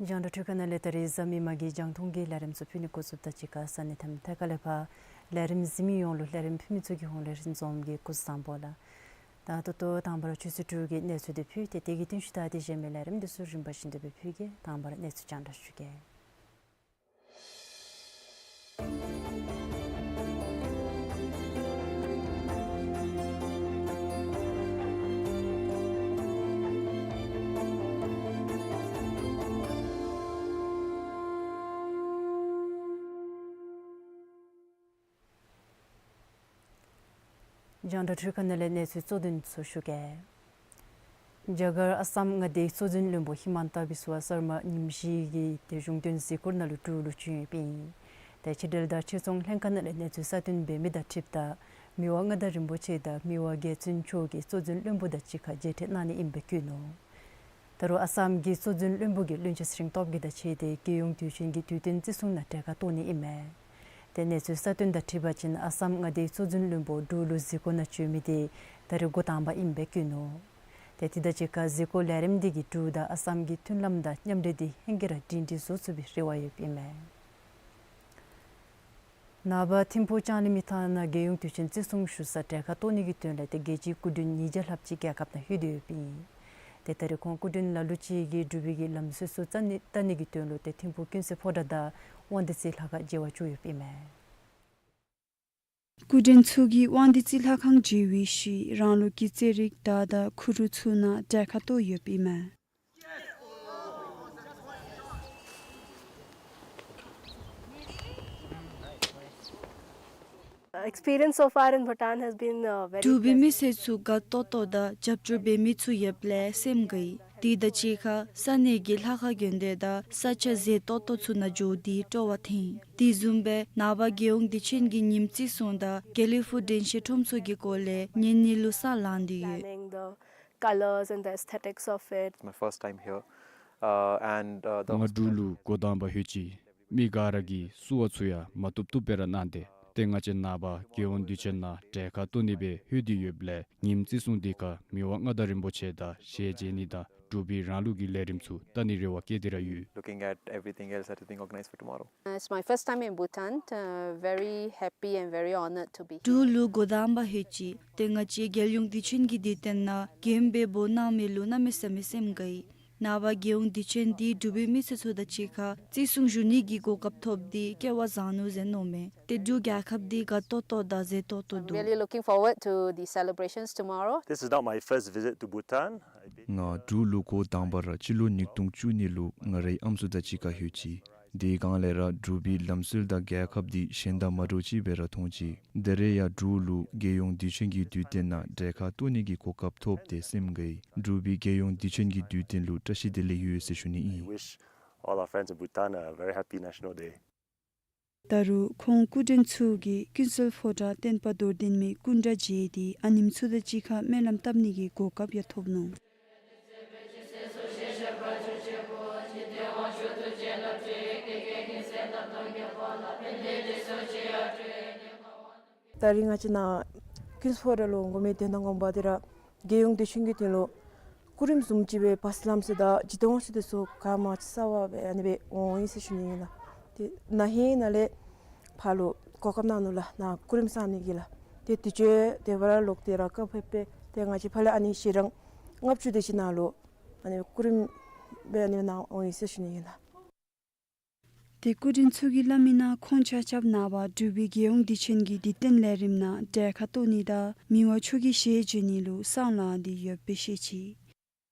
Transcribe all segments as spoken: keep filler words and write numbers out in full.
རྒྱང་བསྒྲགས་འཕྲུལ་ཁང་ནང་ལས་ད་རིས་གཟའ་མིག་དམར་གྱི་རྒྱང་མཐོང་གི་ལས་རིམ་ཚུ་ཕུལ་ནི་འགོ་བཙུགསཔ་དང་གཅིག་ཁར་ས་གནས་དང་ཐད་ཀར་ལས་ཕར་ལས་རིམ་གཟིགས་མི་ཡོངས་ལུ་ལས་རིམ་ཕུལ་མི་ཚུ་གི་ཧོངས་ལས་རིན་འཛོམས་ཀྱིས་སྐུ་གཟུགས་བཟང་པོ་ལགས། ད་ད་ལྟོ་དང་པ་ར་ཆུ་ཚོད་དྲུག་གི་གནས་ཚུལ་འདི་ཕུལ་ཏེ་དེ་གི་རྟིང་ཤུལ་ད་དེ་གཞན་མི་ལས་རིམ་འདི་ཚུ་རིམ་པ་བཞིན་དུ་སྦེ་ཕུལ་གེ། དང་པ་ར་གནས་ཚུལ་རྒྱང་བསྒྲགས་ཞུ་གེ། རྒྱང་བསྒྲགས་འཕྲུལ་ཁང་ནང་ལས་གནས་ཚུལ་གཙོ་དོན་ཚུ་ཞུ་གེ། རྒྱ་གར་ཨ་སམ་མངའ་སྡེའི་གཙོ་འཛིན་བློན་པོ་ཧི་མན་ཏ་བི་སུ་ཝ་སར་མ་ཉིནམ་བཞི་གི་ཏེ་གཞུང་དོན་གཟིགས་སྐོར་ནང་ལུ་འབྲུག་ལུ་བྱོན་ཡོདཔ་ཨིན། ཏེ་ཕྱི་འབྲེལ་དང་ཕྱིར་ཚོང་ལྷན་ཁག་ནང་ལས་གནས་ཚུལ་གསར་བཏོན་འབད་མི་དང་འཁྲིལཝ་ད་མི་དབང་མངའ་བདག་རིན་པོ་ཆེ་དང་མི་དབང་རྒྱལ་བཙུན་མཆོག་གིས་གཙོ་འཛིན་བློན་པོ་དང་གཅིག་ཁར་མཇལ་འཕྲད་གནང་ནི་ཨིནམ་སྦེ་བཀོད་ནུག། ད་རུང་ཨ་སམ་གྱི་གཙོ་འཛིན་བློན་པོ་གིས་བློན་ཆེན་ཚེ་རིང་སྟོབས་རྒྱས་དང་གཅིག་ཁར་རྒྱལ་ཡོངས་དུས་ཆེན་གྱི་དུས་སྟོན་བརྩི་སྲུང་ནང་གྲལ་ཁར་གཏོགས་ནི་ཨིན་མས། ཏེ་གནས་ཚུལ་གསར་བཏོན་དང་འཁྲིལ་བ་ཅིན་ཨ་སམ་མངའ་སྡེའི་གཙོ་འཛིན་བློན་པོ་འབྲུག་ལུ་གཟིགས་སྐོར་ནང་བྱོན་མི་འདི་ད་རིས་འགོ་དང་པ་ཨིནམ་སྦེ་བཀོད་ནུག། ཏེ་དེ་དང་གཅིག་ཁར་གཟིགས་སྐོར་ལས་རིམ་འདི་གིས་འབྲུག་དང་ཨ་སམ་གྱི་མཐུན་ལམ་དང་མཉམ་འབྲེལ་འདི་ཧེང་སྐལ་ར་སྒྲིང་སྒྲིང་བཟོ་ཚུགས་པའི་རེ་བ་ཡོདཔ་ཨིན་མས། ནངས་པ་ཐིམ་ཕུག་ལྕང་གླིང་མི་ཐང་ནང་རྒྱལ་ཡོངས་དུས་ཆེན་བརྩི་སྲུང་ཞུ་སར་གྲལ་ཁར་གཏོགས་ནི་གི་དོན་ལས་ཏེ་རྒྱལ་སྤྱིའི་སྐུ་མགྲོན་ཉིས་བརྒྱ་ལྷགཔ་ཅིག་རྒྱལ་ཁབ་ནང་ལྷོད་དེ་ཡོདཔ་ཨིན། ཏེ་ད་རིས་ཁོང་སྐུ་མགྲོན་ལ་ལུ་ཅིག་གིས་འབྲུག་པའི་གི་ལམ་སྲོལ་ཚུ་བལྟ་ནི་བལྟ་ནི་གི་དོན་ལུ་ཏེ་ཐིམ་ཕུག་ཀུན་གསལ་ཕོ་བྲང་དང་དབང་འདུས་རྩེ་ལྷ་ཁང་མཇལ་བར་བཅུག་ཡོདཔ་ཨིན་མས། སྐུ་མགྲོན་ཚུ་གིས་དབང་འདུས་རྩེ་ལྷ་ཁང་མཇལ་བའི་ཤུལ་རང་ལུགས་ཀྱི་རྩེད་རིགས་དར་དང་ཁུ་རུ་ཚུ་ནང་གྲལ་ཁར་གཏོགས་ཡོདཔ་ཨིན་མས། Experience so far in Bhutan has been, uh, very pleasant. འབྲུག་པའི་མི་སེར་ཚུ་དགའ་ཏོག་ཏོ་དང་རྒྱབ་སྐྱོར་འབད་མི་ཚུ་ཡོདཔ་ལས་སེམས་དགའ་ཡི། དེ་དང་གཅིག་ཁར་ས་གནས་ཀྱི་ལྷ་ཁང་དགོན་སྡེ་དང་ས་ཆ་མཛེས་ཏོག་ཏོ་ཚུ་ནང་འགྱོ་སྟེ་སྤྲོ་བ་ཐོན་ཡི། དེ་བཟུམ་སྦེ་ནངས་པ་རྒྱལ་ཡོངས་དུས་ཆེན་གྱི་ཉིནམ་བརྩི་སྲུང་དང་དགེ་ལེགས་ཕུག་དྲན་ཤེས་ཁྲོམ་ཚོགས་ཀྱི་སྐོར་ལས་ཉན་ནི་ལུ་ས་ལངས་ཏེ་ཡོད། Planning, the colors and the aesthetics of it. It's my first time here, uh, and, uh, the ང་འབྲུག་ལུ་འགོ་དང་པ་ལྷོད་ཅི། མི་ག་ར་གིས་བསུ་བ་ཚུ་ཡང་མ་བཏུབ་བཏུབ་སྦེ་ར་གནང་སྟེ། ཏེ་ང་བཅས་ནངས་པ་རྒྱལ་ཡོངས་དུས་ཆེན་ནང་གྲལ་ཁར་གཏོགས་ནི་སྦེ་ལྷོད་དེ་ཡོདཔ་ལས་ཉིནམ་བརྩི་སྲུང་དེ་ཁར་མི་དབང་མངའ་བདག་རིན་པོ་ཆེ་དང་ཞལ་མཇལ་ནི་དང་འབྲུག་པའི་རང་ལུགས་ཀྱི་ལས་རིམ་ཚུ་བལྟ་ནིའི་རེ་བ་བསྐྱེད་དེ་ར་ཡོད། Looking at everything else that is being organized for tomorrow. Uh, it's my first time in Bhutan. Uh, very happy and very honored to be here. འབྲུག་ལུ་འགོ་དང་པ་ལྷོད་ཅི། ཏེ་ང་བཅས་རྒྱལ་ཡོངས་དུས་ཆེན་གྱི་དུས་སྟོན་ནང་མགྱོནམ་སྦེ་འབོ་གནང་མི་ལུ་གནམ་མེད་ས་མེད་སེམས་དགའ་ཡི། ནངས་པ་རྒྱལ་ཡོངས་དུས་ཆེན་འདི་འབྲུག་པའི་མི་སེར་ཚུ་དང་གཅིག་ཁར་བརྩི་སྲུང་ཞུ་ནི་གི་གོ་སྐབས་ཐོབ་སྟེ་སྐལ་བ་བཟང་ནུག་ཟེར་མནོཝ་མས། ཏེ་འབྲུག་རྒྱལ་ཁབ་འདི་དགའ་ཏོག་ཏོ་དང་མཛེས་ཏོག་ཏོ་འདུག། I'm really looking forward to the celebrations tomorrow. This is not my first visit to Bhutan. ང་འབྲུག་ལུ་འགོ་དང་པ་ར་སྤྱི་ལོ་ཉིས་སྟོང་བཅུ་གཉིས་ལུ་ང་རའི་ཨམ་སྲུ་དང་གཅིག་ཁར་ལྷོད་ཅི། དེ་སྒང་ལས་ར་འབྲུག་པའི་ལམ་སྲོལ་དང་རྒྱལ་ཁབ་འདི་གཞན་དང་མ་འདྲཝ་ཅིག་སྦེ་ར་མཐོང་ཅི། ད་རེས་ཡང་འབྲུག་ལུ་རྒྱལ་ཡོངས་དུས་ཆེན་གྱི་དུས་སྟོན་ནང་གྲལ་ཁར་གཏོགས་ནི་གི་གོ་སྐབས་ཐོབ་སྟེ་སེམས་དགའ་ཡི། འབྲུག་པའི་རྒྱལ་ཡོངས་དུས་ཆེན་གྱི་དུས་སྟོན་ལུ་བཀྲ་ཤིས་བདེ་ལེགས་ཡོད་ཟེར་ཞུ་ནི་ཨིན། I wish all our friends in Bhutan a very happy National Day. ད་རུང་ཁོང་སྐུ་མགྲོན་ཚུ་གིས་ཀུན་གསལ་ཕོ་བྲང་བསྟན་པ་རྡོར་གདན་མའི་སྐུ་འདྲ་མཇལ་ཏེ་ཨ་ནེམོ་ཚུ་དང་གཅིག་ཁར་སྨོན་ལམ་བཏབ་ནི་གི་གོ་སྐབས་ཡང་ཐོབ་ནུག། ད་རིས་ང་བཅས་ནཱ་ཀུན་གསལ་ཕོ་བྲང་ལུ་འོང་མི་དོན་དག་ངོ་མ་འདི་ར་རྒྱལ་ཡོངས་དུས་ཆེན་གྱི་དོན་ལུ་སྐུ་རིམ་བཟུམ་ཅིག་སྦེ་བར་ལམ་ཚུ་དང་སྤྱི་དོན་ཚུ་དེ་ཚུ་ག་མ་ཅིག་གསར་པ་སྦེ་ཨ་ནི་སྦེ་འོང་ཡི་ཟེར་ཞུ་ནི་ཨིན་ལགས། ཏེ་ན་ཧིང་ནང་ལས་ཕར་ལུ་གོ་སྐབས་གནང་ནུག་ལགས། ནཱ་སྐུ་རིམ་བཟུམ་ནི་གི་ལགས། ཏེ་དུས་ཚོད་དེ་སྦེ་ར་ལོག་སྟེ་ར་སྐབས་ཕེབས་སྦེ་ཏེ་ང་བཅས་ཕར་ལས་ཨ་ནི་ཞལ་གྲངས་ལྔ་བཅུ་དེ་ཅིག་ནང་ལུ་ཨ་ནི་སྐུ་རིམ་སྦེ་ཨ་ནི་ནཱ་འོང་ཡི་ཟེར་ཞུ་ནི་ཨིན་ལགས། ཏེ་སྐུ་མགྲོན་ཚུ་གིས་སླབ་མི་ནང་ཁོང་ཆ་ཁྱབ་ནངས་པ་འབྲུག་པའི་རྒྱལ་ཡོངས་དུས་ཆེན་གྱི་དུས་སྟོན་ལས་རིམ་ནང་གྲལ་ཁར་གཏོགས་ནི་དང་མི་དབང་མཆོག་གི་ཞལ་མཇལ་ནི་ལུ་ས་ལངས་ཏེ་ཡོདཔ་སྦེ་བཤད་ཅི།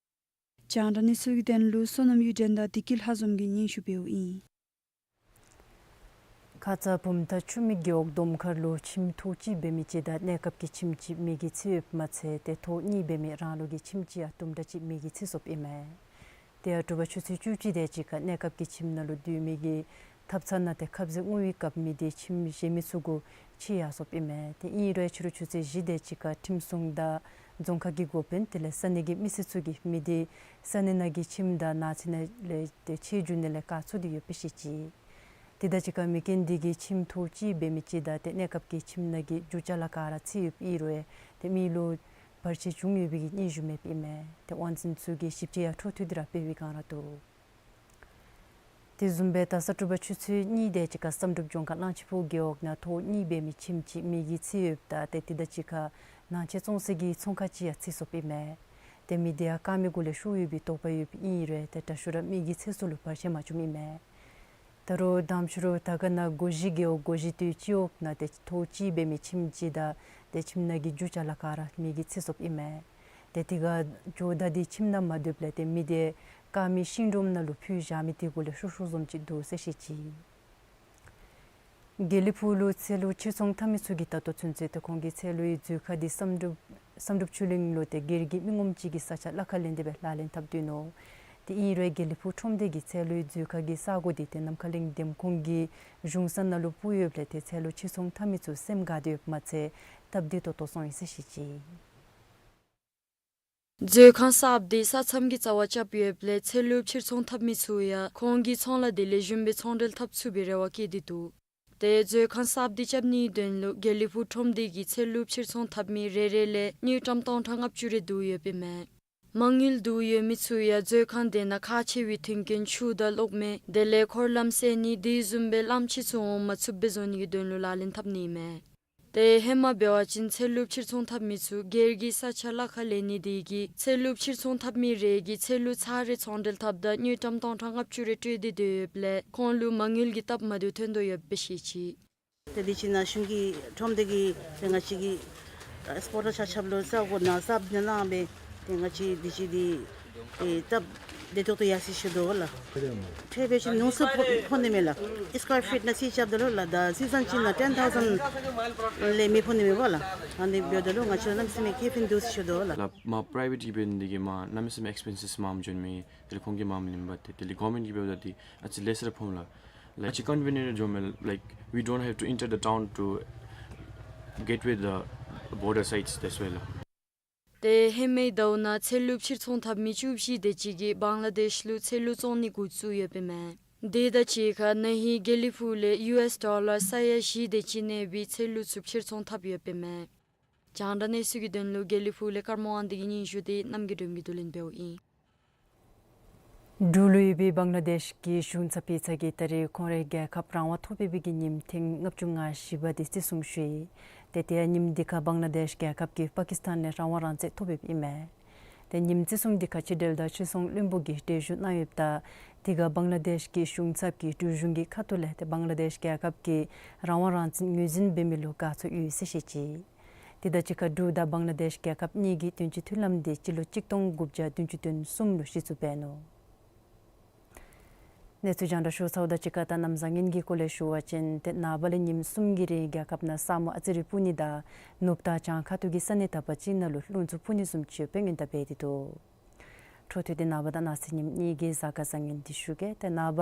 རྒྱང་བསྒྲགས་གནས་ཚུལ་གྱི་དོན་ལུ་བསོད་ནམས་གཡུ་སྒྲོན་དང་བདེ་སྐྱིད་ལྷ་འཛོམས་ཀྱིས་སྙན་ཞུ་འབདཝ་ཨིན། ཁ་ཙ་བུམ་ཐང་ཆུ་སྨད་རྒེད་འོག་སྡོམ་མཁར་ལུ་ཁྱིམ་ཐོག་གཅིག་འབད་མི་ཅིག་དང་གནས་སྐབས་ཀྱི་ཁྱིམ་ཅིག་མེ་གིས་འཚིག་ཡོདཔ་མ་ཚད་ཏེ་ཐོག་གཉིས་འབད་མི་རང་ལུགས་ཀྱི་ཁྱིམ་ཅིག་ཡང་དུམ་གྲ་ཅིག་མེ་གིས་འཚིག་སོཔ་ཨིན་མས། དེ་ཡང་དྲོ་པ་ཆུ་ཚོད་བཅུ་གཅིག་དེ་ཅིག་ཁར་གནས་སྐབས་ཀྱི་ཁྱིམ་ནང་ལུ་སྡོད་མི་གི་ཐབ་ཚང་ནང་ཏེ་ཁབ་ཟས་བསྔོ་བའི་སྐབས་མེ་དེ་ཁྱིམ་གཞན་མི་ཚུ་གུ་མཆེད་ཡར་སོཔ་ཨིན་མས། ཏེ་ཨིན་རུང་ཕྱི་རུ་ཆུ་ཚོད་བཞི་དེ་ཅིག་ཁར་ཁྲིམས་སྲུང་དང་རྫོང་ཁག་གི་འགོ་དཔོན་དེ་ལས་ས་གནས་ཀྱི་མི་སེར་ཚུ་གིས་མེ་དེ་ས་གནས་ནང་གི་ཁྱིམ་དང་ནགས་ཚལ་ནང་ལས་ཏེ་མཆེད་འཇུག་ནི་ལས་བཀག་ཚུགས་ཏེ་ཡོདཔ་སྦེ་བཤད་ཅི། དེ་དང་གཅིག་ཁར་མེ་རྐྱེན་དེ་གིས་ཁྱིམ་ཐོག་གཅིག་འབད་མི་ཅིག་དང་ཏེ་གནས་སྐབས་ཀྱི་ཁྱིམ་ནང་གི་རྒྱུ་ཅ་ལ་ག་ར་འཚིག་ཡོདཔ་ཨིན་རུང་ཏེ་མི་ལུ་བར་ཆད་བྱུང་ཡོད་པའི་གི་སྙན་ཞུ་མེདཔ་ཨིན་མས། ཏེ་དབང་འཛིན་ཚུ་གིས་ཞིབ་དཔྱད་ཡང་འཕྲོ་མཐུད་དེ་ར་འབད་བའི་བསྒང་ར་འདུག། དེ་བཟུམ་སྦེ་ད་གཟའ་གྲུབ་པ་ཆུ་ཚོད་གཉིས་དེ་ཅིག་ཁར་བསམ་གྲུབ་ལྗོངས་མཁར་གླང་ཆེན་སྤོ་རྒེད་འོག་ནང་ཐོག་གཉིས་འབད་མི་ཁྱིམ་ཅིག་མེ་གིས་འཚིག་ཡོདཔ་ད་ཏེ་དེ་དང་གཅིག་ཁར་ནང་ཆས་བཙོང་སའི་གི་ཚོང་ཁང་ཅིག་ཡང་འཚིག་སོཔ་ཨིན་མས། ཏེ་མེ་དེ་ཡང་དཀར་མེ་གུ་ལས་ཤོར་ཡོད་པའི་དོགས་པ་ཡོདཔ་ཨིན་རུང་ཏེ་དྲག་ཤོས་ར་མེ་གིས་འཚིག་ས་ལུ་བར་ཆད་མ་བྱུངམ་ཨིན་མས། ད་རུང་དམ་ཆོས་རུ་དར་དཀར་ནང་སྒོ་བཞི་རྒེད་འོག་སྒོ་བཞི་སྟོད་སྤྱི་འོག་ནང་ཏེ་ཐོག་གཅིག་འབད་མི་ཁྱིམ་ཅིག་དང་ཏེ་ཁྱིམ་ནང་གི་རྒྱུ་ཅ་ལ་ག་ར་མེ་གིས་འཚིག་སོཔ་ཨིན་མས། ཏེ་དེ་ཁར་ཇོ་བདག་འདི་ཁྱིམ་ནང་མ་སྡོདཔ་ལས་ཏེ་མེ་དེ་དཀར་མེ་ཤིང་སྒྲོམ་ནང་ལུ་ཕུ་བཞག་མི་དེ་གུ་ལས་ཤོར་ཤོརཝ་བཟུམ་ཅིག་འདུག་ཟེར་བཤད་ཅི། དགེ་ལེགས་ཕུག་ལུ་ཚལ་ལུ་ཕྱིར་ཚོང་འཐབ་མི་ཚུ་གིས་ད་ལྟོ་ཚུན་ཚོད་ཏེ་ཁོང་གི་ཚལ་ལུའི་མཛོད་ཁང་འདི་བསམ་གྲུབ་བསམ་གྲུབ་ཆོས་གླིང་ལུ་ཏེ་སྒེར་གྱི་མི་ངོམ་ཅིག་གིས་ས་ཆ་གླ་ཁར་ལེན་ཏེ་སྦེ་ལག་ལེན་འཐབ་སྡོད་ནུག། ཏེ་ཨིན་རུང་དགེ་ལེགས་ཕུག་ཁྲོམ་སྡེ་གིས་ཚལ་ལུའི་མཛོད་ཁང་གི་ས་གོ་འདི་ཏེ་ནམ་མཁའ་གླིང་འདེམས་ཁོངས་ཀྱི་གཞུང་ས་ནང་ལུ་སྤོ་ཡོདཔ་ལས་ཏེ་ཚལ་ལུ་ཕྱིར་ཚོང་འཐབ་མི་ཚུ་སེམས་དགའ་སྟེ་ཡོདཔ་མ་ཚད་སྟབས་བདེ་ཏོག་ཏོ་སོང་ཡི་ཟེར་བཤད་ཅི། མཛོད་ཁང་གསརཔ་འདི་ས་མཚམས་ཀྱི་རྩ་བར་རྐྱབ་ཡོདཔ་ལས་ཚལ་ལུ་ཕྱིར་ཚོང་འཐབ་མི་ཚུ་ཡང་ཁོང་གི་ཚོང་ལཱ་འདི་ལེགས་ཤོམ་སྦེ་ཚོང་འབྲེལ་འཐབ་ཚུགས་པའི་རེ་བ་བསྐྱེད་དེ་འདུག། ཏེ་མཛོད་ཁང་གསརཔ་འདི་རྐྱབ་ནིའི་དོན་ལུ་དགེ་ལེགས་ཕུག་ཁྲོམ་སྡེ་གིས་ཚལ་ལུ་ཕྱིར་ཚོང་འཐབ་མི་རེ་རེ་ལས་དངུལ་ཀྲམ་སྟོང་ཕྲག་ལྔ་བཅུ་རེ་བསྡུ་ཡོདཔ་ཨིན་མས། མ་དངུལ་བསྡུ་ཡོད་མི་ཚུ་ཡང་མཛོད་ཁང་དེ་ནང་ཁག་ཆེ་བའི་མཐུན་རྐྱེན་ཆུ་དང་གློག་མེ་དེ་ལས་འཁོར་ལམ་སེལ་ནི་དེ་བཟུམ་སྦེ་གླངམོ་ཆེ་ཚུ་འོང་མ་ཚུགསཔ་སྦེ་བཟོ་ནི་གི་དོན་ལུ་ལག་ལེན་འཐབ་ནི་ཨིན་མས། ཏེ་ཧེ་མ་འབད་བ་ཅིན་ཚལ་ལུ་ཕྱིར་ཚོང་འཐབ་མི་ཚུ་སྒེར་གྱི་ས་ཆ་གླ་ཁར་ལེན་ནི་དེ་གིས་ཚལ་ལུ་ཕྱིར་ཚོང་འཐབ་མི་རེ་གིས་ཚལ་ལུ་ཚར་རེ་ཚོང་འབྲེལ་འཐབ་ད་དངུལ་ཀྲམ་སྟོང་ཕྲག་ལྔ་བཅུ་རེ་སྤྲོད་དེ་སྡོད་ཡོདཔ་ལས་ཁོང་ལུ་མ་དངུལ་གྱི་སྟབས་མ་བདེཝ་ཐོན་དོ་ཡོདཔ་སྦེ་བཤད་ཅི། ཏེ་དུས་ཅི་ནང་གཞུང་གི་ཁྲོམ་སྡེ་གི་ཏེ་ང་བཅས་ཀྱི་ཨེགསི་པོར་ཊར་ཆ་ཁྱབ་ལུ་ས་གོ་ནང་གསརཔ་ནང་གནང་སྦེ་ཏེ་ང་བཅས་དུས་ཅི་འདི་ཏེ་སྟབས་བདེ་ཏོག་ཏོ་ཡར་སོ་ཡི་ཟེར་ཞུ་དོ་ལགས། ཁྲལ་འབད་བ་ཅིན་ཉུང་སུ་ཕོག་ཕོག་ནི་མས་ལགས། སི་ཀོར་ཕིཊ་ནང་རྩིས་རྐྱབ་ད་ལུ་ལགས། ད་སི་ཛཱན་ཅིག་ནང་ཊེན་ཐའུ་ཛེན་ལས་མི་ཕོག་ནི་མས་པ་ལགས། ཨ་ནི་འབདཝ་ད་ལུ་ང་བཅས་གནམ་མེད་ས་མེད་ཁེ་ཕན་འདུག་ཟེར་ཞུ་དོ་ལགས། ལགས། མ་པ་རའི་ཝེཊ་གིས་འབད་ནི་དེ་གིས་མ་གནམ་མེད་ས་མེད་ཨེགསི་པེན་སིབ་མངམ་བྱོན་མི། དེ་ལས་ཁོང་གིས་མངམ་ལེན་པ་ཏེ་དེ་ལས་གོ་ཝརནམེནཊ་གིས་འབདཝ་ད་ཏེ་ཨ་ཙི་ལེགས་སུ་ར་ཕོགཔ་ལགས། ལགས། ཨ་ཙི་ཀོན་ཝི་ནི་ཡེནཊ་འགྱོཝ་མས། Like, we don't have to enter the town to get with the border sites, that's why ལགས། ཏེ་ཧེ་མའི་ཟླཝ་ནང་ཚལ་ལུ་ཕྱིར་ཚོང་འཐབ་མི་བཅུ་བཞི་དེ་ཅིག་གིས་བང་ལ་དེཤ་ལུ་ཚལ་ལུ་བཙོང་ནི་འགོ་བཙུགས་ཡོདཔ་ཨིན་མས། དེ་དང་གཅིག་ཁར་ན་ཧིང་དགེ་ལེགས་ཕུག་ལས་ཡུ་ཨེསི་ཌོ་ལར་ས་ཡ་བཞི་དེ་ཅིག་གནས་པའི་ཚལ་ལུ་ཚུ་ཕྱིར་ཚོང་འཐབ་ཡོདཔ་ཨིན་མས། རྒྱང་བསྒྲགས་གནས་ཚུལ་གྱི་དོན་ལུ་དགེ་ལེགས་ཕུག་ལས་ཀརྨ་དབང་འདུས་ཀྱི་སྙན་ཞུ་དེ་རྣམ་རྒྱལ་སྒྲོལ་མ་གིས་བསྡུ་ལེན་འབདཝ་ཨིན། འབྲུག་ལུ་ཡོད་པའི་བང་ལ་དེཤ་གི་གཞུང་ཚབ་པའི་ཚབ་ཀྱིས་ད་རེས་ཁོང་རའི་རྒྱལ་ཁབ་རང་དབང་ཐོབ་པའི་གི་ཉིནམ་ཐེངས་ལྔ་བཅུ་ང་བཞི་པ་དེ་བརྩི་སྲུང་ཞུ་ཡི། ཏེ་དེ་ཡང་ཉིནམ་དེ་ཁར་བང་ལ་དེཤ་རྒྱལ་ཁབ་ཀྱིས་པ་ཀིསི་ཐན་ལས་རང་དབང་རང་བཙན་ཐོབ་ཡོདཔ་ཨིན་མས། ཏེ་ཉིནམ་བརྩི་སྲུང་དེ་ཁར་ཕྱི་འབྲེལ་དང་ཕྱིར་ཚོང་བློན་པོ་གིས་གྲལ་བཞུགས་གནང་ཡོདཔ་ད་དེ་ཁར་བང་ལ་དེཤ་གི་གཞུང་ཚབ་ཀྱིས་འབྲུག་གཞུང་གི་ཁ་ཐུག་ལས་ཏེ་བང་ལ་དེཤ་རྒྱལ་ཁབ་ཀྱིས་རང་དབང་རང་བཙན་ངོས་འཛིན་འབད་མི་ལུ་དགའ་ཚོར་ཡོད་ཟེར་བཤད་ཅི། དེ་དང་གཅིག་ཁར་འབྲུག་དང་བང་ལ་དེཤ་རྒྱལ་ཁབ་གཉིས་ཀྱི་དོན་གཅོད་མཐུན་ལམ་དེ་སྤྱི་ལོ་གཅིག་སྟོང་དགུ་བརྒྱ་བདུན་ཅུ་དོན་གསུམ་ལུ་གཞི་བཙུགས་འབད་ནུག། གནས་ཚུལ་རྒྱང་བསྒྲགས་ཞུ་ཚརཝ་དང་གཅིག་ཁར་ད་གནམ་བཟང་ངན་གྱི་སྐོར་ལས་ཞུ་བ་ཅིན་ཏེ་ནངས་པ་ལས་ཉིནམ་གསུམ་གྱི་རིང་རྒྱལ་ཁབ་ནང་ས་སྨུག་ཨ་ཙི་རེ་སྤུབ་ནི་དང་ནུབ་དང་བྱང་ཁ་ཐུག་གི་ས་གནས་དག་པ་ཅིག་ནང་ལུ་རླུང་འཚུབ་འཕུ་ནི་བཟུམ་ཅིག་ཡོདཔ་སྦེ་སྔོན་བརྡ་འབད་དེ་འདུག། འཕྲོ་མཐུད་དེ་ནངས་པ་དང་གནངས་ཚེ་ཉིནམ་གཉིས་ཀྱི་གཟའ་སྐར་བཟང་ངན་དེ་ཞུ་གེ། ཏེ་ནངས་པ་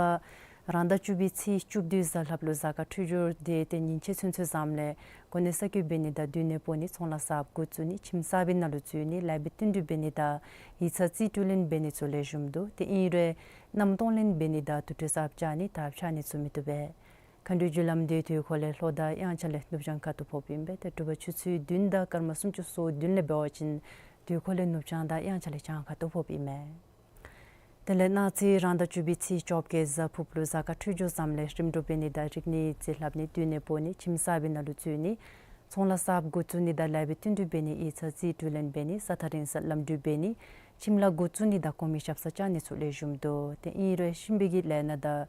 རང་ཟླ་བཅུ་པའི་ཚེས་བཅུ་བདུན་གཟའ་ལྷགཔ་ལུ་གཟའ་སྐར་འཕྲོད་སྦྱོར་དེ་ཏེ་ཉིན་ཕྱེད་ཚུན་ཚོད་ཙམ་ལས་གོ་གནས་གསར་བསྐོ་འབད་ནི་དང་མདུན་ནས་སྤོ་ནི་ཚོང་ལཱ་གསརཔ་འགོ་བཙུགས་ནི་ཁྱིམ་གསར་པའི་ནང་ལུ་འཛུལ་ནི་ལེགས་པའི་བསྟུན་གྲོས་འབད་ནི་དང་ཡིག་ཚང་རྩིས་སྤྲོད་ལེན་འབད་ནི་ཚུ་ལེགས་ཤོམ་འདུག། ཏེ་ཨིན་རུང་མནའམ་གཏོང་ལེན་འབད་ནི་དང་དུར་ཁྲོད་གསརཔ་བཅག་ནི་དར་འཕྱར་ནི་ཚུ་མི་བཏུབ་པས། མཁའ་འགྲོའི་རྒྱུ་ལམ་དེ་དུས་འཁོར་ལས་ལྷོ་དང་དབྱངས་འཆར་ལས་ནུབ་བྱང་ཁ་ཐུག་ཕོགཔ་ཨིན་པས། ཏེ་དྲོ་པ་ཆུ་ཚོད་བདུན་དང་སྐར་མ་སུམ་ཅུ་སོ་བདུན་ལས་འབད་བ་ཅིན་དུས་འཁོར་ལས་ནུབ་བྱང་དང་དབྱངས་འཆར་ལས་བྱང་ཁ་ཐུག་ཕོགཔ་ཨིན་མས། དེ་ལས་གནངས་ཚེ་རང་ཟླ་བཅུ་པའི་ཚེས་བཅོ་བརྒྱད་གཟའ་ཕུརཔ་ལུ་གཟའ་སྐར་འཕྲོད་སྦྱོར་ཙམ་ལས་རིམ་གྲོ་འབད་ནི་དང་རིག་གནས་རྩིས་ལྷབ་ནི་མདུན་ནས་སྤོ་ནི་ཁྱིམ་གསར་པའི་ནང་ལུ་འཛུལ་ནི་ཚོང་ལཱ་གསརཔ་འགོ་བཙུགས་ནི་དང་ལེགས་པའི་བསྟུན་གྲོས་འབད་ནི་ཡིག་ཚང་རྩིས་སྤྲོད་ལེན་འབད་ནི་ས་ཐག་རིང་སར་ལམ་འགྲུལ་འབད་ནི་ཁྱིམ་ལཱ་འགོ་བཙུགས་ནི་དང་གོང་མའི་ཞབས་སར་བཅར་ནི་ཚུ་ལེགས་ཤོམ་འདུག། ཏེ་ཨིན་རུང་གཤིན་པོའི་གི་ལས་སྣ་དང་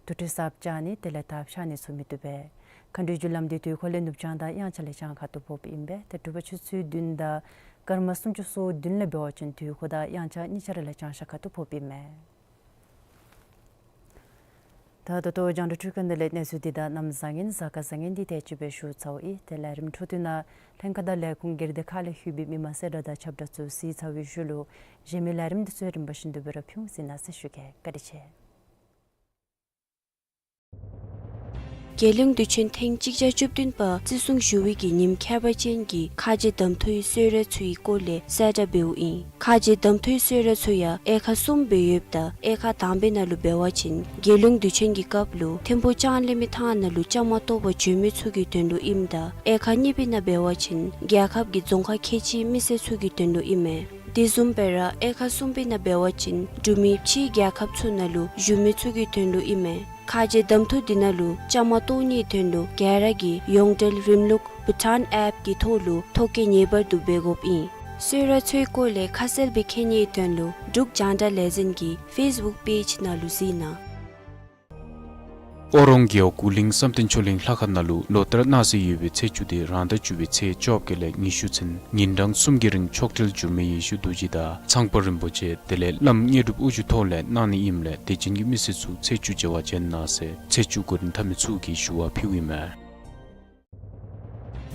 དུར་ཁྲོད་གསརཔ་བཅག་ནི་དེ་ལས་དར་འཕྱར་ནི་ཚུ་མི་བཏུབ་པས། མཁའ་འགྲོའི་རྒྱུ་ལམ་དེ་དུས་འཁོར་ལས་ནུབ་བྱང་དང་དབྱངས་འཆར་ལས་བྱང་ཁ་ཐུག་ཕོགཔ་ཨིན་པས། ཏེ་དྲོ་པ་ཆུ་ཚོད་བདུན་དང་སྐར་མ་སུམ་ཅུ་སོ་བདུན་ལས་འབད་བ་ཅིན་དུས་འཁོར་དང་དབྱངས་འཆར་གཉིས་ཆ་ར་ལས་བྱང་ཤར་ཁ་ཐུག་ཕོགཔ་ཨིན་མས། ད་ད་ལྟོ་རྒྱང་བསྒྲགས་འཕྲུལ་ཁང་དེ་ལས་གནས་ཚུལ་འདི་དང་གནམ་བཟང་ངན་གཟའ་སྐར་བཟང་ངན་འདི་དེ་ཅིག་སྦེ་ཞུ་ཚརཝ་ཨིན། ཏེ་ལས་རིམ་འཕྲོ་མཐུད་ནང་ལྷན་ཁག་དང་ལས་ཁུངས་སྒེར་སྡེ་ཁག་ལས་ལྷོད་པའི་མི་མང་གསལ་བསྒྲགས་དང་ཁྱབ་བསྒྲགས་ཚུ་གཟིགས་ཚར་བའི་ཤུལ་ལུ་གཞན་མི་ལས་རིམ་འདི་ཚུ་རིམ་པ་བཞིན་དུ་སྦེ་ར་ཕུལ་ཟེར་ན་ཟེར་ཞུ་གེ། བཀའ་དྲིན་ཆེ། རྒྱལ་གླིང་དུས་ཆེན་ཐེངས་གཅིག་བརྒྱ་བཅུ་བདུན་པ་བརྩི་སྲུང་ཞུ་བའི་གི་ཉིནམ་ཁྱད་པར་ཅན་གྱི་ཁ་རྗེ་གདམ་ཐོའི་གསོལ་རས་ཚུའི་སྐོར་ལས་གསལ་བསྒྲགས་འབདཝ་ཨིན། ཁ་རྗེ་གདམ་ཐོའི་གསོལ་རས་ཚུ་ཡང་དབྱེ་ཁག་གསུམ་སྦེ་ཡོདཔ་ད་དབྱེ་ཁག་དང་པའི་ནང་ལུ་འབད་བ་ཅིན་རྒྱལ་གླིང་དུས་ཆེན་གྱི་སྐབས་ལུ་ཐིམ་ཕུག་ལྕང་གླིང་མའི་ཐང་ནང་ལུ་བཅའ་མར་གཏོགས་པར་འབྱོན་མི་ཚུ་གི་དོན་ལུ་ཨིནམ་ད་དབྱེ་ཁག་གཉིས་པའི་ནང་འབད་བ་ཅིན་རྒྱལ་ཁབ་ཀྱི་རྫོང་ཁག་ཁལ་གཅིག་མི་སེར་ཚུ་གི་དོན་ལུ་ཨིན་མས། དེ་བཟུམ་སྦེ་ར་དབྱེ་ཁག་གསུམ་པའི་ནང་འབད་བ་ཅིན་འབྲུག་མི་ཕྱིའི་རྒྱལ་ཁབ་ཚུ་ནང་ལུ་བཞུགས་མི་ཚུ་གི་དོན་ལུ་ཨིན་མས། ཁ་རྗེ་གདམ་འཐུ་འདི་ནང་ལུ་བཅའ་མར་གཏོགས་ནིའི་དོན་ལུ་རྒྱ་ར་གི་ཡོངས་འབྲེལ་རིམ་ལུགས་བྷུ་ཊཱན་ཨེཔ་གི་ཐོག་ལུ་ཐོ་བཀོད་ངེས་པར་དུ་འབད་དགོཔ་ཨིན། གསོལ་རས་ཚུའི་སྐོར་ལས་ཁ་གསལ་སྦེ་མཁྱེན་ནིའི་དོན་ལུ་འབྲུག་རྒྱང་བསྒྲགས་ལས་འཛིན་གྱི་ཕེསི་བུཀ་པེཇ་ནང་ལུ་གཟིགས་གནང་། ཨོ་རོང་རྒེད་འོག་གུ་ལིང་བསམ་གཏན་ཆོས་གླིང་ལྷ་ཁང་ནང་ལུ་ལོ་ལྟར་གནང་སྲོལ་ཡོད་པའི་ཚེས་བཅུ་སྟེ་རང་ཟླ་བཅུ་པའི་ཚེས་བཅོ་བརྒྱད་ལས་ཉི་ཤུ་ཚུན་ཉིན་གྲངས་གསུམ་གྱི་རིང་མཆོག་སྤྲུལ་འགྱུར་མེད་ཡེ་ཤེས་རྡོ་རྗེ་དང་ཚངས་པ་རིན་པོ་ཆེ་དེ་ལས་བླམ་དངོས་གྲུབ་དབུ་བཞུགས་ཐོག་ལས་གནང་ནི་ཨིནམ་ལས་དད་ཅན་གྱི་མི་སེར་ཚུ་ཚེས་བཅུ་མཇལ་བར་བྱོན་གནང་ཟེར་ཚེས་བཅུ་གོ་རིམ་འཐབ་མི་ཚུ་གིས་ཞུ་བ་ཕུལཝ་ཨིན་མས།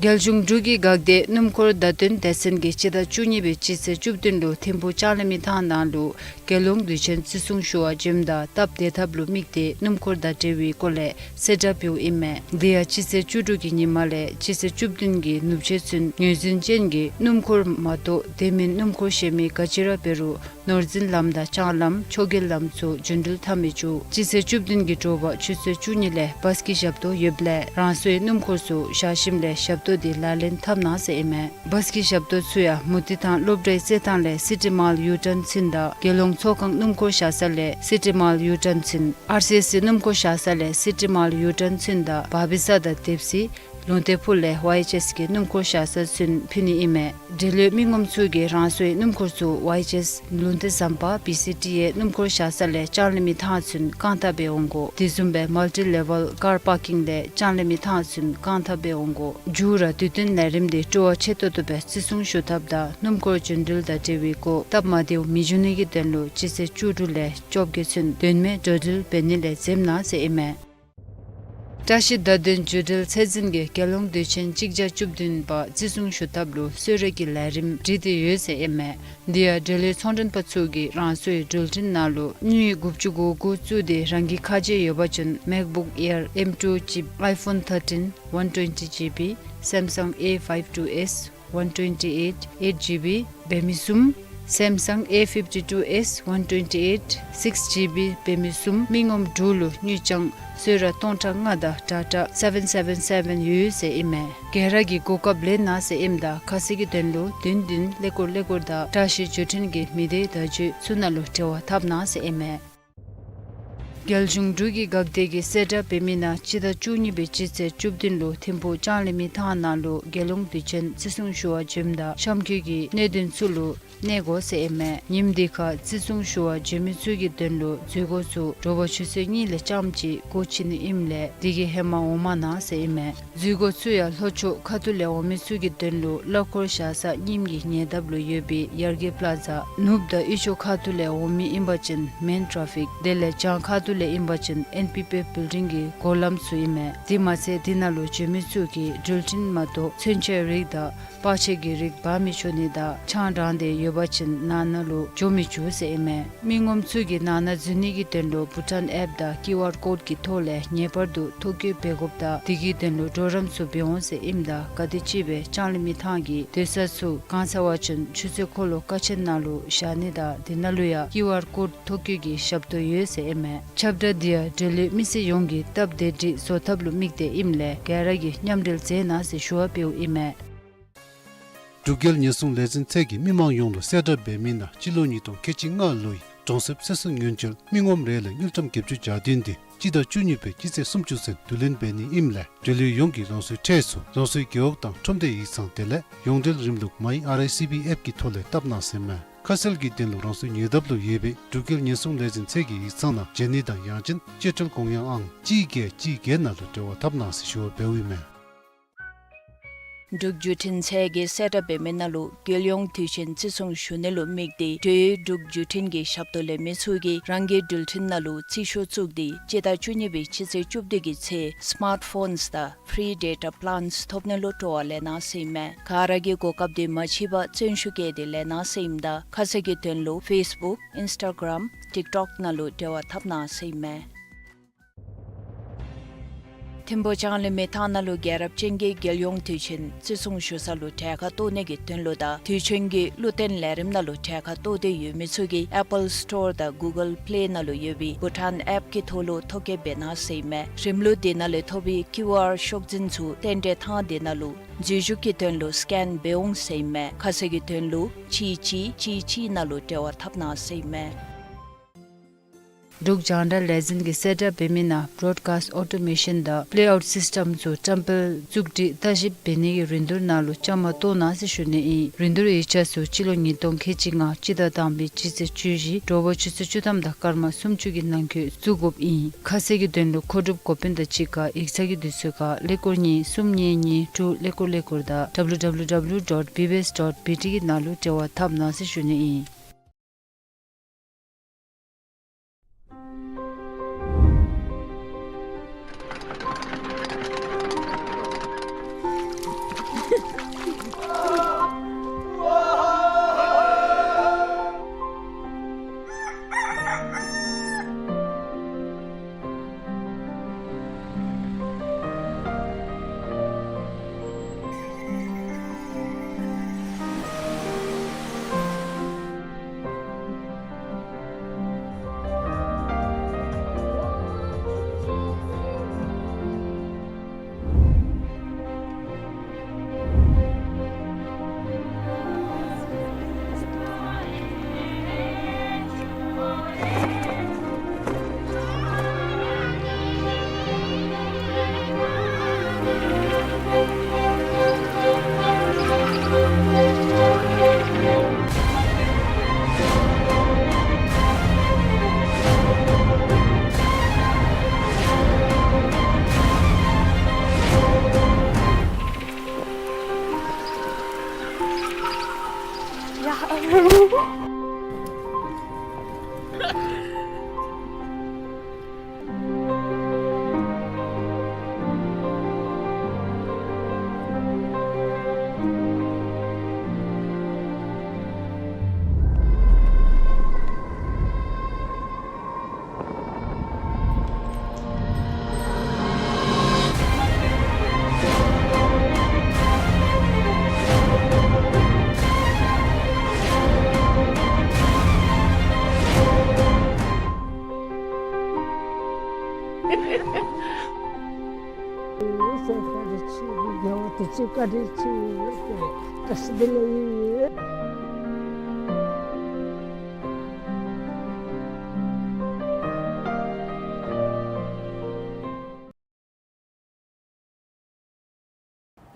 རྒྱལ་གཞུང་འབྲུག་གི་འགག་སྡེ་སྣུམ་འཁོར་བརྡ་སྟོན་སྡེ་ཚན་གྱིས་སྤྱི་ཟླ་བཅུ་གཉིས་པའི་སྤྱི་ཚེས་བཅུ་བདུན་ལུ་ཐིམ་ཕུག་ལྕང་གླིང་མི་ཐང་ནང་ལུ་རྒྱལ་ཡོངས་དུས་ཆེན་བརྩི་སྲུང་ཞུ་བར་བྱོནམ་ད་སྟབས་བདེ་ཐབས་ལུ་དམིགས་ཏེ་སྣུམ་འཁོར་དང་འབྲེལ་བའི་སྐོར་ལས་གསལ་བསྒྲགས་ཕུལཝ་ཨིན་མས། དེ་ཡང་སྤྱི་ཚེས་བཅུ་དྲུག་གི་ཉིན་མ་ལས་སྤྱི་ཚེས་བཅུ་བདུན་གྱི་ནུབ་ཕྱེད་ཚུན་ངོས་འཛིན་ཅན་གྱི་སྣུམ་འཁོར་མ་གཏོགས་དེ་མིན་སྣུམ་འཁོར་གཞན་མི་ག་ཅི་ར་འབད་རུང་ནོར་འཛིན་ལམ་དང་ལྕང་ལམ་ཆོས་རྒྱལ་ལམ་ཚུ་རྒྱུན་འགྲུལ་འཐབ་མི་བཅུག། སྤྱི་ཚེས་བཅུ་བདུན་གྱི་དྲོ་པ་ཆུ་ཚོད་བཅུ་གཉིས་ལས་བཱས་ཀྱི་ཞབས་ཏོག་ཡོདཔ་ལས་རང་སོའི་སྣུམ་འཁོར་ཚུ་བཞག་ཞིནམ་ལས་ཞབས་ཏོག་འདི་ལག་ལེན་འཐབ་གནང་ཟེར་ཨིན་མས། བཱས་ཀྱི་ཞབས་ཏོག་ཚུ་ཡང་མུ་ཏིག་ཐང་སློབ་གྲྭའི་རྩེད་ཐང་ལས་སི་ཊི་མཱལ་ཡུ་ཊརན་ཚུན་དང་རྒྱལ་ཡོངས་ཚོགས་ཁང་སྣུམ་འཁོར་བཞག་ས་ལས་སི་ཊི་མཱལ་ཡུ་ཊརན་ཚུན་ཨར་སི་ཨེས་སི་སྣུམ་འཁོར་བཞག་ས་ལས་སི་ཊི་མཱལ་ཡུ་ཊརན་ཚུན་དང་བ་བི་ས་དང་དེབ་སི་ལུང་བསྟན་ཕུག་ལས་ཝའི་ཨེཆ་ཨེས་ཀྱི་སྣུམ་འཁོར་བཞག་ས་ཚུན་ཕུལ་ནི་ཨིན་མས། འབྲེལ་ཡོད་མི་ངོམ་ཚུ་གིས་རང་སོའི་སྣུམ་འཁོར་ཚུ་ཝའི་ཨེཆ་ཨེས་ལུང་བསྟན་ཟམ་པ་བི་སི་ཊི་ཨེ་སྣུམ་འཁོར་བཞག་ས་ལས་ལྕང་གླིང་མི་ཐང་ཚུན་རྐང་ཐང་སྦེ་འོང་དགོ། དེ་བཟུམ་སྦེ་མལ་ཊི་ལེ་ཝལ་ཀར་པར་ཀིང་ལས་ལྕང་གླིང་མི་ཐང་ཚུན་རྐང་ཐང་སྦེ་འོང་དགོ། མཇུག་ར་དུས་སྟོན་ལས་རིམ་འདི་སྤྲོ་བ་ཆེ་ཏོག་ཏོ་སྦེ་བརྩི་སྲུང་ཞུ་ཐབས་དང་སྣུམ་འཁོར་རྒྱུན་འགྲུལ་དང་འབྲེལ་བའི་སྐོར་སྟབས་མ་བདེཝ་མི་འབྱུང་ནི་གི་དོན་ལུ་སྤྱི་ཚེས་བཅུ་དྲུག་ལས་བཅོ་བརྒྱད་ཚུན་དོན་མེད་འགྲོ་འགྲུལ་འབད་ནི་ལས་འཛེམ་གནང་ཟེར་ཨིན་མས། བཀྲ་ཤིས་བརྡ་དོན་བརྒྱུད་འབྲེལ་ཚད་འཛིན་གྱིས་རྒྱལ་ཡོངས་དུས་ཆེན་གཅིག་བརྒྱ་བཅུ་བདུན་པ་བརྩི་སྲུང་ཞུ་ཐབས་ལུ་གསོལ་རས་ཀྱི་ལས་རིམ་བསྒྲིགས་ཏེ་ཡོད་ཟེར་ཨིན་མས། དེ་ཡང་འབྲེལ་ཡོད་ཚོང་མགྲོན་པ་ཚུ་གིས་རང་སོའི་འགྲུལ་འཕྲིན་ནང་ལུ་དངུལ་དགུ་བཅུ་གོ་དགུ་བཙུགས་ཏེ་རང་གི་ཁ་རྗེ་ཡོད་པ་ཅིན་མེཀ་བུཀ་ཨེར་ཨེམ་ཊུ་ཅིབ་ཨའི་ཕོན་ཐར་ཊིན་ཝན་ཊུ་ཝེན་ཊི་ཇི་བི་སེམ་སང་ཨེ་ཕའིབ་ཊུ་ཨེས་ཝན་ཊུ་ཝེན་ཊི་ཨེཊ་ཨེཊ་ཇི་བི་འབད་མི་གསུམ། སེམ་སང་ཨེ་ཕིབ་ཊི་ཊུ་ཨེས་ཝན་ཊུ་ཝེན་ཊི་ཨེཊ་སིགས་ཇི་བི་འབད་མི་གསུམ་མི་ངོམ་དྲུག་ལུ་དངུལ་རྐྱང་གསོལ་རས་སྟོང་ཕྲག་ལྔ་དང་ཊ་ཊ་སེ་བེན་སེ་བེན་སེ་བེན་ཡོད་ཟེར་ཨིན་མས། ག་ར་གིས་གོ་སྐབས་ལེན་གནང་ཟེར་ཨིནམ་ད་ཁ་གསལ་གྱི་དོན་ལུ་བདུན་བདུན་ཀླད་ཀོར་ཀླད་ཀོར་དང་བཀྲ་ཤིས་བརྒྱུད་འཕྲིན་གྱི་མི་སྡེ་བརྡ་བརྒྱུད་ཚུ་ནང་ལུ་འབྲེལ་བ་འཐབ་གནང་ཟེར་ཨིན་མས། རྒྱལ་གཞུང་འབྲུག་གི་འགག་སྡེ་གིས་གསལ་བསྒྲགས་འབད་མི་ནང་སྤྱི་ཟླ་བཅུ་གཉིས་པའི་སྤྱི་ཚེས་བཅུ་བདུན་ལུ་ཐིམ་ཕུག་ལྕང་གླིང་མི་ཐང་ནང་ལུ་རྒྱལ་ཡོངས་དུས་ཆེན་བརྩི་སྲུང་ཞུ་བར་བྱོནམ་ད་གཤམ་འཁོད་ཀྱི་གནད་དོན་ཚུ་ལུ་གནས་དགོ་ཟེར་ཨིན་མས། ཉིནམ་དེ་ཁར་བརྩི་སྲུང་ཞུ་བར་བྱོན་མི་ཚུ་གི་དོན་ལུ་འཛུལ་སྒོ་ཚུ་དྲོ་པ་ཆུ་ཚོད་གཉིས་ལས་རྐྱངམ་ཅིག་སྒོ་ཕྱེ་ནི་ཨིནམ་ལས་དེ་གི་ཧེ་མ་འོང་མ་གནང་ཟེར་ཨིན་མས། འཛུལ་སྒོ་ཚུ་ཡང་ལྷོ་ཕྱོགས་ཁ་ཐུག་ལས་འོང་མི་ཚུ་གི་དོན་ལུ་གླ་འཁོར་བཞག་ས་རྙིངམ་གི་ཉེ་འདབས་ལུ་ཡོད་པའི་ཡར་རྒྱས་པླ་ཛ། ནུབ་དང་དབུས་ཕྱོགས་ཁ་ཐུག་ལས་འོང་མི་ཨིན་པ་ཅིན་མེན་ཊ་ར་ཕིག། དེ་ལས་བྱང་ཁ་ཐུག་ལས་ཨིན་པ་ཅིན་ཨེན་པི་པི་བིལ་ཌིང་གི་སྒོ་ལམ་ཚུ་ཨིན་མས། དེ་མ་ཚད་དེ་ནང་ལུ་བྱོན་མི་ཚུ་གིས་འགྲུལ་འཕྲིན་མ་གཏོགས་མཚོན་ཆའི་རིགས་དང་པར་ཆས་ཀྱི་རིགས་འབག་མི་ཆོག་ནི་དང་ཆང་དྲངས་ཏེ་ཡོད་པ་ཅིན་ནང་ན་ལུ་འགྱོ་མི་བཅུག་ཟེར་ཨིན་མས། མི་ངོམ་ཚུ་གིས་ནང་ན་འཛུལ་ནི་གི་དོན་ལུ་བྷུ་ཊཱན་ཨེཔ་དང་ཀིའུ་ཨར་ཀོཌ་ཀྱི་ཐོག་ལས་ངེས་པར་དུ་ཐོ་བཀོད་འབད་དགོཔ་དང་དེ་གི་དོན་ལུ་གྲོགས་རམ་ཚུ་འབད་འོང་ཟེར་ཨིནམ་ད་ག་དེམ་ཅིག་སྦེ་ལྕང་གླིང་མི་ཐང་གི་སྡོད་ས་ཚུ་གང་ཚ་བ་ཅིན་ཆུ་ཚོད་འཁོར་ལོ་ཀ་ཆེན་ནང་ལུ་བཞག་ནི་དང་དེ་ནང་ལུ་ཡང་ཀིའུ་ཨར་ཀོཌ་ཐོ་བཀོད་ཀྱི་ཞབས་ཏོག་ཡོད་ཟེར་ཨིན་མས། ཁྱབ་བསྒྲགས་འདི་ཡང་འབྲེལ་ཡོད་མི་སེར་ཡོངས་ཀྱིས་སྟབས་བདེ་སྒྲིག་བཟོ་ཐབས་ལུ་དམིགས་ཏེ་ཨིནམ་ལས་ག་ར་གིས་མཉམ་འབྲེལ་མཛད་གནང་ཟེར་ཞུ་བ་འབདཝ་ཨིན་མས། འབྲུག་རྒྱལ་ཉེན་སྲུང་ལས་འཛིན་ཚད་ཀྱིས་མི་མང་ཡོངས་ལུ་གསལ་བསྒྲགས་འབད་མི་ནང་སྤྱི་ལོ་ཉིས་སྟོང་ཁལ་གཅིག་ལྔ་ལོའི་གྲོང་གསེབ་སོ་སོའི་ཉུང་ཕྱིར་མི་ངོམ་རེ་ལུ་དངུལ་ཀྲམ་བརྒྱད་ཅུ་གྱ་བདུན་དེ་སྤྱི་ཟླ་བཅུ་གཉིས་པའི་སྤྱི་ཚེས་སུམ་ཅུ་ཚུན་བསྡུ་ལེན་འབད་ནི་ཨིནམ་ལས་འབྲེལ་ཡོད་ཡོངས་ཀྱིས་རང་སོའི་ཁྲལ་ཚུ་རང་སོའི་རྒེད་འོག་དང་ཁྲོམ་སྡེ་ཡིག་ཚང་དེ་ལས་ཡོངས་འབྲེལ་རིམ་ལུགས་མའི་ཨར་ཨའི་སི་བི་ཨེཔ་ཀྱི་ཐོག་ལས་བཏབ་གནང་ཟེར་མས། ཁ་གསལ་གྱི་དོན་ལུ་རང་སོའི་ཉེ་འདབས་ལུ་ཡོད་པའི་འབྲུག་རྒྱལ་ཉེན་སྲུང་ལས་འཛིན་ཚད་ཀྱི་ཡིག་ཚང་ནང་བྱོན་ནི་དང་ཡང་ཅིན་སྤྱོད་ཁྲལ་གོང་ཡང་ཨང་གཅིག་བརྒྱད་གཅིག་བརྒྱད་ནང་ལུ་འབྲེལ་བ་འཐབ་གནང་ཟེར་ཞུ་བ་འབདཝ་ཨིན་མས། འབྲུག་བརྒྱུད་འཕྲིན་ཚད་ཀྱིས་གསལ་བསྒྲགས་འབད་མི་ནང་ལུ་རྒྱལ་ཡོངས་དུས་ཆེན་བརྩི་སྲུང་ཞུ་ནི་ལུ་དམིགས་ཏེ་འབྲེལ་ཡོད་འབྲུག་བརྒྱུད་འཕྲིན་གྱི་ཞབས་ཏོག་ལེན་མི་ཚུ་གིས་རང་གི་འགྲུལ་འཕྲིན་ནང་ལུ་རྩིས་ཤོག་བཙུགས་ཏེ་སྤྱི་ཟླ་བཅུ་གཉིས་པའི་སྤྱི་ཚེས་བཅུ་བདུན་གྱི་ཚེ་སི་མཱརཊ་ཕོནསི་དང་ཕི་རི་ཌེ་ཊ་པི་ལཱནསི་ཐོབ་ནི་ལུ་སྤྲོ་བ་ལེན་གནང་ཟེར་ཨིན་མས། ག་ར་གིས་གོ་སྐབས་འདི་མ་འཕྱད་པར་བརྩོན་ཤུགས་བསྐྱེད་དེ་ལེན་གནང་ཟེར་ཨིནམ་ད་ཁ་གསལ་གྱི་དོན་ལུ་ཕེསི་བུཀ་ཨིནསི་ཊ་གརམ་ཊིཀ་ཊོཀ་ནང་ལུ་འབྲེལ་བ་འཐབ་གནང་ཟེར་ཨིན་མས། ཐིམ་ཕུ་ལྕང་གླིང་མི་ཐང་ནང་ལུ་རྒྱལ་རབས་ཅན་གྱི་རྒྱལ་ཡོངས་དུས་ཆེན་བརྩི་སྲུང་ཞུ་ས་ལུ་གྲལ་ཁར་གཏོགས་ནི་གི་དོན་ལུ་དང་དུས་ཆེན་གྱི་བློ་བརྟན་ལས་རིམ་ནང་ལུ་གྲལ་ཁར་གཏོགས་ཏེ་ཡོད་མི་ཚུ་གིས་Apple Store དང་Google Play ནང་ལུ་ཡོད་པའི་བྷུ་ཊཱན་ཨེཔ་ཀྱི་ཐོག་ལུ་ཐོ་བཀོད་འབད་གནང་ཟེར་ཨིན་མས། རིམ་ལུགས་དེ་ནང་ལས་ཐོབ་པའི་ཀིའུ་ཨར་ཤོག་འཛིན་ཚུ་རྟེན་འབྲེལ་ཐང་དེ་ནང་ལུ་འཛུལ་ཞུགས་ཀྱི་དོན་ལུ་སི་ཀེན་འབད་འོང་ཟེར་ཨིན་མས། ཁ་གསལ་གྱི་དོན་ལུ་གཅིག་གཅིག་གཅིག་གཅིག་ནང་ལུ་འབྲེལ་བ་འཐབ་གནང་ཟེར་ཨིན་མས། འབྲུག་རྒྱང་བསྒྲགས་ལས་འཛིན་གྱིས་གསལ་བསྒྲགས་འབད་མི་ནང་བྲོཌ་ཀཱསཊ་ཨོ་ཊོ་མེ་ཤཱན་དང་པེ་ལེ་ཨའུཊ་སིསི་ཊེམ་ཚུ་བཀྲམ་སྤེལ་བཙུགས་སྒྲིག་ལྟ་ཞིབ་འབད་ནི་གི་རིན་བསྡུར་ནང་ལུ་བཅའ་མར་གཏོགས་གནང་ཟེར་ཞུ་ནི་ཨིན། རིན་བསྡུར་ཡིག་ཆ་ཚུ་སྤྱི་ལོ་ཉིས་སྟོང་ཁལ་གཅིག་ལྔ་སྤྱི་ཟླ་དང་པའི་སྤྱི་ཚེས་བཅུ་བཞི་དྲོ་པ་ཆུ་ཚོད་བཅུ་ཐམ་དང་སྐར་མ་སུམ་ཅུ་གི་ནང་འཁོད་བཙུགས་དགོཔ་ཨིན། ཁ་གསལ་གྱི་དོན་ལུ་མཁོ་སྒྲུབ་འགོ་དཔོན་དང་གཅིག་ཁར་ཡིག་ཚང་གི་དུས་ཚོད་ཁར་ཀླད་ཀོར་གཉིས་གསུམ་གཉིས་གཉིས་དྲུག་ཀླད་ཀོར་ཀླད་ཀོར་དང་W W W dot B B S dot B T གི་ནང་ལུ་འབྲེལ་བ་འཐབ་གནང་ཟེར་ཞུ་ནི་ཨིན།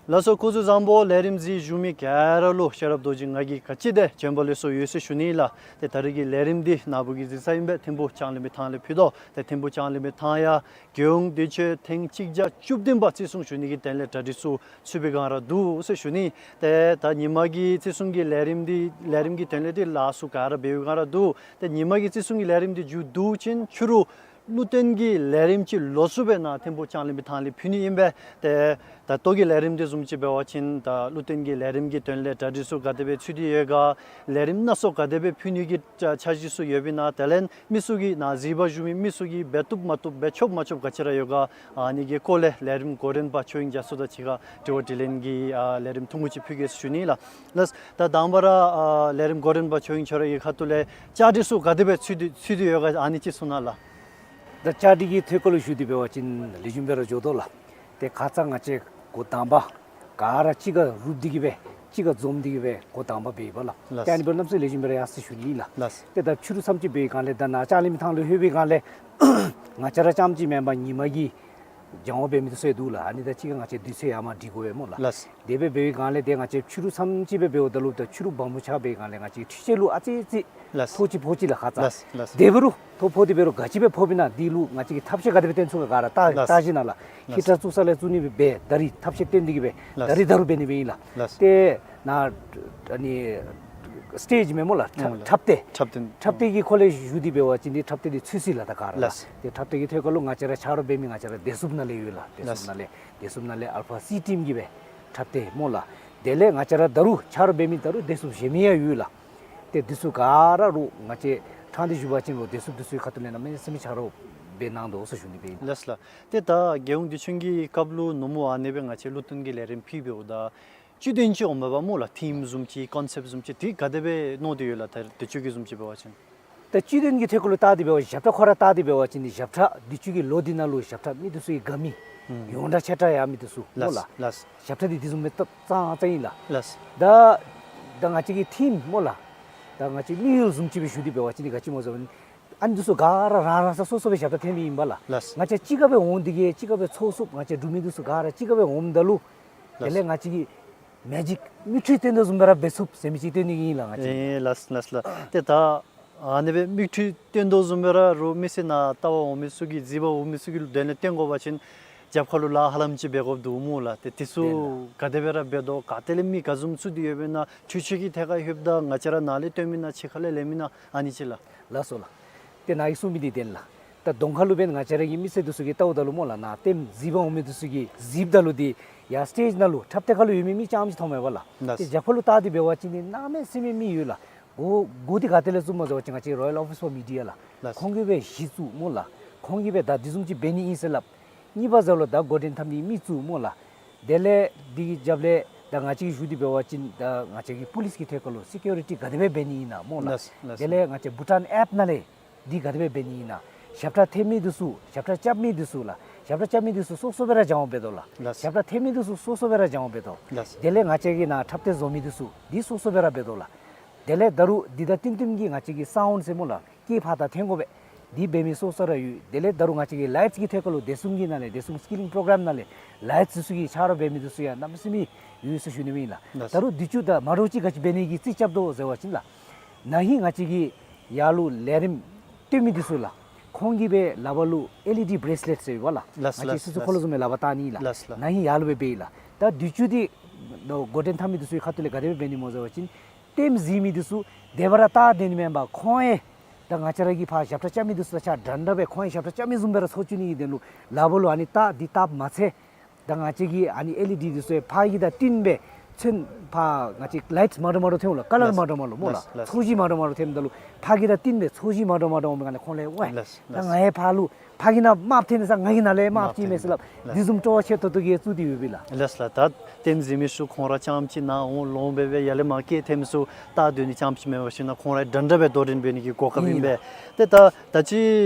ལགས་སོ། སྐུ་གཟུགས་བཟང་པོ། ལས་རིམ་གཟིགས་བཞུགས་མི་ག་ར་ལུ་ཤེས་རབ་རྡོ་རྗེ་ང་གིས་ག་ཅི་དེ་བྱོན་པ་ལེགས་སོ་ཡོད་ཟེར་ཞུ་ནི་ལགས། ཏེ་ད་རིས་ཀྱི་ལས་རིམ་འདི་ནཱ་བུ་གིས་གཟིགས་ས་ཨིན་པས། ཐིམ་ཕུ་ལྕང་གླིང་མི་ཐང་ལས་ཕུལ་དོ། ཏེ་ཐིམ་ཕུ་ལྕང་གླིང་མི་ཐང་ཡང་རྒྱལ་ཡོངས་དུས་ཆེན་ཐེངས་གཅིག་བརྒྱ་བཅུ་བདུན་པ་བརྩི་སྲུང་ཞུ་ནི་གི་དོན་ལས་གྲ་སྒྲིག་ཚུ་ཚུད་པའི་སྒང་ར་འདུག་ཟེར་ཞུ་ནི། ཏེ་ད་ཉིན་མ་གི་བརྩི་སྲུང་གི་ལས་རིམ་འདི་ལས་རིམ་གྱི་དོན་ལས་འདི་ལཱ་ཚུ་ག་ར་འབད་བའི་སྒང་ར་འདུག། ཏེ་ཉིན་མ་གི་བརྩི་སྲུང་གི་ལས་རིམ་འདི་མཇུག་བསྡུ་ཞིནམ་ཕྱི་རུ་ཀླུ་བཙན་གྱི་ལས་རིམ་ཅིག་ལོགས་སུ་སྦེ་ནཱ་ཐིམ་ཕུ་ལྕང་གླིང་མི་ཐང་ལས་ཕུལ་ནི་ཨིན་པས། ཏེ་ད་ལྟོ་གི་ལས་རིམ་འདི་བཟུམ་ཅིག་འབད་བ་ཅིན་ད་ཀླུ་བཙན་གྱི་ལས་རིམ་གྱི་དོན་ལས་གྲ་སྒྲིག་ཚུ་ག་དེ་སྦེ་ཚུད་དེ་ཡོད་ག། ལས་རིམ་སྣ་ཚོགས་ག་དེ་སྦེ་ཕུལ་ནི་གི་འཆར་གཞི་ཚུ་ཡོདཔ་ཨིན་ན། དེ་ལས་མི་ཚུ་གིས་ནཱ་གཟིགས་པར་བཞུགས་མི་མི་ཚུ་གིས་འབད་བཏུབ་མ་བཏུབ་འབད་ཆོག་མ་ཆོག་ག་ཅི་ར་ཡོད་ག། ཨ་ནི་གི་སྐོར་ལས་ལས་རིམ་འགོ་འདྲེན་པ་ཆོས་དབྱིངས་རྒྱ་མཚོ་དང་གཅིག་ཁར་དྲི་བ་དྲིས་ལན་གྱི་ཨ་ལས་རིམ་ཐུང་ཀུ་ཅིག་ཕུལ་གེ་ཟེར་ཞུ་ནི་ལགས། ལགས། ད་དང་པ་ར་ཨ་ལས་རིམ་འགོ་འདྲེན་པ་ཆོས་དབྱིངས་ཁྱོད་ར་གི་ཁ་ཐུག་ལས་བཅའ་སྒྲིག་ཚུ་ག་དེ་སྦེ་ཚུད་དེ་ཚུད་དེ་ཡོད་ག། ཨ་ནི་ཅིག་གསུང་གནང་ལགས། ད་བཅའ་སྒྲིག་གི་ཐད་ཁར་ལུ་ཞུ་སྟེ་འབད་བ་ཅིན་ལེགས་ཤོམ་སྦེ་ར་འགྱོ་དོ་ལགས། ཏེ་ཁ་ཙ་ང་བཅས་འགོ་དང་པ་ག་ར་གཅིག་ཁར་རུབ་སྟེ་གི་སྦེ་གཅིག་ཁར་འཛོམས་ཏེ་གི་སྦེ་འགོ་དང་པ་འབད་ཡི་པ་ལགས། ལགས། ཏེ་ཨ་ནི་འབདཝ་ད་གནམ་མེད་ས་མེད་ལེགས་ཤོམ་སྦེ་ར་ཡར་སོ་ཡི་ཟེར་ཞུ་ནི་ལགས། ལགས། ཏེ་ད་ཕྱི་རུ་མཚམས་ཅིག་འབད་བའི་སྒང་ལས་ད་ནཱ་ལྕང་གླིང་མི་ཐང་ལུ་ལྷོད་པའི་སྒང་ལས་ང་བཅས་ར་རྐྱངམ་ཅིག་མེན་པར་ཉིན་མ་གི་སྦྱང་བ་འབད་མི་འདི་ཚུ་ཡང་འདུག་ལགས། ཨ་ནི་ད་གཅིག་ཁར་ང་བཅས་དུས་ཚོད་ཡར་མར་སྒྲིག་དགོ་པས་སྨོ་ལགས། ལགས། དེ་སྦེ་འབད་བའི་སྒང་ལས་ཏེ་ང་བཅས་ཕྱི་རུ་མཚམས་ཅིག་སྦེ་འབདཝ་ད་ལུ་ད་ཕྱི་རུ་བང་བུ་ཆགས་པའི་སྒང་ལས་ང་བཅས་འཕྲུལ་ཆས་ལུ་ཨ་ཙི་ཙི་ལགས། ཕོག་ཅི་ཕོག་ཅི་ལགས་ཁ་ཙ། ལགས། ལགས། དེ་འབད་རུང་ཐོ་ཕོག་སྟེ་འབད་རུང་ག་ཅི་སྦེ་ཕོགཔ་ཨིན་ན་འདི་ལུ་ང་བཅས་ཀྱིས་ཐབས་ཤེས་ག་དེ་སྦེ་བཏོན་ཚུགས་ག་ག་ར་བལྟ་ལགས། བལྟ་ཞིན་ན་ལགས། ལགས། ཧི་ཊར་བཙུགས་ས་ལས་བཙུགས་ནི་སྦེ་ད་རིས་ཐབས་ཤེས་བཏོན་ཏེ་གི་སྦེ་ལགས། ད་རིས་ད་རུང་འབད་ནི་སྦེ་ཨིན་ལགས། ལགས། ཏེ་ནཱ་ཨ་ནི་སི་ཊེཇ་མེན་སྨོ་ལགས། ཨོ་ལགས། འཁྲབ་སྟེགས། འཁྲབ་སྟེགས། འཁྲབ་སྟེགས་ཀྱི་ཁ་ལས་ཞུ་སྟེ་འབད་བ་ཅིན་འདི་འཁྲབ་སྟེགས་འདི་ཚུད་ཅི་ལགས་ད་ག་ར་ལགས། ལགས། ཏེ་འཁྲབ་སྟེགས་ཀྱི་ཐད་ཁར་ལུ་ང་བཅས་ར་ཆ་རོགས་འབད་མི་ང་བཅས་ར་བདེ་སྲུངཔ་ནང་ལས་ཡོད་ལགས། བདེ་སྲུངཔ་ནང་ལས། བདེ་སྲུངཔ་ནང་ལས་ཨལ་ཕ་སི་ཊིམ་གྱིས་སྦེ་འཁྲབ་སྟེགས་སྨོ་ལགས། དེ་ལས་ང་བཅས་ར་ད་རུང་ཆ་རོགས་འབད་མི་ད་རུང་བདེ་སྲུངཔ་གཞན་མི་ཡང་ཡོད་ལགས། ཏེ་འདི་ཚུ་ག་ར་རུང་ང་བཅས་ཕྲང་སྟེ་ཞུ་བ་ཅིན་རུང་བདེ་སྲུངཔ་འདི་ཚུ་གི་ཁ་ཐུག་ལས་གནམ་མེད་ས་མེད་ཆ་རོགས་ འབད་གནང་དོ་ཟེར་ཞུ་ནི་སྦེ་ཨིན། ལགས་ལགས། ཏེ་ད་རྒྱལ་ཡོངས་དུས་ཆེན་གྱི་སྐབས་ལུ་ནུབ་མོ་ཨ་ནི་སྦེ་ང་བཅས་ལུ་སྟོན་གྱི་ལས་རིམ་ཕུལ་འབདཝ་ད་བཅུད་དོན་ཅིག་འོངམ་མས་པ་སྨོ་ལགས། ཐིམ་བཟུམ་ཅིག་ཀོན་སེཔཊ་བཟུམ་ཅིག་དེ་ག་དེ་སྦེ་མནོ་སྟེ་ཡོད་ལགས། ད་དུས་ཅི་གི་བཟུམ་ཅིག་འབད་བ་ཅིན། ད་བཅུད་དོན་གྱི་ཐད་ཁར་ལུ་བལྟ་སྟེ་འབད་བ་ཞབས་ཁྲ་ཁོ་ར་བལྟ་སྟེ་འབད་བ་ཅིན་ནི་ཞབས་ཁྲ་དུས་ཅི་གི་ལོ་འདི་ནང་ལུ་ཞབས་ཁྲ་མི་འདི་ཚུ་གིས་དགའ་མི་ཡོངས་གྲགས་ཆེ་དྲགས་ཡོད་མི་འདི་ཚུ་སྨོ་ལགས། ལགས་ལགས། ཞབས་ཁྲ་འདི་དེ་བཟུམ་མའི་ཏོག་ཙམ་ཙམ་ཨིན་ལགས། ལགས། ད་ད་ང་བཅས་ཀྱི་ཐིམ་སྨོ་ལགས། ད་ང་བཅས་དམིགས་ཡུལ་བཟུམ་ཅིག་སྦེ་ཞུ་སྟེ་འབད་བ་ཅིན་ནི་ག་ཅི་སྨོ་ཟེར་བ་ཅིན་ཨ་ནི་འདི་ཚུ་ག་ར་རང་རང་ས་སོ་སོ་སྦེ་ཞབས་ཁྲ་འཐེན་མི་ཨིན་པས་ལགས། ལགས། ང་བཅས་གཅིག་ཁར་སྦེ་འོང་སྟེ་གིས་གཅིག་ཁར་སྦེ་ཚོགས་ཚུགསཔ་ང་བཅས་འབྲུག་མི་འདི་ཚུ་ག་ར་གཅིག་ཁར་སྦེ་འོངམ་ད་ལུ། ལགས། དེ་ལས་ང་བཅས་ཀྱིས་མེ་ཇིག་མིག་འཕྲུལ་སྟོན་དོ་བཟུམ་སྦེ་ར་འབད་ཚུགསཔ་ཟེར་མི་ཅིག་སྟོན་ནི་ཨིན་ལགས་ང་བཅས། ཨེ་ལགས་ལགས་ལགས། ཏེ་ད་ཨ་ནི་སྦེ་མིག་འཕྲུལ་སྟོན་དོ་བཟུམ་སྦེ་ར་རོགས་མི་སེར་ནཱ་ལྟ་བར་འོང་མི་ཚུ་གིས་གཟིགས་པར་འོང་མི་ཚུ་གི་དོན་ལས་སྟོན་དགོ་པ་ཅིན་རྒྱབ་ཁ་ལུ་ལཱ་ཧ་ལམ་ཅིག་འབད་དགོཔ་འདུག་སྨོ་ལགས། ཏེ་དེ་ཚུ་ཨེ་ལགས། ག་དེ་སྦེ་ར་འབད་དོ་ག་ཏེ་ལས་མི་ག་བཟུམ་ཚུད་དེ་ཡོདཔ་ཨིན་ན་འཕྲུལ་ཆས་ཀྱི་ཐད་ཁར་ལྷོདཔ་ད་ང་བཅས་ར་ནཱ་ལས་སྟོན་མི་ཨིན་ན་ཕྱི་ཁ་ལས་ལེན་མི་ཨིན་ན་ཨ་ནི་ཅིག་ལགས། ལགས་སོ་ལགས། ཏེ་ནཱ་གིས་གསུངས་མི་འདི་བདེན་ལགས། ད་གདོང་ཁ་ལུ་འབདན་ང་བཅས་ར་གི་མི་སེར་འདི་ཚུ་གིས་བལྟཝ་ད་ལུ་སྨོ་ལགས་ནཱ་ལྟདམོ་གཟིགས་པར་འོང་མི་འདི་ཚུ་གིས་གཟིགསཔ་ད་ལུ་འདི་ཡར་སི་ཊེཇ་ནང་ལུ་འཁྲབ་སྟེགས་ཁ་ལུ་ཡོད་མི་མི་རྐྱངམ་ཅིག་མཐོངམ་མས་པ་ལགས། ལགས། ཏེ་རྒྱབ་ཁ་ལུ་བལྟ་སྟེ་འབད་བ་ཅིན་ནི་གནམ་མེད་ས་མེད་མི་ཡོད་ལགས། འགོ་འགོ་འདི་ག་ཏེ་ལས་བཙུགསཔ་སྨོ་ཟེར་བ་ཅིན་ང་བཅས་རོ་ཡལ་ཨོ་ཕིས་ཕོར་མི་ཌི་ཡ་ལགས། ལགས། ཁོང་གིས་སྦེ་གཞི་བཙུགས་སྨོ་ལགས། ཁོང་གིས་སྦེ་ད་འདི་བཟུམ་ཅིག་འབད་ནི་ཨིན་ཟེར་སླབ། གཉིས་པ་ཟེར་ལོ་ད་འགོ་འདྲེན་འཐབ་ནི་མི་བཙུགས་སྨོ་ལགས། དེ་ལས་འདི་གི་རྒྱབ་ལས་ད་ང་བཅས་ཀྱིས་ཞུ་སྟེ་འབད་བ་ཅིན་ད་ང་བཅས་ཀྱི་པོ་ལིསི་གི་ཐད་ཁར་ལུ་སི་ཀིའུ་རི་ཊི་ག་དེ་སྦེ་འབད་ནི་ཨིན་ན་སྨོ་ལགས། ལགས་ལགས། དེ་ལས་ང་བཅས་བྷུ་ཊཱན་ཨེཔ་ནང་ལས་འདི་ག་དེ་སྦེ་འབད་ནི་ཨིན་ན། ཞབས་ཁྲ་འཐེན་མི་འདི་ཚུ་ཞབས་ཁྲ་རྐྱབ་མི་འདི་ཚུ་ལགས། ཞབས་ཁྲ་རྐྱབ་མི་འདི་ཚུ་སོ་སོ་སྦེ་ར་སྦྱང་བ་འབད་དོ་ལགས། ལགས། ཞབས་ཁྲ་འཐེན་མི་འདི་ཚུ་སོ་སོ་སྦེ་ར་སྦྱང་བ་འབད་དོ། ལགས། དེ་ལས་ང་བཅས་ཀྱི་ནཱ་འཁྲབ་སྟེགས་བཟོ་མི་འདི་ཚུ་འདི་སོ་སོ་སྦེ་ར་འབད་དོ་ལགས། དེ་ལས་ད་རུང་འདི་དང་བསྟུན་བསྟུན་གྱི་ང་བཅས་ཀྱི་སའུནཌ་ཟེར་སྨོ་ལགས། སྐད་ཕར་དང་འཐེན་དགོ་པས། འདི་འབད་མི་སོ་སོ་ར་ཡོད། དེ་ལས་ད་རུང་ང་བཅས་ཀྱི་ལའིཊསི་གི་ཐད་ཁར་ལུ་བདེ་སྲུང་གི་ནང་ལས་བདེ་སྲུང་སི་ཀི་ལིང་པོ་རོ་གརམ་ནང་ལས་ལའིཊསི་འདི་ཚུ་གི་ཆ་རོགས་འབད་མི་འདི་ཚུ་ཡང་གནམ་མེད་ས་མེད་ཡོད་ཟེར་ཞུ་ནི་ཨིན་ལགས། ལགས། ད་རུང་དུས་ཅི་ད་མ་འདྲཝ་ཅིག་ག་ཅི་འབད་ནི་གི་རྩིས་རྐྱབ་དོ་ཟེར་བ་ཅིན་ལགས། ན་ཧིང་ང་བཅས་ཀྱི་ཡར་ལུ་ལས་རིམ་སྟོན་མི་འདི་ཚུ་ལགས། ཁོང་གིས་སྦེ་ལག་པར་ལུ་ཨེལ་ཨི་ཌི་བྲེསི་ལེཊ་ཟེར་ཡོད་པ་ལགས། ལགས་ལགས། ང་བཅས་སོ་སོ་ལགས། ཁོ་ལུ་བཟུམ་སྦེ་ལག་པར་བཏགས་ནི་ལགས། ལགས་ལགས། ན་ཧིང་ཡར་ལུ་སྦེ་འབད་ཡི་ལགས། ད་དུས་ཅི་འདི་འགོ་འདྲེན་འཐབ་མི་འདི་ཚུ་གི་ཁ་ཐུག་ལས་ག་དེ་སྦེ་འབད་ནི་སྨོ་ཟེར་བ་ཅིན་ལྟདམོ་གཟིགས་མི་འདི་ཚུ་དེ་སྦེ་ར་བལྟ་སྡོད་ནི་མེན་པར་ཁོང་ཡང་ད་ང་བཅས་ར་གི་ཕར་ཞབས་ཁྲ་རྐྱབ་མི་འདི་ཚུ་དང་ཆ་འདྲན་འདྲ་སྦེ་ཁོང་ཡང་ཞབས་ཁྲ་རྐྱབ་མི་བཟུམ་སྦེ་ར་ཚོར་བཅུག་ནི་གི་དོན་ལུ་ལག་པར་ལུ་ཨ་ནི་བཏགས་འདི་བཏགསཔ་མ་ཚད་ད་ང་བཅས་ཀྱི་ཨ་ནི་ཨེལ་ཨི་ཌི་འདི་ཚུ་ཡང་ཕར་གི་དང་བསྟུན་སྦེ་ཚོན་ཕར་ང་བཅས་ལའིཊསི་མ་འདྲཝ་མ་འདྲཝ་འཐེནམ་ལགས། ཀ་ལར་ལགས། མ་འདྲཝ་མ་འདྲཝ་སྨོ་ལགས། ལགས་ལགས། ཚོས་གཞི་མ་འདྲཝ་མ་འདྲཝ་འཐེནམ་ད་ལུ་ཕར་གི་དང་བསྟུན་སྦེ་ཚོས་གཞི་མ་འདྲཝ་མ་འདྲཝ་འོངམ་ད་ལུ་ཁོང་ལས་ཝའི་ལགས་ད་ལགས། ང་ཡང་ཕར་ལུ་ཕར་གི་ནང་དམརཔོ་འཐེན་ནི་ས་ང་གི་ནང་ལས་དམརཔོ་ཅིག་མས་ཟེར་སླབ། ལགས། དེ་བཟུམ་སྤྲོ་བ་ཆེ་ཏོག་ཏོ་གིས་བཙུགས་ཏེ་ཡོད་པས་ལགས། ལགས་ལགས། ད་ལྟདམོ་གཟིགས་མི་ཚུ་ཁོང་ར་རྐྱངམ་ཅིག་ནཱ་འོང་ལོང་འབད་འབད་ཡར་ལས་མར་སྐད་འཐེན་མི་ཚུ་བལྟ་སྡོད་ནི་རྐྱངམ་ཅིག་མེན་པར་ཞུ་ན་ཁོང་ར་འདྲན་འདྲ་སྦེ་དོ་འགྲན་འབད་ནི་གི་གོ་སྐབས་ཨིན་ཨིན་པས། ལགས། ཏེ་ད་ད་ཅི་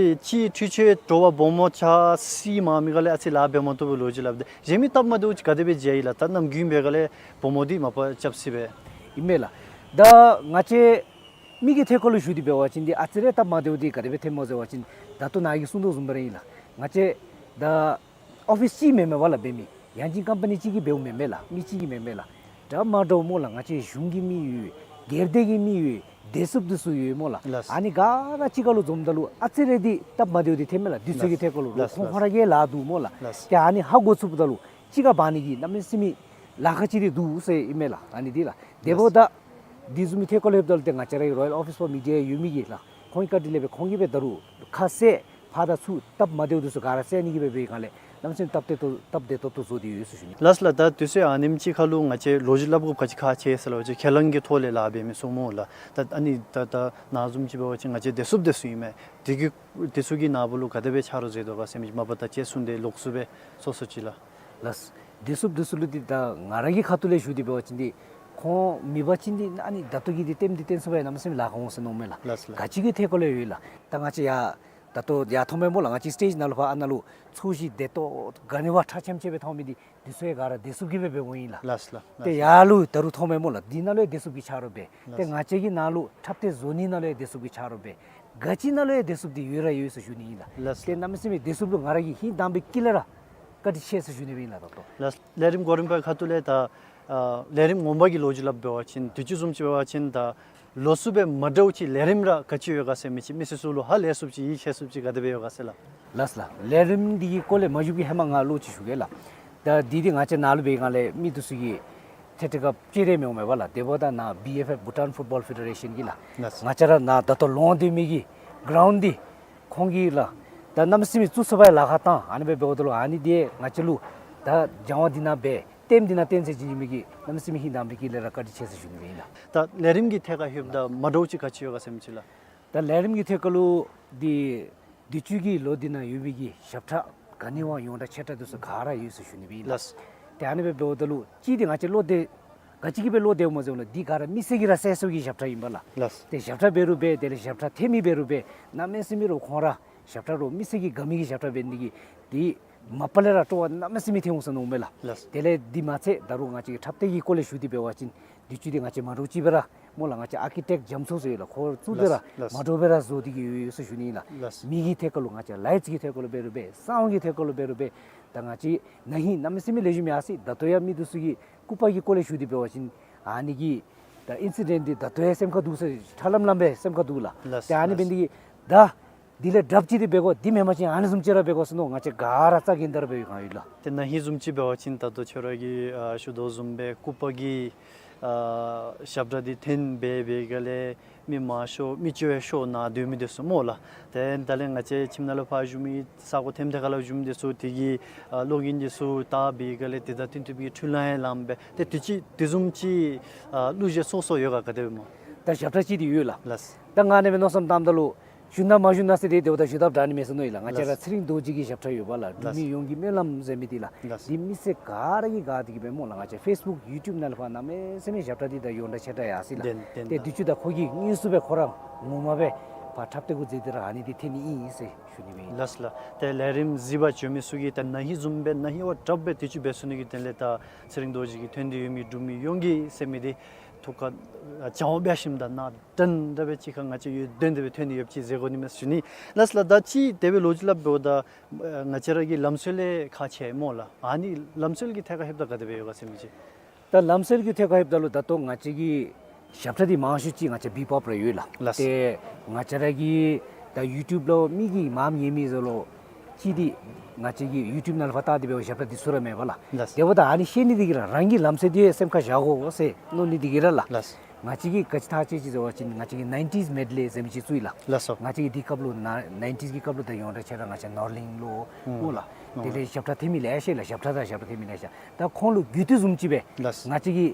ཅིག་འཕྲུལ་ཆས་དྲོ་པ་སྦོམ་ཆ་བསིལ་མ་མི་ག་ལས་ཨ་ཙི་ལཱ་འབད་མ་བཏུབ་པའི་ལོ་རྒྱུས་སླབ་སྟེ་གཞན་མི་སྟབས་མ་བདེཝ་ཅིག་ག་དེ་སྦེ་མཇལ་ཡི་ལགས། ད་གནམ་དགུན་འབད་ག་ལས་སྦོམ་འདི་མ་པ་རྐྱབ་སྲིད་པས། ཨིན་མས་ལགས། ད་ང་བཅས་མི་གི་ཐད་ཁར་ལུ་ཞུ་སྟེ་འབད་བ་ཅིན་འདི་ཨ་ཙི་རེ་སྟབས་མ་བདེཝ་འདི་ག་དེ་སྦེ་ཐོནམ་སྨོ་ཟེར་བ་ཅིན་ད་ལྟོ་ནཱ་གིས་གསུངས་དོ་བཟུམ་སྦེ་ར་ཨིན་ལགས། ང་བཅས་ད་ཨོ་ཕིསི་གཅིག་མེན་མས་པ་ལགས་འབད་མི། ཡང་ཅིན་ཀམ་པ་ནི་གཅིག་གིས་འབདཝ་མེན་མས་ལགས། མི་གཅིག་གིས་མེན་མས་ལགས། འདྲ་མ་འདྲཝ་སྨོ་ལགས། ང་བཅས་གཞུང་གི་མི་ཡོད། སྒེར་སྡེ་གི་མི་ཡོད། བདེ་སྲུངཔ་འདི་ཚུ་ཡོད་སྨོ་ལགས། ལགས། ཨ་ནི་ག་ར་གཅིག་ཁར་ལུ་འཛོམསམ་ད་ལུ་ཨ་ཙི་རེ་འདི་སྟབས་མ་བདེཝ་འདི་ཐོནམ་མས་ལགས། དུས་ཚོད་ཀྱི་ཐད་ཁར་ལུ། ལགས། ཁོང་ལགས། ཁོང་ར་གི་ལཱ་འདུག་སྨོ་ལགས། ལགས། ཏེ་ཨ་ནི་ཧ་གོ་ཚུགསཔ་ད་ལུ་གཅིག་ཁར་འབག་ནི་གི་གནམ་མེད་ས་མེད་ལཱ་ཁག་ཅིག་འདི་འདུག་ཟེར་ཨིན་མས་ལགས། ཨ་ནི་འདི་ལགས། དེ་འབདཝ་ད་དེ་བཟུམ་མའི་ཐད་ཁར་ལྷོདཔ་ད་ལུ་ཏེ་ང་བཅས་ར་གི་རོ་ཡལ་ཨོ་ཕིསི་ཕོར་མི་ཌི་ཡ་ཡོད་མི་གིས་ལགས། ཁོང་གི་བཀའ་དྲིན་ལས་སྦེ་ཁོང་གིས་སྦེ་ད་རུང་ཁ་གསལ་ཕར་དང་ཚུར་སྟབས་མ་བདེཝ་འདི་ཚུ་ག་ར་བསལ་ནི་གི་སྦེ་འབད་བའི་སྒང་ལས་གནམ་མེད་ས་མེད་སྟབས་བདེ་ཏོག་སྟབས་བདེ་ཏོག་ཏོ་བཟོ་སྟེ་ཡོད་ཟེར་ཞུ་ནི། ལགས་ལགས། ད་དུས་ཚོད་ཨ་ནེམ་ཅིག་ཁར་ལུ་ང་བཅས་ལོ་རྒྱུས་སླབ་དགོཔ་ག་ཅི་ཁག་ཆེ་ཟེར་སླབ་པ་ཅིན་ཁས་བླངས་ཀྱི་ཐོག་ལས་ལཱ་འབད་མི་ཚུ་སྨོ་ལགས། ད་ཨ་ནི་ད་ད་ནཱ་བཟུམ་ཅིག་འབད་བ་ཅིན་ང་བཅས་བདེ་སྲུངཔ་འདི་ཚུ་ཨིན་མས། དེ་གི་དེ་ཚུ་གིས་ནཱ་བུ་ལུ་ག་དེ་སྦེ་ཆ་རོགས་མཛད་དོ་ག་ཟེར་མི་མ་པ་ད་ཅི་གསུངས་ཏེ་ལོགས་སུ་སྦེ་སོ་སོ་ཅིག་ལགས། ལགས། བདེ་སྲུངཔ་འདི་ཚུ་ལུ་འདི་ད་ང་ར་གི་ཁ་ཐུག་ལས་ཞུ་སྟེ་འབད་བ་ཅིན་འདི་ཁོང་མེད་པ་ཅིན་འདི་ཨ་ནི་ད་ལྟོ་གི་འདི་ལྟདམོ་འདི་སྟོན་ཚུགས་པར་གནམ་མེད་ས་མེད་ལཱ་ཁག་འོང་ཟེར་མནོཝ་མས་ལགས། ལགས་ལགས། ག་ཅི་གི་ཐད་ཁར་ལུ་ཡང་ཡོད་ལགས། ད་ང་བཅས་ཡར་ད་ལྟོ་ཡར་མཐོངམ་མས་སྨོ་ལགས། ང་བཅས་སི་ཊེཇ་ནང་ལུ་ཕར་ཨ་ནཱ་ལུ་ཚོས་གཞི་བདེ་ཏོག་ག་ནི་བ་ཁྲ་ཆེམ་ཆེ་སྦེ་མཐོང་མི་འདི་འདི་ཚུ་ཡང་ག་ར་བདེ་སྲུངཔ་གིས་སྦེ་འབདཝ་ཨིན་ལགས། ལགས་ལགས། ཏེ་ཡར་ལུ་ད་རུང་མཐོངམ་མས་སྨོ་ལགས། འདི་ནང་ལུ་ཡང་བདེ་སྲུངཔ་གི་ཆ་རོགས་འབད། ཏེ་ལགས། ང་བཅས་ཀྱི་ནང་ལུ་འཁྲབ་སྟེགས་བཟོ་ནི་ནང་ལུ་ཡང་བདེ་སྲུངཔ་གི་ཆ་རོགས་འབད། ག་ཅི་ནང་ལུ་ཡང་བདེ་སྲུངཔ་འདི་ཡོད་ར་ཡོད་ཟེར་ཞུ་ནི་ཨིན་ལགས། ལགས། ཏེ་གནམ་མེད་ས་མེད་བདེ་སྲུངཔ་ལུ་ང་ར་གིས་ཧིང་དྭངས་པའི་དཀྱིལ་ལས་ར་བཀའ་དྲིན་ཆེ་ཟེར་ཞུ་ནི་སྦེ་ཨིན་ལགས་ད་ལྟོ། ལགས། ལས་རིམ་གོ་རིམ་པའི་ཁ་ཐུག་ལས་ད་ཨ་ལས་རིམ་ངོ་མ་གི་ལོ་རྒྱུས་སླབ་འབད་བ་ཅིན་དུས་ཅི་བཟུམ་ཅིག་འབད་བ་ཅིན་ད་ལོགས་སུ་སྦེ་མ་འདྲཝ་ཅིག་ལས་རིམ་ར་ག་ཅི་ཡོད་ག་ཟེར་མི་ཅིག་མི་སེར་ཚུ་ལུ་ཧ་ལས་ཚུགསཔ་ཅིག་ཡིད་ཆེས་ཚུགསཔ་ཅིག་ག་དེ་སྦེ་ཡོད་ག་ཟེར་ལགས། ལགས་ལགས། ལས་རིམ་འདི་གི་སྐོར་ལས་མ་ཞུ་གི་ཧེ་མ་ང་བློ་ཅིག་ཞུ་གེ་ལགས། ད་འདི་འདི་ང་བཅས་ནཱ་ལུ་འབད་བའི་སྒང་ལས་མི་འདི་ཚུ་གིས་ཐད་ཐད་ཁར་ཅིག་རེ་མི་འོང་མས་པ་ལགས། དེ་འབདཝ་ད་ནཱ་བི་ཨེཕ་ཨེཕ་བྷུ་ཊཱན་ཕུཊ་བཱོལ་ཕེ་ཌེ་རེ་ཤཱན་གྱིས་ལགས། ལགས། ང་བཅས་ར་ནཱ་ད་ལྟོ་ལོང་སྡོད་མི་གི་གརའུནཌ་འདི་ཁོང་གིས་ལགས། ད་གནམ་མེད་ས་མེད་བཙུགས་ཚུགས་པའི་ལཱ་ཁག་བཏང་ཨ་ནི་སྦེ་འབདཝ་ད་ལུ་ཨ་ནི་འདི་ང་བཅས་ལུ་ད་སྦྱང་བ་འདི་ནང་འབད་ལྟདམོ་འདི་ནང་སྟོན་ཟེར་བྱིན་མི་གི་གནམ་མེད་ས་མེད་ཧིང་དྭངས་པའི་དཀྱིལ་ལས་ར་བཀའ་དྲིན་ཆེ་ཟེར་ཞུ་ནི་སྦེ་ཨིན་ལགས། ད་ལས་རིམ་གྱི་ཐད་ཁར་ལྷོདཔ་ད་མ་འདྲཝ་ཅིག་ག་ཅི་ཡོད་ག་ཟེར་མི་ཅིག་ལགས། ད་ལས་རིམ་གྱི་ཐད་ཁར་ལུ་འདི་ དུས་ཅི་གི་ལོ་འདི་ནང་ཡོད་པའི་གི་ཞབས་ཁྲ་ག་ནི་བ་ཡོངས་གྲགས་ཆེ་དྲགས་འདི་ཚུ་ག་ར་ཡོད་ཟེར་ཞུ་ནི་སྦེ་ཨིན་ལགས། ལགས། ཏེ་ཨ་ནི་སྦེ་འབདཝ་ད་ལུ་གཅིག་འདི་ང་བཅས་བློ་བདེ་ག་ཅི་གིས་སྦེ་བློ་བདེཝ་སྨོ་ཟེར་བ་ཅིན་འདི་ག་ར་མི་སེར་གྱིས་ར་གསན་ཚུགས་པའི་གི་ཞབས་ཁྲ་ཨིན་པས་ལགས། ལགས། ཏེ་ཞབས་ཁྲ་འབད་རུང་འབད་དེ་ལས་ཞབས་ཁྲ་འཐེན་མི་འབད་རུང་འབད་གནམ་མེད་ས་མེད་ར་ཁོང་ར་ཞབས་ཁྲ་ར་མི་སེར་གྱིས་དགའ་མི་གི་ཞབས་ཁྲ་འབད་ནི་འདི་གིས་འདི་མ་པ་ལས་ར་སྤྲོ་བ་གནམ་མེད་ས་མེད་ཐོན་འོང་ཟེར་མནོཝ་མས་ལགས། ལགས། དེ་ལས་འདི་མ་ཚད་ད་རུང་ང་བཅས་ཀྱི་འཁྲབ་སྟོན་གྱི་སྐོར་ལས་ཞུ་སྟེ་འབད་བ་ཅིན་དུས་ཅི་འདི་ང་བཅས་མ་འདྲཝ་ཅིག་སྦེ་ར་སྨོ་ལགས། ང་བཅས་ཨར་ཀི་ཊེཀཊ་རྒྱ་མཚོ་ཟེར་ཡོད་ལགས། ཁོ་བཙུགས་ཏེ་ར་ལགས། ལགས། མ་འདྲཝ་སྦེ་ར་བཟོ་སྟེ་གི་ཡོད་ཡོད་ཟེར་ཞུ་ནི་ཨིན་ལགས། ལགས། མེ་གི་ཐད་ཁར་ལུ་ང་བཅས་ལའིཊསི་གི་ཐད་ཁར་ལུ་འབད་རུང་འབད་སའུནཌ་གི་ཐད་ཁར་ལུ་འབད་རུང་འབད་ད་ང་བཅས་ན་ཧིང་གནམ་མེད་ས་མེད་ལེགས་ཤོམ་ཡར་སོ་ཡི། ད་ལྟོ་ཡང་མི་འདི་ཚུ་གི་སྐུ་པར་གྱི་སྐོར་ལས་ཞུ་སྟེ་འབད་བ་ཅིན་ཨ་ནི་གི་ད་ཨིན་སི་ཌེནཊ་འདི་ད་ལྟོ་ཡང་སེམས་ཁར་འདུག་ཟེར་ཁྲ་ལམ་ལམ་སྦེ་སེམས་ཁར་འདུག་ལགས། ལགས། ཏེ་ཨ་ནི་ལགས། འབད་ནི་འདི་གིས་ད་འདི་ལས་དྲགཔ་ཅིག་འདི་འབད་དགོ། འདི་མེན་པ་ཅིན་ཨ་ནི་བཟུམ་ཅིག་ར་འབད་དགོ་ཟེར་མནོ་ང་བཅས་ག་ར་རྩ་འགེངས་ཏེ་ར་འབད་ཡོད་གང་ཡོད་ལགས། ཏེ་ན་ཧིང་བཟུམ་ཅིག་འབད་བ་ཅིན་ད་ལྟོ་ཁྱོད་ར་གིས་ཨ་ཞུ་དོ་བཟུམ་སྦེ་སྐུ་པར་གྱི་ཨ་ཞབས་ཁྲ་འདི་འཐེན་སྦེ་འབད་ག་ལས་མི་མང་ཤོས་མི་སྐྱོ་བའི་ཤོས་ནང་སྡོད་མི་འདི་ཚུ་སྨོ་ལགས། ཏེ་ད་ལས་ང་བཅས་ཁྱིམ་ནང་ལུ་ཕར་བཞུགས་མི་ས་གོ་ཐེམ་ཐད་ཁར་ལུ་བཞུགས་མི་འདི་ཚུ་དེ་གི་ཨ་གློག་བརྙན་འདི་ཚུ་བལྟ་སྦེ་ག་ལས་དེ་དང་བསྟུན་ཏེ་སྦེ་འཕྲུལ་ལས་ཡང་ལངམ་སྦེ་ཏེ་དུས་ཅི་དེ་བཟུམ་ཅིག་ཨ་གླུ་གཞས་སོ་སོ་ཡོད་ག་ག་དེ་སྦེ་སྨོ། ད་ཞབས་ཁྲ་ཅིག་འདི་ཡོད་ལགས། ལགས། ད་ང་ཨ་ནི་སྦེ་མནོ་བསམ་བཏངམ་ད་ལུ་ཞུ་ན་མ་ཞུ་ན་ཟེར་ཏེ་དེ་འབདཝ་ད་ཞུ་དགོཔ་འདྲ་ནི་མས་ཟེར་མནོ་ཡི་ལགས། ང་བཅས་ར་ལགས། ཚེ་རིང་རྡོ་རྗེ་གི་ཞབས་ཁྲ་ཡོད་པ་ལགས། འབྲུག་ལགས། མི་ཡོངས་ཀྱི་སྨོན་ལམ་ཟེར་མི་འདི་ལགས། ལགས། འདི་མི་སེར་ག་ར་གིས་དགའ་སྟེ་གི་སྦེ་སྨོ་ལགས། ང་བཅས་ཕེསི་བུཀ་ཡུ་ཊུབ་ནང་ལུ་ཕར་གནམ་མེད་ས་མེད་ཞབས་ཁྲ་འདི་ད་ཡོངས་གྲགས་ཆེ་དྲགས་ཡར་སོ་ཡི་ལགས། བདེན་བདེན་ཏེ་ལགས། དུས་ཅི་ད་ཁོ་གིས་དངོས་སུ་སྦེ་ཁོ་ར་ངོ་མ་སྦེ་ཕར་འཁྲབ་སྟོན་གུ་མཛད་དེ་ར་ཨ་ནི་འདི་འཐེན་ནི་ཨིན་ཟེར་ཞུ་ནི་སྦེ་ཨིན། ལགས་ལགས། ཏེ་ལས་རིམ་གཟིགས་པར་བྱོན་མི་ཚུ་གིས་ད་ན་ཧིང་བཟུམ་སྦེ་ན་ཧིང་བ་དྲགཔ་སྦེ་དུས་ཅི་འབད་ཚུགས་ནི་གི་དོན་ལས་ད་ཚེ་རིང་རྡོ་རྗེ་གིས་འཐེན་ཏེ་ཡོད་མི་འབྲུག་མི་ཡོངས་ཀྱི་ཟེར་མི་འདི་ཐུགས་ཁར་ཨ་སྦྱང་བ་འབད་ཞིནམ་ད་ནང་འདྲན་འདྲ་སྦེ་ཅིག་ཁར་ང་བཅས་ཡོད་དོན་དེ་སྦེ་འཐེན་ཏེ་ཡོདཔ་ཅིག་ཟེར་དགོ་ནི་མས་ཞུ་ནི། ལགས་ལགས། ད་ཅི་དེ་སྦེ་ལོ་རྒྱུས་སླབ་འབདཝ་ད་ཨ་ང་བཅས་ར་གི་ལམ་སྲོལ་ལས་ཁག་ཆེ་སྨོ་ལགས། ཨ་ནི་ལམ་སྲོལ་གྱི་ཐད་ཁར་ལྷོདཔ་ད་ག་དེ་སྦེ་ཡོད་ག་ཟེར་མི་ཅིག། ད་ལམ་སྲོལ་གྱི་ཐད་ཁར་ལྷོདཔ་ད་ལུ་ད་ལྟོ་ང་བཅས་ཀྱི་ཞབས་ཁྲ་འདི་མང་ཤོས་ཅིག་ང་བཅས་བི་པོབ་ར་ཡོད་ལགས། ལགས། ཏེ་ང་བཅས་ར་གི་ད་ཡུ་ཊུབ་ལུ་མི་གིས་མངམ་ཉན་མི་ཟེར་ལོ་ཅིག་འདི་ང་བཅས་ཀྱི་ཡུ་ཊུབ་ནང་ལུ་ཕར་བལྟ་སྟེ་འབདཝ་ཞབས་ཁྲ་འདི་ཚུ་ར་མེད་པ་ལགས། ལགས། དེ་འབདཝ་ད་ཨ་ནི་ཤེས་ནི་འདི་གིས་ར་རང་གི་ལམ་སྲོལ་འདི་སེམས་ཁར་བཞག་དགོ་ཟེར་མནོ་ནི་འདི་གིས་ར་ལགས། ལགས། ང་བཅས་ཀྱིས་ག་ཅི་ཐག་བཅད་ཅི་ཟེར་བ་ཅིན་ང་བཅས་ཀྱིས་ནའིན་ཊིས་མེཌ་ལེ་ཟེར་མི་ཅིག་བཙུགས་ཡི་ལགས། ལགས་སོ། ང་བཅས་ཀྱིས་དེ་སྐབས་ལུ་ན་ནའིན་ཊིས་ཀྱི་སྐབས་ལུ་ད་ཡོངས་གྲགས་ཆེ་དྲགས་ང་བཅས་ནོར་གླིང་ལུ་ཨུམ་སྨོ་ལགས། ནོར་དེ་ལས་ཞབས་ཁྲ་འཐེན་མི་ལེ་ཤ་ཡོད་ལགས། ཞབས་ཁྲ་དང་ཞབས་ཁྲ་འཐེན་མི་ལེ་ཤ་ཡོད། ད་ཁོང་ལུ་རྒྱུས་མཐུད་བཟུམ་ཅིག་སྦེ་ལགས། ང་བཅས་ཀྱི་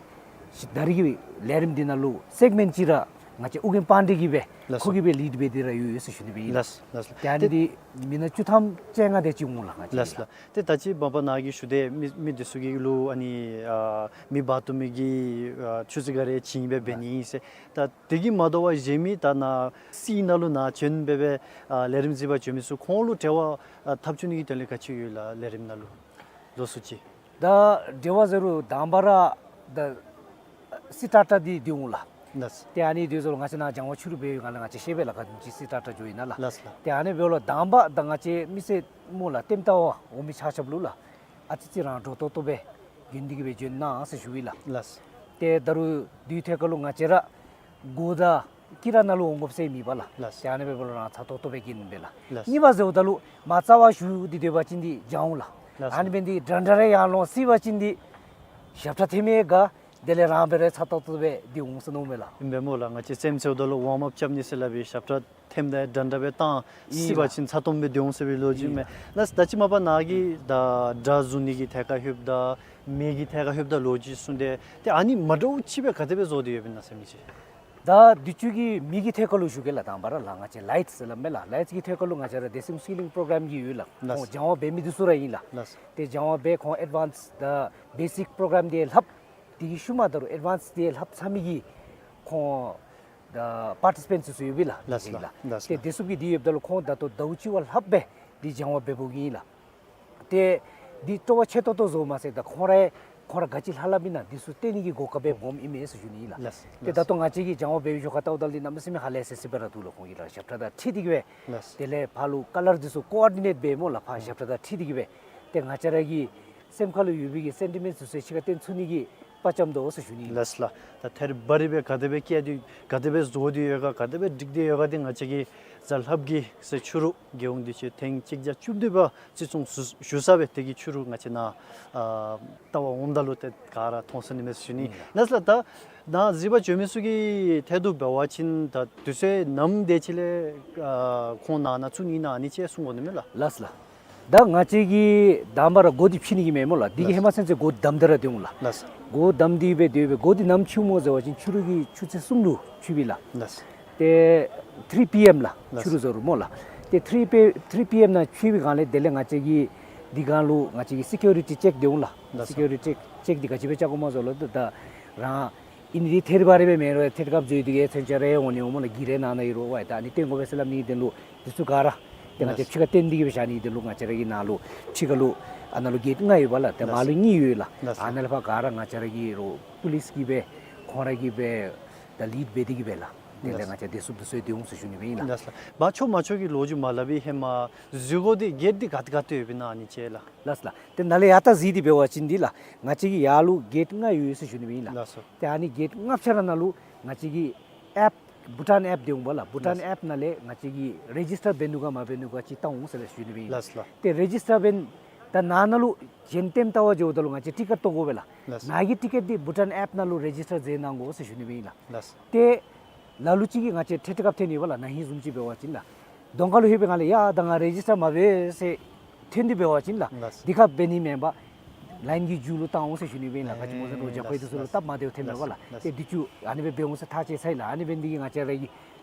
ད་རིས་ཀྱི་ལས་རིམ་འདི་ནང་ལུ་སེག་མེནཊ་ཅིག་ར་ང་བཅས་ཨོ་རྒྱན་པཱན་ཌེ་གིས་སྦེ་ལགས་སོ། ཁོ་གིས་སྦེ་ལིཌ་འབད་དེ་ར་ཡོད་ཡོད་ཟེར་ཞུ་ནི་སྦེ་ཨིན་ལགས། ལགས་ལགས་ལགས། ཏེ་ཨ་ནི་ཏེ་འདི་མི་སྣ་བཅུ་ཐམ་བཅོ་ལྔ་དེ་ཅིག་འོང་ལགས་ང་བཅས་ལགས་ལགས། ཏེ་ད་ཅི་མ་པ་ནཱ་གིས་ཞུ་དེས་མི་མི་འདི་ཚུ་གི་ལུ་ཨ་ནི་ཨ་མེ་འབར་གཏོར་མི་གི་ཨ་ཆུ་ཚོད་ག་རེ་བྱིན་སྦེ་འབད་ནི་ཨིན་ཟེར། ད་དེ་གིས་མ་དོ་བར་གཞན་མི་ད་ནཱ་སི་ནང་ལུ་ནཱ་བྱོན་སྦེ་སྦེ་ཨ་ལས་རིམ་གཟིགས་པར་བྱོན་མི་ཚུ་ཁོང་ལུ་འབྲེལ་བ་ཨ་འཐབ་བཅུག་ནི་གི་དོན་ལས་ག་ཅི་ཡོད་ལགས། ལས་རིམ་ནང་ལུ་ལོགས་སུ་ཅིག། ད་འབྲེལ་བ་ཟེར་རུང་དང་པ་ར་ད་སི་ཊར་ཊར་འདི་འདི་འོང་ལགས། ལགས། ཏེ་ཨ་ནི་འདི་ཚུ་ལུ་ང་བཅས་ནཱ་སྦྱང་བ་ཕྱི་རུ་འབད་བའི་སྒང་ལས་ང་བཅས་ཤེས་པས་ལགས། ག་དེམ་ཅིག་སི་ཊར་ཊར་འགྱོཝ་ཨིན་ན་ལགས། ལགས་ལགས། ཏེ་ཨ་ནི་འབདཝ་ལུ་དང་པ་ད་ང་བཅས་མི་སེར་སྨོ་ལགས་ལྟདམོ་བལྟ་བར་འོང་མི་ཆ་ཁྱབ་ལུ་ལགས་ཨ་ཙི་ཅིག་རང་འདྲོག་ཏོག་ཏོ་སྦེ་གྱོན་ཏེ་གི་སྦེ་བྱོན་གནང་ཟེར་ཞུ་ཡི་ལགས། ལགས། ཏེ་ད་རུང་དེའི་ཐད་ཁར་ལུ་ང་བཅས་ར་གོ་དང་དཀྱི་ར་ནང་ལུ་འོང་དགོཔ་ཟེར་མེད་པ་ལགས། ལགས། ཏེ་ཨ་ནི་འབདཝ་ལུ་རང་ཚ་ཏོག་ཏོ་སྦེ་གྱོན་སྦེ་ལགས། ལགས། གཉིས་པ་ཟེརཝ་ད་ལུ་མ་རྩ་བར་ཞུ་སྟེ་སྡོད་པ་ཅིན་འདི་སྦྱང་འོང་ལགས། ལགས། ཨ་ནི་འབད་ནི་འདི་འདྲན་འདྲ་རེ་ཡར་ལོང་སྲིད་པ་ཅིན་འདི་ཞབས་ཁྲ་འཐེན་མི་དགའ། དེ་ལས་རང་འབད་རུང་ཚ་ཏོག་ཏོ་སྦེ་འདི་འོང་ཟེར་མནོཝ་མས་ལགས། ཨིན་པས་སྨོ་ལགས། ང་བཅས་རྩེདམོ་རྩེཝ་ད་ལུ་ཝརམ་ཨཔ་རྐྱབ་ནི་ཟེར་སླབ་པའི་ཞབས་ཁྲ་འཐེནམ་ད་འདྲན་འདྲ་སྦེ་བཏང་སྲིད་པ་ཅིན་ཚ་ཏོམ་སྦེ་འདི་འོང་ཟེར་བའི་ལོ་རྒྱུས་མས། ལགས། ད་ཅི་མ་པ་ནཱ་གིས་ད་སྒྲ་བཟུང་ནི་གི་ཐད་ཁར་ལྷོདཔ་ད་མེ་གི་ཐད་ཁར་ལྷོདཔ་ད་ལོ་རྒྱུས་གསུངས་ཏེ་ཏེ་ཨ་ནི་མ་འདྲཝ་ཅིག་སྦེ་ག་དེ་སྦེ་བཟོ་སྟེ་ཡོདཔ་ཨིན་ན་ཟེར་མི་ཅིག། ད་དུས་ཅི་གི་མེ་གི་ཐད་ཁར་ལུ་ཞུ་གེ་ལགས། དང་པ་ར་ལགས་ང་བཅས་ལའིཊསི་ཟེར་སླབ་མས་ལགས། ལའིཊསི་གི་ཐད་ཁར་ལུ་ང་བཅས་ར་དེ་སིམ་སི་ལིང་པྲོ་གྲམ་གྱི་ཡོད་ལགས། ལགས། ཁོང་སྦྱང་བ་འབད་མི་འདི་ཚུ་ར་ཨིན་ལགས། ལགས། ཏེ་སྦྱང་བ་འབད་ཁོང་ཨེཌ་ཝཱནསི་དང་བེ་སིཀ་པྲོ་གྲམ་འདི་ལྷབ། དེ་གི་ཤུལ་མ་ད་རུང་ཨེཌ་ཝཱནསི་འདི་ལྷབ་ཚར་མི་གི་ཁོང་ད་པར་ཊི་སི་པེནཊསི་ཚུ་ཡོད་པས་ལགས། ལགས་ལགས། ལགས་ལགས། ཏེ་དེ་ཚུ་གིས་འདི་ཡོདཔ་ད་ལུ་ཁོང་ད་ལྟོ་ཟླཝ་གཅིག་བ་ལྷགཔ་སྦེ་འདི་སྦྱང་བ་འབད་འབདཝ་ཨིན་ལགས། ཏེ་འདི་སྤྲོ་བ་ཆེ་ཏོག་ཏོ་བཟོཝ་མ་ཚད་ད་ཁོང་ར་ཁོང་ར་ག་ཅི་ལྷབ་ལྷབ་ཨིན་ན་འདི་ཚུ་སྟོན་ནི་གི་གོ་སྐབས་སྦེ་སྦོམ་ཨིན་མས་ཟེར་ཞུ་ནི་ཨིན་ལགས། ལགས་ཏེ་ད་ལྟོ་ང་བཅས་ཀྱིས་སྦྱང་བ་འབད་བའི་ཞོར་ཁར་བལྟཝ་ད་ལུ་གནམ་མེད་ས་མེད་ཧ་ལས་སི་སི་སྦེ་ར་འདུག་ལགས། ཁོང་གིས་ར་ཞབས་ཁྲ་དང་འཁྲིལ་ཏེ་གི་སྦེ། ལགས། དེ་ལས་ཕར་ལུ་ཀ་ལར་འདི་ཚུ་ཀོ་ཨོར་ཌི་ནེཊ་འབད་སྨོ་ལགས། ཕར་ཞབས་ཁྲ་དང་འཁྲིལ་ཏེ་གི་སྦེ། ཏེ་ང་བཅས་ར་གི་སེམས་ཁར་ལུ་ཡོད་པའི་གི་སེན་ཊི་མེནཊསི་ཚུ་ཕྱི་ཁར་སྟོན་ཚུགས་ནི་གི་དཔའ་བཅམ་དོ་ཟེར་ཞུ་ནི་ཨིན། ལགས་ལགས། ད་ཐད་རི་བ་རི་སྦེ་ག་དེ་སྦེ་བཀལ་ཏེ་ག་དེ་སྦེ་བཟོ་སྟེ་ཡོད་ག་ག་དེ་སྦེ་སྒྲིག་སྟེ་ཡོད་ག་འདི་ང་བཅས་ཀྱིས་གཟའ་ལྷགཔ་གི་ཚེས་ཕྱི་རུ་རྒྱལ་ཡོངས་དུས་ཆེན་ཐེངས་གཅིག་བརྒྱ་བཅུ་བདུན་པ་བརྩི་སྲུང་ཞུ་ཞུ་ས་སྦེ་དེ་གི་ཕྱི་རུ་ང་བཅས་ནཱ་ཨ་བལྟ་བར་འོངམ་ད་ལུ་ཏེ་ག་ར་མཐོང་ཚུགས་ནི་མས་ཟེར་ཞུ་ནི། ཨིན་ལགས། ལགས་ལགས། ད་ནཱ་གཟིགས་པར་བྱོན་མི་ཚུ་གི་ཐད་དུ་འབད་བ་ཅིན་ད་དུས་ཚོད་ནམ་དེ་ཅིག་ལས་ཨ་ཁོང་ནཱ་ནཱ་བཙུགས་ནི་ཨིན་ན་ཨ་ནི་ཅིག་གསུང་དགོ་ནི་མས་ལགས། ལགས་ལགས། ད་ང་བཅས་ཀྱིས་དང་པ་ར་སྒོ་འདི་ཕྱེ་ནི་གི་མས་སྨོ་ལགས། འདི་གི་ལགས། ཧེ་མ་ཚུན་ཚོད་སྒོ་བསྡམས་ཏེ་ར་སྡོད་འོང་ལགས། ལགས། སྒོ་བསྡམས་ཏེ་སྦེ་སྡོད་སྦེ་སྒོ་འདི་ནམ་ཕྱེཝ་སྨོ་ཟེར་བ་ཅིན་ཕྱི་རུ་གི་ཆུ་ཚོད་གསུམ་ལུ་ཕྱེཝ་ཨིན་ལགས། ལགས། ཏེ་ཐི་རི་པི་ཨེམ་ལགས། ལགས། ཕྱི་རུ་ཟེར་རུང་སྨོ་ལགས། ཏེ་ཐི་རི་པི་ཐི་རི་པི་ཨེམ་ནང་འཁྱིད་པའི་སྒང་ལས་དེ་ལས་ང་བཅས་ཀྱིས་འདི་སྒང་ལུ་ང་བཅས་ཀྱིས་སི་ཀིའུ་རི་ཊི་ཅེཀ་འབདཝ་ལགས། ལགས་སོ། སི་ཀིའུ་རི་ཊི་ཅེཀ་འདི་ག་ཅི་སྦེ་རྐྱབ་དགོཔ་སྨོ་ཟེར་ལོ། ད་ད་རང་ཨིན་རུང་ཐད་རི་བ་རི་སྦེ་མེན་རུང་ཐད་རི་ཁར་འཛུལ་ཏེ་གིས་མཚོན་ཆ་རེ་འོང་ནི་འོང་སྨོ་ལགས། གི་རེ་ནང་ན་ཡོད་རུང་ཝའི་ད་ཨ་ནི་སྟོན་དགོ་པས་ཟེར་སླབ་ནི་དེ་ལུ་འདི་ཚུ་ག་ར་ཏེ་ང་བཅས་ལགས། ཕྱི་ཁར་བཏོན་ཏེ་གིས་སྦེ་བཞག་ནི་དེ་ལུ་ང་བཅས་ར་གི་ནཱ་ལུ་ཕྱི་ཁ་ལུ་ཨ་ནཱ་ལུ་གེཊ་ལྔ་ཡོདཔ་ལགས། ཏེ་ལགས་སོ། མར་ལུ་གཉིས་ཡོད་ལགས། ལགས་སོ། ཨ་ནཱ་ལས་ཕར་ག་ར་ང་བཅས་ར་གི་རོགས་པུ་ལིསི་གིས་སྦེ་ཁོང་ར་གིས་སྦེ་ད་ལིཌ་འབད་དེ་གིས་སྦེ་ལགས། དེ་ལས་ལགས། ང་བཅས་བདེ་སྲུངཔ་འདི་ཚུ་ཡང་འདི་འོང་ཟེར་ཞུ་ནི་སྦེ་ཨིན་ལགས། ལགས་ལགས། འབག་ཆོག་མ་ཆོག་གི་ལོ་རྒྱུས་མ་སླབ་པའི་ཧེ་མ་འཛུལ་སྒོ་འདི་གེཊ་འདི་ག་ཏེ་ག་ཏེ་ཡོདཔ་ཨིན་ན་ཨ་ནི་ཅིག་ལགས། ལགས་ལགས། ཏེ་ནཱ་ལས་ཡར་ད་གཟིགས་ཏེ་འབད་བ་ཅིན་འདི་ལགས། ང་བཅས་ཀྱི་ཡར་ལུ་གེཊ་ལྔ་ཡོད་ཟེར་ཞུ་ནི་སྦེ་ཨིན་ལགས། ལགས་སོ། ཏེ་ཨ་ནི་གེཊ་ལྔ་ཆ་ར་ནང་ལུ་ང་བཅས་ཀྱི་ཨེཔ་བྷུ་ཊཱན་ཨེཔ་འདི་འོང་སྨོ་ལགས། བྷུ་ཊཱན་ལགས། ཨེཔ་ནང་ལས་ང་བཅས་ཀྱིས་རེ་ཇིསི་ཊར་འབད་ནུག་ག་མ་འབད་ནུག་ག་ཅིག་བལྟ་འོང་ཟེར་ཞུ་ནི་སྦེ་ཨིན་ལགས། ལགས་ལགས། ཏེ་རེ་ཇིསི་ཊར་འབད་ད་ནཱ་ནཱ་ལུ་གཞན་ལྟདམོ་བལྟ་བར་འགྱོཝ་ད་ལུ་ང་བཅས་ཊི་ཀེཊ་བཏོག་དགོ་པས་ལགས། ལགས། ནཱ་གི་ཊི་ཀེཊ་འདི་བྷུ་ཊཱན་ཨེཔ་ནང་ལུ་རེ་ཇིསི་ཊར་མཛད་གནང་དགོ་ཟེར་ཞུ་ནི་སྦེ་ཨིན་ལགས། ལགས། ཏེ་ལ་ལུ་ཅིག་གིས་ང་བཅས་ཐད་རི་ཁར་འཐོན་ནི་པ་ལགས། ན་ཧིང་བཟུམ་ཅིག་འབད་བ་ཅིན་ལགས། གདོང་ཁ་ལུ་ལྷོད་པའི་སྒང་ལས་ཡ་ད་ང་རེ་ཇིསི་ཊར་མ་འབད་ཟེར་འཐོན་ཏེ་འབད་བ་ཅིན་ལགས། ལགས། འདི་ཁར་འབད་ནི་མེན་པར་ལའིན་གྱི་མཇུག་ལུ་བཏང་འོང་ཟེར་ཞུ་ནི་སྦེ་ཨིན་ལགས། ག་ཅི་སྨོ་ཟེར་རུང་ཨེ་རྒྱབ་ཁར་འདི་ཚུ་ལུ་ལགས་ལགས། སྟབས་མ་བདེཝ་ཐོནམ་མས་པ་ལགས། ལགས་ལགས། ཏེ་འདི་ཚུ་ཨ་ནི་སྦེ་འབད་འོང་ཟེར་ཐག་བཅད་ཚར་ཡི་ལགས། ཨ་ནི་འབད་ནི་འདི་གིས་ང་བཅས་ར་གི་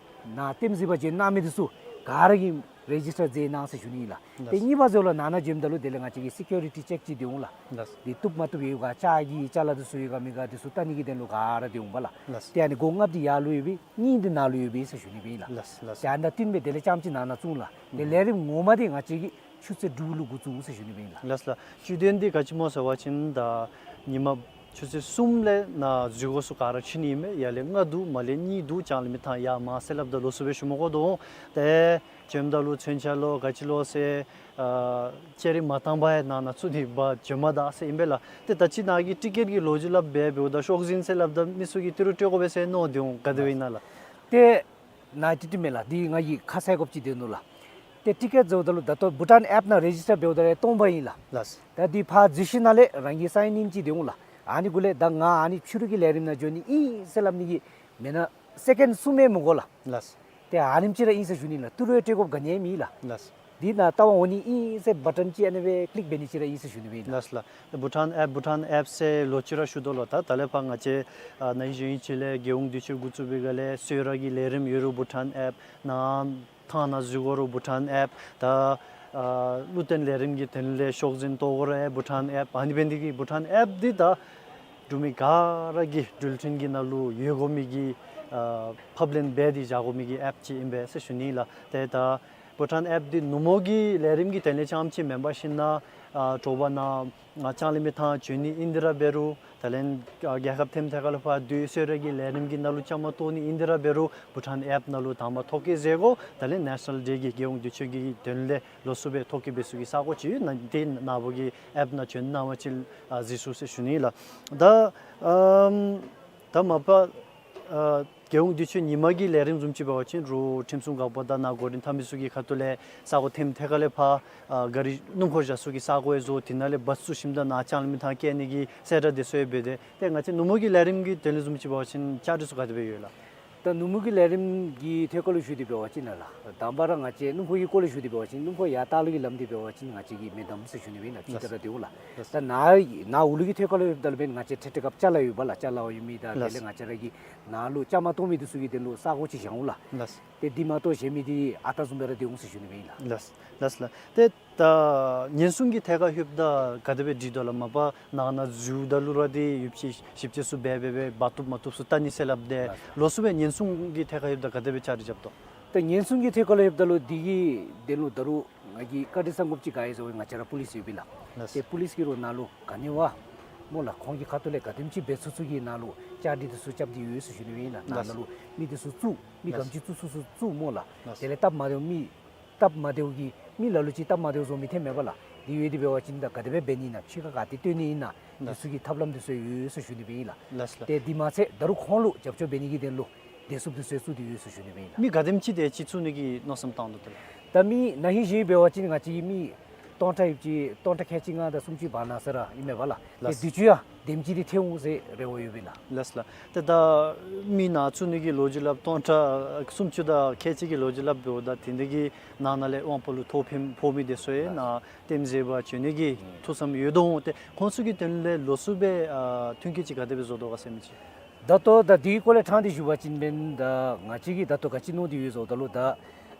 ནཱ་ལྟདམོ་གཟིགས་པར་འགྱོ་གནང་མི་འདི་ཚུ་ག་ར་གིས་རེ་ཇིསི་ཊར་མཛད་གནང་ཟེར་ཞུ་ནི་ཨིན་ལགས། ལགས། ཏེ་གཉིས་པ་ཟེརཝ་ལགས་ནཱ་ནཱ་འགྱོཝ་ད་ལུ་དེ་ལས་ང་བཅས་ཀྱི་སི་ཀིའུ་རི་ཊི་ཅེཀ་ཅིག་འདི་འོང་ལགས། ལགས། འདི་བཏུབ་མ་བཏུབ་ཡོད་ག་ལྕགས་ཀྱི་ཅ་ལ་འདི་ཚུ་ཡོད་ག་མེད་ག་འདི་ཚུ་བལྟ་ནི་གི་དོན་ལུ་ག་ར་འདི་འོང་པ་ལགས། ལགས། ཏེ་ཨ་ནི་སྒོ་ལྔ་འདི་ཡར་ལུ་ཡོད་པའི་གཉིས་འདི་ནཱ་ལུ་ཡོད་པས་ཟེར་ཞུ་ནི་སྦེ་ཨིན་ལགས། ལགས་ལགས། ཏེ་ཨ་ནི་དང་བསྟུན་སྦེ་དེ་ལས་རྐྱངམ་ཅིག་ནཱ་ནཱ་བཙུགས་ལགས། ཏེ་ལས་རིམ་ངོ་མ་འདི་ང་བཅས་ཀྱིས་ཆུ་ཚོད་དྲུག་ལུ་འགོ་བཙུགས་ཟེར་ཞུ་ནི་སྦེ་ཨིན་ལགས། ལགས་ལགས། བཅུད་དོན་འདི་ག་ཅི་སྨོ་ཟེར་བ་ཅིན་ད་ཉིན་མ་ཆུ་ཚོད་གསུམ་ལས་ནཱ་འཛུལ་སྒོ་ཚུ་ག་ར་ཕྱེ་ནི་ཨིན་མས། ཡར་ལས་ལྔ་འདུག་མར་ལས་གཉིས་འདུག་ལྕང་གླིང་མི་ཐང་ཡར་མར་ཟེར་སླབ་ད་ལོགས་སུ་སྦེ་ཞུ་མི་དགོ་དོ། ཏེ་འགྱོཝ་ད་ལུ་མཚོན་ཆ་ལོ་ག་ཅི་ལོ་ཟེར་ཨ་ཅེ་རི་མ་བཏང་པར་ཡང་ནཱ་ནཱ་བཙུགས་ནི་འབག་འགྱོ་མ་ད་ཟེར་ཨིན་པས་ལགས། ཏེ་ད་ཅི་ནཱ་གི་ཊི་ཀེཊ་ཀྱི་ལོ་རྒྱུས་སླབ་སྦེ་འབདཝ་ད་ཤོག་འཛིན་ཟེར་སླབ་ད་མི་ཚུ་གིས་ཏི་རུ་སྤྲོད་དགོ་པས་ཟེར་མནོ་སྟེ་འོང་། ག་དེ་སྦེ་ཨིན་ན་ལགས། ཏེ་ནཱ་ཏི་ཏི་མེན་ལགས། འདི་ང་གིས་ཁ་གསལ་དགོཔ་ཅིག་སྡོད་ནུག་ལགས། ཏེ་ཊི་ཀེཊ་ཟེརཝ་ད་ལུ་ད་ལྟོ་བྷུ་ཊཱན་ཨེཔ་ནང་རེ་ཇིསི་ཊར་འབདཝ་ད་ལུ་སྟོང་པ་ཨིན་ལགས། ལགས། ད་འདི་ཕར་འཛུལ་ཞིནམ་ལས་རང་གི་སའིན་ཨིན་ཅིག་འདི་འོང་ལགས། ཨ་ནི་གུ་ལས་ད་ང་ཨ་ནི་ཕྱི་རུ་གི་ལས་རིམ་ནང་འགྱོ་ནི་ཨིན་ཟེར་སླབ་ནི་གི་མེན་ན་སེ་ཀེནཌ་གསུམ་ཡང་མི་དགོ་ལགས། ལགས། ཏེ་ཨ་ནེམ་ཅིག་ར་ཨིན་ཟེར་ཞུ་ནི་ལགས། ཏི་རུ་ཡང་སྤྲོད་དགོཔ་ག་ནི་ཡང་མེད་ལགས། ལགས། འདི་ནང་ལྟ་བར་འོང་ནི་ཨིན་ཟེར་བ་ཊོན་ཅིག་ཨ་ནི་སྦེ་ཀི་ལིཀ་འབད་ནི་ཅིག་ར་ཨིན་ཟེར་ཞུ་ནི་སྦེ་ཨིན་ལགས། ལགས་ལགས། བྷུ་ཊཱན་ཨེཔ་བྷུ་ཊཱན་ཨེཔ་ཟེར་ལོག་ཅི་ར་ཞུ་དོ་ལགས། ད་ད་ལས་ཕར་ང་བཅས་ཨ་ན་ཧིང་གཞེས་ཧིང་ཅིག་ལས་རྒྱལ་ཡོངས་དུས་ཆེན་འགོ་བཙུགས་པའི་སྒང་ལས་གསོལ་རས་ཀྱི་ལས་རིམ་ཡོད་རུང་བྷུ་ཊཱན་ཨེཔ། ནཱ་ཐང་ནང་འཛུལ་དགོ་རུང་བྷུ་ཊཱན་ཨེཔ། ད་ཨ་བློ་བརྟན་ལས་རིམ་གྱི་དོན་ལས་ཤོག་འཛིན་བཏོག་དགོ་རུང་ཨེཔ་བྷུ་ཊཱན་ཨེཔ། ཨ་ནི་འབད་ནི་འདི་གིས་བྷུ་ཊཱན་ཨེཔ་འདི་ད་འབྲུག་མི་ག་ར་གི་འགྲུལ་འཕྲིན་གྱི་ནང་ལུ་ཡོད་དགོ་མི་གི་ཨ་ཕབ་ལེན་འབད་དེ་བཞག་དགོ་མི་གི་ཨེཔ་ཅིག་ཨིན་པས་ཟེར་ཞུ་ནི་ལགས། ཏེ་ད་བྷུ་ཊཱན་ཨེཔ་འདི་ནུབ་མོ་གི་ལས་རིམ་གྱི་དོན་ལས་རྐྱངམ་ཅིག་མེན་པར་ཞིན་ན་ཨ་དྲོ་པ་ནཱ་ང་ལྕང་གླིང་མི་ཐང་འགྱོ་ནི་ཨིན་ཏེ་ར་འབད་རུང་ད་ལན་ཨ་རྒྱལ་ཁབ་ཐེམ་ཐེ་ཁ་ལས་ཕར་འདི་གསོལ་རས་ཀྱི་ལས་རིམ་གྱི་ནང་ལུ་བཅའ་མར་གཏོགས་ནི་ཨིན་ཏེ་ར་འབད་རུང་བྷུ་ཊཱན་ཨེཔ་ནང་ལུ་དང་པ་ཐོ་བཀོད་མཛད་དགོ། ད་ལན་ནེ་ཤ་ནཱལ་ཌེ་གི་རྒྱལ་ཡོངས་དུས་ཆེན་གྱི་དོན་ལས་ལོགས་སུ་སྦེ་ཐོ་བཀོད་འབད་ས་གི་ས་གོ་ཅིག་ཡོད། ནཱ་འདི་ནཱ་བུ་གིས་ཨེཔ་ནང་བྱོན་གནང་བ་ཅིན་ཨ་གཟིགས་ཚུགས་ཟེར་ཞུ་ནི་ལགས། ད་ཨམ་ད་མ་པ་ཨ་རྒྱལ་ཡོངས་དུས་ཆེན་ཉིན་མ་གི་ལས་རིམ་བཟུམ་ཅིག་འབད་བ་ཅིན་རོགས་ཁྲིམས་སྲུང་འགག་པ་དང་ནཱ་འགོ་འདྲེན་འཐབ་མི་ཚུ་གི་ཁ་ཐུག་ལས་ས་གོ་ཐེམ་ཐེ་ཁ་ལས་ཕར་ཨ་ག་རི་སྣུམ་འཁོར་བཞག་ས་གི་ས་གོ་ཡང་བཟོ། དེ་ནང་ལས་བཱས་བཙུགས་ཞིནམ་ད་ནཱ་ལྕང་གླིང་མི་ཐང་བསྐྱལ་ནི་གི་གསལ་བསྒྲགས་དེ་ཚུ་ཡང་འབད་དེ། ཏེ་ང་བཅས་ནུབ་མོ་གི་ལས་རིམ་གྱི་དོན་ལས་བཟུམ་ཅིག་འབད་བ་ཅིན་བཅའ་སྒྲིག་ཚུ་ག་དེ་སྦེ་ཡོད་ལགས། ད་ནུབ་མོ་གི་ལས་རིམ་གྱི་ཐད་ཁར་ལུ་ཞུ་སྟེ་འབད་བ་ཅིན་ལགས། དང་པ་ར་ང་བཅས་སྣུམ་འཁོར་གྱི་སྐོར་ལས་ཞུ་སྟེ་འབད་བ་ཅིན་སྣུམ་འཁོར་ཡར་ལྟག་ལུ་གི་ལམ་འདི་འབད་བ་ཅིན་ང་བཅས་ཀྱིས་མེ་བསྡམ་ཟེར་ཞུ་ནི་སྦེ་ཨིན་ལགས། ཅི་ལགས། ལྟར་ར་འདི་འོང་ལགས། ལགས། ད་ནཱ་ནཱ་འོག་ལུ་གི་ཐད་ཁར་ལུ་ཡོདཔ་ད་ལུ་འབདན་ང་བཅས་ཐད་ཐད་ཁར་ཅ་ལ་ཡོད་པ་ལགས། ཅ་ལ་ཡོད་མི་དང་དེ་ལས་ལགས། ང་བཅས་ར་གི་ནཱ་ལུ་བཅའ་མར་གཏོགས་མི་འདི་ཚུ་གི་དོན་ལུ་ས་གོ་ཅིག་བཞག་འོང་ལགས། ལགས། ཏེ་འདི་མ་གཏོགས་གཞན་མི་འདི་ཨ་རྟག་བཟུམ་སྦེ་ར་འདི་འོང་ཟེར་ཞུ་ནི་སྦེ་ཨིན་ལགས། ལགས་ལགས་ལགས། ཏེ་ད་ཉེན་སྲུང་གི་ཐད་ཁར་ལྷོདཔ་ད་ག་དེ་སྦེ་སྒྲིག་དོ་ལགས། མ་པ་ནང་ན་འཛུལཝ་ད་ལུ་ར་འདི་ཡོདཔ་ཅིག་ཞིབ་དཔྱད་ཚུ་འབད་འབད་འབད་འབག་བཏུབ་མ་བཏུབ་ཚུ་བལྟ་ནི་ཟེར་སླབ་སྟེ། ལགས། ལོགས་སུ་སྦེ་ཉེན་སྲུང་གི་ཐད་ཁར་ལྷོདཔ་ད་ག་དེ་སྦེ་བཅའ་སྒྲིག་རྐྱབ་དོ། ད་ཉེན་སྲུང་གི་ཐད་ཁར་ལྷོདཔ་ད་ལུ་འདི་གི་དོན་ལུ་ད་རུང་ང་གིས་བཀའ་དྲིན་བསམ་དགོཔ་ཅིག་ག་ཨིན་ཟེར་བ་ང་བཅས་ར་པོ་ལིསི་ཡོད་པས་ལགས། ལགས། ཏེ་པོ་ལིསི་གིས་རོགས་ནཱ་ལུ་ག་ནི་བ་སྨོ་ལགས། ཁོང་གི་ཁ་ཐུག་ལས་ག་དེམ་ཅིག་འབད་ཚུགས་ཚུགས་ཀྱི་ནཱ་ལུ་བཅའ་སྒྲིག་འདི་ཚུ་རྐྱབ་སྟེ་ཡོད་ཟེར་ཞུ་ནི་སྦེ་ཨིན་ལགས། ནཱ་ལགས། ནཱ་ལུ་མི་འདི་ཚུ་བཙུགས། མི་ལགས། ག་དེམ་ཅིག་བཙུགས་ཚུགས་ཚུགས་བཙུགས་སྨོ་ལགས། ལགས། དེ་ལས་སྟབས་མ་བདེཝ་མི་སྟབས་མ་བདེཝ་གི་མི་ལ་ལུ་ཅིག་སྟབས་མ་བདེཝ་བཟོ་མི་ཐོནམ་མས་པ་ལགས། འདི་ཡོད་དེ་འབད་བ་ཅིན་ད་ག་དེ་སྦེ་འབད་ནི་ཨིན་ན་ཕྱི་ཁར་ག་ཏེ་བཏོན་ནི་ཨིན་ན། ལགས། འདི་ཚུ་གི་ཐབས་ལམ་འདི་ཚུ་ཡོད་ཟེར་ཞུ་ནི་སྦེ་ཨིན་ལགས། ལགས་ལགས། ཏེ་འདི་མ་ཚད་ད་རུང་ཁོང་ལུ་རྒྱབ་སྐྱོར་འབད་ནི་གི་དོན་ལུ་བདེ་སྲུངཔ་འདི་ཚུ་ཡང་བཙུགས་ཏེ་ཡོད་ཟེར་ཞུ་ནི་སྦེ་ཨིན་ལགས། མི་ག་དེམ་ཅིག་དེ་ཅིག་བཙུགས་ནི་གི་མནོ་བསམ་བཏང་དོ་ལགས། ད་མི་ན་ཧིང་གཞེས་ཧིང་འབད་བ་ཅིན་ང་བཅས་ཀྱི་མི་སྟོང་ཕྲག་ཡོད་ཅིག་སྟོང་ཕྲག་ཁལ་གཅིག་ལྔ་དང་སུམ་ཅུ་བར་ན་ས་ར་ཨིན་མས་པ་ལགས། ལགས། ཏེ་དུས་ཅི་ཡང་དེམ་ཅིག་འདི་ཐོན་འོང་ཟེར་རེ་བ་ཡོད་པས་ལགས། ལགས་ལགས། ཏེ་ད་མི་ནང་བཙུགས་ནི་གི་ལོ་རྒྱུས་སླབ་སྟོང་ཕྲག་སུམ་ཅུ་དང་ཁལ་གཅིག་གི་ལོ་རྒྱུས་སླབ་འབདཝ་ད་དེ་འདི་གི་ནང་ན་ལས་དབང་པོ་ལུ་ཐོ་ཕོག་ཕོག་མི་དེ་ཚུ་ཡང་ལགས། ནཱ་ལྟདམོ་གཟིགས་པར་བྱོན་ནི་གི་ཨུམ་ཐུགས་བསམ་ཡོད་དོ་འོང་། ཏེ་ཁོང་ཚུ་གི་དོན་ལས་ལོགས་སུ་སྦེ་ཨ་མཐུན་རྐྱེན་ཅིག་ག་དེ་སྦེ་བཟོ་དོ་ག་ཟེར་མི་ཅིག། ད་ལྟོ་ད་འདི་གི་སྐོར་ལས་ཕྲང་སྟེ་ཞུ་བ་ཅིན་འབདན་ད་ང་བཅས་ཀྱིས་ད་ལྟོ་ག་ཅི་མནོ་སྟེ་ཡོད་ཟེརཝ་ད་ལུ་ད་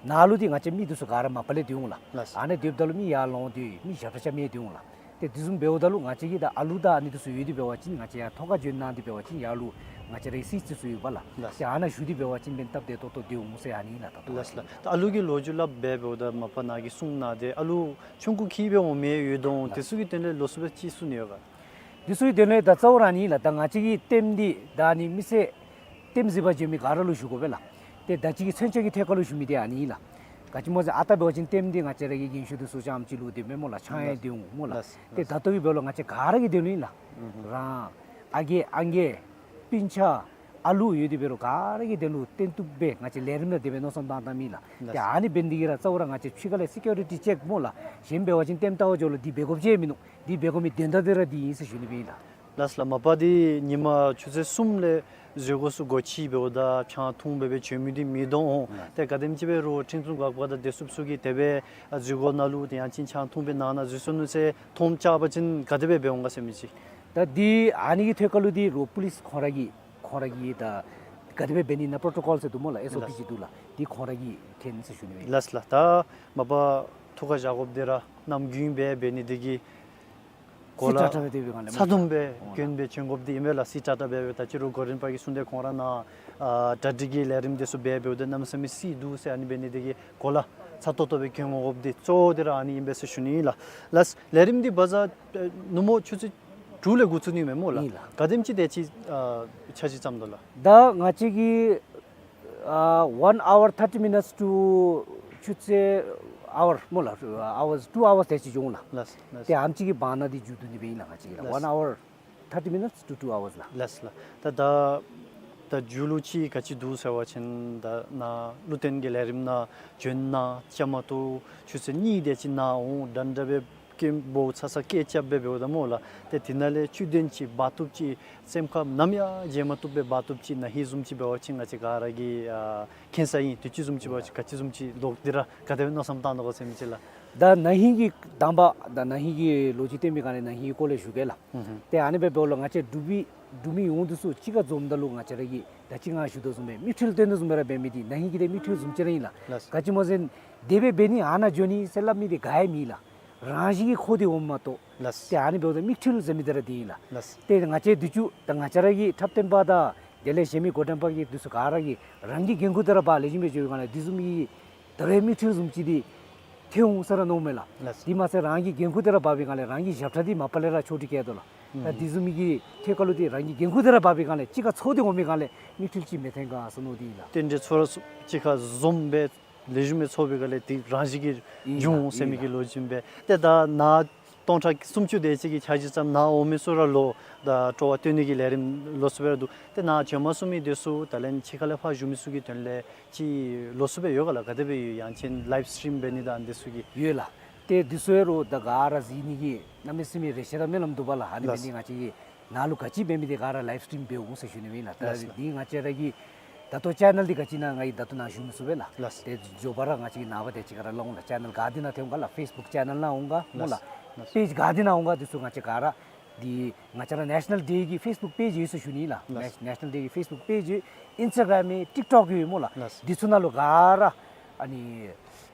ནཱ་ལུ་འདི་ང་བཅས་མི་འདི་ཚུ་ག་ར་མ་པ་ལས་སྡོད་འོང་ལགས། ལགས། ཨ་ནཱ་སྡོདཔ་ད་ལུ་མི་ཡར་ལོང་སྟེ་མི་ཞབས་ཁྲ་རྐྱབ་མི་སྡོད་འོང་ལགས། ཏེ་དེ་བཟུམ་འབདཝ་ད་ལུ་ང་བཅས་ཀྱིས་ད་ཨ་ལུ་དང་ཨ་ནི་འདི་ཚུ་ཡོད་དེ་འབད་བ་ཅིན་ང་བཅས་ཡར་ཐོག་ཁར་བྱོན་གནང་སྟེ་འབད་བ་ཅིན་ཡར་ལུ་ང་བཅས་རའི་སི་ཊི་ཚུ་ཡོདཔ་ལགས། ལགས། ཏེ་ཨ་ནཱ་བཞུགས་ཏེ་འབད་བ་ཅིན་འབདན་སྟབས་བདེ་ཏོག་ཏོ་སྡོད་འོང་ཟེར་ཨ་ནི་ལགས། ད་ལྟོ་ལགས་ལགས། ད་ཨ་ལུ་གི་ལོ་རྒྱུས་སླབ་སྦེ་འབདཝ་ད་མ་པ་ནཱ་གིས་གསུང་གནང་སྟེ་ཨ་ལུ་ཆུང་ཀུ་ཁྱིམ་སྦེ་འོང་མི་ཡོད་དོ། ལགས། དེ་ཚུ་གི་དོན་ལས་ལོགས་སུ་སྦེ་ཅིག་གསུང་ནི་ཡོད་ག། དེ་ཚུ་གི་དོན་ལས་ད་གཙོ་བོ་ར་ཨ་ནི་ལགས། ད་ང་བཅས་ཀྱི་ལྟདམོ་འདི་ད་ཨ་ནི་མི་སེར་ལྟདམོ་གཟིགས་པར་བྱོན་མི་ག་ར་ལུ་ཞུ་དགོ་པས་ལགས། ཏེ་ད་ཅི་གི་མཚོན་ཆ་གི་ཐད་ཁར་ལུ་ཞུ་མི་འདི་ཨ་ནི་ལགས། ག་ཅི་སྨོ་ཟེར་ཨ་རྟག་འབད་བ་ཅིན་ལྟདམོ་འདི་ང་བཅས་ར་གི་རྒན་ཤོས་འདི་ཚུ་རྐྱངམ་ཅིག་ལུ་སྡོདཔ་མས་སྨོ་ལགས། ཆང་ཡང་ལགས། སྡོད་འོང་སྨོ་ལགས། ལགས། ཏེ་ད་ལྟོ་གི་འབདཝ་ལུ་ང་བཅས་ག་ར་གི་དོན་ལུ་ཨིན་ལགས། ཨུམ་ཧུམ། རང་ཨ་རྒས་ཨང་རྒས་སྤུན་ཆ་ཨ་ལུ་ཡོད་དེ་འབད་རུང་ག་ར་གི་དོན་ལུ་བརྟེན་བཏུབ་སྦེ་ང་བཅས་ལས་རིམ་ནང་དེ་སྦེ་མནོ་བསམ་བཏང་བཏངམ་ཨིན་ལགས། ལགས། ཏེ་ཨ་ནི་འབད་ནི་འདི་གིས་ར་གཙོ་བོ་ར་ང་བཅས་ཕྱི་ཁ་ལས་སི་ཀིའུ་རི་ཊི་ཅེཀ་སྨོ་ལགས། གཞན་འབད་བ་ཅིན་ལྟདམོ་ལྟ་བར་འགྱོཝ་ལུ་འདི་འབད་དགོཔ་ཅིག་མིན་ནུག། འདི་འབད་དགོ་མི་དོན་དག་འདི་ར་འདི་ཨིན་ཟེར་ཞུ་ནི་སྦེ་ཨིན་ལགས། ལགས་ལགས། མ་པ་འདི་ཉིན་མ་ཆུ་ཚོད་གསུམ་ལས་འཛུལ་སྒོ་ཚུ་སྒོ་ཕྱེ་འབདཝ་ད་ཆང་འཐུང་སྦེ་སྦེ་བྱོན་མི་འདི་མེད་དོ་འོང་། ལགས། ཏེ་ག་དེམ་ཅིག་འབད་རུང་ཁྲིམས་སྲུང་འགག་པ་དང་བདེ་སྲུངཔ་ཚུ་གིས་དེ་སྦེ་ཨ་འཛུལ་སྒོ་ནང་ལུ་ཏེ་ཡང་ཅིན་ཆང་འཐུང་སྦེ་ནང་ན་འཛུལ་སོ་ནུག་ཟེར་མཐོངམ་རྐྱབ་པ་ཅིན་ག་དེ་སྦེ་འབད་འོང་ག་ཟེར་མི་ཅིག། ད་འདི་ཨ་ནི་གི་ཐད་ཁར་ལུ་འདི་རོགས་པོ་ལིསི་ཁོང་ར་གིས་ཁོང་ར་གིས་ད་ག་དེ་སྦེ་འབད་ནི་ཨིན་ན་པྲོ་ཊོ་ཀོལ་ཟེར་འདུག་སྨོ་ལགས། ཨེསི་ཨོ་པི་ལགས། ཅིག་འདུག་ལགས། འདི་ཁོང་ར་གིས་མཁྱེན་ཟེར་ཞུ་ནི་ཨིན། ལགས་ལགས། ད་མ་པ་ཐུགས་ཁར་བཞག་དགོཔ་འདི་ར་ནམ་རྒྱུན་སྦེ་འབད་ནི་འདི་གིས་གོ་ལ་སི་ཏྲག་ཏྲ་སྦེ་སྡོད་པའི་སྒང་ལས་ཚ་ཏོམ་སྦེ་འོང་ལགས། གྱོན་སྦེ་བྱོན་དགོཔ་འདི་ཨིན་མས་ལགས། སི་ཏྲག་ཏྲ་སྦེ་སྦེ། ད་ཅི་རུང་གོ་རིམ་པ་གིས་གསུངས་ཏེ་ཁོང་ར་ནཱ་ཨ་གྲ་སྒྲིག་གི་ལས་རིམ་འདི་ཚུ་འབད་འབདཝ་ད་གནམ་མེད་ས་མེད་སི་འདུག་ཟེར་ཨ་ནི་འབད་ནི་འདི་གིས་གོ་ལ་ཚ་ཏོག་ཏོ་སྦེ་གྱོན་དགོ་དགོཔ་འདི་གཙོ་བོ་འདི་ར་ཨ་ནི་ཨིན་པས་ཟེར་ཞུ་ནི་ཨིན་ལགས། ལགས། ལས་རིམ་འདི་བ་ཟ་ཨེ་ནུབ་མོ་ཆུ་ཚོད་དྲུག་ལས་འགོ་བཙུགས་ནི་མས་སྨོ་ལགས། ཨིན་ལགས། ག་དེམ་ཅིག་དེ་ཅིག་ཨ་འཆར་གཞི་བརྩམས་དོ་ལགས། ད་ང་བཅས་ཀྱིས་ཨ་one hour thirty minutes to ཆུ་ཚོད་ཨ་ཝར་སྨོ་ལགས། ཨ་ཝར་two hours དེ་ཅིག་འགྱོ་འོང་ལགས། ལགས་ལགས། ཏེ་ཨ་ནེམ་ཅིག་གི་བར་ན་འདི་མཇུག་བསྡུ་ནི་སྦེ་ཨིན་ལགས། ང་བཅས་ཀྱིས་ལགས། ལགས། One hour thirty minutes to two hours ལགས། ལགས་ལགས། ད་ད་ད་མཇུག་ལུ་ཅིག་ག་ཅི་འདུག་ཟེར་བ་ཅིན་ད་ནཱ་ལུ་བརྟེན་གྱི་ལས་རིམ་ནང་བྱོན་གནང་བཅའ་མར་གཏོགས་ཆུ་ཚོད་གཉིས་དེ་ཅིག་ནཱ་འོང་འདྲན་འདྲ་སྦེ་སྐད་འབོ་ཚ་ཚ་སྐད་རྐྱབ་སྦེ་འབདཝ་ད་སྨོ་ལགས། ཏེ་དེ་ནང་ལས་བཅུད་ལྡན་ཅིག་འབག་བཏུབ་ཅིག་སེམས་ཁར་ནམ་ཡང་བརྗེད་མ་བཏུབ་སྦེ་འབག་བཏུབ་ཅིག་ན་ཧིང་བཟུམ་ཅིག་འབད་བ་ཅིན་ང་བཅས་ག་ར་གིས་ཨ་མཁྱེན་ས་ཨིན། དུས་ཅི་བཟུམ་ཅིག་འབད་བ་ཅིན་ག་ཅི་བཟུམ་ཅིག་ལོག་སྟེ་ར་ག་དེ་སྦེ་མནོ་བསམ་བཏང་དོ་ག་ཟེར་མི་ཅིག་ལགས། ད་ན་ཧིང་གི་གདམས་པ་ད་ན་ཧིང་གི་ལོ་རྒྱུས་བསྟན་པའི་སྒང་ལས་ན་ཧིང་གི་སྐོར་ལས་ཞུ་གེ་ལགས། ཨུམ་ཧུམ། ཏེ་ཨ་ནི་སྦེ་འབདཝ་ལུ་ང་བཅས་འབྲུག་མི་འབྲུག་མི་ཡོངས་འདི་ཚུ་གཅིག་ཁར་འཛོམས་ད་ལུ་ང་བཅས་ར་གིས་ད་ཅི་ང་ཞུ་དོ་བཟུམ་སྦེ་མིག་འཕྲུལ་སྟོན་དོ་བཟུམ་སྦེ་ར་འབད་མི་འདི་ན་ཧིང་གི་ཏེ་མིག་འཕྲུལ་བཟུམ་ཅིག་ར་ཨིན་ལགས། ལགས། ག་ཅི་སྨོ་ཟེར་ན་དེ་སྦེ་འབད་ནི་ཨ་ནཱ་འགྱོ་ནི་ཟེར་སླབ་མི་འདི་ག་ཡང་མེད་ལགས། རང་བཞིན་གྱིས་འཁོར་ཏེ་འོངམ་མ་གཏོགས། ལགས། ཏེ་ཨ་ནི་འབདཝ་ད་མིག་འཕྲུལ་ཟེར་མི་འདི་ར་འདི་ཨིན་ལགས། ལགས། ཏེ་ང་བཅས་དུས་ཅི་ད་ང་བཅས་ར་གི་འཁྲབ་སྟོན་པ་དང་དེ་ལས་གཞན་མི་འགོ་འདྲེན་པ་གི་འདི་ཚུ་ག་ར་གིས་རང་གི་འགན་ཁུར་འདི་ར་འབག་ལེགས་ཤོམ་སྦེ་འགྱོ་བའི་སྒང་ལས་འདི་བཟུམ་མའི་ད་རེས་མིག་འཕྲུལ་བཟུམ་ཅིག་འདི་ཐོན་འོང་ཟེར་ར་མནོཝ་མས་ལགས། ལགས། དེ་མ་ཚད་རང་གི་འགན་ཁུར་འདི་ར་འབག་པའི་སྒང་ལས་རང་གི་ཞབས་ཁྲ་འདི་མ་པ་ལས་ར་ཕྱོགས་སྒྲིག་བཀལ་དོ་ལགས། ད་ཨུམ་འདི་བཟུམ་མའི་གི་ཐད་ཁར་ལུ་འདི་རང་གི་འགན་ཁུར་འདི་ར་འབག་པའི་སྒང་ལས་གཅིག་ཁར་ཚོགས་ཏེ་འོང་པའི་སྒང་ལས་མིག་འཕྲུལ་ཅིག་མི་ཐོན་ག་ཟེར་མནོ་སྟེ་ཨིན་ལགས། རྟེན་འབྲེལ་ཚོགས་ར་གཅིག་ཁར་འཛོམས་སྦེ་ལེགས་ཤོམ་སྦེ་ཚོགས་པའི་སྒང་ལས་འདི་རང་བཞིན་གྱིས་ཨིན་ལགས། འབྱུང་འོང་ཟེར་མི་གི་ཨིན་ལགས། ལོ་རྒྱུས་ཨིན་པས། ཏེ་ད་ནཱ་སྟོང་ཕྲག་སུམ་ཅུ་དེ་ཅིག་གི་འཆར་གཞི་བརྩམས། ནཱ་འོང་མི་ཚུ་ར་ལོག་ད་སྤྲོ་བ་སྟོན་ནི་གི་ལས་རིམ་ལོགས་སུ་སྦེ་ར་འདུག། ཏེ་ནཱ་བྱོན་མ་ཚུགས་མི་འདི་ཚུ་ད་ལན་ཕྱི་ཁ་ལས་ཕར་བཞུགས་མི་ཚུ་གི་དོན་ལས་ཅིག་ལོགས་སུ་སྦེ་ཡོད་ག་ལགས། ག་དེ་སྦེ་ཡོད། ཡང་ཅིན་ལའིབ་སི་ཊིམ་འབད་ནི་དང་འདི་ཚུ་གི། ཡོད་ལགས། ཏེ་འདི་ཚུ་ཡང་རོགས་ད་ག་ར་གཟིགས་ནི་གི་གནམ་མེད་ས་མེད་རེ་ཆེ་དང་སྨོན་ལམ་འདུག་པ་ལགས། ཨ་ནི་ལགས། འབད་ནི་ང་བཅས་ཀྱིས་ནཱ་ལུ་ག་ཅི་འབད་མི་འདི་ག་ར་ལའིབ་སི་ཊིམ་འབད་འོང་ཟེར་ཞུ་ནི་ཨིན་ལགས། ད་ལགས། འདི་ང་བཅས་ར་གི་ད་ལྟོ་ཅེ་ནལ་འདི་ག་ཅི་ཨིན་ན་ང་གིས་ད་ལྟོ་ནཱ་ཞུ་མི་ཚུགས་པས་ལགས། ལགས། ཏེ་མགྱོགས་པ་ར་ང་བཅས་ཀྱིས་ནངས་པ་དེ་ཅིག་ཁར་ར་སླབ་འོང་ལགས། ཅེ་ནལ་ག་འདི་ནང་ཐོན་འོང་ག་ལགས། ཕེསི་བུཀ་ཅེ་ནལ་ནང་འོང་ག་སྨོ་ལགས། ལགས། པེཇ་ག་འདི་ནང་འོང་ག་འདི་ཚུ་ང་བཅས་ག་ར་འདི་ང་བཅས་ར་ནེ་ཤ་ནལ་ཌེ་གི་ཕེསི་བུཀ་པེཇ་ཡོད་ཟེར་ཞུ་ནི་ལགས། ལགས། ནེ་ཤ་ནལ་ཌེ་གི་ཕེསི་བུཀ་པེཇ་ཡོད། ཨིནསི་ཊ་གརམ་ཡོད། ཊིཀ་ཊོཀ་ཡོད་སྨོ་ལགས། ལགས། འདི་ཚུ་ནང་ལུ་ག་ར་ཨ་ནི་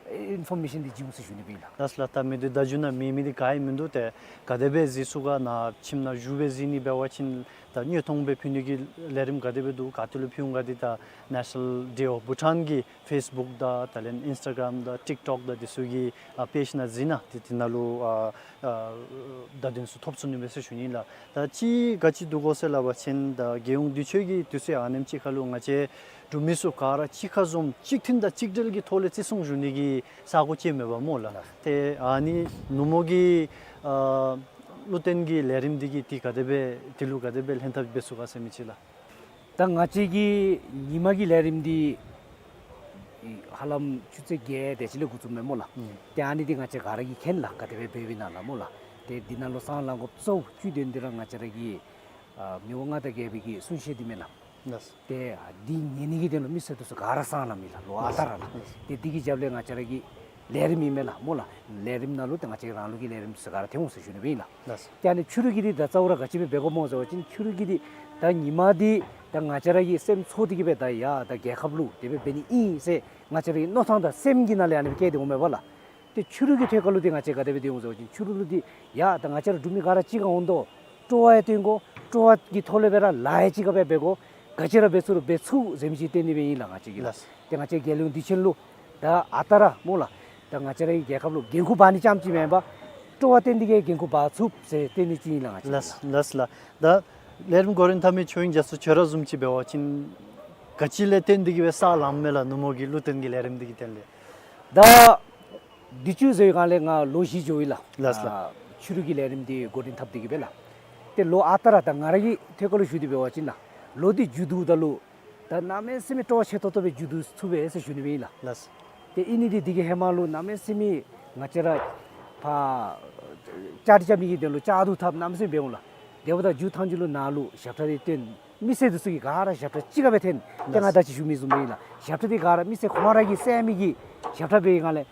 ཨིན་ཕོར་མེ་ཤཱན་འདི་བྱིན་འོང་ཟེར་ཞུ་ནི་སྦེ་ཨིན་ལགས། ལགས་ལགས། ད་མི་འདི་ད་རྒྱུ་ནང་མེད་མི་འདི་ག་ཡང་མིན་འདུག། ཏེ་ག་དེ་སྦེ་གཟིགས་ཚུགས་ག། ནཱ་ཁྱིམ་ནང་བཞུགས་སྦེ་གཟིགས་ནི་འབད་བ་ཅིན་ད་དངོས་མཐོང་སྦེ་ཕུལ་ནི་གི་ལས་རིམ་ག་དེ་སྦེ་འདུག། ག་ཏེ་ལུ་ཕུལ་འོང་ག། འདི་ད་ནེ་ཤ་ནལ་ཌེ་ཨོཕ་བྷུ་ཊཱན་གི་ཕེསི་བུཀ་དང་ད་ལན་ཨིནསི་ཊ་གརམ་དང་ཊིཀ་ཊོཀ་དང་འདི་ཚུ་གི་ཨ་པེཇ་ནང་གཟིགས་ན་ཏེ་དེ་ནང་ལུ་ཨ་ཨ་བརྡ་དོན་ཚུ་ཐོབ་ཚུགས་ནི་མས་ཟེར་ཞུ་ནི་ལགས། ད་ཅིག་ག་ཅི་འདུག་གོ་ཟེར་སླབ་པ་ཅིན་ད་རྒྱལ་ཡོངས་འདི་ཚུ་གི་དུས་ཚོད་ཨ་ནེམ་ཅིག་ཁར་ལུ་ང་བཅས་འབྲུག་མི་ཚུ་ག་ར་གཅིག་ཁར་འཛོམས་གཅིག་མཐུན་དང་གཅིག་སྒྲིལ་གྱི་ཐོག་ལས་བརྩི་སྲུང་ཞུ་ནི་གི་ས་གོ་ཅིག་མེད་པ་སྨོ་ལགས། ཏེ་ཨ་ནི་ནུབ་མོ་གི་ཨ་ལུ་བརྟེན་གྱི་ལས་རིམ་འདི་གིས་འདི་ག་དེ་སྦེ་འདི་ལུ་ག་དེ་སྦེ་ལྷན་ཐབས་འབད་ཚུགས་ག་ཟེར་མི་ཅིག་ལགས། ད་ང་བཅས་ཀྱི་ཉིན་མ་གི་ལས་རིམ་འདི་ཧ་ལམ་ཆུ་ཚོད་བརྒྱད་དེ་ཅིག་ལས་འགོ་བཙུགསཔ་མས་སྨོ་ལགས། ཨུམ། ཏེ་ཨ་ནི་འདི་ང་བཅས་ག་ར་གིས་མཁྱེན་ལགས། ག་དེ་སྦེ་འབདཝ་ཨིན་ན་ལགས་སྨོ་ལགས། ཏེ་འདི་ནང་ལུ་སང་ལང་དགོཔ་གཙོ་བོ་བཅུད་དོན་འདི་ར་ང་བཅས་ར་གི་ཨ་མི་དབང་མངའ་བདག་རྒྱལ་པོའི་གི་གསུང་བཤད་འདི་མས་ལགས། ལགས། ཏེ་འདི་ཉན་ནི་གི་དོན་ལུ་མི་སེར་འདི་ཚུ་ག་ར་སང་ལངམ་ཨིན་ལགས། ལོ་ཨ་རྟག་ར་ལགས། ལགས། ཏེ་འདི་གི་རྒྱབ་ལས་ང་བཅས་ར་གི་ལས་རིམ་ཨིན་མས་ལགས་སྨོ་ལགས། ལས་རིམ་ནང་ལུ་ཏེ་ང་བཅས་རང་ལུགས་ཀྱི་ལས་རིམ་འདི་ཚུ་ག་ར་ཐོན་འོང་ཟེར་ཞུ་ནི་སྦེ་ཨིན་ལགས། ལགས། ཏེ་ཨ་ནི་ཕྱི་རུ་གི་འདི་ད་རྩ་བ་ར་ག་ཅི་སྦེ་འབད་དགོཔ་སྨོ་ཟེར་བ་ཅིན་ཕྱི་རུ་གི་འདི་ད་ཉིན་མ་འདི་ ད་ང་བཅས་ར་གི་སེམས་ཚོར་ཏེ་གི་སྦེ་ད་ཡ་ད་རྒྱལ་ཁབ་ལུ་དེ་སྦེ་འབད་ནི་ཨིན་ཟེར་ང་བཅས་ར་གི་མནོ་ཐངས་དང་སེམས་ཀྱི་ནང་ལས་ཨ་ནི་སྦེ་བསྐྱེད་དེ་འོང་མས་པ་ལགས། ཏེ་ཕྱི་རུ་གི་ཐད་ཁར་ལུ་འདི་ང་བཅས་ག་དེ་སྦེ་འདི་འོང་ཟེར་བ་ཅིན་ཕྱི་རུ་ལུ་འདི་ཡ་ད་ང་བཅས་ར་འབྲུག་མི་ག་ར་གཅིག་ཁར་འོང་དོ། སྤྲོ་བ་ཡང་སྟོན་དགོ། སྤྲོ་བ་གི་ཐོག་ལས་སྦེ་ར་ལཱ་ཡང་གཅིག་ཁར་སྦེ་འབད་དགོ། ག་ཅི་ར་འབད་ཚུགས་རུང་འབད་ཚུགས་ཟེར་མི་ཅིག་སྟོན་ནི་སྦེ་ཨིན་ལགས་ང་བཅས་ཀྱིས་ལགས། ལགས། ཏེ་ང་བཅས་རྒྱལ་ཡོངས་དུས་ཆེན་ལུ་ད་ཨ་རྟག་ར་སྨོ་ལགས། ད་ང་བཅས་ར་གི་རྒྱལ་ཁབ་ལུ་འགན་ཁུར་འབག་ནི་རྐྱངམ་ཅིག་མེན་པར་སྤྲོ་བ་བསྟན་ཏེ་གི་འགན་ཁུར་འབག་ཚུགས་ཟེར་སྟོན་ནི་ཅིག་ཨིན་ལགས་ང་བཅས་ལགས། ལགས་ལགས། ད་ལས་རིམ་འགོ་འདྲེན་འཐབ་མི་ཆོས་དབྱིངས་རྒྱ་མཚོ་ཁྱོད་ར་བཟུམ་ཅིག་འབད་བ་ཅིན་ག་ཅི་ལས་བརྟེན་ཏེ་གི་སྦེ་ས་ལངམ་མས་ལགས། ནུབ་མོ་གི་ལུ་བསྟན་གྱི་ལས་རིམ་འདི་གི་དོན་ལས། ད་འདི་ཚུ་ཟེར་བའི་སྒང་ལས་ང་ལོ་བཞི་འགྱོ་ཡི་ལགས། ལགས་ལགས། ཨ་ཕྱི་རུ་གི་ལས་རིམ་འདི་འགོ་འདྲེན་འཐབ་སྟེ་གི་སྦེ་ལགས། ཏེ་ལོ་ཨ་རྟག་ར་ད་ང་ར་གི་ཐད་ཁར་ལུ་ཞུ་སྟེ་འབད་བ་ཅིན་ལགས། ལོ་འདི་མཇུག་བསྡུཝ་ད་ལུ་ད་གནམ་མེད་ས་མེད་སྤྲོ་བ་ཆེ་ཏོག་ཏོ་སྦེ་མཇུག་བསྡུ་ཚུགས་པས་ཟེར་ཞུ་ནི་སྦེ་ཨིན་ལགས། ལགས། ཏེ་ཨིན་ནི་འདི་འདི་གི་ཧེ་མ་ལུ་གནམ་མེད་ས་མེད་ང་བཅས་ར་ཕར་བཅའ་སྒྲིག་རྐྱབ་མི་གི་དོན་ལུ་བཅའ་སྡོད་འཐབ་གནམ་མེད་ས་མེད་འབད་འོང་ལགས། དེ་འབདཝ་ད་མཇུག་ཐང་ཅིག་ལུ་ནཱ་ལུ་ཞབས་ཁྲ་འདི་བཏོན། མི་སེར་འདི་ཚུ་གིས་ག་ར་ཞབས་ཁྲ་གཅིག་ཁར་སྦེ་འཐེན། ཏེ་ང་ད་ཅི་ཞུ་མི་བཟུམ་སྦེ་ཨིན་ལགས། ཞབས་ཁྲ་འདི་ག་ར་མི་སེར་ཁོང་ར་གིས་བསད་མི་གི་ཞབས་ཁྲ་འབད་བའི་སྒང་ལས་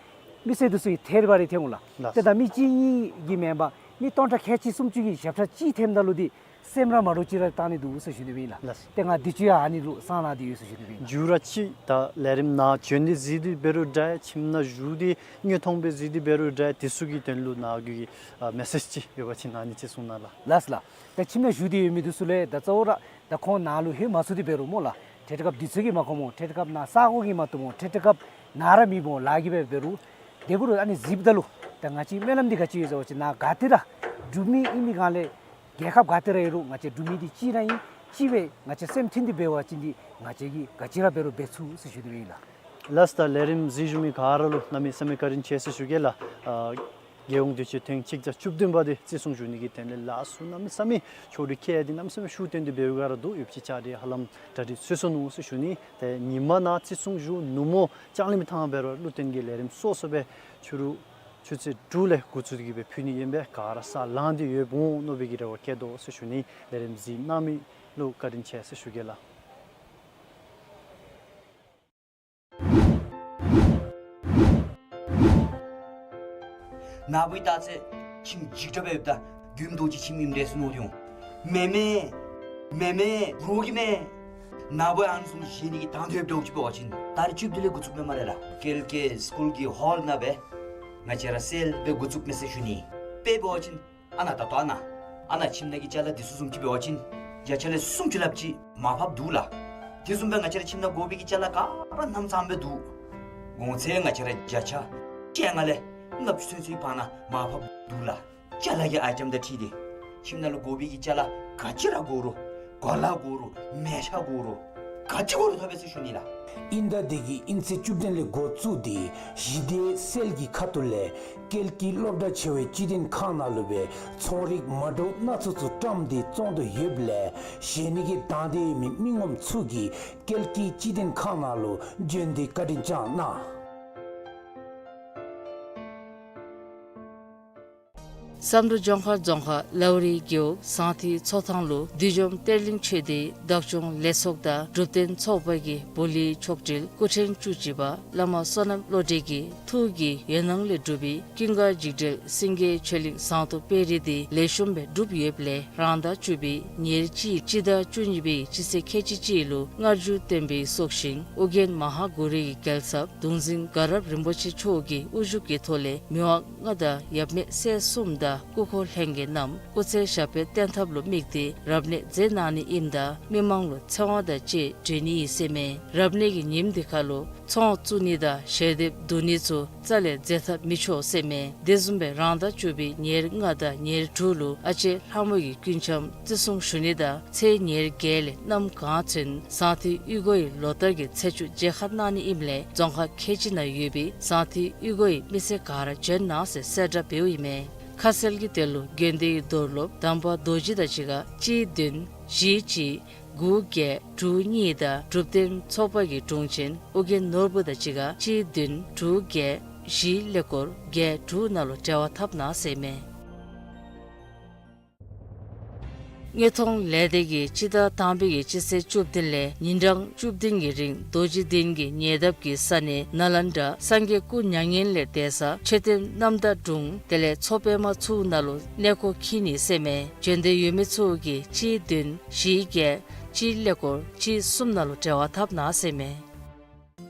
མི་སེར་འདི་ཚུ་གིས་ཐལ་བ་རེ་འཐེན་འོང་ལགས། ལགས། ཏེ་ད་མི་གཅིག་གཉིས་ཀྱིས་མེན་པར་མི་སྟོང་ཕྲག་ཁལ་གཅིག་སུམ་ཅུ་གིས་ཞབས་ཁྲ་གཅིག་འཐེནམ་ད་ལུ་འདི་སེམས་ར་མ་འདྲཝ་ཅིག་ར་བཏང་ནི་འདུག་ཟེར་ཞུ་ནི་སྦེ་ཨིན་ལགས། ལགས། ཏེ་ང་འདི་ཚུ་ཡང་ཨ་ནི་ལུ་གསང་གནང་སྟེ་ཡོད་ཟེར་ཞུ་ནི་སྦེ་ཨིན་ལགས། མཇུག་ར་ཅིག་ད་ལས་རིམ་ནཱ་བྱོན་ཏེ་གཟིགས་ཏེ་འབད་རུང་འདྲ། ཁྱིམ་ནང་བཞུགས་ཏེ་དངོས་མཐོང་སྦེ་གཟིགས་ཏེ་འབད་རུང་འདྲ། དེ་ཚུ་གི་དོན་ལུ་ནཱ་གི་ཨ་མེ་སེཇ་ཅིག་ཡོད་པ་ཅིན་ཨ་ནི་ཅིག་གསུང་གནང་ལགས། ལགས་ལགས། ད་ཁྱིམ་ནང་བཞུགས་ཏེ་ཡོད་མི་འདི་ཚུ་ལུ་ད་གཙོ་བོ་ར་ད་ཁོང་ནཱ་ལུ་ལྷོད་མ་ཚུགས་ཏེ་འབད་རུང་སྨོ་ལགས། ཏེ་ཏེ་སྐབས་དུས་ཚོད་ཀྱིས་མ་ཁོམ་འོང་། ཏེ་ཏེ་སྐབས་ནཱ་ས་གོ་གིས་མ་བཏུབ་འོང་། ཏེ་ཏེ་སྐབས་ནཱ་ར་མེདཔ་འོང་། ལཱ་གིས་འབད་འབད་རུང་དེ་འབད་རུང་ཨ་ནི་གཟིགསཔ་ད་ལུ་ད་ང་བཅས་སྨོན་ལམ་འདི་ག་ཅི་ཡོད་ཟེར་བ་ཅིན་ནཱ་ག་ཏེ་ར་འབྲུག་མི་ཨིན་མི་སྒང་ལས་རྒྱལ་ཁབ་ག་ཏེ་ར་ཡོད་རུང་ང་བཅས་འབྲུག་མི་འདི་གཅིག་ར་ཨིན། གཅིག་སྦེ་ང་བཅས་སེམས་མཐུན་ཏེ་འབད་བ་ཅིན་འདི་ང་བཅས་ཀྱིས་ག་ཅི་ར་འབད་རུང་འབད་ཚུགས་ཟེར་ཞུ་ནི་སྦེ་ཨིན་ལགས། ལགས། ད་ལས་རིམ་གཟིགས་བཞུགས་མི་ག་ར་ལུ་གནམ་མེད་ས་མེད་བཀའ་དྲིན་ཆེ་ཟེར་ཞུ་གེ་ལགས། ཨ་རྒྱལ་ཡོངས་དུས་ཆེན་ཐེངས་གཅིག་བརྒྱ་བཅུ་བདུན་པ་འདི་བརྩི་སྲུང་ཞུ་ནི་གི་དོན་ལས་ལཱ་ཚུ་གནམ་མེད་ས་མེད་ཕྱོགས་སྒྲིག་འཁྱིད་དེ་གནམ་མེད་ས་མེད་ཤུགས་བཏོན་ཏེ་འབདཝ་ག་ར་འདུག། ཡོདཔ་ཅིག་བཅའ་སྒྲིག་ཧ་ལམ་གྲ་སྒྲིག་ཚུད་སོ་ནུག་ཟེར་ཞུ་ནི། ཏེ་ཉིན་མ་ནཱ་བརྩི་སྲུང་ཞུ། ནུབ་མོ་ལྕང་གླིང་མི་ཐང་འབད་རུང་ལུ་བརྟེན་གྱི་ལས་རིམ་སོ་སོ་སྦེ་ཕྱི་རུ་ཆུ་ཚོད་དྲུག་ལས་འགོ་བཙུགས་ཏེ་གི་སྦེ་ཕུལ་ནི་ཨིན་པས། ག་ར་ས་ལང་སྟེ་ཡོདཔ་འོང་མནོ་བའི་གི་རེ་བ་བསྐྱེད་དོ་ཟེར་ཞུ་ནི། ལས་རིམ་གཟིགས་གནང་མི་ལུ་བཀའ་དྲིན་ཆེ་ཟེར་ཞུ་གེ་ལགས། ནཱ་བུ་ད་ཚེ་ཁྱིམ་འཇིག་དྲགས་སྦེ་ཡོདཔ་ད་མགྱོནམ་རྡོ་རྗེ་ཁྱིམ་ཨིནམ་འདྲས་ཟེར་མནོ་སྟེ་འོང་། མེན་མེན། མེན་མེན། རོགས་ཀྱིས་མེན། ནཱ་བུ་ཨ་ནི་བཟུམ་བཞེངས་ནི་གི་དང་འདོད་འདྲཝ་ཅིག་འབད་བ་ཅིན་ད་རེས་བཅུ་བདུན་ལས་འགོ་བཙུགས་མས་སྨ་རེ་ལགས། ཀལ་ཀེ་སི་ཀུལ་གྱི་ཧོལ་ནང་སྦེ་ང་བཅས་ར་སེལ་སྦེ་འགོ་བཙུགས་མས་ཟེར་ཞུ་ནི། དཔེ་འབད་བ་ཅིན་ཨ་ནཱ་ད་ལྟོ་ཨ་ནཱ་ཨ་ནཱ་ཁྱིམ་ནང་གི་ཅ་ལ་འདི་ཚུ་བཟུམ་ཅིག་འབད་བ་ཅིན་བརྒྱ་ཆ་ལས་སུམ་ཅུ་ལྷགཔ་ཅིག་མར་ཕབ་འདུག་ལགས། དེ་བཟུམ་སྦེ་ང་བཅས་ར་ཁྱིམ་ནང་དགོ་པའི་གི་ཅ་ལ་ག་ར་སྣུམ་ཚངམ་སྦེ་འདུག། གོང་ཚད་ང་བཅས་ར་བརྒྱ་ཆ་བཅོ་ལྔ་ལས་ལྔ་བཅུ་ཚུན་ཚོད་བར་ན་མར་ཕབ་འདུག་ལགས། ཅ་ལ་གི་ཨའི་ཊེམ་དང་འཁྲིལ་ཏེ་ཁྱིམ་ནང་ལུ་དགོ་པའི་གི་ཅ་ལ་ག་ཅི་ར་དགོ་རུང་གོ་ལ་དགོ་རུང་མལ་ཆ་དགོ་རུང་ག་ཅི་དགོ་རུང་ཐོབ་པས་ཟེར་ཞུ་ནི་ལགས། དབྱིན་ཟླ་འདི་གི་དབྱིན་ཚེས་བཅུ་བདུན་ལས་འགོ་བཙུགས་ཏེ་གཞི་སྡེ་སེལ་གྱི་ཁ་ཐུག་ལས་ཀལ་ཀི་སློབ་གྲྭ་ཆེ་བའི་སྤྱི་དོན་ཁང་ནང་ལུ་སྦེ་ཚོང་རིགས་མ་འདྲཝ་སྣ་ཚོགས་ཚུ་བཀྲམ་སྟེ་བཙོང་དོ་ཡོདཔ་ལས་བཞེས་ནི་གི་དང་འདོད་ཡོད་མི་མི་ངོམ་ཚུ་གིས་ཀལ་ཀི་སྤྱི་དོན་ཁང་ནང་ལུ་བྱོན་ཏེ་བཀའ་དྲིན་བསྐྱང་གནང་། བསམ་གྲུབ་ལྗོངས་མཁར་རྫོང་ཁག་ལའུ་རི་རྒེད་འོག་ཟངས་མཐིལ་མཚོ་ཐང་ལུ་བདུད་འཇོམས་གཏེར་གླིང་ཆོས་སྡེའི་བདག་སྐྱོང་ལས་ཚོགས་དང་གྲུབ་སྟོན་ཚོགས་པ་གི་བུ་ལྷན་ཚོགས་དྲིལ་སྐུ་ཕྲེང་བཅུ་གཅིག་པ་བླ་མ་བསོད་ནམས་བློ་གྲོས་ཀྱི་ཐུགས་ཀྱི་ཡོན་སྣང་ལས་གྲུབ་པའི་ཀུན་དགའ་འཇིགས་བྲལ་སེང་གེ་ཆོས་གླིང་ཟངས་མདོག་དཔལ་རི་འདི་ལེགས་ཤོམ་སྦེ་གྲུབ་ཡོདཔ་ལས་རང་ཟླ་བཅུ་པའི་ཉེར་གཅིག་སྤྱི་ཟླ་བཅུ་གཉིས་པའི་སྤྱི་ཚེས་ཁལ་གཅིག་གཅིག་ལུ་སྔར་རྒྱུན་བསྟན་པའི་སྲོག་ཤིང་ཨོ་རྒྱན་མ་ཧཱ་གུ་རུ་ཡི་རྒྱལ་ཚབ་གདུང་འཛིན་དགའ་རབ་རིན་པོ་ཆེ་མཆོག་གི་དབུ་བཞུགས་ཀྱི་ཐོག་ལས་མི་དབང་མངའ་བདག་ཡབ་མེས་སྲས་གསུམ་དང་སྐུ་འཁོར་ལྷན་རྒྱས་རྣམས་སྐུ་ཚེ་ཞབས་པད་བརྟན་ཐབས་ལུ་དམིགས་ཏེ་རབ་གནས་མཛད་གནང་ནི་ཨིནམ་ད་མི་མང་ལུ་འཚེར་བ་དང་བཅས་སྒྲོན་ནི་ཨིན་ཟེར་མས། རབ་གནས་ཀྱི་ཉིནམ་འདི་ཁར་ལུ་ཚོང་བཙུགས་ནི་དང་ཞལ་འདེབས་བསྡུ་ནི་ཚུ་རྩ་ལས་མཛད་ཐབས་མི་ཆོག་ཟེར་མས། དེ་བཟུམ་སྦེ་རང་ཟླ་བཅུ་པའི་ཉེར་ལྔ་དང་ཉེར་དྲུག་ལུ་ཨ་ལྕེ་ལྷ་མོ་ཡི་སྐུ་འཆམ་བརྩི་སྲུང་ཞུ་ནི་དང་ཚེས་ཉེར་བརྒྱད་ལས་གནམ་གང་ཚུན་ཟངས་མཐིལ་གཡུ་སྒོ་ཡི་ལོ་ལྟར་གྱི་ཚེས་བཅུ་མཇལ་ཁ་གནང་ནི་ཨིནམ་ལས་རྫོང་ཁག་ཁལ་གཅིག་ནང་ཡོད་པའི་ཟངས་མཐིལ་གཡུ་སྒོ་ཡི་མི་སེར་ག་ར་བྱོན་གནང་ཟེར་གསལ་བསྒྲགས་འབདཝ་ཨིན་མས། ཁ་གསལ་གྱི་དོན་ལུ་དགོན་སྡེའི་རྡོར་སློབ་དམ་པ་རྡོ་རྗེ་དང་གཅིག་ཁར་གཅིག་བདུན་བཞི་གཅིག་དགུ་བརྒྱད་དྲུག་གཉིས་དང་གྲུབ་སྟོན་ཚོགས་པ་གི་དྲུང་ཆེན་ཨོ་རྒྱན་ནོར་བུ་དང་གཅིག་ཁར་གཅིག་བདུན་དྲུག་བརྒྱད་བཞི་ཀླད་ཀོར་བརྒྱད་དྲུག་ནང་ལུ་འབྲེལ་བ་འཐབ་གནང་ཟེར་མས། དངོས་མཐོང་ལས་སྡེ་གིས་སྤྱི་ཟླ་དང་པའི་གི་སྤྱི་ཚེས་བཅུ་བདུན་ལས་ཉིན་གྲངས་བཅུ་བདུན་གྱི་རིང་རྡོ་རྗེ་གདན་གྱི་ཉེ་འདབས་ཀྱི་ས་གནས་ནཱ་ལནྡཱ་སངས་རྒྱས་སྐུ་མྱ་ངན་ལས་འདས་ས་མཆོད་རྟེན་རྣམ་དག་དྲུང་དེ་ལས་མཚོ་པདྨ་ཚུ་ནང་ལུ་གནས་སྐོར་འཁྱིད་ནི་ཟེར་མས། བྱོན་འདོད་ཡོད་མི་ཚུ་གིས་གཅིག་བདུན་བཞི་བརྒྱད་ གཅིག་ཀླད་ཀོར་གཅིག་གསུམ་ནང་ལུ་འབྲེལ་བ་འཐབ་གནང་ཟེར་མས།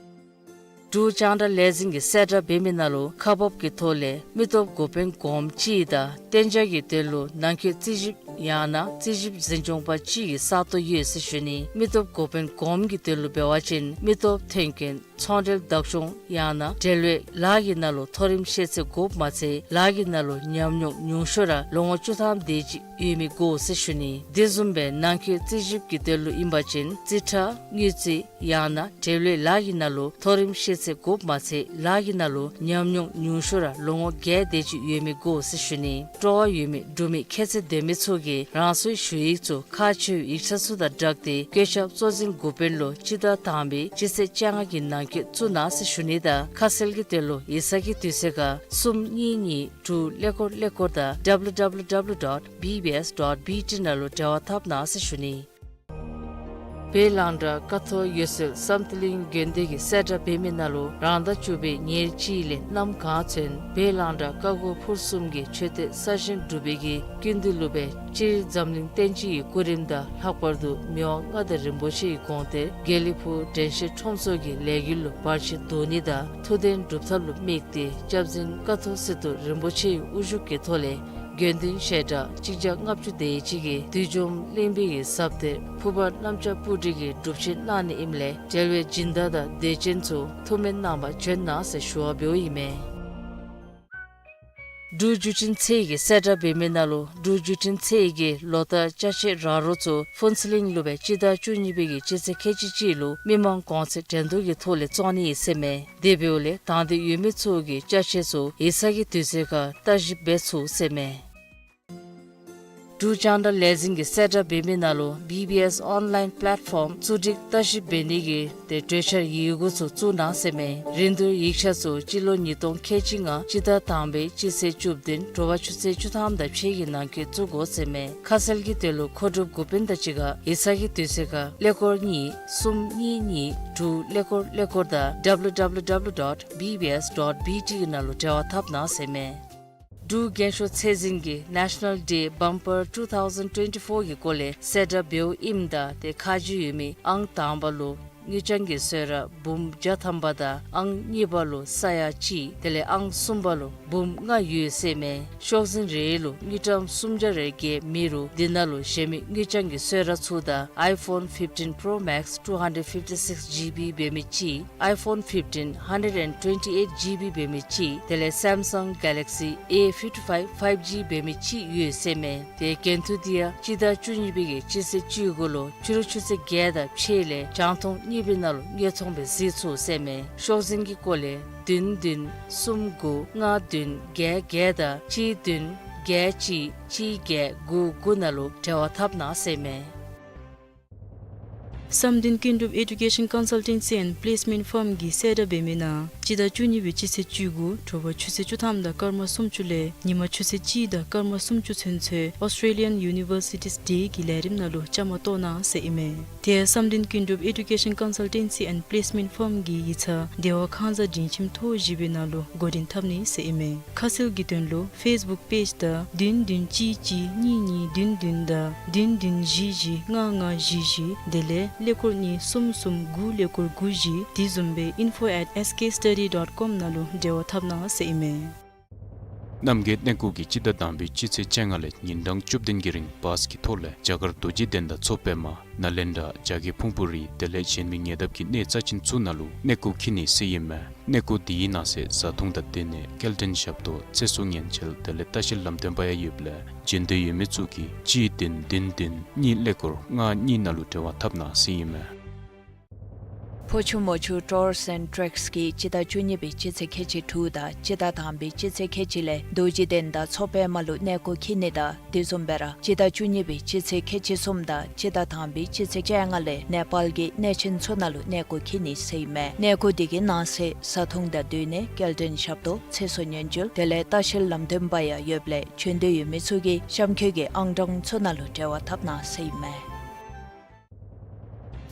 འབྲུག་རྒྱང་བསྒྲགས་ལས་འཛིན་གྱིས་གསལ་བསྒྲགས་འབད་མི་ནང་ལུ་ཁག་འབགཔ་གི་ཐོག་ལས་མི་སྟོབས་འགོ་དཔོན་གོངམ་གཅིག་དང་གཏན་འཇགས་ཀྱི་དོན་ལུ་ནང་འཁོད་རྩིས་ཞིབ་ཡང་ན་རྩིས་ཞིབ་འཛིན་སྐྱོང་པ་གཅིག་གི་ས་སྟོང་ཡོད་ཟེར་ཞུ་ནི། མི་སྟོབས་འགོ་དཔོན་གོངམ་གྱི་དོན་ལུ་འབད་བ་ཅིན་མི་སྟོབས་ཐོན་སྐྱེད་ཚོང་འབྲེལ་བདག་སྐྱོང་ཡང་ན་འབྲེལ་བའི་ལཱ་གི་ནང་ལུ་མཐོ་རིམ་ཤེས་ཚད་དགོཔ་མ་ཚད་ལཱ་གི་ནང་ལུ་ཉམས་མྱོང་ཉུང་ཤོས་ར་ལོ་ངོ་བཅུ་ཐམ་དེ་ཅིག་ཡོད་མི་དགོ་ཟེར་ཞུ་ནི། དེ་བཟུམ་སྦེ་ནང་འཁོད་རྩིས་ཞིབ་ཀྱི་དོན་ལུ་ཨིན་པ་ཅིན་རྩིས་ཁྲ་དངུལ་རྩིས་ཡང་ན་འབྲེལ་བའི་ལཱ་གི་ནང་ལུ་མཐོ་རིམ་ཤེས་ཚད་དགོཔ་མ་ཚད་ལཱ་གི་ནང་ལུ་ཉམས་མྱོང་ཉུང་ཤོས་ར་ལོ་ངོ་བརྒྱད་དེ་ཅིག་ཡོད་མི་དགོ་ཟེར་ཞུ་ནི། སྤྲོ་བ་ཡོད་མི་འབྲུག་མི་ཁྱད་ཚད་ལྡན་མི་ཚུ་གིས་རང་སོའི་ཞུ་ཡིག་ཚུ་ཁག་ཆེ་བའི་ཡིག་ཆ་ཚུ་དང་སྦྲགས་ཏེ་བཀོད་ཁྱབ་གཙོ་འཛིན་འགོ་དཔོན་ལུ་སྤྱི་ཟླ་དང་པའི་སྤྱི་ཚེས་བཅོ་ལྔ་གི་ནང་འཁོད་བཙུགས་གནང་ཟེར་ཞུ་ནི་དང་ཁ་གསལ་གྱི་དོན་ལུ་ཡིག་ཚང་གི་དུས་ཚོད་ཁར་གསུམ་གཉིས་གཉིས་དྲུག་ཀླད་ཀོར་ཀླད་ཀོར་དང་www dot bbs dot bt ནང་ལུ་འབྲེལ་བ་འཐབ་གནང་ཟེར་ཞུ་ནི། བོད་རླངས་འདྲ་ཀ་ཐོག་ཡོད་སའི་བསམ་གཏན་གླིང་དགོན་སྡེ་གིས་གསལ་བསྒྲགས་འབད་མི་ནང་ལུ་རང་ཟླ་བཅུ་པའི་ཉེར་གཅིག་ལས་གནམ་གང་ཚུན་བོད་རླངས་འདྲ་ཀ་གོ་ཕུར་གསུམ་གྱི་མཆོད་རྟེན་གསར་བཞེངས་གྲུབ་པའི་གི་ཀུན་འདུས་ལུ་སྦེ་སྤྱིར་འཛམ་གླིང་བསྟན་སྤྱི་གི་སྐུ་རིམ་དང་ལྷག་པར་དུ་མི་དབང་མངའ་བདག་རིན་པོ་ཆེ་གི་དགོངས་གཏེར་དགེ་ལེགས་ཕུག་དྲན་ཤེས་ཁྲོམ་ཚོགས་ཀྱི་ལས་འགུལ་ལུ་བར་ཆད་བཟློག་ནི་དང་ཐུགས་དོན་སྒྲུབ་ཐབས་ལུ་དམིགས་ཏེ་སྐྱབས་རྗེ་ཀ་ཐོག་སི་ཏུ་རིན་པོ་ཆེའི་དབུ་བཞུགས་ཀྱི་ཐོག་ལས་དགེ་འདུན་ཞལ་གྲངས་གཅིག་བརྒྱ་ལྔ་བཅུ་དེ་ཅིག་གིས་བདུད་འཇོམས་གླིང་པའི་གི་ཟབ་གཏེར་ཕུར་པ་གནམ་ལྕགས་སྤུ་གྲི་གི་སྒྲུབ་ཆེན་གནང་ནི་ཨིནམ་ལས་འབྲེལ་བའི་སྦྱིན་བདག་དང་དད་ཅན་ཚུ་ཐུགས་སྨོན་གནང་བར་བྱོན་གནང་ཟེར་ཞུ་བ་འབདཝ་ཨིན་མས། འབྲུག་བརྒྱུད་འཕྲིན་ཚད་ཀྱིས་གསལ་བསྒྲགས་འབད་མི་ནང་ལུ་འབྲུག་བརྒྱུད་འཕྲིན་ཚད་ཀྱི་ལོ་ལྟར་ཅ་ཆས་ར་རོ་ཚུ་ཕུན་ཚོགས་གླིང་ལུ་སྦེ་སྤྱི་ཟླ་བཅུ་གཉིས་པའི་གི་སྤྱི་ཚེས་ཁལ་གཅིག་གཅིག་ལུ་མི་མང་གོང་ཚད་འགྲན་བསྡུར་གྱི་ཐོག་ལས་བཙོང་ནི་ཨིན་ཟེར་མས། དེ་འབདཝ་ལས་དང་འདོད་ཡོད་མི་ཚུ་གིས་ཅ་ཆས་ཚུ་ཡིག་ཚང་གི་དུས་ཚོད་ཁར་ལྟ་ཞིབ་འབད་ཚུགས་ཟེར་མས། འབྲུག་རྒྱང་བསྒྲགས་ལས་འཛིན་གྱིས་གསལ་བསྒྲགས་འབད་མི་ནང་ལུ་བི་བི་ཨེསི་ཨོན་ལའིན་པ་ལེཊ་ཕོམ་བཙུགས་སྒྲིག་ལྟ་ཞིབ་འབད་ནི་གི་ཏེ་གྲོས་འཆར་ཡི་གུ་ཚུ་བཙུགས་གནང་ཟེར་མས། རིན་བསྡུར་ཡིག་ཆ་ཚུ་སྤྱི་ལོ་ཉིས་སྟོང་ཁལ་གཅིག་ལྔ་སྤྱི་ཟླ་དང་པའི་སྤྱི་ཚེས་བཅུ་བདུན་དྲོ་པ་ཆུ་ཚོད་བཅུ་ཐམ་དང་ཕྱེད་ཀྱི་ནང་འཁོད་བཙུགས་དགོ་ཟེར་མས། ཁ་གསལ་གྱི་དོན་ལུ་མཁོ་སྒྲུབ་འགོ་དཔོན་དང་གཅིག་ཁར་ཡིག་ཚང་གི་དུས་ཚོད་ཁར་ཀླད་ཀོར་གཉིས་གསུམ་གཉིས་གཉིས་དྲུག་ཀླད་ཀོར་ཀླད་ཀོར་དང་www dot bbs dot bt གི་ནང་ལུ་འབྲེལ་བ་འཐབ་གནང་ཟེར་མས། འབྲུག་རྒྱན་ཤོག་ཚད་འཛིན་གྱིས་National Day Bumper two thousand twenty-four གི་སྐོར་ལས་གསལ་བསྒྲགས་འབདཝ་ཨིནམ་ད་ཏེ་ཁ་རྗེ་ཡོད་མི་ཨང་དང་པ་ལུ་དངུལ་རྐྱང་གི་གསོལ་རས་འབུམ་བརྒྱ་ཐམ་པ་དང་ཨང་གཉིས་པ་ལུ་ས་ཡ་གཅིག་དེ་ལས་ཨང་གསུམ་པ་ལུ་འབུམ་ལྔ་ཡོད་ཟེར་མས། ཤོག་འཛིན་རེ་ལུ་དངུལ་ཀྲམ་སུམ་བརྒྱ་རེ་བརྒལ་མེད་རུང་དེ་ནང་ལུ་གཞན་མི་དངུལ་རྐྱང་གི་གསོལ་རས་ཚུ་དང་iPhone fifteen Pro Max two hundred fifty-six GB འབད་མི་གཅིག iPhone fifteen hundred and twenty-eight GB འབད་མི་གཅིག་དེ་ལས་Samsung Galaxy A fifty-five five G འབད་མི་གཅིག་ཡོད་ཟེར་མས། ཏེ་འགན་ཐུག་འདི་ཡང་སྤྱི་ཟླ་བཅུ་གཉིས་པའི་གི་སྤྱི་ཚེས་བཅུ་དགུ་ལུ་ཕྱི་རུ་ཆུ་ཚོད་བརྒྱད་དང་ཕྱེད་ལས་རྒྱང་མཐོང་གཉིས་པའི་ནང་ལུ་དངོས་མཐོང་སྦེ་གཟིགས་ཚུགས་ཟེར་མས། ཤོག་འཛིན་གྱི་སྐོར་ལས་བདུན་བདུན་གསུམ་དགུ་ལྔ་བདུན་བརྒྱད་བརྒྱད་དང་གཅིག་བདུན་བརྒྱད་གཅིག་གཅིག་བརྒྱད་དགུ་དགུ་ནང་ལུ་འབྲེལ་བ་འཐབ་གནང་ཟེར་མས། བསམ་གཏན་ཀུན་གྲུབ་Education Consultancy and Placement Firm གིས་གསལ་བསྒྲགས་འབད་མི་ནང་སྤྱི་ཟླ་བཅུ་གཉིས་པའི་སྤྱི་ཚེས་བཅུ་དགུ་དྲོ་པ་ཆུ་ཚོད་བཅུ་ཐམ་དང་སྐར་མ་སུམ་ཅུ་ལས་ཉིན་མ་ཆུ་ཚོད་གཅིག་དང་སྐར་མ་སུམ་ཅུ་ཚུན་ཚོད་Australian Universities Day གི་ལས་རིམ་ནང་ལུ་བཅའ་མར་གཏོགས་གནང་ཟེར་ཨིན་མས། དེ་ཡང་བསམ་གཏན་ཀུན་གྲུབ་Education Consultancy and Placement Firm གི་ཡིག་ཚང་བདེ་བ་ཁང་བཟའ་འབྲིང་ཁྱིམ་ཐོག་བཞི་པའི་ནང་ལུ་འགོ་འདྲེན་འཐབ་ནི་ཟེར་ཨིན་མས། ཁ་གསལ་གྱི་དོན་ལུ་Facebook page དང་བདུན་བདུན་གཅིག་གཅིག་གཉིས་གཉིས་བདུན་བདུན་དང་བདུན་བདུན་བཞི་བཞི་ལྔ་ལྔ་བཞི་བཞི་དེ་ལས་ཀླད་ཀོར་གཉིས་གསུམ་གསུམ་དགུ་ཀླད་ཀོར་དགུ་བཞི་དེ་བཟུམ་སྦེ་info at skstudy dot com ནང་ལུ་འབྲེལ་བ་འཐབ་གནང་ཟེར་ཨིན་མས། རྣམ་རྒྱལ་གནས་སྐོར་གྱིས་སྤྱི་ཟླ་དང་པའི་སྤྱི་ཚེས་བཅོ་ལྔ་ལས་ཉིན་གྲངས་བཅུ་བདུན་གྱི་རིང་བཱས་ཀྱི་ཐོག་ལས་རྒྱ་གར་རྡོ་རྗེ་གདན་དང་མཚོ་པདྨ་ནཱ་ལེནྡྲ་རྒྱ་བསྐྱེད་ཕུང་པོ་རི་དེ་ལས་གཞན་མི་ཉེ་འདབས་ཀྱི་གནས་རྩ་ཆེན་ཚུ་ནང་ལུ་གནས་སྐོར་འཁྱིད་ནི་ཟེར་ཨིན་མས། གནས་སྐོར་འདི་གི་ནང་གསེས་བཟའ་འཐུང་དང་སྡོད་གནས་སྐྱེལ་འདྲེན་ཞབས་ཏོག་ཚེ་སྲོག་ཉེན་བཅོལ་དེ་ལས་ལྟ་བཤལ་ལམ་སྟོན་པ་ཡང་ཡོདཔ་ལས་འབྱོན་འདོད་ཡོད་མི་ཚུ་གིས་གཅིག་བདུན་བདུན་བདུན་གཉིས་ཀླད་ཀོར་ལྔ་གཉིས་ནང་ལུ་འབྲེལ་བ་འཐབ་གནང་ཟེར་ཨིན་མས། ཕོ་ཆུ་མོ་ཆུ་Tours and Treks གིས་སྤྱི་ཟླ་བཅུ་གཉིས་པའི་སྤྱི་ཚེས་ཁལ་གཅིག་དྲུག་དང་སྤྱི་ཟླ་དང་པའི་སྤྱི་ཚེས་ཁལ་གཅིག་ལས་རྡོ་རྗེ་གདན་དང་མཚོ་པདྨ་ལུ་གནས་སྐོར་འཁྱིད་ནི་དང་དེ་བཟུམ་སྦེ་ར་སྤྱི་ཟླ་བཅུ་གཉིས་པའི་སྤྱི་ཚེས་ཁལ་གཅིག་གསུམ་དང་སྤྱི་ཟླ་དང་པའི་སྤྱི་ཚེས་བཅོ་ལྔ་ལས་ནེ་པཱལ་གྱི་གནས་ཆེན་ཚུ་ནང་ལུ་གནས་སྐོར་འཁྱིད་ནི་ཟེར་ཨིན་མས། གནས་སྐོར་འདི་གི་ནང་གསེས་བཟའ་འཐུང་དང་སྡོད་གནས་སྐྱེལ་འདྲེན་ཞབས་ཏོག་ཚེ་སྲོག་ཉེན་བཅོལ་དེ་ལས་ལྟ་བཤལ་ལམ་སྟོན་པ་ཡང་ཡོདཔ་ལས་འབྱོན་འདོད་ཡོད་མི་ཚུ་གིས་གཤམ་འཁོད་ཀྱི་ཨང་གྲངས་ཚུ་ནང་ལུ་འབྲེལ་བ་འཐབ་གནང་ཟེར་ཨིན་མས།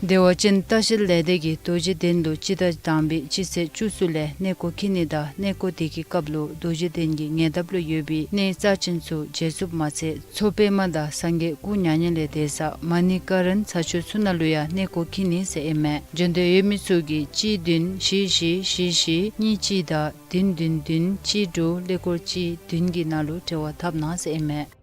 བདེ་བ་ཅན་ལྟ་བཤལ་ལས་སྡེ་གིས་རྡོ་རྗེ་གདན་ལུ་སྤྱི་ཟླ་དང་པའི་སྤྱི་ཚེས་བཅུ་གསུམ་ལས་གནས་སྐོར་འཁྱིད་ནི་དང་གནས་སྐོར་དེ་གི་སྐབས་ལུ་རྡོ་རྗེ་གདན་གྱི་ཉེ་འདབས་ལུ་ཡོད་པའི་གནས་རྩ་ཆེན་ཚུ་མཇལ་ཚུགསཔ་མ་ཚད་མཚོ་པདྨ་དང་སངས་རྒྱས་སྐུ་མྱ་ངན་ལས་འདས་ས་མ་ཎི་ཀ་རན་ཚ་ཆུ་ཚུ་ནང་ལུ་ཡང་གནས་སྐོར་འཁྱིད་ནི་ཟེར་ཨིན་མས། འབྱོན་འདོད་ཡོད་མི་ཚུ་གིས་གཅིག་བདུན་བཞི་བཞི་བཞི་བཞི་གཉིས་གཅིག་དང་བདུན་བདུན་བདུན་གཅིག་དྲུག་ཀླད་ཀོར་གཅིག་བདུན་གྱི་ནང་ལུ་འབྲེལ་བ་འཐབ་གནང་ཟེར་ཨིན་མས།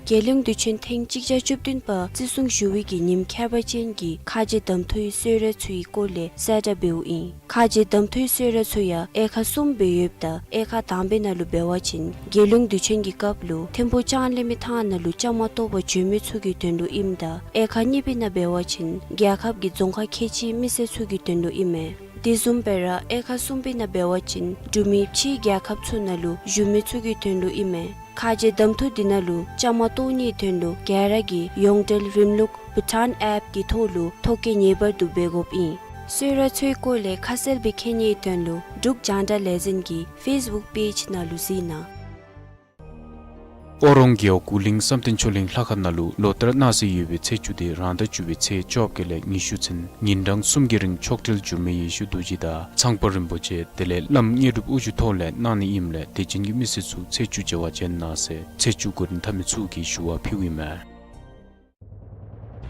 རྒྱལ་ཡོངས་དུས་ཆེན་ཐེངས་གཅིག་བརྒྱ་བཅུ་བདུན་པ་བརྩི་སྲུང་ཞུ་བའི་གི་ཉིནམ་ཁྱད་པར་ཅན་གྱི་ཁ་རྗེ་གདམ་འཐུའི་གསོལ་རས་ཚུའི་སྐོར་ལས་གསལ་བསྒྲགས་འབདཝ་ཨིན། ཁ་རྗེ་གདམ་འཐུའི་གསོལ་རས་ཚུ་ཡང་དབྱེ་ཁག་གསུམ་སྦེ་ཡོདཔ་ད་དབྱེ་ཁག་དང་པའི་ནང་ལུ་འབད་བ་ཅིན་རྒྱལ་ཡོངས་དུས་ཆེན་གྱི་སྐབས་ལུ་ཐིམ་ཕུག་ལྕང་གླིང་མི་ཐང་ནང་ལུ་བཅའ་མར་གཏོགས་པར་འབྱོན་མི་ཚུ་གི་དོན་ལུ་ཨིནམ་ད་དབྱེ་ཁག་གཉིས་པའི་ནང་འབད་བ་ཅིན་རྒྱལ་ཁབ་ཀྱི་རྫོང་ཁག་ཁལ་གཅིག་མི་སེར་ཚུ་གི་དོན་ལུ་ཨིན་མས། དེ་བཟུམ་སྦེ་ར་དབྱེ་ཁག་གསུམ་པའི་ནང་འབད་བ་ཅིན་འབྲུག་མི་ཕྱིའི་རྒྱལ་ཁབ་ཚུ་ནང་ལུ་བཞུགས་མི་ཚུ་གི་དོན་ལུ་ཨིན་མས། ཁ་རྗེ་གདམ་འཐུ་འདི་ནང་ལུ་བཅའ་མར་གཏོགས་ནིའི་དོན་ལུ་ག་ར་གིས་ཡོངས་འབྲེལ་རིམ་ལུགས་བྷུ་ཊཱན་ཨེཔ་གི་ཐོག་ལུ་ཐོ་བཀོད་ངེས་པར་དུ་འབད་དགོཔ་ཨིན། གསོལ་རས་ཚུའི་སྐོར་ལས་ཁ་གསལ་སྦེ་མཁྱེན་ནིའི་དོན་ལུ་འབྲུག་རྒྱང་བསྒྲགས་ལས་འཛིན་གྱི་ཕེསི་བུཀ་པེཇ་ནང་ལུ་གཟིགས་གནང་། ཨོ་རོང་རྒེད་འོག་གུ་ལིང་བསམ་གཏན་ཆོས་གླིང་ལྷ་ཁང་ནང་ལུ་ལོ་ལྟར་གནང་སྲོལ་ཡོད་པའི་ཚེས་བཅུ་དེ་རང་ཟླ་བཅུ་པའི་ཚེས་བཅོ་བརྒྱད་ལས་ཉི་ཤུ་ཚུན་ཉིན་གྲངས་གསུམ་གྱི་རིང་མཆོག་སྤྲུལ་འགྱུར་མེད་ཡེ་ཤེས་རྡོ་རྗེ་དང་ཚངས་པ་རིན་པོ་ཆེ་དེ་ལས་བླམ་དངོས་གྲུབ་དབུ་བཞུགས་ཐོག་ལས་གནང་ནི་ཨིནམ་ལས་དད་ཅན་གྱི་མི་སེར་ཚུ་ཚེས་བཅུ་མཇལ་བར་བྱོན་གནང་ཟེར་ཚེས་བཅུ་གོ་རིམ་འཐབ་མི་ཚུ་གིས་ཞུ་བ་ཕུལཝ་ཨིན་མས།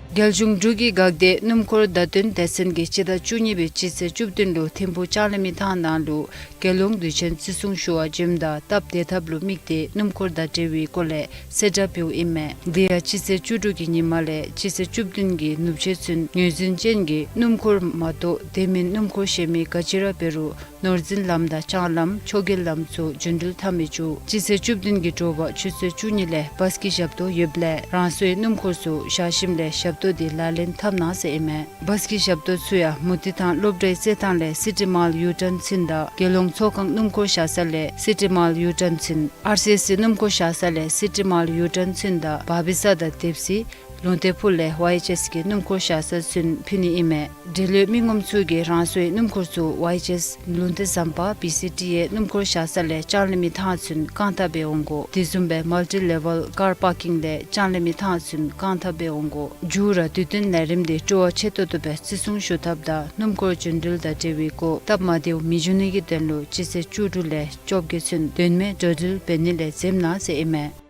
རྒྱལ་གཞུང་འབྲུག་གི་འགག་སྡེ་སྣུམ་འཁོར་བརྡ་སྟོན་སྡེ་ཚན་གྱིས་སྤྱི་ཟླ་བཅུ་གཉིས་པའི་སྤྱི་ཚེས་བཅུ་བདུན་ལུ་ཐིམ་ཕུག་ལྕང་གླིང་མི་ཐང་ནང་ལུ་རྒྱལ་ཡོངས་དུས་ཆེན་བརྩི་སྲུང་ཞུ་བར་འབྱོནམ་ད་སྟབས་བདེ་ཐབས་ལུ་དམིགས་ཏེ་སྣུམ་འཁོར་དང་འབྲེལ་བའི་སྐོར་ལས་གསལ་བསྒྲགས་འབདཝ་ཨིན་མས། དེ་ཡང་སྤྱི་ཚེས་བཅུ་དྲུག་གི་ཉིན་མ་ལས་སྤྱི་ཚེས་བཅུ་བདུན་གྱི་ནུབ་ཕྱེད་ཚུན་ངོས་འཛིན་ཅན་གྱི་སྣུམ་འཁོར་མ་གཏོགས་དེ་མིན་སྣུམ་འཁོར་གཞན་མི་ག་ཅི་ར་འབད་རུང་ནོར་འཛིན་ལམ་དང་ལྕང་ལམ་ཕྱོགས་འགལ་ལམ་ཚུ་རྒྱུན་འགྲུལ་འཐབ་མི་བཅུག། སྤྱི་ཚེས་བཅུ་བདུན་གྱི་དྲོ་པ་ཆུ་ཚོད་བཅུ་གཉིས་ལས་བཱས་ཀྱི་ཞབས་ཏོག་ཡོདཔ་ལས་རང་སོའི་སྣུམ་འཁོར་ཚུ་བཞག་ཞིནམ་ལས་ཞབས་ཏོག་དེ་ལག་ལེན་འཐབ་གནང་ཟེར་ཨིན་མས། བཱས་ཀྱི་ཞབས་ཏོག་ཚུ་ཡང་མུ་ཏིག་ཐང་སློབ་གྲྭའི་རྩེད་ཐང་ལས་སི་ཊི་མཱལ་ཡུ་ཊརན་ཚུན་དང་དགེ་སློང་ཚོགས་ཁང་སྣུམ་འཁོར་བཞག་ས་ལས་སི་ཊི་མཱལ་ཡུ་ཊརན་ཚུན། ཨར་སི་ཨེས་སི་སྣུམ་འཁོར་བཞག་ས་ལས་སི་ཊི་མཱལ་ཡུ་ཊརན་ཚུན་དང་བ་བི་ས་དང་དེབ་སི་ལུང་བསྟན་ཕུག་ལས་ཝའི་ཨེཆ་ཨེས་ཀྱི་སྣུམ་འཁོར་བཞག་ས་ཚུན་ཕུལ་ནི་ཨིན་མས། འབྲེལ་ཡོད་མི་ངོམ་ཚུ་གིས་རང་སོའི་སྣུམ་འཁོར་ཚུ་ཝའི་ཨེཆ་ཨེས་ལུང་བསྟན་ཟམ་པ་བི་སི་ཊི་ཨེ་སྣུམ་འཁོར་བཞག་ས་ལས་ལྕང་གླིང་མི་ཐང་ཚུན་རྐང་ཐང་སྦེ་འོང་དགོ། དེ་བཟུམ་སྦེ་མལ་ཊི་ལེ་ཝལ་ཀར་པར་ཀིང་ལས་ལྕང་གླིང་མི་ཐང་ཚུན་རྐང་ཐང་སྦེ་འོང་དགོ། མཇུག་ར་དུས་སྟོན་ལས་རིམ་དེ་སྤྲོ་བ་ཆེ་ཏོག་ཏོ་སྦེ་བརྩི་སྲུང་ཞུ་ཐབས་དང་སྣུམ་འཁོར་རྒྱུན་འགྲུལ་དང་འབྲེལ་བའི་སྐོར་སྟབས་མ་བདེཝ་མི་འབྱུང་ནི་གི་དོན་ལུ་སྤྱི་ཚེས་བཅུ་དྲུག་ལས་བཅོ་བརྒྱད་ཚུན་དོན་མེད་འགྲོ་འགྲུལ་འབད་ནི་ལས་འཛེམ་གནང་ཟེར་ཨིན་མས།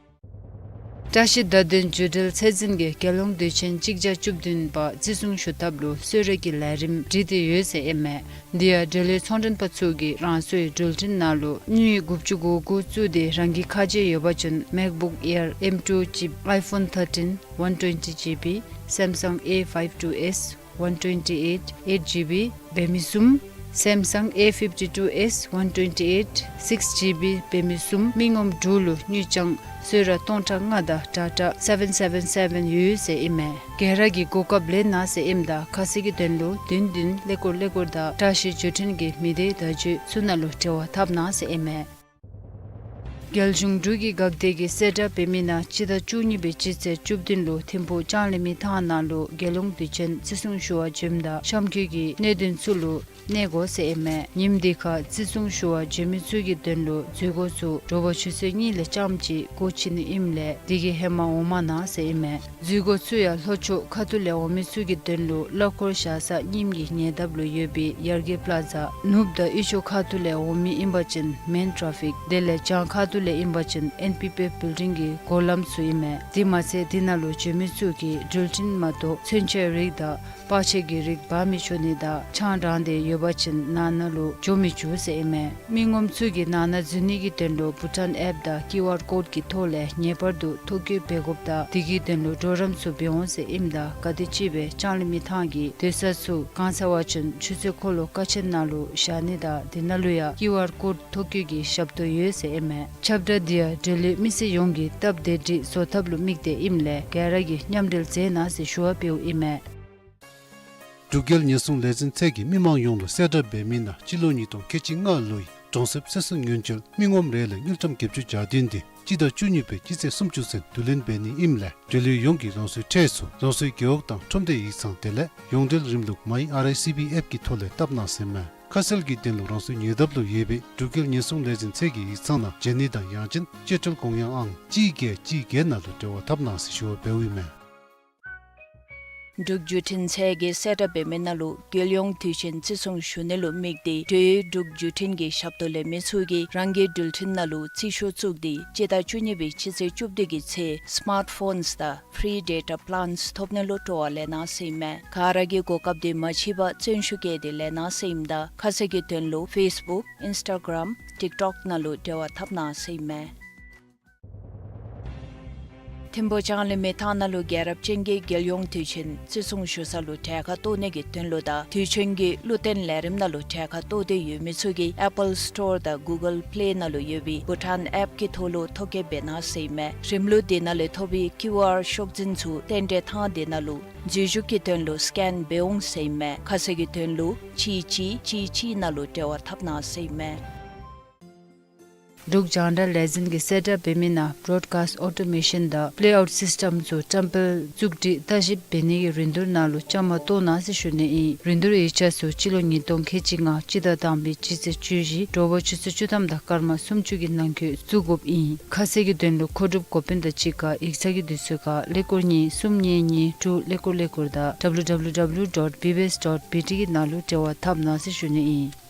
བཀྲ་ཤིས་བརྡ་དོན་བརྒྱུད་འབྲེལ་ཚད་འཛིན་གྱིས་རྒྱལ་ཡོངས་དུས་ཆེན་གཅིག་བརྒྱ་བཅུ་བདུན་པ་བརྩི་སྲུང་ཞུ་ཐབས་ལུ་གསོལ་རས་ཀྱི་ལས་རིམ་བསྒྲིགས་ཏེ་ཡོད་ཟེར་ཨིན་མས། དེ་ཡང་འབྲེལ་ཡོད་ཚོང་མགྲོན་པ་ཚུ་གིས་རང་སོའི་འགྲུལ་འཕྲིན་ནང་ལུ་དངུལ་དགུ་བཅུ་གོ་དགུ་བཙུགས་ཏེ་རང་གི་ཁ་རྗེ་ཡོད་པ་ཅིན་མེཀ་བུཀ་ཨེར་ཨེམ་ཊུ་ཅིབ་ཨའི་ཕོན་ཐར་ཊིན་ཝན་ཊུ་ཝེན་ཊི་ཇི་བི་སེམ་སང་ཨེ་ཕའིབ་ཊུ་ཨེསི་ཝན་ཊུ་ཝེན་ཊི་ཨེཊ་ཨེཊ་ཇི་བི་འབད་མི་གསུམ། སེམ་སང་ཨེ་ཕིབ་ཊི་ཊུ་ཨེསི་ཝན་ཊུ་ཝེན་ཊི་ཨེཊ་སིགས་ཇི་བི་འབད་མི་གསུམ་མི་ངོམ་དྲུག་ལུ་དངུལ་རྐྱང་གསོལ་རས་སྟོང་ཕྲག་ལྔ་དང་ཊ་ཊ་སེ་བེན་སེ་བེན་སེ་བེན་ཡོད་ཟེར་ཨིན་མས། ག་ར་གིས་གོ་སྐབས་ལེན་གནང་ཟེར་ཨིནམ་ད་ཁ་གསལ་གྱི་དོན་ལུ་བདུན་བདུན་ཀླད་ཀོར་ཀླད་ཀོར་དང་བཀྲ་ཤིས་བརྒྱུད་འཕྲིན་གྱི་མི་སྡེ་བརྡ་བརྒྱུད་ཚུ་ནང་ལུ་འབྲེལ་བ་འཐབ་གནང་ཟེར་ཨིན་མས། རྒྱལ་གཞུང་འབྲུག་གི་འགག་སྡེ་གིས་གསལ་བསྒྲགས་འབད་མི་ནང་སྤྱི་ཟླ་བཅུ་གཉིས་པའི་སྤྱི་ཚེས་བཅུ་བདུན་ལུ་ཐིམ་ཕུག་ལྕང་གླིང་མི་ཐང་ནང་ལུ་རྒྱལ་ཡོངས་དུས་ཆེན་བརྩི་སྲུང་ཞུ་བར་འབྱོནམ་ད་གཤམ་འཁོད་ཀྱི་གནད་དོན་ཚུ་ལུ་གནས་དགོ་ཟེར་ཨིན་མས། ཉིནམ་དེ་ཁར་བརྩི་སྲུང་ཞུ་བར་འབྱོན་མི་ཚུ་གི་དོན་ལུ་འཛུལ་སྒོ་ཚུ་དྲོ་པ་ཆུ་ཚོད་གཉིས་ལས་རྐྱངམ་གཅིག་སྒོ་ཕྱེ་ནི་ཨིནམ་ལས་དེ་གི་ཧེ་མ་འོང་མ་གནང་ཟེར་ཨིན་མས། འཛུལ་སྒོ་ཚུ་ཡང་ལྷོ་ཕྱོགས་ཁ་ཐུག་ལས་འོང་མི་ཚུ་གི་དོན་ལུ་གླ་འཁོར་བཞག་ས་རྙིངམ་གི་ཉེ་འདབས་ལུ་ཡོད་པའི་ཡར་རྒྱས་པ་ལ་ཛ། ནུབ་དང་དབུས་ཕྱོགས་ཁ་ཐུག་ལས་འོང་མི་ཨིན་པ་ཅིན་མེན་ཊ་ར་ཕིག་དེ་ལས་བྱང་ཁ་ཐུག་ལས་ཨིན་པ་ཅིན་ཨེན་པི་པི་བིལ་ཌིང་གི་སྒོ་ལམ་ཚུ་ཨིན་མས། དེ་མ་ཚད་དེ་ནང་ལུ་འབྱོན་མི་ཚུ་གིས་འགྲུལ་འཕྲིན་མ་གཏོགས་མཚོན་ཆའི་རིགས་དང་པར་ཆས་ཀྱི་རིགས་འབག་མི་ཆོག་ནི་དང་ཆང་དྲངས་ཏེ་ཡོད་པ་ཅིན་ནང་ན་ལུ་འགྱོ་མི་ཆོག་ཟེར་ཨིན་མས། མི་ངོམ་ཚུ་གིས་ནང་ན་འཛུལ་ནི་གི་དོན་ལུ་བྷུ་ཊཱན་ཨེཔ་དང་ཀིའུ་ཨར་ཀོཌ་ཀྱི་ཐོག་ལས་ངེས་པར་དུ་ཐོ་བཀོད་འབད་དགོཔ་དང་དེ་གི་དོན་ལུ་གྲོགས་རམ་ཚུ་འབད་འོང་ཟེར་ཨིནམ་ད་ག་དེམ་ཅིག་སྦེ་ལྕང་གླིང་མི་ཐང་གི་སྡོད་ས་ཚུ་གང་ཚ་བ་ཅིན་ཆུ་ཚོད་འཁོར་ལོ་ཀ་ཆེན་ནང་ལུ་བཞག་ནི་དང་དེ་ནང་ལུ་ཡང་ཀིའུ་ཨར་ཀོཌ་ཐོ་བཀོད་ཀྱི་ཞབས་ཏོག་ཡོད་ཟེར་ཨིན་མས། ཁྱབ་བསྒྲགས་འདི་ཡང་འབྲེལ་ཡོད་མི་སེར་ཡོངས་ཀྱིས་སྟབས་བདེ་སྒྲིག་བཟོ་ཐབས་ལུ་དམིགས་ཏེ་ཨིནམ་ལས་ག་ར་གིས་མཉམ་འབྲེལ་མཛད་གནང་ཟེར་ཞུ་བ་འབདཝ་ཨིན་མས། འབྲུག་རྒྱལ་ཉེན་སྲུང་ལས་འཛིན་ཚད་ཀྱིས་མི་མང་ཡོངས་ལུ་གསལ་བསྒྲགས་འབད་མི་ནང་སྤྱི་ལོ་ཉིས་སྟོང་ཁལ་གཅིག་ལྔ་ལོའི་གྲོང་གསེབ་ཚེ་སྲོག་ཉེན་བཅོལ་མི་ངོམ་རེ་ལས་དངུལ་ཀྲམ་བརྒྱད་ཅུ་གྱ་བདུན་དེ་སྤྱི་ཟླ་བཅུ་གཉིས་པའི་སྤྱི་ཚེས་སུམ་ཅུ་ཚུན་བསྡུ་ལེན་འབད་ནི་ཨིནམ་ལས་འབྲེལ་ཡོད་ཡོངས་ཀྱིས་རང་སོའི་ཁྲལ་ཚུ་རང་སོའི་རྒེད་འོག་དང་ཁྲོམ་སྡེ་ཡིག་ཚང་དེ་ལས་ཡོངས་འབྲེལ་རིམ་ལུགས་མའི་ཨར་ཨའི་སི་བི་ཨེཔ་ཀྱི་ཐོག་ལས་བཏབ་གནང་ཟེར་མས། ཁ་གསལ་གྱི་དོན་ལུ་རང་སོའི་ཉེ་འདབས་ལུ་ཡོད་པའི་འབྲུག་རྒྱལ་ཉེན་སྲུང་ལས་འཛིན་ཚད་ཀྱི་ཡིག་ཚང་ནང་བྱོན་ནི་དང་ཡང་ཅིན་སྤྱོད་ཁྲལ་དགོངས་ཡངས་ཨང་གཅིག་བརྒྱད་གཅིག་བརྒྱད་ནང་ལུ་འབྲེལ་བ་འཐབ་གནང་ཟེར་ཞུ་བ་འབདཝ་ཨིན་མས། འབྲུག་བརྒྱུད་འཕྲིན་ཚད་ཀྱི་གསལ་བསྒྲགས་འབད་མི་ནང་ལུ་རྒྱལ་ཡོངས་དུས་ཆེན་བརྩི་སྲུང་ཞུ་ནི་ལུ་དམིགས་ཏེ་འབྲེལ་ཡོད་འབྲུག་བརྒྱུད་འཕྲིན་གྱི་ཞབས་ཏོག་ལེན་མི་ཚུ་གིས་རང་གི་འགྲུལ་འཕྲིན་ནང་ལུ་རྩིས་ཤོག་བཙུགས་ཏེ་སྤྱི་ཟླ་བཅུ་གཉིས་པའི་སྤྱི་ཚེས་བཅུ་བདུན་གྱི་ཚེ་སི་མཱརཊ་ཕོནསི་དང་ཕི་རི་ཌེ་ཊ་པི་ལཱནསི་ཐོབ་ནི་ལུ་སྤྲོ་བ་ལེན་གནང་ཟེར་ཨིན་མས། ག་ར་གིས་གོ་སྐབས་འདི་མ་འཕྱད་པར་བརྩོན་ཤུགས་བསྐྱེད་དེ་ལེན་གནང་ཟེར་ཨིནམ་ད་ཁ་གསལ་གྱི་དོན་ལུ་ཕེསི་བུཀ་ཨིནསི་ཊ་གརམ་ཊིཀ་ཊོཀ་ནང་ལུ་འབྲེལ་བ་འཐབ་གནང་ཟེར་ཨིན་མས། ཐིམ་ཕུག་ལྕང་གླིང་མི་ཐང་ནང་ལུ་རྒྱལ་རབས་ཅན་གྱི་རྒྱལ་ཡོངས་དུས་ཆེན་བརྩི་སྲུང་ཞུ་ས་ལུ་གྲལ་ཁར་གཏོགས་ནི་གི་དོན་ལུ་དང་དུས་ཆེན་གྱི་བློ་བརྟན་ལས་རིམ་ནང་ལུ་གྲལ་ཁར་གཏོགས་ཏེ་ཡོད་མི་ཚུ་གིས་ཨེ་པཱལ་སི་ཊོར་དང་གུ་གཱལ་པི་ལེ་ནང་ལུ་ཡོད་པའི་བྷུ་ཊཱན་ཨེཔ་ཀྱི་ཐོག་ལུ་ཐོ་བཀོད་འབད་གནང་ཟེར་ཨིན་མས། རིམ་ལུགས་དེ་ནང་ལས་ཐོབ་པའི་ཀིའུ་ཨར་ཤོག་འཛིན་ཚུ་རྟེན་འབྲེལ་ཐང་དེ་ནང་ལུ་འཛུལ་ཞུགས་ཀྱི་དོན་ལུ་སི་ཀེན་འབད་འོང་ཟེར་ཨིན་མས། ཁ་གསལ་གྱི་དོན་ལུ་གཅིག་གཅིག་གཅིག་གཅིག་ནང་ལུ་འབྲེལ་བ་འཐབ་གནང་ཟེར་ཨིན་མས། འབྲུག་རྒྱང་བསྒྲགས་ལས་འཛིན་གྱི་གསལ་བསྒྲགས་འབད་མི་ནང་བོརོཌ་ཀཱསིཊ་ཨོ་ཊོ་མེ་ཤཱན་དང་པི་ལེ་ཨའུཊ་སིསི་ཊམ་ཚུ་བཀྲམ་སྤེལ་བཙུགས་སྒྲིག་བརྟག་ཞིབ་འབད་ནི་གི་རིན་བསྡུར་ནང་ལུ་བཅའ་མར་གཏོགས་གནང་ཟེར་ཞུ་ནི་ཨིན། རིན་བསྡུར་ཡིག་ཆ་ཚུ་སྤྱི་ལོ་ཉིས་སྟོང་ཁལ་གཅིག་ལྔ་སྤྱི་ཟླ་དང་པའི་སྤྱི་ཚེས་བཅུ་བཞི་དྲོ་པ་ཆུ་ཚོད་བཅུ་ཐམ་དང་སྐར་མ་སུམ་ཅུ་གི་ནང་འཁོད་བཙུགས་དགོཔ་ཨིན། ཁ་གསལ་གྱི་དོན་ལུ་མཁོ་སྒྲུབ་འགོ་དཔོན་དང་གཅིག་ཁར་ཡིག་ཚང་གི་དུས་ཚོད་ཁར་ཀླད་ཀོར་གཉིས་གསུམ་གཉིས་གཉིས་དྲུག་ཀླད་ཀོར་ཀླད་ཀོར་དང་ཌབ་ལུ་ཌབ་ལུ་ཌབ་ལུ་ཌོཊ་བི་བི་ཨེསི་ཌོཊ་བི་ཊི་གི་ནང་ལུ་འབྲེལ་བ་འཐབ་གནང་ཟེར་ཞུ་ནི་ཨིན།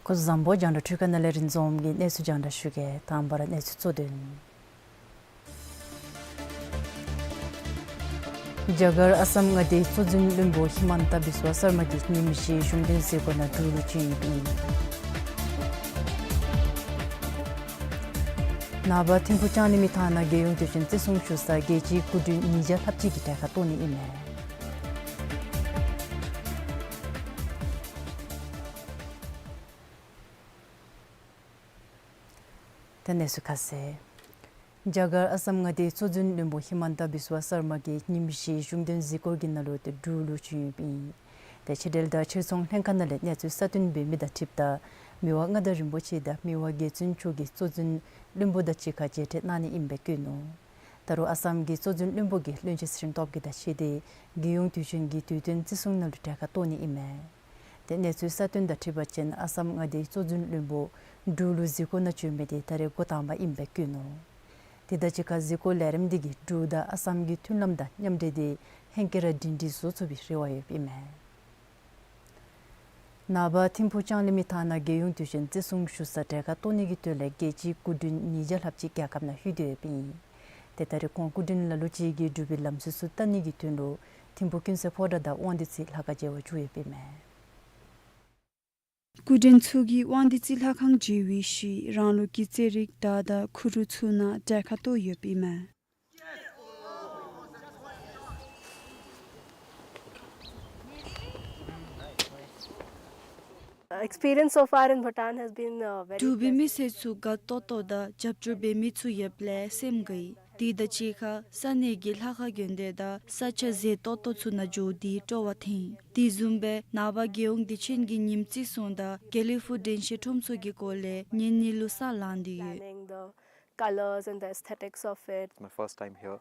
སྐུ་གཟུགས་བཟང་པོ། རྒྱང་བསྒྲགས་འཕྲུལ་ཁང་ནང་ལས་རིག་འཛོམས་ཀྱིས་གནས་ཚུལ་རྒྱང་བསྒྲགས་ཞུ་གེ། དང་པ་ར་གནས་ཚུལ་གཙོ་དོན། རྒྱ་གར་ཨ་སམ་མངའ་སྡེའི་གཙོ་འཛིན་བློན་པོ་ཧི་མཱན་ཏ་བི་སྭ་སར་མ་གིས་ཉིནམ་བཞིའི་གཞུང་འབྲེལ་མཛད་སྒོ་ནང་འབྲུ་བླུགས་བྱིན་ཡོདཔ་ཨིན། ནངས་པ་ཐིམ་ཕུག་ལྕང་གླིང་མི་ཐང་ནང་རྒྱལ་ཡོངས་དུས་ཆེན་བརྩི་སྲུང་ཞུ་སར་རྒྱལ་སྤྱིའི་སྐུ་མགྲོན་ཉིས་བརྒྱ་ལྷགཔ་ཅིག་གིས་གྲལ་ཁར་གཏོགས་ནི་ཨིན་མས། ཏེ་གནས་ཚུལ་ཁ་གསལ། རྒྱ་གར་ཨ་སམ་མངའ་སྡེའི་གཙོ་འཛིན་བློན་པོ་ཧི་མན་ཏ་བིསཝ་སར་མ་གིས་ཉིནམ་བཞིའི་གཞུང་དོན་གཟིགས་སྐོར་གྱི་ནང་ལུ་ཏེ་འབྲུག་ལུ་བྱོན་ཡོདཔ་ཨིན། ཏེ་ཕྱི་འབྲེལ་དང་ཕྱིར་ཚོང་ལྷན་ཁག་ནང་ལས་གནས་ཚུལ་གསར་བཏོན་འབད་མི་དང་འཁྲིལཝ་ད་མི་དབང་མངའ་བདག་རིན་པོ་ཆེ་དང་མི་དབང་རྒྱལ་བཙུན་མཆོག་གིས་གཙོ་འཛིན་བློན་པོ་དང་གཅིག་ཁར་མཇལ་འཕྲད་གནང་ནི་ཨིནམ་སྦེ་བཀོད་ནུག། ད་རུང་ཨ་སམ་གྱི་གཙོ་འཛིན་བློན་པོ་གིས་བློན་ཆེན་ཚེ་རིང་སྟོབས་རྒྱས་དང་གཅིག་ཁར་རྒྱལ་ཡོངས་དུས་ཆེན་གྱི་དུས་སྟོན་བརྩི་སྲུང་ནང་ལུ་གྲལ་ཁར་གཏོགས་ནི་ཨིན་མས། ཏེ་གནས་ཚུལ་གསར་བཏོན་དང་འཁྲིལ་བ་ཅིན་ཨ་སམ་མངའ་སྡེའི་གཙོ་འཛིན་བློན་པོ་འབྲུག་ལུ་གཟིགས་སྐོར་ནང་བྱོན་མི་དེ་ད་རེས་འགོ་དང་པ་ཨིནམ་སྦེ་བཀོད་ནུག། དེ་དང་གཅིག་ཁར་གཟིགས་སྐོར་ལས་རིམ་དེ་གིས་འབྲུག་དང་ཨ་སམ་གྱི་མཐུན་ལམ་དང་མཉམ་འབྲེལ་དེ་ཧེང་སྐལ་ར་སྒྲིང་སྒྲིང་བཟོ་ཚུགས་པའི་རེ་བ་ཡོདཔ་ཨིན་མས། ནངས་པ་ཐིམ་ཕུག་ལྕང་གླིང་མི་ཐང་ནང་རྒྱལ་ཡོངས་དུས་ཆེན་བརྩི་སྲུང་ཞུ་སར་གྲལ་ཁར་གཏོགས་ནི་གི་དོན་ལས་རྒྱལ་སྤྱིའི་སྐུ་མགྲོན་ཉིས་བརྒྱ་ལྷགཔ་ཅིག་རྒྱལ་ཁབ་ནང་ལྷོད་དེ་ཡོདཔ་ཨིན། ཏེ་ད་རེས་ཁོང་སྐུ་མགྲོན་ལ་ལུ་ཅིག་གིས་འབྲུག་པའི་ལམ་སྲོལ་ཚུ་བལྟ་ནི་གི་དོན་ལུ་ཐིམ་ཕུག་ཀུན་གསལ་ཕོ་བྲང་དང་དབང་འདུས་རྩེ་ལྷ་ཁང་མཇལ་བར་བཅུག་ཡོདཔ་ཨིན་མས། སྐུ་མགྲོན་ཚུ་གིས་དབང་འདུས་རྩེ་ལྷ་ཁང་མཇལ་བའི་ཤུལ་རང་ལུགས་ཀྱི་རྩེད་རིགས་དར་དང་ཁུ་རུ་ཚུ་ནང་གྲལ་ཁར་གཏོགས་ཡོདཔ་ཨིན་མས། Experience so far in Bhutan has been, uh, very pleasant. འབྲུག་པའི་མི་སེར་ཚུ་དགའ་ཏོག་ཏོ་དང་རྒྱབ་སྐྱོར་འབད་མི་ཚུ་ཡོདཔ་ལས་སེམས་དགའ་ཡི། དེ་དང་གཅིག་ཁར་ས་གནས་ཀྱི་ལྷ་ཁང་དགོན་སྡེ་དང་ས་ཆ་མཛེས་ཏོག་ཏོ་ཚུ་ནང་འགྱོ་སྟེ་སྤྲོ་བ་འཐེན། དེ་བཟུམ་སྦེ་ནངས་པ་རྒྱལ་ཡོངས་དུས་ཆེན་གྱི་ཉིནམ་བརྩི་སྲུང་དང་དགེ་ལེགས་ཕུག་དྲན་ཤེས་ཁྲོམ་ཚོགས་ཀྱི་སྐོར་ལས་ཉན་ནི་ལུ་ས་ལང་སྟེ་ཡོད། Planning, the colors and the aesthetics of it. It's my first time here,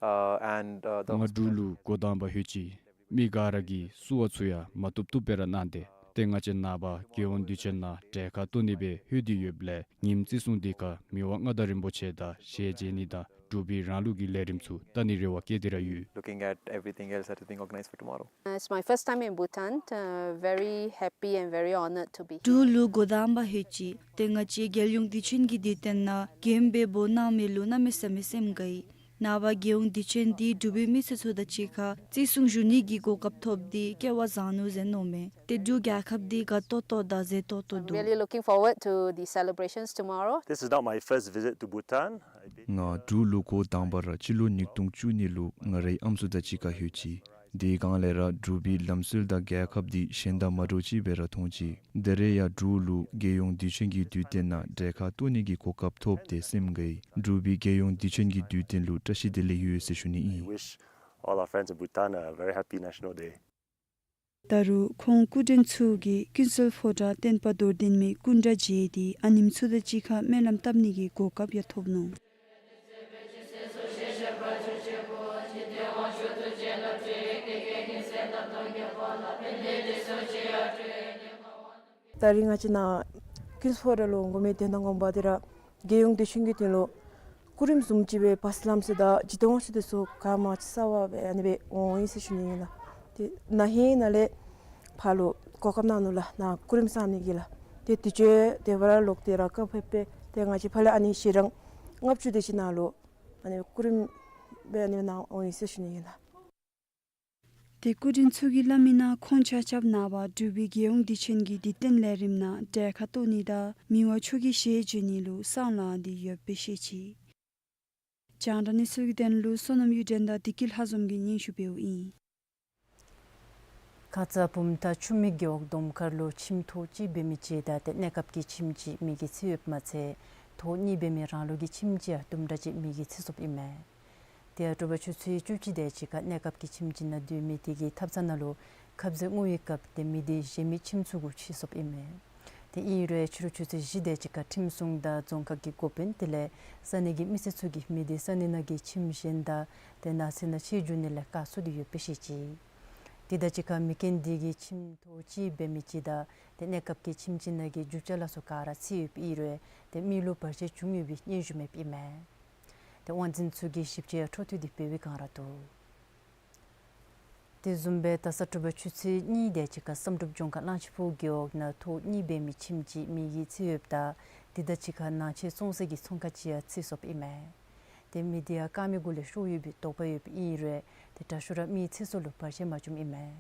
uh, and, uh, the, my འབྲུག་ལུ་འགོ་དང་པ་ལྷོད་ཅི། མི་ག་ར་གིས་བསུ་བ་ཚུ་ཡང་མ་བཏུབ་བཏུབ་སྦེ་ར་གནང་སྟེ། ཏེ་ང་བཅས་ནངས་པ་རྒྱལ་ཡོངས་དུས་ཆེན་ནང་གྲལ་ཁར་གཏོགས་ནི་སྦེ་ལྷོད་དེ་ཡོདཔ་ལས་ཉིནམ་བརྩི་སྲུང་དེ་ཁར་མི་དབང་མངའ་བདག་རིན་པོ་ཆེ་དང་ཞལ་མཇལ་ནི་དང་འབྲུག་པའི་རང་ལུགས་ཀྱི་ལས་རིམ་ཚུ་བལྟ་ནིའི་རེ་བ་བསྐྱེད་དེ་ར་ཡོད། Looking at everything else that is being organized for tomorrow. It's my first time in Bhutan. Uh, very happy and very honored to be here. འབྲུག་ལུ་འགོ་དང་པ་ལྷོད་ཅི། ཏེ་ང་བཅས་རྒྱལ་ཡོངས་དུས་ཆེན་གྱི་དུས་སྟོན་ནང་མགྱོནམ་སྦེ་འབོ་གནང་མི་ལུ་གནམ་མེད་ས་མེད་སེམས་དགའ་ཡི། ནངས་པ་རྒྱལ་ཡོངས་དུས་ཆེན་འདི་འབྲུག་པའི་མི་སེར་ཚུ་དང་གཅིག་ཁར་བརྩི་སྲུང་ཞུ་ནི་གི་གོ་སྐབས་ཐོབ་སྟེ་སྐལ་བ་བཟང་ནུག་ཟེར་མནོཝ་མས། ཏེ་འབྲུག་རྒྱལ་ཁབ་འདི་དགའ་ཏོག་ཏོ་དང་མཛེས་ཏོག་ཏོ་འདུག། I'm really looking forward to the celebrations tomorrow. This is not my first visit to Bhutan. I've been ང་འབྲུག་ལུ་འགོ་དང་པ་ར་སྤྱི་ལོ་ཉིས་སྟོང་བཅུ་གཉིས་ལུ་ང་རའི་ཨམ་སྲུ་དང་གཅིག་ཁར་ལྷོད་ཅི། དེ་སྒང་ལས་ར་འབྲུག་པའི་ལམ་སྲོལ་དང་རྒྱལ་ཁབ་འདི་གཞན་དང་མ་འདྲཝ་ཅིག་སྦེ་ར་མཐོང་ཅི། ད་རེས་ཡང་འབྲུག་ལུ་རྒྱལ་ཡོངས་དུས་ཆེན་གྱི་དུས་སྟོན་ནང་གྲལ་ཁར་གཏོགས་ནི་གི་གོ་སྐབས་ཐོབ་སྟེ་སེམས་དགའ་ཡི། འབྲུག་པའི་རྒྱལ་ཡོངས་དུས་ཆེན་གྱི་དུས་སྟོན་ལུ་བཀྲ་ཤིས་བདེ་ལེགས་ཡོད་ཟེར་ཞུ་ནི་ཨིན། Wish all our friends in Bhutan a very happy National Day. ད་རུང་ཁོང་སྐུ་མགྲོན་ཚུ་གིས་ཀུན་གསལ་ཕོ་བྲང་བསྟན་པ་རྡོར་གདན་མའི་སྐུ་འདྲ་མཇལ་ཏེ་ཨ་ནེམོ་ཚུ་དང་གཅིག་ཁར་སྨོན་ལམ་བཏབ་ནི་གི་གོ་སྐབས་ཡང་ཐོབ་ནུག། ད་རིས་ང་བཅས་ནཱ་ཀུན་གསལ་ཕོ་བྲང་ལུ་འོང་དགོ་མི་དོན་དག་ངོ་མ་འདི་ར་རྒྱལ་ཡོངས་དུས་ཆེན་གྱི་དོན་ལུ་སྐུ་རིམ་བཟུམ་ཅིག་སྦེ་བར་ལམ་སེང་དང་འཇིག་རྟེན་དབང་ཕྱུག་འདི་ཚུ་ག་མ་ཅིག་གསར་པ་སྦེ་ཨ་ནི་སྦེ་འོང་ཡི་ཟེར་ཞུ་ནི་ཨིན་ལགས། ཏེ་ན་ཧིང་ནང་ལས་ཕར་ལུ་གོ་སྐབས་གནང་ནུག་ལགས། ནཱ་སྐུ་རིམ་བཟུམ་ནི་གི་ལགས། ཏེ་དུས་ཚོད་དེ་བར་ལོག་སྟེ་ར་སྐབས་ཕེབས་སྦེ་ཏེ་ང་བཅས་ཕར་ལས་ཨ་ནི་ཞལ་གྲངས་ལྔ་བཅུ་དེ་ཅིག་ནང་ལུ་ཨ་ནི་སྐུ་རིམ་སྦེ་ཨ་ནི་ནཱ་འོང་ཡི་ཟེར་ཞུ་ནི་ཨིན་ལགས། ཏེ་སྐུ་མགྲོན་ཚུ་གིས་སླབ་མིའི་ནང་ཁོང་ཆ་ཁྱབ་ནངས་པ་འབྲུག་པའི་རྒྱལ་ཡོངས་དུས་ཆེན་གྱི་དུས་སྟོན་ལས་རིམ་ནང་གྲལ་ཁར་གཏོགས་ནི་དང་མི་དབང་མཆོག་གི་ཞལ་མཇལ་ནི་ལུ་སེམས་ལང་སྟེ་ཡོདཔ་སྦེ་བཤད་ཅི། རྒྱང་བསྒྲགས་གནས་ཚུལ་གྱི་དོན་ལུ་བསོད་ནམས་གཡུ་སྒྲོན་དང་བདེ་སྐྱིད་ལྷ་འཛོམས་ཀྱིས་སྙན་ཞུ་འབདཝ་ཨིན། ཁ་ཙ་བུམ་ཐང་ཆུ་སྨད་རྒེད་འོག་དོམ་མཁར་ལུ་ཁྱིམ་ཐོག་གཅིག་འབད་མི་ཅིག་དང་ཏེ་གནས་སྐབས་ཀྱི་ཁྱིམ་ཅིག་མེ་གིས་འཚིག་ཡོདཔ་མ་ཚད་ཐོག་གཉིས་འབད་མི་རང་ལུགས་ཀྱི་ཁྱིམ་ཅིག་ཡང་དུམ་གྲ་ཅིག་མེ་གིས་འཚིག་སོཔ་ཨིན་མས། དེ་ཡང་དྲོ་པ་ཆུ་ཚོད་བཅུ་གཅིག་དེ་ཅིག་ཁར་གནས་སྐབས་ཀྱི་ཁྱིམ་ཅིག་ནང་སྡོད་མི་དེ་གིས་ཐབ་ཚང་ནང་ལུ་ཁབ་ཟས་བརྔུ་བའི་སྐབས་ཏེ་མེ་དེ་གཞན་མི་ཁྱིམ་ཚུ་གུ་མཆེད་སོཔ་ཨིན་མས། ཏེ་ཨིན་རུང་ཕྱི་རུ་ཆུ་ཚོད་བཞི་དེ་ཅིག་ཁར་ཁྲིམས་སྲུང་དང་རྫོང་ཁག་གི་འགོ་དཔོན་དེ་ལས་ས་གནས་ཀྱི་མི་སེར་ཚུ་གིས་མེ་དེ་ས་གནས་ནང་གི་ཁྱིམ་གཞན་དང་ཏེ་ནགས་ཚལ་ནང་འཕྱེལ་འགྱོ་ནི་ལས་བཀག་ཚུགས་ཏེ་ཡོདཔ་སྦེ་བཤད་ཅི། དེ་དང་གཅིག་ཁར་མེ་རྐྱེན་དེ་གིས་ཁྱིམ་ཐོག་གཅིག་འབད་མི་ཅིག་དང་ཏེ་གནས་སྐབས་ཀྱི་ཁྱིམ་ཅིག་ནང་གི་རྒྱུ་ཅ་ལ་ཚུ་ག་ར་འཚིག་ཡོདཔ་ཨིན་རུང་ཏེ་མི་ལུ་བར་ཆད་བྱུང་ཡོད་པའི་སྙན་ཞུ་མེདཔ་ཨིན་མས། ཏེ་དབང་འཛིན་ཚུ་གིས་ཞིབ་དཔྱད་འཕྲོ་མཐུད་དེ་འབད་བའི་བསྒང་ར་འདུག། དེ་བཟུམ་སྦེ་ད་ས་དྲོ་པ་ཆུ་ཚོད་གཉིས་དེ་ཅིག་ཁར་བསམ་གྲུབ་ལྗོངས་མཁར་གླང་ཆེན་སྤུ་རྒེད་འོག་ནང་ཐོག་གཉིས་འབད་མི་ཁྱིམ་ཅིག་མེ་གིས་འཚིག་ཡོདཔ་ད་དེ་དང་གཅིག་ཁར་ནང་ཆས་བཙོང་སའི་ཚོང་ཁང་ཅིག་ཡང་འཚིག་སོཔ་ཨིན་མས། ཏེ་མེ་དེ་ཡང་དཀར་མེ་གུ་ལས་ཤོར་ཡོད་པའི་དོགས་པ་ཡོདཔ་ཨིན་རུང་ཏེ་དྲག་ཤོས་ར་མེ་འཚིག་ས་ལུ་བར་ཆད་མ་བྱུངམ་ཨིན་མས།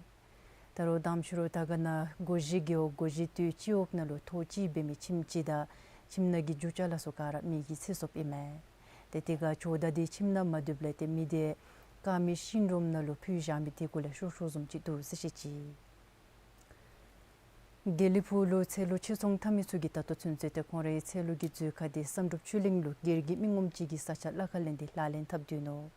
ད་རུང་དང་ཕྱི་རུ་དར་དཀར་ན་སྒོ་བཞི་རྒེད་འོག་སྒོ་བཞི་སྟོད་སྤྱི་འོག་ནང་ལུ་ཐོག་གཅིག་འབད་མི་ཁྱིམ་ཅིག་དང་ ཁྱིམ་ནང་གི་རྒྱུ་ཆ་ལ་སོགས་ག་ར་མེ་གིས་འཚིག་སོཔ་ཨིན་མས། ཏེ་དེ་ཁར་ཇོ་བདག་འདི་ཁྱིམ་ནང་མ་སྡོདཔ་ལས་ཏེ་མེ་འདི་དཀར་མེ་ཤིང་སྒྲོམ་ནང་ལུ་ཕུད་བཞག་མི་དེ་གུ་ལས་ཤོར་ཤོརཝ་བཟུམ་ཅིག་འདུག་ཟེར་བཤད་ཅི། དགེ་ལེགས་ཕུག་ལུ་ཚལ་ལུ་ཕྱིར་ཚོང་འཐབ་མི་ཚུ་གིས་ད་ལྟོ་ཚུན་ཚོད་ཏེ་ཁོང་རའི་ཚལ་ལུ་གི་མཛོད་ཁང་འདི་བསམ་གྲུབ་ཆོས་གླིང་ལུ་སྒེར་གྱི་མི་ངོམ་ཅིག་གི་ས་ཆ་གླ་ཁར་ལེན་ཏེ་ལག་ལེན་འཐབ་སྡོད་ནུག།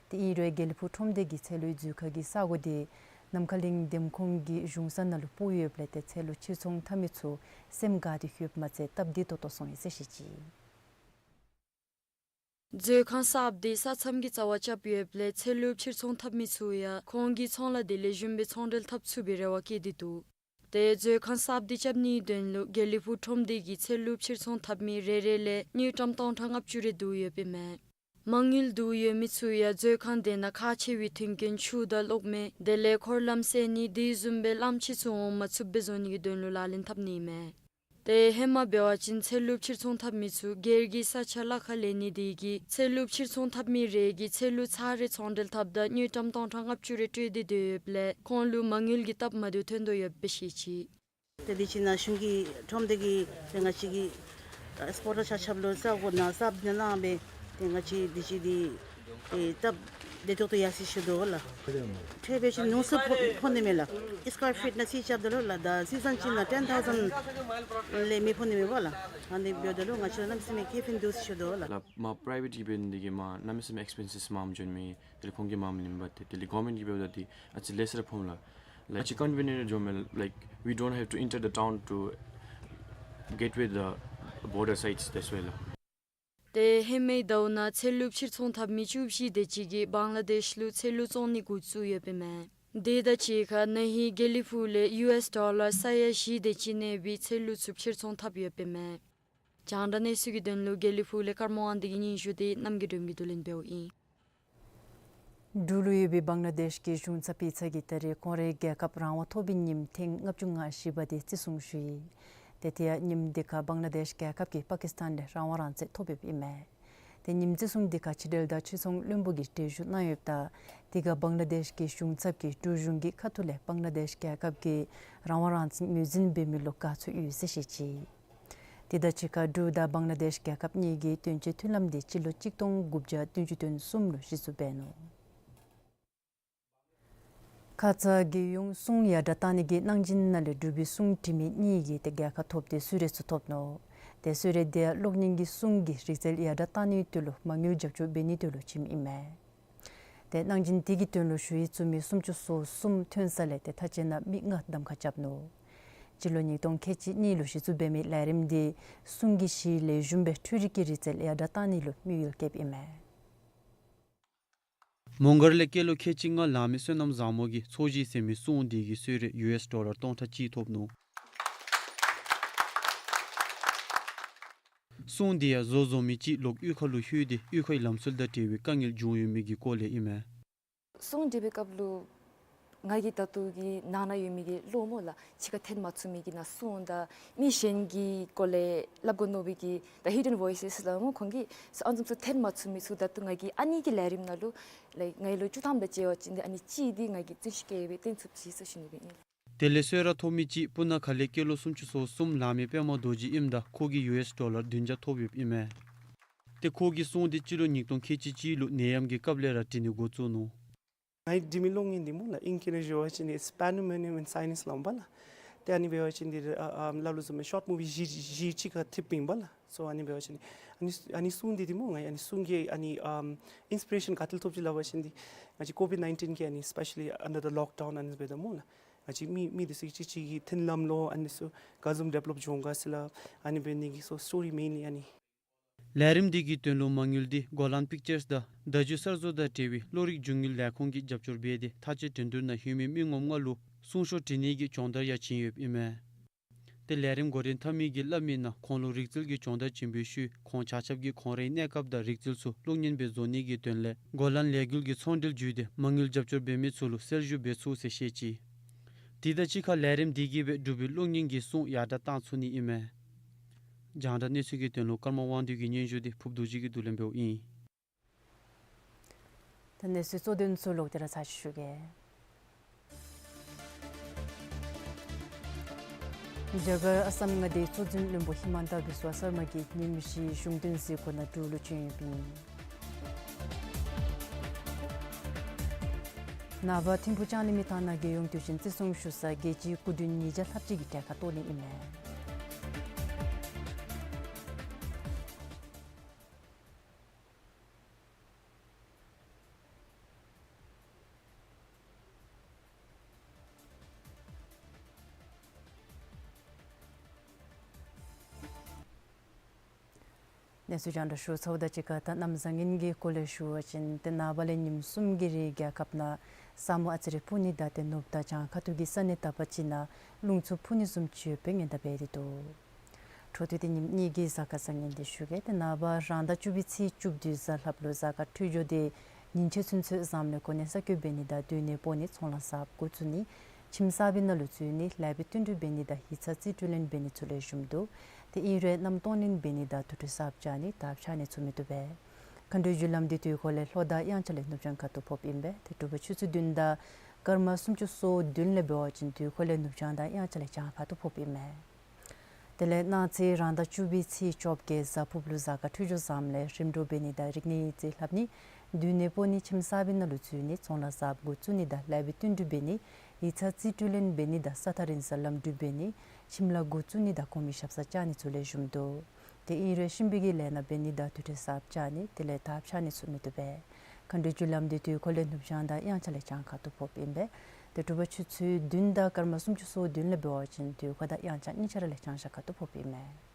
དེ་ཨིན་རུང་དགེ་ལེགས་ཕུག་ཁྲོམ་སྡེ་གི་ཚལ་ལུའི་མཛོད་ཁང་གི་ས་གོ་འདི་ནམ་མཁའ་གླིང་འདེམས་ཁོངས་ཀྱི་གཞུང་ས་ནང་ལུ་སྤོ་ཡོདཔ་ལས་ཏེ་ཚལ་ལུ་ཕྱིར་ཚོང་འཐབ་མི་ཚུ་སེམས་དགའ་སྟེ་ཡོདཔ་མ་ཚད་སྟབས་བདེ་ཏོག་ཏོ་སོང་ཡི་ཟེར་བཤད་ཅི། མཛོད་ཁང་གསརཔ་འདི་ས་མཚམས་ཀྱི་རྩ་བར་རྐྱབ་ཡོདཔ་ལས་ཚལ་ལུ་ཕྱིར་ཚོང་འཐབ་མི་ཚུ་ཡང་ཁོང་གི་ཚོང་ལཱ་དེ་ལེགས་ཤོམ་སྦེ་ཚོང་འབྲེལ་འཐབ་ཚུགས་པའི་རེ་བ་བསྐྱེད་དེ་འདུག། ཏེ་མཛོད་ཁང་གསརཔ་འདི་རྐྱབ་ནིའི་དོན་ལུ་དགེ་ལེགས་ཕུག་ཁྲོམ་སྡེ་གིས་ཚལ་ལུ་ཕྱིར་ཚོང་འཐབ་མི་རེ་རེ་ལས་དངུལ་ཀྲམ་སྟོང་ཕྲག་ལྔ་བཅུ་རེ་བསྡུ་ཡོདཔ་ཨིན་མས། མ་དངུལ་བསྡུ་ཡོད་མི་ཚུ་ཡང་མཛོད་ཁང་དེ་ནང་ཁག་ཆེ་བའི་མཐུན་རྐྱེན་ཆུ་དང་གློག་མེ་དེ་ལས་འཁོར་ལམ་སེལ་ནི་དེ་བཟུམ་སྦེ་གླངམོ་ཆེ་ཚུ་འོང་མ་ཚུགསཔ་སྦེ་བཟོ་ནི་གི་དོན་ལུ་ལག་ལེན་འཐབ་ནི་ཨིན་མས། ཏེ་ཧེ་མ་འབད་བ་ཅིན་ཚལ་ལུ་ཕྱིར་ཚོང་འཐབ་མི་ཚུ་སྒེར་གྱི་ས་ཆ་གླ་ཁར་ལེན་ནི་དེ་གིས་ཚལ་ལུ་ཕྱིར་ཚོང་འཐབ་མི་རེ་གིས་ཚལ་ལུ་ཚར་རེ་ཚོང་འབྲེལ་འཐབ་ད་དངུལ་ཀྲམ་སྟོང་ཕྲག་ལྔ་བཅུ་རེ་སྤྲོད་དེ་སྡོད་ཡོདཔ་ལས་ཁོང་ལུ་མ་དངུལ་གྱི་སྟབས་མ་བདེཝ་ཐོན་དོ་ཡོདཔ་སྦེ་བཤད་ཅི། ཏེ་དུས་ཅི་ནང་གཞུང་གི་ཁྲོམ་སྡེ་གིས་ཏེ་ང་བཅས་ཀྱི་ཨེགསི་པོར་ཊར་ཆ་ཁྱབ་ལུ་ས་གོ་ནང་གསརཔ་ནང་གནང་སྦེ་ཏེ་ང་བཅས་དུས་ཅི་འདི་ཨེ་སྟབས་བདེ་ཏོག་ཏོ་ཡར་སོང་ཡི་ཟེར་ཞུ་དོ་ལགས། ཁྲལ་འབད་བ་ཅིན་ཉུང་སུ་ཕོག་ཕོག་ནི་མས་ལགས། ཨེ་སི་ཀོར་ཕིཊ་ནང་རྩིས་རྐྱབ་ད་ལུ་ལགས། ད་སི་ཛེན་ཅིག་ནང་ཊེན་ཐའུ་ཛེན་ལས་མི་ཕོག་ནི་མས་པ་ལགས། ཨ་ནི་འབདཝ་ད་ལུ་ང་བཅས་ལུ་གནམ་མེད་ས་མེད་ཁེ་ཕན་འདུག་ཟེར་ཞུ་དོ་ལགས། ལགས་མར་པ་རའི་ཝེཊ་གིས་འབད་ནི་དེ་གིས་མར་གནམ་མེད་ས་མེད་ཨེགསི་པེན་སིབ་མངམ་འགྱོ་ནི་མས། དེ་ལས་ཁོང་གིས་མངམ་ལེནམ་འབད་དེ་དེ་ལས་གོ་ཝརནམེནཊ་གིས་འབདཝ་ད་དེ་ཨ་ཙི་ལེགས་སར་ཕོགཔ་ལགས། ལགས་ཨ་ཙི་ཀོན་ཝི་ནེནཊ་འགྱོཝ་མས། Like, we don't have to enter the town to get with the border sites, that's why ལགས། ཏེ་ཧེ་མའི་ཟླཝ་ནང་ཚལ་ལུ་ཕྱིར་ཚོང་འཐབ་མི་བཅུ་བཞི་དེ་ཅིག་གིས་བང་ལ་དེཤ་ལུ་ཚལ་ལུ་བཙོང་ནི་འགོ་བཙུགས་ཡོདཔ་ཨིན་མས། དེ་དང་གཅིག་ཁར་ན་ཧིང་དགེ་ལེགས་ཕུག་ལས་ཡུ་ཨེསི་ཌོ་ལར་ས་ཡ་བཞི་དེ་ཅིག་གནས་པའི་ཚལ་ལུ་ཚུ་ཕྱིར་ཚོང་འཐབ་ཡོདཔ་ཨིན་མས། རྒྱང་བསྒྲགས་གནས་ཚུལ་གྱི་དོན་ལུ་དགེ་ལེགས་ཕུག་ལས་ཀརྨ་དབང་འདུས་ཀྱི་སྙན་ཞུ་དེ་རྣམ་རྒྱལ་སྒྲོལ་མ་གིས་བསྡུ་ལེན་འབདཝ་ཨིན། འབྲུག་ལུ་ཡོད་པའི་བང་ལ་དེཤ་གི་གཞུང་ཚབ་པའི་ཚབ་ཀྱིས་ད་རེས་ཁོང་རའི་རྒྱལ་ཁབ་རང་དབང་ཐོབ་པའི་ཉིནམ་ཐེངས་ལྔ་བཅུ་ང་བཞི་པ་དེ་བརྩི་སྲུང་ཞུ་ཡི། ཏེ་དེ་ཡང་ཉིནམ་དེ་ཁར་བང་ལ་དེཤ་རྒྱལ་ཁབ་ཀྱིས་པ་ཀིསི་ཐན་ལས་རང་དབང་རང་བཙན་ཐོབ་ཡོདཔ་ཨིན་མས། ཏེ་ཉིནམ་བརྩི་སྲུང་དེ་ཁར་ཕྱི་འབྲེལ་དང་ཕྱིར་ཚོང་བློན་པོ་གིས་གྲལ་བཞུགས་གནང་ཡོདཔ་ད་དེ་ཁར་བང་ལ་དེཤ་གི་གཞུང་ཚབ་ཀྱིས་འབྲུག་གཞུང་གི་ཁ་ཐུག་ལས་བང་ལ་དེཤ་རྒྱལ་ཁབ་ཀྱི་རང་དབང་རང་བཙན་ངོས་འཛིན་འབད་མི་ལུ་དགའ་ཚོར་ཡོད་ཟེར་བཤད་ཅི། དེ་དང་གཅིག་ཁར་འབྲུག་དང་བང་ལ་དེཤ་རྒྱལ་ཁབ་གཉིས་ཀྱི་དོན་གཅོད་མཐུན་ལམ་དེ་སྤྱི་ལོ་གཅིག་སྟོང་དགུ་བརྒྱ་བདུན་ཅུ་དོན་གསུམ་ལུ་གཞི་བཙུགས་འབད་ནུག། ཁ་ཙ་རྒྱལ་ཡོངས་གསུང་ཡར་དྲག་བཏང་ནི་གི་གནང་སྦྱིན་ནང་ལས་འབྲུག་པའི་གསུང་འབྲི་མི་གཉིས་ཀྱིས་ཏེ་རྒྱལ་ཁ་ཐོབ་སྟེ་གསོལ་རས་ཚུ་ཐོབ་ནུག། ཏེ་གསོལ་རས་དེ་ཡང་གློག་བརྙན་གྱི་གསུང་གི་རིག་རྩལ་ཡར་དྲག་བཏང་ནིའི་དོན་ལུ་མ་དངུལ་རྒྱབ་སྐྱོར་འབད་ནིའི་དོན་ལུ་བྱིནམ་ཨིན་མས། ཏེ་གནང་སྦྱིན་དེ་གི་དོན་ལུ་ཞུ་ཡིག་བཙུགས་མི་སུམ་ཅུ་སོ་གསུམ་ཐོན་ས་ལས་ཏེ་མཐའ་དཔྱད་ནང་མི་ལྔ་གདམ་ཁ་རྐྱབ་ནུག། སྤྱི་ལོ་ཉིས་སྟོང་ཁལ་གཅིག་གཉིས་ལུ་གཞི་བཙུགས་འབད་མི་ལས་རིམ་དེ་གསུང་གི་གཞི་ལེགས་ཤོམ་སྦེ་འཕྲུལ་རིག་གི་རིག་རྩལ་ཡར་དྲག་བཏང་ནི་ལུ་དམིགས་ཡུལ་བསྐྱེདཔ་ཨིན་མས། མོང་སྒར་ལས་སྐྱེས་ལོ་ཁལ་གཅིག་ལྔ་ལང་མི་བསོད་ནམས་བཟང་མོ་གིས་ཚོས་གཞི་ཟེར་མི་གསུང་དེ་གི་གསོལ་རས་ཡུ་ཨེསི་ཌོ་ལར་སྟོང་ཕྲག་གཅིག་ཐོབ་ནུག། གསུང་དེ་ཡང་བཟོ་བཟོ་མི་ཅིག་ལོག་གཡུས་ཁ་ལུ་ལྷོད་དེ་གཡུས་ཁའི་ལམ་སྲོལ་དང་འབྲེལ་བའི་དཀའ་ངལ་བྱུང་ཡོད་མི་གི་སྐོར་ལས་ཨིན་མས། གསུང་འབྲི་བའི་སྐབས་ལུ་ང་གི་ད་ལྟོ་གི་ནང་ན་ཡོད་མི་གི་བློ་སྨོ་ལགས། ཕྱི་ཁར་འཐོན་མ་ཚུགས་མི་གི་ནང་གསུང་དང་མི་གཞན་གྱི་སྐོར་ལས་སླབ་དགོ་མནོ་བའི་གི་ད་ཧིཌ་ཨེན་ཝོའི་སེས་ལགས་སྨོ། ཁོང་གིས་ཨ་ནི་བཟུམ་ཚུ་འཐོན་མ་ཚུགས་མི་ཚུ་ད་ལྟོ་ང་གིས་ཨ་ནི་གི་ལས་རིམ་ནང་ལུ་ལའིཀ་ང་ལོ་བཅུ་ཐམ་དང་བཅས་པ་ཅིན་འདི་ཨ་ནི་གཅིག་འདི་ང་གིས་བརྩོན་ཤུགས་བསྐྱེད་སྦེ་འཐོན་ཚུགསཔ་ཅིག་ཟེར་ཞུ་ནི་སྦེ་ཨིན། དེ་ལས་གསོལ་རས་ཐོབ་མི་ཅིག་སྤུ་ན་ཁ་ལས་སྐྱེས་ལོ་སུམ་ཅུ་སོ་གསུམ་ལང་མི་པདྨ་རྡོ་རྗེ་ཨིནམ་ད་ཁོ་གིས་ཡུ་ཨེསི་ཌོ་ལར་བདུན་བརྒྱ་ཐོབ་ཡོདཔ་ཨིན་མས། ཏེ་ཁོ་གི་གསུང་དེ་སྤྱི་ལོ་ཉིས་སྟོང་ཁལ་གཅིག་གཅིག་ལུ་ནད་ཡམས་ཀྱི་སྐབས་ལས་ར་འབྲི་ནི་འགོ་བཙུགས་ནུག། ང་གིས་འབྲི་མི་གློག་བརྙན་འདི་སྨོ་ལགས། ཨིང་སྐད་ནང་ཞུ་བ་ཅིན་འདི་Pandemonium in Silence ལོ་སྨོ་ལགས། ཏེ་ཨ་ནི་འབད་བ་ཅིན་འདི་ཨ་ཨ་ལ་ལུ་བཟུམ་སྦེ་ཤོཊ་མུ་བི་བཞི་བཞི་གཅིག་ཁར་འཐདཔ་ཨིན་པས་ལགས། སོ་ཨ་ནི་འབད་བ་ཅིན་ཨ་ནི་ཨ་ནི་གསུང་འདི་འདི་སྨོ་ང་གིས་ཨ་ནི་གསུང་གི་ཨ་ནི་ཨམ་ཨིན་སི་པི་རེ་ཤཱན་ག་ཏེ་ལས་ཐོབ་ཅི་སླབ་པ་ཅིན་འདི་ང་བཅས་ཀོ་བིཌ་ནའིན་ཊིན་གི་ཨ་ནི་སི་པེ་ཤ་ལི་ཨན་ཌར་ལོཀ་ཌའུན་ཨ་ནི་འབདཝ་ད་སྨོ་ལགས། ང་བཅས་མི་མི་འདི་ཚུ་གཅིག་གཅིག་གི་མཐུན་ལམ་ལོ་ཨ་ནི་ཚུ་ག་བཟུམ་ཌི་ཝེ་ལོཔ་འགྱོ་ག་ཟེར་ལགས། ཨ་ནི་འབད་ནི་གི་སོ་སི་ཊོ་རི་མེན་ལི་ཨ་ནི། ལས་རིམ་འདི་གི་དོན་ལུ་མ་དངུལ་འདི་གོ་ལཱན་པིཀ་ཅརསི་དང་བརྡ་བརྒྱུད་གསར་བཟོ་དང་འབྲེལ་བའི་བློ་རིག་རྒྱུ་དངུལ་ལས་ཁུངས་ཀྱིས་རྒྱབ་སྐྱོར་འབད་དེ་མཐའ་དཔྱད་འགྲན་བསྡུར་ནང་ལྷོད་མི་མི་ངོམ་ལྔ་ལུ་གསུང་ཤོག་འབྲི་ནི་གི་སྦྱོང་བརྡར་ཡང་བྱིན་ཡོདཔ་ཨིན་མས། ཏེ་ལས་རིམ་འགོ་འདྲེན་འཐབ་མི་གིས་སླབ་མིའི་ནང་ཁོང་ལུ་རིག་རྩལ་གྱི་སྦྱོང་བརྡར་བྱིན་པའི་ཤུལ་ཁོང་ཆ་ཁྱབ་ཀྱིས་ཁོང་རའི་གནས་སྐབས་དང་རིག་རྩལ་ཚུ་གློག་བརྙན་སྦེ་བཟོ་ནི་གི་དོན་ལས་གོ་ལཱན་ལས་འགུལ་གྱི་ཚོང་འབྲེལ་བརྒྱུད་དེ་མ་དངུལ་རྒྱབ་སྐྱོར་འབད་མི་ཚུ་ལུ་སེལ་ཞུ་འབད་ཚུགས་ཟེར་བཤད་ཅི། དེ་དང་གཅིག་ཁར་ལས་རིམ་འདི་གིས་སྦེ་འབྲུག་པའི་གློག་བརྙན་གྱི་གསུང་ཡར་དྲག་བཏང་ཚུགས་ནི་ཨིན་མས། རྒྱང་བསྒྲགས་གནས་ཚུལ་གྱི་དོན་ལུ་ཀརྨ་དབང་འདུས་ཀྱི་སྙན་ཞུ་དེ་ཕུརཔ་རྡོ་རྗེ་གིས་བསྡུ་ལེན་འབདཝ་ཨིན། ད་གནས་ཚུལ་གཙོ་དོན་ཚུ་ལོག་སྟེ་ར་ཚར་ཅིག་ཞུ་གེ། རྒྱ་གར་ཨ་སམ་མངའ་སྡེའི་གཙོ་འཛིན་བློན་པོ་ཧི་མན་ཏ་བི་སྭ་སརྨ་གིས་ཉིནམ་བཞིའི་གཞུང་དོན་གཟིགས་སྐོར་ནང་འབྲུག་ལུ་བྱོན་ཡོདཔ་ཨིན། ནངས་པ་ཐིམ་ཕུག་ལྕང་གླིང་མི་ཐང་ནང་རྒྱལ་ཡོངས་དུས་ཆེན་བརྩི་སྲུང་ཞུ་སར་རྒྱལ་སྤྱིའི་སྐུ་མགྲོན་ཉིས་བརྒྱ་ལྷགཔ་ཅིག་གིས་གྲལ་ཁར་གཏོགས་ནི་ཨིན་མས། གནས་ཚུལ་རྒྱང་བསྒྲགས་ཞུ་ཚརཝ་དང་གཅིག་ཁར་ད་གནམ་བཟང་ངན་གྱི་སྐོར་ལས་ཞུ་བ་ཅིན་ཏེ་ནངས་པ་ལས་ཉིནམ་གསུམ་གྱི་རིང་རྒྱལ་ཁབ་ནང་ས་སྨུག་ཨ་ཙི་རེ་སྤུབ་ནི་དང་ཏེ་ནུབ་དང་བྱང་ཁ་ཐུག་གི་ས་གནས་དག་པ་ཅིག་ནང་རླུང་འཚུབ་འཕུ་ནི་བཟུམ་ཅིག་ཡོད་པའི་ཉེན་བརྡ་འབད་དེ་འདུག། འཕྲོ་མཐུད་དེ་ཉིནམ་གཉིས་ཀྱི་གཟའ་སྐར་བཟང་ངན་འདི་ཞུ་གེ། ཏེ་ནངས་པ་རང་ཟླ་བཅུ་པའི་ཚེས་བཅུ་བདུན་གཟའ་ལྷགཔ་ལུ་གཟའ་སྐར་འཕྲོད་སྦྱོར་འདི་ཉིན་ཕྱེད་ཚུན་ཚོད་བཟངམ་ལས་གོ་གནས་གསར་བསྐོ་འབད་ནི་དང་མདུན་ནས་སྤོ་ནི་ཚོང་ལཱ་གསརཔ་འགོ་བཙུགས་ནི་ཁྱིམ་གསར་པའི་ནང་ལུ་འཛུལ་ནི་ལེགས་པའི་བསྟུན་གྲོས་འབད་ནི་དང་ཡིག་ཚང་རྩིས་སྤྲོད་ལེན་འབད་ནི་ཚུ་ལེགས་ཤོམ་འདུག། ཏེ་ཨིན་རུང་གནམ་སྟོང་ལེན་འབད་ནི་དང་དུར་ཁྲོད་གསརཔ་བཅག་ནི་དར་འཕྱར་ནི་ཚུ་མི་བཏུབ་པས། མཁའ་འགྲོའི་རྒྱུ་ལམ་འདི་དུས་འཁོར་ལས་ལྷོ་དང་དབྱངས་འཆར་ལས་ནུབ་བྱང་ཁ་ཐུག་ཕོགཔ་ཨིན་པས། ཏེ་དྲོ་པ་ཆུ་ཚོད་བདུན་དང་སྐར་མ་སུམ་ཅུ་སོ་བདུན་ལས་འབད་བ་ཅིན་དུས་འཁོར་ལས་ནུབ་བྱང་དང་དབྱངས་འཆར་ལས་བྱང་ཁ་ཐུག་ཕོགཔ་ཨིན་མས། དེ་ལས་གནངས་ཚེ་རང་ཟླ་བཅུ་པའི་ཚེས་བཅོ་བརྒྱད་གཟའ་ཕུརཔ་ལུ་གཟའ་སྐར་འཕྲོད་སྦྱོར་བཟངམ་ལས་རིམ་གྲོ་འབད་ནི་དང་རིག་གནས་ཡིག་རྩིས་ལྷབ་ནི། མདུན་ནས་སྤོ་ནི་ཁྱིམ་གསར་པའི་ནང་ལུ་འཛུལ་ནི་ཚོང་ལཱ་གསརཔ་འགོ་བཙུགས་ནི་དང་ལེགས་པའི་བསྟུན་གྲོས་འབད་ནི། ཡིག་ཚང་རྩིས་སྤྲོད་ལེན་འབད་ནི་དང་ས་ཐག་རིང་སར་ལམ་འགྲུལ་འབད་ནི། ཁྱིམ་ལཱ་འགོ་བཙུགས་ནི་དང་གོང་མའི་ཞབས་སར་བཅར་ནི་ཚུ་ལེགས་ཤོམ་འདུག། ཏེ་ཨིན་རུང་གཤིན་པོའི་གི་ལས་སྣ་འབད་ནི་དང་དུར་ཁྲོད་གསརཔ་བཅག་ནི་དེ་ལས་དར་འཕྱར་ནི་ཚུ་མི་བཏུབ་པས། མཁའ་འགྲོའི་རྒྱུ་ལམ་འདི་དུས་འཁོར་ལས་ནུབ་བྱང་དང་དབྱངས་འཆར་ལས་བྱང་ཁ་ཐུག་ཕོགཔ་ཨིན་པས། ཏེ་དྲོ་པ་ཆུ་ཚོད་བདུན་དང་སྐར་མ་སུམ་ཅུ་སོ་བདུན་ལས་འབད་བ་ཅིན་དུས་འཁོར་དང་དབྱངས་འཆར་གཉིས་ཆ་ར་ལས་བྱང་ཤར་ཁ་ཐུག་ཕོགཔ་ཨིན་མས།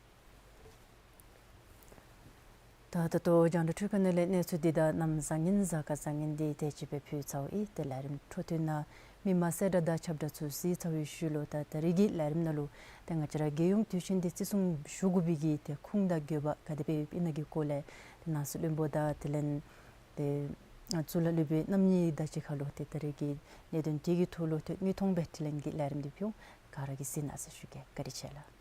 ད་ད་ལྟོ་རྒྱང་བསྒྲགས་འཕྲུལ་ཁང་ནང་ལས་གནས་ཚུལ་འདི་དང་གནམ་བཟང་ངན་གཟའ་སྐར་བཟང་ངན་འདི་དེ་ཅིག་སྦེ་ཕུལ་ཚརཝ་ཨིན། ཏེ་ལས་རིམ་འཕྲོ་མཐུད་ནང་མི་མང་གསལ་བསྒྲགས་དང་ཁྱབ་བསྒྲགས་ཚུ་གཟིགས་ཚར་བའི་ཤུལ་ལུ་ད་ད་རིས་ཀྱི་ལས་རིམ་ནང་ལུ་ཏེ་ང་བཅས་ར་རྒྱལ་ཡོངས་དུས་ཆེན་འདི་བརྩི་སྲུང་ཞུ་དགོ་པའི་གི་ཏེ་ཁུངས་དང་དགོས་པ་ག་དེ་སྦེ་ཡོདཔ་ཨིན་ན་གི་སྐོར་ལས་ཏེ་ནང་སྲིད་བློན་པོ་དང་དེ་ལས་ཏེ་གཙུག་ལག་སློབ་དཔོན་རྣམ་གཉིས་དང་གཅིག་ཁར་ལུ་ཏེ་ད་རིས་ཀྱི་གནད་དོན་དེ་གི་ཐོག་ལུ་ཏེ་དངོས་མཐོང་སྦེ་དྲི་ལན་གྱི་ལས་རིམ་འདི་ཕུལ་འོང་། ག་ར་གིས་གཟིགས་གནང་ཟེར་ཞུ་གེ། བཀའ་དྲིན་ཆེ་ལགས།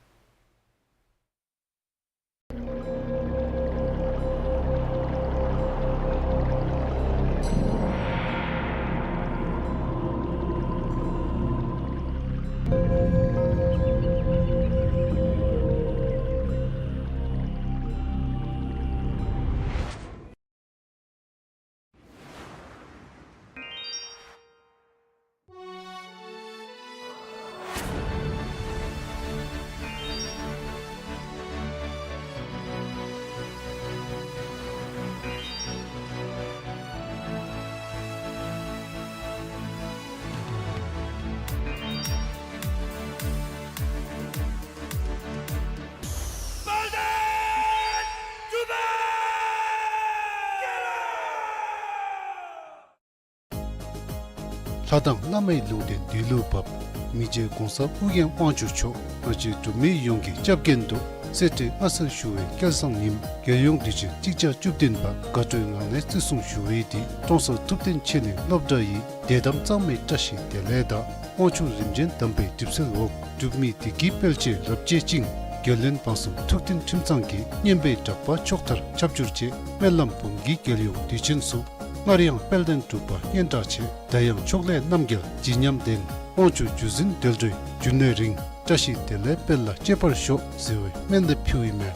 ལྷ་དང་བླ་མའི་ལུང་བསྟན་འདི་ལུ་བབ། མི་རྗེ་གོང་ས་ཨོ་རྒྱན་དབང་ཕྱུག་མཆོག་ང་བཅས་འབྲུག་མི་ཡོངས་ཀྱི་སྐྱབས་མགོན་དུ་སེར་སྐྱའི་མངའ་གསོལ་ཞུ་བའི་སྐལ་བཟང་ཉིནམ་རྒྱལ་ཡོངས་དུས་ཆེན་གཅིག་བརྒྱ་བཅུ་བདུན་པ་དགའ་སྤྲོའི་ངང་ནས་བརྩི་སྲུང་ཞུ་བའི་དེ་ཀྲོང་གསར་ཐུབ་བསྟན་ཆེ་ནུས་སློབ་གྲྭ་ཡི་དད་དམ་གཙང་མའི་བཀྲ་ཤིས་བདེ་ལེགས་དང་དབང་ཕྱུག་རིམ་བྱོན་དམ་པའི་གྲིབ་བསིལ་འོག་འབྲུག་མི་བདེ་སྐྱིད་དཔལ་སྤྱོད་རབ་རྒྱས་ཅིང་། རྒྱལ་བློན་འབངས་གསུམ་ཐུགས་མཐུན་ཁྲིམས་གཙང་གི་སྙན་པའི་གྲགས་པ་ཕྱོགས་མཐར་ཁྱབ་གྱུར་ཅིག། སྨོན་ལམ་འབུམ་གྱི་རྒྱལ་ཡོངས་དུས་ཆེན་སུ། སྔར་ཡང་དཔལ་ལྡན་འབྲུག་པ་སྙན་གྲགས་ཆེ། ད་ཡང་ཕྱོགས་ལས་རྣམ་རྒྱལ་བརྗིད་ཉམས་ལྡན། དབང་ཕྱུག་རྒྱུད་འཛིན་དོལ་འདྲེ་རྒྱུན་གནས་རིང་། བཀྲ་ཤིས་བདེ་ལེགས་དཔལ་ལ་སྤྱད་པར་ཤོག་ཟེར་བའི་སྨོན་འདེབས་ཕུལཝ་ཨིན་མས།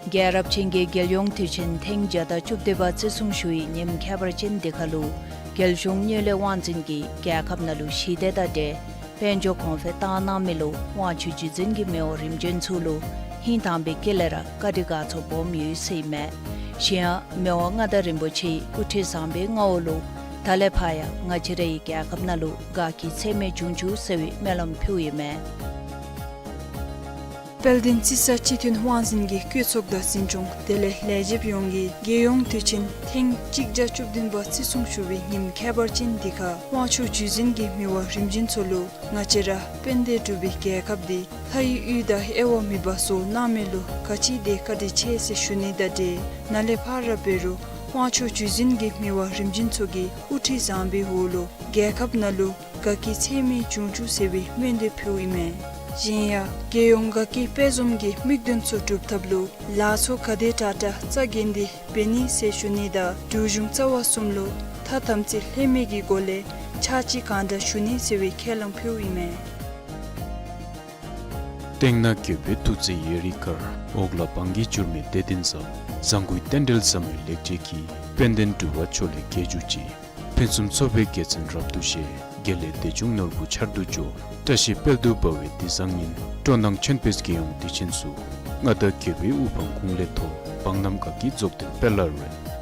རྒྱལ་རབས་ཅན་གྱི་རྒྱལ་ཡོངས་དུས་ཆེན་ཐེངས་བརྒྱ་དང་བཅུ་བདུན་པ་བརྩི་སྲུང་ཞུ་བའི་ཉིནམ་ཁྱད་པར་ཅན་འདི་ཁར་ལུ་རྒྱལ་གཞུང་དངུལ་ལས་དབང་འཛིན་གྱིས་རྒྱལ་ཁབ་ནང་ལུ་ཞི་བདེ་དང་འབྲེལ་དཔལ་འབྱོར་གོང་འཕེལ་བཏང་གནང་མི་ལུ་དབང་ཕྱུག་རྒྱུད་འཛིན་གྱིས་མི་དབང་རིམ་བྱོན་ཚུ་ལུ་ཧིང་དྭངས་པའི་དཀྱིལ་ལས་ར་བཀའ་དྲིན་དགའ་ཚོར་སྦོམ་ཡོད་ཟེར་ཨིན་མས། གཞན་ཡང་མི་དབང་མངའ་བདག་རིན་པོ་ཆེའི་དབུ་ཁྲིད་བཟང་པོའི་མངའ་འོག་ལུ་ད་ལས་ཕར་ཡང་ང་བཅས་རའི་རྒྱལ་ཁབ་ནང་ལུ་དགའ་སྐྱིད་ཚད་མེད་འབྱུང་བཅུག་ཟེར་བའི་སྨོན་ལམ་ཕུལཝ་ཨིན་མས། དཔལ་ལྡན་རྩི་ས་སྤྱི་མཐུན་དབང་འཛིན་གྱི་བཀོད་ཚོགས་དང་འཛིན་སྐྱོང་དེ་ལས་ལས་བྱེདཔ་ཡོངས་ཀྱིས་རྒྱལ་ཡོངས་དུས་ཆེན་ཐེངས་གཅིག་བརྒྱ་བཅུ་བདུན་པ་བརྩི་སྲུང་ཞུ་བའི་ཉིནམ་ཁྱད་པར་ཅན་འདི་ཁར་དབང་ཕྱུག་རྒྱུད་འཛིན་གྱིས་མི་དབང་རིམ་བྱོན་ཚུ་ལུ་ང་བཅས་ར་དཔལ་ལྡན་འབྲུག་པའི་རྒྱལ་ཁབ་འདི་ལྷ་ཡི་ཡུལ་དང་དབྱེ་བ་མེདཔ་བཟོ་གནང་མི་ལུ་ག་ཅི་དེ་བཀའ་དྲིན་ཆེ་ཟེར་ཞུ་ནི་དང་འབྲེལ་ནཱ་ལས་ཕར་ར་འབད་རུང་དབང་ཕྱུག་རྒྱུད་འཛིན་གྱིས་མི་དབང་རིམ་བྱོན་ཚུ་གི་དབུ་ཁྲིད་བཟང་པོའི་འོག་ལུ་རྒྱལ་ཁབ་ནང་ལུ་དགའ་སྐྱིད་ཚད་མེད་འབྱུང་བཅུག་ཟེར་བའི་སྨོན་འདེབས་ཕུལཝ་ཨིན་མས། གཞན་ཡང་རྒྱལ་ཡོངས་དགའ་སྐྱིད་དཔལ་འཛོམས་ཀྱི་དམིགས་དོན་ཚུ་སྒྲུབ་ཐབས་ལུ་ལཱ་ཚུ་ག་དེ་དྲག་དྲག་རྩ་འགེངས་ཏེ་འབད་ནི་ཟེར་ཞུ་ནི་དང་འབྲུག་གཞུང་རྩ་བ་གསུམ་ལུ་མཐའ་དམ་ཚིག་ལྷད་མེད་ཀྱི་སྒོ་ལས་ཕྱག་ཕྱི་གང་དྲག་ཞུ་ནི་ཟེར་བའི་ཁས་བླངས་ཕུལཝ་ཨིན་མས། སྟེང་ན་རྒྱལ་པོའི་ཐུགས་བརྩེ་ཡི་རིགས་དཀར། འོག་ལ་འབངས་ཀྱི་འགྱུར་མེད་བདེ་ལྡན་བཟང་། བཟང་པོའི་རྟེན་འབྲེལ་ཟབ་མོའི་ལེགས་སྐྱེས་ཀྱིས། དཔལ་ལྡན་འབྲུག་པ་མཆོག་ལས་རྒྱལ་གྱུར་ཅིག། ཕུན་སུམ་ཚོགས་པའི་རྒྱལ་མཚན་རབ་ཏུ་བཞད། དགེ་ལེགས་སྡེ་འབྱུང་ནོར་བུ་ཆར་དུ་འཇོ། བཀྲ་ཤིས་དཔལ་དུ་འབར་བའི་འདི་བཟང་ཉིན། སྤྲོ་སྣང་ཆེན་པོས་རྒྱལ་ཡོངས་དུས་ཆེན་བསུ། མངའ་བདག་རྒྱལ་པོའི་དབུ་འཕང་དགུང་ལས་མཐོ། འབངས་རྣམས་དགའ་སྐྱིད་རྫོགས་ལྡན་དཔལ་ལ་རོལ།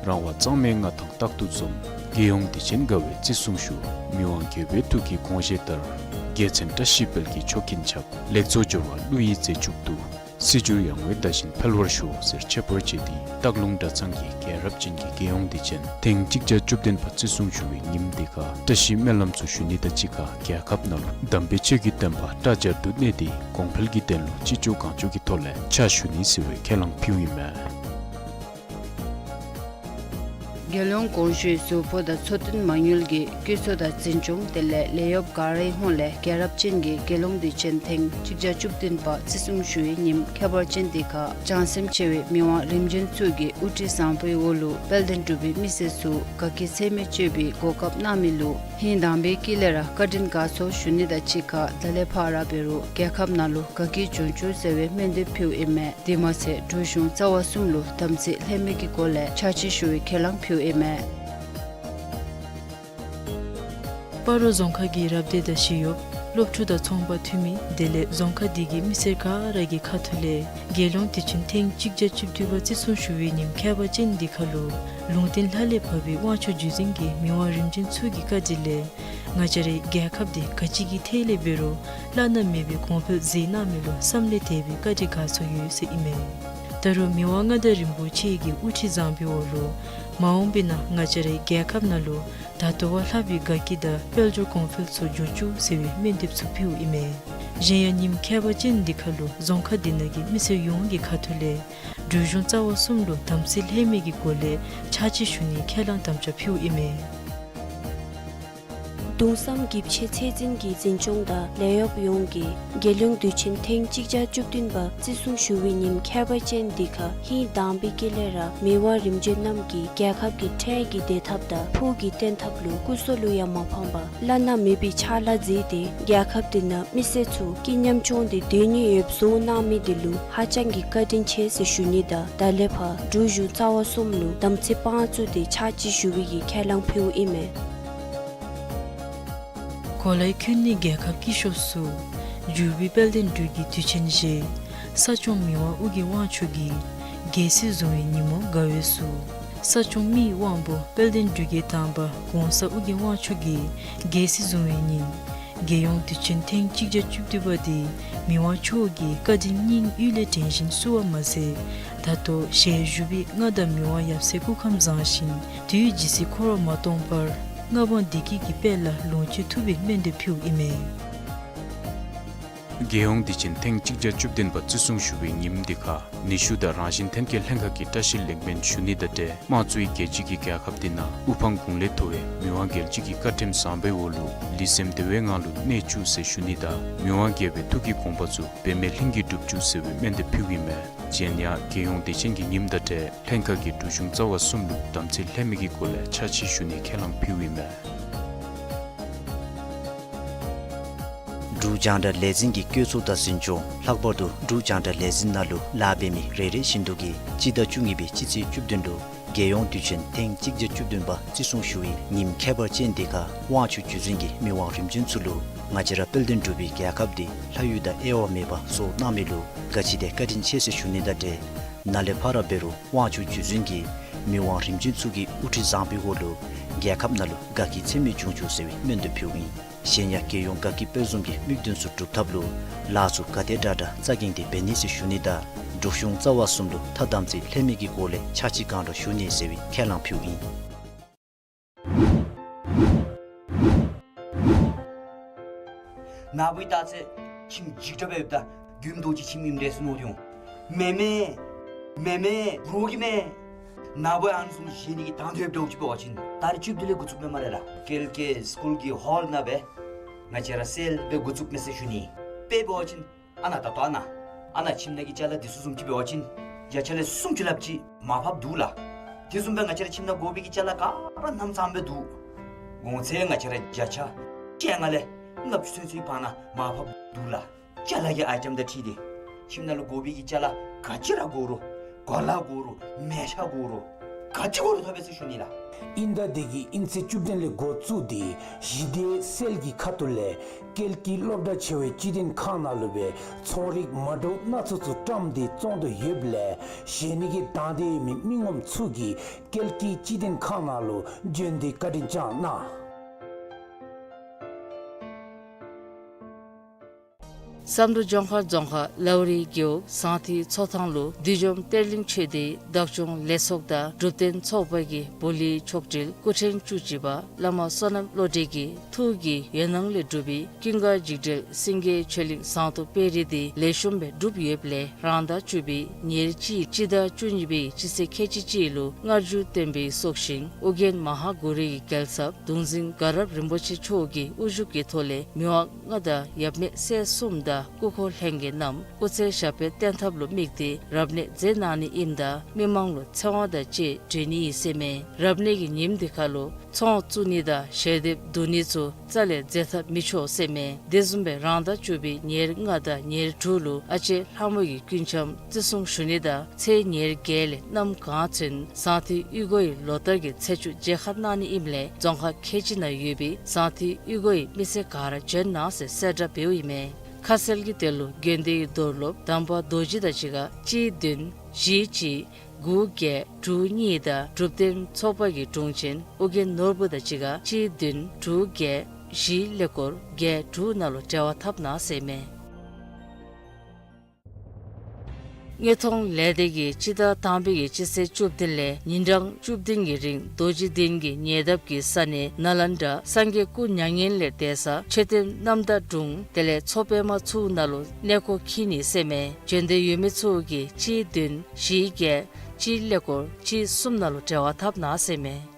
རང་དབང་གཙང་མའི་མངའ་ཐང་རྟག་ཏུ་འཛོམས། རྒྱལ་ཡོངས་དུས་ཆེན་དགའ་བའི་བརྩི་སྲུང་ཞུ། མི་དབང་རྒྱལ་པོའི་ཐུགས་ཀྱི་དགོངས་བཞེད་ལྟར། རྒྱལ་མཚན་བཀྲ་ཤིས་དཔལ་གྱི་མཆོག་གིན་ཆགས། ལེགས་ཚོགས་འབྱོར་བ་ཀླུ་ཡི་རྩེ་གཅིག་ཏུ། སྲིད་འབྱོར་ཡར་ངོའི་ཟླ་བཞིན་འཕེལ་བར་ཤོག་ཟེར་ཆེད་ཕུལ་བྱས་ཏེ་སྟག་ལུང་གྲྭ་ཚང་གི་རྒྱལ་རབས་ཅན་གྱི་རྒྱལ་ཡོངས་དུས་ཆེན་ཐེངས་གཅིག་བརྒྱ་བཅུ་བདུན་པ་བརྩི་སྲུང་ཞུ་བའི་ཉིནམ་འདི་ཁར་བཀྲ་ཤིས་སྨོན་ལམ་ཚུ་ཞུ་ནི་དང་གཅིག་ཁར་རྒྱལ་ཁབ་ནང་ལུ་དམ་པའི་ཆོས་ཀྱི་བསྟན་པ་སྲ་བརྟན་དུ་གནས་ཏེ་གོང་འཕེལ་གྱི་དོན་ལུ་ཅི་ལྕོགས་གང་ལྕོགས་ཀྱི་ཐོག་ལས་ཕྱག་ཞུ་ནི་ཟེར་བའི་ཁས་བླངས་ཕུལཝ་ཨིན་མས། རྒྱལ་ཡོངས་གོང་ཞུས་གཙོ་བོ་དང་ཚོགས་ཐུན་མ་དངུལ་གྱི་བཀོད་ཚོགས་དང་འཛིན་སྐྱོང་དེ་ལས་ལས་གཡོགཔ་ག་རའི་ཧོངས་ལས་རྒྱལ་རབས་ཅན་གྱི་རྒྱལ་ཡོངས་དུས་ཆེན་ཐེངས་གཅིག་བརྒྱ་བཅུ་བདུན་པ་བརྩི་སྲུང་ཞུ་བའི་ཉིནམ་ཁྱད་པར་ཅན་འདི་ཁར་བྱང་སེམས་ཆེ་བའི་མི་དབང་རིམ་བྱོན་ཚུ་གི་དབུ་ཁྲིད་བཟང་པོའི་འོག་ལུ་དཔལ་ལྡན་འབྲུག་པའི་མི་སེར་ཚུ་དགའ་སྐྱིད་ཚད་མེད་སྤྱོད་པའི་གོ་སྐབས་གནང་མི་ལུ་ཧིང་དྭངས་པའི་དཀྱིལ་ལས་ར་བཀའ་དྲིན་དགའ་ཚོར་ཞུ་ནི་དང་གཅིག་ཁར་ད་ལས་ཕར་འབད་རུང་རྒྱལ་ཁབ་ནང་ལུ་དགའ་སྐྱིད་འབྱུང་བཅུག་ཟེར་བའི་སྨོན་འདེབས་ཕུལཝ་ཨིན་མས། དེ་མ་ཚད་འབྲུག་གཞུང་རྩ་བ་གསུམ་ལུ་དམ་ཚིག་ལྷད་མེད་ཀྱི་སྒོ་ལས་ཕྱག་ཕྱིད་ཞུ་བའི་ཁས་བླངས་ཕུལཝ་ཨིན་མས། སྤ་རོ་རྫོང་ཁག་གི་རབ་སྡེ་དང་ཞི་གཡོགཔ་སློབ་ཕྲུག་དང་ཚོང་པ་འཐུས་མི་དེ་ལས་རྫོང་ཁག་འདི་གི་མི་སེར་ག་ར་གི་ཁ་ཐུག་ལས་རྒྱལ་ཡོངས་དུས་ཆེན་ཐེངས་གཅིག་བརྒྱ་བཅུ་བདུན་པ་བརྩི་སྲུང་ཞུ་བའི་ཉིནམ་ཁྱད་པར་ཅན་འདི་ཁར་ལུ་ལུང་བསྟན་ལྷ་ལས་བབས་པའི་དབང་ཕྱུག་བརྒྱུད་འཛིན་གྱི་མི་དབང་རིམ་བྱོན་ཚུ་གི་བཀའ་དྲིན་ལས་ང་བཅས་རའི་རྒྱལ་ཁབ་འདི་ག་ཅི་གི་ཐད་ལས་འབད་རུང་བླ་ན་མེད་པའི་གོང་འཕེལ་མཛད་གནང་མི་ལུ་བསམ་ལས་འདས་པའི་བཀའ་དྲིན་དགའ་ཚོར་ཡོད་ཟེར་ཨིན་མས། ད་རུང་མི་དབང་མངའ་བདག་རིན་པོ་ཆེ་གི་དབུ་ཁྲིད་བཟང་པོའི་འོག་ལུ་མ་འོངས་པའི་ནང་ང་བཅས་རའི་རྒྱལ་ཁབ་ནང་ལུ་ད་ལྟོ་བ་ལྷག་པའི་དགའ་སྐྱིད་དང་དཔལ་འབྱོར་གོང་འཕེལ་ཚུ་འགྱོ་བཅུག་ཟེར་བའི་སྨོན་འདེབས་ཚུ་ཕུལཝ་ཨིན་མས། གཞན་ཡང་ཉིནམ་ཁྱད་པར་ཅན་འདི་ཁར་ལུ་རྫོང་ཁག་འདི་ནང་གི་མི་སེར་ཡོངས་ཀྱི་ཁ་ཐུག་ལས་འབྲུག་གཞུང་རྩ་བ་གསུམ་ལུ་དམ་ཚིག་ལྷད་མེད་ཀྱི་སྒོ་ལས་ཕྱག་ཕྱིད་ཞུ་ནིའི་ཁས་བླངས་དམ་བཅའ་ཕུལཝ་ཨིན་མས། གདུང་བསམ་གྱི་ཆེ་ཚད་འཛིན་གྱི་འཛིན་སྐྱོང་དང་ལས་གཡོགཔ་ཡོངས་ཀྱིས་རྒྱལ་ཡོངས་དུས་ཆེན་ཐེངས་གཅིག་བརྒྱ་བཅུ་བདུན་པ་བརྩི་སྲུང་ཞུ་བའི་ཉིནམ་ཁྱད་པར་ཅན་འདི་ཁར་ཧིང་དྭངས་པའི་དཀྱིལ་ལས་ར་མི་དབང་རིམ་བྱོན་རྣམས་ཀྱིས་རྒྱལ་ཁབ་ཀྱི་འཕྲལ་གྱི་བདེ་ཐབས་དང་ཕུགས་ཀྱི་བརྟན་ཐབས་ལུ་སྐུ་སྲོག་ལུ་ཡང་མ་ཕངས་པར་བླ་ན་མེད་པའི་ཕྱག་ལཱ་མཛད་དེ་རྒྱལ་ཁབ་འདི་ནང་མི་སེར་ཚུ་སྐྱིད་ཉམ་ཆུང་སྟེ་སྡོད་ནི་ཡོདཔ་བཟོ་གནང་མི་འདི་ལུ་ཧ་ཅང་གི་བཀའ་དྲིན་ཆེ་ཟེར་ཞུ་ནི་དང་ད་ལས་ཕར་འབྲུག་གཞུང་རྩ་བ་གསུམ་ལུ་དམ་ཚིག་དཔང་བཙུགས་ཏེ་ཕྱག་ཕྱིད་ཞུ་བའི་གི་ཁས་བླངས་ཕུལཝ་ཨིན་མས། གོ་ལའི་ཁུན་ནི་རྒྱལ་ཁབ་སྐྱིད་ཤོས་སུ་འགྱུར་བའི་དཔལ་ལྡན་འབྲུག་གི་དུས་ཆེན་བཞེས། ས་སྐྱོང་མི་དབང་ཨོ་རྒྱན་དབང་ཕྱུག་གིས་རྒྱལ་སྲིད་བཟུང་བའི་ཉིན་མོ་དགའ་བས་བསུ། ས་སྐྱོང་མི་དབང་པོ་དཔལ་ལྡན་འབྲུག་རྒྱལ་དང་པ་གོང་ས་ཨོ་རྒྱན་དབང་ཕྱུག་གིས་རྒྱལ་སྲིད་བཟུང་བའི་ཉིན་རྒྱལ་ཡོངས་དུས་ཆེན་ཐེངས་གཅིག་བརྒྱ་བཅུ་བདུན་པ་འདི་མི་དབང་མཆོག་གི་བཀའ་དྲིན་སྙིང་དབུས་ལས་དྲན་བཞིན་བསུ་བ་མ་ཟད་ད་ལྟོ་ཞལ་བཞུགས་པའི་མངའ་བདག་མི་དབང་ཡབ་སྲས་སྐུ་ཁམས་བཟང་ཞིང་དུས་ཇི་སྲིད་འཁོར་བ་མ་སྟོངས་བར་མངའ་འབངས་བདེ་སྐྱིད་ཀྱི་དཔལ་ལ་ལོངས་སྤྱོད་ཐུབ་པའི་སྨོན་འདེབས་ཕུལཝ་ཨིན་མས། རྒྱལ་ཡོངས་དུས་ཆེན་ཐེངས་གཅིག་བརྒྱ་བཅུ་བདུན་པ་བརྩི་སྲུང་ཞུ་བའི་ཉིནམ་འདི་ཁར་ནུས་ཤུགས་དང་རང་བཞིན་ལྷན་སྐྱེས་ལྷན་ཁག་གི་བཀྲ་ཤིས་ལེགས་སྨོན་ཞུ་ནི་དང་འབྲེལ་དམངས་གཙོའི་རྒྱལ་གཅེས་ཀྱི་རྒྱལ་ཁབ་འདི་ནང་དབུ་འཕང་དགུང་ལས་མཐོ་བའི་མི་དབང་རྒྱལ་གཅེས་ཀྱི་བཀའ་ཁྲིམས་བཟང་པོའི་འོག་ལུ་ལུས་སེམས་བདེ་བའི་ངང་ལུ་གནས་བཅུག་ཟེར་ཞུ་ནི་དང་མི་དབང་རྒྱལ་པོའི་ཐུགས་ཀྱི་དགོངས་པ་ཚུ་འབད་མེད་ལྷུན་གྱིས་འགྲུབ་བཅུག་ཟེར་བའི་སྨོན་འདེབས་ཕུལཝ་ཨིན་མས། གཞན་ཡང་རྒྱལ་ཡོངས་དུས་ཆེན་གྱི་ཉིནམ་དང་འབྲེལ་ལྷན་ཁག་གིས་འབྲུག་གཞུང་རྩ་བ་གསུམ་ལུ་དམ་ཚིག་ལྷད་མེད་ཀྱི་སྒོ་ལས་ཕྱག་ཕྱིད་ཞུ་ནིའི་ཁས་བླངས་ཕུལཝ་ཨིན་མས། འབྲུག་རྒྱང་བསྒྲགས་ལས་འཛིན་གྱི་བཀོད་ཚོགས་དང་འཛིན་སྐྱོང་ལྷག་པར་དུ་འབྲུག་རྒྱང་བསྒྲགས་ལས་འཛིན་ནང་ལུ་ལཱ་འབད་མི་རེ་རེ་བཞིན་དུ་གིས་སྤྱི་ཟླ་བཅུ་གཉིས་པའི་སྤྱི་ཚེས་བཅུ་བདུན་ལུ་རྒྱལ་ཡོངས་དུས་ཆེན་ཐེངས་གཅིག་བརྒྱ་བཅུ་བདུན་པ་བརྩི་སྲུང་ཞུ་བའི་ཉིནམ་ཁྱད་པར་ཅན་འདི་ཁར་དབང་ཕྱུག་བརྒྱུད་འཛིན་གྱི་མི་དབང་རིམ་བྱོན་ཚུ་ལུ་ང་བཅས་ར་དཔལ་ལྡན་འབྲུག་པའི་རྒྱལ་ཁབ་འདི་ལྷ་ཡུལ་དང་དབྱེ་བ་མེད་པར་བཟོ་གནང་མི་ལུ་ག་ཅི་དེ་བཀའ་དྲིན་ཆེ་ཟེར་ཞུ་ནི་དང་འབྲེལ་ནཱ་ལས་ཕར་འབད་རུང་དབང་ཕྱུག་བརྒྱུད་འཛིན་གྱི་མི་དབང་རིམ་བྱོན་ཚུ་གི་དབུ་ཁྲིད་བཟང་པོའི་འོག་ལུ་རྒྱལ་ཁབ་ནང་ལུ་དགའ་སྐྱིད་ཚད་མེད་འབྱུང་བཅུག་ཟེར་བའི་སྨོན་འདེབས་ཕུལཝ་ཨིན། གཞན་ཡང་རྒྱལ་ཡོངས་དགའ་སྐྱིད་དཔལ་འཛོམས་ཀྱི་དམིགས་དོན་ཚུ་འགྲུབ་ཐབས་ལུ་ལཱ་ཚུ་ག་དེ་དྲག་དྲག་རྩ་འགེངས་ཏེ་འབད་ནི་ཟེར་ཞུ་ནི་དང་འབྲུག་གཞུང་རྩ་བ་གསུམ་ལུ་ཐ་དམ་ཚིག་ལྷད་མེད་ཀྱི་སྒོ་ལས་ཕྱག་ཕྱིད་གང་དྲག་ཞུ་ནི་ཟེར་བའི་ཁས་བླངས་ཕུལཝ་ཨིན། ན་བུ་ཡི་ད་ཚེ་ཁྱིམ་འཇིགས་སྐྲག་སྦེ་ཡོདཔ་ད་མགྱོནམ་རྡོ་རྗེ་ཁྱིམ་ཨིནམ་འདྲས་ཟེར་མནོ་སྟེ་འོང་། མེན་མེན། མེན་མེན། འབྲོག་གི་མེན། ན་བུ་ཨ་ནི་བཟུམ་བཞེས་ནི་གི་དང་འདོད་འདྲཝ་ཅིག་འབད་བ་ཅིན་ད་རེས་བཅུ་བདུན་ལས་འགོ་བཙུགས་མས་སྨ་རེ་ལགས། ཀེལ་ཀེ་སི་ཀུལ་གྱི་ཧོལ་ནང་སྦེ་ང་བཅས་ར་སེལ་སྦེ་འགོ་བཙུགས་མས་ཟེར་ཞུ་ནི། དཔེ་འབད་བ་ཅིན་ཨ་ནཱ་ད་ལྟོ་ཨ་ནཱ་ཨ་ནཱ་ཁྱིམ་ནང་གི་ཅ་ལ་འདི་ཚུ་བཟུམ་ཅིག་འབད་བ་ཅིན་བརྒྱ་ཆ་ལས་སུམ་ཅུ་ལྷགཔ་ཅིག་མར་ཕབ་འདུག་ལགས། དེ་བཟུམ་སྦེ་ང་བཅས་ར་ཁྱིམ་ནང་དགོ་པའི་གི་ཅ་ལ་ག་ར་རྣམ་ཚང་སྦེ་འདུག། གོང་ཚད་ང་བཅས་ར་བརྒྱ་ཆ་བཅོ་ལྔ་ལས་ལྔ་བཅུ་ཚུན་ཚོད་ཀྱི་བར་ན་མར་ཕབ་འདུག་ལགས། ཅ་ལ་གི་ཨའི་ཊེམ་དང་འཁྲིལ་ཏེ་ཁྱིམ་ནང་ལུ་དགོ་པའི་གི་ཅ་ལ་ག་ཅི་ར་དགོ་རུང་གོ་ལ་དགོ་རུང་མལ་ཆ་དགོ་རུང་ག་ཅི་དགོ་རུང་ཐོབ་པས་ཟེར་ཞུ་ནི་ལགས། དབྱིན་ཟླ་འདི་གི་དབྱིན་ཚེས་བཅུ་བདུན་ལས་འགོ་བཙུགས་ཏེ་ཞི་བདེའི་སེལ་གྱི་ཁ་ཐུག་ལས་ཀལ་ཀི་སློབ་གྲྭ་ཆེ་བའི་སྤྱི་བདེ་ཁང་ནང་ལུ་སྦེ་ཚོང་རིགས་མ་འདྲཝ་སྣ་ཚོགས་ཚུ་བཀྲམ་སྟེ་བཙོང་དོ་ཡོདཔ་ལས་བཞེས་ནི་གི་དང་འདོད་ཡོད་མི་མི་ངོམ་ཚུ་གིས་ཀལ་ཀི་སྤྱི་བདེ་ཁང་ནང་ལུ་བྱོན་ཏེ་བཀའ་དྲིན་བསྐྱང་གནང་། བསམ་གྲུབ་ལྗོངས་མཁར་རྫོང་ཁག་ལའུ་རི་རྒེད་འོག་ཟངས་ཐིག་མཚོ་ཐང་ལུ་བདུད་འཇོམས་གཏེར་གླིང་ཆོས་སྡེའི་བདག་སྐྱོང་ལས་ཚོགས་དང་སྒྲུབ་སྡེ་ཚོགས་པ་གི་བོ་ལིའི་ཆོག་སྒྲིལ་སྐུ་ཕྲེང་བཅུ་གཅིག་པ་བླ་མ་བསོད་ནམས་བློ་གྲོས་ཀྱི་ཐུགས་ཀྱི་ཡོན་སྣང་ལས་གྲུབ་པའི་ཀུན་དགའ་འཇིགས་བྲལ་སེང་གེ་ཆོས་གླིང་ཟངས་མདོག་དཔལ་རི་འདི་ལེགས་ཤོམ་སྦེ་གྲུབ་ཡོདཔ་ལས་རང་ཟླ་བཅུ་པའི་ཉེར་གཅིག་སྤྱི་ཟླ་བཅུ་གཉིས་པའི་སྤྱི་ཚེས་ཁལ་གཅིག་གཅིག་ལུ་མངའ་བཅུ་སྟོན་པའི་སྲོག་ཤིང་ཨོ་རྒྱན་མ་ཧཱ་གུ་རུ་ཡི་རྒྱལ་ཚབ་གདུང་འཛིན་དགའ་རབ་རིན་པོ་ཆེ་མཆོག་གི་དབུ་བཞུགས་ཀྱི་ཐོག་ལས་མི་དབང་ལྔ་དང་ཡབ་མེས་སྲས་གསུམ་དང་སྐུ་འཁོར་ལྷན་རྒྱས་རྣམས་སྐུ་ཚེ་ཞབས་པད་བརྟན་ཐབས་ལུ་དམིགས་ཏེ་རབ་གནས་མཛད་གནང་ནི་ཨིནམ་ད་མི་མང་ལུ་ཚེ་དབང་དང་བཅས་སྒྲོན་ནི་ཨིན་ཟེར་མས། རབ་གནས་ཀྱི་ཉིནམ་འདི་ཁར་ལུ་ཚོང་བཙུགས་ནི་དང་ཞལ་འདེབས་བསྡུ་ནི་ཚུ་རྩ་ལས་མཛད་ཐབས་མི་ཆོག་ཟེར་མས། དེ་བཟུམ་སྦེ་རང་ཟླ་བཅུ་པའི་ཉེར་ལྔ་དང་ཉེར་དྲུག་ལུ་ཨ་ལྕེ་ལྷ་མོ་ཡི་ཀུན་འཆམ་བརྩི་སྲུང་ཞུ་ནི་དང་ཚེས་ཉེར་བརྒྱད་ལས་གནམ་གང་ཚུན་ཟངས་ཐིག་གཡུས་སྒོ་ཡི་ལོ་ལྟར་གྱི་ཚེས་བཅུ་མཇལ་ཁ་གནང་ནི་ཨིནམ་ལས་རྫོང་ཁག་ཁལ་གཅིག་ནང་ཡོད་པའི་ཟངས་ཐིག་གཡུས་སྒོ་ཡི་མི་སེར་ག་ར་བྱོན་གནང་ཟེར་གསལ་བསྒྲགས་འབདཝ་ཨིན་མས། ཁ་གསལ་གྱི་དོན་ལུ་དགོན་སྡེའི་དོན་སློབ་དམ་པ་རྡོ་རྗེ་དང་གཅིག་ཁར་གཅིག་བདུན་བཞི་གཅིག་དགུ་བརྒྱད་དྲུག་གཉིས་དང་སྒྲུབ་སྡེ་ཚོགས་པ་གི་དྲུང་ཆེན་ཨོ་རྒྱན་ནོར་བུ་དང་གཅིག་ཁར་གཅིག་བདུན་དྲུག་བརྒྱད་བཞི་ཀླད་ཀོར་བརྒྱད་དྲུག་ནང་ལུ་འབྲེལ་བ་འཐབ་གནང་ཟེར་མས། དངོས་མཐོང་ལས་སྡེ་གིས་སྤྱི་ཟླ་དང་པའི་གི་སྤྱི་ཚེས་བཅུ་བདུན་ལས་ཉིན་གྲངས་བཅུ་བདུན་གྱི་རིང་རྡོ་རྗེ་གདན་གྱི་ཉེ་འདབས་ཀྱི་ས་གནས་ནཱ་ལེནྡྲ་སངས་རྒྱས་སྐུ་མྱ་ངན་ལས་འདས་ས་མཆོད་རྟེན་རྣམ་དག་དྲུང་དེ་ལས་མཚོ་པདྨ་ཚུ་ནང་ལུ་གནས་སྐོར་འཁྱིད་ནི་ཟེར་མས། བྱོན་འདོད་ཡོད་མི་ཚུ་གིས་གཅིག་བདུན་བཞི་བརྒྱད་གཅིག་ཀླད་ཀོར་གཅིག་གསུམ་ནང་ལུ་འབྲེལ་བ་འཐབ་གནང་ཟེར་མས།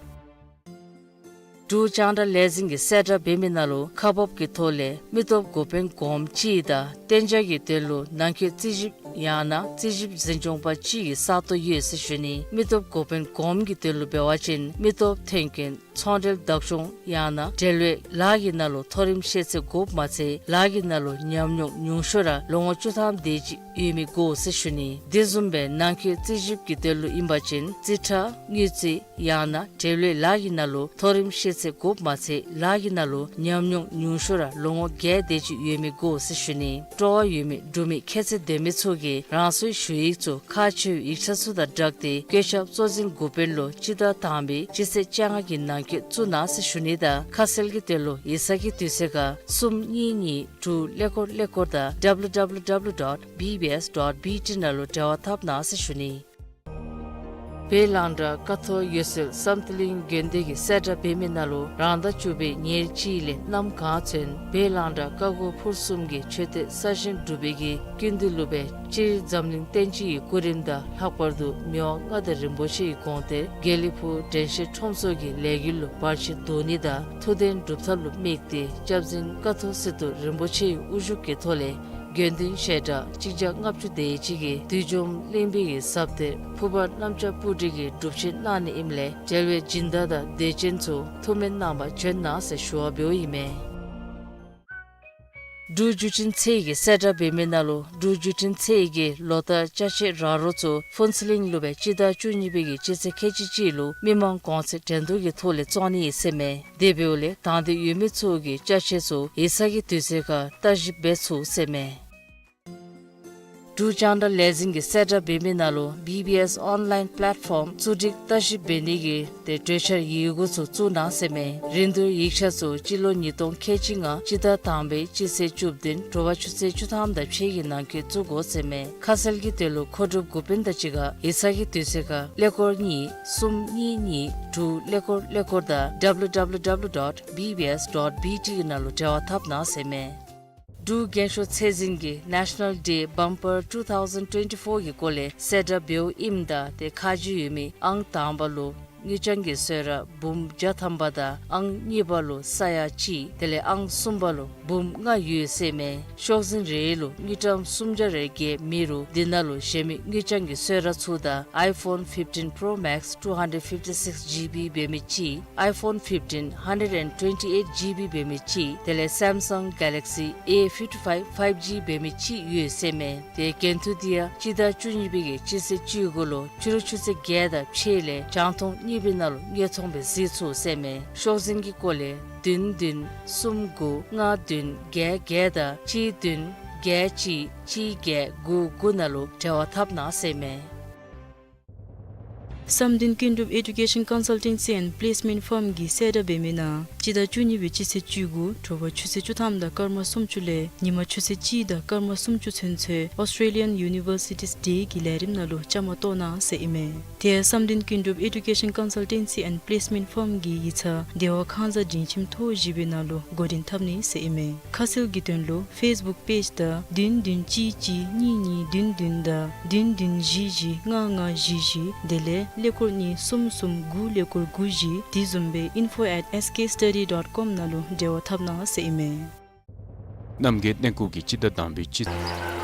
འབྲུག་རྒྱང་བསྒྲགས་ལས་འཛིན་གྱིས་གསལ་བསྒྲགས་འབད་མི་ནང་ལུ་ཁག་འབག་གི་ཐོག་ལས་མི་སྟོབས་འགོ་དཔོན་གོངམ་གཅིག་དང་གཏན་འཇགས་ཀྱི་དོན་ལུ་ནང་འཁོད་རྩིས་ཞིབ་ཡང་ན་རྩིས་ཞིབ་འཛིན་སྐྱོང་པ་གཅིག་གི་ས་སྟོང་ཡོད་ཟེར་ཞུ་ནི། མི་སྟོབས་འགོ་དཔོན་གོངམ་གྱི་དོན་ལུ་འབད་བ་ཅིན་མི་སྟོབས་ཐོན་སྐྱེད་ཚོང་འབྲེལ་བདག་སྐྱོང་ཡང་ན་འབྲེལ་ཡོད་ལཱ་གི་ནང་ལུ་མཐོ་རིམ་ཤེས་ཚད་དགོཔ་མ་ཚད་ལཱ་གི་ནང་ལུ་ཉམས་མྱོང་ཉུང་ཤོས་ར་ལོ་ངོ་བཅུ་ཐམ་དེ་ཅིག་ཡོད་མི་དགོ་ཟེར་ཞུ་ནི། དེ་བཟུམ་སྦེ་ནང་འཁོད་རྩིས་ཞིབ་ཀྱི་དོན་ལུ་ཨིན་པ་ཅིན་རྩིས་ཁྲ་དངུལ་རྩིས་ཡང་ན་འབྲེལ་ཡོད་ལཱ་གི་ནང་ལུ་མཐོ་རིམ་ཤེས་ཚད་དགོཔ་མ་ཚད་ལཱ་གི་ནང་ལུ་ཉམས་མྱོང་ཉུང་ཤོས་ར་ལོ་ངོ་བརྒྱད་དེ་ཅིག་ཡོད་མི་དགོ་ཟེར་ཞུ་ནི། སྤྲོ་བ་ཡོད་མི་འབྲུག་མི་ཁྱད་ཚད་ལྡན་མི་ཚུ་གིས་རང་སོའི་ཞུ་ཡིག་ཚུ་ཁག་ཆེ་བའི་ཡིག་ཆ་ཚུ་དང་སྦྲགས་ཏེ་བཀོད་ཁྱབ་གཙོ་འཛིན་འགོ་དཔོན་ལུ་སྤྱི་ཟླ་དང་པའི་སྤྱི་ཚེས་བཅོ་ལྔ་གི་ནང་འཁོད་བཙུགས་གནང་ཟེར་ཞུ་ནི་དང་ཁ་གསལ་གྱི་དོན་ལུ་ཡིག་ཚང་གི་དུས་ཚོད་ཁར་གསུམ་གཉིས་གཉིས་དྲུག་ཀླད་ཀོར་ཀླད་ཀོར་དང་W W W dot B B S dot B T ནང་ལུ་འབྲེལ་བ་འཐབ་གནང་ཟེར་ཞུ་ནི། བོད་གླང་བྲག་ཀ་ཐོག་འོད་གསལ་བསམ་གཏན་གླིང་དགོན་སྡེ་གིས་གསལ་བསྒྲགས་འབད་མི་ནང་ལུ་རང་ཟླ་བཅུ་པའི་ཉེར་གཅིག་ལས་གནམ་གང་ཚུན་བོད་གླང་བྲག་བཀའ་བསྒོ་ཕུར་གསུམ་གྱི་མཆོད་རྟེན་གསར་བཞེངས་སྒྲུབ་པའི་གི་སྐུ་མདུན་ལུ་སྦེ་སྤྱིར་འཛམ་གླིང་བསྟན་སྤྱི་གི་སྐུ་རིམ་དང་ལྷག་པར་དུ་མི་དབང་མངའ་བདག་རིན་པོ་ཆེའི་དགོངས་གཏེར་དགེ་ལེགས་ཕུག་དྲན་ཤེས་ཁྲོམ་ཚོགས་ཀྱི་ལས་འགུལ་ལུ་བར་ཆད་བཟློག་ནི་དང་ཐུགས་དོན་སྒྲུབ་ཐབས་ལུ་དམིགས་ཏེ་སྐྱབས་རྗེ་ཀཿཐོག་སི་ཏུ་རིན་པོ་ཆེའི་དབུ་བཞུགས་ཀྱི་ཐོག་ལས་དགེ་འདུན་བཤད་གྲྭ་གཅིག་བརྒྱ་ལྔ་བཅུ་དེ་ཅིག་གིས་བདུད་འཇོམས་གླིང་པའི་གི་ཟབ་གཏེར་ཕུར་པ་གནམ་ལྕགས་སྤུ་གྲི་གི་སྒྲུབ་མཆོད་གནང་ནི་ཨིནམ་ལས་འབྲེལ་བའི་སྦྱིན་བདག་དང་དད་ཅན་ཚུ་ཐུགས་སྨོན་གནང་བར་བྱོན་གནང་ཟེར་ཞུ་བ་འབདཝ་ཨིན་མས། འབྲུག་བརྒྱུད་འཕྲིན་ཚད་ཀྱིས་གསལ་བསྒྲགས་འབད་མི་ནང་ལུ་འབྲུག་བརྒྱུད་འཕྲིན་ཚད་ཀྱི་ལོ་ལྟར་ཅ་ཆས་རག་རོག་ཚུ་ཕུན་ཚོགས་གླིང་ལུ་སྦེ་སྤྱི་ཟླ་བཅུ་གཉིས་པའི་གི་སྤྱི་ཚེས་ཁལ་གཅིག་གཅིག་ལུ་མི་མང་གོང་ཚད་འགྲན་བསྡུར་གྱི་ཐོག་ལས་བཙོང་ནི་ཨིན་ཟེར་མས། དེ་འབདཝ་ལས་དང་འདོད་ཡོད་མི་ཚུ་གིས་ཅ་ཆས་ཚུ་ཡིག་ཚང་གི་དུས་ཚོད་ཁར་བརྟག་ཞིབ་འབད་ཚུགས་ཟེར་མས། འབྲུག་རྒྱང་བསྒྲགས་ལས་འཛིན་གྱིས་གསལ་བསྒྲགས་འབད་མི་ནང་ལུ་བི་བི་ཨེསི་ཨོན་ལཱའིན་པེ་ལེཊ་ཕོམ་བཙུགས་སྒྲིག་བརྟག་ཞིབ་འབད་ནི་གི་ཏེ་གྲོས་འཆར་ཡི་གུ་ཚུ་བཙུགས་གནང་ཟེར་མས། རིན་བསྡུར་ཡིག་ཆ་ཚུ་སྤྱི་ལོ་ཉིས་སྟོང་ཁལ་གཅིག་ལྔ་སྤྱི་ཟླ་དང་པའི་སྤྱི་ཚེས་བཅུ་བདུན་དྲོ་པ་ཆུ་ཚོད་བཅུ་ཐམ་དང་ཕྱེད་ཀྱི་ནང་འཁོད་བཙུགས་དགོ་ཟེར་མས། ཁ་གསལ་གྱི་དོན་ལུ་མཁོ་སྒྲུབ་འགོ་དཔོན་དང་གཅིག་ཁར་ཡིག་ཚང་གི་དུས་ཚོད་ཁར་ཀླད་ཀོར་གཉིས་གསུམ་གཉིས་གཉིས་དྲུག་ཀླད་ཀོར་ཀླད་ཀོར་དང་W W W dot B B S dot B T གི་ནང་ལུ་འབྲེལ་བ་འཐབ་གནང་ཟེར་མས། འབྲུག་རྒྱང་ཤོག་ཚད་འཛིན་གྱིས་National Day Bumper two thousand twenty-four གི་སྐོར་ལས་གསལ་བསྒྲགས་འབདཝ་ཨིནམ་ད་ཏེ་ཁག་ཆེ་ཡོད་མི་ཨང་དང་པ་ལུ་དངུལ་རྐྱང་གི་གསོལ་རས་འབུམ་བརྒྱ་ཐམ་པ་དང་ཨང་གཉིས་པ་ལུ་ས་ཡ་གཅིག་དེ་ལས་ཨང་གསུམ་པ་ལུ་ འབུམ་ལྔ་ཡོད་ཟེར་མས། ཤོག་འཛིན་རེ་ལུ་དངུལ་ཀྲམ་སུམ་བརྒྱ་རེ་བརྒལ་མེད་རུང་འདི་ནང་ལུ་གཞན་མི་དངུལ་རྐྱང་གི་གསོལ་རས་ཚུ་དང་iPhone fifteen Pro Max two hundred fifty-six GB འབད་མི་ཅིག iPhone fifteen hundred and twenty-eight GB འབད་མི་ཅིག་དེ་ལས་Samsung Galaxy A fifty-five five G འབད་མི་ཅིག་ཡོད་ཟེར་མས། ཏེ་འགན་ཐུག་འདི་ཡང་སྤྱི་ཟླ་བཅུ་གཉིས་པའི་གི་སྤྱི་ཚེས་བཅུ་དགུ་ལུ་ཕྱི་རུ་ཆུ་ཚོད་བརྒྱད་དང་ཕྱེད་ལས་རྒྱང་མཐོང་གཉིས་པའི་ནང་ལུ་ཉན་ཚོང་སྦེ་གཟིགས་ཚུགས་ཟེར་མས། ཤོག་འཛིན་གྱི་སྐོར་ལས་བདུན་བདུན་གསུམ་དགུ་ལྔ་བདུན་བརྒྱད་བརྒྱད་དང་གཅིག་བདུན་བརྒྱད་གཅིག་གཅིག་བརྒྱད་དགུ་དགུ་ནང་ལུ་འབྲེལ་བ་འཐབ་གནང་ཟེར་མས། བསམ་གཏན་ཀུན་གྲུབ་Education Consultancy and Placement Firm གིས་གསལ་བསྒྲགས་འབད་མི་ནང་སྤྱི་ཟླ་བཅུ་གཉིས་པའི་སྤྱི་ཚེས་བཅུ་དགུ་དྲོ་པ་ཆུ་ཚོད་བཅུ་ཐམ་དང་སྐར་མ་སུམ་ཅུ་ལས་ཉིན་མ་ཆུ་ཚོད་གཅིག་དང་སྐར་མ་སུམ་ཅུ་ཚུན་ཚོད་Australian Universities Day གི་ལས་རིམ་ནང་ལུ་བཅའ་མར་གཏོགས་གནང་ཟེར་ཨིན་མས། དེ་ཡང་བསམ་གཏན་ཀུན་གྲུབ་Education Consultancy and Placement Firm གི་ཡིག་ཚང་བདེ་བ་ཁང་གཟའ་སྒྲིང་ཁྱིམ་ཐོག་བཞི་པའི་ནང་ལུ་འགོ་འདྲེན་འཐབ་ནི་ཟེར་ཨིན་མས། ཁ་གསལ་གྱི་དོན་ལུ་Facebook page དང་བདུན་བདུན་གཅིག་གཅིག་གཉིས་གཉིས་བདུན་བདུན་དང་བདུན་བདུན་བཞི་བཞི་ལྔ་ལྔ་བཞི་བཞི་དེ་ལས་ཀླད་ཀོར་གཉིས་གསུམ་གསུམ་དགུ་ཀླད་ཀོར་དགུ་བཞི་དེ་བཟུམ་སྦེ་info at S K study dot com ནང་ལུ་འབྲེལ་བ་འཐབ་གནང་ཟེར་ཨིན་མས། རྣམ་རྒྱལ་གནས་སྐོར་གྱི་སྤྱི་ཟླ་དང་པའི་སྤྱི།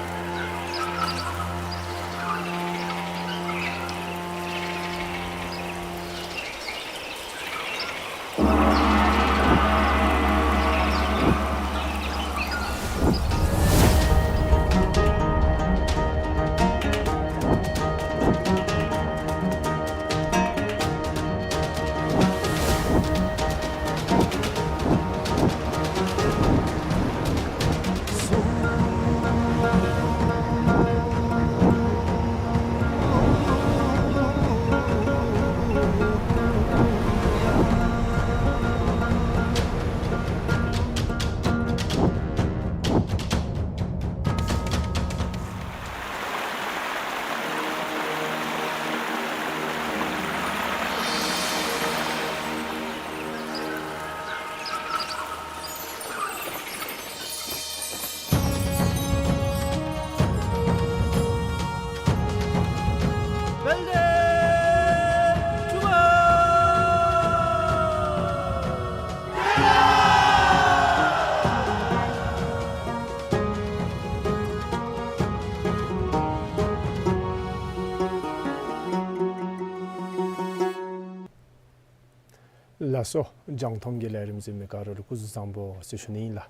ལགས་སོ། རྒྱང་མཐོང་གི་ལས་རིམ་གཟིགས་མི་ག་ར་ལུ་སྐུ་གཟུགས་བཟང་པོ་ཟེར་ཞུ་ནི་ཨིན་ལགས།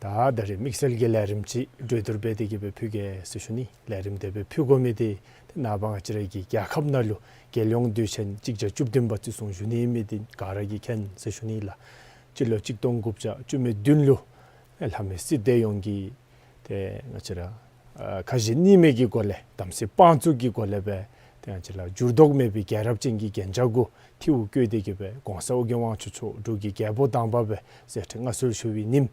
ད་ད་རིས་དམིགས་བསལ་གྱི་ལས་རིམ་ཅིག་གྲོས་བསྡུར་འབད་དེ་གི་སྦེ་ཕུལ་གེ་ཟེར་ཞུ་ནི། ལས་རིམ་དེ་སྦེ་ཕུལ་དགོ་མི་དེ་ནངས་པ་ང་བཅས་ར་གི་རྒྱལ་ཁབ་ནང་ལུ་རྒྱལ་ཡོངས་དུས་ཆེན་གཅིག་བརྒྱ་བཅུ་བདུན་པ་བརྩི་སྲུང་ཞུ་ནི་ཨིན་མི་དེ་ག་ར་གིས་མཁྱེན་ཟེར་ཞུ་ནི་ཨིན་ལགས། སྤྱི་ལོ་གཅིག་སྟོང་དགུ་བརྒྱ་བཅུ་མེད་བདུན་ལུ་ལྷ་མོའི་སྲིད་དེ་ཡོངས་ཀྱིས་ཏེ་ང་བཅས་ར་ཨ་ཁ་ཞེ་གཉིས་མེད་ཀྱི་སྒོ་ལས་དམ་སྲི་དཔང་བཙུགས་ཀྱི་སྒོ་ལས་སྦེ་ཏེ་ང་བཅས་ར་འགྱུར་ལྡོག་མེད་པའི་རྒྱལ་རབས་ཅན་གྱི་རྒྱན་ཆ་གུ་ཐིའུ་བཀོད་དེ་གི་སྦེ་གོང་ས་ཨོ་རྒྱན་དབང་ཕྱུག་མཆོག་འབྲུག་གི་རྒྱལ་པོ་དང་པ་སྦེ་མཛད་འཕྲིན་མངའ་གསོལ་ཞུ་བའི་ཉིནམ་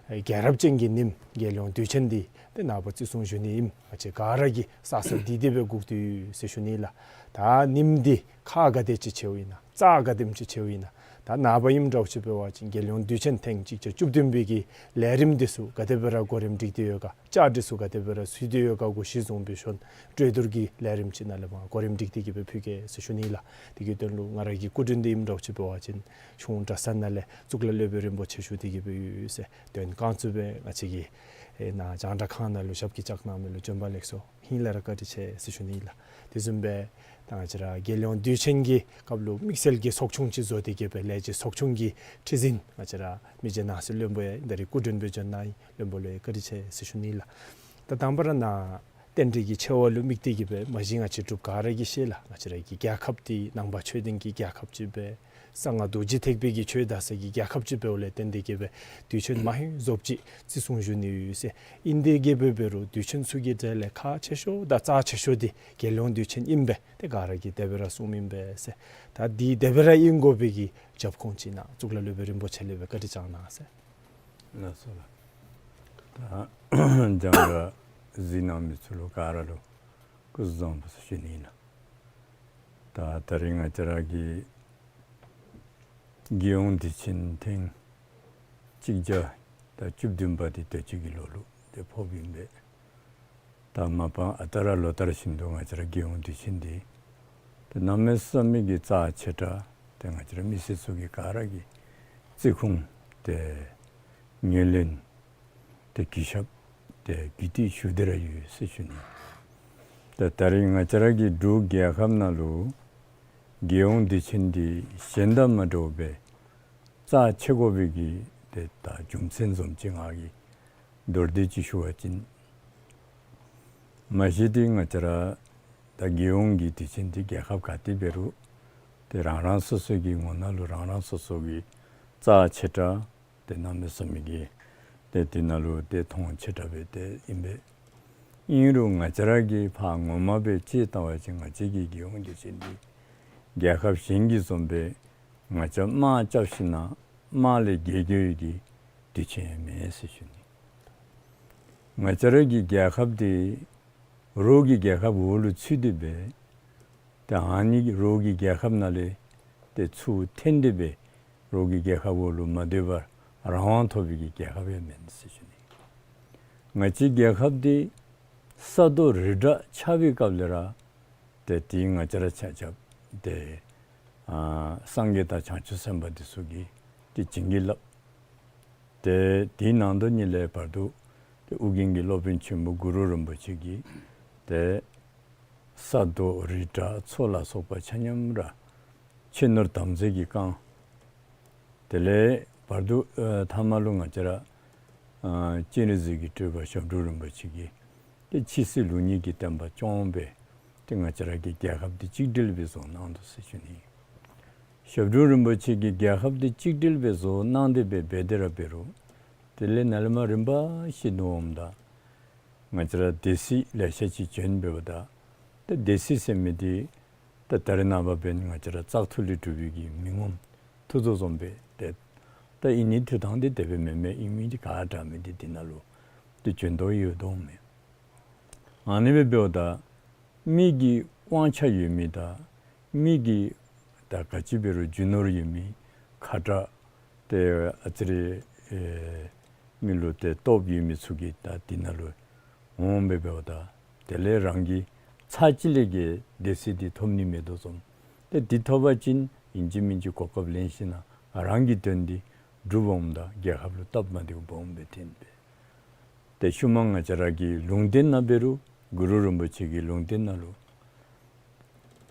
ཨེ་རྒྱལ་རབས་ཅན་གྱི་ཉིནམ་རྒྱལ་ཡོངས་དུས་ཆེན་འདི་ཏེ་ནངས་པ་བརྩི་སྲུང་ཞུ་ནི་ཨིནམ་ང་བཅས་ག་ར་གིས་ས་ས་བདེ་བདེ་སྦེ་སྒུག་སྡོད་ཡི་ཟེར་ཞུ་ནི་ལགས། ད་ཉིནམ་འདི་ཁག་ག་དེ་ཅིག་ཆེཝ་ཨིན་ན་རྩ་ག་དེམ་ཅིག་ཆེཝ་ཨིན་ན། ད་ནངས་པ་ཨིནམ་འདྲཝ་ཅིག་འབད་བ་ཅིན་རྒྱལ་ཡོངས་དུས་ཆེན་ཐེངས་གཅིག་བརྒྱ་བཅུ་བདུན་པའི་གི་ལས་རིམ་འདི་ཚུ་ག་དེ་སྦེ་ར་གོ་རིམ་སྒྲིག་སྟེ་ཡོད་ག། བཅའ་སྒྲིག་ཚུ་ག་དེ་སྦེ་ར་ཚུད་དེ་ཡོད་ག་གུ་གཞི་བཟུང་སྦེ་ཞུ་ནི། གྲོས་བསྡུར་གྱི་ལས་རིམ་ཅིག་ནང་ལས་མར་གོ་རིམ་སྒྲིག་སྟེ་གི་སྦེ་ཕུལ་གེ་ཟེར་ཞུ་ནི་ལགས། དེ་གི་དོན་ལུ་ང་ར་གི་སྐུ་མགྲོན་འདི་ཨིནམ་འདྲཝ་ཅིག་འབད་བ་ཅིན་གཞུང་གྲྭ་ཚང་ནང་ལས་གཙུག་ལག་སློབ་དཔོན་རིན་པོ་ཆེ་ཞུ་སྟེ་གི་སྦེ་ཡོད་ཟེར། དོན་བསྐྱངས་ཚུགས་པའི་ང་བཅས་ཀྱི་ཨེ་ནཱ་རྒྱང་བསྒྲགས་ཁང་ནང་ལུ་ཞབས་ཀྱིས་བཅགས་གནང་མི་ལུ་བྱོན་པ་ལེགས་སོ། ཧིང་ལས་ར་བཀའ་དྲིན་ཆེ་ཟེར་ཞུ་ནི་ལགས། དེ་བཟུམ་སྦེ་ད་ང་བཅས་ར་རྒྱལ་ཡོངས་དུས་ཆེན་གྱི་སྐབས་ལུ་དམིགས་བསལ་གྱི་ཚོགས་ཆུང་ཅིག་བཟོ་སྟེ་གི་སྦེ་ལས་བྱེད་ཚོགས་ཆུང་གི་ཁྲི་འཛིན་ང་བཅས་ར་མི་རྗེ་ནང་སྲིད་བློན་པོ་ཡང་ད་རིས་སྐུ་མགྲོན་སྦེ་བྱོན་གནང་ཡི། བློན་པོ་ལུ་ཡང་བཀའ་དྲིན་ཆེ་ཟེར་ཞུ་ནི་ལགས། ད་དང་པ་ར་ནཱ་རྟེན་འབྲེལ་གྱི་ཆེ་བ་ལུ་དམིགས་ཏེ་གི་སྦེ་མ་གཞི་ང་བཅས་འབྲུག་ག་ར་གིས་ཤེས་ལགས། ང་བཅས་ར་གི་རྒྱལ་ཁབ་འདི་ནང་པ་ཆོས་ལྡན་གྱི་རྒྱལ་ཁབ་ཅིག་སྦེ་གསང་སྔགས་རྡོ་རྗེ་ཐེག་པའི་གི་ཆོས་དར་ས་གི་རྒྱལ་ཁབ་ཅིག་འབདཝ་ལས་བརྟེན་ཏེ་གི་སྦེ་དུས་ཆེན་མ་ཧེ་རྫོགསཔ་ཅིག་བརྩི་སྲུང་ཞུ་ནི་ཡོད་ཟེར། ཨིན་ཏེ་གི་སྦེ་འབད་རུང་དུས་ཆེན་ཚུ་གི་གྲས་ལས་ཁག་ཆེ་ཤོས་དང་རྩ་ཆེ་ཤོས་འདི་རྒྱལ་ཡོངས་དུས་ཆེན་ཨིན་པས། ཏེ་ག་ར་གིས་དེ་སྦེ་ར་གསུངམ་ཨིན་པས་ཟེར། ད་འདི་དེ་སྦེ་ར་ཨིན་དགོ་པའི་གི་རྒྱབ་ཁུངས་ཅིག་ནཱ་གཙུག་ལག་སློབ་དཔོན་རིན་པོ་ཆེ་ལས་སྦེ་བཀའ་དྲིན་བསྐྱང་གནང་ཟེར། ལགས་སོ་ལགས། ད་རྒྱང་བསྒྲགས་གཟིགས་གནང་མི་ཚུ་ལུ་ག་ར་ལུ་སྐུ་གཟུགས་བཟང་པོ་ཟེར་ཞུ་ནི་ཨིན་ལགས། ད་ད་རིས་ང་བཅས་ར་གི་རྒྱལ་ཡོངས་དུས་ཆེན་ཐེངས་གཅིག་བརྒྱ་དང་བཅུ་བདུན་པ་འདི་དུས་ཅི་གི་ལོ་ལུ་ཏེ་ཕོགཔ་ཨིན་པས། ད་མ་པ་ཨ་རྟག་ར་ལོ་ལྟར་བཞིན་དུ་ང་བཅས་ར་རྒྱལ་ཡོངས་དུས་ཆེན་འདི་ཏེ་གནམ་མེད་ས་མེད་ཀྱི་རྩ་ཆེ་དྲགས་ཏེ་ང་བཅས་ར་མི་སེར་ཚུ་གི་ག་ར་གི་བརྩི་ཁུངས་ཏེ་ངོས་ལེན་ ཏེ་གུས་ཞབས་ཏེ་གུས་བཏུད་ཞུ་སྟེ་ར་ཡོད་ཟེར་ཞུ་ནི། ད་ད་རིས་ང་བཅས་ར་གི་འབྲུག་རྒྱལ་ཁབ་ནང་ལུ་རྒྱལ་ཡོངས་དུས་ཆེན་འདི་གཞན་དང་མ་འདྲཝ་སྦེ་རྩ་ཆེ་དགོ་པའི་གི་ཏེ་ད་རྒྱུ་མཚན་བཟུམ་ཅིག་ང་གིས་མདོར་བསྡུས་ཅིག་ཞུ་བ་ཅིན། མ་གཞི་འདི་ང་བཅས་ར་ད་རྒྱལ་ཡོངས་ཀྱི་དུས་ཆེན་འདི་རྒྱལ་ཁབ་ག་ཏེ་འབད་རུང་ཏེ་རང་རང་སོ་སོ་གི་ངོ་ནང་ལུ་རང་རང་སོ་སོ་གི་རྩ་ཆེ་དྲགས་ཏེ་གནམ་མེད་ས་མེད་ཀྱི་ཏེ་དེ་ནང་ལུ་ཏེ་མཐོང་ཆེ་དྲགས་སྦེ་ཏེ་ཨིན་པས། ཨིན་རུང་ང་བཅས་ར་གིས་ཕར་ངོ་མ་སྦེ་དཔྱད་བལྟ་བ་ཅིན་ང་བཅས་ཀྱི་རྒྱལ་ཡོངས་དུས་ཆེན་འདི་རྒྱལ་ཁབ་གཞན་གྱི་བཟུམ་སྦེ་ང་བཅས་དམག་རྐྱབ་ཞིན་ན་དམག་ལས་རྒྱལ་རྒྱལ་བའི་གི་དུས་ཆེན་ཡང་མེན་ཟེར་ཞུ་ནི། ང་བཅས་ར་གི་རྒྱལ་ཁབ་འདི་རོགས་ཀྱི་རྒྱལ་ཁབ་འོག་ལུ་ཚུད་དེ་སྦེ་ཏེ་ཨ་ནི་རོགས་ཀྱི་རྒྱལ་ཁབ་ནང་ལས་ཏེ་ཚུར་འཐོན་ཏེ་སྦེ་རོགས་ཀྱི་རྒྱལ་ཁབ་འོག་ལུ་མ་སྡོད་པར་རང་དབང་ཐོབ་པའི་གི་རྒྱལ་ཁབ་ཡང་མེན་ཟེར་ཞུ་ནི། ང་བཅས་རྒྱལ་ཁབ་འདི་ས་རྡོ་རི་བྲག་ཆགས་པའི་སྐབས་ལས་ར་ཏེ་དེ་ང་བཅས་ར་ཆ་ཁྱབ་ཏེ་ཨ་སངས་རྒྱས་དང་བྱང་ཆུབ་སེམས་དཔའ་འདི་ཚུ་གིས་ཏེ་བྱིན་གྱིས་བརླབས། ཏེ་དེའི་ནང་དོན་ཉིད་ལས་བར་དུ་ཏེ་ཨོ་རྒྱན་གྱི་སློབ་དཔོན་ཆེན་པོ་གུ་རུ་རིན་པོ་ཆེ་གིས་ཏེ་ས་རྡོ་རི་བྲག་མཚོ་ལ་སོགས་པ་ཆ་མཉམ་ར་ཆོས་ནོར་དམ་རྫས་ཀྱིས་བཀང་། དེ་ལས་བར་དུ་ཨ་མཐའ་མ་ལུ་ང་བཅས་ར་ཨ་སྤྱན་རས་གཟིགས་ཀྱི་སྤྲུལ་པ་ཞབས་དྲུང་རིན་པོ་ཆེ་གིས་ཏེ་ཕྱི་གསལ་ལུགས་གཉིས་ཀྱི་བསྟན་པ་སྐྱོང་སྦེ་ཏེ་ང་བཅས་ར་གི་རྒྱལ་ཁབ་འདི་གཅིག་སྒྲིལ་སྦེ་བཟོ་གནང་དོ་ཟེར་ཞུ་ནི། ཞབས་དྲུང་རིན་པོ་ཆེ་གིས་རྒྱལ་ཁབ་འདི་གཅིག་སྒྲིལ་སྦེ་བཟོ་གནང་སྟེ་སྦེ་འབད་དེ་ར་འབད་རུང་དེ་ལས་ནཱ་ལས་མར་རིམ་པ་བཞིན་དུ་འོངམ་ད་ང་བཅས་ར་སྡེ་སྲིད་ལེ་ཤ་ཅིག་བྱོན་འབདཝ་ད་ཏེ་སྡེ་སྲིད་ཟེར་མི་འདི་ད་ད་རེས་ནངས་པ་འབདན་ང་བཅས་ར་བཙག་འཐུ་ལས་གྲུབ་པའི་གི་མི་ངོམ་འཐུ་ཚོགས་བཟུམ་སྦེ་ཏེ་ད་ཨིན་ནི་འཐུ་ཐངས་འདི་དེ་སྦེ་མེན་མས། ཨིན་མི་འདི་ག་དྲག་མི་འདི་འདི་ནང་ལུ་ཏེ་བྱོན་དོ་ཡོད་དོ་མས། ཨ་ནི་སྦེ་འབདཝ་ད་མི་གི་དབང་ཆ་ཡོད་མི་དང་མི་གི་ད་ག་ཅི་འབད་རུང་རྒྱུ་ནོར་ཡོད་མི་ཁ་དྲག་ཏེ་ཨ་ཙི་རེ་ཨེ་མི་ལུ་ཏེ་སྟོབས་ཡོད་མི་ཚུ་གིས་ད་འདི་ནང་ལུ་འོང་སྦེ་འབདཝ་ད་དེ་ལས་རང་གི་ཚབ་ཅིག་ལས་ཀྱི་སྡེ་སྲིད་འདི་ཐོབ་ནི་མེད་དོ་བཟུམ། ཏེ་འདི་ཐོབ་པ་ཅིན་ཨིན་ཅི་མིན་ཅི་གོ་སྐབས་ལེན་ཞིན་ན་རང་གི་དོན་འདི་སྒྲུབ་འོངམ་ད་རྒྱལ་ཁབ་ལུ་སྟབས་མ་བདེཝ་སྦོམ་སྦེ་ཐོན་པས། ཏེ་ཤུལ་མ་ང་བཅས་ར་གི་ལུང་བསྟན་ནང་འབད་རུང་གུ་རུ་རིན་པོ་ཆེ་གི་ལུང་བསྟན་ནང་ལུ་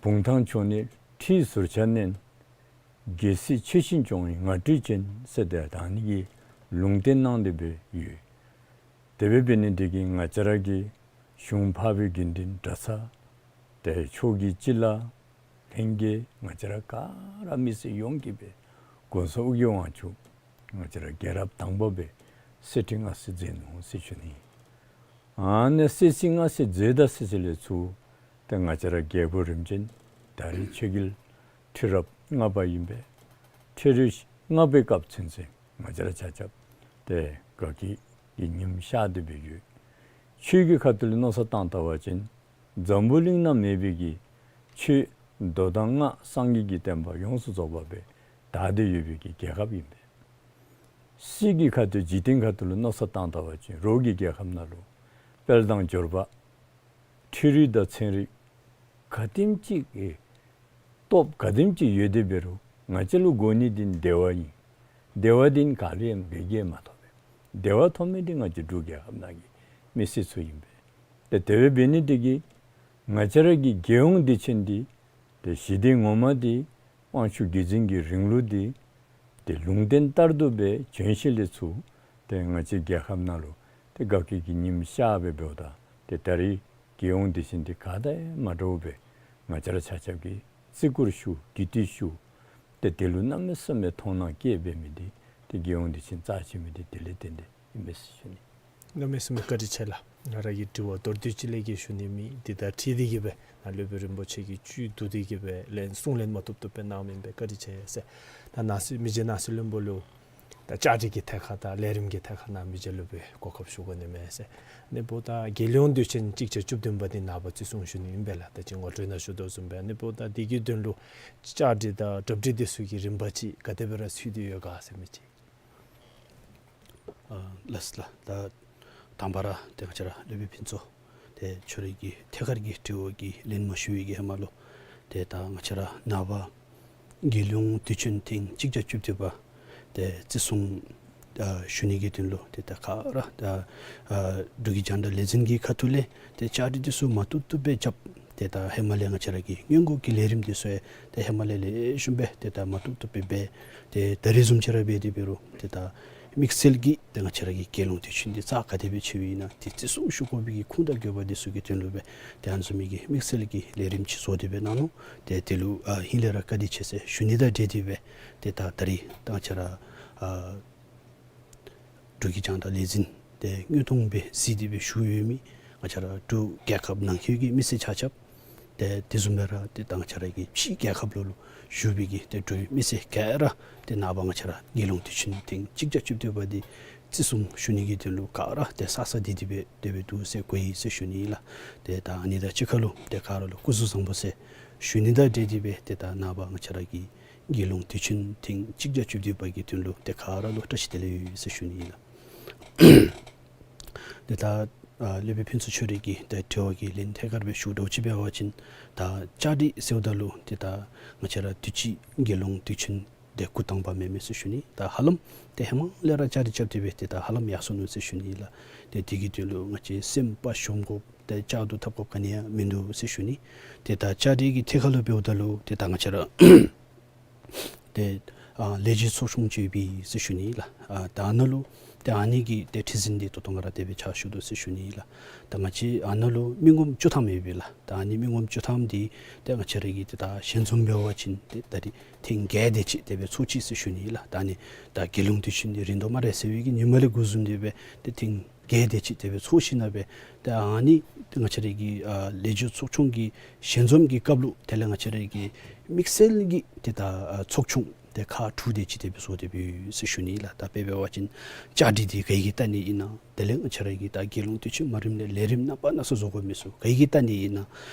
བུམ་ཐང་ཕྱོགས་ནས་ཁྲི་ཟུར་ཆ་མནན། རྒྱལ་སྲིད་ཆེ་ཞིང་སྐྱོང་བའི་ངར་སྤྲོད་ཅན་ཟེར་ཏེ་ད་ཨ་ནི་གི་ལུང་བསྟན་གནང་སྟེ་སྦེ་ཡོད། དེ་སྦེ་འབད་ནི་འདི་གིས་ང་བཅས་ར་གི་གཞུང་འཕགས་པའི་དགེ་འདུན་གྲྭ་ཚང་ཏེ་ཕྱོགས་ཀྱི་སྤྱི་བླ་ལྷན་རྒྱས་ང་བཅས་ར་ག་ར་མི་སེར་ཡོངས་ཀྱིས་སྦེ་དགོངས་སོ་ཨོ་རྒྱན་དབང་ཕྱུག་ང་བཅས་ར་རྒྱལ་རབས་དང་པོ་སྦེ་གསེར་ཁྲི་མངའ་གསོལ་མཛད་ནུག་ཟེར་ཞུ་ནི། ཨ་ནི་གསེར་ཁྲི་མངའ་གསོལ་མཛད་ད་ཟེར་ཟེར་ལས་ཚུར་ཏེ་ང་བཅས་ར་རྒྱལ་པོ་རིམ་བྱོན་ད་རེས་ཆོས་རྒྱལ་ཁྲི་རབས་ལྔ་པ་ཨིན་པས། ཁྲི་རབས་ལྔ་པའི་སྐབས་ཚུན་ཚོད་ང་བཅས་ར་ཆ་ཁྱབ་ཏེ་དགའ་སྐྱིད་ཀྱི་ཉིམ་ཤར་ཏེ་སྦེ་ཡོད། ཆོས་ཀྱི་ཁ་ཐུག་ལས་མནོ་བསམ་བཏང་བལྟ་བ་ཅིན་འཛམ་བུ་གླིང་ན་མེད་པའི་གི་ཆོས་མདོ་དང་སྔགས་སངས་རྒྱས་ཀྱི་བསྟན་པ་ཡོངས་སུ་རྫོགས་པ་སྦེ་དར་ཏེ་ཡོད་པའི་གི་རྒྱལ་ཁབ་ཨིན་པས། སྲིད་ཀྱི་ཁ་ཐུག་འཇིག་རྟེན་ཁ་ཐུག་ལུ་མནོ་བསམ་བཏང་བལྟ་བ་ཅིན་རོགས་ཀྱི་རྒྱལ་ཁབ་ནང་ལུ་དཔལ་དང་འབྱོར་པ་འཕྲུལ་རིག་དང་ཚན་རིག་ག་དེམ་ཅིག་གི་སྟོབས་ག་དེམ་ཅིག་ཡོད་དེ་འབད་རུང་ང་བཅས་ལུ་དགོ་ནི་འདི་བདེ་བ་ཨིན། བདེ་བ་འདི་ག་ལུ་ཡང་འབད་གེ་མ་ཐོབ་པས། བདེ་བ་ཐོབ་མི་འདི་ང་བཅས་འབྲུག་རྒྱལ་ཁབ་ནང་གི་མི་སེར་ཚུ་ཨིན་པས། ཏེ་དེ་སྦེ་འབད་ནི་འདི་གིས་ང་བཅས་ར་གི་རྒྱལ་ཡོངས་དུས་ཆེན་འདི་ཏེ་ཞི་བདེ་ངོ་མ་འདི་དབང་ཕྱུག་བརྒྱུད་འཛིན་གྱི་རིང་ལུགས་འདི་ཏེ་ལུང་བསྟན་ལྟར་དུ་སྦེ་བྱོན་ཞིནམ་ལས་ཚུར་ཏེ་ང་བཅས་རྒྱལ་ཁབ་ནང་ལུ་ཏེ་དགའ་སྐྱིད་ཀྱི་ཉིམ་ཤར་སྦེ་འབདཝ་ད་ཏེ་ད་རེས་རྒྱལ་ཡོངས་དུས་ཆེན་འདི་ག་དང་མ་འདྲཝ་སྦེ་ང་བཅས་ར་ཆ་ཁྱབ་ཀྱིས་བརྩི་བཀུར་ཞུ་གུས་བཏུད་ཞུ། ཏེ་དེ་ལུ་གནམ་མེད་ས་མེད་མཐོང་སྣང་བསྐྱེད་འབད་མི་འདི་ཏེ་རྒྱལ་ཡོངས་དུས་ཆེན་རྩ་ཆེ་མི་འདི་དེ་ལས་བརྟེན་ཏེ་ཨིན་པས་ཟེར་ཞུ་ནི། གནམ་མེད་ས་མེད་བཀའ་དྲིན་ཆེ་ལགས། ང་ར་གི་དྲི་བ་མདོར་བསྡུས་ཅིག་ལས་ཀྱི་ཞུ་ནི་མེད། འདི་དང་འཁྲིལ་ཏེ་གི་སྦེ་ནཱ་སློབ་དཔོན་རིན་པོ་ཆེ་གིས་བཅུད་བསྡུ་སྟེ་གི་སྦེ་ལན་གསུང་ལན་མ་ཐུབ་ཐུབ་སྦེ་གནང་མི་ཨིན་པས། བཀའ་དྲིན་ཆེ་ཟེར། ད་ནང་སྲིད་མི་རྗེ་ནང་སྲིད་བློན་པོ་ལུ་ད་བཅའ་སྒྲིག་གི་ཐད་ཁར་དང་ལས་རིམ་གྱི་ཐད་ཁར་ནཱ་མི་རྗེ་ལུ་སྦེ་གོ་སྐབས་ཞུ་དགོ་ནི་མས་ཟེར། ཨ་ནི་འབདཝ་ད་རྒྱལ་ཡོངས་དུས་ཆེན་གཅིག་བརྒྱ་བཅུ་བདུན་པ་འདི་ནངས་པ་བརྩི་སྲུང་ཞུ་ནི་ཨིན་པས་ལགས། ད་ཅི་ངོ་སྤྲོད་ནང་ཞུ་དོ་བཟུམ་སྦེ་ཨ་ནི་འབདཝ་ད་འདི་གི་དོན་ལུ་བཅའ་སྒྲིག་དང་གྲ་སྒྲིག་འདི་ཚུ་གི་རིམ་པ་ཅིག་ག་དེ་སྦེ་ར་ཚུད་དེ་ཡོད་ག་ཟེར་མི་ཅིག། ཨ་ལགས་ལགས། ད་དང་པ་ར་ཏེ་ང་བཅས་ར་སློབ་དཔོན་ཕུན་ཚོགས་ཏེ་ཁྱོད་རའི་གི་ཐད་ཀར་གྱི་དྲི་བ་གི་ལན་མ་ཞུ་བའི་གི་ཧེ་མ་ལུ་ཏེ་ད་ང་བཅས་ར་ནངས་པ་རྒྱལ་ཡོངས་དུས་ཆེན་ཐེངས་གཅིག་བརྒྱ་བཅུ་བདུན་པ་ཏེ་བརྩི་སྲུང་ ཨ་ཞུ་ནི་གི་དོན་ལུ་ཏེ་ད་ག་ར་ད་ཨ་འབྲུག་གི་རྒྱང་བསྒྲགས་ལས་འཛིན་གྱི་ཁ་ཐུག་ལས་ཏེ་བཅའ་སྒྲིག་འདི་ཚུ་མ་བཏུབ་བཏུབ་སྦེ་རྐྱབ། ཏེ་ད་ཧེ་མ་ལས་ང་བཅས་ར་གི་སྔོན་འགོག་གི་ལས་རིམ་འདི་ཚུ་ཡང་ཏེ་ཧེ་མ་ལས་ལེགས་ཤོམ་སྦེ་ཏེ་ད་མ་བཏུབ་བཏུབ་སྦེ་འབད། ཏེ་ད་རིས་བཟུམ་ཅིག་ར་འབད་དེ་འབད་རུང་ཏེ་ད་དམིགས་བསལ་གྱིས་ཏེ་ང་བཅས་ར་གི་རྒྱལ་ཡོངས་དུས་ཆེན་འདི་རྩ་ག་དེ་སྦེ་ཆེཝ་ཨིན་ན་ཏེ་བརྩི་སྲུང་ཞུ་དགོ་པའི་གི་ཁུངས་དང་དགོས་པ་འདི་ཚུ་གི་དོན་ལུ་སྦེ་ཏེ་ཨ་ནི་བཟུམ་མའི་གི་དམིགས་བསལ་གྱི་ལས་རིམ་ཅིག་བཟོ་སྟེ་སྦེ་གནང་ནུག། ཏེ་དེ་ལུ་ཨ་ཧིང་ལས་ར་བཀའ་དྲིན་ཆེ་ཟེར་ཞུ་ནི་དང་འབྲེལ་ཏེ་སྦེ་ཏེ་ད་ད་རིས་ད་ང་བཅས་ར་ཨ་འབྲུག་གི་རྒྱང་བསྒྲགས་ལས་འཛིན་ཏེ་དངོས་མཐོང་སྦེ་གཟིགས་ཏེ་སྦེ་བཞུགས་ཡོད་མི་ང་བཅས་ར་འབྲུག་རྒྱལ་ཁབ་ནང་འཁོད་ཀྱི་མི་སེར་ཆ་ཁྱབ་ཏེ་དེ་བཟུམ་སྦེ་ར་ཏེ་ད་ང་བཅས་ར་གི་ཕྱི་རྒྱལ་ཁབ་ལུ་ལུ་བཞུགས་པའི་གི་ཏེ་འབྲུག་མི་སེར་ག་ར་ཏེ་ནངས་པ་ང་བཅས་ར་རྒྱལ་ཡོངས་དུས་ཆེན་ཐེངས་གཅིག་བརྒྱ་བཅུ་བདུན་པ་འདི་བརྩི་སྲུང་ཞུ་ནི་གི་དོན་ལུ་ག་ར་ཏེ་ས་ས་འདི་འདི་སྦེ་དེ་སྦེ་འདུག་ཟེར་གོ་ཡི་ཟེར་ཞུ་ནི་ཨིན་ལགས། ཏེ་ད་ཨ་ནི་དང་གཅིག་ཁར་ལུ་ཏེ་ག་ར་ལུ་སྐུ་གཟུགས་བཟང་པོ་ཟེར་ཞུ་ནི་དང་འབྲེལ་ཏེ་སྦེ་ཏེ་ད་ནངས་པ་ང་བཅས་ར་གི་རྒྱལ་ཡོངས་དུས་ཆེན་ཐེངས་གཅིག་བརྒྱ་བཅུ་བདུན་པ་གི་དོན་ལུ་ཏེ་ག་ར་ལུ་བཀྲ་ཤིས་བདེ་ལེགས་ཡོད་ཟེར་ཞུ་ནི་ཨིན་ལགས། ཏེ་ད་ཨ་སློབ་དཔོན་ཕུན་ཚོགས་ཆོས་རིག་གི་ཏེ་དྲི་བ་གི་ལན་ཐད་ཀར་སྦེ་ཞུ་དོ་ཅིག་འབད་བ་ཅིན་ད་བཅའ་སྒྲིག་ཟེརཝ་ད་ལུ་ཏེ་ད་ང་བཅས་ར་དུས་ཅི་རྒྱལ་ཡོངས་དུས་ཆེན་འདི་འགོ་དང་པ་མེན་མས་ཟེར་ཞུ་ནི། ད་ཧ་ལམ་ཏེ་ཧེ་མ་ལས་ར་བཅའ་སྒྲིག་རྐྱབ་སྟེ་སྦེ་ཏེ་ད་ཧ་ལམ་ཡར་སོ་ནུག་ཟེར་ཞུ་ནི་ཨིན་ལགས། ཏེ་དེ་གི་དོན་ལུ་ང་བཅས་སེམས་པ་ཞུམ་དགོཔ་ཏེ་བཅག་ཏུ་འཐབ་དགོཔ་ག་ནི་ཡང་མིན་འདུག་ཟེར་ཞུ་ནི། ཏེ་ད་བཅའ་སྒྲིག་གི་ཐད་ཁར་ལུ་འབདཝ་ད་ལུ་ཏེ་ད་ང་བཅས་ར་ཏེ་ཨ་ལས་བྱེད་ཚོགས་ཆུང་ཅིག་ཡོད་པས་ཟེར་ཞུ་ནི་ལགས། ཨ་ད་ཨ་ནཱ་ལུ་ཏེ་ཨ་ནི་གི་ཏེ་ཁྲི་འཛིན་འདི་ད་ལྟོ་ང་ར་དེ་སྦེ་ཕྱག་ཞུ་དོ་ཟེར་ཞུ་ནི་ལགས། ད་ང་བཅས་ཨ་ནཱ་ལུ་མི་ངོམ་བཅུ་ཐམ་ཡོད་པས་ལགས། ད་ཨ་ནི་མི་ངོམ་བཅུ་ཐམ་འདི་ཏེ་ང་བཅས་ར་གི་ཏེ་ད་ཞལ་འཛོམས་འབད་བ་ཅིན་ཏེ་ད་རིས་ཐེངས་བརྒྱད་དེ་ཅིག་དེ་སྦེ་ཚོགས་ཅི་ཟེར་ཞུ་ནི་ལགས། ད་ཨ་ནི་ད་རྒྱལ་ཡོངས་དུས་ཆེན་འདི་རིང་དུ་སྨ་རེ་ཟེར་བའི་གི་ཉིནམ་ལས་འགོ་བཟུང་སྟེ་སྦེ་ཏེ་ཐེངས་བརྒྱད་དེ་ཅིག་དེ་སྦེ་ཚོགས་ཞིནམ་ལས་སྦེ་ཏེ་ཨ་ནི་ཏེ་ང་བཅས་ར་གི་ཨ་ལས་བྱེད་ཚོགས་ཆུང་གི་ཞལ་འཛོམས་ཀྱི་སྐབས་ལུ་དེ་ལས་ང་བཅས་ར་གི་དམིགས་བསལ་གྱི་ཏེ་ད་ཨ་ཚོགས་ཆུང་ཏེ་ཁག་དྲུག་དེ་ཅིག་དེ་སྦེ་བཟོ་སྟེ་སྦེ་ཡོད་ཟེར་ཞུ་ནི་ལགས། ད་དཔེ་འབད་བ་ཅིན་བཅའ་སྒྲིག་འདི་ག་གིས་བལྟ་ནི་ཨིན་ན། དེ་ལས་ང་བཅས་ར་གི་ད་རྒྱལ་ཡོངས་དུས་ཆེན་མ་རནམ་ལས་ལས་རིམ་རྣམ་པ་སྣ་ཚོགས་བཟོ་དགོ་མི་ཚུ་ག་གིས་བལྟ་ནི་ཨིན་ན།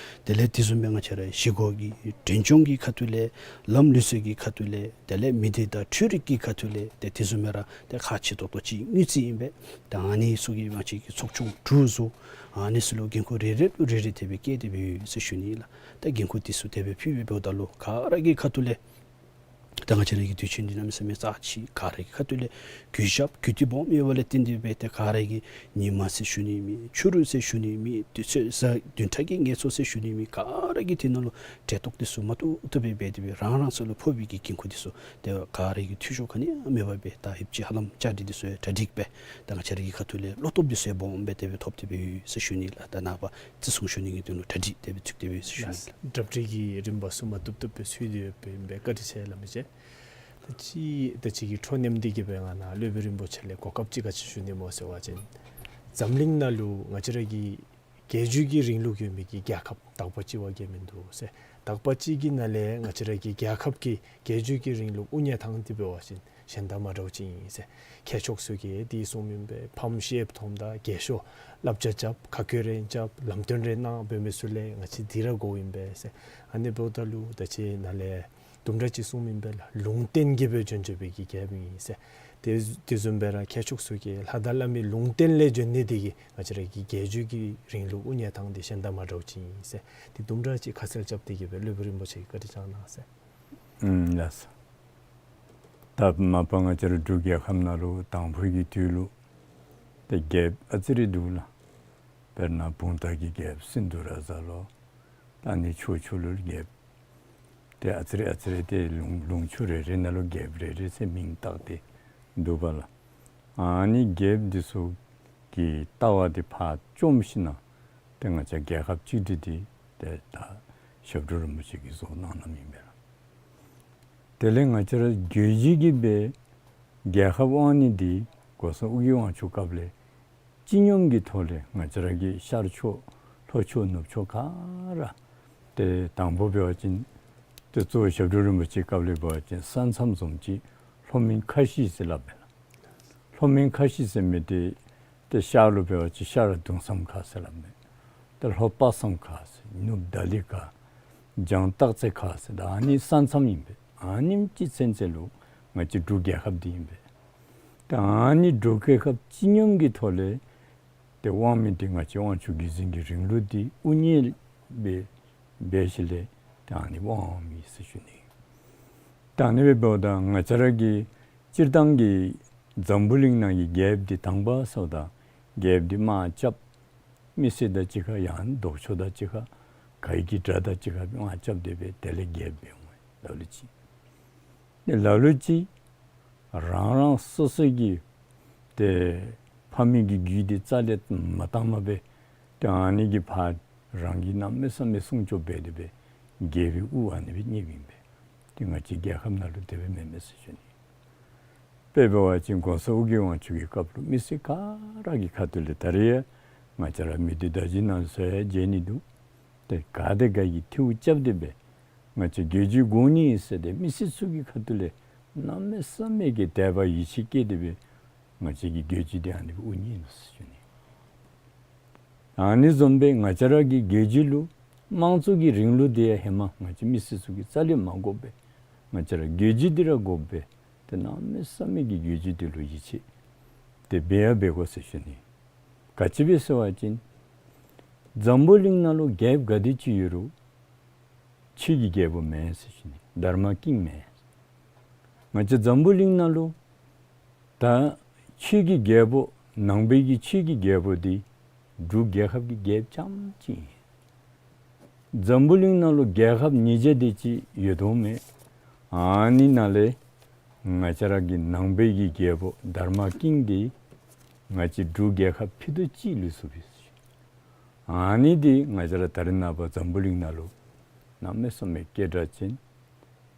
དེ་ལས་དེ་བཟུམ་སྦེ་ང་བཅས་ར་གཞི་འགོ་གི་མགྲོན་སྐྱོང་གི་ཁ་ཐུག་ལས་ལམ་ལུགས་སྲོལ་གྱི་ཁ་ཐུག་ལས་དེ་ལས་མི་སྡེ་དང་འཕྲུལ་རིག་གི་ཁ་ཐུག་ལས་ཏེ་དེ་བཟུམ་སྦེ་ར་ཏེ་ཁག་ཆེ་ཏོག་ཏོ་ཅིག་དངུལ་རྩིས་ཨིན་པས། ད་ཨ་ནི་ཚུ་གི་ང་བཅས་ཀྱི་ཚོགས་ཆུང་དྲུག་བཟོ། ཨ་ནི་ཚུ་ལུ་འགན་ཁུར་རེ་རེ་ལུ་རེ་རེ་དེ་སྦེ་བཀལ་ཏེ་སྦེ་ཡོད་ཟེར་ཞུ་ནི་ལགས། ད་འགན་ཁུར་དེ་ཚུ་དེ་སྦེ་ཕུལ་སྦེ་འབདཝ་ད་ལུ་ག་ར་གི་ཁ་ཐུག་ལས་ད་ང་བཅས་ར་གི་དུས་ཆེན་འདི་གནམ་མེད་ས་མེད་རྩ་ཆེ། ག་ར་གི་ཁ་ཐུག་ལས་གུས་ཞབས་གུས་བཏུད་སྦོམ་ཡོདཔ་ལས་བརྟེན་ཏེ་སྦེ་ཏེ་ག་ར་གིས་ཉིན་མ་ཟེར་ཞུ་ནི་མེད། ཕྱི་རུ་ཟེར་ཞུ་ནི་མེད། དུས་ཚོད་གཟའ་བདུན་ཕྲག་གི་ངལ་གསོ་ཟེར་ཞུ་ནི་མེད། ག་ར་གིས་དེ་ནང་ལུ་གྲལ་གཏོགས་དེ་ཚུ་མ་བཏུབ་བཏུབ་སྦེ་འབད་དེ་སྦེ་རང་རང་སོ་ལུ་ཕོག་པའི་གི་འགན་ཁུར་དེ་ཚུ་ཏེ་ག་ར་གིས་འཐུས་ཤོར་ག་ནི་ཡང་མེད་པར་སྦེ་ད་ཧེབ་ཅིག་ཧ་ལམ་བཅའ་སྒྲིག་དེ་ཚུ་ཡང་གྲ་སྒྲིག་སྦེ་ད་ང་བཅས་ར་གི་ཁ་ཐུག་ལས་བློ་སྟོབས་དེ་ཚུ་ཡང་སྦོམ་སྦེ་དེ་སྦེ་ཐོབ་སྟེ་སྦེ་ཡོད་ཟེར་ཞུ་ནི་ལགས། ད་ནངས་པ་བརྩི་སྲུང་ཞུ་ནི་གི་དོན་ལུ་གྲ་སྒྲིག་དེ་སྦེ་ཚུགས་ཏེ་སྦེ་ཡོད་ཟེར་ཞུ་ནི་ལགས། གྲ་སྒྲིག་གི་རིམ་པ་ཚུ་མ་བཏུབ་བཏུབ་སྦེ་ཚུགས་ཏེ་ཡོདཔ་ཨིན་པས། བཀའ་དྲིན་ཆེ་སླབ་མི་ཅིག། ད་ཅི་ད་ཅི་གི་འཕྲོ་མཉམ་འདི་གིས་སྦེ་ང་ནཱ་སློབ་དཔོན་རིན་པོ་ཆེ་ལས་གོ་སྐབས་ཅིག་ག་ཅི་ཞུ་ནི་སྨོ་ཟེར་བ་ཅིན་འཛམ་གླིང་ནང་ལུ་ང་བཅས་ར་གི་རྒྱལ་བརྒྱུད་ཀྱི་རིང་ལུགས་ཡོད་མི་གི་རྒྱལ་ཁབ་དག་པ་ཅིག་བ་ག་ཡང་མིན་འདུག་ཟེར། དག་པ་ཅིག་གི་ནང་ལས་ང་བཅས་ར་གི་རྒྱལ་ཁབ་ཀྱི་རྒྱལ་བརྒྱུད་ཀྱི་རིང་ལུགས་དབུ་བརྙེས་ཐངས་འདི་འབད་བ་ཅིན་གཞན་དང་མ་འདྲཝ་ཅིག་ཨིན་ཟེར། མཁས་མཆོག་ཚུ་གིས་དེ་གསུངམ་ཨིན་པས། ཕམ་ཤེསཔ་མཐོངམ་ད་རྒས་ཤོས་བསླབ་བྱ་རྐྱབ། ཁ་སྐོར་རེ་རྐྱབ། ལམ་སྟོན་རེ་གནང་འབད་མི་ཚུ་ལས་ང་བཅས་འདི་ར་དགོཔ་ཨིན་པས་ཟེར། ཨ་ནི་འབདཝ་ད་ལུ་ད་ཅི་ནཱ་ལས་དུམ་གྲ་ཅིག་གསུངམ་ཨིན་པས་ལགས། ལུང་བསྟན་གྱིས་སྦེ་བྱོན་བྱོན་པའི་གི་རྒྱལཔོ་ཨིན་ཟེར། དེ་དེ་བཟུམ་སྦེ་ར་མཁས་མཆོག་ཚུ་གིས་ལྷ་དང་བླ་མའི་ལུང་བསྟན་ལས་བྱོན་ནི་དེ་གིས་ང་བཅས་ར་གི་རྒྱལ་བརྒྱུད་ཀྱི་རིང་ལུགས་དབུ་བརྙེས་ཐངས་འདི་གཞན་དང་མ་འདྲཝ་ཅིག་ཨིན་ཟེར། དེ་དུམ་གྲ་ཅིག་ཁ་གསལ་རྐྱབ་སྟེ་གིས་སྦེ་སློབ་དཔོན་རིན་པོ་ཆེ་གིས་བཀའ་དྲིན་བསྐྱང་གནང་ཟེར། ཨུམ་ལགས་སོ། ད་མ་པ་ང་བཅས་ར་འབྲུག་རྒྱལ་ཁབ་ནང་ལུ་དང་ཕུ་གི་དུས་ལུ་ཏེ་རྒྱལཔོ་ཨ་ཙི་རེ་འདུག་ལགས། དཔེར་ན་བུང་ཐང་གི་རྒྱལཔོ་སིནྡྷུ་རཱ་ཛ་ལོ། ད་ཨ་ནི་ཕྱོགས་ཕྱོགས་ལུ་རྒྱལཔོ་ཏེ་ཨ་ཙི་རེ་ཨ་ཙི་རེ་ཏེ་ལུང་ལུང་ཕྱོགས་རེ་རེ་ནང་ལུ་རྒྱལཔོ་རེ་རེ་ཟེར་མིང་བཏགས་ཏེ་འདུག་པ་ལགས། ཨ་ནི་རྒྱལཔོ་འདི་ཚུ་གི་ལྟ་བ་འདི་ཕར་བཅོམ་ཞིནམ་ལས་ཏེ་ང་བཅས་རྒྱལ་ཁབ་གཅིག་སྒྲིལ་འདི་ཏེ་ད་ཞབས་དྲུང་རིན་པོ་ཆེ་གིས་བཟོ་གནང་གནངམ་ཨིན་པས་ལགས། དེ་ལས་ང་བཅས་ར་རྒྱུད་བཞི་གིས་སྦེ་རྒྱལ་ཁབ་དབང་ནི་འདི་གོང་ས་ཨོ་རྒྱན་དབང་ཕྱུག་སྐབས་ལས་སྤྱི་སྙོམས་ཀྱི་ཐོག་ལས་ང་བཅས་ར་གི་ཤར་ཕྱོགས་ལྷོ་ཕྱོགས་ནུབ་ཕྱོགས་ག་ར་ཏེ་དང་པོ་འབད་བ་ཅིན་ཏེ་གཙོ་བོ་ཞབས་དྲུང་རིན་པོ་ཆེ་སྐབས་ལས་འབད་བ་ཅིན་ས་མཚམས་བཟུམ་ཅིག་ལྷོ་མོན་ཁ་བཞི་ཟེར་སླབ་མས་ལགས། ལྷོ་མོན་ཁ་བཞི་ཟེར་མི་འདི་ཏེ་ཤར་ལུ་འབད་བ་ཅིན་ཤར་གདུང་བསམ་ཁ་ཟེར་སླབ་མས། ཏེ་ལྷོ་དཔག་བསམ་ཁ་ཟེར། ནུབ་དཱ་ལི་ཁ། བྱང་སྟག་རྩེ་ཁ་ཟེར། ད་ཨ་ནི་ས་མཚམས་ཨིན་པས། ཨ་ནེམ་ཅིག་ཚུན་ཚོད་ལུ་ང་བཅས་འབྲུག་རྒྱལ་ཁབ་འདི་ཨིན་པས། ཏེ་ཨ་ནི་འབྲུག་རྒྱལ་ཁབ་སྤྱི་སྙོམས་ཀྱི་ཐོག་ལས་ཏེ་དབང་མི་འདི་ང་བཅས་དབང་ཕྱུག་བརྒྱུད་འཛིན་གྱི་རིང་ལུགས་འདི་དབུ་བརྙེས་སྦེ་འབད་ཞིནམ་ལས་ཏེ་ཨ་ནི་དབང་མི་ཟེར་ཞུ་ནི། ད་ཨ་ནི་སྦེ་འབདཝ་ད་ང་བཅས་ར་གི་སྤྱིར་བཏང་གི་ འཛམ་བུ་གླིང་ནང་གི་རྒྱལཔོ་འདི་དང་པ་ཟེརཝ་ད་རྒྱལཔོ་འདི་དམག་རྐྱབ། མི་སེར་དང་གཅིག་ཁར་ཡང་ལྡོག་ཕྱོགས་དང་གཅིག་ཁར་ག་གི་དགྲ་དང་གཅིག་ཁར་དམག་རྐྱབ་སྟེ་སྦེ་དེ་ལས་རྒྱལཔོ་འབད་འོང་ལ་ལུ་ཅིག། ཏེ་ལ་ལུ་ཅིག་རང་རང་སོ་སོ་གི་ཏེ་ཕ་མེས་ཀྱི་རྒྱུད་འདི་རྩ་ལས་མ་བཏང་མ་སྦེ་ཏེ་ཨ་ནི་གི་ཕར་རང་གིས་གནམ་མེད་ས་མེད་སྲུང་སྐྱོབ་འབད་དེ་སྦེ་རྒྱལ་པོའི་དབུ་ཨ་ནི་སྦེ་བརྙེསཔ་ཨིན་པས། ཏེ་ང་བཅས་རྒྱལ་ཁབ་ནང་ལུ་དེ་སྦེ་མེན་མས་ཟེར་ཞུ་ནི། དཔེ་འབད་བ་ཅིན་གོང་ས་ཨོ་རྒྱན་དབང་ཕྱུག་གི་སྐབས་ལུ་མི་སེར་ག་ར་གི་ཁ་ཐུག་ལས་ད་རེས་ཡང་ང་བཅས་ར་མི་སྡེ་བརྡ་བརྒྱུད་ནང་ལུ་སོ་ཡང་མཇལ་ནི་འདུག། ཏེ་ག་དེ་ག་གིས་ཐེའུ་རྐྱབ་སྟེ་སྦེ་ང་བཅས་རྒྱལ་བརྒྱུད་དགོ་ནི་ཨིན་ཟེར་ཏེ་མི་སེར་ཚུ་གི་ཁ་ཐུག་ལས་གནམ་མེད་ས་མེད་ཀྱི་དད་པ་ཡིད་ཆེས་བསྐྱེད་དེ་སྦེ་ང་བཅས་ཀྱི་རྒྱལ་བརྒྱུད་འདི་ཨ་ནི་སྦེ་དབུ་བརྙེས་ནུག་ཟེར་ཞུ་ནི། ཨ་ནི་བཟུམ་སྦེ་ང་བཅས་ར་གི་རྒྱལ་བརྒྱུད་ལུ་དམངས་གཙོ་གི་རིང་ལུགས་འདི་ཡང་ཧེ་མ་ང་བཅས་མི་སེར་ཚུ་གིས་རྩ་ལས་མ་དགོཔ་སྦེ་ང་བཅས་ར་རྒྱལ་བརྒྱུད་འདི་ར་དགོཔ་སྦེ་ཏེ་གནམ་མེད་ས་མེད་ཀྱི་རྒྱལ་བརྒྱུད་འདི་ལུ་ཡིད་ཆེས་ཏེ་འབད་ཡང་འབད་དགོ་ཟེར་ཞུ་ནི། ག་ཅི་སྦེ་ཟེར་བ་ཅིན་འཛམ་བུ་གླིང་ནང་ལུ་རྒྱལཔོ་ག་དེ་ཅིག་ཡོད་རུང་ཆོས་ཀྱི་རྒྱལ་པོ་མེན་ཟེར་ཞུ་ནི། དྷརྨ་ཀིང་མེན། ང་བཅས་འཛམ་བུ་གླིང་ནང་ལུ་ད་ཆོས་ཀྱི་རྒྱལ་པོ་ནང་པའི་གི་ཆོས་ཀྱི་རྒྱལ་པོ་འདི་འབྲུག་རྒྱལ་ཁབ་ཀྱི་རྒྱལཔོ་རྐྱངམ་ཅིག་ཨིན། འཛམ་བུ་གླིང་ནང་ལུ་རྒྱལ་ཁབ་ཉིས་བརྒྱ་དེ་ཅིག་ཡོད་དོ་མས། ཨ་ནི་ནང་ལས་ང་བཅས་ར་གི་ནང་པའི་གི་རྒྱལ་པོ་དྷརྨ་ཀིང་འདི་ང་བཅས་འབྲུག་རྒྱལ་ཁབ་ཕྱེད་དོ་གཅིག་ལུས་སོ་པས། ཨ་ནི་འདི་ང་བཅས་ར་ད་རེས་ནངས་པ་འཛམ་བུ་གླིང་ནང་ལུ་གནམ་མེད་ས་མེད་སྐད་གྲགས་ཅན།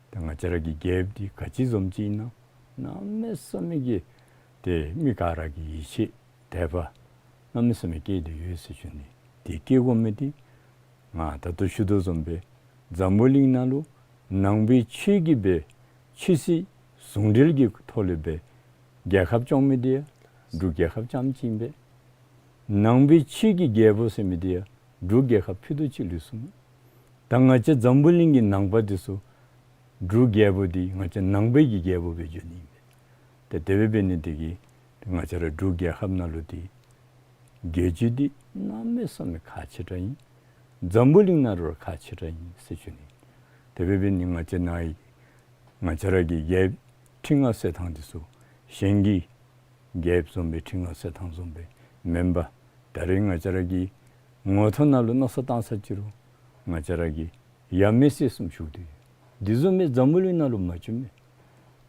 ད་ང་བཅས་ར་གི་རྒྱལཔོ་འདི་ག་ཅི་བཟུམ་ཅིག་ཨིན་ན་གནམ་མེད་ས་མེད་ཀྱི་ཏེ་མི་ག་ར་གིས་ཡིད་ཆེས་དད་པ་གནམ་མེད་ས་མེད་བསྐྱེད་དེ་ཡོད་ཟེར་ཞུ་ནི། དེ་བསྐྱེད་དགོ་མི་འདི་ང་ད་ལྟོ་ཞུ་དོ་བཟུམ་སྦེ་འཛམ་བུ་གླིང་ནང་ལུ་ནང་པའི་ཆོས་ཀྱི་སྦེ་ཆོས་སྲིད་ཟུང་འབྲེལ་གྱི་ཐོག་ལས་སྦེ་རྒྱལ་ཁབ་སྐྱོང་མི་འདི་ཡང་འབྲུག་རྒྱལ་ཁབ་རྐྱངམ་ཅིག་ཨིན་པས། ནང་པའི་ཆོས་ཀྱི་རྒྱལ་པོ་ཟེར་མི་འདི་ཡང་འབྲུག་རྒྱལ་ཁབ་ཕྱེད་དོ་གཅིག་ལུས་སོ་མས། ད་ང་བཅས་འཛམ་བུ་གླིང་གི་ནང་པ་འདི་ཚུ་འབྲུག་རྒྱལ་པོ་འདི་ང་བཅས་ནང་པའི་གི་རྒྱལ་པོ་སྦེ་འགྱོ་ནི་ཨིན་པས། ཏེ་དེ་སྦེ་འབད་ནི་འདི་གིས་ང་བཅས་ར་འབྲུག་རྒྱལ་ཁབ་ནང་ལུ་འདི་རྒྱལ་བརྒྱུད་འདི་གནམ་མེད་ས་མེད་ཁག་ཆེ་དྲགས་ཨིན། འཛམ་བུ་གླིང་ནང་ལུ་ར་ཁག་ཆེ་དྲགས་ཨིན་ཟེར་ཞུ་ནི། དེ་སྦེ་འབད་ནི་ང་བཅས་ནཱ་ཡི་ང་བཅས་ར་གི་རྒྱལཔོ་ཁྲི་མངའ་གསོལ་ཐངས་འདི་ཚུ་གཞན་གྱི་རྒྱལཔོ་བཟུམ་སྦེ་ཁྲི་མངའ་གསོལ་ཐངས་བཟུམ་སྦེ་མེན་པར་ད་རེས་ང་བཅས་ར་གི་ངོ་ཐོག་ནང་ལུ་མནོ་བསམ་བཏང་ས་ཅིག་རུང་ང་བཅས་ར་གི་ཡབ་མེས་སྲས་གསུམ་བཞུགས་ཏེ་ཡོད། འདི་བཟུམ་སྦེ་འཛམ་བུ་གླིང་ནང་ལུ་མ་བྱུང་མས།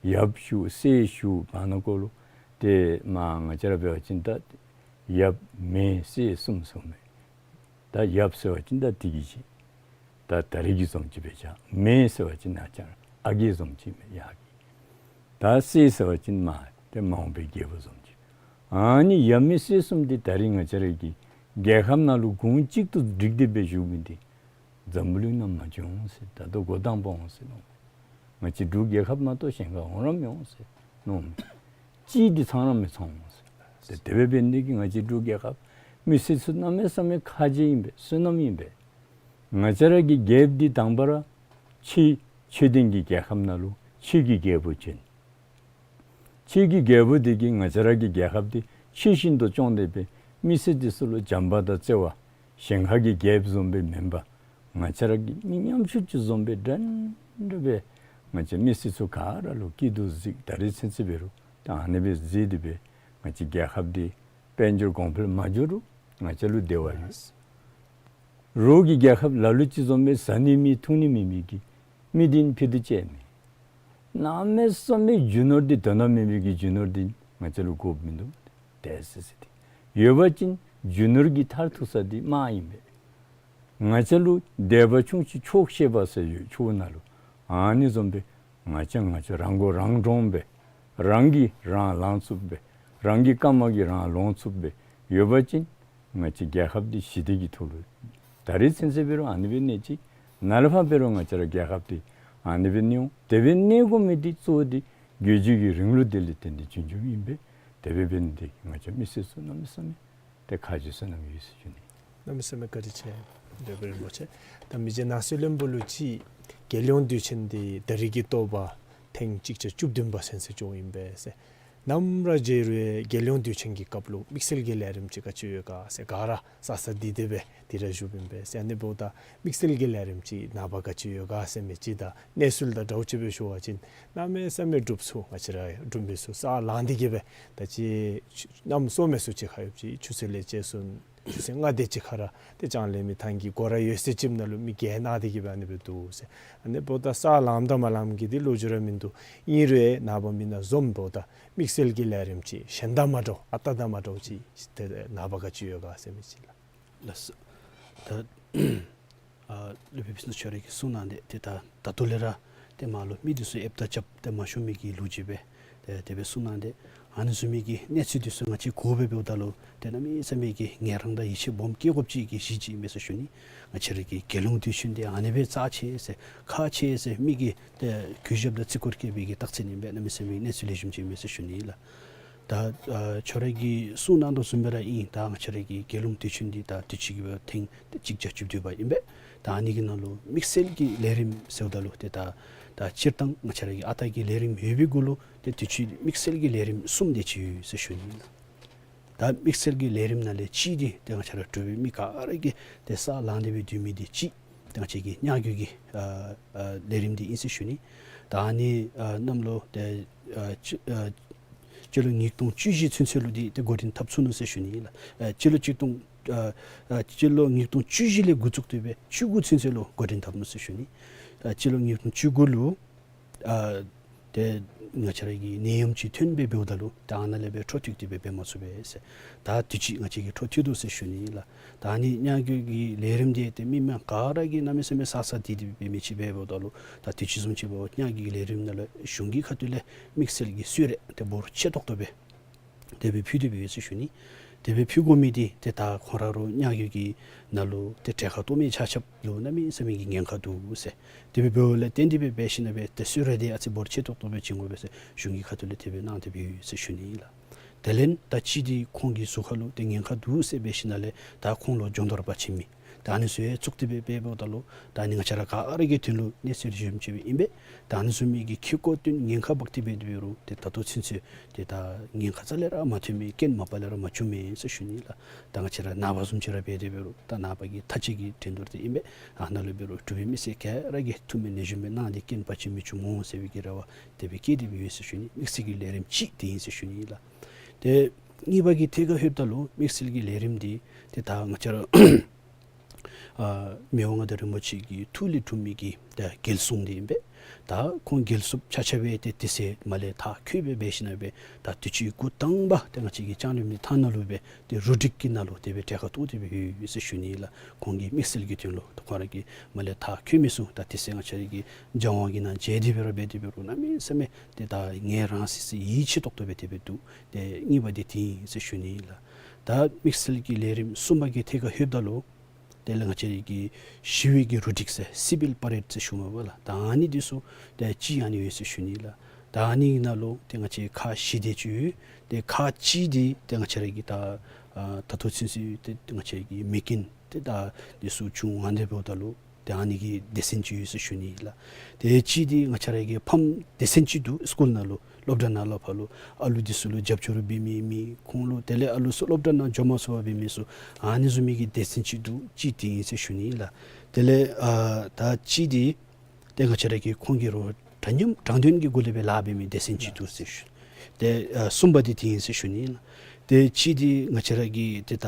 ཡབ་བཞུགས་སྲས་བཞུགས་བར་ན་ཀོ་ལུ་ཏེ་མ་ང་བཅས་ར་འབད་བ་ཅིན་ད་ཡབ་མེས་སྲས་གསུམ་ཟེར་མས། ད་ཡབ་ཟེར་བ་ཅིན་ད་དེ་གི་ཅིག་ད་ད་རེས་ཀྱི་བཟུམ་ཅིག་སྦེ་བྱ། མེས་ཟེར་བ་ཅིན་ནཱ་བྱ་ཨ་རྒས་བཟུམ་ཅིག་མས་ཡར་གྱི། ད་སྲས་ཟེར་བ་ཅིན་མ་ཏེ་མ་འོངས་པའི་རྒྱལ་པོ་བཟུམ་ཅིག། ཨ་ནི་ཡབ་མེས་སྲས་གསུམ་འདི་ད་རེས་ང་བཅས་ར་གི་རྒྱལ་ཁབ་ནང་ལུ་གུང་གཅིག་ཏུ་བསྒྲིགས་ཏེ་སྦེ་བཞུགས་མི་འདི་འཛམ་བུ་གླིང་ནང་མ་བྱུང་ཟེར། ད་ལྟོ་འགོ་དང་པ་འོང་ཟེར་མནོཝ་མས། ང་བཅས་འབྲུག་རྒྱལ་ཁབ་མ་གཏོགས་གཞན་ཁར་འོང་ར་མི་འོང་ཟེར་མནོཝ་མས། གཅིག་འདི་ཚང་ར་མི་ཚང་འོང་ཟེར། ཏེ་དེ་སྦེ་འབད་ནི་འདི་གིས་ང་བཅས་འབྲུག་རྒྱལ་ཁབ་མི་སེར་ཚུ་གནམ་མེད་ས་མེད་ཁག་ཆེ་ཨིན་པས། བསོད་ནམས་ཨིན་པས། ང་བཅས་ར་གི་རྒྱལཔོ་འདི་དང་པ་ར་ཆོས་ཆོས་ལྡན་གྱི་རྒྱལ་ཁབ་ནང་ལུ་ཆོས་ཀྱི་རྒྱལ་པོ་བྱོན། ཆོས་ཀྱི་རྒྱལ་པོ་འདི་གིས་ང་བཅས་ར་གི་རྒྱལ་ཁབ་འདི་ཆོས་བཞིན་དུ་སྐྱོང་སྟེ་སྦེ་མི་སེར་འདི་ཚུ་ལུ་བྱམས་པ་དང་བརྩེ་བ་གཞན་ཁ་གི་རྒྱལཔོ་བཟུམ་སྦེ་མེན་པར་ང་བཅས་ར་གི་མི་ཉམ་ཆུང་ཅིག་བཟུམ་སྦེ་འདྲན་འདྲ་སྦེ་ང་བཅས་མི་སེར་ཚུ་ག་ར་ལུ་སྐྱིད་སྡུག་གཟིགས། ད་རེས་ཚུན་ཚོད་འབད་རུང་ད་ཨ་ནི་སྦེ་གཟིགས་ཏེ་སྦེ་ང་བཅས་རྒྱལ་ཁབ་འདི་དཔལ་འབྱོར་གོང་འཕེལ་མ་འགྱོ་རུང་ང་བཅས་ལུ་བདེ་བ་ཡོད། རོགས་ཀྱི་རྒྱལ་ཁབ་ལ་ལུ་ཅིག་བཟུམ་སྦེ་བཟའ་ནི་མེད་འཐུང་ནི་མེད་མི་གི་མི་འདི་ཕྱེད་དོ་གཅིག་མས། གནམ་མེད་ས་མེད་རྒྱུ་ནོར་འདི་དོ་ན་མེད་མི་གི་རྒྱུ་ནོར་འདི་ང་བཅས་ལུ་དགོཔ་མིན་འདུག། དེ་སི་སི་འདི་ཡོད་པ་ཅིན་རྒྱུ་ནོར་གྱིས་མཐར་ཐུག་ས་འདི་དམག་ཨིན་པས། ང་བཅས་ལུ་དད་པ་ཆུང་ཅིག་ཆོག་ཤེས་པ་ཟེར་ཡོད་ཆོས་ནང་ལུ། ཨ་ནི་བཟུམ་སྦེ་ང་བཅས་ང་བཅས་རང་མགོ་རང་འདྲོངས་སྦེ་རང་གིས་རང་ལང་ཚུགསཔ་སྦེ་རང་གི་རྐངམ་གིས་རང་ལོང་ཚུགསཔ་སྦེ་ཡོད་པ་ཅིན་ང་བཅས་རྒྱལ་ཁབ་འདི་ཞི་བདེ་གི་ཐོག་ལུ་ད་རེས་ཚུན་ཚོད་འབད་རུང་ཨ་ནི་སྦེ་གནས་ཅི། ནཱ་ལས་ཕར་འབད་རུང་ང་བཅས་ར་རྒྱལ་ཁབ་འདི་ཨ་ནི་སྦེ་གནས་འོང་། དེ་སྦེ་གནས་དགོ་མི་འདི་གཙོ་བོ་འདི་རྒྱལ་བརྒྱུད་ཀྱི་རིང་ལུགས་འདི་ལས་བརྟེན་ཏེ་བྱུང་བྱུངམ་ཨིན་པས། དེ་སྦེ་འབད་ནི་འདི་ང་བཅས་མི་སེར་ཚུ་གནམ་མེད་ས་མེད་ཏེ་ཁ་རྗེ་བསོད་ནམས་ཡོད་ཟེར་ཞུ་ནི། གནམ་མེད་ས་མེད་བཀའ་དྲིན་ཆེ་འདོད་པའི་རིན་པོ་ཆེ། ད་མི་རྗེ་ནང་སྲིད་བློན་པོ་ལུ་ཅིག་རྒྱལ་ཡོངས་དུས་ཆེན་འདི་ད་རེས་ཀྱི་ཐོག་པ་ཐེངས་གཅིག་བརྒྱ་བཅུ་བདུན་པ་ཚུན་ཚོད་འགྱོཝ་ཨིན་པས་ཟེར། ནམ་ར་མཇལ་རུང་རྒྱལ་ཡོངས་དུས་ཆེན་གྱི་སྐབས་ལུ་དམིགས་བསལ་གྱི་ལས་རིམ་ཅིག་ག་ཅི་ཡོད་ག་ཟེར་ག་ར་ས་ས་འདི་དེ་སྦེ་དེ་ར་བཞུགསཔ་ཨིན་པས་ཟེར། ཨ་ནི་འབདཝ་ད་དམིགས་བསལ་གྱི་ལས་རིམ་ཅིག་ནངས་པ་ག་ཅི་ཡོད་ག་ཟེར་མི་ཅིག་དང་གནས་ཚུལ་དང་འདྲཝ་ཅིག་སྦེ་ཞུ་བ་ཅིན་གནམ་མེད་ས་མེད་འབྲུགཔ་ཚུ་ང་བཅས་ར་འབྲུག་མི་ཚུ་ས་ལངས་ཏེ་གི་སྦེ་ད་ཅི་གནམ་སྲོ་མེ་སུ་ཅིག་ཁ་ཡོད་ཅིག་ཆུ་ཚོད་ལས་བཅད་སོང་ཆུ་ཚོད་ལྔ་དེ་ཅིག་ཁར་ར་ཏེ་ལྕང་གླིང་མི་ཐང་གི་སྒོ་ར་ཡོད་ས་ཅིག་ནང་ལུ་མི་བརྒལ་གནང་སྟེ་གི་སྦེ་ཨ་ནི་སྦེ་འདུག་ཟེར། ཨ་ནི་འབདཝ་ད་ས་ལངམ་དང་མ་ལངམ་གི་འདི་ལོ་རྒྱུས་ར་མིན་འདུག། ཨིན་རུང་ནངས་པ་མེན་ན་བཟུམ་འབདཝ་ད་དམིགས་བསལ་གྱི་ལས་རིམ་ཅིག་གཞན་དང་མ་འདྲཝ་ཨ་རྟག་དང་མ་འདྲཝ་ཅིག་ཏེ་ནངས་པ་ག་ཅི་ཡོད་ག་ཟེར་མི་ཅིག་ལགས། ལགས་སོ། ད་ཨ་སློབ་དཔོན་བིས་ནུ་ཁྱོད་ར་གིས་གསུངས་གནང་སྟེ་ཏེ་ད་ད་ལྟོ་ལས་ར་ཏེ་མར་ལུ་མི་འདི་ཚུ་ཨེབ་ད་རྐྱབ་སྟེ་མ་ཞུ་མི་གི་ལོ་རྒྱུས་སྦེ་ཏེ་དེ་སྦེ་གསུངས་གནང་སྟེ་ཨ་ནི་བཟུམ་མའི་གི་གནས་ཚུལ་འདི་ཚུ་ང་བཅས་གོ་སྦེ་འབདཝ་ད་ལུ་ཏེ་གནམ་མེད་ས་མེད་ཀྱི་ངལ་རངས་དང་ཡིད་ཆེས་སྦོམ་བསྐྱེད་དགོཔ་ཅིག་གི་གཞི་ཅིག་ཨིན་མས་ཟེར་ཞུ་ནི། ང་བཅས་ར་གི་རྒྱལ་ཡོངས་དུས་ཆེན་འདི་ཨ་ནི་སྦེ་རྩ་ཆེ་ཟེར་ཁག་ཆེ་ཟེར་མི་གིས་ཏེ་གུས་ཞབས་དང་བརྩི་བཀུར་བསྐྱེད་པའི་གི་རྟགས་མཚན་ཨིན་པས། གནམ་མེད་ས་མེད་གནས་ཚུལ་ལེགས་ཤོམ་ཅིག་ཨིན་མས་ཟེར་ཞུ་ནི་ལགས། ད་ཨ་ཁྱོད་ར་གིས་གསུངས་གནང་དོ་བཟུམ་སྦེ་ར་ཨིན། ད་ང་བཅས་ར་གི་རྒྱལ་ཡོངས་དུས་ཆེན་འདི་ད་དུས་ཅི་གི་སྦེ་ཐེངས་ཏེ་གཅིག་བརྒྱ་བཅུ་བདུན་པ་ཨིན་པས། ད་ཨ་ནི་གི་ནང་ལུ་དམིགས་བསལ་གྱི་ལས་རིམ་ཟེརཝ་ད་ལུ་ཏེ་ད་ད་སྤྱིར་བཏང་ང་བཅས་ར་གི་ཨ་རྟག་གི་ལས་རིམ་ཡོད་པའི་གུ་ལུ་ཏེ་དུས་ཅི་དམིགས་བསལ་གྱི་ལས་རིམ་གསུམ་དེ་ཅིག་ཡོད་ཟེར་ཞུ་ནི་ལགས། ད་དམིགས་བསལ་གྱི་ལས་རིམ་ནང་ལས་གཅིག་འདི་ཏེ་ང་བཅས་ར་འབྲུག་པའི་མི་ག་ར་གིས་ཏེ་ས་ལངས་ཏེ་སྦེ་སྡོད་མི་འདི་གཅིག་ཏེ་ང་བཅས་ཀྱི་ཉ་རྒོད་ཀྱི་ཨ་ཨ་ལས་རིམ་འདི་ཨིན་ཟེར་ཞུ་ནི། ད་ཨ་ནི་ཨ་གནམ་ལོ་ཏེ་ཨ་སྤྱི་ཨ་སྤྱི་ལོ་ཉིས་སྟོང་བཅུ་བཞི་ཚུན་ཚོད་ལུ་འདི་ཏེ་འགོ་འདྲེན་འཐབ་ཚུགས་ནུག་ཟེར་ཞུ་ནི་ལགས། ཨ་སྤྱི་ལོ་ཆིག་སྟོང་ཨ་ཨ་སྤྱི་ལོ་ཉིས་སྟོང་བཅུ་བཞི་ལས་འགོ་བཙུགས་ཏེ་སྦེ་བཅུ་དགུ་ཚུན་ཚོད་ལུ་འགོ་འདྲེན་འཐབ་ནུག་ཟེར་ཞུ་ནི། ཨ་སྤྱི་ལོ་ཉིས་སྟོང་བཅུ་དགུ་ལུ་ཨ་ཏེ་ང་བཅས་ར་གི་ནད་ཡམས་ཅིག་ཐོན་སྦེ་འབདཝ་ད་ལུ་ད་ཨ་ནཱ་ལས་སྦེ་འཕྲོ་མཐུད་དེ་སྦེ་འབད་མ་ཚུགས་པས་ཟེར། ད་དུས་ཅི་ང་བཅས་ཀྱིས་འཕྲོ་མཐུད་དོ་ཟེར་ཞུ་ནི་ལགས། ད་ཨ་ནི་ཉ་རྒོད་ཀྱི་ལས་རིམ་འདི་ཏེ་མི་མང་ག་ར་གིས་གནམ་མེད་ས་མེད་ས་ས་འདི་འདི་འབད་མི་ཅིག་སྦེ་འབདཝ་ད་ལུ་ད་དུས་ཅི་བཟུམ་ཅིག་འབདཝ་ཉ་རྒོད་ཀྱི་ལས་རིམ་ནང་ལུ་གཞུང་གི་ཁ་ཐུག་ལས་དམིགས་བསལ་གྱི་གསོལ་རས་ཏེ་འབོར་ཆེ་ཏོག་ཏོ་སྦེ་དེ་སྦེ་ཕུལ་ཏེ་སྦེ་ཡོད་ཟེར་ཞུ་ནི། དེ་སྦེ་ཕུལ་དགོ་མི་འདི་ཏེ་ད་ཁོང་ར་རོགས་ཉ་རྒོད་ཀྱི་ནང་ལུ་ཏེ་གྲལ་ཁར་གཏོགས་མི་ཆ་ཁྱབ་ལུ་གནམ་མེད་ས་མེད་ཀྱི་ཉེན་ཁ་འདུག་ཟེར། དེ་སྦེ་འབདཝ་ལས་བརྟེན་ཏེ་སྦེ་འབད་ཞིནམ་ལས་ཏེ་གསོལ་རས་འདི་ཨ་ཙི་འབོར་ཆེ་ཏོག་ཏོ་སྦེ་བྱིན་དགོ་པས་ཟེར་གཞུང་གི་ཁ་ཐུག་ལས་དེ་སྦེ་གནང་སྟེ་སྦེ་ཡོད་ཟེར་ཞུ་ནི་ཨིན་ལགས། དེ་ལས་ད་གཅིག་འདི་ཁོང་གི་གཟུགས་ཁར་ལུ་ཏེ་ཉེན་ཁ་འདུག་ཟེར་འབད་ཞིནམ་ལས་ད་ཁོང་ལུ་སྦྱོང་བརྡར་འབད་བྱིན་མི་ད་ཨ་ནི་ཚུ་ཡང་བཙུགས་ཏེ་སྦེ་འབདཝ་ད་ལུ་ད་ཨ་ནི་ང་བཅས་ར་ག་ར་གི་དོན་ལུ་གནས་ཚུལ་བཟུམ་ཅིག་སྦེ་ཨིན་པས། ད་ཨ་ནི་བཟུམ་མའི་གི་ཁེ་ཀོ་དོན་ཉེན་ཁ་འབག་སྟེ་སྦེ་འབད་རུང་ཏེ་ད་ལྟོ་ཚུན་ཚོད་ཏེ་ད་ཉེན་ཁ་རྩ་ལས་ར་མ་ཐོན་མི་རྐྱེན་མ་པ་ལས་ར་མ་བྱུང་མས་ཟེར་ཞུ་ནི་ལགས། ད་ང་བཅས་ར་ནངས་པ་བཟུམ་ཅིག་ར་འབད་དེ་འབད་རུང་ད་ནངས་པ་གི་ཐ་ཆད་ཀྱི་འགྲན་བསྡུར་འདི་ཨིན་པས། ཨ་ནཱ་ལུ་འབད་རུང་འབྲུག་པའི་མི་སེར་ག་ར་གིས་ཐུགས་སྨོན་ལེགས་ཤོམ་སྦེ་གནང་སྟེ་རྐྱེན་བར་ཆད་མི་འབྱུང་སྨོ་ཟེར་བའི་གི་རེ་བ་དེ་སྦེ་བསྐྱེད་དེ་སྦེ་ཡོད་ཟེར་ཞུ་ནི། དམིགས་བསལ་གྱི་ལས་རིམ་གཅིག་འདི་ཨིན་ཟེར་ཞུ་ནི་ལགས། ཏེ་གཉིས་པ་གི་ཐད་ཁར་ལྷོདཔ་ད་ལུ་དམིགས་བསལ་གྱི་ལས་རིམ་འདི་ཏེ་ད་ང་བཅས་ར་ཨ་མི་དབང་མངའ་བདག་རིན་པོ་ཆེ་གི་ཐུགས་ལས་གྲུབ་མི་གི་ད་རྒྱལ་སྲུང་འདི་ཨིན་པས། ད་ཁོང་རྒྱལ་སྲུང་ཆ་ཁྱབ་སྦེ་ཏེ་དུས་ཚོད་མར་ལས་མཐར་འཁྱོལ་སྦེ་འབད་ཞིནམ་ལས་ད་དུས་ཅི་འགོ་དང་པ་ཏེ་ང་བཅས་ཀྱི་ལྕང་གླིང་མི་ཐང་ནང་ལུ་སྦེ་ཏེ་རུ་སྒྲིག་གི་ནང་ལུ་དེ་སྦེ་གྲལ་ཁར་གཏོགས་ཏེ་སྦེ་ཡོད་ཟེར་ཞུ་ནི་ལགས། ཁོང་གི་དམིགས་བསལ་གྱི་དོན་ལུ་ད་ཁོང་ར་གིས་མར་ལས་མཐར་འཁྱོལ་མི་ཚུ་ད་དུས་ཚོད་ང་བཅས་ར་གི་སྦྱང་བ་གི་ནང་མཇལ་ཏེ་སྦེ་ར་འབད་དེ་འབད་རུང་གནམ་མེད་ས་མེད་ཏེ་ད་ངལ་རངས་སི་སི་ཡིད་ཆེས་ཏོག་ཏོ་སྦེ་དེ་སྦེ་འདུག། ཏེ་གཉིས་པ་འདི་དེ་ཨིན་ཟེར་ཞུ་ནི་ལགས། ད་དམིགས་བསལ་གྱི་ལས་རིམ་གསུམ་པ་གི་ཐད་ཁར་ལྷོདཔ་ད་ལུ་དེ་ལས་ང་བཅས་ར་གི་ཞི་བའི་གི་རུ་སྒྲིག་ཟེར་སི་བིལ་པ་རེཌ་ཟེར་ཞུཝ་མས་པ་ལགས། ད་ཨ་ནི་འདི་ཚུ་ཏེ་གཅིག་ཨ་ནི་ཡོད་ཟེར་ཞུ་ནི་ལགས། ད་ཨ་ནི་ནང་ལུ་ཏེ་ང་བཅས་ཁག་བཞི་དེ་ཅིག་ཡོད། ཏེ་ཁག་གཅིག་འདི་ཏེ་ང་བཅས་ར་གི་ད་ཨ་ད་ལྟོ་ཚུན་ཚོད་ཏེ་ང་བཅས་ར་གི་མེ་རྐྱེན་ཏེ་ད་འདི་ཚུ་བྱུང་ང་དེ་འབདཝ་ད་ལུ་ཏེ་ཨ་ནི་གི་སྡེ་ཚན་ཅིག་ཡོད་ཟེར་ཞུ་ནི་ལགས། ཏེ་གཅིག་འདི་ང་བཅས་ར་གི་ཕམ་སྡེ་ཚན་ཅིག་འདུག། སི་ཀུལ་ནང་ལུ་སློབ་གྲྭ་ནང་ལས་ཕར་ལུ་ཨ་ལུ་འདི་ཚུ་ལུ་རྒྱབ་སྐྱོར་འབད་མི་མི་ཁོང་ལུ་དེ་ལས་ཨ་ལུ་ཚུ་སློབ་གྲྭ་ནང་འགྱོ་མ་ཚུགས་པར་འབད་མི་ཚུ་ཨ་ནི་བཟུམ་མའི་གི་སྡེ་ཚན་ཅིག་འདུག། གཅིག་དེ་ཨིན་ཟེར་ཞུ་ནི་ལགས། དེ་ལས་ཨ་ད་གཅིག་འདི་ཏེ་ང་བཅས་ར་གི་ཁོང་གི་རོགས་དྲ་མཉམ་དྲང་དོན་གྱི་སྒོ་ལས་སྦེ་ལཱ་འབད་མི་སྡེ་ཚན་ཅིག་འདུག་ཟེར་ཞུ། ཏེ་ཨ་གསུམ་པ་འདི་དེ་ཨིན་ཟེར་ཞུ་ནི་ལགས། ཏེ་གཅིག་འདི་ང་བཅས་ར་གི་ཏེ་ད་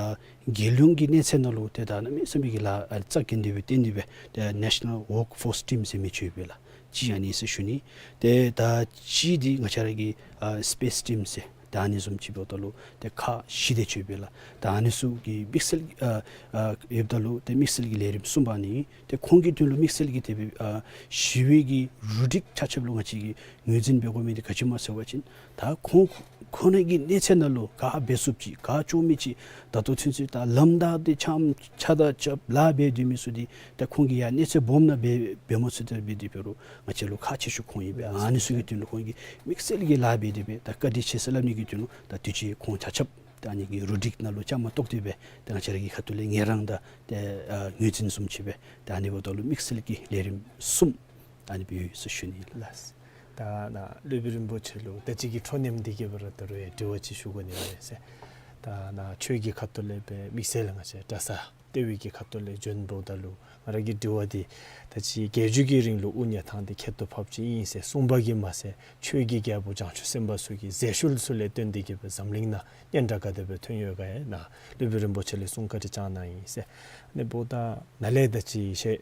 རྒྱལ་ཡོངས་ཀྱི་གནས་ཚད་ནང་ལུ་ཏེ་ད་གནམ་མེད་ས་མེད་ཀྱི་ལཱ་ཨ་རྩ་འགེངས་ཏེ་སྦེ་བཏོན་ཏེ་སྦེ་ཏེ་ནེ་ཤ་ནཱལ་ཝརཀ་ཕོརསི་ཊིམ་ཟེར་མི་ཅིག་ཡོད་པས་ལགས། གཅིག་ཨ་ནི་ཨིན་ཟེར་ཞུ་ནི། ཏེ་ད་གཅིག་འདི་ང་བཅས་ར་གི་ཨ་སི་པེསི་ཊིམ་ཟེར་ད་ཨ་ནི་བཟུམ་ཅིག་འབདཝ་ད་ལུ་ཏེ་ཁག་བཞི་དེ་ཅིག་ཡོད་པས་ལགས། ད་ཨ་ནི་ཚུ་གི་དམིགས་བསལ་ཨ་ཨ་ཡོདཔ་ད་ལུ་ཏེ་དམིགས་བསལ་གྱི་ལས་རིམ་གསུམ་པ་ཨ་ནི་ཏེ་ཁོང་གི་དོན་ལུ་དམིགས་བསལ་གྱི་དེ་སྦེ་ཨ་ཞི་བའི་གི་རུ་སྒྲིག་ཆ་ཁྱབ་ལུ་ང་བཅས་ཀྱིས་ངོས་འཛིན་འབད་དགོ་མི་འདི་ག་ཅི་སྨོ་ཟེར་བ་ཅིན་ད་ཁོང་ཁོང་རའི་གི་གནས་ཚད་ནང་ལུ་ག་འབད་ཚུགསཔ་ཅིག་ག་ལྕོགས་མི་ཅིག་ད་ལྟོ་ཚུན་ཚོད་ད་ལམ་བདའ་སྟེ་འཆམ་ཆ་དང་རྐྱབ་ལཱ་འབད་སྡོད་མི་ཚུ་འདི་ད་ཁོང་གིས་ཡར་གནས་ཚད་སྦོམ་ནང་འབད་འབད་མ་ཚུགས་ཏེ་འབད་དེ་འབད་རུང་ང་བཅས་ལུ་ཁག་ཆེ་ཤོས་ཁོང་ཨིན་པས། ཨ་ནི་ཚུ་གི་དོན་ལུ་ཁོང་གིས་དམིགས་བསལ་གྱི་ལཱ་འབད་དེ་སྦེ་ད་བཀའ་དྲིན་ཆེ་ཟེར་སླབ་ནི་གི་དོན་ལུ་ད་དུས་ཅི་ཁོང་ཆ་ཁྱབ་ད་ཨ་ནི་གི་རུ་སྒྲིག་ནང་ལུ་བཅའ་མར་གཏོགས་ཏེ་སྦེ་ད་ང་བཅས་ར་གི་ཁ་ཐུག་ལས་ངལ་རངས་དང་ཏེ་ཨ་ངོས་འཛིན་བཟུམ་ཅིག་སྦེ་ད་ཨ་ནི་འབདཝ་ད་ལུ་དམིགས་བསལ་གྱི་ལས་རིམ་གསུམ་ཨ་ནི་སྦེ་ཡོད་ཟེར་ཞུ་ནི་ལགས། ལགས། ད་ ད་ནཱ་སློབ་དཔོན་རིན་པོ་ཆེ་ལུ་ད་ཅི་གི་འཕྲོ་མཉམ་འདི་གི་བར་ན་ད་རུང་ཡང་དྲི་བ་ཅིག་ཞུ་དགོ་ནི་ཨིན་ཟེར། ད་ནཱ་ཆོས་ཀྱི་ཁ་ཐུག་ལས་སྦེ་དམིགས་བསལ་ང་བཅས་གྲྭ་ས་ལྟེ་བའི་གི་ཁ་ཐུག་ལས་བྱོན་འབདཝ་ད་ལུ་ང་ར་གི་དྲི་བ་འདི་ད་ཅི་བརྒྱད་ཅུ་གི་རིང་ལུ་དབུ་བརྙེས་ཐངས་འདི་ཁྱད་དུ་འཕགསཔ་ཅིག་ཨིན་ཟེར་གསུངས་པ་གིས་མ་ཚད་ཆོས་ཀྱི་རྒྱལ་པོ་བྱང་ཆུབ་སེམས་དཔའ་ཚུ་གི་མཛད་ཤུལ་ཚུ་ལས་བརྟེན་ཏེ་གི་སྦེ་འཛམ་གླིང་ནང་སྙན་གྲགས་ག་དེ་སྦེ་ཐོན་ཡོད་ག་ཡང་ནཱ་སློབ་དཔོན་རིན་པོ་ཆེ་ལས་གསུང་བཀའ་དྲིན་བསྐྱང་གནང་ཡི་ཟེར། ཨ་ནི་འབདཝ་ད་ནཱ་ལས་ད་ཅི་ཞལ་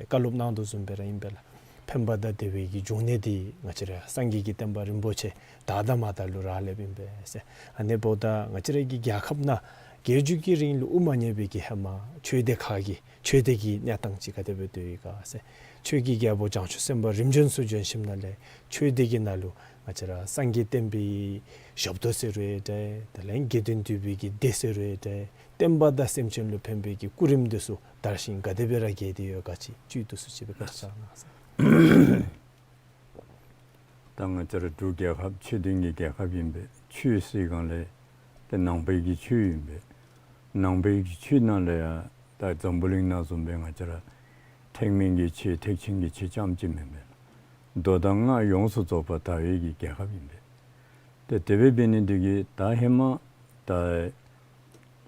བཀའ་སློབ་གནང་དོ་བཟུམ་སྦེ་ར་ཨིན་པས་ལགས། ཕན་པ་དང་བདེ་བའི་གི་འབྱུང་གནས་འདི་ང་བཅས་ར་སངས་རྒྱས་ཀྱི་བསྟན་པ་རིན་པོ་ཆེ་དར་དང་མ་དར་ལུ་རག་ལསཔ་ཨིན་པས་ཟེར། ཨ་ནི་འབདཝ་ད་ང་བཅས་ར་གི་རྒྱལ་ཁབ་ནང་བརྒྱད་ཅུ་གི་རིང་ལུ་དབུ་མ་བརྙེས་པའི་གི་ཧེ་མ་ཆོས་སྡེ་ཁག་གི་ཆོས་སྡེ་གི་གནས་སྟངས་ཅིག་ག་དེ་སྦེ་སྡོད་ཡི་ག་ཟེར། ཆོས་ཀྱི་རྒྱལ་པོ་བྱང་ཆུབ་སེམས་དཔའ་རིམ་བྱོན་ཚུ་བྱོན་ཞིནམ་ལས་ཆོས་སྡེ་གི་ནང་ལུ་ང་བཅས་ར་སངས་རྒྱས་བསྟན་པའི་ཞབས་ཏོག་ཟེར་རུང་འདྲ། དེ་ལས་དགེ་འདུན་འདུས་པའི་གི་སྡེ་ཟེར་རུང་འདྲ། བསྟན་པ་དང་སེམས་ཅན་ལུ་ཕན་པའི་གི་སྐུ་རིམ་འདི་ཚུ་དར་ཞིང་ག་དེ་སྦེ་ར་རྒྱས་ཏེ་ཡོད་ག་ཅིག་བཅུད་བསྡུ་སུ་ཅིག་སྦེ་བཀའ་དྲིན་བསྐྱང་གནང་ཟེར། ད་ང་བཅས་ར་འབྲུག་རྒྱལ་ཁབ་ཆོས་ལྡན་གྱི་རྒྱལ་ཁབ་ཨིན་པས། ཆོས་ཟེར་སྒང་ལས་ཏེ་ནང་པའི་གི་ཆོས་ཨིན་པས། ནང་པའི་གི་ཆོས་ནང་ལས་ཡང་ད་འཛམ་བུ་གླིང་ནང་བཟུམ་སྦེ་ང་བཅས་ར་ཐེག་དམན་གྱི་ཆོས་ཐེག་ཆེན་གྱི་ཆོས་རྐྱངམ་ཅིག་མེན་པས། མདོ་དང་སྔགས་ཡོངས་སུ་རྫོགས་པ་དར་བའི་གི་རྒྱལ་ཁབ་ཨིན་པས། ཏེ་དེ་སྦེ་འབད་ནི་འདི་གིས་ད་ཧེ་མ་ད་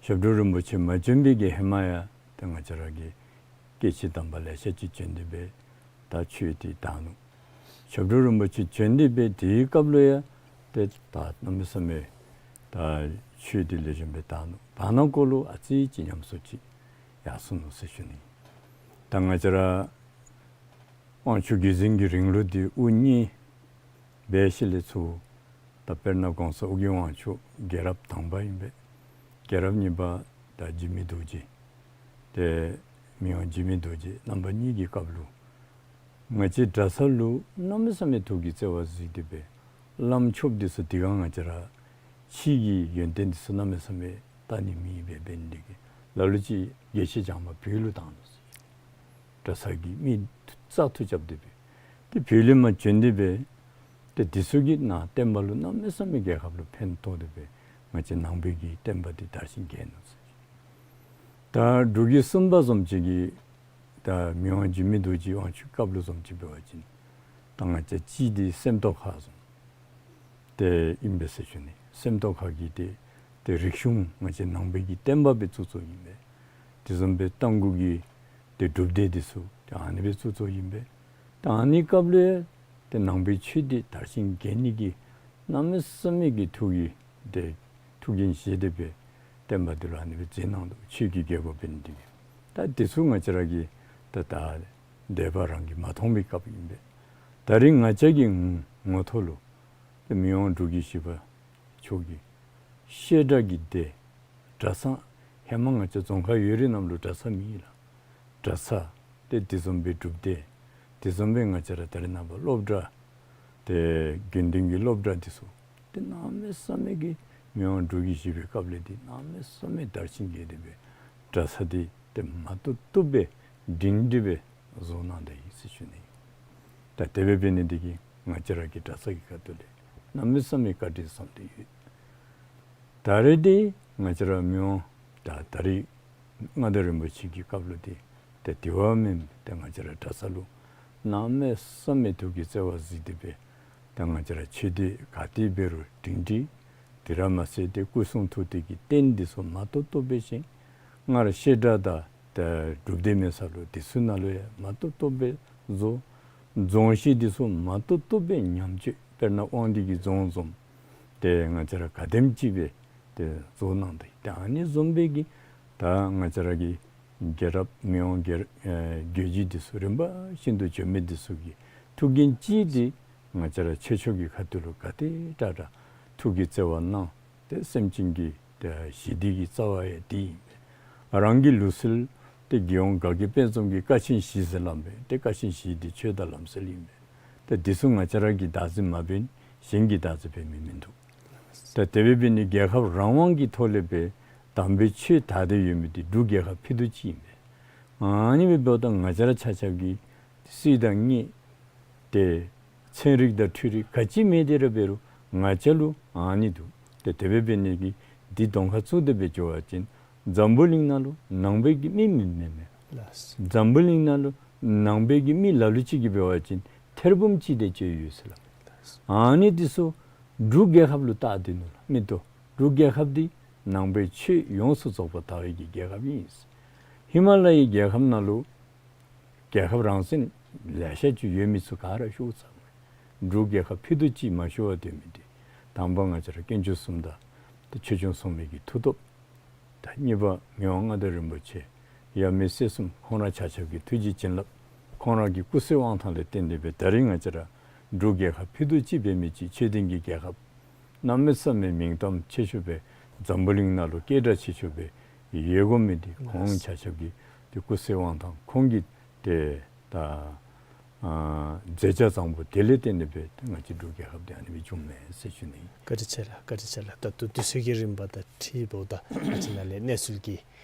ཞབས་དྲུང་རིན་པོ་ཆེ་མ་བྱོན་པའི་གི་ཧེ་མ་ཡང་ཏེ་ང་བཅས་ར་གི་སྐྱེས་ཆེན་དམ་པ་ལེ་ཤ་ཅིག་བྱོན་ཏེ་སྦེ་ད་ཆོས་འདི་དར་ནུག། ཞབས་དྲུང་རིན་པོ་ཆེ་བྱོན་ཏེ་སྦེ་དེའི་སྐབས་ལུ་ཡང་ཏེ་ད་གནམ་མེད་ས་མེད་ད་ཆོས་འདི་ལེགས་ཤོམ་སྦེ་དར་ནུག། བར་ན་ཀོ་ལུ་ཨ་ཙི་ཅིག་ཉམས་སུ་ཅིག་ཡར་སོང་ནུག་ཟེར་ཞུ་ནི། ད་ང་བཅས་ར་དབང་ཕྱུག་རྒྱལ་བཙུན་གྱི་རིང་ལུགས་འདི་དབུ་བརྙེས་འབད་ཞིནམ་ལས་ཚུར་ད་དཔེར་ན་གོང་ས་ཨོ་རྒྱན་དབང་ཕྱུག་རྒྱལ་རབས་དང་པ་ཨིན་པས། རྒྱལ་རབས་གཉིས་པ་ད་འཇིགས་མེད་རྡོ་རྗེ་ཏེ་མི་དབང་འཇིགས་མེད་རྡོ་རྗེ་རྣམ་པ་གཉིས་ཀྱི་སྐབས་ལུ་ང་བཅས་གྲྭ་ཚང་ལུ་གནམ་མེད་ས་མེད་ཐུགས་ཀྱི་བརྩེ་བ་གཟིགས་ཏེ་སྦེ་བླམ་ཆོསཔ་འདི་ཚུ་དེ་སྒང་ང་བཅས་ར་ཕྱི་གི་ཡོན་ཏན་འདི་ཚུ་གནམ་མེད་ས་མེད་ད་ནི་མེདཔ་འབད་ནི་འདི་གིས་ལ་ལུ་ཅིག་དགེ་བཤེས་བྱམས་པ་བོད་ལུ་བཏང་ནུག་ཟེར། གྲྭ་ཚང་གི་མི་རྩ་ཐུ་རྐྱབ་སྟེ་སྦེ་ཏེ་བོད་ལས་མར་བྱོན་ཏེ་སྦེ་ཏེ་འདི་ཚུ་གིས་ནཱ་བསྟན་པ་ལུ་གནམ་མེད་ས་མེད་རྒྱལ་ཁབ་ལུ་ཕན་ཐོགས་ཏེ་སྦེ་ང་བཅས་ནང་པའི་གི་བསྟན་པ་འདི་དར་ཞིང་རྒྱས་ནུག་ཟེར། ད་འབྲུག་གི་གསུམ་པ་བཟུམ་ཅིག་གིས་ད་མི་དབང་འཇིགས་མེད་རྡོ་རྗེ་དབང་ཕྱུག་སྐབས་ལུ་བཟུམ་ཅིག་འབད་བ་ཅིན་ད་ང་བཅས་གཅིག་འདི་སེམས་རྟོགས་ཁ་བཟུམ་ཏེ་ཨིན་པས་ཟེར་ཞུ་ནི། སེམས་རྟོགས་ཁ་གི་ཏེ་ཏེ་རིག་གཞུང་ང་བཅས་ནང་པའི་གི་བསྟན་པ་སྦེ་བཙུགས་བཙུགསཔ་ཨིན་པས། དེ་བཟུམ་སྦེ་རྟ་མགོ་གི་ཏེ་སྒྲུབ་སྡེ་འདི་ཚུ་ཏེ་ཨ་ནི་སྦེ་བཙུགས་བཙུགསཔ་ཨིན་པས། ཏེ་ཨ་ནི་སྐབས་ལུ་ཡང་ཏེ་ནང་པའི་ཆོས་འདི་དར་ཞིང་རྒྱས་ནི་གི་གནམ་མེད་ས་མེད་ཀྱི་ཐུགས་ཀྱི་ཏེ་ཐུགས་འགན་བཞེས་ཏེ་སྦེ་བསྟན་པ་འདི་ལུ་ཨ་ནི་སྦེ་མཛད་གནང་ནུག། ཆོས་ཀྱི་རྒྱལ་པོ་འབད་ནི་འདི་གིས། ད་འདི་ཚུ་ང་བཅས་ར་གིས་ད་ད་འདས་པ་རང་གིས་མ་མཐོང་བའི་སྐབས་ཨིན་པས། ད་རིས་ང་བཅས་ཀྱི་ངོ་ངོ་ཐོག་ལུ་ཏེ་མི་དབང་འབྲུག་རྒྱལ་བཞི་པ་མཆོག་གི་བཤད་གྲྭ་གི་སྡེ་གྲྭ་ཚང་ཧེ་མ་ང་བཅས་རྫོང་ཁག་ཡོད་རིགས་རྣམས་ལུ་གྲྭ་ཚང་མེད་ལགས། གྲྭ་ཚང་ཏེ་དེ་བཟུམ་སྦེ་སྒྲུབ་སྡེ་དེ་བཟུམ་སྦེ་ང་བཅས་ར་ད་རེས་ནངས་པ་སློབ་གྲྭ་ཏེ་དགེ་འདུན་གྱི་སློབ་གྲྭ་འདི་ཚུ་ཏེ་གནམ་མེད་ས་མེད་ཀྱི་མི་དབང་འབྲུག་རྒྱལ་བཞི་པའི་སྐབས་ལས་ཏེ་གནམ་མེད་ས་མེད་དར་ཞིང་རྒྱས་ཏེ་སྦེ་གྲྭ་ཚང་འདི་ཏེ་མ་བཏུབ་བཏུབ་སྦེ་སྒྲིང་སྒྲི་སྦེ་བཟོ་གནང་ད་ཡི་ཟེར་ཞུ་ནི། ད་དེ་སྦེ་འབད་ནི་འདི་གིས་ང་བཅས་ར་གི་གྲྭ་ཚང་གི་ཁ་ཐུག་ལས་གནམ་མེད་ས་མེད་བཀའ་དྲིན་བསམ་སྟེ་ཡོད། ད་རེས་འདི་ང་བཅས་ར་མི་དབང་ད་ད་རེས་མངའ་བདག་རིན་པོ་ཆེ་གི་སྐབས་ལུ་འདི་ཏེ་དེ་བ་མེན་ཏེ་ང་བཅས་ར་གྲྭ་ཚང་ལུ་གནམ་མེད་ས་མེད་ཐུགས་ཀྱི་བརྩེ་བ་གཟིགས་ཏེ་སྦེ་ད་ང་བཅས་ར་ཆོས་སྡེ་ག་ཏེ་འབད་རུང་སྒྲིང་སྒྲི། དེ་ར་མ་ཚད་ཏེ་སྐུ་གསུང་ཐུགས་རྟེན་གྱི་རྟེན་འདི་ཚུ་མ་བཏུབ་བཏུབ་སྦེ་བཞེངས། སྔར་བཤད་གྲྭ་དང་ཏེ་སྒྲུབ་སྡེ་མེད་ས་ལུ་འདི་ཚུ་ནང་ལུ་ཡང་མ་བཏུབ་བཏུབ་སྦེ་བཟོ། རྫོང་གཞིས་འདི་ཚུ་མ་བཏུབ་བཏུབ་སྦེ་ཉམས་བཅོས། དཔེར་ན་དབང་འདུས་ཀྱི་རྫོང་བཟུམ་ཏེ་ང་བཅས་ར་ག་དེམ་ཅིག་སྦེ་ཏེ་བཟོ་གནང་སྟེ་ཏེ་ཨ་ནི་བཟུམ་སྦེ་གི་ད་ང་བཅས་ར་གི་རྒྱལ་རབས་མི་དབང་རྒྱལ་ཨེ་རྒྱལ་བརྒྱུད་འདི་ཚུ་རིམ་པ་བཞིན་དུ་བྱོན་མི་འདི་ཚུ་གི་ཐུགས་འགན་ཅིག་འདི་ང་བཅས་ར་ཆོས་ཕྱོགས་ཀྱི་ཁ་ཐུག་ལུ་ག་དེ་དྲག་དྲག་ཐུགས་ཀྱི་བརྩེ་བ་གནང་སྟེ་སེམས་ཅན་གྱི་ཏེ་ཞི་བདེ་གི་རྩ་བ་ཡང་འདི་ཨིན་པས། རང་གི་ལུགས་སྲོལ་ཏེ་རྒྱལ་ཡོངས་དགའ་སྐྱིད་དཔལ་འཛོམས་ཀྱི་ཀ་ཆེན་བཞི་ཟེར་སླབ་མས། ཏེ་ཀ་ཆེན་བཞི་འདི་ཆོས་དང་ལམ་སྲོལ་ཨིན་པས། ཏེ་འདི་ཚུ་ང་བཅས་ར་གིས་བདག་འཛིན་མ་འབད་ན་གཞན་གྱིས་བདག་འཛིན་འབད་མི་མིན་འདུག། ད་དེ་སྦེ་འབད་ནི་རྒྱལ་ཁབ་རང་དབང་གི་ཐོག་ལས་སྦེ་དམ་པའི་ཆོས་དར་ཏེ་ཡོད་མི་འདི་འབྲུག་རྒྱལ་ཁབ་ཕུད་རྡོག་གཅིག་ཨིན་པས། ཨ་ནི་སྦེ་འབདཝ་ད་ང་བཅས་ར་ཆ་ཁྱབ་ཀྱིས་སྲིད་དང་དངོས་ཏེ་ཚན་རིག་དང་འཕྲུལ་རིག་ག་ཅི་མེད་དེ་ར་འབད་རུང་ང་བཅས་ལུ་ཨ་ནི་འདུག། ཏེ་དེ་སྦེ་འབད་ནི་གིས་འདི་གདོང་ཁར་བཙུགས་ཏེ་སྦེ་འགྱོ་བ་ཅིན་འཛམ་བུ་གླིང་ནང་ལུ་ནང་པའི་གི་མི་མེད་མེད་མེད། ལགས། འཛམ་བུ་གླིང་ནང་ལུ་ནང་པའི་གི་མི་ལ་ལུ་ཅིག་གིས་འབད་བ་ཅིན་ཐེར་འབུམ་གཅིག་དེ་ཅིག་ཡོད་ཟེར་སླབ། ཨ་ནི་འདི་ཚུ་འབྲུག་རྒྱལ་ཁབ་ལུ་བལྟ་སྟེ་ནུག་ལགས། མི་འདུག། འབྲུག་རྒྱལ་ཁབ་འདི་ནང་པའི་ཆོས་ཡོངས་སུ་རྫོགས་པ་དར་བའི་གི་རྒྱལ་ཁབ་ཨིན། ཧི་མ་ལ་ཡའི་རྒྱལ་ཁབ་ནང་ལུ་རྒྱལ་ཁབ་རང་བཙན་ལེ་ཤ་ཅིག་ཡོད་མི་ཚུ་ག་ར་ཤོར་ཚར་མས། འབྲུག་རྒྱལ་ཁབ་ཕུད་རྡོག་གཅིག་མ་ཤོར་བར་སྡོད་མི་འདི་དང་པ་ང་བཅས་ར་དཀོན་མཆོག་གསུམ་དང་ཏེ་ཆོས་སྐྱོང་སྲུང་མའི་གི་མཐུ་སྟོབས། ད་གཉིས་པ་མི་དབང་མངའ་བདག་རིན་པོ་ཆེ་ཡབ་མེས་སྲས་གསུམ་ཁོང་ར་ཆ་ཁྱབ་ཀྱི་ཐུགས་རྗེ་བྱིན་རླབས། ཁོང་ར་གི་སྐུ་བསོད་དབང་ཐང་ལས་བརྟེན་ཏེ་སྦེ་ད་རིས་ང་བཅས་ར་འབྲུག་རྒྱལ་ཁབ་ཕུད་རྡོག་གཅིག་འབད་མི་ཅིག་ཆོས་ལྡན་གྱི་རྒྱལ་ཁབ་གནམ་མེད་ས་མེད་མིང་གཏམ་ཆེ་ཤོས་སྦེ་འཛམ་བུ་གླིང་ནང་ལུ་སྐད་གྲགས་ཆེ་ཤོས་སྦེ་ཡོད་དགོ་མི་འདི་ཁོང་ཆ་ཁྱབ་ཀྱི་ཏེ་སྐུ་བསོད་དབང་ཐང་ཁོང་གི་ཏེ་ད་ཨ་མཛད་བྱ་བཟང་པོ་དེ་ལས་བརྟེན་ཏེ་སྦེ་ང་བཅས་འབྲུག་རྒྱལ་ཁབ་འདི་ཨ་ནི་སྦེ་བྱུངམ་མས་ཟེར་ཞུ་ནི། བཀའ་དྲིན་ཆེ་ལགས། བཀའ་དྲིན་ཆེ་ལགས། ད་ལྟོ་དུས་ཚོད་ཀྱི་རིམ་པ་དང་འཁྲིལཝ་ད་ང་བཅས་ནཱ་ལས་གནས་ཚུལ་གྱི་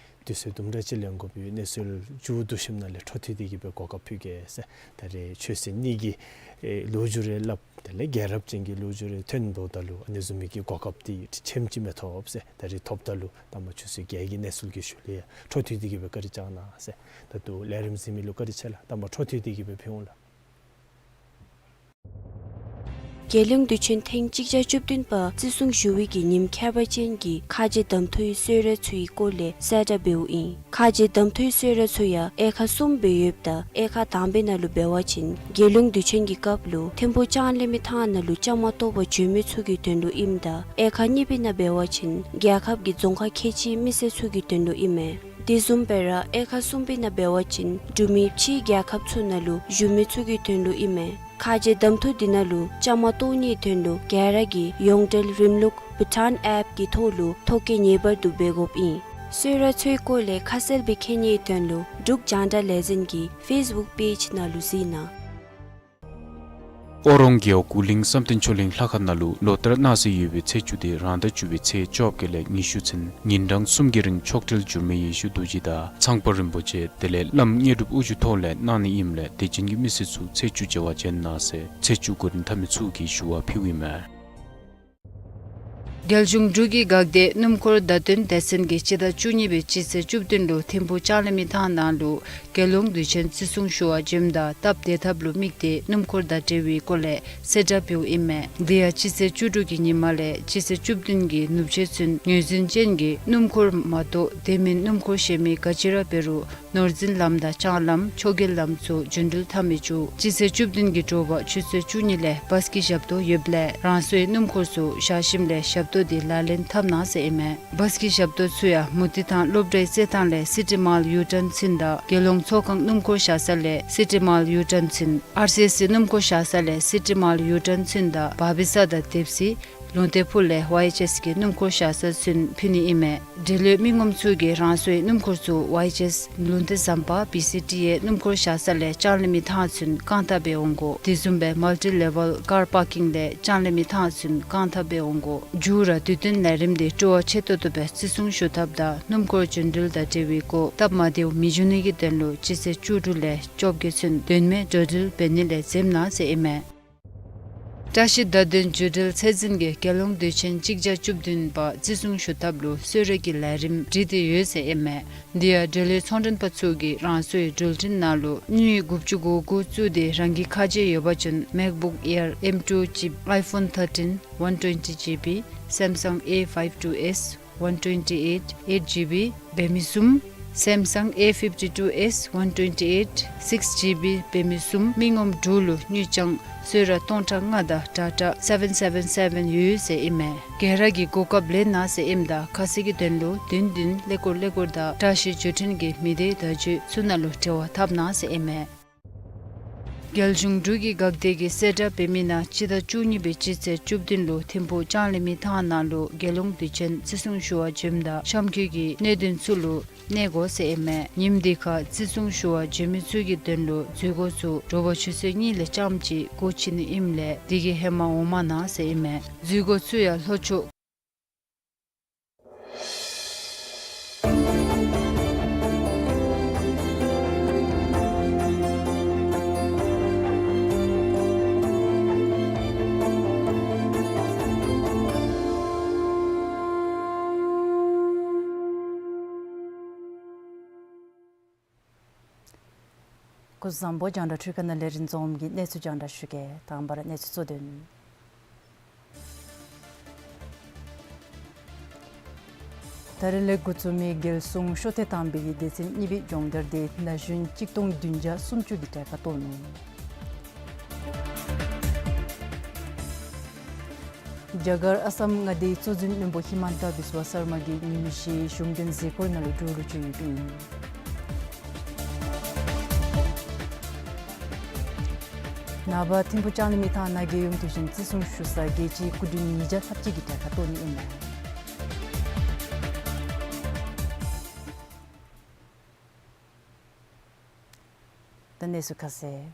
དུས་ཚོད་དུམ་གྲ་ཅིག་ལེན་དགོཔ་ཡོད། གནས་ཚུལ་མཇུག་བསྡུ་ཞིནམ་ལས་འཕྲོ་མཐུད་དེ་གི་སྦེ་གོ་སྐབས་ཕུལ་གེ་ཟེར། ད་རེས་ཆོས་སྲིད་གཉིས་ཀྱི་ཨེ་ལོ་རྒྱུས་རེ་སླབ། དེ་ལས་རྒྱལ་རབས་ཅན་གྱི་ལོ་རྒྱུས་རེ་ཐོན་འབདཝ་ད་ལུ་ཨ་ནི་བཟུམ་མའི་གི་གོ་སྐབས་འདི་ཁྱད་ཅིག་མི་ཐོབ་ཟེར། ད་རེས་ཐོབ་ད་ལུ་ད་མ་ཆུ་ཚོད་བརྒྱད་ཀྱི་གནས་ཚུལ་གྱི་ཤུལ་ལས་འཕྲོ་མཐུད་དེ་གི་སྦེ་བཀའ་དྲིན་བསྐྱང་གནང་ཟེར། ད་ལྟོ་ལས་རིམ་གཟིགས་མི་ལུ་བཀའ་དྲིན་ཆེ་ལགས། ད་མ་འཕྲོ་མཐུད་དེ་གི་སྦེ་ཕུལ་འོང་ལགས། རྒྱལ་ཡོངས་དུས་ཆེན་ཐེངས་གཅིག་བརྒྱ་བཅུ་བདུན་པ་བརྩི་སྲུང་ཞུ་བའི་གི་ཉིནམ་ཁྱད་པར་ཅན་གྱི་ཁ་རྗེ་གདམ་འཐུའི་གསོལ་རས་འཚོལ་བའི་སྐོར་ལས་གསལ་བསྒྲགས་འབདཝ་ཨིན། ཁ་རྗེ་གདམ་འཐུའི་གསོལ་རས་འཚོལ་ཡང་དབྱེ་ཁག་གསུམ་སྦེ་ཡོདཔ་ད་དབྱེ་ཁག་དང་པའི་ནང་ལུ་འབད་བ་ཅིན་རྒྱལ་ཡོངས་དུས་ཆེན་གྱི་སྐབས་ལུ་ཐིམ་ཕུག་ལྕང་གླིང་མི་ཐང་ནང་ལུ་བཅའ་མར་གཏོགས་པར་འབྱོན་མི་ཚུ་གི་དོན་ལུ་ཨིནམ་ད་དབྱེ་ཁག་གཉིས་པའི་ནང་འབད་བ་ཅིན་རྒྱལ་ཁབ་ཀྱི་རྫོང་ཁག་ཁལ་གཅིག་མི་སེར་ཚུ་གི་དོན་ལུ་ཨིན་མས། དེ་བཟུམ་སྦེ་ར་དབྱེ་ཁག་གསུམ་པའི་ནང་འབད་བ་ཅིན་འབྲུག་མི་ཕྱིའི་རྒྱལ་ཁབ་ཚུ་ནང་ལུ་བཞུགས་མི་ཚུ་གི་དོན་ལུ་ཨིན་མས། ཁ་རྗེ་གདམ་འཐུ་འདི་ནང་ལུ་བཅའ་མར་གཏོགས་ནིའི་དོན་ལུ་ག་ར་གིས་ཡོངས་འབྲེལ་རིམ་ལུགས་བྷུ་ཊཱན་ཨེཔ་གི་ཐོག་ལུ་ཐོ་བཀོད་ངེས་པར་དུ་འབད་དགོཔ་ཨིན། གསོལ་རས་འཚོལ་སྐོར་ལས་ཁ་གསལ་སྦེ་མཁྱེན་ནིའི་དོན་ལུ་འབྲུག་རྒྱང་བསྒྲགས་ལས་འཛིན་གྱི་ཕེསི་བུཀ་པེཇ་ནང་ལུ་གཟིགས་གནང་། ཨོ་རོང་རྒེད་འོག་གུ་གླིང་བསམ་གཏན་ཆོས་གླིང་ལྷ་ཁང་ནང་ལུ་ལོ་ལྟར་གནང་སྲོལ་ཡོད་པའི་ཚེས་བཅུ་སྟེ་རང་ཟླ་བཅུ་པའི་ཚེས་བཅོ་བརྒྱད་ལས་ཉི་ཤུ་ཚུན་ཉིན་གྲངས་གསུམ་གྱི་རིང་མཆོག་སྤྲུལ་འགྱུར་མེད་ཡེ་ཤེས་རྡོ་རྗེ་དང་ཚངས་པ་རིན་པོ་ཆེ་དེ་ལས་བླམ་དངོས་གྲུབ་དབུ་བཞུགས་ཐོག་ལས་གནང་ནི་ཨིནམ་ལས་དད་ཅན་གྱི་མི་སེར་ཚུ་ཚེས་བཅུ་མཇལ་བར་བྱོན་གནང་ཟེར་ཚེས་བཅུ་གོ་རིམ་འཐབ་མི་ཚུ་གིས་ཞུ་བ་ཕུལཝ་ཨིན་མས། རྒྱལ་གཞུང་འབྲུག་གི་འགག་སྡེ་སྣུམ་འཁོར་བརྡ་སྟོན་སྡེ་ཚན་གྱིས་སྤྱི་ཟླ་བཅུ་གཉིས་པའི་སྤྱི་ཚེས་བཅུ་བདུན་ལུ་ཐིམ་ཕུག་ལྕང་གླིང་མི་ཐང་ནང་ལུ་རྒྱལ་ཡོངས་དུས་ཆེན་བརྩི་སྲུང་ཞུ་བར་འབྱོནམ་ད་སྟབས་བདེ་ཐབས་ལུ་དམིགས་ཏེ་སྣུམ་འཁོར་དང་འབྲེལ་བའི་སྐོར་ལས་གསལ་བསྒྲགས་འབདཝ་ཨིན་མས། དེ་ཡང་སྤྱི་ཚེས་བཅུ་དྲུག་གི་ཉིན་མ་ལས་སྤྱི་ཚེས་བཅུ་བདུན་གྱི་ནུབ་ཕྱེད་ཚུན་ངོས་འཛིན་ཅན་གྱི་སྣུམ་འཁོར་མ་གཏོགས་དེ་མིན་སྣུམ་འཁོར་གཞན་མི་ག་ཅི་ར་འབད་རུང་ནོར་འཛིན་ལམ་དང་ལྕང་ལམ་ཆོས་རྒྱལ་ལམ་ཚུ་རྒྱུན་འགྲུལ་འཐབ་མི་བཅུག། སྤྱི་ཚེས་བཅུ་བདུན་གྱི་དྲོ་པ་ཆུ་ཚོད་བཅུ་གཉིས་ལས་བཱས་ཀྱི་ཞབས་ཏོག་ཡོདཔ་ལས་རང་སོའི་སྣུམ་འཁོར་ཚུ་བཞག་ཞིནམ་ལས་ཞབས་ཏོག་འདི་ལག་ལེན་འཐབ་གནང་ཟེར་ཨིན་མས། བཱས་ཀྱི་ཞབས་ཏོག་ཚུ་ཡང་མུ་ཏིག་ཐང་སློབ་གྲྭའི་རྩེད་ཐང་ལས་སི་ཊི་མཱལ་ཡུ་ཊརན་ཚུན་དང་དགེ་སློང་ཚོགས་ཁང་སྣུམ་འཁོར་བཞག་ས་ལས་སི་ཊི་མཱལ་ཡུ་ཊརན་ཚུན། ཨར་སི་ཨེས་སི་སྣུམ་འཁོར་བཞག་ས་ལས་སི་ཊི་མཱལ་ཡུ་ཊརན་ཚུན་དང་བ་བི་ས་དང་དེབ་སི་ལུང་བསྟན་ཕུག་ལས་ཝའི་ཨེཆ་ཨེས་ཀྱི་སྣུམ་འཁོར་བཞག་ས་ཚུན་ཕུལ་ནི་ཨིན་མས། འབྲེལ་ཡོད་མི་ངོམ་ཚུ་གིས་རང་སོའི་སྣུམ་འཁོར་ཚུ་ཝའི་ཨེཆ་ཨེས་ལུང་བསྟན་ཟམ་པ་བི་སི་ཊི་ཨེ་སྣུམ་འཁོར་བཞག་ས་ལས་ལྕང་གླིང་མི་ཐང་ཚུན་རྐང་ཐང་སྦེ་འོང་དགོ། དེ་བཟུམ་སྦེ་མལ་ཊི་ལེ་ཝལ་ཀར་པར་ཀིང་ལས་ལྕང་གླིང་མི་ཐང་ཚུན་རྐང་ཐང་སྦེ་འོང་དགོ། མཇུག་ར་དུས་སྟོན་ལས་རིམ་འདི་སྤྲོ་བ་ཆེ་ཏོག་ཏོ་སྦེ་བརྩི་སྲུང་ཞུ་ཐབས་དང་སྣུམ་འཁོར་རྒྱུན་འགྲུལ་དང་འབྲེལ་བའི་སྐོར་སྟབས་མ་བདེཝ་མི་འབྱུང་ནི་གི་དོན་ལུ་སྤྱི་ཚེས་བཅུ་དྲུག་ལས་བཅོ་བརྒྱད་ཚུན་དོན་མེད་འགྲོ་འགྲུལ་འབད་ནི་ལས་འཛེམ་གནང་ཟེར་ཨིན་མས། བཀྲ་ཤིས་བརྡ་དོན་བརྒྱུད་འབྲེལ་ཚད་འཛིན་གྱིས་རྒྱལ་ཡོངས་དུས་ཆེན་གཅིག་བརྒྱ་བཅུ་བདུན་པ་བརྩི་སྲུང་ཞུ་ཐབས་ལུ་གསོལ་རས་ཀྱི་ལས་རིམ་བསྒྲིགས་ཏེ་ཡོད་ཟེར་ཨིན་མས། འདི་ཡང་འབྲེལ་ཡོད་ཚོང་མགྲོན་པ་ཚུ་གིས་རང་སོའི་འགྲུལ་འཕྲིན་ནང་ལུ་དངུལ་དགུ་བཅུ་གོ་དགུ་བཙུགས་ཏེ་རང་གི་ཁ་རྗེ་ཡོད་པ་ཅིན་མེག་བུཀ་ཨེར་ཨེམ་ཊུ་ཅིབ་ཨའི་ཕོན་ཐར་ཊིན་ཝན་ཊུ་ཝེན་ཊི་ཇི་བི་སེམ་སང་ཨེ་ཕའིབ་ཊུ་ཨེས་ཝན་ཊུ་ཝེན་ཊི་ཨེཊ་ཨེཊ་ཇི་བི་འབད་མི་གསུམ། སེམ་སང་ཨེ་ཕིབ་ཊི་ཊུ་ཨེས་ཝན་ཊུ་ཝེན་ཊི་ཨེཊ་སིགས་ཇི་བི་འབད་མི་གསུམ་མི་ངོམ་དྲུག་ལུ་དངུལ་རྐྱང་གསོལ་རས་སྟོང་ཕྲག་ལྔ་དང་ཊ་ཊ་སེ་བེན་སེ་བེན་སེ་བེན་ཡོད་ཟེར་ཨིན་མས། ག་ར་གིས་གོ་སྐབས་ལེན་གནང་ཟེར་ཨིནམ་ད་ཁ་གསལ་གྱི་དོན་ལུ་བདུན་བདུན་ཀླད་ཀོར་ཀླད་ཀོར་དང་བཀྲ་ཤིས་བརྗོད་འཕྲིན་གྱི་མི་སྡེ་བརྡ་བརྒྱུད་ཚུ་ནང་ལུ་འབྲེལ་བ་འཐབ་གནང་ཟེར་ཨིན་མས། རྒྱལ་གཞུང་འབྲུག་གི་འགག་སྡེ་གིས་གསལ་བསྒྲགས་འབད་མི་ནང་སྤྱི་ཟླ་བཅུ་གཉིས་པའི་སྤྱི་ཚེས་བཅུ་བདུན་ལུ་ཐིམ་ཕུག་ལྕང་གླིང་མི་ཐང་ནང་ལུ་རྒྱལ་ཡོངས་དུས་ཆེན་བརྩི་སྲུང་ཞུ་བར་འབྱོནམ་ད་གཤམ་འཁོད་ཀྱི་གནད་དོན་ཚུ་ལུ་གནས་དགོ་ཟེར་ཨིན་མས། ཉིནམ་འདི་ཁར་བརྩི་སྲུང་ཞུ་བར་འབྱོན་མི་ཚུ་གི་དོན་ལུ་འཛུལ་སྒོ་ཚུ་དྲོ་པ་ཆུ་ཚོད་གཉིས་ལས་རྐྱངམ་ཅིག་སྒོ་ཕྱེ་ནི་ཨིནམ་ལས་དེ་གི་ཧེ་མ་འོང་མ་གནང་ཟེར་ཨིན་མས། འཛུལ་སྒོ་ཚུ་ཡང་ལྷོ་ཕྱོགས། སྐུ་གཟུགས་བཟང་པོ། རྒྱང་བསྒྲགས་འཕྲུལ་ཁང་ནང་ལས་རིན་འཛོམས་ཀྱིས་གནས་ཚུལ་རྒྱང་བསྒྲགས་ཞུ་གེ། དང་པ་ར་གནས་ཚུལ་གཙོ་དོན། ད་རེས་ལས་འགོ་བཙུགས་མི་རྒྱལ་སྲུང་ཤོག་ཐེངས་དང་པའི་གི་སྡེ་ཚན་གཉིས་པའི་སྦྱོང་བརྡར་དེ་ན་གཞོན་གཅིག་སྟོང་བདུན་བརྒྱ་སུམ་ཅུ་གིས་གྲལ་ཁར་གཏོགས་ནུག། རྒྱ་གར་ཨ་སམ་མངའ་སྡེའི་གཙོ་འཛིན་བློན་པོ་ཧི་མན་ཏ་བིསཝ་སར་མ་གིས་ཉིམ་ཤིག་གཞུང་འབྲེལ་གཟིགས་སྐོར་ནང་ལུ་འབྲུག་ལུ་བྱོན་ཡོདཔ་ཨིན། ནངས་པ་ཐིམ་ཕུག་ལྕང་གླིང་མི་ཐང་ནང་རྒྱལ་ཡོངས་དུས་ཆེན་བརྩི་སྲུང་ཞུ་སར་རྒྱལ་སྤྱིའི་སྐུ་མགྲོན་ཉིས་བརྒྱ་ལྷགཔ་ཅིག་གིས་གྲལ་ཁར་གཏོགས་ནི་ཨིན་མས། ད་གནས་ཚུལ་ཁ་གསལ།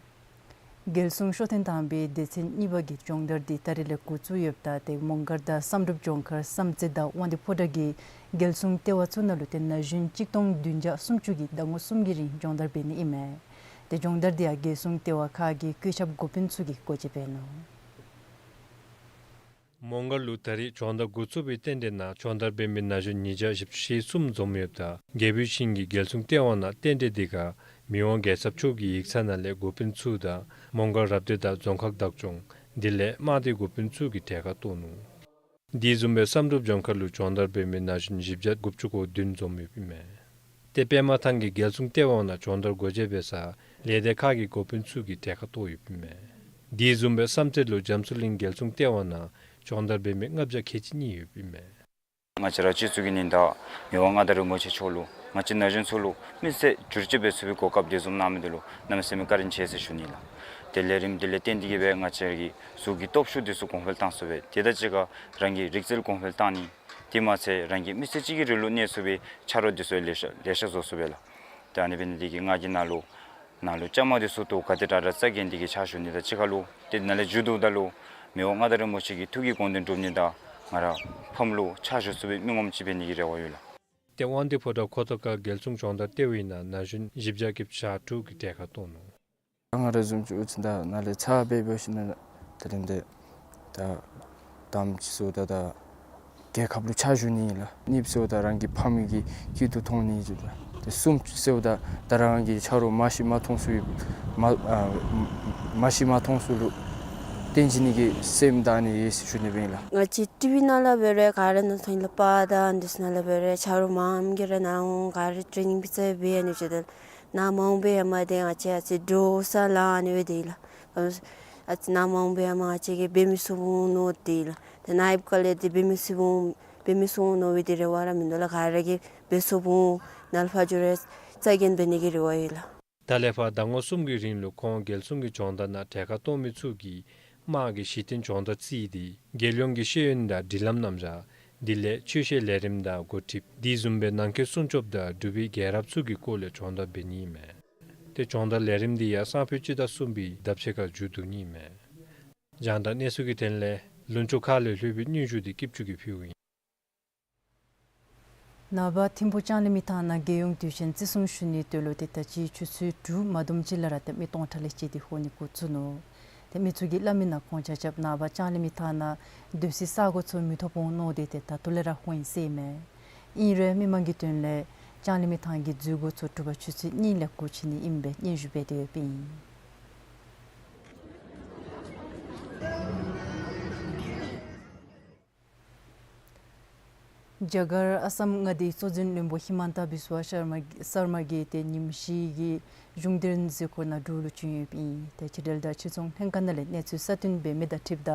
རྒྱལ་སྲུང་ཤོག་ཐེངས་དང་པའི་སྡེ་ཚན་གཉིས་པ་གི་སྦྱོང་བརྡར་འདི་ད་རེས་ལས་འགོ་བཙུགས་ཡོདཔ་ད་ཏེ་མོང་སྒར་དང་བསམ་གྲུབ་ལྗོངས་མཁར་བསམ་རྩེ་དང་དབང་འདུས་ཕོ་བྲང་གི་རྒྱལ་སྲུང་ལྟེ་བ་ཚུ་ནང་ལུ་ཏེ་ན་གཞོན་གཅིག་སྟོང་བདུན་བརྒྱ་སུམ་ཅུ་གིས་ཟླ་ངོ་གསུམ་གྱི་རིང་སྦྱོང་བརྡར་འབད་ནི་ཨིན་མས། ཏེ་སྦྱོང་བརྡར་འདི་ཡང་རྒྱལ་སྲུང་ལྟེ་བ་ཁག་གི་བཀོད་ཁྱབ་འགོ་དཔོན་ཚུ་གིས་སྒོ་འབྱེད་འབད་ནུག། མོང་སྒར་ལུ་ད་རེས་སྦྱོང་བརྡར་འགོ་བཙུགས་པའི་རྟེན་འབྲེལ་ནང་སྦྱོང་བརྡར་འབད་མི་ན་གཞོན་ཉིས་བརྒྱ་བཞི་བཅུ་ཞེ་གསུམ་འཛོམས་ཡོདཔ་ད་རྒྱལ་པོའི་ཞིང་གི་རྒྱལ་སྲུང་ལྟེ་བ་ནང་རྟེན་འབྲེལ་འདི་ཁར་མི་དབང་རྒྱལ་ཚབ་མཆོག་གི་ཡིག་ཚང་ནང་ལས་འགོ་དཔོན་ཚུ་དང་མོང་སྒར་རབ་སྡེ་དང་རྫོང་ཁག་བདག་སྐྱོང་དེ་ལས་དམག་སྡེ་འགོ་དཔོན་ཚུ་གིས་གྲལ་ཁར་གཏོགས་ནུག། དེ་བཟུམ་སྦེ་བསམ་གྲུབ་ལྗོངས་མཁར་ལུ་སྦྱོང་བརྡར་འབད་མི་ན་གཞོན་བཞི་བརྒྱ་དགུ་བཅུ་གོ་བདུན་འཛོམས་ཡོདཔ་ཨིན་མས། ཏེ་པདྨ་ཐང་གི་རྒྱལ་སྲུང་ལྟེ་བ་ནང་སྦྱོང་བརྡར་སྒོ་འབྱེད་འབད་སར་ལས་སྡེ་ཁག་གི་འགོ་དཔོན་ཚུ་གིས་གྲལ་ཁར་གཏོགས་ཡོདཔ་ཨིན་མས། དེ་བཟུམ་སྦེ་བསམ་རྩེ་ལུ་རྒྱ་མཚོ་གླིང་རྒྱལ་སྲུང་ལྟེ་བ་ནང་སྦྱོང་བརྡར་འབད་མི་ལྔ་བརྒྱ་ཁལ་གཅིག་གཉིས་ཡོདཔ་ཨིན་མས། ང་བཅས་ར་སྤྱི་ཚོགས་ཀྱི་ཉི་ཟླ་མི་དབང་མངའ་བདག་རིན་པོ་ཆེ་མཆོག་ལུ་ང་བཅས་ན་གཞོན་ཚུ་ལུ་མི་ཚེ་བསྒྱུར་བཅོས་འབད་ཚུགས་པའི་གོ་སྐབས་དེ་བཟུམ་གནང་མི་འདི་ལུ་གནམ་མེད་ས་མེད་བཀའ་དྲིན་ཆེ་ཟེར་ཞུ་ནི་ལགས། ཏེ་ལས་རིམ་འདི་ལས་བརྟེན་ཏེ་གིས་སྦེ་ང་བཅས་ར་གི་གཟུགས་ཀྱི་སྟོབས་ཤུགས་དེ་ཚུ་གོང་འཕེལ་བཏང་ཚུགས་པས། དེ་དང་གཅིག་ཁར་རང་གི་རིག་རྩལ་གོང་འཕེལ་བཏང་ནི། དེ་མ་ཚད་རང་གི་མི་ཚེ་གཅིག་གི་རིང་ལུ་གནས་ཚུགས་པའི་ཆ་རོགས་དེ་ཚུ་ལེ་ཤ་ལེ་ཤ་བཟོ་ཚུགས་པས་ལགས། ཏེ་ཨ་ནི་འབད་ནི་དེ་གིས་ང་གིས་ནཱ་ལུ་ནཱ་ལུ་བཅའ་མར་དེ་ཚུ་གཏོགས་ག་དེ་དྲག་དྲག་རྩ་འགེངས་ཏེ་གིས་ཕྱག་ཞུ་ནི་དང་གཅིག་ཁར་ལུ་ཏེ་ནཱ་ལས་མཇུག་བསྡུཝ་ད་ལུ་མི་དབང་མངའ་བདག་རིན་པོ་ཆེ་གི་ཐུགས་ཀྱི་དགོངས་དོན་སྒྲུབ་ནི་དང་ང་ར་ཕམ་ལུ་ཕྱག་ཞུ་ཚུགས་པའི་མི་ངོམ་ཅིག་འབད་ནི་གི་རེ་བ་ཡོད་ལགས། ཏེ་དབང་འདུས་ཕོ་བྲང་ཁོ་ཐང་ཁ་རྒྱལ་སྲུང་སྦྱོང་བརྡར་ལྟེ་བའི་ནང་ན་གཞོན་བཞི་བརྒྱ་ཁལ་གཅིག་གྲངས་དྲུག་གིས་གྲལ་ཁར་གཏོགས་ནུག། ང་ར་བཟུམ་ཅིག་འུ་ཅིག་ད་ནཱ་ལས་ཚར་འབད་འབདཝ་ཞིནམ་ད་དེ་རིང་འདི་ད་དང་པ་ཅིག་ཟེརཝ་ད་ད་རྒྱལ་ཁབ་ལུ་ཕྱག་ཞུ་ནི་ཨིན་ལགས། གཉིས་པ་ཟེརཝ་ད་རང་གི་ཕམ་གི་སྐྱིད་སྡུག་མཐོང་ནི་ཨིན་ལགས། ཏེ་གསུམ་པ་ཟེརཝ་ད་ད་རང་གི་ཆ་རོགས་མ་ཤི་མ་ཐོན་ཚུ་ཡོད་མ་ཨ་མ་ཤི་མ་ཐོན་ཚུ་ལུ་བརྟེན་ཅི་ནི་གི་སེམས་དང་ནི་ཡོད་ཟེར་ཞུ་ནི་ཨིན་ལགས། ང་བཅས་ཊི་ཝི་ནང་ལས་འབད་རུང་ག་ར་ནང་ཐོན་ལས་པ་དང་འདི་ཚུ་ནང་ལས་འབད་རུང་ཆ་རོགས་མངམ་གིས་ར་ནཱ་འོང་ག་ར་ཊེ་ནིང་འབད་ཚར་སྦེ་ཨ་ནི་བཟུམ་ད་ནཱ་མ་འོང་པའི་ཧེ་མ་འདི་ང་བཅས་ཨ་ཙི་འདྲོག་ས་ལང་ནི་སྦེ་སྡོད་ཡི་ལགས། ཨ་ཙི་ནཱ་མ་འོང་པའི་ཧེ་མ་ང་བཅས་ཀྱིས་འབད་མི་ཚུགས་འོང་མནོ་སྡོད་ཡི་ལགས། ཏེ་ནཱ་ཡོདཔ་ཁ་ལས་འདི་འབད་མི་ཚུགས་འོང་འབད་མི་ཚུགས་འོང་མནོ་བའི་འདི་རེ་བ་ར་མིན་འདུག་ལགས། ག་ར་གིས་འབད་ཚུགས་འོང་ནཱ་ལས་ཕར་འགྱོ་རུང་རྩ་འགེངས་འབད་ནི་གི་རེ་བ་ཡོད་ལགས། ད་ལས་ཕར་ཟླ་ངོ་གསུམ་གྱི་རིང་ལུ་ཁོང་རྒྱལ་སྲུང་གི་སྦྱོང་བརྡར་ནང་གྲལ་ཁར་གཏོགས་མི་ཚུ་གིས་དམག་གི་གཞི་རྟེན་སྦྱོང་བརྡར་རྩིས་ཏེ་རྒྱལ་ཡོངས་ཀྱི་ཤེས་ཡོན་དང་སྒྲིག་ལམ་རྣམ་གཞག་དེ་ལས་ཆོས་བཤད་ལས་རིམ་དང་འགོ་ཁྲིདཔ་དེ་བཟུམ་སྦེ་ནང་འཁོད་སྲུང་སྐྱོབ་དང་འབྲུག་པའི་རྒྱལ་རབས་ཚུ་གི་སྐོར་ལས་སྦྱོང་བརྡར་འབད་ནི་ཨིན་མས། ཏེ་སྦྱོང་བརྡར་ལས་རིམ་འདི་ཡང་སང་ཕོད་སྤྱི་ཟླ་གསུམ་པའི་ཟླཝ་ཕྱེད་ཀར་མཇུག་བསྡུ་ནི་ཨིན་མས། རྒྱང་བསྒྲགས་གནས་ཚུལ་གྱི་དོན་ལས་ལུང་ཕྱོགས་ཁག་ལས་ལྷོད་པའི་སྙན་ཞུ་འདི་སྐྱིད་ཆུ་གིས་ཕུལཝ་ཨིན། ནངས་པ་ཐིམ་ཕུག་ལྕང་གླིང་མི་ཐང་ནང་རྒྱལ་ཡོངས་དུས་ཆེན་བརྩི་སྲུང་ཞུ་ནིའི་དོན་ལུ་ཏེ་ད་ཅི་ཆུ་ཚོད་དྲུག་མ་དོམ་ཅིག་ལས་ར་ཏེ་མི་སྟོང་ཕྲག་ལས་བཅད་དེ་ཧོ་ནི་འགོ་བཙུགས་ནུག། ཏེ་མི་ཚུ་གིས་སླབ་མི་ནང་ཁོང་ཆ་ཁྱབ་ནངས་པ་ལྕང་གླིང་མི་ཐང་ནང་སྡོད་སའི་ས་གོ་ཚུ་མི་ཐོབ་འོང་མནོ་སྟེ་ཏེ་ད་ལྟོ་ལས་ར་ཧོ་ཡི་ཟེར་ཨིན་མས། ཨིན་རུང་མི་མང་གི་དོན་ལས་ལྕང་གླིང་མི་ཐང་གི་འཛུལ་སྒོ་ཚུ་དྲོ་པ་ཆུ་ཚོད་གཉིས་ལས་སྒོ་ཕྱེ་ནི་ཨིནམ་སྦེ་སྙན་ཞུ་འབད་དེ་ཡོདཔ་ཨིན། རྒྱ་གར་ཨ་སམ་མངའ་སྡེའི་གཙོ་འཛིན་བློན་པོ་ཧི་མན་ཏ་བིསཝ་ཤར་མ་སར་མ་གིས་ཏེ་ཉིམ་ཤིག་གི་གཞུང་འབྲེལ་གཟིགས་སྐོར་ནང་འབྲུག་ལུ་བྱོན་ཡོདཔ་ཨིན། ཏེ་ཕྱི་འབྲེལ་དང་ཕྱི་ཚོང་ལྷན་ཁག་ནང་ལས་གནས་ཚུལ་གསར་བཏོན་འབད་མི་དང་འཁྲིལཝ་ད་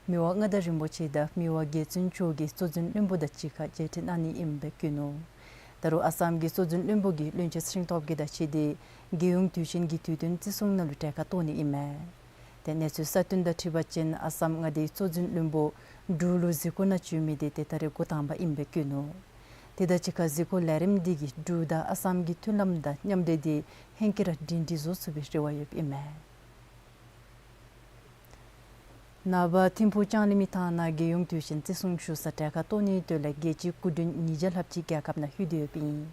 མི་དབང་མངའ་བདག་རིན་པོ་ཆེ་དང་མི་དབང་རྒྱལ་བཙུན་མཆོག་གིས་གཙོ་འཛིན་བློན་པོ་དང་གཅིག་ཁར་མཇལ་འཕྲད་གནང་ནི་ཨིནམ་སྦེ་བཀོད་ནུག། ད་རུང་ཨ་སམ་གྱི་གཙོ་འཛིན་བློན་པོ་གིས་བློན་ཆེན་ཤིང་ཏོག་གི་དང་གཅིག་ཁར་རྒྱལ་ཡོངས་དུས་ཆེན་གྱི་དུས་སྟོན་བརྩི་སྲུང་ནང་ལུ་གྲལ་ཁར་གཏོགས་ནི་ཨིན་མས། ཏེ་གནས་ཚུལ་གསར་བཏོན་དང་འཁྲིལ་བ་ཅིན་ཨ་སམ་མངའ་སྡེའི་གཙོ་འཛིན་བློན་པོ་འབྲུག་ལུ་གཟིགས་སྐོར་ནང་བྱོན་མི་འདི་ཏེ་ད་རེས་འགོ་དང་པ་ཨིནམ་སྦེ་བཀོད་ནུག། དེ་དང་གཅིག་ཁར་གཟིགས་སྐོར་ལས་རིམ་འདི་གིས་འབྲུག་དང་ཨ་སམ་གྱི་མཐུན་ལམ་དང་མཉམ་འབྲེལ་འདི་ཧེང་སྐལ་ར་སྒྲིང་སྒྲིང་བཟོ་ཚུགས་པའི་རེ་བ་ཡོདཔ་ཨིན་མས། ནངས་པ་ཐིམ་ཕུག་ལྕང་གླིང་མི་ཐང་ནང་རྒྱལ་ཡོངས་དུས་ཆེན་བརྩི་སྲུང་ཞུ་སར་གྲལ་ཁར་གཏོགས་ནིའི་དོན་ལས་རྒྱལ་སྤྱིའི་སྐུ་མགྲོན་ཉིས་བརྒྱ་ལྷགཔ་ཅིག་རྒྱལ་ཁབ་ནང་ལྷོད་དེ་ཡོདཔ་ཨིན།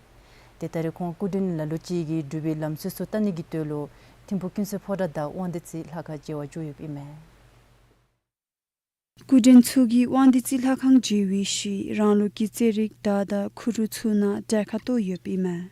ཏེ་ད་རེས་ཁོང་སྐུ་མགྲོན་ལ་ལུ་ཅིག་གིས་འབྲུག་པའི་ལམ་སྲོལ་ཚུ་བལྟ་ནི་གི་དོན་ལུ་ཐིམ་ཕུག་ཀུན་གསལ་ཕོ་བྲང་དང་དབང་འདུས་རྩེ་ལྷ་ཁང་མཇལ་བར་འགྱོ་ཡོདཔ་ཨིན་མས། སྐུ་མགྲོན་ཚུ་གིས་དབང་འདུས་རྩེ་ལྷ་ཁང་མཇལ་བའི་ཤུལ་རང་ལུགས་ཀྱི་རྩེད་རིགས་དར་དང་ཁུ་རུ་ཚུ་ནང་གྲལ་ཁར་གཏོགས་ཡོདཔ་ཨིན་མས།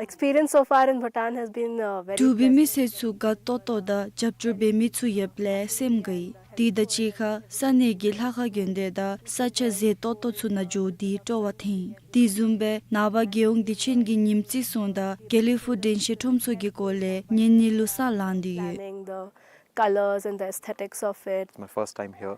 Experience so far in Bhutan has been, uh, very pleasant. འབྲུག་པའི་མི་སེར་ཚུ་དགའ་ཏོག་ཏོ་དང་རྒྱབ་སྐྱོར་འབད་མི་ཚུ་ཡོདཔ་ལས་སེམས་དགའ་ཡི། དེ་དང་གཅིག་ཁར་ས་གནས་ཀྱི་ལྷ་ཁང་དགོན་སྡེ་དང་ས་ཆ་མཛེས་ཏོག་ཏོ་ཚུ་ནང་འགྱོ་སྟེ་སྤྲོ་བ་འཐེན་ཡི། དེ་བཟུམ་སྦེ་ནངས་པ་རྒྱལ་ཡོངས་དུས་ཆེན་གྱི་ཉིནམ་བརྩི་སྲུང་དང་དགེ་ལེགས་ཕུག་དྲན་ཤེས་ཁྲོམ་ཚོགས་ཀྱི་སྐོར་ལས་ཉན་ནི་ལུ་ས་ལང་སྟེ་ཡོད། Planning the colors and the aesthetics of it. It's my first time here,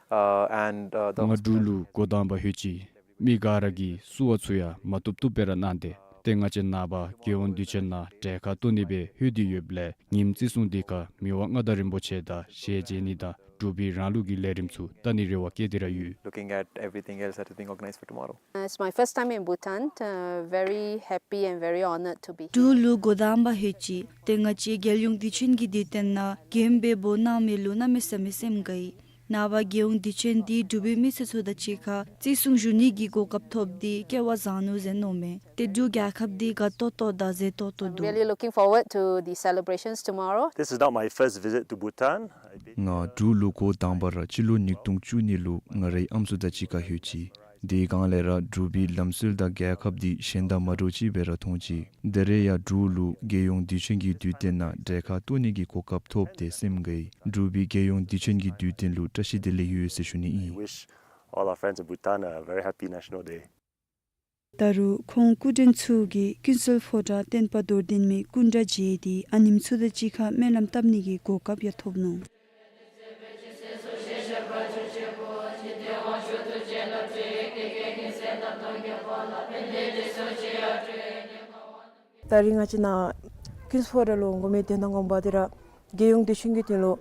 uh, and, uh, the ང་འབྲུག་ལུ་འགོ་དང་པ་ལྷོད་ཅི། མི་ག་ར་གིས་བསུ་བ་ཚུ་ཡང་མ་བཏུབ་བཏུབ་སྦེ་ར་གནང་སྟེ། ཏེ་ང་བཅས་ནངས་པ་རྒྱལ་ཡོངས་དུས་ཆེན་ནང་གྲལ་ཁར་གཏོགས་ནི་སྦེ་ལྷོད་དེ་ཡོདཔ་ལས་ཉིནམ་བརྩི་སྲུང་དེ་ཁར་མི་དབང་མངའ་བདག་རིན་པོ་ཆེ་དང་ཞལ་མཇལ་ནི་དང་འབྲུག་པའི་རང་ལུགས་ཀྱི་ལས་རིམ་ཚུ་བལྟ་ནི་རེ་བ་བསྐྱེད་དེ་ར་ཡོད། Looking at everything else that is being organized for tomorrow. It's my first time in Bhutan. Uh, very happy and very honored to be here. འབྲུག་ལུ་འགོ་དང་པ་ལྷོད་ཅི། ཏེ་ང་བཅས་རྒྱལ་ཡོངས་དུས་ཆེན་གྱི་དུས་སྟོན་ནང་མགྱོནམ་སྦེ་འབོ་གནང་མི་ལུ་གནམ་མེད་ས་མེད་སེམས་དགའ་ཡི། ནངས་པ་རྒྱལ་ཡོངས་དུས་ཆེན་འདི་འབྲུག་པའི་མི་སེར་ཚུ་དང་གཅིག་ཁར་བརྩི་སྲུང་ཞུ་ནི་གི་གོ་སྐབས་ཐོབ་སྟེ་སྐལ་བ་བཟང་ནུག་ཟེར་མནོཝ་མས། ཏེ་འབྲུག་རྒྱལ་ཁབ་འདི་དགའ་ཏོག་ཏོ་དང་མཛེས་ཏོག་ཏོ་འདུག། I'm really looking forward to the celebrations tomorrow. This is not my first visit to Bhutan. ང་འབྲུག་ལུ་འགོ་དང་པ་ར་སྤྱི་ལོ་ཉིས་སྟོང་བཅུ་གཉིས་ལུ་ང་རའི་ཨམ་སྲུ་དང་གཅིག་ཁར་ལྷོད་ཅི། དེ་སྒང་ལས་ར་འབྲུག་པའི་ལམ་སྲོལ་དང་རྒྱལ་ཁབ་འདི་གཞན་དང་མ་འདྲཝ་ཅིག་སྦེ་ར་མཐོང་ཅི། ད་རེས་ཡང་འབྲུག་ལུ་རྒྱལ་ཡོངས་དུས་ཆེན་གྱི་དུས་སྟོན་ནང་གྲལ་ཁར་གཏོགས་ནི་གི་གོ་སྐབས་ཐོབ་སྟེ་སེམས་དགའ་ཡི། འབྲུག་པའི་རྒྱལ་ཡོངས་དུས་ཆེན་གྱི་དུས་སྟོན་ལུ་བཀྲ་ཤིས་བདེ་ལེགས་ཡོད་ཟེར་ཞུ་ནི་ཨིན། Wish all our friends in Bhutan a very happy National Day. ད་རུང་ཁོང་སྐུ་མགྲོན་ཚུ་གིས་ཀུན་གསལ་ཕོ་བྲང་བསྟན་པ་རྡོར་གདན་མའི་སྐུ་འདྲ་མཇལ་ཏེ་ཨ་ནེམོ་ཚུ་དང་གཅིག་ཁར་སྨོན་ལམ་བཏབ་ནི་གི་གོ་སྐབས་ཡང་ཐོབ་ནུག། ད་རིས་ང་བཅས་ནཱ་ཀུན་གསལ་ཕོ་བྲང་ལུ་འོང་མི་དོན་དག་ངོ་མ་འདི་ར་རྒྱལ་ཡོངས་དུས་ཆེན་གྱི་དོན་ལུ་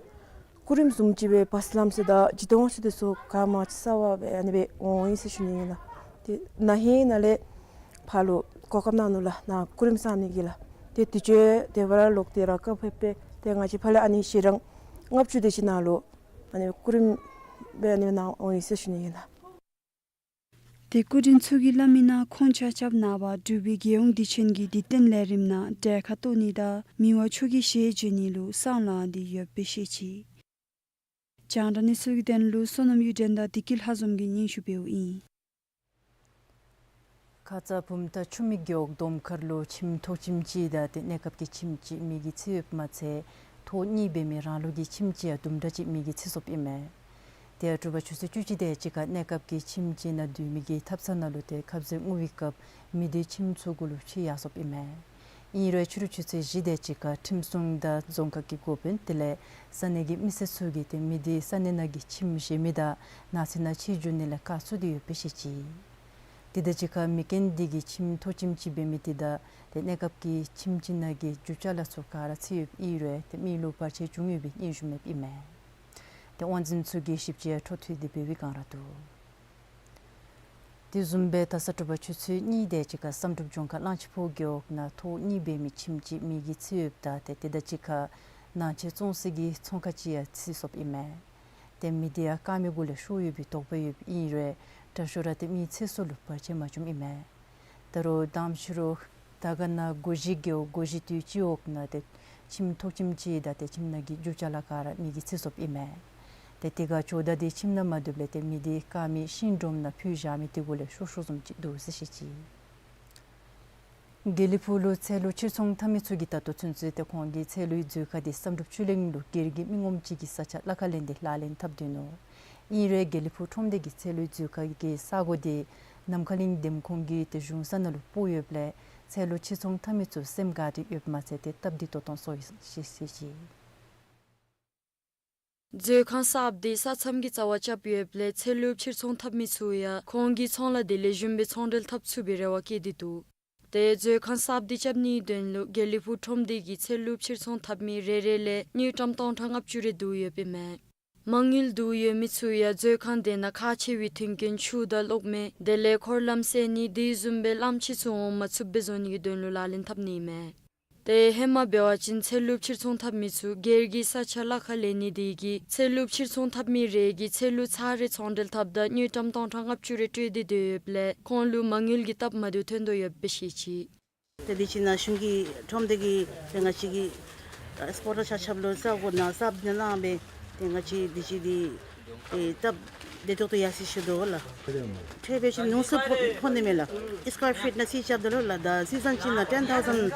སྐུ་རིམ་བཟུམ་ཅིག་སྦེ་བར་སི་ལམ་སེང་དང་སྦྱིས་ཏོ་ཝང་ཤོ་འདི་ཚུ་ག་མ་ཅིག་གསར་པ་སྦེ་ཨ་ནི་སྦེ་འོང་ཡི་ཟེར་ཞུ་ནི་ཨིན་ལགས། ཏེ་ན་ཧིང་ནཱ་ལས་ཕར་ལུ་གོ་སྐབས་གནང་ནུག་ལགས། ནཱ་སྐུ་རིམ་བཟུམ་ནི་གི་ལགས། ཏེ་དུས་ཚོད་དེ་སྦེ་ར་ལོག་སྟེ་ར་སྐབས་ཕེབས་སྦེ་ཏེ་ང་བཅས་ཕར་ལས་ཨ་ནི་ཞལ་གྲངས་ལྔ་བཅུ་དེ་ཅིག་ནང་ལུ་ཨ་ནི་སྐུ་རིམ་སྦེ་ཨ་ནི་ནཱ་འོང་ཡི་ཟེར་ཞུ་ནི་ཨིན་ལགས། ཏེ་སྐུ་མགྲོན་ཚུ་གིས་སླབ་མིའི་ནང་ཁོང་ཆ་ཁྱབ་ནངས་པ་འབྲུག་པའི་རྒྱལ་ཡོངས་དུས་ཆེན་གྱི་དུས་སྟོན་ལས་རིམ་ནང་གྲལ་ཁར་གཏོགས་ནི་དང་མི་དབང་མཆོག་གི་ཞལ་མཇལ་ནི་ལུ་སང་ལང་སྟེ་ཡོདཔ་སྦེ་ཤེས་ཅི། རྒྱང་བསྒྲགས་གནས་ཚུལ་གྱི་དོན་ལུ་བསོད་ནམས་གཡུ་སྒྲོན་དང་བདེ་སྐྱིད་ལྷ་འཛོམས་ཀྱིས་སྙན་ཞུ་འབདཝ་ཨིན། ཁ་ཙ་བུམ་ཐང་ཆུ་སྨད་རྒེད་འོག་དོམ་མཁར་ལུ་ཁྱིམ་ཐོག་ཁྱིམ་ཅིག་དང་ཏེ་གནས་སྐབས་ཀྱི་ཁྱིམ་ཅིག་མེ་གིས་འཚིག་ཡོདཔ་མ་ཚད་ཐོག་གཉིས་འབད་མི་རང་ལུགས་ཀྱི་ཁྱིམ་ཅིག་ཡང་དུམ་གྲ་ཅིག་མེ་གིས་འཚིག་སོཔ་ཨིན་མས། ཏེ་དྲོ་པ་ཆུ་ཚོད་བཅུ་གཅིག་དེ་ཅིག་ཁར་གནས་སྐབས་ཀྱི་ཁྱིམ་ཅིག་ནང་སྡོད་མི་གི་ཐབ་ཚང་ནང་ལུ་ཏེ་ཁབ་ཟས་བརྔུ་བའི་སྐབས་མེ་དེ་ཁྱིམ་ཚུ་གུ་ལུ་འཁྱིད་ཡར་སོཔ་ཨིན་མས། ཨིན་རུང་ཕྱི་རུ་ཆུ་ཚོད་བཞི་དེ་ཅིག་ཁར་ཁྲིམས་སྲུང་དང་རྫོང་ཁག་གི་འགོ་དཔོན་དེ་ལས་ས་གནས་ཀྱི་མི་སེར་ཚུ་གིས་ཏེ་མེ་དེ་ས་གནས་ནང་གི་ཁྱིམ་གཞན་མི་དང་ནགས་ཚལ་ནང་འཁྱིད་འགྱོ་ནི་ལས་བཀག་ཚུགས་ཏེ་ཡོདཔ་སྦེ་ཤེས་ཅི། དེ་དང་གཅིག་ཁར་མེ་རྐྱེན་དེ་གིས་ཁྱིམ་ཐོག་ཁྱིམ་ཅིག་འབད་མི་དེ་དང་ཏེ་གནས་སྐབས་ཀྱི་ཁྱིམ་ཅིག་ནང་གི་རྒྱུ་ཅ་ལ་ཚུ་ག་ར་འཚིག་ཡོདཔ་ཨིན་རུང་ཏེ་མི་ལུ་བར་ཆད་བྱུང་ཡོད་པའི་སྙན་ཞུ་མེདཔ་ཨིན་མས། ཏེ་དབང་འཛིན་ཚུ་གིས་ཞིབ་དཔྱད་འཕྲོ་མཐུད་དེ་འབད་བའི་བསྒང་ར་འདུག། དེ་བཟུམ་སྦེ་ད་ས་དྲོ་པ་ཆུ་ཚོད་གཉིས་དེ་ཅིག་ཁར་བསམ་གྲུབ་ལྗོངས་མཁར་གླང་ཆེན་ཕུག་རྒེད་འོག་ནང་ཐོག་གཉིས་འབད་མི་ཁྱིམ་ཅིག་མེ་གིས་འཚིག་ཡོདཔ་ད་ཏེ་དེ་དང་གཅིག་ཁར་ནང་ཆས་བཙོང་སའི་གི་ཚོང་ཁང་ཅིག་ཡང་འཚིག་སོཔ་ཨིན་མས། ཏེ་མེ་དེ་ཡང་དཀར་མེ་གུ་ལས་ཤོར་ཡོད་པའི་དོགས་པ་ཡོདཔ་ཨིན་རུང་དྲག་ཤོས་ར་ཏེ་མེ་འཚིག་ས་ལུ་བར་ཆད་མ་བྱུངམ་ཨིན་མས། ད་རུང་དང་ཕྱི་རུ་དར་དཀར་ན་སྒོ་བཞི་རྒེད་འོག་སྒོ་བཞི་སྟོད་སྤྱི་འོག་ནང་ཏེ་ཁྱིམ་ཐོག་ཁྱིམ་ཅིག་དང་ཏེ་ཁྱིམ་ནང་གི་རྒྱུ་ཅ་ལ་ག་ར་མེ་གིས་འཚིག་སོཔ་ཨིན་མས། ཏེ་དེ་ཁར་ཇོ་བདག་དེ་ཁྱིམ་ནང་མ་སྡོདཔ་ལས་ཏེ་མེ་དེ་དཀར་མེ་ཤིང་སྒྲོམ་ནང་ཕུད་བཞག་མི་དེ་གུ་ལས་ཤོར་ཤོརཝ་བཟུམ་ཅིག་འདུག་ཟེར་བཤད་ཅི། དགེ་ལེགས་ཕུག་ལུ་ཚལ་ལུ་ཕྱིར་ཚོང་འཐབ་མི་ཚུ་གིས་ད་ལྟོ་ཚུན་ཚོད་ཏེ་ཁོང་གི་ཚལ་ལུའི་མཛོད་ཁང་དེ་བསམ་གྲུབ་ཆོས་གླིང་ལུ་སྒེར་གྱི་མི་ངོམ་ཅིག་གི་ས་ཆ་གླ་ཁར་ལེན་ཏེ་ལག་ལེན་འཐབ་སྡོད་ནུག། ཨིན་རུང་དགེ་ལེགས་ཕུག་ཁྲོམ་སྡེ་གིས་ཚལ་ལུའི་མཛོད་ཁང་གི་ས་སྒོ་དེ་ནམ་མཁའ་གླིང་འདེམས་ཁོངས་ཀྱི་ཏེ་གཞུང་ས་ནང་ལུ་སྤོ་ཡོདཔ་ལས་ཚལ་ལུ་ཕྱིར་ཚོང་འཐབ་མི་ཚུ་སེམས་དགའ་སྟེ་ཡོདཔ་མ་ཚད་ཏེ་སྟབས་བདེ་ཏོག་ཏོ་སོང་ཡི་ཟེར་བཤད་ཅི། མཛོད་ཁང་གསརཔ་དེ་ས་མཚམས་ཀྱི་རྩ་བར་རྐྱབ་ཡོདཔ་ལས་ཚལ་ལུ་ཕྱིར་ཚོང་འཐབ་མི་ཚུ་ཡང་ཁོང་གི་ཚོང་ལཱ་དེ་ལེགས་ཤོམ་སྦེ་ཚོང་འབྲེལ་འཐབ་ཚུགས་པའི་རེ་བ་བསྐྱེད་དེ་འདུག། ཏེ་མཛོད་ཁང་གསརཔ་དེ་རྐྱབ་ནིའི་དོན་ལུ་དགེ་ལེགས་ཕུག་ཁྲོམ་སྡེ་གིས་ཚལ་ལུ་ཕྱིར་ཚོང་འཐབ་མི་རེ་རེ་ལས་དངུལ་ཀྲམ་སྟོང་ཕྲག་ལྔ་བཅུ་རེ་བསྡུ་ཡོདཔ་ཨིན་མས། མ་དངུལ་བསྡུ་ཡོད་མི་ཚུ་ཡང་མཛོད་ཁང་དེ་ནང་ཁག་ཆེ་བའི་མཐུན་རྐྱེན་ཆུ་དང་གློག་མེ་དེ་ལས་འཁོར་ལམ་བསལ་ནི་དེ་བཟུམ་སྦེ་གླངམོ་ཆེ་ཚུ་འོང་མ་ཚུགསཔ་སྦེ་བཟོ་ནི་གི་དོན་ལུ་ལག་ལེན་འཐབ་ནི་ཨིན་མས། ཏེ་ཧེ་མ་འབད་བ་ཅིན་ཚལ་ལུ་ཕྱིར་ཚོང་འཐབ་མི་ཚུ་སྒེར་གྱི་ས་ཆ་གླ་ཁར་ལེན་ནི་དེ་གིས་ཚལ་ལུ་ཕྱིར་ཚོང་འཐབ་མི་རེ་གིས་ཚལ་ལུ་ཚར་རེ་ཚོང་འབྲེལ་འཐབ་ད་དངུལ་ཀྲམ་སྟོང་ཕྲག་ལྔ་བཅུ་རེ་སྤྲོད་དེ་སྡོད་ཡོདཔ་ལས་ཁོང་ལུ་མ་དངུལ་གྱི་སྟབས་མ་བདེཝ་ཐོན་དོ་ཡོདཔ་སྦེ་བཤད་ཅི། ཏེ་དུས་ཅི་ནང་གཞུང་གི་ཁྲོམ་སྡེ་གིས་ཏེ་ང་བཅས་ཀྱི་ཨེགསི་པོར་ཊར་ཆ་ཁྱབ་ལུ་ས་སྒོ་ནང་གསརཔ་ནང་གནང་སྦེ་ཏེ་ང་བཅས་དུས་ཅི་འདི་ཏེ་སྟབས་ དེ་ཐོག་ཏུ་ཡར་སོང་ཞུ་དོ་ལགས། ཁྲལ་འབད་ཞིནམ་ཉུང་སུ་ཕོག་ཕོག་ནི་མས་ལགས། ཨིས་ཀོར་ཕིཊ་ནང་རྩིས་རྐྱབ་ད་ལུ་ལགས། ད་སི་ཛན་ཅིག་ནང་ཊེན་ཐའུ་ཛེནཌ་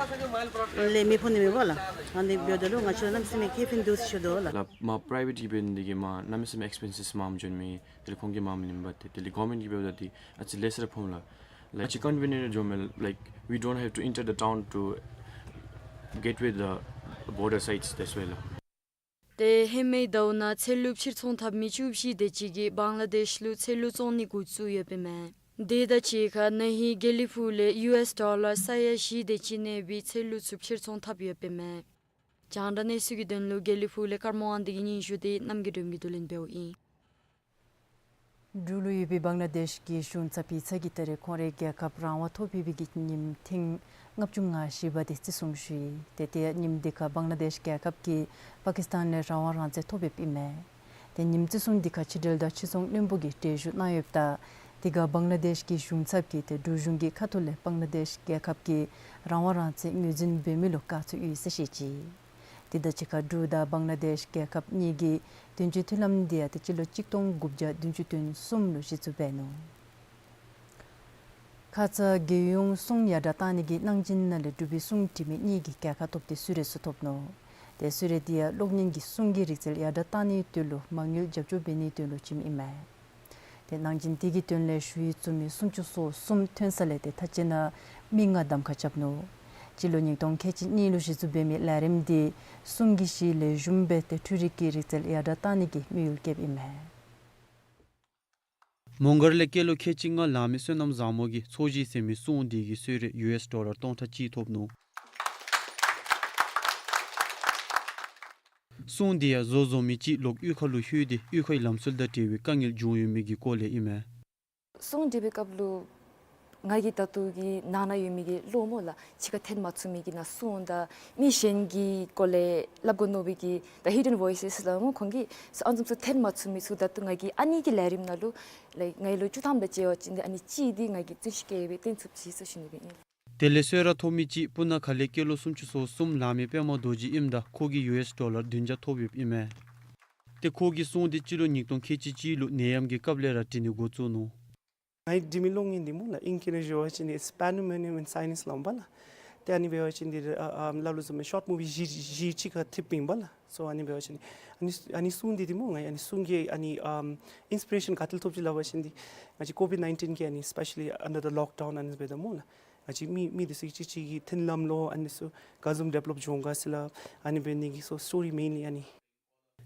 ལས་མི་ཕོག་ནི་མས་པ་ལགས། ཨ་ནི་འབདཝ་ད་ལུ་ང་བཅས་གནམ་མེད་ས་མེད་ཁེ་ཕན་འདུག་ཟེར་ཞུ་དོ་ལགས། ལགས་མར་པ་རའི་ཝེཊ་གིས་འབད་ནི་འདི་གིས་མར་གནམ་མེད་ས་མེད་ཨེགསི་པེན་སིས་མངམ་འགྱོ་ནི་མས། དེ་ལས་ཁོང་གིས་མངམ་ལེནམ་འབདཝ་ད་ཏེ་ཨ་ཙི་ལེགས་ཤོམ་ར་ཕོགཔ་མས་ལགས། ལགས་ཨ་ཙི་ཀོན་ཝི་ནེནཊ་འགྱོཝ་མས། Like, we don't have to enter the town to get with the border sites, that's why ལགས། ཏེ་ཧེ་མའི་ཟླཝ་ནང་ཚལ་ལུ་ཕྱིར་ཚོང་འཐབ་མི་བཅུ་བཞི་དེ་ཅིག་གིས་བང་ལ་དེཤ་ལུ་ཚལ་ལུ་བཙོང་ནི་འགོ་བཙུགས་ཡོདཔ་ཨིན་མས། དེ་དང་གཅིག་ཁར་ན་ཧིང་དགེ་ལེགས་ཕུག་ལས་ཡུ་ཨེསི་ཌོ་ལར་ས་ཡ་བཞི་དེ་ཅིག་གནས་པའི་ཚལ་ལུ་ཚུ་ཕྱིར་ཚོང་འཐབ་ཡོདཔ་ཨིན་མས། རྒྱང་བསྒྲགས་གནས་ཚུལ་གྱི་དོན་ལུ་དགེ་ལེགས་ཕུག་ལས་ཀརྨ་དབང་འདུས་ཀྱི་སྙན་ཞུ་དེ་རྣམ་རྒྱལ་སྒྲོལམ་གྱིས་བསྡུ་ལེན་འབདཝ་ཨིན། འབྲུག་ལུ་ཡོད་པའི་བང་ལ་དེཤ་གི་གཞུང་ཚབ་པའི་ཚབ་ཀྱིས་ད་རེས་ཁོང་རའི་རྒྱལ་ཁབ་རང་དབང་ཐོབ་ཡོད་པའི་གི་ཉིནམ་ཐེངས་ལྔ་བཅུ་ང་བཞི་པ་དེ་བརྩི་སྲུང་ཞུ་ཡི། ཏེ་དེ་ཡང་ཉིནམ་འདི་ཁར་བང་ལ་དེཤ་རྒྱལ་ཁབ་ཀྱིས་པ་ཀིསི་ཏཱན་ལས་རང་དབང་རང་བཙན་ཐོབ་ཡོདཔ་ཨིན་མས། ཏེ་ཉིནམ་བརྩི་སྲུང་འདི་ཁར་ཕྱི་འབྲེལ་དང་ཕྱི་ཚོང་བློན་པོ་གིས་གྲལ་བཞུགས་གནང་ཡོདཔ་ད་དེ་ཁར་བང་ལ་དེཤ་གི་གཞུང་ཚབ་ཀྱིས་ཏེ་འབྲུག་གཞུང་གི་ཁ་ཐུག་ལས་བང་ལ་དེཤ་རྒྱལ་ཁབ་ཀྱི་རང་དབང་རང་བཙན་ངོས་འཛིན་འབད་མི་ལུ་དགའ་ཚོར་ཡོད་ཟེར་བཤད་ཅི། དེ་དང་གཅིག་ཁར་འབྲུག་དང་བང་ལ་དེཤ་རྒྱལ་ཁབ་གཉིས་ཀྱི་དོན་གཅོད་མཐུན་ལམ་འདི་ཡང་ཏེ་སྤྱི་ལོ་གཅིག་སྟོང་དགུ་བརྒྱ་བདུན་ཅུ་དོན་གསུམ་ལུ་གཞི་བཙུགས་འབད་ནུག། ཁ་ཙ་རྒྱལ་ཡོངས་གསུང་ཡར་དྲག་བཏང་ནི་གི་གནང་སྦྱིན་ནང་ལས་འབྲུག་པའི་གསུང་འབྲི་མི་གཉིས་ཀྱིས་རྒྱལ་ཁ་ཐོབ་སྟེ་གསོལ་རས་ཚུ་ཐོབ་ནུག། ཏེ་གསོལ་རས་འདི་ཡང་གློག་བརྙན་གྱི་གསུང་གི་རིག་རྩལ་ཡར་དྲག་བཏང་ནིའི་དོན་ལུ་མ་དངུལ་རྒྱབ་སྐྱོར་འབད་ནིའི་དོན་ལུ་བྱིནམ་ཨིན་མས། ཏེ་གནང་སྦྱིན་དེ་གི་དོན་ལས་ཞུ་ཡིག་བཙུགས་མི་སུམ་ཅུ་སོ་གསུམ་ཐོན་ས་ལས་ཏེ་མཐའ་དཔྱད་ནང་མི་ལྔ་གདམ་ཁ་རྐྱབ་ནུག། སྤྱི་ལོ་ཉིས་སྟོང་ཁལ་གཅིག་གཉིས་ལུ་གཞི་བཙུགས་འབད་མི་ལས་རིམ་འདི་གསུང་གི་གཞི་ལེགས་ཤོམ་སྦེ་ཏེ་འཕྲུལ་རིག་གི་རིག་རྩལ་ཡར་དྲག་བཏང་ནི་གི་དམིགས་ཡུལ་བསྐྱེདཔ་ཨིན་མས། མོང་སྒར་ལས་སྐྱེས་ལོ་ཁལ་གཅིག་ལྔ་ལང་མི་བསོད་ནམས་བཟང་མོ་གིས་ཚོགས་བཞེས་ཟེར་མི་སྲུང་འདི་གི་གསོལ་རས་ཡུ་ཨེསི་ཌོ་ལར་སྟོང་ཕྲག་གཅིག་ཐོབ་ནུག། སྲུང་འདི་ཡང་བཟོ་བཟོ་མི་ཅིག་ལོག་གཡུས་ཁ་ལུ་ལྷོད་དེ་གཡུས་ཁའི་ལམ་སྲོལ་དང་འབྲེལ་བའི་དཀའ་ངལ་བྱུང་ཡོད་མི་གི་སྐོར་ལས་ཨིན་མས། སྲུང་འབྲི་བའི་སྐབས་ལུ་ང་གིས་ད་ལྟོ་གི་ནང་ན་ཡོད་མི་གི་གློག་སྨོ་ལགས་ཕྱི་ཁར་འཐེན་མ་ཚུགས་མི་གི་ནང་སྲུང་དང་མི་གཞན་གྱི་སྐོར་ལས་སླབ་དགོ་མནོ་བའི་གི་ད་ཧིཌ་ཌེན་བོའི་སེས་ལགས་སྨོ་ཁོང་གིས་ཨ་ནི་བཟུམ་ཚུ་འཐེན་མ་ཚུགས་མི་ཚུ་ད་ལྟོ་ང་གིས་ཨ་ནི་གི་ལས་རིམ་ནང་ལུ་ལའིཀ་ང་ལོ་བཅུ་ཐམ་དང་བཅས་པ་ཅིན་ཨ་ནི་གཅིག་འདི་ང་གིས་བརྩོན་ཤུགས་བསྐྱེད་སྦེ་བཏོན་ཚུགསཔ་ཅིག་ཟེར་ཞུ་ནི་སྦེ་ཨིན། དེ་ལས་གསོལ་རས་ཐོབ་མི་ཅིག་སྤུ་ན་ཁ་ལས་སྐྱེས་ལོ་སུམ་ཅུ་སོ་གསུམ་ལང་མི་པདྨ་རྡོ་རྗེ་ཨིནམ་ད་ཁོ་གིས་ཡུ་ཨེསི་ཌོ་ལར་བདུན་བརྒྱ་ཐོབ་ཡོདཔ་ཨིན་མས། ཏེ་ཁོ་གི་སྲུང་འདི་སྤྱི་ལོ་ཉིས་སྟོང་ཁལ་གཅིག་གཅིག་ལུ་ནད་ཡམས་ཀྱི་སྐབས་ལས་ར་འབྲི་ནི་འགོ་བཙུགས་ནུག། ང་གིས་འབྲི་མི་གློག་བརྙན་འདི་སྨོ་ལགས་ཨིང་སྐད་ནང་ཞུ་བ་ཅིན་འདི་Pandemonium in Silence ལོ་སྨོ་ལགས། ཏེ་ཨ་ནི་འབད་བ་ཅིན་འདི་ཨ་ཨ་སླབ་ལུགས་བཟུམ་སྦེ་ཤོཊ་མུ་བི་བཞི་བཞི་ཅིག་ཁར་འཐདཔ་ཨིན་པ་ལགས། སོ་ཨ་ནི་འབད་བ་ཅིན་ཨ་ནི་ཨ་ནི་སྲུང་འདི་འདི་སྨོ་ང་གིས་ཨ་ནི་སྲུང་གི་ཨ་ནི་ཨམ་ཨིནསི་པི་རེ་ཤཱན་ག་ཏེ་ལས་ཐོབ་ཅི་སླབ་པ་ཅིན་འདི་ང་བཅས་ཀོ་བིཌ་ནའིན་ཊིན་གི་ཨ་ནི་སི་པེ་ཤ་ལི་ཨན་ཌར་ཌི་ལོག་ཌའུན་ཨ་ནི་འབདཝ་ད་སྨོ་ལགས། ང་བཅས་མི་མི་འདི་ཚུ་གཅིག་གཅིག་གི་མཐུན་ལམ་ལུ་ཨ་ནི་ཚུ་ག་བཟུམ་ཌི་བེ་ལོཔ་འགྱོ་ག་ཟེར་ལགས། ཨ་ནི་འབད་ནི་གི་སོ་སི་ཊོ་རི་མེན་ལི་ཨ་ནི།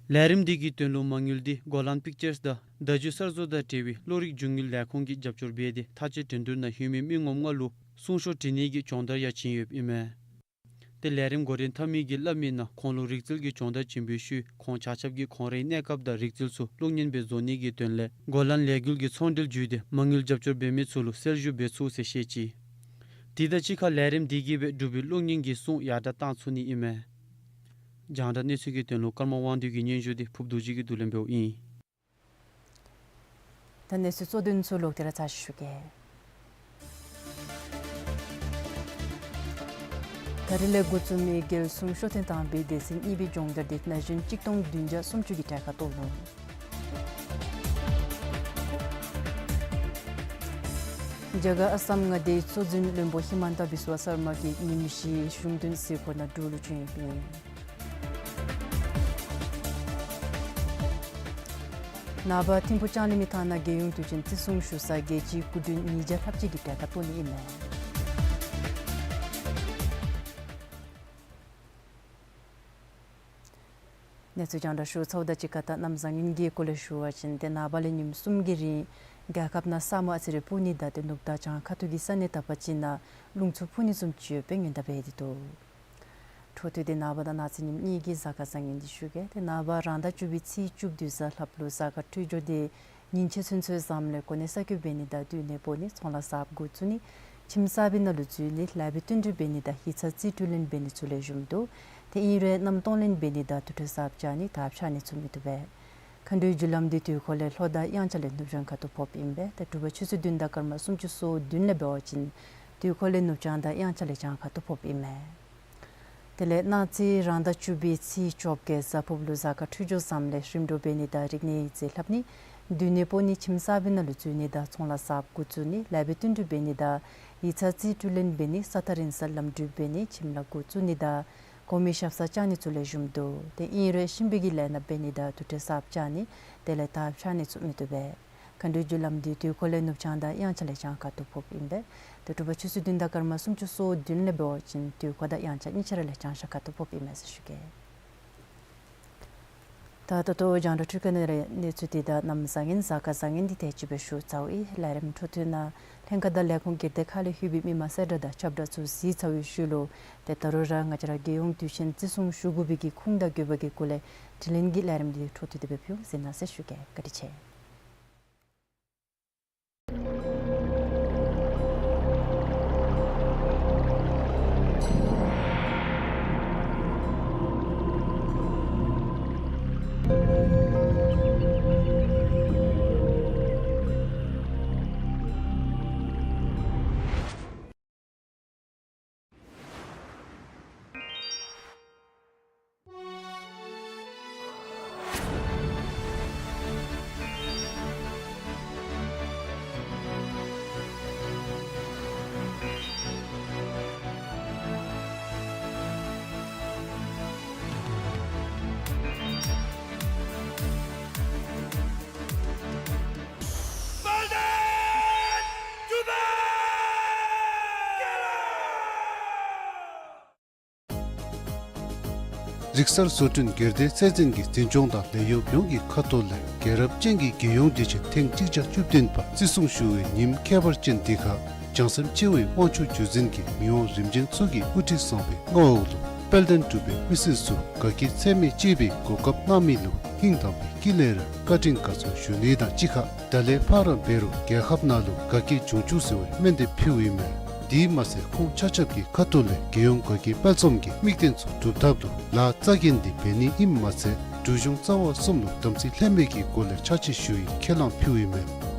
ལས་རིམ་འདི་གི་དོན་ལུ་མ་དངུལ་འདི་གོ་ལཱན་པིཀ་ཅརསི་དང་བརྡ་བརྒྱུད་གསར་བཟོ་དང་འབྲེལ་བའི་བློ་རིག་རྒྱུ་དངོས་ལས་ཁུངས་ཀྱིས་རྒྱབ་སྐྱོར་འབད་དེ་མཐའ་དཔྱད་འགྲན་བསྡུར་ནང་ལྷོད་མི་མི་ངོམ་ལྔ་ལུ་སྲུང་ཤོག་འབྲི་ནི་གི་སྦྱོང་བརྡར་ཡང་བྱིན་ཡོདཔ་ཨིན་མས། ཏེ་ལས་རིམ་འགོ་འདྲེན་འཐབ་མི་གིས་སླབ་མིའི་ནང་ཁོང་ལུ་རིག་རྩལ་གྱི་སྦྱོང་བརྡར་བྱིན་པའི་ཤུལ་ཁོང་ཆ་ཁྱབ་ཀྱིས་ཁོང་རའི་གནས་སྐབས་དང་རིག་རྩལ་ཚུ་གློག་བརྙན་སྦེ་བཟོ་ནི་གི་དོན་ལས་གོ་ལཱན་ལས་འགུལ་གྱི་ཚོང་འབྲེལ་བརྒྱུད་དེ་མ་དངུལ་རྒྱབ་སྐྱོར་འབད་མི་ཚུ་ལུ་གསལ་ཞུ་འབད་ཚུགས་ཟེར་བཤད་ཅི། དེ་དང་གཅིག་ཁར་ལས་རིམ་འདི་གིས་སྦེ་འབྲུག་པའི་གློག་བརྙན་གྱི་སྲུང་ཡར་དྲག་བཏང་ཚུགས་ནི་ཨིན་མས། རྒྱང་བསྒྲགས་གནས་ཚུལ་གྱི་དོན་ལུ་ཀརྨ་དབང་འདུས་ཀྱི་སྙན་ཞུ་འདི་ཕུབ་རྡོ་རྗེ་གིས་བསྡུ་ལེན་འབདཝ་ཨིན། ད་གནས་ཚུལ་གཙོ་དོན་ཚུ་ལོག་སྟེ་ར་ཚར་ཞུ་གེ། ད་རིས་ལས་འགོ་བཙུགས་མི་རྒྱལ་གསུང་ཤོ་ཐེངས་དང་པའི་སྡེ་ཚན་གཉིས་པའི་སྦྱོང་བརྡར་འདི་ན་གཞོན་གཅིག་སྟོང་བདུན་བརྒྱ་སུམ་ཅུ་གིས་གྲལ་ཁར་གཏོགས་ནུག། རྒྱ་གར་ཨ་སམ་མངའ་སྡེའི་གཙོ་འཛིན་བློན་པོ་ཧི་མན་ཏ་བི་སུ་ཝ་སར་མ་གིས་ཉིནམ་བཞིའི་གཞུང་དོན་གཟིགས་སྐོར་ནང་འབྲུག་ལུ་བྱོན་ཡོདཔ་ཨིན། ནངས་པ་ཐིམ་ཕུག་ལྕང་གླིང་མི་ཐང་ནང་རྒྱལ་ཡོངས་དུས་ཆེན་བརྩི་སྲུང་ཞུ་སར་རྒྱལ་སྤྱིའི་སྐུ་མགྲོན་ཉིས་བརྒྱ་ལྷགཔ་ཅིག་གིས་གྲལ་ཁར་གཏོགས་ནི་ཨིན་མས། གནས་ཚུལ་རྒྱང་བསྒྲགས་ཞུ་ཚརཝ་དང་གཅིག་ཁར་ད་གནམ་བཟང་ངན་གྱི་སྐོར་ལས་ཞུ་བ་ཅིན་ཏེ་ནངས་པ་ལས་ཉིནམ་གསུམ་གྱི་རིང་རྒྱལ་ཁབ་ནང་ས་སྨུག་ཨ་ཙི་རེ་སྤུབ་ནི་དང་ཏེ་ནུབ་དང་བྱང་ཁ་ཐུག་གི་ས་གནས་དག་པ་ཅིག་ནང་རླུང་འཚུབ་འཕུ་ནི་བཟུམ་ཅིག་ཡོད་པའི་སྔོན་བརྡ་འབད་དེ་འདུག། འཕྲོ་མཐུད་དེ་ནངས་པ་དང་གནངས་ཚེ་ཉིནམ་གཉིས་ཀྱི་གཟའ་སྐར་བཟང་ངན་འདི་ཞུ་གེ། ཏེ་ནངས་པ་རང་ཟླ་བཅུ་པའི་ཚེས་བཅུ་བདུན་གཟའ་ལྷགཔ་ལུ་གཟའ་སྐར་འཕྲོད་སྦྱོར་འདི་ཉིན་ཕྱེད་ཚུན་ཚོད་བཟངམ་ལས་གོ་གནས་གསར་བསྐོ་འབད་ནི་དང་སྡོད་གནས་སྤོ་ནི་ཚོང་ལཱ་གསརཔ་འགོ་བཙུགས་ནི་ཁྱིམ་གསར་པའི་ནང་ལུ་འཛུལ་ནི་ལཱ་འབད་བསྟུན་གྲོས་འབད་ནི་དང་ཡིག་ཚང་རྩིས་སྤྲོད་ལེན་འབད་ནི་ཚུ་ལེགས་ཤོམ་འདུག། ཏེ་ཨིན་རུང་མནའམ་གཏོང་ལེན་འབད་ནི་དང་དུར་ཁྲོད་གསརཔ་བཅག་ནི་དར་འཕྱར་ནི་ཚུ་མི་བཏུབ་པས། མཁའ་འགྲོའི་རྒྱུ་ལམ་འདི་དུས་འཁོར་ལས་ལྷོ་དང་དབྱངས་འཆར་ལས་ནུབ་བྱང་ཁ་ཐུག་ཕོགཔ་ཨིན་པས། ཏེ་དྲོ་པ་ཆུ་ཚོད་བདུན་དང་སྐར་མ་སུམ་ཅུ་སོ་བདུན་ལས་འབད་བ་ཅིན་དུས་འཁོར་ལས་ནུབ་བྱང་དང་དབྱངས་འཆར་ལས་བྱང་ཁ་ཐུག་ཕོགཔ་ཨིན་མས། དེ་ལས་གནངས་ཚེ་རང་ཟླ་བཅུ་པའི་ཚེས་བཅོ་བརྒྱད་གཟའ་ཕུརཔ་ལུ་གཟའ་སྐར་འཕྲོད་སྦྱོར་བཟངམ་ལས་རིམ་གྲོ་འབད་ནི་དང་རིག་གནས་ཡིག་རྩིས་ལྷབ་ནི་ བདུན་ནི་པོ་ནི་ཁྱིམ་གསརཔ་ནང་ལུ་འཛུལ་ནི་དང་ཚོང་ལཱ་གསརཔ་འགོ་བཙུགས་ནི་ལཱ་འབད་བསྟུན་གྲོས་འབད་ནི་དང་ཡིག་ཚང་རྩིས་སྤྲོད་ལེན་འབད་ནི་ས་ཐག་རིང་སར་ལམ་འགྲུལ་འབད་ནི་ཁྱིམ་ལཱ་འགོ་བཙུགས་ནི་དང་གོང་མའི་ཞབས་སར་བཅར་ནི་ཚུ་ལེགས་ཤོམ་འདུག། དེ་ཨིན་རུང་ཞིང་པའི་གི་ལས་སྣ་འབད་ནི་དང་དུར་ཁྲོད་གསརཔ་བཅར་ནི་དེ་ལས་ཐག་བཅད་ནི་ཚུ་མི་བཏུབ་པས། མཁའ་འགྲོའི་རྒྱུ་ལམ་འདི་དུས་འཁོར་ལས་ནུབ་བྱང་དང་དབྱངས་འཆར་ལས་བྱང་ཁ་ཐུག་ཕོགཔ་ཨིན་པས། ཏེ་དྲོ་པ་ཆུ་ཚོད་བདུན་དང་སྐར་མ་སུམ་ཅུ་སོ་བདུན་ལས་འབད་བ་ཅིན་དུས་འཁོར་དང་དབྱངས་འཆར་གཉིས་ཆ་ར་ལས་བྱང་ཤར་ཁ་ཐུག་ཕོགཔ་ཨིན་མས་ཟེར་ཞུ་གེ། ད་ད་ལྟོ་རྒྱང་བསྒྲགས་འཕྲུལ་ཁང་ནང་ལས་གནས་ཚུལ་འདི་དང་གནམ་བཟང་ངན་གཟའ་སྐར་བཟང་ངན་འདི་ཏེ་ཅིག་སྦེ་ཞུ་ཚརཝ་ཨིན། ལས་རིམ་འཕྲོ་མཐུད་ནང་ལྷན་ཁག་དང་ལས་ཁུངས་སྒེར་སྡེ་ཁག་ལས་ལྷོད་པའི་མི་མང་གསལ་བསྒྲགས་དང་ཁྱབ་བསྒྲགས་ཚུ་གཟིགས་ཚར་བའི་ཤུལ་ལུ་ཏེ་ད་རུང་ར་ང་བཅས་ར་རྒྱལ་ཡོངས་དུས་ཆེན་བརྩི་སྲུང་ཞུ་དགོ་པའི་གི་ཁུངས་དང་དགོས་པ་གི་སྐོར་ལས་དྲི་ལན་གྱི་ལས་རིམ་འདི་འཕྲོ་མཐུད་དེ་སྦེ་ཕུལ་ཟེར་ན་ཟེར་ཞུ་གེ། བཀའ་དྲིན་ཆེ། རིག་གསར་བཟོ་སྐྲུན་སྒེར་སྡེ་ཚད་འཛིན་གྱི་འཛིན་སྐྱོང་དང་ལས་གཡོགཔ་ཡོངས་ཀྱི་ཁ་ཐུག་ལས་རྒྱལ་རབས་ཅན་གྱི་རྒྱལ་ཡོངས་དུས་ཆེན་ཐེངས་གཅིག་བརྒྱ་བཅུ་བདུན་པ་བརྩི་སྲུང་ཞུ་བའི་ཉིནམ་ཁྱད་པར་ཅན་འདི་ཁར་བྱང་སེམས་སྐྱེ་བོའི་དབང་ཕྱུག་བརྒྱུད་འཛིན་གྱི་མི་དབང་རིམ་བྱོན་ཚུ་གིས་དབུ་ཁྲིད་བཟང་པོའི་མངའ་འོག་ལུ་དཔལ་ལྡན་འབྲུག་པའི་མི་སེར་ཚུ་དགའ་སྐྱིད་ཚད་མེད་སྐྱེད་པའི་གོ་སྐབས་གནང་མི་ལུ་སྙིང་དམ་པའི་དཀྱིལ་ལས་ར་བཀའ་དྲིན་དགའ་ཚོར་ཞུ་ནི་དང་གཅིག་ཁར་ད་ལས་ཕར་འབད་རུང་རྒྱལ་ཁབ་ནང་ལུ་དགའ་སྐྱིད་འབྱུང་བཅུག་ཟེར་བའི་སྨོན་འདེབས་ཕུལཝ་ཨིན་མས། དེ་མ་ཚད་ཁོང་ཆ་ཁྱབ་ཀྱི་ཁ་ཐུག་ལས་རྒྱལ་ཡོངས་དགའ་སྐྱིད་དཔལ་འཛོམས་ཀྱི་དམིགས་དོན་ཚུ་སྒྲུབ་ཐབས་ལུ་ལཱ་རྩ་འགེངས་ཏེ་འབད་ནི་ཨིནམ་མ་ཚད་འབྲུག་གཞུང་རྩ་བ་གསུམ་ལུ་དམ་ཚིག་ལྷད་མེད་ཀྱི་སྒོ་ལས་ཕྱག་ཕྱིད་ཞུ་བའི་ཁས་བླངས་ཕུལཝ་ཨིན་མས།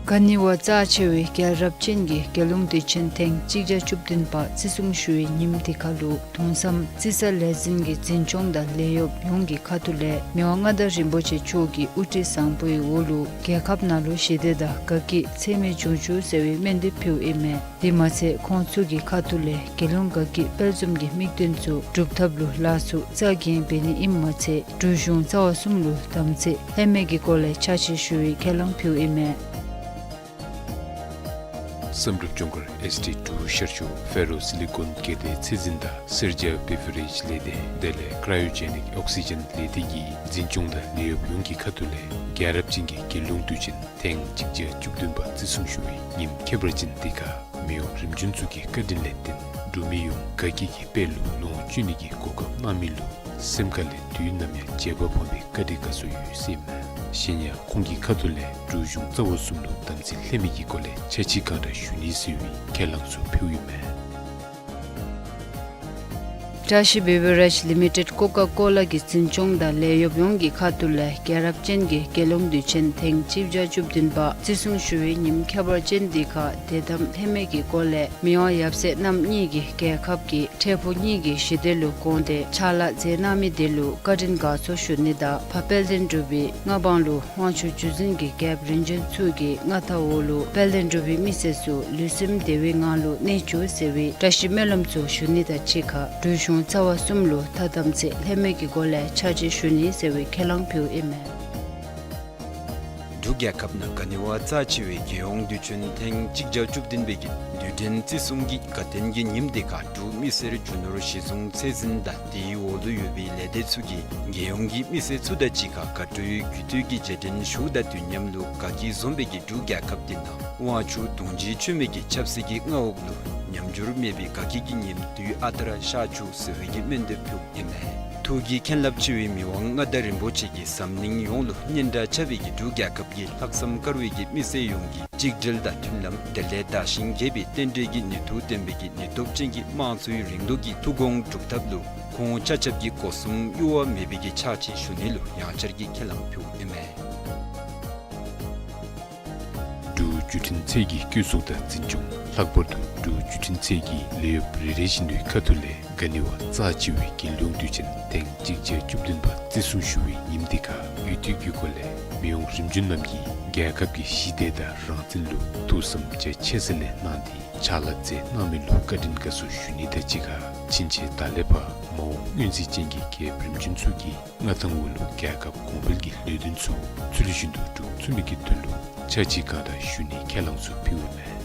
ག་ནི་བ་རྩ་ཆེ་བའི་རྒྱལ་རབས་ཅན་གྱི་རྒྱལ་ཡོངས་དུས་ཆེན་ཐེངས་གཅིག་བརྒྱ་བཅུ་བདུན་པ་བརྩི་སྲུང་ཞུ་བའི་ཉིནམ་འདི་ཁར་ལུ་དུང་བསམ་རྩི་ས་ལས་འཛིན་གྱི་འཛིན་སྐྱོང་དང་ལས་གཡོགཔ་ཡོངས་ཀྱི་ཁ་ཐུག་ལས་མི་དབང་མངའ་བདག་རིན་པོ་ཆེ་མཆོག་གི་དབུ་ཁྲིད་བཟང་པོའི་འོག་ལུ་རྒྱལ་ཁབ་ནང་ལུ་ཞི་བདེ་དང་དགའ་སྐྱིད་ཚད་མེད་འབྱུང་བཅུག་ཟེར་བའི་སྨོན་འདེབས་ཕུལཝ་ཨིན་མས། དེ་མ་ཚད་ཁོང་ཚུ་གི་ཁ་ཐུག་ལས་རྒྱལ་ཡོངས་དགའ་སྐྱིད་དཔལ་འཛོམས་ཀྱི་དམིགས་དོན་ཚུ་སྒྲུབ་ཐབས་ལུ་ལཱ་ཚུ་རྩ་འགེངས་འབད་ནི་ཨིནམ་མ་ཚད་འབྲུག་གཞུང་རྩ་བ་གསུམ་ལུ་དམ་ཚིག་ལྷད་མེད་ཀྱི་སྒོ་ལས་ཕྱག་ཕྱིད་ཞུ་བའི་ཁས་བླངས་ཕུལཝ་ཨིན་མས། བསམ་གྲུབ་ལྗོངས་མཁར་ཨེས་ཊི་ཊུ་ཤར་ཕྱོགས་ཕེ་རོ་སི་ལི་ཀོན་སྒེར་སྡེ་ཚད་འཛིན་དང་གསེར་ལྗང་བེ་བི་རེཇ་ལས་སྡེ་དེ་ལས་ཀྲ་ཡོ་ཇེ་ནིག་ཨོག་སི་ཇེན་ལས་སྡེ་གི་འཛིན་སྐྱོང་དང་ལས་གཡོགཔ་ཡོངས་ཀྱི་ཁ་ཐུག་ལས་རྒྱལ་རབས་ཅན་གྱི་རྒྱལ་ཡོངས་དུས་ཆེན་ཐེངས་གཅིག་བརྒྱ་བཅུ་བདུན་པ་བརྩི་སྲུང་ཞུ་བའི་ཉིནམ་ཁྱད་པར་ཅན་འདི་ཁར་མི་དབང་རིམ་བྱོན་ཚུ་གི་བཀའ་དྲིན་ལས་བརྟེན་འབྲུག་མི་ཡོངས་དགའ་སྐྱིད་ཀྱི་དཔལ་ལུ་ལོངས་སྤྱོད་ནི་གི་གོ་སྐབས་གནང་མི་ལུ་སེམས་ཁ་ལས་དུས་ནམ་ཡང་བརྗེད་པ་སྤོང་བའི་བཀའ་དྲིན་དགའ་ཚོར་ཡོད་ཟེར་ཨིན་མས། གཞན་ཡང་ཁོང་གི་ཁ་ཐུག་ལས་འབྲུག་གཞུང་རྩ་བ་གསུམ་ལུ་དམ་ཚིག་ལྷད་མེད་ཀྱི་སྒོ་ལས་ཕྱག་ཕྱིད་གང་དྲག་ཞུ་ནི་ཟེར་བའི་ཁས་བླངས་ཚུ་ཕུལཝ་ཨིན་མས། བཀྲ་ཤིས་བེ་བི་རེཇ་ལི་མི་ཊེཌ་ཀོ་ཀ་ཀོ་ལ་གི་འཛིན་སྐྱོང་དང་ལས་གཡོགཔ་ཡོངས་ཀྱི་ཁ་ཐུག་ལས་རྒྱལ་རབས་ཅན་གྱི་རྒྱལ་ཡོངས་དུས་ཆེན་ཐེངས་གཅིག་བརྒྱ་བཅུ་བདུན་པ་བརྩི་སྲུང་ཞུ་བའི་ཉིནམ་ཁྱད་པར་ཅན་འདི་ཁར་དད་དམ་ལྷད་མེད་ཀྱི་སྒོ་ལས་མི་དབང་ཡབ་སྲས་རྣམ་གཉིས་ཀྱིས་རྒྱལ་ཁབ་ཀྱི་འཕྲལ་ཕུགས་གཉིས་ཀྱི་ཞི་བདེ་ལུ་དགོངས་ཏེ་ཕྱག་ལཱ་མཛད་གནང་མི་དེ་ལུ་བཀའ་དྲིན་དགའ་ཚོར་ཞུ་ནི་དང་ཕ་དཔལ་ལྡན་འབྲུག་པའི་མངའ་འབངས་ལུ་དབང་ཕྱུག་བརྒྱུད་འཛིན་གྱི་རྒྱལཔོ་རིམ་བྱོན་ཚུ་གི་མངའ་ཐང་འོག་ལུ་དཔལ་ལྡན་འབྲུག་པའི་མི་སེར་ཚུ་ལུས་སེམས་བདེ་བའི་ངང་ལུ་གནས་བཅུག་ཟེར་བའི་བཀྲ་ཤིས་སྨོན་ལམ་ཚུ་ཞུ་ནི་དང་གཅིག་ཁར་འབྲུག་གཞུང་རྩ་བ་གསུམ་ལུ་ད་དམ་ཚིག་ལྷད་མེད་ཀྱི་སྒོ་ལས་ཕྱག་ཕྱིད་ཞུ་ནི་ཟེར་བའི་ཁས་བླངས་ཕུལཝ་ཨིན་མས། འབྲུག་རྒྱལ་ཁབ་ནང་ག་ནི་བ་རྩ་ཆེ་བའི་རྒྱལ་ཡོངས་དུས་ཆེན་ཐེངས་གཅིག་བརྒྱ་བཅུ་བདུན་པའི་གི་དུས་དྲན་བརྩི་སྲུང་གི་དགའ་སྟོན་གྱི་ཉིནམ་འདི་ཁར་འབྲུག་མི་སེར་རྒྱུ་ནོར་གཞི་བཟུང་ཚད་འཛིན་དང་དེའི་འོག་ལུ་ཡོད་པའི་ལས་སྡེ་ཚུ་གིས་རྒྱལ་ཡོངས་ཀྱི་མི་སེར་ཚུ་དང་གཅིག་ཁར་དགའ་སྤྲོའི་རྒྱུད་སྟོད་ཀྱི་རྗེས་དྲན་ཞུཝ་དང་དུས་མཉམ་ལུ་དགའ་སྐྱིད་འཛོམས་པའི་གི་འབྲུག་རྒྱལ་ཁབ་འདི་ནང་དབང་ཕྱུག་དུང་འཇིག་ཆོས་མེད་ཀྱི་ཆབ་སྲིད་ཀྱི་མངའ་འོག་ལུ་ཉམས་འགྱུར་མེད་པའི་དགའ་སྐྱིད་ཀྱི་ཉིནམ་དུས་ཨ་རྟག་ར་ཤར་བཅུག་ཟེར་བའི་གི་སྨོན་འདེབས་ཕུལཝ་ཨིན་མས། ཐུགས་ཀྱི་མཁྱེན་རླབས་ཆེ་བའི་མི་དབང་མངའ་བདག་རིན་པོ་ཆེ་གིས་འཛམ་གླིང་ཡོངས་ལུ་སྙན་གྲགས་ཁྱབ་པའི་གི་འབྲུག་རྒྱལ་ཁབ་ཀྱི་ལྷག་བསམ་དཀར་བའི་གི་མི་སེར་ཡོངས་ཀྱིས་གཅིག་སྒྲིལ་དང་མཐུན་ལམ་དེ་ལས་དར་ཞིང་རྒྱས་པའི་རྟེན་འབྲེལ་གྱི་ནུས་མཐུ་ལྡན་པའི་གི་ནུས་སྟོབས་ཅན་གྱི་དམངས་གཙོའི་རིང་ལུགས་ཀྱི་ཐུགས་དགོངས་སྒྲུབ་ཐབས་ལུ་ཁོང་ཆ་ཁྱབ་ཀྱིས་སྒོ་གསུམ་གཡོ་བ་མེད་པའི་གི་ཕྱག་ཕྱིད་ཞུ་ནི་ལུ་ཡང་བསྐྱར་གྱི་ཁས་བླངས་ཕུལཝ་ཨིན་མས། འབྲུག་བརྒྱུད་འཕྲིན་ཚད་ཀྱི་བཀོད་ཚོགས་དང་འཛིན་སྐྱོང་ལྷག་པར་དུ་འབྲུག་བརྒྱུད་འཕྲིན་ཚད་ཀྱི་ལས་གཡོགཔ་རེ་རེ་བཞིན་དུ་ཁ་ཐུག་ལས་ག་ནི་བ་རྩ་ཆེ་བའི་རྒྱལ་ཡོངས་དུས་ཆེན་ཐེངས་གཅིག་བརྒྱ་བཅུ་བདུན་པ་བརྩི་སྲུང་ཞུ་བའི་ཉིནམ་འདི་ཁར་ཡུལ་དུས་ཀྱི་སྐོར་ལས་མི་དབང་རིམ་བྱོན་རྣམས་ཀྱིས་རྒྱལ་ཁབ་ཀྱི་ཞི་བདེ་དང་རང་བཙན་ལུ་ཐུགས་བསམ་རྒྱ་ཆེ་ས་ལས་གནང་སྟེ་ཕྱག་ལཱ་མཛད་གནང་མི་ལུ་བཀའ་དྲིན་དགའ་ཚོར་ཞུ་ནི་དང་གཅིག་ཁར་ཕྱིན་ཆད་ད་ལས་ཕར་མ་འོངས་སྔོན་རྩིས་ཅན་གྱི་རྒྱལཔོ་རིམ་བྱོན་ཚུ་གི་མངའ་ཐང་འོག་ལུ་རྒྱལ་ཁབ་གོང་འཕེལ་གྱི་ལས་དོན་ཚུ་ཚུལ་བཞིན་དུ་སྒྲུབ་ཚུགས་ནི་གི་དོན་ལུ་ཕྱག་ཕྱིད་གང་དྲག་ཞུ་ནིའི་ཁས་བླངས་ཚུ་ཕུལཝ་ཨིན་མས།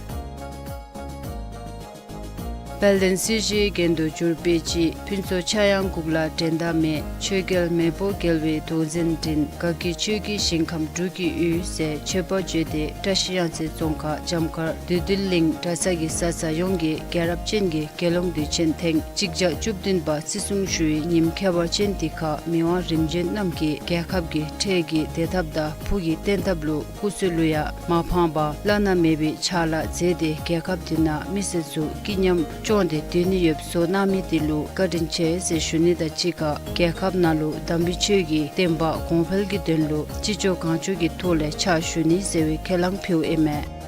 དཔལ་ལྡན་སྲིད་ཞིའི་རྒྱན་དུ་གྱུར་པའི་སྤྱི་ཕུན་ཚོགས་ཕྱྭ་གཡང་འགུགས་ལ་འགྲན་ཟླ་མེད། ཆོས་རྒྱལ་མེས་པོ་རྒྱལ་བའི་གདུང་འཛིན་འདྲེན། དགའ་སྐྱིད་ཆོས་ཀྱི་ཞིང་ཁམས་འབྲུག་གི་ཡུལ་ཟེར་མཆོད་པ་བརྗོད་དེ་བཀྲ་ཤིས་གཡང་རྩེ་རྫོང་ཁག་འཇམ་དཀར་བདུད་འདུལ་གླིང་གྲྭ་ཚང་གི་བཟའ་ཚང་ཡོངས་ཀྱིས་རྒྱལ་རབས་ཅན་གྱི་རྒྱལ་ཡོངས་དུས་ཆེན་ཐེངས་གཅིག་བརྒྱ་བཅུ་བདུན་པ་བརྩི་སྲུང་ཞུ་བའི་ཉིནམ་ཁྱད་པར་ཅན་འདི་ཁར་མི་དབང་རིམ་བྱོན་རྣམས་ཀྱིས་རྒྱལ་ཁབ་ཀྱི་འཕྲལ་གྱི་བདེ་ཐབས་དང་ཕུགས་ཀྱི་བརྟན་ཐབས་ལུ་སྐུ་ཚེ་ལུ་ཡང་མ་ཕངས་པར་བླ་ན་མེད་པའི་ཕྱག་ལཱ་མཛད་དེ་རྒྱལ་ཁབ་འདི་ནང་མི་སེར་ཚུ་སྐྱིད་ཉམས་སྐྱོང་སྟེ་སྡོད་ནི་ཡོདཔ་བཟོ་གནང་མི་འདི་ལུ་བཀའ་དྲིན་ཆེ་ཟེར་ཞུ་ནི་དང་གཅིག་ཁར་རྒྱལ་ཁབ་ནང་ལུ་དམ་པའི་ཆོས་ཀྱི་བསྟན་པ་གོང་འཕེལ་གྱི་དོན་ལུ་ཅི་ལྕོགས་གང་ལྕོགས་ཀྱི་ཐོག་ལས་ཕྱག་ཞུ་ནི་ཟེར་བའི་ཁས་བླངས་ཕུལཝ་ཨིན་མས།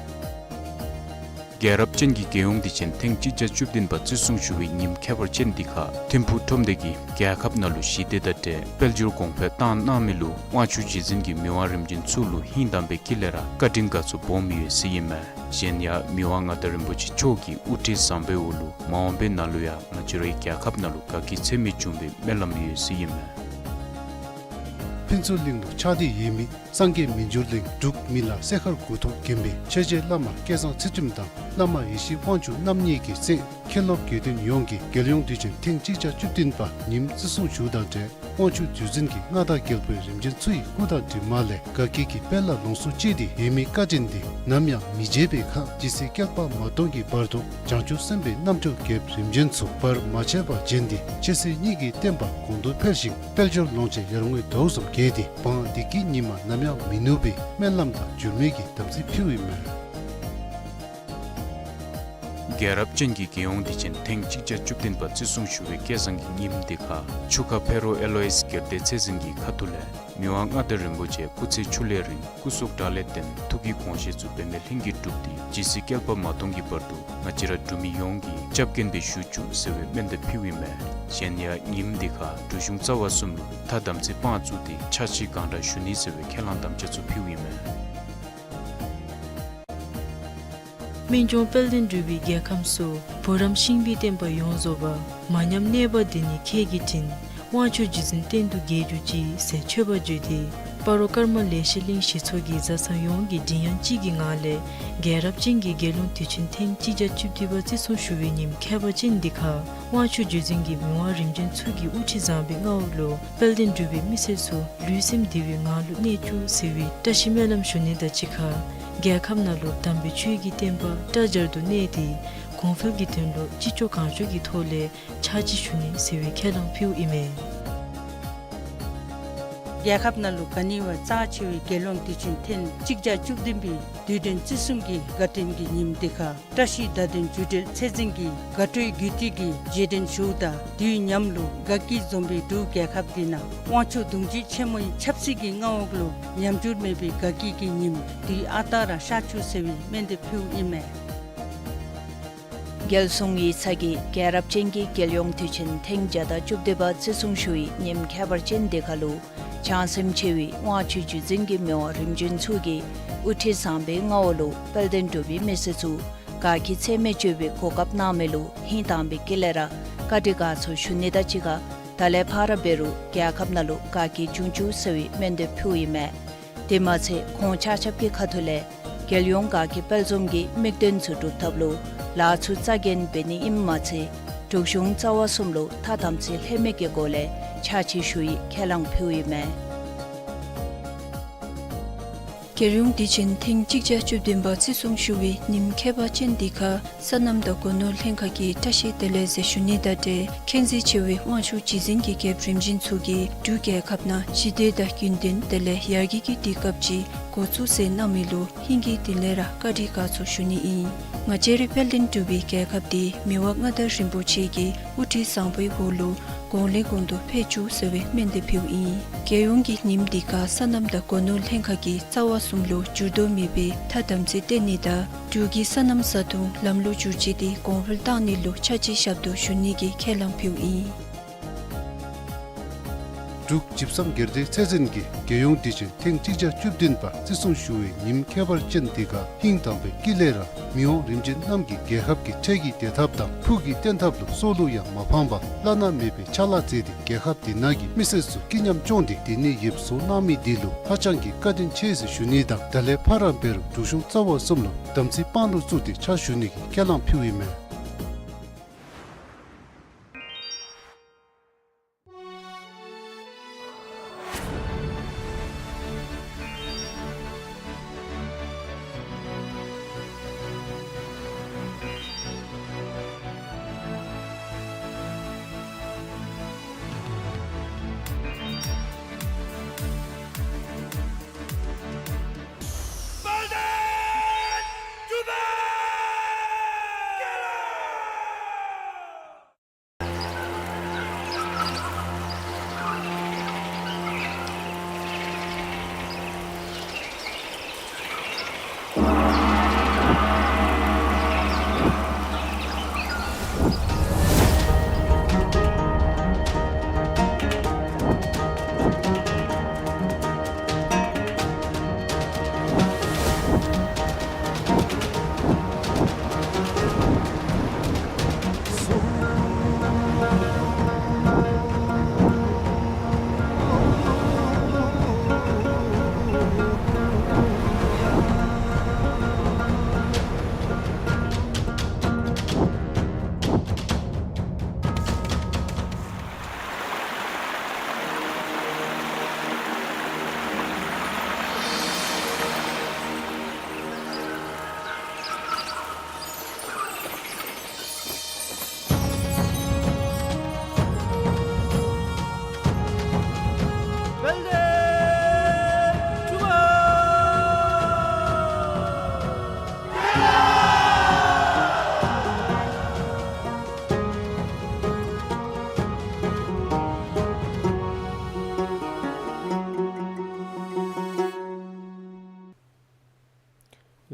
རྒྱལ་རབས་ཅན་གྱི་རྒྱལ་ཡོངས་དུས་ཆེན་ཐེངས་གཅིག་བརྒྱ་བཅུ་བདུན་པ་བརྩི་སྲུང་ཞུ་བའི་ཉིནམ་ཁྱད་པར་ཅན་འདི་ཁར་ཐིམ་ཕུག་ཁྲོམ་སྡེ་གིས་རྒྱལ་ཁབ་ནང་ལུ་ཞི་བདེ་དང་འབྲེལ་དཔལ་འབྱོར་གོང་འཕེལ་བཏང་གནང་མི་ལུ་དབང་ཕྱུག་རྗེ་བཙུན་གྱིས་མི་དབང་རིམ་བྱོན་ཚུ་ལུ་ཧིང་དྭངས་པའི་དཀྱིལ་ལས་ར་བཀའ་དྲིན་དགའ་ཚོར་སྦོམ་ཡོད་ཟེར་ཨིན་མས། གཞན་ཡང་མི་དབང་མངའ་བདག་རིན་པོ་ཆེ་མཆོག་གི་དབུ་ཁྲིད་བཟང་པོའི་འོག་ལུ་མ་འོངས་པའི་ནང་ལུ་ཡང་ང་བཅས་རའི་རྒྱལ་ཁབ་ནང་ལུ་དགའ་སྐྱིད་ཚད་མེད་འབྱུང་བའི་སྨོན་ལམ་ཡོད་ཟེར་ཨིན་མས། ཕུན་ཚོགས་གླིང་ལུ་ཕྱག་བདེ་ཡོད་མི་སངས་རྒྱས་མི་འགྱུར་གླིང་འབྲུག་མི་ལ་སྲས་མཁར་དགུ་ཐོག་དགོན་པའི་ཆོས་རྗེ་བླ་མ་སྐལ་བཟང་ཚུལ་ཁྲིམས་དང་བླ་མ་ཡེ་ཤེས་དབང་ཕྱུག་རྣམ་གཉིས་ཀྱི་སྲས་མཁན་སློབ་དགེ་འདུན་ཡོངས་ཀྱིས་རྒྱལ་ཡོངས་དུས་ཆེན་ཐེངས་གཅིག་བརྒྱ་བཅུ་བདུན་པ་ཉིནམ་བརྩི་སྲུང་ཞུཝ་དང་འབྲེལ་དབང་ཕྱུག་རྗེ་བཙུན་གྱི་མངའ་བདག་རྒྱལ་པོའི་རིམ་བྱོན་ཚུ་ཡི་སྐུ་དང་གྲིབ་མ་ལས་དགའ་སྐྱིད་ཀྱི་དཔལ་ལ་ལོངས་སུ་སྤྱད་དེ་ཡོད་མི་བཀའ་དྲིན་འདི་ནམ་ཡང་མི་བརྗེད་པའི་ཁར་ཇི་སྲིད་བསྐལ་པ་མ་སྟོངས་ཀྱི་བར་དུ་བྱང་ཆུབ་སེམས་དཔའི་རྣམ་འཕྲུལ་རྒྱལཔོ་རིམ་བྱོན་ཚུ་བར་མ་ཆད་པར་བྱོན་ཏེ་ཆོས་སྲིད་གཉིས་ཀྱི་བསྟན་པ་གོང་དུ་འཕེལ་ཞིང་དཔལ་འབྱོར་ལོངས་སྤྱོད་ཡར་ངོའི་དོགས་སུ་རྒྱས་ཏེ་འབངས་བདེ་སྐྱིད་ཉི་མ་ནམ་ཡང་མི་ནུབ་པའི་སྨོན་ལམ་དང་འགྱུར་མེད་ཀྱི་དམ་ཚིག་ཕུལཝ་ཨིན་མས། རྒྱལ་རབས་ཅན་གྱི་རྒྱལ་ཡོངས་དུས་ཆེན་ཐེངས་གཅིག་བརྒྱ་བཅུ་བདུན་པ་བརྩི་སྲུང་ཞུ་བའི་སྐལ་བཟང་གི་ཉིནམ་འདི་ཁར་ཆུ་ཁ་ཕེ་རོ་ཨེ་ལོ་ཡིས་གྱེར་སྡེ་ཚེ་བརྟན་གྱི་ཁ་ཐུག་ལས་མི་དབང་མངའ་བདག་རིན་པོ་ཆེ་སྐུ་ཚེ་ཕྱུགས་ལས་རིང་སྐུ་གཟུགས་དྲག་ལས་བརྟན་ཐུགས་ཀྱི་དགོངས་བཞེད་ཚུ་འབད་མེད་ལྷུན་གྱིས་གྲུབ་སྟེ་ཇི་སྲིད་བསྐལ་པ་མ་སྟོངས་ཀྱི་བར་དུ་ང་བཅས་ར་འབྲུག་མི་ཡོངས་ཀྱི་སྐྱབས་མགོན་སྦེ་བཞུགས་བཅུག་ཟེར་བའི་སྨོན་འདེབས་ཕུལཝ་ཨིན་མས། གཞན་ཡང་ཉིནམ་འདི་ཁར་འབྲུག་གཞུང་རྩ་བ་གསུམ་ལུ་ཐ་དམ་ཚིག་དཔང་བཙུགས་ཏེ་ཕྱག་ཕྱིད་གང་དྲག་ཞུ་ནི་ཟེར་བའི་ཁས་བླངས་དམ་བཅའ་ཚུ་ཕུལཝ་ཨིན་མས། སྨན་ལྗོངས་དཔལ་ལྡན་འབྲུག་པའི་རྒྱལ་ཁམས་སུ་བུ་རམ་ཤིང་པའི་བསྟན་པ་ཡོངས་རྫོགས་པ། མ་ཉམས་གནས་པ་འདི་ནི་ཁྱེད་ཀྱི་དྲིན། དབང་ཕྱུག་རྗེ་བཙུན་གཏན་དུ་རྒྱས་གྱུར་ཅིག་ཟེར་མཆོད་པ་བརྗོད་དེ་སྤ་རོ་ཀརྨ་ལེགས་བཤད་གླིང་གཞི་ཚོགས་ཀྱི་བཟའ་ཚང་ཡོངས་ཀྱིས་མགྲིན་དབྱངས་གཅིག་གི་ངང་ལས་རྒྱལ་རབས་ཅན་གྱི་རྒྱལ་ཡོངས་དུས་ཆེན་ཐེངས་གཅིག་བརྒྱ་བཅུ་བདུན་པ་བརྩི་སྲུང་ཞུ་བའི་ཉིནམ་ཁྱད་པར་ཅན་འདི་ཁར་དབང་ཕྱུག་རྗེ་བཙུན་གྱིས་མི་དབང་རིམ་བྱོན་ཚུ་གི་དབུ་ཁྲིད་བཟང་པོའི་མངའ་འོག་ལུ་དཔལ་ལྡན་འབྲུག་པའི་མི་སེར་ཚུ་ལུས་སེམས་བདེ་བའི་ངང་ལུ་གནས་བཅུག་ཟེར་བའི་བཀྲ་ཤིས་སྨོན་ལམ་ཞུ་ནི་དང་གཅིག་ཁར་རྒྱལ་ཁབ་ནང་ལུ་དམ་པའི་ཆོས་ཀྱི་བསྟན་པ་སྲ་བརྟན་དུ་གནས་ཏེ་གོང་འཕེལ་གྱི་དོན་ལུ་ཅི་ལྕོགས་གང་ལྕོགས་ཀྱི་ཐོག་ལས་ཕྱག་ཕྱིད་ཞུ་ནི་ཟེར་བའི་ཁས་བླངས་ཕུལཝ་ཨིན་མས། རྒྱལ་ཁབ་ནང་ལུ་ག་ནི་བ་རྩ་ཆེ་བའི་རྒྱལ་ཡོངས་དུས་ཆེན་ཐེངས་གཅིག་བརྒྱ་བཅུ་བདུན་པའི་དུས་དྲན་བརྩི་སྲུང་གི་དགའ་སྟོན་གྱི་ཉིནམ་འདི་ཁར་བཀྲ་ཤིས་བདག་ལྡན་རྒྱུ་འབྲས་ཚེ་བརྟན་གྱིས་དགའ་སྤྲོའི་རྒྱུ་ཏི་གི་རྗེས་དྲན་ཞུཝ་ད་དུས་མཉམ་ལུ་དགའ་སྐྱིད་འཛོམས་པའི་འབྲུག་རྒྱལ་ཁབ་འདི་ནང་དབང་ཕྱུག་གདུང་རྒྱུད་ཆེན་མོའི་ཆབ་སྲིད་ཀྱི་མངའ་འོག་ལུ་ཉམས་འགྱུར་མེད་པའི་དགའ་སྐྱིད་ཀྱི་ཉིནམ་དུས་ཨ་རྟག་ར་ཤར་བཅུག་ཟེར་བའི་སྨོན་འདེབས་ཕུལཝ་ཨིན་མས། རྒྱལ་སྲུང་ཡིག་ཚང་གིས་རྒྱལ་རབས་ཅན་གྱི་རྒྱལ་ཡོངས་དུས་ཆེན་ཐེངས་བརྒྱ་དང་བཅུ་བདུན་པ་བརྩི་སྲུང་ཞུ་བའི་ཉིནམ་ཁྱད་པར་ཅན་འདི་ཁར་ལུ་བྱང་སེམས་ཆེ་བའི་དབང་ཕྱུག་རྗེ་བཙུན་གྱིས་མི་དབང་རིམ་བྱོན་ཚུ་གི་དབུ་ཁྲིད་བཟང་པོའི་མངའ་འོག་ལུ་དཔལ་ལྡན་འབྲུག་པའི་མི་སེར་ཚུ་དགའ་སྐྱིད་ཚད་མེད་སྤྱོད་པའི་གོ་སྐབས་གནང་མི་ལུ་ཧིང་དྭངས་པའི་དཀྱིལ་ལས་ར་བཀའ་དྲིན་དགའ་ཚོར་ཞུ་ནི་དང་གཅིག་ཁར་ད་ལས་ཕར་འབད་རུང་རྒྱལ་ཁབ་ནང་ལུ་དགའ་སྐྱིད་འབྱུང་བཅུག་ཟེར་བའི་སྨོན་འདེབས་ཕུལཝ་ཨིན་མས། དེ་མ་ཚད་ཁོང་ཆ་ཁྱབ་ཀྱི་ཁ་ཐུག་ལས་རྒྱལ་ཡོངས་དགའ་སྐྱིད་དཔལ་འཛོམས་ཀྱི་དམིགས་དོན་ཚུ་སྒྲུབ་ཐབས་ལུ་ལཱ་ཚུ་རྩ་འགེངས་འབད་ནི་ཨིནམ་མ་ཚད་འབྲུག་གཞུང་རྩ་བ་གསུམ་ལུ་ཐ་དམ་ཚིག་ལྷད་མེད་ཀྱི་སྒོ་ལས་ཕྱག་ཕྱིད་ཞུ་བའི་ཁས་བླངས་ཕུལཝ་ཨིན་མས། རྒྱལ་ཡོངས་དུས་ཆེན་ཐེངས་གཅིག་བརྒྱ་བཅུ་བདུན་པ་བརྩི་སྲུང་ཞུ་བའི་ཉིནམ་ཁྱད་པར་ཅན་འདི་ཁར་སོ་ནམ་དང་སྒོ་ནོར་ལྷན་ཁག་གིས་བཀྲ་ཤིས་བདེ་ལེགས་ཟེར་ཞུ་ནི་དང་འབྲེལ་མཁྱེན་བརྩེ་ཆེ་བའི་དབང་ཕྱུག་རྗེ་བཙུན་གྱི་རྒྱལཔོ་རིམ་བྱོན་ཚུ་གིས་འབྲུག་རྒྱལ་ཁབ་ནང་ཞི་བདེ་དང་ཡུན་བརྟན་དེ་ལས་ཡར་རྒྱས་ཀྱི་དུས་སྐབས་ཅིག་འགོ་བཙུགས་ཟེར་གནང་མི་ལུ་ཧིང་གི་དཀྱིལ་ལས་ར་བཀའ་དྲིན་དགའ་ཚོར་ཞུ་ནི་ཨིན། ང་བཅས་རའི་དཔལ་ལྡན་འབྲུག་པའི་རྒྱལ་ཁབ་འདི་མི་དབང་མངའ་བདག་རིན་པོ་ཆེ་གི་དབུ་ཁྲིད་བཟང་པོའི་འོག་ལུ་ གོང་ལས་གོང་དུ་འཕེལ་བཅུག་ཟེར་བའི་སྨོན་འདེབས་ཕུལཝ་ཨིན། རྒྱལ་ཡོངས་ཀྱི་ཉིནམ་འདི་ཁར་སོ་ནམ་དང་སྒོ་ནོར་ལྷན་ཁག་གིས་རྩ་བ་གསུམ་ལུ་འགྱུར་ལྡོག་མེད་པའི་ཐ་དམ་ཚིག་བསྟེན་ནི་དང་འབྲུག་གི་སོ་ནམ་བཟའ་བཏུང་ལམ་ལུགས་བསྒྱུར་བཅོས་འདི་གོང་འཕེལ་བཏང་ནི་ལུ་ཕྱག་ཕྱི་ཞབས་ཏོག་ཞུ་ནི་གི་ཁས་བླངས་ཕུལཝ་ཨིན། འབྲུག་ཇིབ་སམ་སྒེར་སྡེའི་ཚད་འཛིན་གྱིས་རྒྱལ་ཡོངས་དུས་ཆེན་ཐེངས་གཅིག་བརྒྱ་བཅུ་བདུན་པ་བརྩི་སྲུང་ཞུ་བའི་ཉིནམ་ཁྱད་པར་ཅན་འདི་ཁར་ཧིང་དྭངས་པའི་དཀྱིལ་ལས་ར་མི་དབང་རིམ་བྱོན་རྣམས་ཀྱིས་རྒྱལ་ཁབ་ཀྱི་འཕྲལ་གྱི་བདེ་ཐབས་དང་ཕུགས་ཀྱི་བརྟན་ཐབས་ལུ་སྲོག་ལུ་ཡང་མ་ཕངས་པར་བླ་ན་མེད་པའི་ཕྱག་ལཱ་མཛད་དེ་རྒྱལ་ཁབ་འདི་ནང་གི་མི་སེར་ཚུ་སྐྱིད་ཉམས་སྐྱོང་སྟེ་བདེ་ནི་ཡིབ་སོང་གནང་མི་འདི་ལུ་ཧ་ཅང་གི་བཀའ་དྲིན་ཆེ་ཟེར་ཞུ་ནི་དང་ད་ལས་ཕར་ར་འབད་རུང་འབྲུག་གཞུང་རྩ་བ་གསུམ་ལུ་དམ་ཚིག་དཔང་ལུ་བཙུགས་ཏེ་ཕྱག་ཞུ་ནི་གི་ཁས་བླངས་ཕུལཝ་ཨིན་མས།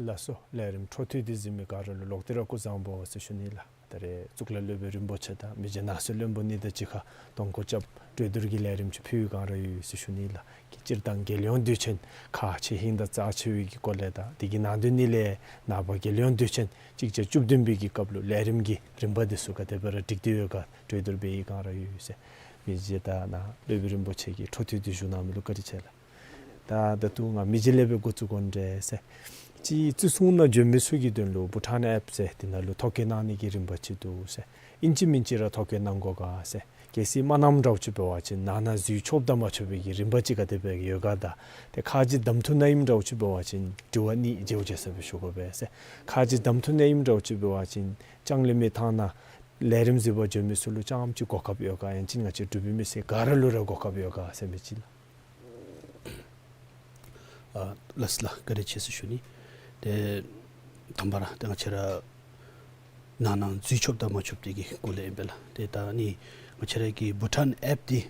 ལགས་སོ། ལས་རིམ་འཕྲོ་མཐུད་དེ་གཟིགས་མི་ག་ར་ལུ་ལོག་སྟེ་ར་སྐུ་གཟུགས་བཟང་པོ་ཟེར་ཞུ་ནི་ལགས། ད་རེས་གཙུག་ལག་སློབ་དཔོན་རིན་པོ་ཆེ་དང་མི་རྗེ་ནག་གསེར་བློན་པོ་གཉིས་དང་གཅིག་ཁར་གདོང་སྐོར་རྐྱབ་གྲོས་བསྡུར་གྱི་ལས་རིམ་ཅིག་ཕུལ་བའི་བསྒང་ར་ཡོད་ཟེར་ཞུ་ནི་ལགས། སྤྱིར་བཏང་རྒྱལ་ཡོངས་དུས་ཆེན་ཁག་ཆེ་ཧིང་དང་རྩ་ཆེ་བའི་གི་སྐོར་ལས་དང་དེ་གི་ནང་དོན་ནི་ལས་ནངས་པ་རྒྱལ་ཡོངས་དུས་ཆེན་གཅིག་བརྒྱ་བཅུ་བདུན་པའི་གི་སྐབས་ལུ་ལས་རིམ་གྱི་རིམ་པ་འདི་ཚུ་ག་དེ་སྦེ་ར་སྒྲིག་སྟེ་ཡོད་ག་གྲོས་བསྡུར་འབད་བའི་བསྒང་ར་ཡོད་ཟེར། མི་རྗེ་དང་ནཱ་སློབ་དཔོན་རིན་པོ་ཆེ་གིས་འཕྲོ་མཐུད་དེ་ཞུ་གནང་མི་ལུ་བཀའ་དྲིན་ཆེ་ལགས། ད་ད་ལྟོ་ང་མི་རྗེ་ལས་སྦེ་འགོ་བཙུགས་དགོ་ནི་འདྲས་ཟེར། ཅིག་བརྩི་སྲུང་ནང་འབྱོན་མི་ཚུ་གི་དོན་ལུ་བྷུ་ཊཱན་ཨེཔ་ཟེར་དེ་ནང་ལུ་ཐོ་བཀོད་གནང་ནི་གི་རིམ་པ་ཅིག་འདུག་ཟེར། ཨིན་ཅི་མིན་ཅི་ར་ཐོ་བཀོད་གནང་དགོ་ག་ཟེར། གལ་སྲིད་མ་གནངམ་འདྲཝ་ཅིག་འབད་བ་ཅིན་ནང་ན་འཛུལ་ཆོགཔ་དང་མ་ཆོག་པའི་གི་རིམ་པ་ཅིག་ག་དེ་སྦེ་ཡོད་ག་དང་ཏེ་ཁ་ཅིག་གདམ་འཐུ་གནང་ཡིག་འདྲཝ་ཅིག་འབད་བ་ཅིན་དྲི་བ་གཉིས་བརྗེ་བོ་བརྗེ་ས་སྦེ་ཞུ་དགོ་པས་ཟེར། ཁ་ཅིག་གདམ་འཐུ་གནང་ཡིག་འདྲཝ་ཅིག་འབད་བ་ཅིན་ལྕང་གླིང་མི་ཐང་ནང་ལས་རིམ་གཟིགས་པར་འབྱོན་མི་ཚུ་ལུ་ཙམ་ཅིག་གོ་སྐབས་ཡོད་ག་ཡང་ཅིན་ང་བཅས་འབྲུག་པའི་མི་སེར་ག་ར་ལུ་ར་གོ་སྐབས་ཡོད་ག་ཟེར་མི་ཅིག་ལགས། ཨ་ལགས་སོ་ལགས། བཀའ་དྲིན་ཆེ་ཟེར་ཞུ་ནི། ཏེ་དང་པ་ར་ཏེ་ང་བཅས་ར་ནང་ན་འཛུལ་ཆོགཔ་དང་མ་ཆོགཔ་དེ་གི་སྐོར་ལས་ཨིན་པས་ལགས། ཏེ་ད་ནི་ང་བཅས་ར་གི་བྷུ་ཊཱན་ཨེཔ་འདི་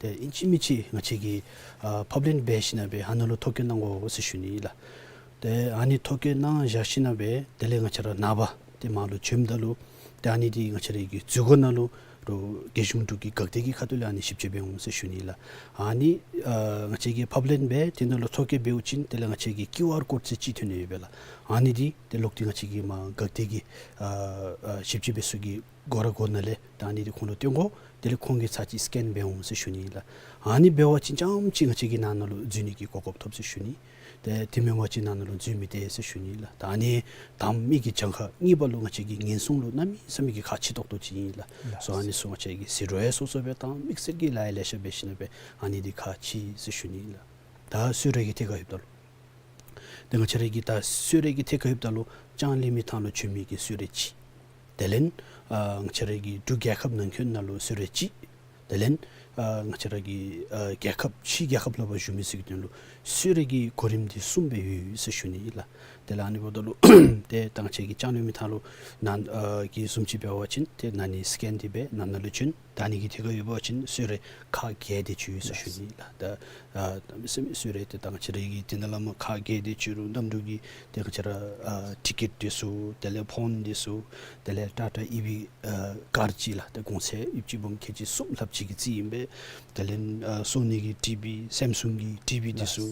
ཏེ་ཨིན་ཅི་མིན་ཅི་ང་བཅས་ཀྱིས་ཨ་ཕབ་ལེན་འབད་ཞིནམ་སྦེ་ཨ་ནཱ་ལུ་ཐོ་བཀོད་གནང་དགོ་ཟེར་ཞུ་ནི་ལགས། ཏེ་ཨ་ནི་ཐོ་བཀོད་གནང་བཞག་ཞིནམ་སྦེ་དེ་ལས་ང་བཅས་ར་ནངས་པ་ཏེ་མར་ལུ་བྱོནམ་ད་ལུ་ཏེ་ཨ་ནི་འདི་ང་བཅས་ར་གི་འཛུལ་སྒོ་ནང་ལུ་རོགས་རྒྱལ་གཞུང་འབྲུག་གི་འགག་སྡེ་གི་ཁ་ཐུག་ལས་ཨ་ནི་ཞིབ་དཔྱད་འབད་འོང་ཟེར་ཞུ་ནི་ལགས། ཨ་ནི་ཨ་ང་བཅས་ཀྱིས་ཕབ་ལེན་འབད་དེ་ནང་ལུ་ཐོ་བཀོད་འབདཝ་ཅིན་དེ་ལས་ང་བཅས་ཀྱི་ཀིའུ་ཨར་ཀོཌ་ཟེར་ཅིག་ཐོན་ནི་ཡོད་པས་ལགས། ཨ་ནི་འདི་ཏེ་ལོག་སྟེ་ང་བཅས་ཀྱི་མར་འགག་སྡེ་གི་ཨ་ཨ་ཞིབ་དཔྱད་འབད་ས་གི་སྒོ་ར་སྒོ་ནང་ལས་ད་ཨ་ནི་འདི་ཁོང་ལུ་སྟོན་དགོ། དེ་ལས་ཁོང་གིས་ཚར་གཅིག་སི་ཀེན་འབད་འོང་ཟེར་ཞུ་ནི་ལགས། ཨ་ནི་འབད་བ་ཅིན་ཙམ་ཅིག་ང་བཅས་ཀྱིས་ནང་ན་ལུ་འཛུལ་ནི་གི་གོ་སྐབས་ཐོབ་ཟེར་ཞུ་ནི། ཏེ་དེ་མེན་པ་ཅིན་ནང་ན་ལུ་འཛུལ་མི་བཏུབ་ཟེར་ཞུ་ནི་ལགས། ད་ཨ་ནི་དང་པ་གི་གྱངས་ཁ་གཉིས་པ་ལུ་ང་བཅས་ཀྱི་ཉེན་སྲུང་ལུ་གནམ་མེད་ས་མེད་ཀྱི་ཁག་ཆེ་ཏོག་ཏོ་ཅིག་ཨིན་ལགས། ལགས། སོ་ཨ་ནི་ཚུ་ང་བཅས་ཀྱིས་ཟད་འགྲོ་ཡང་སོ་སོ་སྦེ་དང་དམིགས་བསལ་གྱི་ལཱ་ཡང་ལེ་ཤ་འབད་ཞིནམ་སྦེ་ཨ་ནི་འདི་ཁག་ཆེ་ཟེར་ཞུ་ནི་ལགས། ད་གསོལ་རས་ཀྱི་ཐད་ཁར་ལྷོདཔ་ད་ལུ་ཏེ་ང་བཅས་ར་གི་ད་གསོལ་རས་ཀྱི་ཐད་ཁར་ལྷོདཔ་ད་ལུ་ལྕང་གླིང་མི་ཐང་ལུ་བྱོན་མི་གི་གསོལ་རས་གཅིག། དེ་ལས་ཨ་ང་བཅས་ར་གི་འབྲུག་རྒྱལ་ཁབ་ནང་འཁོད་ནང་ལུ་གསོལ་རས་གཅིག། དེ་ལས་ ཨ་ང་བཅས་ར་གི་ཨ་རྒྱལ་ཁབ་ཕྱི་རྒྱལ་ཁབ་ལུ་འབད་བཞུགས་མི་ཚུ་གི་དོན་ལུ་གསོལ་རས་ཀྱི་གོ་རིམ་འདི་གསུམ་སྦེ་ཡོད་ཟེར་ཞུ་ནི་ཨིན་ལགས། དེ་ལས་ཨ་ནི་འབདཝ་ད་ལུ་ཏེ་ད་ང་བཅས་ཀྱི་ལྕང་གླིང་མི་ཐང་ལུ་ནཱ་ཨ་གི་བཟུམ་ཅིག་འབད་བ་ཅིན་ཏེ་ནཱ་ནི་སི་ཀེན་འདི་འབད་ནཱ་ནཱ་ལུ་བྱོན། ད་ཨ་ནི་གི་ཐད་ཁར་ཡོད་པ་ཅིན་གསོལ་རས་ཁག་བརྒྱད་དེ་ཅིག་ཡོད་ཟེར་ཞུ་ནི་ཨིན་ལགས། ད་ཨ་གནམ་མེད་ས་མེད་གསོལ་རས་འདི་ད་ང་བཅས་ར་གི་འདི་ནང་ལུ་མ་ཁག་བརྒྱད་དེ་ཅིག་རུང་གནམ་གྲུ་གི་ཏེ་ང་བཅས་ར་ཨ་ཊི་ཀེཊ་འདི་ཚུ་དེ་ལས་ཕོན་འདི་ཚུ་དེ་ལས་ཊ་ཊ་ཨི་ཝི་ཨ་ཀཱར་ཅིག་ལགས། ཏེ་གོང་ཚད་ཨིན་ཅི་སྦོམ་ཁལ་གཅིག་གསུམ་ལྷགཔ་ཅིག་གི་རྩིས་ཨིན་པས། དེ་ལས་ཨ་སོ་ནི་གི་ཊི་ཝི་སེམ་སུང་གི་ཊི་ཝི་འདི་ཚུ་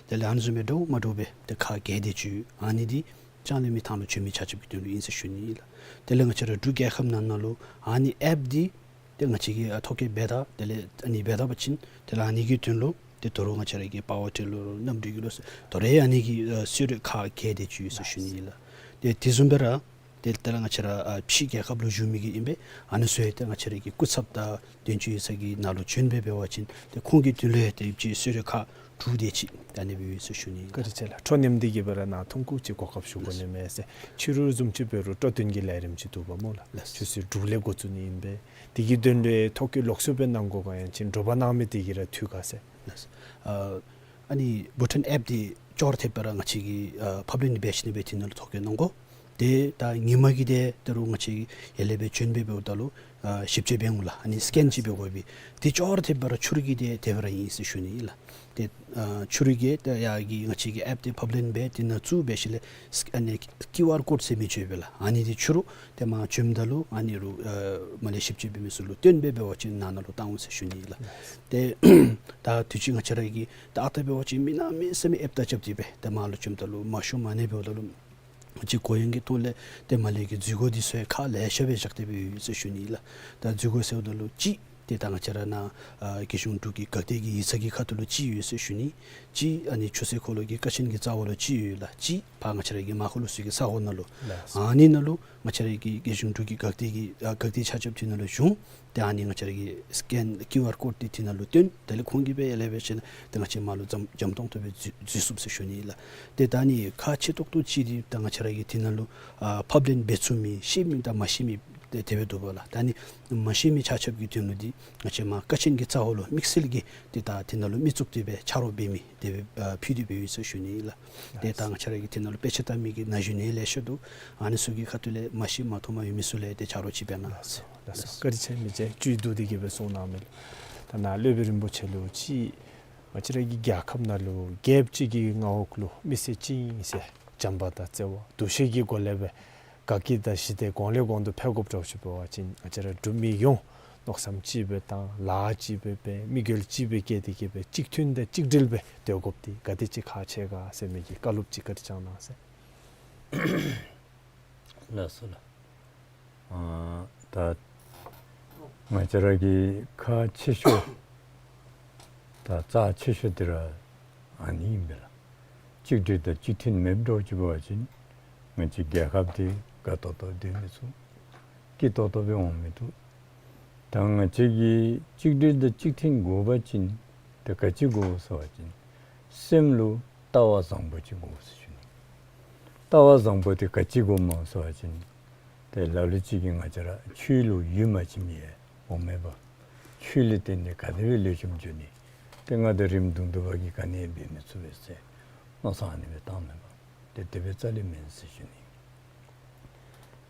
དེ་ལས་ཨ་ནི་བཟུམ་སྦེ་འདྲཝ་མ་འདྲཝ་སྦེ་ཏེ་ཁག་བརྒྱད་དེ་ཅིག་ཨ་ནི་འདི་ལྕང་གླིང་མི་ཐང་ལུ་བྱོན་མི་ཆ་ཁྱབ་ཀྱི་དོན་ལུ་ཨིན་ཟེར་ཞུ་ནི་ཨིན་ལགས། དེ་ལས་ང་བཅས་ར་འབྲུག་རྒྱལ་ཁབ་ནང་ན་ལུ་ཨ་ནི་ཨེཔ་འདི་ཏེ་ང་བཅས་ཀྱིས་ཨ་ཐོ་བཀོད་འབད་ད་དེ་ལས་ཨ་ནི་འབད་ད་པ་ཅིན་དེ་ལས་ཨ་ནི་གི་དོན་ལུ་ཏེ་དོ་རུང་ང་བཅས་ར་གི་པ་ཝར་ཊི་ལི་ལུ་གནམ་གྲུ་གི་ལུ་དོ་རུང་ཨ་ནི་གི་ཨ་གསོལ་རས་ཁག་བརྒྱད་དེ་ཅིག་ཡོད་ཟེར་ཞུ་ནི་ཨིན་ལགས། ཏེ་དེ་བཟུམ་སྦེ་ར་ཏེ་དེ་ལས་ང་བཅས་ར་ཨ་ཕྱི་རྒྱལ་ཁབ་ལུ་བཞུགས་མི་གི་ཨིན་པས། ཨ་ནི་ཚུ་ཡང་ཏེ་ང་བཅས་ར་གི་སྐུ་ཚབ་དང་དོན་གཅོད་ཡོད་ས་གི་ནང་ལུ་བྱོན་སྦེ་འབད་བ་ཅིན་ཏེ་ཁོང་གི་དོན་ལུ་ཡང་ཏེ་ཡོདཔ་ཅིག་གསོལ་རས་ཁག་དྲུག་དེ་ཅིག་ད་ཨ་ནི་སྦེ་ཡོད་ཟེར་ཞུ་ནི་ཨིན་ལགས། བཀའ་དྲིན་ཆེ་ལགས། འཕྲོ་མཉམ་འདི་གིས་སྦེ་ར་ནཱ་ཐུང་ཀུ་ཅིག་གོ་སྐབས་ཞུ་དགོ་ནི་མས་ཟེར། ཕྱི་རུ་བཟུམ་ཅིག་འབད་རུང་སྤྲོ་སྟོན་གྱི་ལས་རིམ་ཅིག་འདུག་པ་སྨོ་ལགས། ལགས། ཆུ་ཚོད་དྲུག་ལས་འགོ་བཙུགས་ནི་ཨིན་པས། དེ་གི་དོན་ལུ་ཐོ་བཀོད་ལོགས་སུ་སྦེ་གནང་དགོ་ག་ཡང་ཅིན་དྲོ་པ་གནང་མི་དེ་གིས་ར་འཐུས་ག་ཟེར། ལགས། ཨ་ཨ་ནི་བྷུ་ཊཱན་ཨེཔ་འདི་ཅོག་ར་འཐདཔ་སྦེ་ར་ང་བཅས་ཀྱིས་ཨ་ཕབ་ལེན་འབད་ཞིནམ་སྦེ་དེ་ནང་ལུ་ཐོ་བཀོད་གནང་དགོ། ཏེ་ད་ཉིནམ་གི་ཏེ་ད་རུང་ང་བཅས་ཀྱིས་ཡར་ལས་སྦེ་བྱོན་སྦེ་འབདཝ་ད་ལུ་ཨ་ཞིབ་དཔྱད་འབད་འོང་ལགས། ཨ་ནི་སི་ཀེན་ཅིག་འབད་དགོ་པས། ཏེ་ཅོག་ར་འཐདཔ་སྦེ་ར་ཕྱི་རུ་གི་ཏེ་དེ་སྦེ་ར་ཨིན་ཟེར་ཞུ་ནི་ཨིན་ལགས། ཏེ་ཨ་ཕྱི་རུ་གི་ཏེ་ཡར་གི་ང་བཅས་ཀྱིས་ཨེཔ་འདི་ཕབ་ལེན་འབད་དེ་ནང་བཙུགས་འབད་ཞིནམ་ལས་ཨ་ནི་ཀིའུ་ཨར་ཀོཌ་ཟེར་མི་ཅིག་ཡོད་པས་ལགས། ཨ་ནི་འདི་ཕྱི་རུ་ཏེ་མར་བྱོནམ་ད་ལུ་ཨ་ནི་རུ་ཨ་མར་ལས་ཞིབ་དཔྱད་འབད་མི་ཚུ་ལུ་སྟོན་སྦེ་འབད་བ་ཅིན་ནཱ་ནཱ་ལུ་བཏང་འོང་ཟེར་ཞུ་ནི་ཨིན་ལགས། ཏེ་ད་དུས་ཅི་ང་བཅས་ར་གི་ད་ཨ་རྟག་འབད་བ་ཅིན་མི་གནམ་མེད་ས་མེད་ཨེཔ་དང་རྐྱབ་སྟེ་སྦེ་ཏེ་མར་ལུ་བྱོནམ་ད་ལུ་མང་ཤོས་མ་ཎི་འབདཝ་ད་ལུ་ང་བཅས་གོ་ཡོང་གི་ཐོག་ལས་ཏེ་མར་ལས་ཀྱི་འཛུལ་སྒོ་འདི་ཚུ་ཡང་ཁག་ལེ་ཤ་སྦེ་བཞག་སྟེ་སྦེ་ཡོད་ཟེར་ཞུ་ནི་ཨིན་ལགས། ད་འཛུལ་སྒོ་ཟེརཝ་ད་ལུ་གཅིག་ཏེ་ད་ང་བཅས་ར་ནཱ་ཨ་རྒྱལ་གཞུང་འབྲུག་གི་འགག་སྡེ་གི་ཡིག་ཚང་གི་ཁ་ཐུག་ལུ་གཅིག་ཡོད་ཟེར་ཞུ་ནི། གཅིག་ཨ་ནི་ཆུ་ཚོད་འཁོར་ལོ་གི་ཀ་ཆེན་གྱི་རྩ་བ་ལུ་གཅིག་ཡོད་ལགས། གཅིག་ཕར་ང་བཅས་ར་གི་མར་ཁུ་ལུག་ཚུ་གི་ས་གོ་ནང་ལུ། ལགས། ཨ་ནི་ནང་ལུ་ང་བཅས་ར་གི་རྒྱལ་གཞུང་འབྲུག་གི་འགག་སྡེ་གི་ཨ་འགག་སྡེ་ཆ་ཁྱབ་དེ་ནང་ལུ་བྱོན། ཏེ་ཨ་ནི་ང་བཅས་ར་གི་སི་ཀེན་ཀིའུ་ཨར་ཀོཌ་འདི་དེ་ནང་ལུ་སྟོན། དེ་ལས་ཁོང་གིས་སྦེ་ཡར་ལས་འབད་ཞིནམ་ཏེ་ང་བཅས་མར་ལུ་འཛམ་འཇམ་ཏོང་ཏོ་སྦེ་འཛུལ་འཛུལ་ཚུགསཔ་ཟེར་ཞུ་ནི་ཨིན་ལགས། ཏེ་ད་ཨ་ནི་ཁག་ཆེ་ཏོག་ཏོ་ཅིག་འདི་ད་ང་བཅས་ར་གི་དེ་ནང་ལུ་ཨ་ཕབ་ལེན་འབད་ཚུགས་མི་ཤེས་མི་དང་མ་ཤེས་མི་ཏེ་དེ་སྦེ་འདུག་པ་ལགས། ད་ཨ་ནི་མ་ཤེས་མི་ཆ་ཁྱབ་ཀྱི་དོན་ལུ་འདི་ང་བཅས་མར་ཀ་ཆེན་གྱི་རྩ་བ་ལུ་དམིགས་བསལ་གྱིས་ཏེ་ད་དེ་ནང་ལུ་མི་བཙུགས་ཏེ་སྦེ་ཆ་རོགས་འབད་མི་དེ་སྦེ་ཨ་ཕུལ་ཏེ་སྦེ་ཡོད་ཟེར་ཞུ་ནི་ཨིན་ལགས། ཏེ་ད་ང་བཅས་ར་གི་དེ་ནང་ལུ་དཔེ་ཆ་ལྟ་མི་གི་ན་གཞོན་ཡང་ལེ་ཤ་འདུག། ཨ་ནི་ཚུ་གི་ཁ་ཐུག་ལས་མ་ཤེས་མ་མཐོང་མ་ཡོད་མི་ཚུ་ལུ་ཏེ་ཆ་རོགས་ཅིག་འབད་གནང་། ལགས་སོ། ལགས་སོ། བཀའ་དྲིན་ཆེ། མི་རྗེ་བཅུད་བསྡུ་སྟེ་གི་སྦེ་གསུང་གནང་མི་ལགས། ད་ནཱ་སློབ་དཔོན་རིན་པོ་ཆེ་ལུ་ཅིག་ང་བཅས་ར་གི་རྒྱལ་ཁབ་ནང་ལུ་རྒྱལཔོ་ཅིག་གི་མངའ་འོག་ལུ་མི་སེར་གཅིག་ཨིན་ཟེར་བྱམས་པ་དང་བརྩེ་བ་འདུ་ཤེས་ཀྱི་སྒོ་ལས་སྦེ་དགའ་སྐྱིད་དང་ཞི་བདེ་གོང་ལས་གོང་དུ་འཕེལ་དགོཔ་འདྲཝ་ཅིག་འབད་བ་ཅིན་ང་བཅས་ར་འབྲུག་མི་ཡོངས་མནོ་བསམ་གཅིག་སྦེ་བཏང་ལཱ་གཅིག་སྦེ་འབད་དམིགས་ཡུལ་གཅིག་སྦེ་བསྐྱེད་དེ་གི་སྦེ་གཅིག་མཐུན་དང་གཅིག་སྒྲིལ་སྦེ་སྡོད་དགོཔ་འདི་ག་དེ་ཅིག་ཁག་ཆེ་ག་ཟེར་མི་གི་བཀའ་སློབ་ཅིག་བཀའ་དྲིན་བསྐྱང་གནང་ཟེར། ལགས་སོ་ལགས། ཨ་ད་ང་བཅས་ར་གི་ཁག་ཆེ་ཤོས་ད་རྩ་ཆེ་ཤོས་འདི་ར་ཨ་ནི་ཨིན་པས་ལགས། གཅིག་སྒྲིལ་དང་གཅིག་མཐུན་མེདཔ་འདྲཝ་ཅིག་འབད་བ་ཅིན་ང་བཅས་རྒྱལ་ཁབ་འདི་དགའ་ཏོག་ཏོ་སྡོད་མི་ཚུགས། སྐྱིད་ཏོག་ཏོ་སྦེ་འོང་མི་བཏུབ། ད་ང་བཅས་ཀྱིས་གཅིག་སྒྲིལ་དང་གཅིག་མཐུན་དགོ་པ་ཅིན་ཏེ་ག་ཅི་དགོ་ཟེར་བ་ཅིན་སེམས་ལུ་ལྟ་བ་བཟང་པོ་ཅིག་དགོ་ཟེར་ཞུ་ནི། ལྟ་བ་བཟང་པོ་འདི་ག་ཅི་དགོཔ་སྨོ་ཟེར་བ་ཅིན་ཏེ་ལ་ལུ་ཅིག་གིས་ང་བཅས་ར་ཆོས་ལུ་ཡིད་མ་ཆེས་མི་ཡང་འོང་མས་པ། ཆོས་ལུ་བརྟེན་ཏེ་ག་དེ་སྦེ་ལེགས་ཤོམ་འགྱོ་ནི། ཏེ་ང་དང་རིམ་བརྡུང་བརྡུང་བ་གིས་ག་ནི་ཡང་འབད་མི་ཚུགས་པས་ཟེར་མནོ་བསམ་ཨ་ནི་སྦེ་བཏངམ་མས་པ། ཏེ་དེ་སྦེ་རྩ་ལས་མེན་ཟེར་ཞུ་ནི།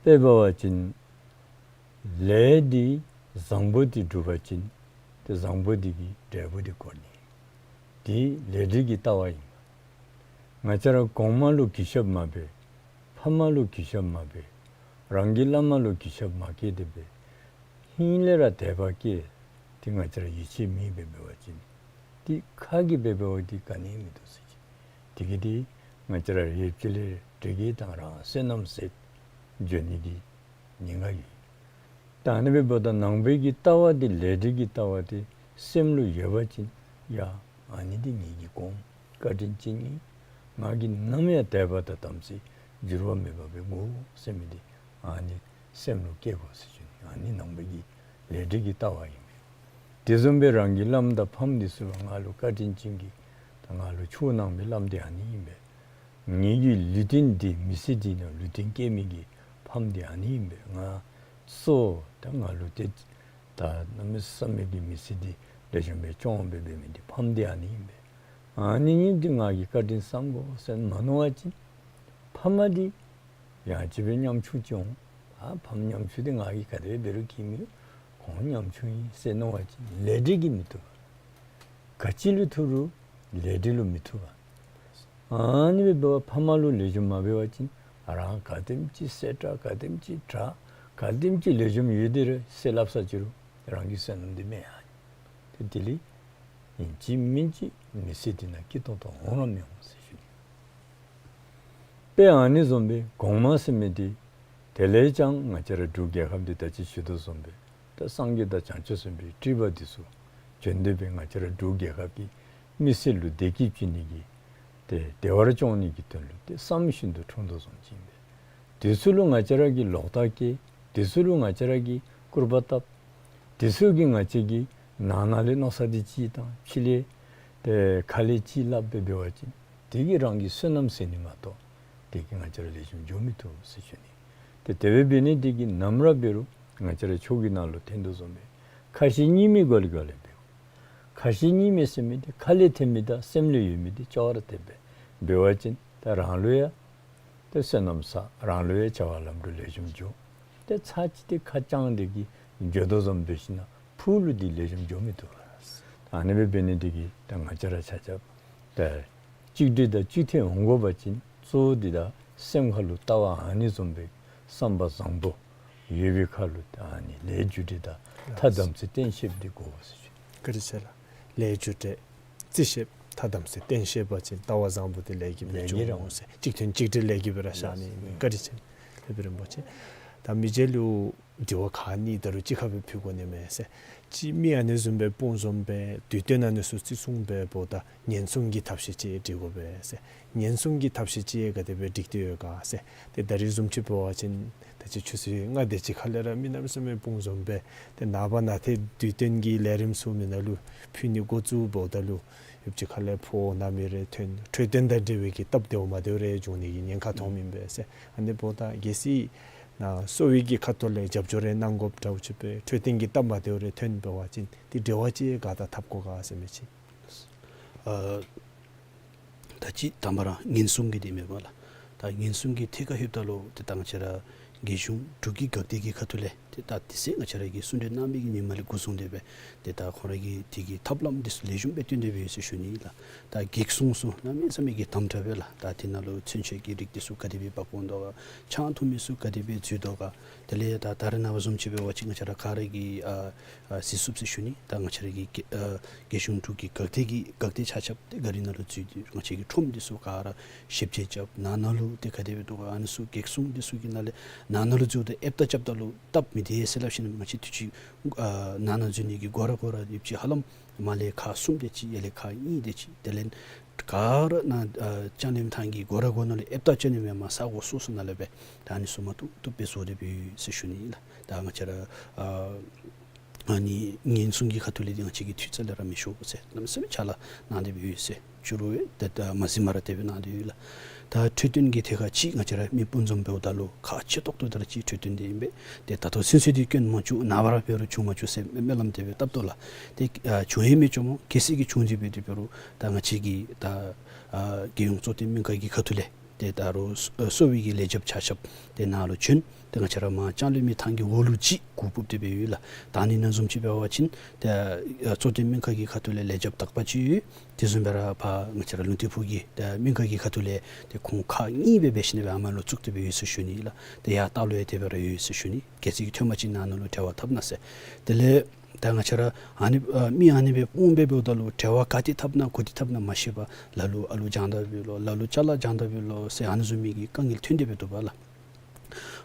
དཔེ་འབད་བ་ཅིན་ལས་འདི་བཟང་པོ་འདི་སྒྲུབ་པ་ཅིན་ཏེ་བཟང་པོ་འདི་གི་འབྲས་བུ་འདི་བཀོད་ནི། འདི་ལས་འབྲས་ཀྱི་ལྟ་བ་ཨིན། ང་བཅས་ར་གོང་མ་ལུ་གུས་ཞབས་མ་འབད། ཕམ་ལུ་གུས་ཞབས་མ་འབད། རང་གི་བླ་མ་ལུ་གུས་ཞབས་མ་བསྐྱེད་དེ་སྦེ་ཧིང་ལས་ར་དད་པ་བསྐྱེད་དེ་ང་བཅས་ར་ཡིད་ཆེས་མེདཔ་སྦེ་འབད་བ་ཅིན་འདི་ཁ་གིས་སྦེ་འབདཝ་འདི་ག་ནི་མིན་འདུག་ཟེར་ཅི། དེ་གིས་འདི་ང་བཅས་ར་ཡིད་ཆེས་ལས་འབྲས་ཀྱི་དང་རང་བསོད་ནམས་ཟད་འགྱོ་ནི་གི་ཉེན་ཁ་ཡོད། ད་ཨ་ནི་སྦེ་འབདཝ་ད་ནང་པའི་གི་ལྟ་བ་འདི་ལས་འབྲས་ཀྱི་ལྟ་བ་འདི་སེམས་ལུ་ཡོད་པ་ཅིན་ཡ་ཨ་ནི་འདི་ངེ་གི་གོང་བཀའ་དྲིན་ཅན་ཨིན། ང་གིས་ནམ་ཡང་དད་པ་དང་དམ་ཚིག་འགྱུར་བ་མེད་པ་སྦེ་དགོ་ཟེར་མི་འདི་ཨ་ནི་སེམས་ལུ་བསྐྱེད་དགོ་ཟེར་ཞུ་ནི། ཨ་ནི་ནང་པའི་གི་ལས་འབྲས་ཀྱི་ལྟ་བ་ཨིན་པས། དེ་བཟུམ་སྦེ་རང་གི་བླམ་དང་ཕམ་འདི་ཚུ་ལུ་ང་ལུ་བཀའ་དྲིན་ཅན་གྱིས་ད་ང་ལུ་ཆོས་གནང་མི་བླམ་འདི་ཨ་ནི་ཨིན་པས། ངེ་གི་ལུས་རྟེན་འདི་མི་ཚེ་འདི་ནང་ལུས་རྟེན་བསྐྱལ་མི་གི་ཕམ་འདི་ཨ་ནི་ཨིན་པས། ང་གཙོ་བོ་ད་ང་ལུ་ཏེ་ད་གནམ་མེད་ས་མེད་ཀྱི་མི་ཚེ་འདི་ ལེགས་ཤོམ་སྦེ་སྐྱོང་སྦེ་འབད་མི་འདི་ཕམ་འདི་ཨ་ནི་ཨིན་པས། ཨ་ནི་ཨིནམ་འདི་ང་གིས་བཀའ་དྲིན་བསམ་དགོ་ཟེར་མ་མནོ་བ་ཅིན་ཕམ་འདི་ཡང་ཅིན་སྦེ་ཉམ་ཆུང་ཅིག་འོང་། ཨ་ཕམ་ཉམ་ཆུང་འདི་ང་གིས་ག་དེ་འབད་རུང་བཀྱེ་མི་ཁོང་ཉམ་ཆུང་ཨིན་ཟེར་མནོ་བ་ཅིན་ལས་འབྲས་ཀྱིས་མི་བཏུབ་པས། ག་ཅི་ལུ་བཏུབ་རུང་ལས་འབྲས་ལུ་མི་བཏུབ་པས། ཨ་ནི་སྦེ་འབད་བ་ཕམ་ལུ་ལེགས་ཤོམ་མ་འབད་བ་ཅིན་རང་ག་དེམ་ཅིག་གསལ་དྲགས་ག་དེམ་ཅིག་དྲགས་ག་དེམ་ཅིག་ལེགས་ཤོམ་ཡོད་དེ་ར་ཟེར་སླབ་ས་ཅིག་རུང་རང་གི་བསོད་ནམས་འདི་མེན་ཨ། ཏེ་དེ་ལས་ཨིན་ཅི་མིན་ཅི་མི་ཚེ་འདི་ནང་སྐྱིད་ཏོང་ཏོ་འོང་ར་མི་འོང་ཟེར་ཞུ་ནི། དཔེ་ཨ་ནི་བཟུམ་སྦེ་གོང་མ་ཟེར་མི་འདི་དེ་ལས་ཀྱང་ང་བཅས་ར་འབྲུག་རྒྱལ་ཁབ་འདི་ད་ཅི་ཞུ་དོ་བཟུམ་སྦེ་ད་སངས་རྒྱས་དང་བྱང་ཆུབ་སེམས་དཔའི་སྤྲུལ་པ་འདི་ཚུ་བྱོན་ཏེ་སྦེ་ང་བཅས་ར་འབྲུག་རྒྱལ་ཁབ་ཀྱི་མི་སེར་ལུ་བདེ་སྐྱིད་བྱིན་ནི་གི་ཏེ་བདེ་བར་སྐྱོང་ནི་གི་དོན་ལུ་ཏེ་བསམ་བཞིན་དུ་འཁྲུངས་དོ་བཟུམ་ཅིག་ཨིན་པས། དེ་ཚུ་ལུ་ང་བཅས་ར་གིས་ལོག་ལྟ་བསྐྱེད། དེ་ཚུ་ལུ་ང་བཅས་ར་གིས་སྐུར་པ་བཏབ། དེ་ཚུ་གིས་ང་བཅས་ཀྱི་ནང་ན་ལས་མནོ་བསམ་འདི་ཅིག་དང་ཕྱི་ལས་ཏེ་ཁ་ལས་ཅིག་སླབ་སྦེ་འབད་བ་ཅིན་དེ་གིས་རང་གི་བསོད་ནམས་ཟད་ནི་མ་གཏོགས་དེ་གིས་ང་བཅས་ར་ལེགས་ཤོམ་འགྱོ་མི་བཏུབ་ཟེར་ཞུ་ནི། ཏེ་དེ་སྦེ་འབད་ནི་དེ་གིས་ནམ་ར་འབད་རུང་ང་བཅས་ར་ཆོས་ཀྱི་ནང་ལུ་ཐོན་དོ་བཟུམ་སྦེ་ཁ་ཞེ་གཉིས་མེད་སྒོ་ལས་སྒོ་ལས་འབད། ཁ་ཞེ་གཉིས་མེད་ཟེར་མི་འདི་ཁ་ལས་ཐོན་མི་དང་སེམས་ལས་ཡོད་མི་འདི་ཅོག་ར་འཐདཔ་སྦེ་འབད་བ་ཅིན་ད་རང་ལུ་ཡང་ཏེ་བསོད་ནམས་བསགས། རང་ལུ་ཡང་བྱ་བ་ལམ་འགྲོ་ལེགས་ཤོམ་འགྱོ། ཏེ་ཚར་གཅིག་ཏེ་ཁ་བྱང་སྟེ་གིས་འགྱོ་དོ་བཟུམ་འབད་ཞིན་ན་ཕུགས་ལུ་འདི་ལེགས་ཤོམ་འགྱོ་མི་བཏུབ་པས། ཨ་ནི་སྦེ་འབད་ནི་དེ་གིས་ད་ང་བཅས་ར་ཆ་ཁྱབ་ཏེ་གཅིག་སྒྲིལ་དང་གཅིག་མཐུན་འོང་དགོ་པ་ཅིན་གཙོ་བོ་འདི་ད་སེམས་ཁ་ལུ་ལྟ་བ་ཨ་ནི་བཟུམ་སྦེ་བསམ་པ་བཟང་པོ་ཡོད་པའི་ཁར་ལུ་ད་ཨ་ནི་ལས་རྒྱུ་འབྲས་དང་ཐ་དམ་ཚིག་བརྟན་ཤེསཔ་འདི་དགོ་ཟེར་ཞུ། བཀའ་དྲིན་ཆེ་ལགས། ལས་རྒྱུ་འབྲས་བརྩི་ཤེསཔ་ཐ་དམ་ཚིག་བརྟན་ཤེསཔ་འབད་བ་ཅིན་ལྟ་བ་བཟང་པོ་འདི་ལས་ཀྱིས་ལས་ཀྱིས་འབྱུང་ར་འོང་ཟེར། གཅིག་མཐུན་གཅིག་སྒྲིལ་ལས་ཀྱིས་འབད་ར་ཤར་ནི། བཀའ་དྲིན་ཆེ་ལགས་དཔལ་རིན་པོ་ཆེ། ད་མི་རྗེ་ལུ་དྲི་བ་ཁག་གཉིས་ད་རུང་གཅིག་ཁར་སྦེ་ཕུལ་དགོ་ནི་མས་ཟེར། གཅིག་མི་ཨ་ནི་བཟུམ་སྦེ་དཔུང་འཛོམས་སྦེ་དུས་སྟོན་ཨ་ནི་ཚུ་བརྩི་སྲུང་འབདཝ་ད་ཉེན་སྲུང་གི་ཐབས་ཤེས་ཅིག་སྒྲིག་དགོ་པས་ཟེར། ཉེན་སྲུང་གི་ཐབས་ཤེས་ཅིག་ག་དེ་སྦེ་སྒྲིག་སྟེ་ཡོད་ག་ཟེར། ཏེ་ད་རིས་བཟུམ་ཅིག་འབད་བ་ཅིན་ད་ཅི་ཆུ་ཚོད་ལྔ་དེ་ཅིག་ཁ་ལས་ར་མི་གནམ་མེད་ས་མེད་དཔུང་འཛོམས་སྦེ་ཏེ་ནངས་པ་གནངས་ཚེ་དུས་སྟོན་གྱི་ལས་རིམ་ཚུ་མི་ནང་ལུ་ཕུལ་ནི་འགོ་བཙུགས་འབདཝ་ད་ལུ་ཡུདཔ་ཅིག་ཁ་ལས་ཕོཝ་གནམ་མེད་རེ་ཐོན། འཕྲོད་བསྟེན་དང་འབྲེལ་བའི་གི་སྟབས་བདེཝ་མ་བདེཝ་རེ་འབྱུང་ནི་གི་ཉེན་ཁ་མཐོངམ་ཨིན་པས་ཟེར། ཨ་ནི་འབདཝ་ད་གལ་སྲིད་ནཱ་གསོ་བའི་གི་ཁ་ཐུག་ལས་རྒྱབ་སྐྱོར་རེ་གནང་དགོཔ་འདྲཝ་ཅིག་སྦེ་འཕྲོད་བསྟེན་གྱི་སྟབས་མ་བདེཝ་རེ་ཐོན་འབད་བ་ཅིན་ཏེ་འབྲེལ་བ་ཅིག་ག་དང་འཐབ་དགོ་ག་ཟེར་མི་ཅིག། ཨ་ད་ཅི་དང་པ་ར་ཉེན་སྲུང་གི་དེ་མེན་པ་ལགས། ད་ཉེན་སྲུང་གི་ཐད་ཁར་ལྷོདཔ་ད་ལུ་ཏེ་ད་ང་བཅས་ར་རྒྱལ་གཞུང་འབྲུག་གི་འགག་སྡེ་གི་ཁ་ཐུག་ལས་ཏེ་ད་དེ་ཚེ་ང་བཅས་ར་གིས་གསུང་གྲོས་གནང་མི་གི་ཉིནམ་ལས་འགོ་བཟུང་སྟེ་སྦེ་ཏེ་ད་ཁོང་ར་གིས་དེ་གི་ཐབས་ལམ་འདི་ཚུ་ལེགས་ཤོམ་སྦེ་སྟོན་ཏེ་སྦེ་ཡོད་ཟེར་ཞུ་ནི་ལགས། ད་གེགས་སྲུང་ཚུ་གནམ་མེད་ས་མེད་ཀྱི་དམ་དྲགས་པས་ལགས། ད་དེ་ནང་ལུ་ཚོན་མཆོད་ཀྱི་རིགས་འདི་ཚུ་ག་དེ་སྦེ་འབག་འོང་དོ་ག། ཆང་འཐུང་མི་ཚུ་ག་དེ་སྦེ་འཛུལ་དོ་ག། དེ་ལས་ད་ད་རེས་ནངས་པ་བཟུམ་ཅིག་འབད་བ་ཅིན་ང་བཅས་ར་ག་ར་གིས་ཨ་ཨ་གཟིགས་ཚུགསཔ་ཟེར་ཞུ་ནི། ད་ང་བཅས་ར་གི་རྒྱལ་ཨ་རྒྱལ་གཞུང་འབྲུག་གི་འགག་སྡེ་གི་འགག་སྡེ་ཆ་ཁྱབ་ཏེ་གཱ་རི་ནང་ལུ་འཛུལ་ཏེ་ང་བཅས་ཀྱི་ཁྲོམ་འདི་ཚུ་ག་ར་ཞིབ་དཔྱད་རྐྱབ། ནང་ན་ལུ་ཏེ་ག་དེ་སྦེ་འདུག་ག། ཨ་ནི་ཚུ་གེགས་སྲུང་འདི་ཚུ་གི་ནང་ལས་ནང་ན་ལུ་འཛུལཝ་ད་ཨེབ་རྟ་རྐྱབ་ད་ལུ་སྟབས་མི་བདེ་ཟེར་སླབ་ཞིནམ་ང་བཅས་དུས་ཅི་ཨ་ནང་ན་འཛུལ་ནི་གི་སྒོ་ར་སྒོ་ར་ཡུདཔ་ཅིག་ཧ་ལམ་མར་ལས་ཁག་གསུམ་དེ་ཅིག་ཡར་ལས་ཁག་གཉིས་དེ་ཅིག་དེ་ལས་ག་ར་ནཱ་ཨ་ལྕང་གླིང་ཐང་གི་སྒོ་ར་སྒོ་ནང་ལས་ཨེབ་རྟ་རྐྱབ་ནི་མེན་པར་ས་གོ་སོ་སོ་ནང་ལས་སྦེ་ད་ཨ་ནི་ཚུ་མ་བཏུབ་བཏུབ་སྦེ་བཟོ་སྟེ་སྦེ་ཡོད་ཟེར་ཞུ་ནི་ལགས། ད་ང་བཅས་ར་ཨ་ཨ་ནི་ཉེན་སྲུང་གི་ཁ་ཐུག་ལས་འདི་ང་བཅས་ཀྱིས་དུས་ཚོད་ལས་ར་མི་ཤོར་ཟེར་གནམ་མེད་ས་མེད་ཕྱག་ལཱ་གནང་སྟེ་སྦེ་ཡོད་ཟེར། ཕྱི་རུ་ཡང་ཏེ་ད་མ་གཟིམ་མ་ར་སྡོད་སྦེ་གནང་སྟེ་ཡོད་ལགས། ད་འཕྲོད་བསྟེན་གྱི་ཐད་ཁར་ཅིག་ང་བཅས་ར་མི་སྤུན་འཛོམས་འབདཝ་ད་ལུ་ཁག་ཆེ་ཏོག་ཏོ་དེ་ར་ཅིག་འཕྲོད་བསྟེན་འདི་ཨིན་པས། ཏེ་ད་ལྟོ་ཚུན་ཚོད་འདི་སྐྱོན་མ་བྱུང་། ནངས་པ་ར་འབད་རུང་བྱུང་མ་བཅུག་ཟེར་སྨོན་ལམ་དེ་སྦེ་བཏབ་དོ་ལགས། ཏེ་ཨ་བྱུང་ཡང་མི་བྱུང་སྨོ། གལ་སྲིད་ཀྱི་བྱུང་སྟེ་འབད་དེ་འབད་རུང་ད་ང་བཅས་ཀྱི་ད་ཨ་རྒྱལ་ཡོངས་གཙོ་བསྟེན་སྨན་ཁང་གི་ཁ་ཐུག་ལས་ཏེ་ད་རུང་གསོ་བའི་གི་ལས་བྱེདཔ་ཆ་ཁྱབ་ཏེ་ནཱ་ལུ་བྱོན། ཏེ་ང་བཅས་ར་མར་ལྕང་གླིང་མི་ཐང་གི་འོག་ལུ་ཅིག་གུ་སྤུབས་ཏེ་སྦེ་ཡོད་ལགས། ད་ཨ་ནི་ནང་བཟུམ་ཅིག་འབད་བ་ཅིན་ཏེ་ཨ་གཙོ་བསྟེན་སྨན་ཁང་གི་ཁ་ཐུག་ལས་ལས་བྱེདཔ་དག་པ་ཅིག་ཡོད། དེ་བཟུམ་སྦེ་ར་ཕར་ང་བཅས་ར་ལུང་བསྟན་ཕུག་གི་ཏེ་སྨན་ཁང་གི་ཁ་ཐུག་ལས་ཏེ་ཁོང་ཁག་གཉིས་སྦེ་འབད་ཞིནམ་ལས་ཨ་མ་ལུ་བཙུགས་ཏེ་སྦེ་ཡོད་ཟེར་ཞུ་ནི་ལགས། ཏེ་ཡར་ལྟག་ལུ་ཡང་དེ་སྦེ་ར་ཡོད་ཟེར་ཞུ་ནི། གལ་སྲིད་ཀྱི་ཐོན་པ་ཅིན་ནཱ་ནཱ་ལུ་འབྲེལ་བ་འཐབ་གནང་ཟེར། དེ་ལས་ད་ང་བཅས་ར་ཨ་ནི་ཨ་མི་ཨ་ནི་སྦེ་སྤུངས་སྦེ་འབདཝ་ད་ལུ་འབྲེལ་བ་ག་ཏེ་འཐབ་ན་ག་ཏེ་འཐབ་ན་མ་ཤེས་པར་ལ་ལུ་ཨ་ལུ་རྒྱང་བསྒྲགས་འབད་ལོ། ལ་ལུ་ཅ་ལ་རྒྱང་བསྒྲགས་འབད་ལོ་ཟེར་ཨ་ནི་བཟུམ་མའི་གི་དཀའ་ངལ་ཐོན་ཏེ་སྦེ་འདུག་པ་ལགས།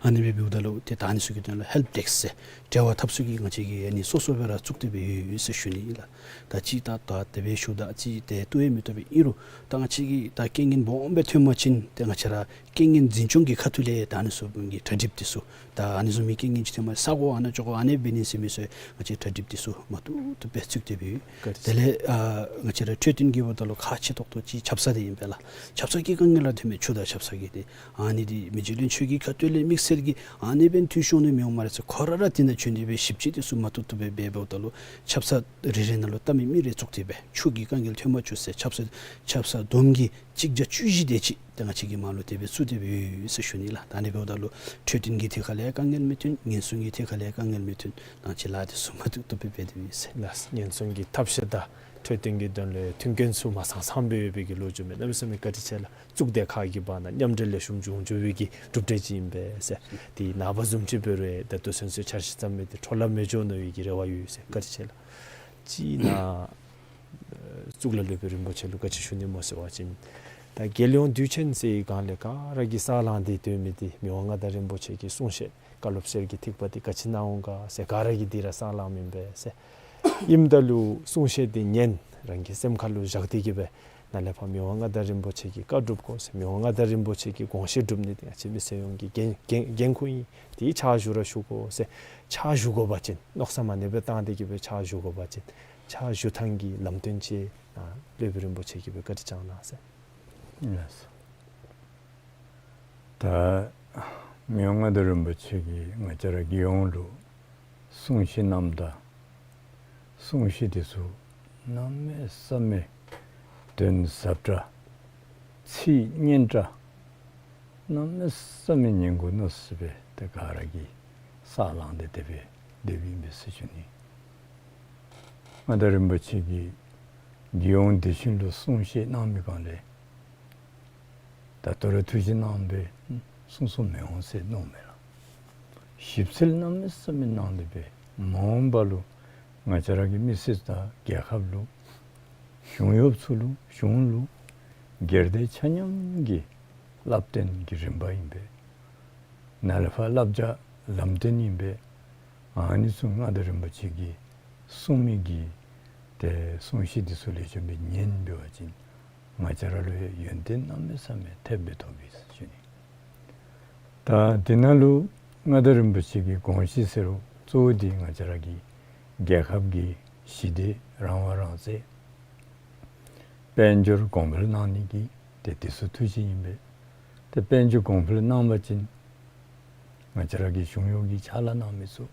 ཨ་ནི་སྦེ་འབདཝ་ད་ལུ་ཏེ་ད་ཨ་ནི་ཚུ་གི་དོན་ལུ་ཧེལཔ་ཌེསཀ་ཟེར་འབྲེལ་བ་འཐབ་ས་གི་ང་བཅས་ཀྱིས་ཨ་ནི་སོ་སོ་སྦེ་ར་བཙུགས་ཏེ་སྦེ་ཡོད་ཡོད་ཟེར་ཞུ་ནི་ཨིན་ལགས། ད་ཅི་ད་ད་དེ་སྦེ་ཞུཝ་ད་ཅི་ཏེ་བཏུབ་ཡང་མི་བཏུབ་པས། ཨིན་རུང་ད་ང་བཅས་ཀྱི་ད་རྐྱེན་ངན་སྦོམ་སྦེ་ཐོན་པ་ཅིན་ཏེ་ང་བཅས་ར་རྐྱེན་ངན་འཛིན་སྐྱོང་གི་ཁ་ཐུག་ལས་ད་ཨ་ནི་ཚུ་གི་གྲ་སྒྲིགཔ་འདི་ཚུ་ད་ཨ་ནི་བཟུམ་མའི་རྐྱེན་ངན་ཅིག་ཐོན་པ་ས་གོ་ཨ་ནཱ་ཅོག་གོ་ཨ་ནི་འབད་ནི་ཟེར་མི་ཚུ་ང་བཅས་གྲ་སྒྲིགཔ་འདི་ཚུ་མ་བཏུབ་བཏུབ་སྦེ་བཙུགས་ཏེ་སྦེ་ཡོད། ད་ལས་ཨ་ང་བཅས་ར་འཕྲོད་བསྟེན་གྱི་འབདཝ་ད་ལུ་ཁག་ཆེ་ཏོག་ཏོ་ཅིག་ཆབ་གསང་འདི་ཨིན་པས་ལགས། ཆབ་གསང་གི་དཀའ་ངལ་ར་ཐོན་མས། ཆུ་དང་ཆབ་གསང་གི་འདི་ཨ་ནི་འདི་མི་རྗེ་བློན་ཆེན་གྱི་ཁ་ཐུག་ལས་ དམིགས་བསལ་གྱི་ཨ་ནི་འབདན་འཐུས་ཤོར་ནི་མི་འོང་སྨ་རེ་ཟེར། ཁོ་ར་ར་དེ་ནང་བྱོན་ཏེ་སྦེ་ཞིབ་དཔྱད་དེ་ཚུ་མ་བཏུབ་བཏུབ་སྦེ་འབད་འབདཝ་ད་ལུ་ཆབ་གསང་རེ་རེ་ནང་ལུ་ལྟ་མི་མི་རེ་བཙུགས་ཏེ་སྦེ་ཆོས་ཀྱི་དཀའ་ངལ་ཐོན་མ་བཅུག་ཟེར། ཆབ་གསང་ཆབ་གསང་བསྡོམས་ཀྱིས་གཅིག་བརྒྱ་བཅུ་བཞི་དེ་ཅིག་ཏེ་ང་བཅས་ཀྱི་མར་ལུ་དེ་སྦེ་བཙུགས་ཏེ་སྦེ་ཡོད་ཟེར་ཞུ་ནི་ལགས། ད་ཨ་ནི་འབདཝ་ད་ལུ་འཕྲོད་བསྟེན་གྱི་ཐད་ཁར་ལས་དཀའ་ངལ་མི་ཐོན། ཉེན་སྲུང་གི་ཐད་ཁར་ལས་དཀའ་ངལ་མི་ཐོན། ད་ཅི་ལཱ་དེ་ཚུ་མ་བཏུབ་བཏུབ་སྦེ་འབད་དེ་ཡོད་ཟེར། ལགས། ཉེན་སྲུང་གི་ཐབས་ཤེས་དང་འཕྲོད་བསྟེན་གྱི་དོན་ལུ་མཐུན་རྐྱེན་ཚུ་མ་ཚང་ཚངམ་སྦེ་ཡོད་པའི་གི་ལོ་རྒྱུས་མས། གནམ་མེད་ས་མེད་བཀའ་དྲིན་ཆེ་ལགས། གཙུག་སྡེ་ཁག་གི་བར་ན་མཉམ་འབྲེལ་ལེགས་ཤོམ་འབྱུང་འགྱོ་བའི་གི་གྲུབ་འབྲས་ཅིག་ཨིན་པས་ཟེར། དེ་ནངས་པ་བཟུམ་ཅིག་འབད་རུང་ད་ལྟོ་ཚུན་ཚོད་འཆར་གཞི་བརྩམས་མི་དེ་འཕྲོ་བརླག་མི་འགྱོ་ནི་ཡོད་པའི་གི་རེ་བ་ཡོད་ཟེར། བཀའ་དྲིན་ཆེ་ལགས། ཅིག་ནཱ་གཙུག་ལག་སློབ་དཔོན་རིན་པོ་ཆེ་ལུ་བཀའ་དྲིན་ཞུ་ནི་སྨོ་ཟེར་བ་ཅིན་ད་རྒྱལ་ཡོངས་དུས་ཆེན་ཟེར་བའི་སྒང་ལས་ག་ར་གིས་ས་བསླངས་ཏེ་སྡོད་མི་དེ་མི་དབང་མངའ་བདག་རིན་པོ་ཆེ་གི་གསུང་བཤད་བཀའ་སློབ་གསེར་གྱི་ཐིགས་པ་དེ་ག་ཅི་གནང་འོང་ག་ཟེར་ག་ར་གིས་དེ་ར་ས་བསླངམ་ཨིན་པས་ཟེར། ཨིནམ་ད་ལུ་གསུང་བཤད་དེ་ཉན་རང་གི་སེམས་ཁ་ལུ་བཞག་སྟེ་གི་སྦེ་ནཱ་ལས་ཕར་མི་དབང་མངའ་བདག་རིན་པོ་ཆེ་གི་བཀའ་སྒྲུབ་དགོ་ཟེར་མི་དབང་མངའ་བདག་རིན་པོ་ཆེ་གི་དགོངས་བཞེད་སྒྲུབ་ནི་དེ་ང་བཅས་མི་སེར་ཡོངས་ཀྱི་འགན་འགན་འགན་ཁུར་ཨིན། དེ་ཕྱག་ཞུ་ར་ཞུ་དགོ་ཟེར། ཕྱག་ཞུ་དགོ་པ་ཅིན་མནོ་བསམ་ཨ་ནི་སྦེ་བཏང་སྟེ་གི་སྦེ་ཕྱག་ཞུ་དགོ་པ་ཅིན་ཕྱག་ཞུ་ཐངས་ཀྱི་ལམ་སྟོན་ཅིག་ནཱ་སློབ་དཔོན་རིན་པོ་ཆེ་གིས་སྦེ་བཀའ་དྲིན་བསྐྱང་གནང་ཟེར། ལགས་སོ། ད་མི་དབང་མངའ་བདག་རིན་པོ་ཆེ་གིས་ང་བཅས་ར་རྒྱལ་ཡོངས་ལུ་གསུང་བཤད་གནངམ་ད་གསུང་བཤད་དེ་ཚུ་གནམ་མེད་ས་མེད་དོན་ཟབ་དྲགས་ཚིག་སྙན་དྲགས་གནམ་མེད་ས་མེད་ཉན་དགོ་མནོ་སྟེ་སྦེ་ཏེ་ག་ར་གིས་ས་བསླངས་ཏེ་དེ་སྦེ་སྡོདཔ་ཨིན་པས་ཟེར་ཞུ་ནི། མངའ་བདག་རིན་པོ་ཆེ་གིས་རྒྱལ་ཡོངས་དུས་ཆེན་ལུ་གསུང་བཤད་གནང་མི་སྒང་ལས་ད་ལྟོ་ར་ཐུགས་བཞེད་གནང་སྦེ་གསུང་གསུངམ་མི་འོང་ཟེར་མནོཝ་མས་ལགས། ཞིབ་འཚོལ་གནམ་མེད་ས་མེད་གནང་སྟེ་སྦེ་མ་འོངས་པ་ལུ་ང་བཅས་ར་གི་མི་སེར་དང་རྒྱལ་ཁབ་ལུ་གཞུང་གཡོགཔ་ཚུ་ལུ་གཞུང་ལུ་སྒེར་སྡེ་ཆ་མཉམ་གྱི་བསླབ་སྟོན་གྱི་རིམ་པ་ཨིན་པས། ནཱ་ལས་ཕར་བསླབ་བྱ་ལམ་སྟོན་ཨིན་པས། ཨ་ནི་ཚུ་མངའ་བདག་རིན་པོ་ཆེ་གིས་གསུང་མི་གི་ཏེ་གསུང་བཤད་དེ་ཚུ་ལེགས་ཤོམ་སྦེ་ཉན་འབད་བ་ཅིན་ང་བཅས་ར་ལུ་ཡང་ཡོན་ཏན་གནམ་མེད་ས་མེད་ཐེབས་སྦེ་ཐོབ་ཨིན་ཟེར་ཞུ་ནི། ད་དེ་ནང་ལུ་མངའ་བདག་རིན་པོ་ཆེ་གི་དགོངས་བཞེད་ཟེར་རུང་གཙོ་བོ་དེ་ང་བཅས་ར་གི་རྒྱལ་ཁབ་ཀྱི་ཞི་བདེ་རང་དབང་རང་བཙན་དཔལ་འབྱོར་གོང་འཕེལ་གནང་ནི་གི་ཏེ་དེ་ཚུ་ཐུགས་བཞེད་ཨིན་པས། ཏེ་དཔལ་འབྱོར་གོང་འཕེལ་གནང་པ་ཅིན་ང་བཅས་ར་གི་གཞུང་གཡོག་གི་ཕྱག་ལཱ་གནང་མི་ཚུ་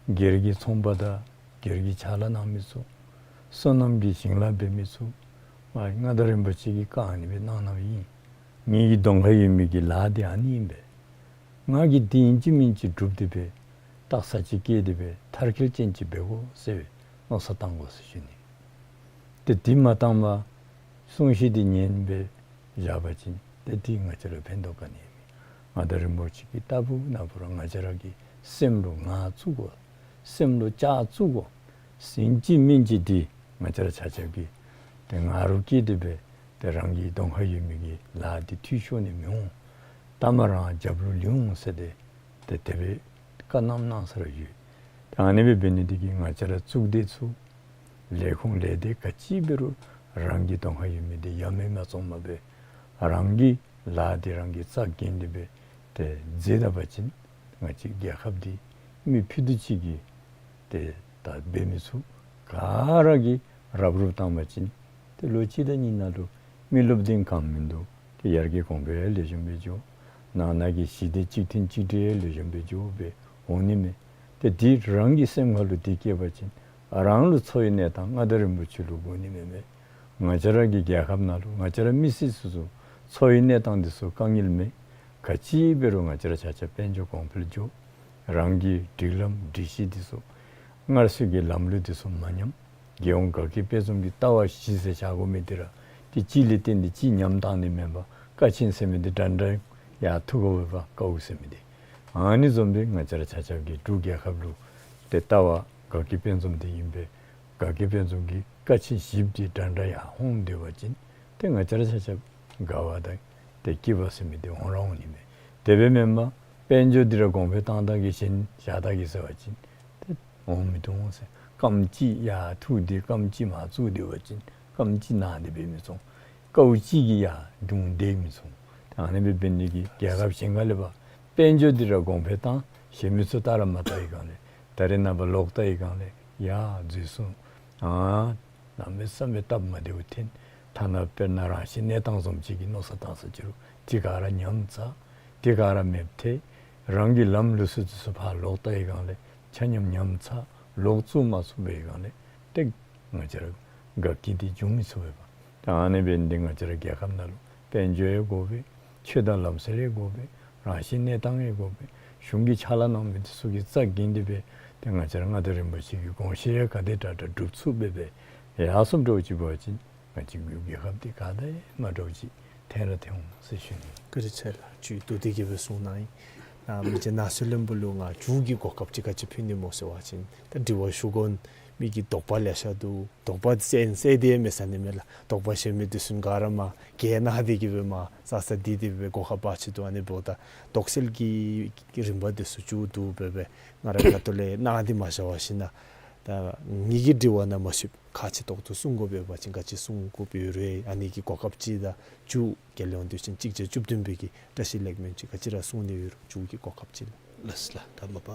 སྒེར་གྱི་ཚོང་པ་དང་སྒེར་གྱི་ཕྱག་ལཱ་གནང་མི་ཚུ་སོ་ནམ་གྱི་ཞིང་ལཱ་འབད་མི་ཚུ་མ་མངའ་བདག་རིན་པོ་ཆེ་གིས་བཀའ་ཨ་ནི་སྦེ་གནང་གནངམ་ཨིན། ངེ་གི་གདོང་ཁར་ཡོད་མི་གི་ལཱ་འདི་ཨ་ནི་ཨིན་པས། ང་གིས་འདི་ཨིན་ཅི་མིན་ཅི་སྒྲུབ་སྟེ་སྦེ་སྟག་ཚང་ཅིག་བཀལ་ཏེ་སྦེ་མཐར་འཁྱོལ་ཅན་ཅིག་འབད་དགོ་ཟེར་སྦེ་མནོ་བསམ་བཏང་དགོ་ཟེར་ཞུ་ནི། ཏེ་དེ་མ་བཏང་པར་གསུང་བཤད་འདི་ཉན་སྦེ་བཞག་པ་ཅིན་ཏེ་དེ་ང་བཅས་ལུ་ཕན་ཐོགས་ག་ནི་ཡང་མེད། མངའ་བདག་རིན་པོ་ཆེ་གིས་ལྟ་བུ་ན་བུ་ར་ང་བཅས་ར་གི་སེམས་ལུ་ངར་བཙུགས་དགོ། སེམས་ལུ་ལྕག་བཙུགས་དགོ། ཨིན་ཅི་མིན་ཅི་འདི་ང་བཅས་ར་ཆ་ཁྱབ་ཀྱིས་ཏེ་ང་རོ་བསྐྱེད་དེ་སྦེ་ཏེ་རང་གི་གདོང་ཁར་ཡོད་མི་གི་ལཱ་འདི་འཐུས་ཤོར་ནི་མི་འོང་། ལྟ་མ་རང་རྒྱབ་ལུ་ལུས་འོང་ཟེར་ཏེ་ཏེ་དེ་སྦེ་བཀའ་གནངམ་གནང་ས་ར་ཡོད། ཏེ་ཨ་ནི་སྦེ་འབད་ནི་འདི་གིས་ང་བཅས་ར་གཙུག་སྡེ་ཚུ་ལས་ཁུངས་ལས་སྡེ་ག་ཅི་འབད་རུང་རང་གི་གདོང་ཁར་ཡོད་མི་འདི་ཡ་མེད་མ་བཙོངམ་སྦེ་རང་གི་ལཱ་འདི་རང་གིས་རྩ་འགེངས་ཏེ་སྦེ་ཏེ་མཛད་ད་པ་ཅིན་ང་བཅས་རྒྱལ་ཁབ་འདི་མི་ཕུད་རྡོག་གཅིག་གིས་ཏེ་ད་འབད་མི་ཚུགས། ག་ར་གིས་རུབ་རུབ་བཏང་པ་ཅིན་ཏེ་ལོ་གཅིག་དང་གཉིས་ནང་ལུ་མི་ལུ་བདེན་གང་མིན་འདུག། ཏེ་ཡར་རྒྱས་གོང་འཕེལ་ལེགས་ཤོམ་སྦེ་འགྱོ། ནང་ན་གི་ཞི་བདེ་གཅིག་མཐུན་གཅིག་སྒྲིལ་ལེགས་ཤོམ་སྦེ་འགྱོ་སྦེ་འོང་ནི་མས། ཏེ་འདི་རང་གི་སེམས་ཁ་ལུ་འདི་སྐྱེས་པ་ཅིན་རང་ལུ་འཚོ་བའི་གནས་སྟངས་མངའ་བདག་རིན་པོ་ཆེ་ལུ་དགོ་ནི་མེད་མས། ང་བཅས་ར་གི་རྒྱལ་ཁབ་ནང་ལུ་ང་བཅས་ར་མི་སེར་ཚུ་ཚུ་འཚོ་བའི་གནས་སྟངས་འདི་ཚུ་དཀའ་ངལ་མེད། ག་ཅི་འབད་རུང་ང་བཅས་ར་ཆ་ཁྱབ་དཔལ་འབྱོར་གོང་འཕེལ་འགྱོ། རང་གི་སྒྲིག་ལམ་སྒྲིག་གཞི་འདི་ཚུ་སྔར་སྲོལ་གྱི་ལམ་ལུགས་འདི་ཚུ་མ་ཉམས། རྒྱལ་ཡོངས་དགའ་སྐྱིད་དཔལ་འཛོམས་ཀྱི་ལྟ་བ་བཞི་ཟེར་བཞག་དགོ་མི་འདི་ར་ཏེ་གཅིག་ལས་བརྟེན་ཏེ་གཅིག་ཉམས་བཏང་ནི་མེན་པར་དཀའ་ཆེན་ཟེར་མི་འདི་འདྲ་འདྲ་ཡར་འཐུ་དགོ་པས། དཀའཝ་ཟེར་མི་འདི་ཨ་ནི་བཟུམ་སྦེ་ང་བཅས་ར་ཆ་ཁྱབ་ཀྱི་འབྲུག་རྒྱལ་ཁབ་ལུ་ཏེ་ལྟ་བ་དགའ་སྐྱིད་དཔལ་འཛོམས་འདི་ཨིན་པས། དགའ་སྐྱིད་དཔལ་འཛོམས་ཀྱི་དཀའ་ཆེན་བཞི་འདི་འདྲ་འདྲ་ཡར་འོང་སྡོད་པ་ཅིན་ཏེ་ང་བཅས་ར་ཆ་ཁྱབ་དགའ་བ་དང་ཏེ་སྐྱིད་པ་ཟེར་མི་འདི་འོང་ར་འོང་ནི་མས། དེ་སྦེ་མེན་པར་དཔལ་འབྱོར་འདི་ར་གོང་འཕེལ་བཏང་ད་གེ་གཞན་བཞག་ད་གེ་ཟེར་བ་ཅིན་ཏེ་འོང་མི་བཏུབ་འོང་ཟེར། རྐངམ་གཅིག་ཡར་འཐུ་སྟེ་རྐངམ་གཅིག་མར་བཙུགས་སྡོད་པ་ཅིན་རྐངམ་གཅིག་ན་སྟེ་འབད་མི་ཚུགས། རྐངམ་གཅིག་གིས་ཡར་བརྡུང་སྟེ་མི་ཚུགས། ཏེ་ཨ་ནི་སྦེ་འབད་ནི་འདི་གིས་རྒྱལ་ཁབ་གཞན་ཁ་ལས་ཕར་དཔལ་འབྱོར་འདི་ར་གོང་འཕེལ་བཏང་གཞན་མི་ཚུ་ལྟ་ར་མ་ལྟ་བའི་སྒང་ལས་ད་རེས་ནངས་པ་ལོག་ལྟ་བའི་སྒང་ལས་ཡར་འཛུལ་སོང་། ཨ་གནམ་མེད་ས་མེད་སྟབས་མ་བདེཝ་འཐོན། ཐ་ན་དཔེར་ན་རང་གཞན་གནས་སྟངས་བཟུམ་ཅིག་གི་མནོ་བསམ་བཏང་ས་ཅིག་རུང་དེ་ག་ར་ཉམས་ཚར། དེ་ག་ར་མེདཔ་ཐལ། རང་གི་ལམ་ལུགས་སྲོལ་འདི་ཚུ་ཕར་ལོག་བལྟ་བའི་སྒང་ལས་ཆ་མཉམ་ཉམས་ཚར་ལོག་བཙུགས་མ་ཚུགས་པའི་སྒང་ལས་ཏེ་ང་བཅས་ར་དགའ་སྐྱིད་འདི་འབྱུང་མི་ཚུགས་པས་པ། ད་ཨ་ནི་འབད་ནི་འདི་ང་བཅས་ར་རྒྱལ་ཁབ་ནང་ལུ་དཔལ་འབྱོར་ཡང་དགོ་པས། ཆོས་དང་ལམ་སྲོལ་ཡང་དགོ་པས། རང་བཞིན་གནས་སྟངས་ཡང་དགོ་པས། གཞུང་གིས་ཕྱག་ལཱ་གནང་མི་འདི་ཚུ་གི་རྩ་འགེངས་ཏེ་སྦེ་ཏེ་ང་བཅས་ར་མངའ་བདག་རིན་པོ་ཆེ་གི་དགོངས་བཞེད་ཡང་ག་དེ་དྲག་དྲག་སྒྲུབ་ཚུགསཔ་སྦེ་སྦེ་ཡར་སོངམ་འདྲཝ་ཅིག་འབད་བ་ཅིན་ང་བཅས་ཀྱི་རྒྱལ་ཁབ་འདི་ག་དང་ཡང་མ་འདྲཝ་ཅིག་ཐོན་ར་ཐོན་འོང་ཟེར་ཞུ་ནི། བཀའ་དྲིན་ཆེ་ལགས། ཇུས་བསྡུ་སྟེ་གི་སྦེ་གསུངས་གནང་ཡི། ཨ་མི་རྗེ་ནང་གསེས་བློན་པོ་ལུ་ང་མཇུག་གི་གོ་སྐབས་ཅིག་ག་ཅི་ཕུལ་ནི་སྨོ་ཟེར་བ་ཅིན་ད་དྲི་བ་ཞུ་དགོ་མི་གི་དོགས་པ་ལེ་ཤ་འདུག། དོགས་པ་བསལ་བསལ་ཏེ་མེད་ས་ནི་མེད་ལགས། དོགས་པ་བཤད་མི་འདི་ཚུ་ག་ར་མར་གྱེས་གནང་སྟེ་གི་སྦེ་མར་ས་ས་འདི་འདི་སྦེ་གོ་སྐབས་པ་ཅིག་འདུག། ཨ་ནི་འབདཝ་ད་དོགས་སེལ་གྱི་རིམ་པ་འདི་ཚུ་མཇུག་བསྡུ་སྦེ་སྦེ་ང་རའི་ཁ་ཐུག་ལས་གནང་སྟེ་མ་བཞག་པར་ཞིན་ན་ད་ངེ་གི་དྲི་བ་ནང་མ་ཚུདཔ་ཁག་ཆེ་ཏོག་ཏོ་གསུང་དགོཔ་ཡོད་པ་ཅིན་ག་ཅི་གསུང་དགོཔ་ཡོད་རུང་ཨ་ནི་གི་གོ་སྐབས་ཅིག་དང་མཇུག་རྒྱལ་ཡོངས་དུས་ཆེན་གཅིག་བརྒྱ་བཅུ་བདུན་པའི་གི་བཀྲ་ཤིས་ལེགས་སྨོན་ཅིག་ག་ཅི་ར་གསུང་ནི་ཡོད་རུང་མཇུག་གི་གོ་སྐབས་ཅིག་ལགས། ལགས་ལགས། ད་མ་པ་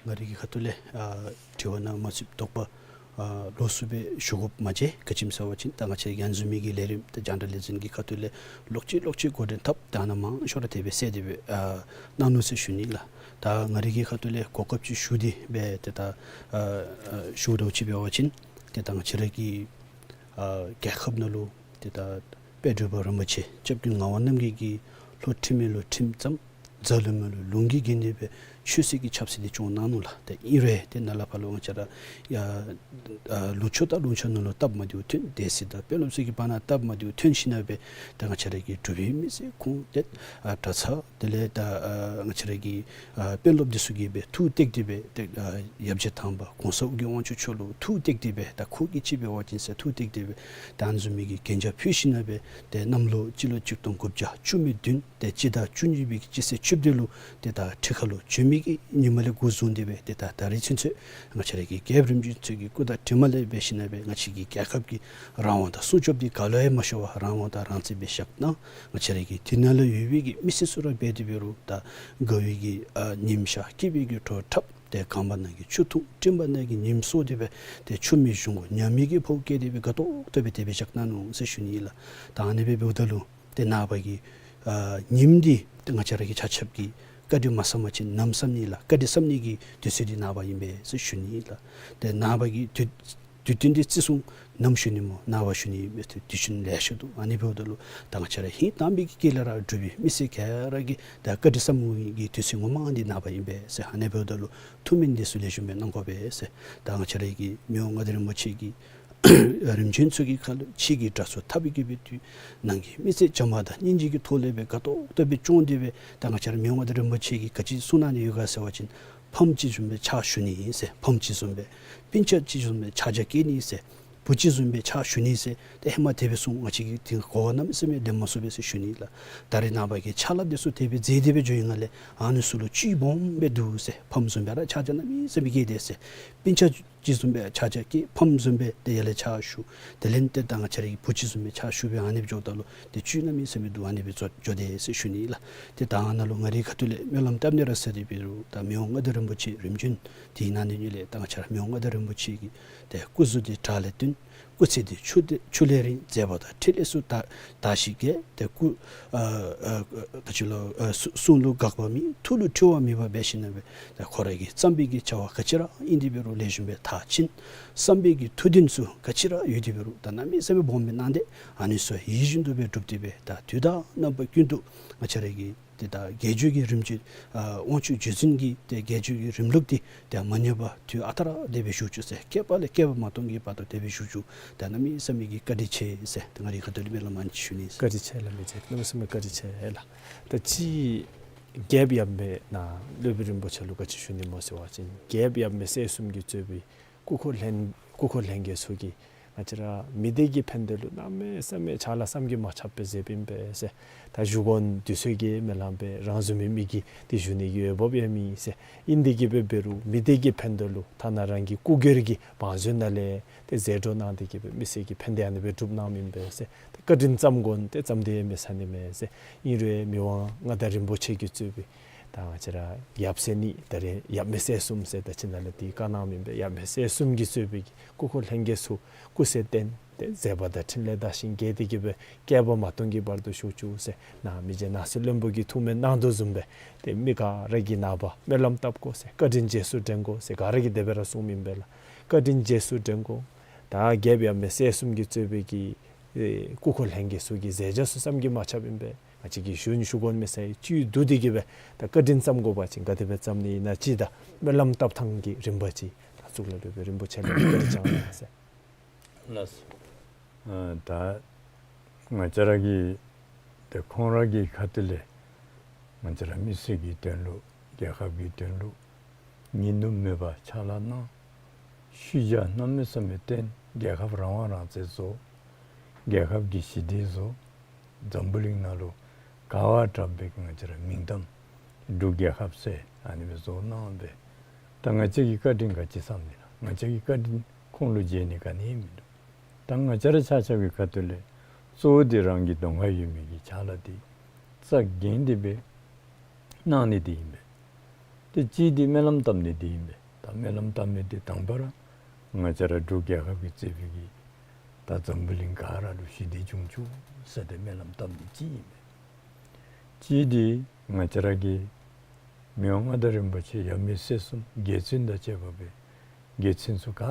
ང་རའི་གི་ཁ་ཐུག་ལས་ཨ་དྲི་བ་ནང་མ་ཚུདཔ་དོགས་པ་ཨ་ལོགས་སུ་སྦེ་ཞུ་དགོཔ་མ་མཇལ། ག་ཅི་སྨོ་ཟེར་བ་ཅིན་ད་ང་བཅས་ཡང་བཟུམ་མའི་གི་ལས་རིམ་ད་རྒྱང་བསྒྲགས་ལས་འཛིན་གྱི་ཁ་ཐུག་ལས་ལོག་ཅི་ལོག་ཅི་འགོ་འདྲེན་འཐབ་ད་ནཱ་མང་ཤོས་ར་དེ་སྦེ་སེལ་ཏེ་སྦེ་ཨ་གནང་ནུག་ཟེར་ཞུ་ནི་ལགས། ད་ང་རའི་གི་ཁ་ཐུག་ལས་གོ་སྐབས་ཅིག་ཞུ་སྟེ་སྦེ་ཏེ་ད་ཨ་ཨ་ཞུ་དོ་ཅིག་འབད་བ་ཅིན་ཏེ་ད་ང་བཅས་ར་གི་ཨ་རྒྱལ་ཁབ་ནང་ལུ་ཏེ་ད་དཔལ་འབྲུག་པ་རིན་པོ་ཆེ་སྐྱབས་མགོན་ངག་དབང་རྣམ་རྒྱལ་གྱིས་ལྷོ་ཁྲིམས་མེད་ལུ་ཁྲིམས་བརྩམས། རྫ་ལུང་མེད་ལུ་ལུང་གིས་བརྒྱན་ཏེ་སྦེ་ཆོས་སྲིད་ཀྱི་ཆབ་སྲིད་འདི་སྐྱོང་གནང་ནུག་ལགས། ཏེ་ཨིན་རུང་ཏེ་ནཱ་ལས་ཕར་ལུ་ང་བཅས་ར་ཡ་ཨ་ལུང་ཕྱོགས་དང་ལུང་ཕྱོགས་ནང་ལུ་སྟབས་མ་བདེཝ་ཐོན། སྡེ་སྲིད་དང་དཔོན་སློབ་ཚུ་གི་བར་ན་སྟབས་མ་བདེཝ་ཐོན་ཞིན་ན་སྦེ་ད་ང་བཅས་ར་གི་འབྲུག་པའི་མི་སེར་ཁོང་ཏེ་ཨ་གྲྭ་ཚང་དེ་ལས་ད་ཨ་ང་བཅས་ར་གི་ཨ་དཔོན་སློབ་འདི་ཚུ་གིས་སྦེ་ཐུགས་གཏད་དེ་སྦེ་ཏེ་ཨ་ཡབ་རྗེ་དམ་པ་གོང་ས་ཨོ་རྒྱན་དབང་ཕྱུག་མཆོག་ལུ་ཐུགས་གཏད་དེ་སྦེ་ད་ཁོ་གིས་ཅིག་འབད་བ་ཅིན་ཟེར་ཐུགས་གཏད་དེ་སྦེ་ད་ཨ་ནི་བཟུམ་མའི་གི་གན་རྒྱ་ཕུལ་ཞིན་ན་སྦེ་ཏེ་གནམ་ལོ་སྤྱི་ལོ་གཅིག་སྟོང་དགུ་བརྒྱ་བཅུ་མེད་བདུན་ཏེ་སྤྱི་ཟླ་བཅུ་གཉིས་པའི་གི་སྤྱི་ཚེས་བཅུ་བདུན་ལུ་ཏེ་ད་ཁྲི་ཁ་ལུ་བྱོན་མི་གི་ཉིནམ་ལས་འགོ་བཟུང་སྟེ་སྦེ་ཏེ་ད་ད་རིས་ཚུན་ཚོད་ང་བཅས་ར་གི་རྒྱལཔོ་རིམ་བྱོན་ཚུ་གི་སྐུ་དྲིན་ལས་འབད་ཞིན་ན་སྦེ་ང་བཅས་ཀྱི་རྒྱལ་ཁབ་ཀྱི་རང་དབང་དང་སྲུང་སྐྱོབ་འདི་ག་ལུ་ཡང་མ་ཤོར་བར་རང་དབང་དང་རང་བཙན་སྦེ་བཞག་གནང་། ང་བཅས་ར་གི་དེ་ནང་ལུ་ཡོད་པའི་གི་མི་སེར་ཚུ་ར་འབད་དེ་འབད་རུང་ད་དགའ་བའི་གི་ཨ་ཉིམ་ཤར་སྐྱིད་པའི་གི་བྲོ་འཁྲབ། ཏེ་གངས་པ་ནང་གི་ཆུ་འཐུང་སྤྲིན་པ་ནང་གི་ཉིམ་གསོ་སྟེ་སྦེ་ཏེ་ཆུ་མིག་གཞུང་གུ་ཉ་མིག་གི་ཕོཝ་བཀལ་ཏེ་སྦེ་དགའ་ཏོག་ཏོ་སྦེ་དེ་སྦེ་བཞག་གནང་ནུག་ཟེར་ཞུ་ནི་ཨིན་ལགས། ད་ཨ་ནི་སྦེ་འབདཝ་ད་ལུ་ཏེ་ནངས་པ་གི་ཨ་ཉིནམ་འདི་ཏེ་ང་བཅས་ར་གི་ཆ་ཁྱབ་ཀྱི་བཀའ་དྲིན་མ་བསམ་པ་ཅིན་ནམ་བསམ་ནི་ལགས། བཀའ་དྲིན་བསམ་ནི་གི་དུས་ཚོད་འདི་ནངས་པ་ཨིན་པས་ཟེར་ཞུ་ནི་ཨིན་ལགས། ཏེ་ནངས་པ་གི་དུས་དུས་སྟོན་འདི་བརྩི་སྲུང་ནམ་ཞུ་ནི་སྨོ་ནངས་པ་ཞུ་ནི་ཨིན་པས། ཏེ་དུས་ཆེན་ལེ་ཤ་འདུག། ཨ་ནི་འབདཝ་ད་ལུ་ད་ང་བཅས་ར་ཧིང་དྭངས་པའི་གི་དཀྱིལ་ལས་ར་འབྲུག་པའི་མི་སེར་ག་ར་གིས་ད་བཀའ་དྲིན་བསམ་ནི་གི་དུས་ཚོད་ངོ་མ་འདི་ནངས་པ་ཨིན་པས་ཟེར། ཨ་ནི་འབདཝ་ད་ལུ་ཐུགས་སྨོན་འདི་ཚུ་ལེགས་ཤོམ་སྦེ་གནང་དགོ་པས་ཟེར། ད་ང་བཅས་ར་གི་མི་དབང་མངའ་བདག་རིན་པོ་ཆེ་གི་རིམ་བྱོན་ཚུ་གི་ཁར་ལུ་ཕྱི་གི་དགྲ་ཚུ་འཐབ་པའི་གི་སྦེ་དུས་ནང་གི་མི་ཚེ་བྱམས་པ་དང་སྙིང་རྗེ་གི་ཐོག་ལས་སྦེ་དགའ་ཏོག་ཏོ་སྦེ་སྐྱོང་སྟེ་སྦེ་ད་ང་བཅས་ར་མི་དབང་མངའ་བདག་རིན་པོ་ཆེ་གིས་ག་ཅི་གསུངས་གནང་ནི་ཡོད་ག་ཟེར་བ་ཅིན་ཕམ་ཅིག་བཟུམ་སྦེ་ཕྱག་ཞུ་ནི་ཨིན་ཟེར། ཕམ་ཅིག་བཟུམ་སྦེ་སྤུན་ཆ་ཅིག་བཟུམ་སྦེ་ཕྱག་རྒྱ་བསྐྱེད་ནི་ཨིན་ཟེར། བུ་ཅིག་བཟུམ་སྦེ་ཕྱག་ཞུ་ནི་ཨིན་ཟེར། ཏེ་ཧེ་མ་དེ་སྦེ་གསུངས། ང་བཅས་ཀྱིས་དེ་གོ་བ་གནམ་མེད་ས་མེད་ལེན་མ་ཚུགས་པས་ཟེར་ཞུ་ནི་ཨིན་ལགས། ད་རེས་ནངས་པ་གི་ཕྱག་ལཱ་འདི་ཚུ་དེ་སྦེ་མཛད་དེ་སྦེ་འགྱོ་བའི་སྒང་ལས་ཨ་ནི་ཚུ་ལུ་བཅུད་སྦོམ་སྦེ་འདུག་ཟེར། ཕམ་བཟུམ་སྦེ་ར་ཕྱག་རྒྱ་གནམ་མེད་ས་མེད་བསྐྱེད་དེ་ཟེར། སྤུན་ཆ་ཅིག་བཟུམ་སྦེ་ཕྱག་རྒྱ་བསྐྱེད། ཕམ་བཟུམ་སྦེ་ཏེ་ཡར་ལས་ཕྱག་ཞུ། དེ་ལས་ཏེ་ད་ང་བཅས་ར་གི་བུ་ཅིག་བཟུམ་སྦེ་ཕྱག་ཞུ་སྦེ་ཨ་ནི་སྦེ་འགྱོཝ་ད་ལུ་ཏེ་བཅུད་གནམ་མེད་ས་མེད་འདུག། ཨ་ནི་སྦེ་འགྱོ་འགྱོ་དེས་ཟེར་ཞུ་ནི་ཨིན་ལགས། ཏེ་ད་ནཱ་ལུ་ང་རའི་ཁ་ཐུག་ལས་སྨོན་ལམ་བཏབ་ནི་ར་ཟེར་དེ་འབད་རུང་ད་མི་དབང་མངའ་བདག་རིན་པོ་ཆེ་རིམ་བྱོན་དེ་ནང་ནི་ལས་ད་ང་བཅས་ར་མི་དབང་མངའ་བདག་རིན་པོ་ཆེ་གི་ཏེ་སྐུ་གཟུགས་འདི་བྲག་ལས་བརྟན། སྐུ་ཚེ་འདི་ཆུ་ཆུ་ལས་རིང་། མཛད་པ་དང་ཕྲིན་ལས་སུ་དར་དར་ཞིང་རྒྱས། ཏེ་སྐུ་ཨ་ཨ་ཨ་ག་ཅི་ལོ་ཨ་གསུང་གསུང་ལུ་འགག་པ་མེད། ཐུགས་ལུ་འཁྲུལ་བ་མེད་པར་འབད་ཞིན་ན་སྦེ་ཏེ་ཁོ་ར་གིས་བརྩམས་པའི་གི་བྱ་བ་ག་ཅི་ར་ཨིན་དེ་འབད་རུང་ལེགས་ཤོམ་སྦེ་མཐར་ཕྱིན། བསམ་པའི་གི་ཐུགས་འདུན་ཚུ་ག་ཅི་ར་ཡོད་དེ་འབད་རུང་ད་གནམ་མེད་ས་མེད་སྦོམ་སྦེ་གནང་སྟེ་ཨ་ནི་ཚུ་ཡིད་བཞིན་དུ་སྦེ་འགྲུབ་སྟེ་སྦེ་ད་དུས་དང་རྣམ་པ་ཀུན་ཏུ་ང་བཅས་ར་གི་ཏེ་ད་རྒྱལ་བརྒྱུད་ཀྱི་རིམ་གྱི་ཨ་དབང་ཕྱུག་རྗེ་བཙུན་གྱི་ཏེ་རྒྱལ་བརྒྱུད་ཀྱི་རིམ་ལུགས་འདི་ཏེ་མ་ཉམས་པར་དུས་ཨ་རྟག་ར་དེ་སྦེ་བཞུགས་བཅུག་ཟེར། བསྐལ་པ་ལས་བསྐལ་པ་མ་སྟོངས་ཀྱི་བར་དུ་དེ་སྦེ་བཞུགས་བཅུག། ད་གནམ་མེད་ས་མེད་ཀྱི་བཀའ་དྲིན་ཆེ་ཟེར་ཏེ་ང་རའི་ཁ་ཐུག་ལས་སྨོན་ལམ་ཨ་ནི་ཅིག་ཞུ་ནི་ཟེར། བཀའ་དྲིན་ཆེ་ལགས། མི་ཚེ་གནམ་མེད་ས་མེད་བཀའ་དྲིན་ཆེ་ལགས། ད་ཅི་རྒྱལཔོ་ཡབ་མེས་ནཱ་སློབ་དཔོན་རིན་པོ་ཆེ་ལུ་ག་ཅི་ཞུ་ནི་སྨོ་ཟེར་བ་ཅིན་རྒྱལཔོ་ཡབ་མེས་སྲས་གསུམ་གྱིས་གཙོས་པའི་སྐུ་འཁོར་ལྷན་སྐུ་འཁོར་ལྷན་རྒྱས་ཚུ་གིས་ང་བཅས་ར་མི་སྡེ་གི་ཕན་བདེ་ལུ་གནམ་མེད་ས་མེད་ཕྱག་ལཱ་བསམ་གྱིས་མ་ཁྱབ་སྦེ་མཛད་པའི་ཨིན་པས་ཟེར། ད་བཞུགས་གོ་དུས་ཚོད་ཀྱིས་མི་ལང་པས། རང་བཟུམ་མའི་མི་གིས་ཏེ་བཞུགས་ནི་གི་འོས་འབབ་ཡང་མེད་ཟེར། ཨིན་དེ་གིས་སྦེ་འབད་རུང་མི་སྡེ་གི་ཕན་བདེ་ལུ་ཐ་ན་རང་གི་སྐུ་སྒེར་གྱི་བང་མཛོད་ནང་ལས་ཏེ་ཟད་འགྲོ་གནང་སྟེ་གིས་སྦེ་མི་སེར་གྱི་ཕན་བདེ་ཨ་ནི་སྦེ་སྒྲུབ་གནངམ་ཨིན་པས་ཟེར། ཏེ་བཀའ་དྲིན་བསམ་དགོ་ཏེ་བསམ་སྟེ་མེད་ས་ནི་མེད་ཟེར། ཨིན་རུང་མི་དབང་མངའ་བདག་རིན་པོ་ཆེ་གིས་གཙོས་པའི་ ད་ང་བཅས་ར་ཡབ་སྲས་གཉིས་ད་རེས་ཡབ་མེས་སྲས་གསུམ་ཟེར་ད་ཅི་ནཱ་ལས་འདི་བཀའ་གནང་མི་ཨིན་པས། ཡབ་མེས་སྲས་གསུམ་གྱིས་གཙོས་པའི་གི་སྐུ་འཁོར་ལྷན་རྒྱས་ཚུ་སྐུ་ཚེ་བརྟན་ཏེ་མཛད་པ་དང་འཕྲིན་ལས་དར་ཞིང་རྒྱས་ཏེ་གི་སྦེ་བསྐལ་པ་མ་སྟོང་གི་བར་དུ་བཞུགས་བཅུག་ཟེར་ནཱ་མི་རྗེ་ནགས་གསེབ་བློན་པོ་གིས་ཐུགས་སྨོན་གནང་དོ་བཟུམ་སྦེ་ཏེ་མི་ག་ར་གིས་ནངས་པ་སྨོན་ལམ་བཏབ་དགོ་ཟེར་བཀའ་དྲིན་རྗེས་སུ་དྲན་དགོ་ཟེར་ག་ར་གིས་དེ་སྦེ་ར་གསུངམ་ཨིན་པས་ལགས། བཀའ་དྲིན་རྗེས་སུ་དྲན་དགོ། ད་རྒྱལཔོ་ཡབ་མེས་སྲས་གསུམ་གྱིས་གཙོས་པའི་གི་ཨེ་སྐུ་འཁོར་ལྷན་རྒྱས་ཚུ་གི་མཛད་བྱ་ཚུ་བསམ་གྱིས་མ་ཁྱབ་ཨིན་པས། ང་བཅས་ཀྱིས་ཞུ་ནི་ཞུ་དགོ་མི་ཟེར་བཅུད་བསྡུ་སྟེ་གི་སྦེ་ད་བཀའ་དྲིན་བསམ་དགོ་པ་ཅིན་ག་དེ་སྦེ་བསམ་ནི་ཨིན་ན་ཅིག་དང་སྨོན་ལམ་བཏབ་ཐངས་ཀྱི་རིམ་པ་ཅིག་ད་གཙུག་ལག་སློབ་དཔོན་རིན་པོ་ཆེ་ལས་བཀའ་དྲིན་བསྐྱང་གནང་ཟེར། ལགས་སོ། ཨ་ད་ང་བཅས་ར་གི་ཏེ་ཁོང་ར་གི་ཁ་ཐུག་ལས་ང་བཅས་ར་མི་སེར་གྱི་དོན་ལུ་རྒྱལ་ཁབ་ཀྱི་དོན་ལུ་ཉིན་དུ་མེད་པར་ཕྱག་ལཱ་གནང་། ཤུལ་བཞག་གནམ་མེད་ས་མེད་བརྟན། རྒྱལ་ཁབ་རང་དབང་རང་བཙན་བཟོ། རྒྱལ་ཁབ་ཀྱི་ཞི་བདེ་བཟོ། འཛམ་བུ་གླིང་ནང་ལུ་ག་བ་དྲག་པའི་ང་བཅས་ར་མིང་གཏམ་འབྲུག་རྒྱལ་ཁབ་ཟེར་ཨ་ནི་སྦེ་བཟོ་གནང་སྦེ། ད་ང་བཅས་ཀྱིས་བཀའ་དྲིན་ག་ཅི་བསམ་ནི་ལགས། ང་བཅས་ཀྱི་བཀའ་དྲིན་ཁོང་ལུ་འཇལ་ནི་ག་ནི་མིན་འདུག། ད་ང་བཅས་ར་ཆ་ཁྱབ་ཀྱི་ཁ་ཐུག་ལས་གཙོ་བོ་འདི་རང་གི་གདོང་ཁར་ཡོད་མི་གི་ཕྱག་ལཱ་འདི་རྩ་འགེངས་ཏེ་སྦེ་གནང་ནི་འདི་ཨིན་པས། ཏེ་གཅིག་འདི་སྨོན་ལམ་བཏབ་ནི་འདི་ཨིན་པས། ད་སྨོན་ལམ་བཏབ་ནི་འདི་དང་པ་ར་ང་བཅས་ར་འབྲུག་རྒྱལ་ཁབ་ཀྱིས་གཙོས་པའི་གི་ད་འཛམ་བུ་གླིང་ག་ར་ལུ་ཞི་བདེ་འབྱུང་བཅུག་ཟེར་ཏེ་སྨོན་ལམ་བཏབ་ནི་གཅིག་ཨིན་པས། གཅིག་འདི་ང་བཅས་ར་གི་མི་དབང་མངའ་བདག་རིན་པོ་ཆེ་ཡབ་མེས་སྲས་གསུམ་རྒྱལ་བཙུན་དང་བཅས་པ་སྦེ་རྒྱལ་བཙུན་ཚུ་ག་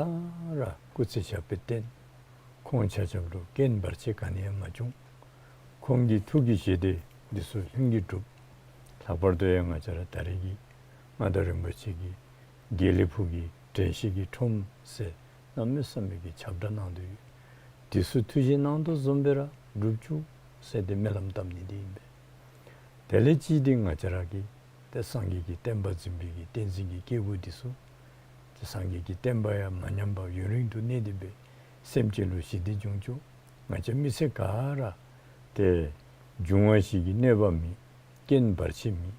ར་སྐུ་ཚེ་ཞབས་པད་བརྟན། ཁོང་ཆ་ཁྱབ་ལུ་རྐྱེན་བར་ཆད་ག་ནི་ཡང་མ་བྱུང་། ཁོང་གི་ཐུགས་ཀྱི་བཞེད་དོན་འདི་ཚུ་ལྷུན་གྱིས་གྲུབ། ལྷག་པར་དུ་ཡང་ང་བཅས་ར་ད་རེས་ཀྱི་མངའ་བདག་རིན་པོ་ཆེ་གི་དགེ་ལེགས་ཕུག་གི་དྲན་ཤེས་ཀྱི་ཁྲོམ་ཟེར་གནམ་མེད་ས་མེད་ཀྱི་ཁྱབ་བསྒྲགས་གནང་དོ་ཡོད། འདི་ཚུ་ཐུགས་བཞེད་གནང་དོ་བཟུམ་སྦེ་ར་འགྲུབ་བཅུག་ཟེར་ཏེ་སྨོན་ལམ་བཏབ་ནི་འདི་ཨིན་པས། དེ་ལས་གཅིག་འདི་ང་བཅས་ར་གི་ཏེ་སངས་རྒྱས་ཀྱི་བསྟན་པ་འཛིན་པའི་གི་བསྟན་འཛིན་གྱི་སྐྱེས་བུ་འདི་ཚུ་ཏེ་སངས་རྒྱས་ཀྱི་བསྟན་པ་ཡང་མ་ཉམས་པར་ཡུན་རིང་དུ་གནས་ཏེ་སྦེ་སེམས་ཅན་ལུ་ཞི་བདེ་འབྱུང་བཅུག། ང་བཅས་མི་སེར་ག་ར་ཏེ་འབྱུང་བ་བཞི་གི་གནོད་པ་མེད། རྐྱེན་བར་ཆད་མེད།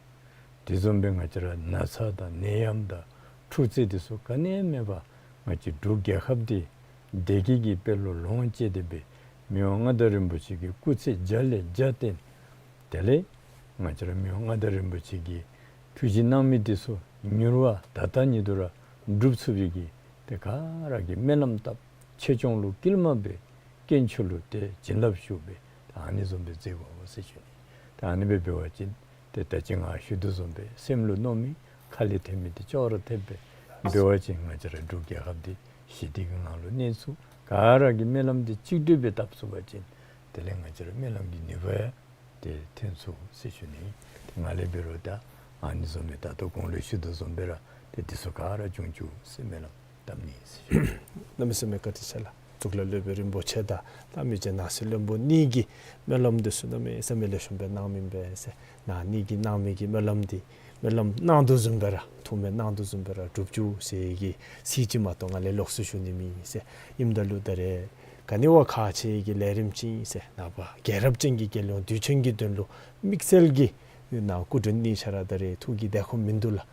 དེ་བཟུམ་སྦེ་ང་བཅས་ར་ན་ཚ་དང་ནད་ཡམས་དང་འཁྲུག་རྩོད་འདི་ཚུ་ག་ནི་ཡང་མེད་པར་ང་བཅས་འབྲུག་རྒྱལ་ཁབ་འདི་བདེ་སྐྱིད་ཀྱི་དཔལ་ལུ་ལོངས་སྤྱོད་དེ་སྦེ་མི་དབང་མངའ་བདག་རིན་པོ་ཆེ་གི་སྐུ་ཚེ་བརྒྱ་ལས་བརྒྱ་བརྟན། དེ་ལས་ང་བཅས་ར་མི་དབང་མངའ་བདག་རིན་པོ་ཆེ་གིས་ཐུགས་བཞེད་གནང་མི་འདི་ཚུ་མྱུར་བ་ད་ལྟ་ཉིད་དུ་ར་འགྲུབ་ཚུགས་པའི་གི་ཏེ་ག་ར་གིས་སྨོན་ལམ་བཏབ། ཆོས་སྐྱོང་ལུ་སྐུལ་མ་འབད། དཀོན་མཆོག་ལུ་ཏེ་བྱིན་རླབས་ཞུ་འབད། ད་ཨ་ནི་བཟུམ་སྦེ་མཛད་དགོ་ཟེར་ཞུ་ནི། ད་ཨ་ནི་སྦེ་འབད་བ་ཅིན་ཏེ་ད་ཅི་ང་ཞུ་དོ་བཟུམ་སྦེ་སེམས་ལུ་མནོ་མི་ཁ་ལས་ཐོན་མི་འདི་ཅོག་ར་འཐདཔ་སྦེ་འབད་བ་ཅིན་ང་བཅས་ར་འབྲུག་རྒྱལ་ཁབ་འདི་ཞི་བདེ་གི་ངང་ལུ་གནས་ཚུགས། ག་ར་གིས་སྨོན་ལམ་འདི་གཅིག་སྒྲིལ་སྦེ་བཏབ་ཚུགས་པ་ཅིན་དེ་ལས་ང་བཅས་ར་སྨོན་ལམ་གྱི་ནུས་པ་ཡང་ཏེ་ཐོན་ཚུགས་ཟེར་ཞུ་ནི། ཏེ་ང་ལས་འབད་རུང་ད་ཨ་ནི་བཟུམ་སྦེ་ད་ལྟོ་གོང་ལུ་ཞུ་དོ་བཟུམ་སྦེ་ར་ཏེ་འདི་ཚུ་ག་ར་འབྱུང་བཅུག་ཟེར་སྨོན་ལམ་བཏབ་ནི་ཟེར་ཞུ་ནི། གནམ་མེད་ས་མེད་བཀའ་དྲིན་ཆེ་ལགས། གཙུག་ལག་སློབ་དཔོན་རིན་པོ་ཆེ་དང་ད་མི་རྗེ་ནགས་གསེབ་བློན་པོ་གཉིས་ཀྱིས་སྨོན་ལམ་འདི་ཚུ་གནམ་མེད་ས་མེད་ལེགས་ཤོམ་སྦེ་གནངམ་ཨིན་པས་ཟེར། ནཱ་གཉིས་ཀྱིས་གནང་མི་གི་སྨོན་ལམ་འདི་སྨོན་ལམ་གནང་དོ་བཟུམ་སྦེ་ར་ཐུགས་སྨོན་གནང་དོ་བཟུམ་སྦེ་ར་འགྲུབ་བཅུག་ཟེར་གྱི་ཚིག་ཅིག་མ་གཏོགས་ང་ལས་ལོགས་སུ་ཞུ་ནི་མེད་ཟེར། ཨིནམ་ད་ལུ་ད་རེས་ག་ནི་བ་ཁག་ཆེ་གི་ལས་རིམ་ཅིག་ཨིན་ཟེར། ནངས་པ་རྒྱལ་རབས་ཅན་གྱི་རྒྱལ་ཡོངས་དུས་ཆེན་གྱི་དོན་ལུ་དམིགས་བསལ་གྱི་ནཱ་སྐུ་མགྲོན་གཉིས་ཆ་ར་ད་རེས་ཐུགས་ཀྱི་བདེ་འཁོད་མིན་འདུག་ལགས།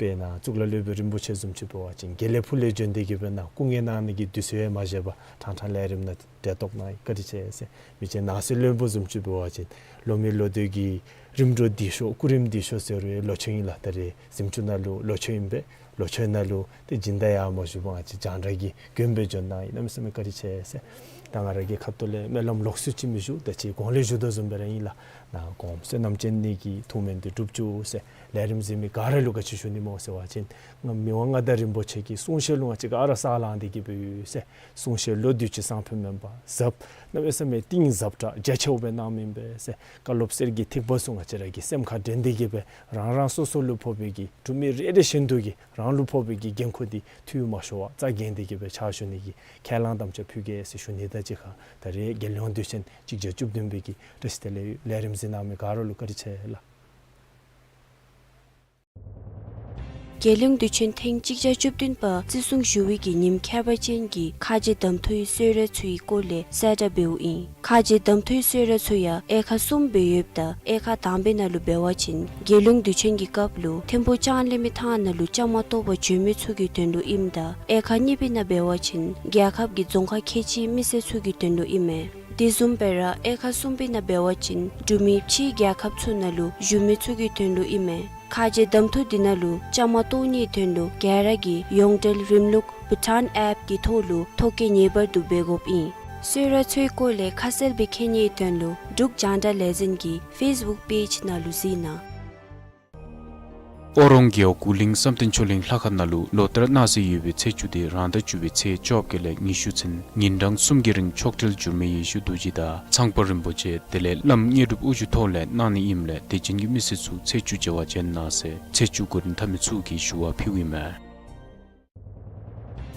དཔེར་ན་གཙུག་ལག་སློབ་དཔོན་རིན་པོ་ཆེ་བཟུམ་ཅིག་འབད་བ་ཅིན་དགེ་ལེགས་ཕུག་ལས་བྱོན་ཏེ་གི་སྦེ་ནཱ་སྐུ་ངལ་གནང་ནི་གི་དུས་ཚོད་ཡང་མ་བཞེས་པར་ཕྲང་ཕྲང་ལས་རིམ་ནང་འབྲེལ་གཏོགས་གནང་ཡི། བཀའ་དྲིན་ཆེ་ཟེར། མི་རྗེ་ནགས་གསེབ་བློན་པོ་བཟུམ་ཅིག་འབད་བ་ཅིན་ལོ་མི་ལོ་དུས་ཀྱི་རིམ་གྲོ་འདི་ཤོག་སྐུ་རིམ་འདི་ཤོག་ཟེར་རུང་ལོ་མཆོད་ཨིན་ལགས། ད་རེས་གཟིམ་ཅུང་ནང་ལུ་ལོ་མཆོད་ཨིན་པས། ལོ་མཆོད་ནང་ལུ་ཏེ་སྦྱིན་བདག་ཡང་མ་ཞུ་བར་ང་བཅས་རྒྱང་བསྒྲགས་ཀྱི་མགོན་སྦེ་བྱོན་གནང་ཡི། གནམ་མེད་ས་མེད་བཀའ་དྲིན་ཆེ་ཟེར། ད་ང་ར་གི་ཁ་ཐུག་ལས་སྨོན་ལམ་ལོགས་སུ་ཅིག་མི་ཞུ། ད་ཅི་གོང་ལས་ཞུ་དོ་བཟུམ་སྦེ་ར་ཨིན་ལགས། ནཱ་གོངམ་བསོད་ནམས་ཅན་གཉིས་ཀྱི་ཐུགས་སྨོན་འདི་འགྲུབ་བཅུག་ཟེར་ལས་རིམ་གཟིགས་མི་ག་ར་ལུ་ག་ཅི་ཞུ་ནི་སྨོ་ཟེར་བ་ཅིན་ང་མི་དབང་མངའ་བདག་རིན་པོ་ཆེ་གི་གསུང་བཤད་ལུ་ང་བཅས་ག་ར་ས་ལངས་ཏེ་གི་སྦེ་ཡོད་ཟེར། གསུང་བཤད་ལོ་དུས་ཅི་སང་ཕོད་མེན་པར་ཟབ་གནམ་མེད་ས་མེད་གཏིང་ཟབ་དྲགས་རྒྱ་ཆེཝ་སྦེ་གནངམ་ཨིན་པས་ཟེར། བཀའ་སློབ་གསེར་གྱི་ཐིགས་པ་ཚུ་ང་བཅས་ར་གི་སེམས་ཁར་དྲན་ཏེ་གི་སྦེ་རང་རང་སོ་སོ་ལུ་ཕོག་པའི་གི་འབྲུག་མི་རེ་རེ་བཞིན་དུ་གིས་རང་ལུ་ཕོག་པའི་གི་འགན་ཁུར་འདི་འཐུས་མ་ཤོར་བར་རྩ་འགེངས་ཏེ་གི་སྦེ་ཕྱག་ཞུ་ནི་གི་ཁས་བླངས་དམ་བཅའ་ཕུལ་གེ་ཟེར་ཞུ་ནི། ད་ཅི་ཁ་ད་རེས་རྒྱལ་ཡོངས་དུས་ཆེན་གཅིག་བརྒྱ་བཅུ་བདུན་པའི་གི་བཀྲ་ཤིས་བདེ་ལེགས་ལས་རིམ་གཟིགས་གནང་མི་ག་ར་ལུ་བཀའ་དྲིན་ཆེ་ལགས། རྒྱལ་ཡོངས་དུས་ཆེན་ཐེངས་གཅིག་བརྒྱ་བཅུ་བདུན་པ་བརྩི་སྲུང་ཞུ་བའི་གི་ཉིནམ་ཁྱད་པར་ཅན་གྱི་ཁ་རྗེ་གདམ་ཐོའི་གསོལ་རས་ཚུ་གི་སྐོར་ལས་གསལ་བསྒྲགས་འབདཝ་ཨིན། ཁ་རྗེ་གདམ་ཐོའི་གསོལ་རས་ཚུ་ཡང་དབྱེ་ཁག་གསུམ་སྦེ་ཡོདཔ་ད་དབྱེ་ཁག་དང་པའི་ནང་ལུ་འབད་བ་ཅིན་རྒྱལ་ཡོངས་དུས་ཆེན་གྱི་སྐབས་ལུ་ཐིམ་ཕུག་ལྕང་གླིང་མི་ཐང་ནང་ལུ་བཅའ་མར་གཏོགས་པར་བྱོན་མི་ཚུ་གི་དོན་ལུ་ཨིནམ་ད་དབྱེ་ཁག་གཉིས་པའི་ནང་འབད་བ་ཅིན་རྒྱལ་ཁབ་ཀྱི་རྫོང་ཁག་ཁལ་གཅིག་མི་སེར་ཚུ་གི་དོན་ལུ་ཨིན་མས། དེ་བཟུམ་སྦེ་ར་དབྱེ་ཁག་གསུམ་པའི་ནང་འབད་བ་ཅིན་འབྲུག་མི་ཕྱིའི་རྒྱལ་ཁབ་ཚུ་ནང་ལུ་བཞུགས་མི་ཚུ་གི་དོན་ལུ་ཨིན་མས། ཁ་རྗེ་གདམ་འཐུ་འདི་ནང་ལུ་བཅའ་མར་གཏོགས་ནིའི་དོན་ལུ་རྒྱ་ར་གི་ཡོངས་འབྲེལ་རིམ་ལུགས་བྷུ་ཊཱན་ཨེཔ་གི་ཐོག་ལུ་ཐོ་བཀོད་ངེས་པར་དུ་འབད་དགོཔ་ཨིན། གསོལ་རས་ཚུའི་སྐོར་ལས་ཁ་གསལ་སྦེ་མཁྱེན་ནིའི་དོན་ལུ་འབྲུག་རྒྱང་བསྒྲགས་ལས་འཛིན་གྱི་ཕེསི་བུཀ་པེཇ་ནང་ལུ་གཟིགས་གནང་། ཨོ་རོང་རྒེད་འོག་གུ་ལིང་བསམ་གཏན་ཆོས་གླིང་ལྷ་ཁང་ནང་ལུ་ལོ་ལྟར་གནང་སྲོལ་ཡོད་པའི་ཚེས་བཅུ་དེ་རང་ཟླ་བཅུ་པའི་ཚེས་བཅོ་བརྒྱད་ལས་ཉི་ཤུ་ཚུན་ཉིན་གྲངས་གསུམ་གྱི་རིང་མཆོག་སྤྲུལ་འགྱུར་མེད་ཡེ་ཤེས་རྡོ་རྗེ་དང་ཚངས་པ་རིན་པོ་ཆེ་དེ་ལས་བླམ་དངོས་གྲུབ་དབུ་བཞུགས་ཐོག་ལས་གནང་ནི་ཨིནམ་ལས་དད་ཅན་གྱི་མི་སེར་ཚུ་ཚེས་བཅུ་མཇལ་བར་བྱོན་གནང་ཟེར་ཚེས་བཅུ་གོ་རིམ་འཐབ་མི་ཚུ་གིས་ཞུ་བ་ཕུལཝ་ཨིན་མས།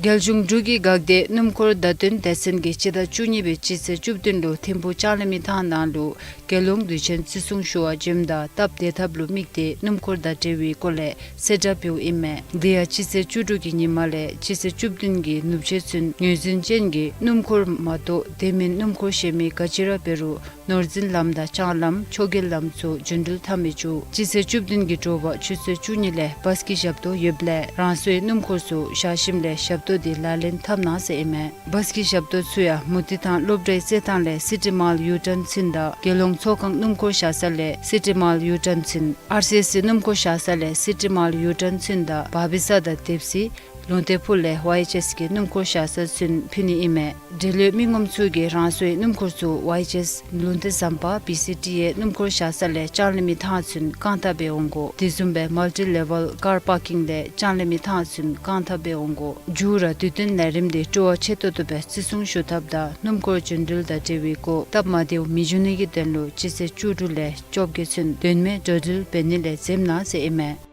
རྒྱལ་གཞུང་འབྲུག་གི་འགག་སྡེ་སྣུམ་འཁོར་བརྡ་སྟོན་སྡེ་ཚན་གྱིས་སྤྱི་ཟླ་བཅུ་གཉིས་པའི་སྤྱི་ཚེས་བཅུ་བདུན་ལུ་ཐིམ་ཕུག་ལྕང་གླིང་མི་ཐང་ནང་ལུ་རྒྱལ་ཡོངས་དུས་ཆེན་བརྩི་སྲུང་ཞུ་བར་འབྱོནམ་ད་སྟབས་བདེ་ཐབས་ལུ་དམིགས་ཏེ་སྣུམ་འཁོར་དང་འབྲེལ་བའི་སྐོར་ལས་གསལ་བསྒྲགས་འབདཝ་ཨིན་མས། དེ་ཡང་སྤྱི་ཚེས་བཅུ་དྲུག་གི་ཉིན་མ་ལས་སྤྱི་ཚེས་བཅུ་བདུན་གྱི་ནུབ་ཕྱེད་ཚུན་ངོས་འཛིན་ཅན་གྱི་སྣུམ་འཁོར་མ་གཏོགས་དེ་མིན་སྣུམ་འཁོར་གཞན་མི་ག་ཅི་ར་འབད་རུང་ནོར་འཛིན་ལམ་དང་ལྕང་ལམ་མཆོག་གི་ལམ་ཚུ་རྒྱུན་འགྲུལ་འཐབ་མི་བཅུག། སྤྱི་ཚེས་བཅུ་བདུན་གྱི་དྲོ་པ་ཆུ་ཚོད་བཅུ་གཉིས་ལས་བཱས་ཀྱི་ཞབས་ཏོག་ཡོདཔ་ལས་རང་སོའི་སྣུམ་འཁོར་ཚུ་བཞག་ཞིནམ་ལས་ཞབས་ཏོག་འདི་ལག་ལེན་འཐབ་གནང་ཟེར་ཨིན་མས། བཱས་ཀྱི་ཞབས་ཏོག་ཚུ་ཡང་མུ་ཏིག་ཐང་སློབ་གྲྭའི་རྩེ་ཐང་ལས་སི་ཊི་མཱལ་ཡུ་ཊརན་ཚུན་དང་རྒྱལ་ཡོངས་ཚོགས་ཁང་སྣུམ་འཁོར་བཞག་ས་ལས་སི་ཊི་མཱལ་ཡུ་ཊརན་ཚུན། ཨར་སི་ཨེས་སི་སྣུམ་འཁོར་བཞག་ས་ལས་སི་ཊི་མཱལ་ཡུ་ཊརན་ཚུན་དང་བ་བི་ས་དང་དེབ་སི་ལུང་བསྟན་ཕུག་ལས་ཝའི་ཨེཆ་ཨེས་ཀྱི་སྣུམ་འཁོར་བཞག་ས་ཚུན་ཕུལ་ནི་ཨིན་མས། འབྲེལ་ཡོད་མི་ངོམ་ཚུ་གིས་རང་སོའི་སྣུམ་འཁོར་ཚུ་ཝའི་ཨེཆ་ཨེས་ལུང་བསྟན་ཟམ་པ་བི་སི་ཊི་ཨེ་སྣུམ་འཁོར་བཞག་ས་ལས་ལྕང་གླིང་མི་ཐང་ཚུན་རྐང་ཐང་སྦེ་འོང་དགོ། དེ་བཟུམ་སྦེ་མལ་ཊི་ལེ་ཝལ་ཀར་པར་ཀིང་ལས་ལྕང་གླིང་མི་ཐང་ཚུན་རྐང་ཐང་སྦེ་འོང་དགོ། མཇུག་ར་དུས་སྟོན་ལས་རིམ་འདི་སྤྲོ་བ་ཆེ་ཏོག་ཏོ་སྦེ་བརྩི་སྲུང་ཞུ་ཐབས་དང་སྣུམ་འཁོར་རྒྱུན་འགྲུལ་དང་འབྲེལ་བའི་སྐོར་སྟབས་མ་བདེཝ་མི་འབྱུང་ནི་གི་དོན་ལུ་སྤྱི་ཚེས་བཅུ་དྲུག་ལས་བཅོ་བརྒྱད་ཚུན་དོན་མེད་འགྲོ་འགྲུལ་འབད་ནི་ལས་འཛེམ་གནང་ཟེར་ཨིན་མས།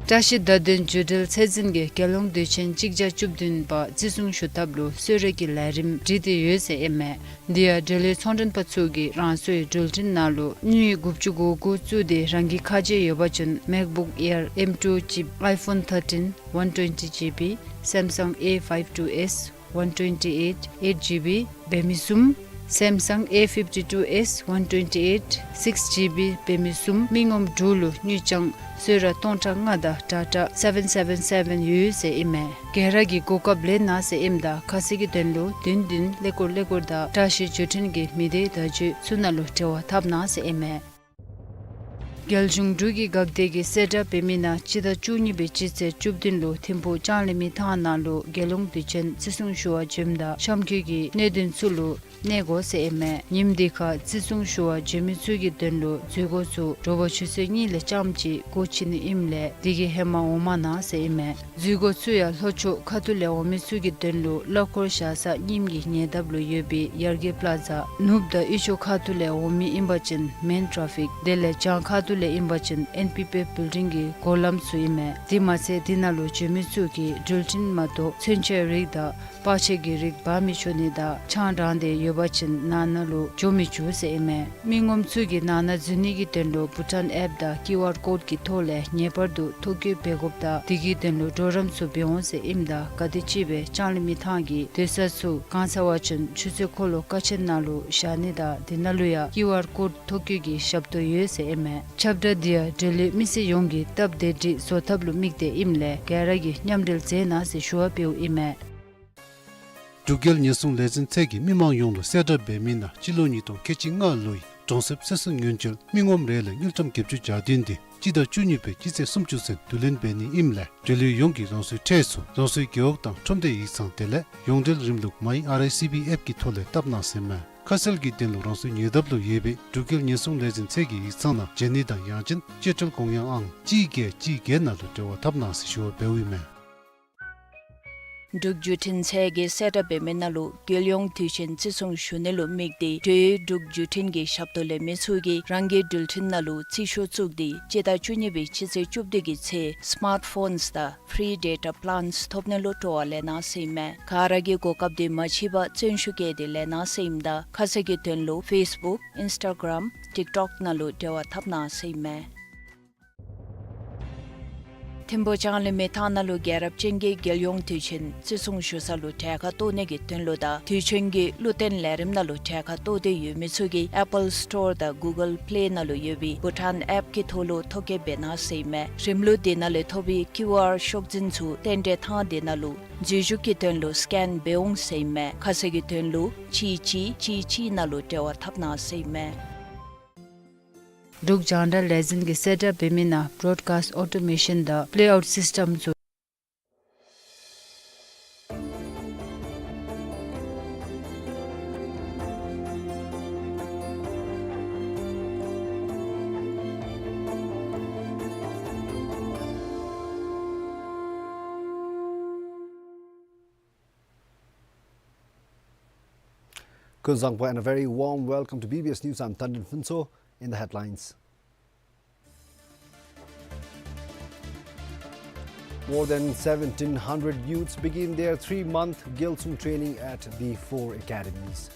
བཀྲ་ཤིས་བརྡ་དོན་བརྒྱུད་འབྲེལ་ཚད་འཛིན་གྱིས་རྒྱལ་ཡོངས་དུས་ཆེན་གཅིག་བརྒྱ་བཅུ་བདུན་པ་བརྩི་སྲུང་ཞུ་ཐབས་ལུ་གསོལ་རས་ཀྱི་ལས་རིམ་བསྒྲིགས་ཏེ་ཡོད་ཟེར་ཨིན་མས། དེ་ཡང་འབྲེལ་ཡོད་ཚོང་མགྲོན་པ་ཚུ་གིས་རང་སོའི་འགྲུལ་འཕྲིན་ནང་ལུ་དངུལ་དགུ་བཅུ་གོ་དགུ་བཙུགས་ཏེ་རང་གི་ཁ་རྗེ་ཡོད་པ་ཅིན་མེཀ་བུཀ་ཨེར་ཨེམ་ཊུ་ཅིབ་ཨའི་ཕོན་ཐར་ཊིན་ཝན་ཊུ་ཝེན་ཊི་ཇི་བི་སེམ་སང་ཨེ་ཕའིབ་ཊུ་ཨེས་ཝན་ཊུ་ཝེན་ཊི་ཨེཊ་ཨེཊ་ཇི་བི་འབད་མི་གསུམ། སེམ་སང་ཨེ་ཕིབ་ཊི་ཊུ་ཨེས་ཝན་ཊུ་ཝེན་ཊི་ཨེཊ་སིགས་ཇི་བི་འབད་མི་གསུམ་མི་ངོམ་དྲུག་ལུ་དངུལ་རྐྱང་གསོལ་རས་སྟོང་ཕྲག་ལྔ་དང་ཊ་ཊ་སེ་བེན་སེ་བེན་སེ་བེན་ཡོད་ཟེར་ཨིན་མས། ག་ར་གིས་གོ་སྐབས་ལེན་གནང་ཟེར་ཨིནམ་ད་ཁ་གསལ་གྱི་དོན་ལུ་བདུན་བདུན་ཀླད་ཀོར་ཀླད་ཀོར་དང་བཀྲ་ཤིས་བརྒྱུད་འཕྲིན་གྱི་མི་སྡེ་བརྡ་བརྒྱུད་ཚུ་ནང་ལུ་འབྲེལ་བ་འཐབ་གནང་ཟེར་ཨིན་མས། རྒྱལ་གཞུང་འབྲུག་གི་འགག་སྡེ་གིས་གསལ་བསྒྲགས་འབད་མི་ནང་སྤྱི་ཟླ་བཅུ་གཉིས་པའི་སྤྱི་ཚེས་བཅུ་བདུན་ལུ་ཐིམ་ཕུག་ལྕང་གླིང་མི་ཐང་ནང་ལུ་རྒྱལ་ཡོངས་དུས་ཆེན་བརྩི་སྲུང་ཞུ་བར་འབྱོནམ་ད་གཤམ་འཁོད་ཀྱི་གནད་དོན་ཚུ་ལུ་གནས་དགོ་ཟེར་ཨིན་མས། ཉིནམ་འདི་ཁར་བརྩི་སྲུང་ཞུ་བར་འབྱོན་མི་ཚུ་གི་དོན་ལུ་འཛུལ་སྒོ་ཚུ་དྲོ་པ་ཆུ་ཚོད་གཉིས་ལས་རྐྱངམ་ཅིག་སྒོ་ཕྱེ་ནི་ཨིནམ་ལས་དེ་གིས་ཧེ་མ་འོང་མ་གནང་ཟེར་ཨིན་མས། འཛུལ་སྒོ་ཚུ་ཡང་ལྷོ་ཕྱོགས་ཁ་ཐུག་ལས་འོང་མི་ཚུ་གི་དོན་ལུ་གླ་འཁོར་བཞག་ས་རྙིངམ་གི་ཉེ་འདབས་ལུ་ཡོད་པའི་ཡར་རྒྱས་པླ་ཛ། ནུབ་དང་དབུས་ཕྱོགས་ཁ་ཐུག་ལས་འོང་མི་ཨིན་པ་ཅིན་མེན་ཊ་ར་ཕིག། དེ་ལས་བྱང་ཁ་ཐུག་ལས་ཨིན་པ་ཅིན་ཨེན་པི་པི་བིལ་ཌིང་གི་སྒོ་ལམ་ཚུ་ཨིན་མས། དེ་མ་ཚད་དེ་ནང་ལུ་འབྱོན་མི་ཚུ་གིས་འགྲུལ་འཕྲིན་མ་གཏོགས་མཚོན་ཆའི་རིགས་དང་པར་ཆས་ཀྱི་རིགས་འབག་མི་ཆོག་ནི་དང་ཆང་དྲངས་ཏེ་ཡོད་པ་ཅིན་ནང་ན་ལུ་འགྱོ་མི་བཅུག་ཟེར་ཨིན་མས། མི་ངོམ་ཚུ་གིས་ནང་ན་འཛུལ་ནི་གི་དོན་ལུ་བྷུ་ཊཱན་ཨེཔ་དང་ཀིའུ་ཨར་ཀོཌ་ཀྱི་ཐོག་ལས་ངེས་པར་དུ་ཐོ་བཀོད་འབད་དགོཔ་དང་དེ་གི་དོན་ལུ་གྲོགས་རམ་ཚུ་འབད་འོང་ཟེར་ཨིནམ་ད་ག་དེམ་ཅིག་སྦེ་ལྕང་གླིང་མི་ཐང་གི་སྡོད་ས་ཚུ་གང་ཚ་བ་ཅིན་ཆུ་ཚོད་འཁོར་ལོ་ཀ་ཆེན་ནང་ལུ་བཞག་ནི་དང་དེ་ནང་ལུ་ཡང་ཀིའུ་ཨར་ཀོཌ་ཐོ་བཀོད་ཀྱི་ཞབས་ཏོག་ཡོད་ཟེར་ཨིན་མས། ཁྱབ་བསྒྲགས་འདི་ཡང་འབྲེལ་ཡོད་མི་སེར་ཡོངས་ཀྱིས་སྟབས་བདེ་སྒྲིག་བཟོ་ཐབས་ལུ་དམིགས་ཏེ་ཨིནམ་ལས་ག་ར་གིས་མཉམ་འབྲེལ་མཛད་གནང་ཟེར་ཞུ་བ་འབདཝ་ཨིན་མས། འབྲུག་རྒྱལ་ཉེན་སྲུང་ལས་འཛིན་ཚད་ཀྱིས་མི་མང་ཡོངས་ལུ་གསལ་བསྒྲགས་འབད་མི་ནང་སྤྱི་ལོ་ཉིས་སྟོང་ཁལ་གཅིག་ལྔ་ལོའི་གྲོང་གསེབ་སོ་སོའི་ཉུང་མཐོའི་མི་ངོམ་རེ་ལས་དངུལ་ཀྲམ་བརྒྱད་ཅུ་གྱ་བདུན་དེ་སྤྱི་ཟླ་བཅུ་གཉིས་པའི་སྤྱི་ཚེས་སུམ་ཅུ་ཚུན་བསྡུ་ལེན་འབད་ནི་ཨིནམ་ལས་འབྲེལ་ཡོད་ཡོངས་ཀྱིས་རང་སོའི་ཁྲལ་ཚུ་རང་སོའི་རྒེད་འོག་དང་ཁྲོམ་སྡེ་ཡིག་ཚང་དེ་ལས་ཡོངས་འབྲེལ་རིམ་ལུགས་མའི་ཨར་ཨའི་སི་བི་ཨེཔ་ཀྱི་ཐོག་ལས་བཏབ་གནང་ཟེར་མས། ཁ་གསལ་གྱི་དོན་ལུ་རང་སོའི་ཉེ་འདབས་ལུ་ཡོད་པའི་འབྲུག་རྒྱལ་ཉེན་སྲུང་ལས་འཛིན་ཚད་ཀྱི་ཡིག་ཚང་ནང་འབྱོན་ནི་དང་ཡང་ཅིན་སྤྱོད་ཁྲལ་དགོངས་ཡངས་ཨང་གཅིག་བརྒྱད་གཅིག་བརྒྱད་ནང་ལུ་འབྲེལ་བ་འཐབ་གནང་ཟེར་ཞུ་བ་འབདཝ་ཨིན་མས། འབྲུག་བརྒྱུད་འཕྲིན་ཚད་ཀྱིས་གསལ་བསྒྲགས་འབད་མི་ནང་ལུ་རྒྱལ་ཡོངས་དུས་ཆེན་བརྩི་སྲུང་ཞུ་ནི་ལུ་དམིགས་ཏེ་འབྲེལ་ཡོད་འབྲུག་བརྒྱུད་འཕྲིན་གྱི་ཞབས་ཏོག་ལེན་མི་ཚུ་གིས་རང་གི་འགྲུལ་འཕྲིན་ནང་ལུ་རྩིས་ཤོག་བཙུགས་ཏེ་སྤྱི་ཟླ་བཅུ་གཉིས་པའི་སྤྱི་ཚེས་བཅུ་བདུན་གྱི་ཚེ་སི་མཱརཊ་ཕོནསི་དང་ཕི་རི་ཌེ་ཊ་པི་ལཱནསི་ཐོབ་ནི་ལུ་སྤྲོ་བ་ལེན་གནང་ཟེར་ཨིན་མས། ག་ར་གིས་གོ་སྐབས་འདི་མ་འཕྱད་པར་བརྩོན་ཤུགས་བསྐྱེད་དེ་ལེན་གནང་ཟེར་ཨིནམ་ད་ཁ་གསལ་གྱི་དོན་ལུ་ཕེསི་བུཀ་ཨིནསི་ཊ་གརམ་ཊིཀ་ཊོཀ་ནང་ལུ་འབྲེལ་བ་འཐབ་གནང་ཟེར་ཨིན་མས། ཐིམ་ཕུག་ལྕང་གླིང་མི་ཐང་ནང་ལུ་རྒྱལ་རབས་ཅན་གྱི་རྒྱལ་ཡོངས་དུས་ཆེན་བརྩི་སྲུང་ཞུ་ས་ལུ་གྲལ་ཁར་གཏོགས་ནི་གི་དོན་ལུ་དང་དུས་ཆེན་གྱི་བློ་བརྟན་ལས་རིམ་ནང་ལུ་གྲལ་ཁར་གཏོགས་ཏེ་ཡོད་མི་ཚུ་གིས་Apple Store དང་Google Play ནང་ལུ་ཡོད་པའི་བྷུ་ཊཱན་ཨེཔ་ཀྱི་ཐོག་ལུ་ཐོ་བཀོད་འབད་གནང་ཟེར་ཨིན་མས། རིམ་ལུགས་དེ་ནང་ལས་ཐོབ་པའི་ཀིའུ་ཨར་ཤོག་འཛིན་ཚུ་རྟེན་འབྲེལ་ཐང་དེ་ནང་ལུ་འཛུལ་ཞུགས་ཀྱི་དོན་ལུ་སི་ཀེན་འབད་འོང་ཟེར་ཨིན་མས། ཁ་གསལ་གྱི་དོན་ལུ་གཅིག་གཅིག་གཅིག་གཅིག་ནང་ལུ་འབྲེལ་བ་འཐབ་གནང་ཟེར་ཨིན་མས། འབྲུག་རྒྱང་བསྒྲགས་ལས་འཛིན་གྱིས་སེ་ཊབ་འབད་མི་ནང་བྲོཌ་ཀཱསཊ་ཨོ་ཊོ་མེ་ཤཱན་དང་པེ་ལེ་ཨའུཊ་སིསི་ཊམ་ཚུ། ཀུན་བཟང་པོ and a very warm welcome to B B S News. I'm Tandin Phuntsho. In the headlines. More than seventeen hundred youths begin their three-month Gyalsung training at the four academies.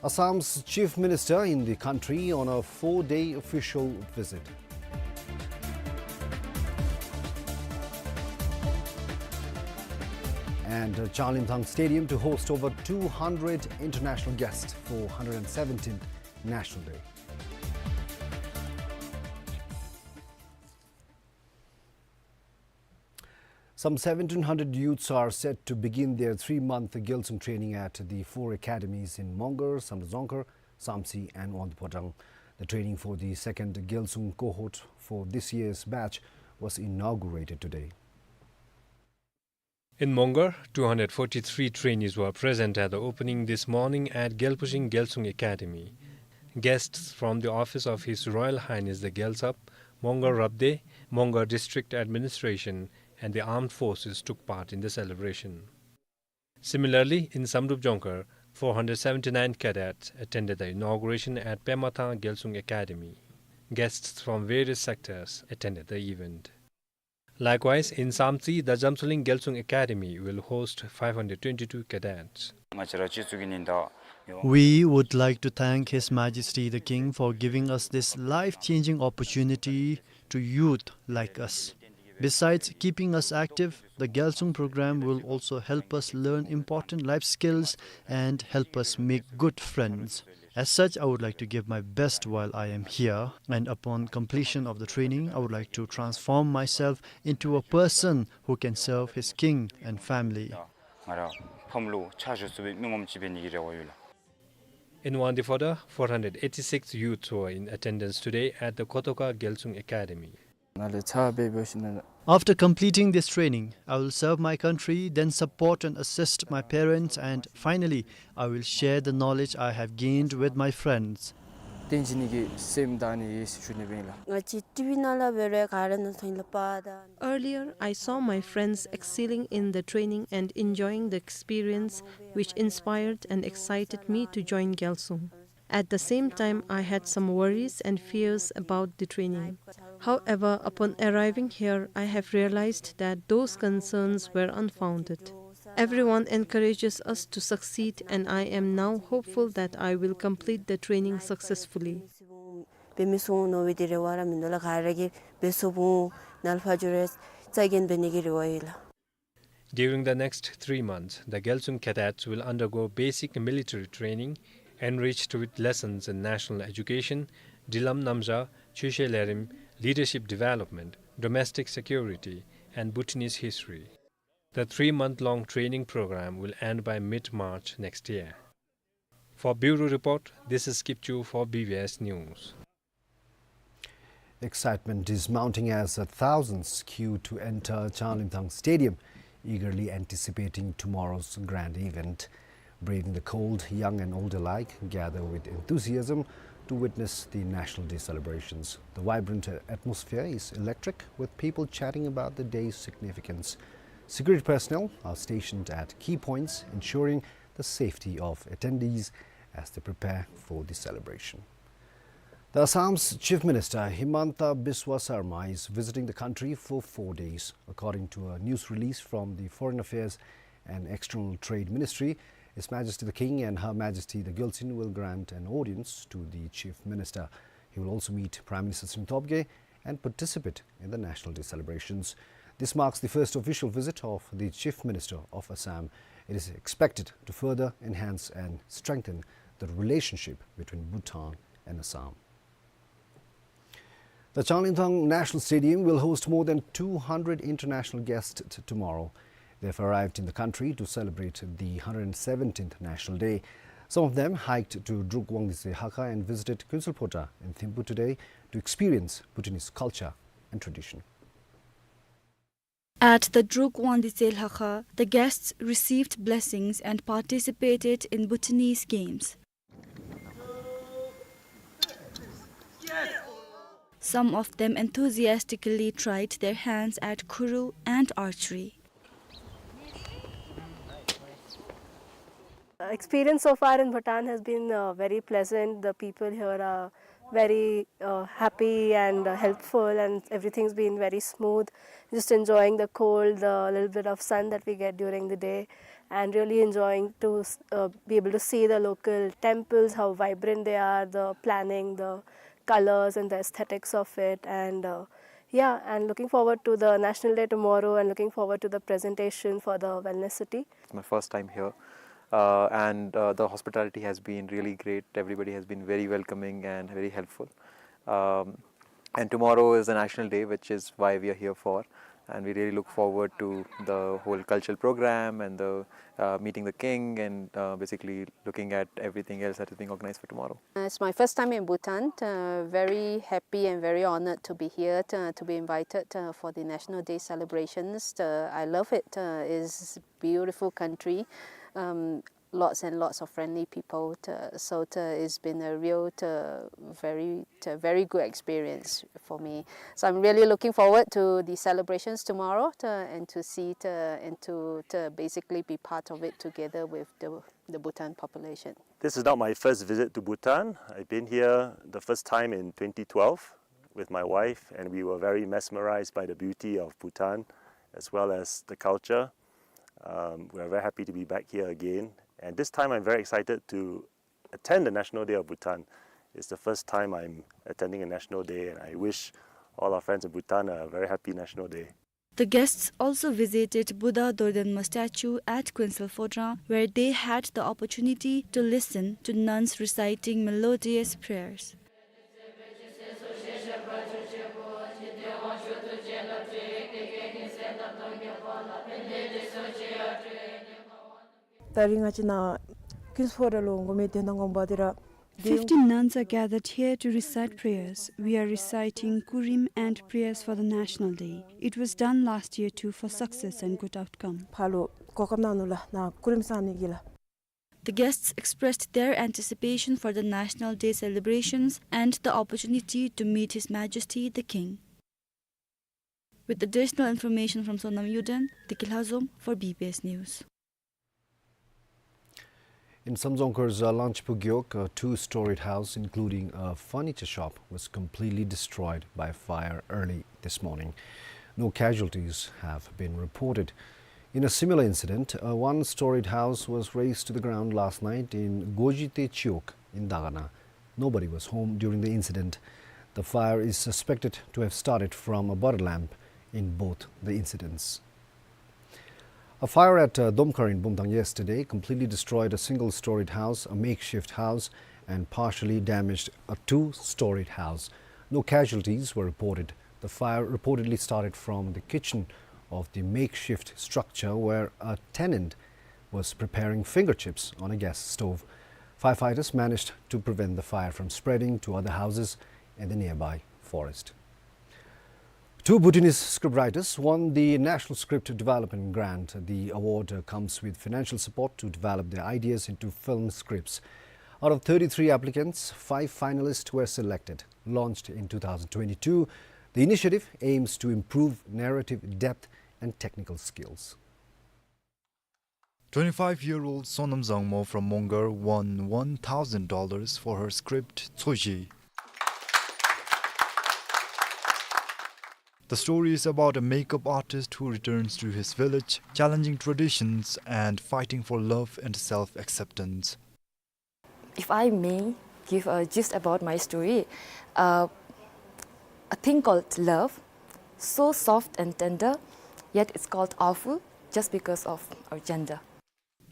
Assam's Chief Minister in the country on a four-day official visit. And, uh, Changlimthang Stadium to host over two hundred international guests for hundred and seventeenth National Day. Some seventeen hundred youths are set to begin their three-month Gyalsung training at the four academies in Mongar, Samdrup Dzongkhar, Samtse and Wangdue Phodrang. The training for the second Gyalsung cohort for this year's batch was inaugurated today. In Mongar, two hundred forty-three trainees were present at the opening this morning at Gyalpushing Gyalsung Academy. Guests from the office of His Royal Highness the Gyaltsab, Mongar Rabdey, Mongar District Administration, and the armed forces took part in the celebration. Similarly, in Samdrup Dzongkhar, four hundred seventy-nine cadets attended the inauguration at Pemathang Gyalsung Academy. Guests from various sectors attended the event. Likewise, in Samtse, the Jamsuling Gyalsung Academy will host five hundred twenty-two cadets. We would like to thank His Majesty the King for giving us this life-changing opportunity to youth like us. Besides keeping us active, the Gyalsung program will also help us learn important life skills and help us make good friends. As such, I would like to give my best while I am here, and upon completion of the training, I would like to transform myself into a person who can serve his king and family. ང་ར་ཕམ་ལུ་ཕྱག་ཞུ་ཚུགས་པའི་མི་ངོམ་ཅིག་འབད་ནི་གི་རེ་བ་ཡོད་ལགས། In Wangdue Phodrang, four hundred eighty-six youths were in attendance today at the Kotoka Gyalsung Academy. After completing this training, I will serve my country, then support and assist my parents, and finally, I will share the knowledge I have gained with my friends. བརྟན་ཅིག་ནི་གི་སེམས་དང་ནི་ཡེ་ཤེས་ཞུ་ནི་སྦེ་ཨིན་ལགས། ང་བཅས་ཊི་ཝི་ནང་ལས་འབད་རུང་ག་ར་ནང་ཐོན་ལ་པ་དང་། Earlier, I saw my friends excelling in the training and enjoying the experience, which inspired and excited me to join Gyalsung. At the same time, I had some worries and fears about the training. However, upon arriving here, I have realized that those concerns were unfounded. Everyone encourages us to succeed, and I am now hopeful that I will complete the training successfully. འབད་མི་ཚུགས་འོང་མནོ་བའི་དེ་རེ་བ་ར་མིན་འདུག་ལགས། ག་ར་གིས་འབད་ཚུགས་འོང་། ནཱ་ལས་ཕར་འགྱོ་རུང་རྩ་འགེངས་འབད་ནི་གི་རེ་བ་ཡོད་ལགས། During the next three months, the Gyalsung cadets will undergo basic military training, enriched with lessons in national education, Drilam Namzha, Chuishe Lerim, leadership development, domestic security, and Bhutanese history. The three-month-long training program will end by mid-March next year. For Bureau Report, this is Kipchu for B B S News. Excitement is mounting as, uh, thousands queue to enter Changlimthang Stadium, eagerly anticipating tomorrow's grand event. Braving the cold, young and old alike gather with enthusiasm to witness the National Day celebrations. The vibrant, uh, atmosphere is electric, with people chatting about the day's significance. Security personnel are stationed at key points, ensuring the safety of attendees as they prepare for the celebration. The Assam's Chief Minister Himanta Biswa Sarma is visiting the country for four days. According to a news release from the Foreign Affairs and External Trade Ministry, His Majesty the King and Her Majesty the Gyaltsuen will grant an audience to the Chief Minister. He will also meet Prime Minister Tshering Tobgay and participate in the National Day celebrations. This marks the first official visit of the Chief Minister of Assam. It is expected to further enhance and strengthen the relationship between Bhutan and Assam. The Changlimthang National Stadium will host more than two hundred international guests t-, tomorrow. They've arrived in the country to celebrate the hundred seventeenth National Day. Some of them hiked to Druk Wangdue Hakha and visited Kuensel Phota in Thimphu today to experience Bhutanese culture and tradition. At the Druk Wangdue Hakha, the guests received blessings and participated in Bhutanese games. Some of them enthusiastically tried their hands at khuru and archery. Experience so far in Bhutan has been, uh, very pleasant. The people here are very, uh, happy and, uh, helpful, and everything's been very smooth. Just enjoying the cold, the little bit of sun that we get during the day, and really enjoying to s-, uh, be able to see the local temples, how vibrant they are, the planning, the colors and the aesthetics of it, and, uh, yeah, and looking forward to the National Day tomorrow and looking forward to the presentation for the Wellness City. It's my first time here, uh, and, uh, the hospitality has been really great. Everybody has been very welcoming and very helpful. Um, and tomorrow is the National Day, which is why we are here for. And we really look forward to the whole cultural program and the, uh, meeting the king and, uh, basically looking at everything else that is being organized for tomorrow. Uh, it's my first time in Bhutan. Uh, very happy and very honored to be here, to, to be invited, uh, for the National Day celebrations. Uh, I love it. Uh, it's beautiful country. Um, lots and lots of friendly people. Uh, so, uh, it's been a real, uh, very, uh, very good experience for me. So I'm really looking forward to the celebrations tomorrow, uh, and to see it, uh, and to, to basically be part of it together with the, the Bhutan population. This is not my first visit to Bhutan. I've been here the first time in twenty twelve with my wife, and we were very mesmerized by the beauty of Bhutan as well as the culture. Um, we are very happy to be back here again. And this time I'm very excited to attend the National Day of Bhutan. It's the first time I'm attending a National Day, and I wish all our friends in Bhutan a very happy National Day. The guests also visited Buddha Dordenma statue at Kuensel Phota, where they had the opportunity to listen to nuns reciting melodious prayers. ད་རིས་ང་བཅས་ནཱ་ཀུན་སྤོ་ར་ལུ་འགོ་མི་དོན་དག་ངོ་མ་འདི་ར། Fifty nuns are gathered here to recite prayers. We are reciting Kurim and prayers for the National Day. It was done last year too for success and good outcome. ཕར་ལུ་གོ་སྐབས་གནང་ནུག་ལགས། ནཱ་ཀུ་རིམ་བསང་ནི་གི་ལགས། The guests expressed their anticipation for the National Day celebrations and the opportunity to meet His Majesty the King. With additional information from Sonam Yuden, Deki Lhazom for B B S News. In Samdzong Khurza, Langchipu Gewog, a two-storied house, including a furniture shop, was completely destroyed by fire early this morning. No casualties have been reported. In a similar incident, a one-storied house was razed to the ground last night in Gojite Chiwog in Dagana. Nobody was home during the incident. The fire is suspected to have started from a butter lamp in both the incidents. A fire at, uh, Domkhar in Bumthang yesterday completely destroyed a single-storied house, a makeshift house, and partially damaged a two-storied house. No casualties were reported. The fire reportedly started from the kitchen of the makeshift structure, where a tenant was preparing finger chips on a gas stove. Firefighters managed to prevent the fire from spreading to other houses in the nearby forest. Two Bhutanese scriptwriters won the National Script Development Grant. The award, uh, comes with financial support to develop their ideas into film scripts. Out of thirty-three applicants, five finalists were selected. Launched in two thousand twenty-two, the initiative aims to improve narrative depth and technical skills. Twenty-five-year-old Sonam Zangmo from Mongar won one thousand dollars for her script, Tsoji. The story is about a makeup artist who returns to his village, challenging traditions and fighting for love and self-acceptance. If I may give a gist about my story, uh, a thing called love, so soft and tender, yet it's called awful just because of our gender.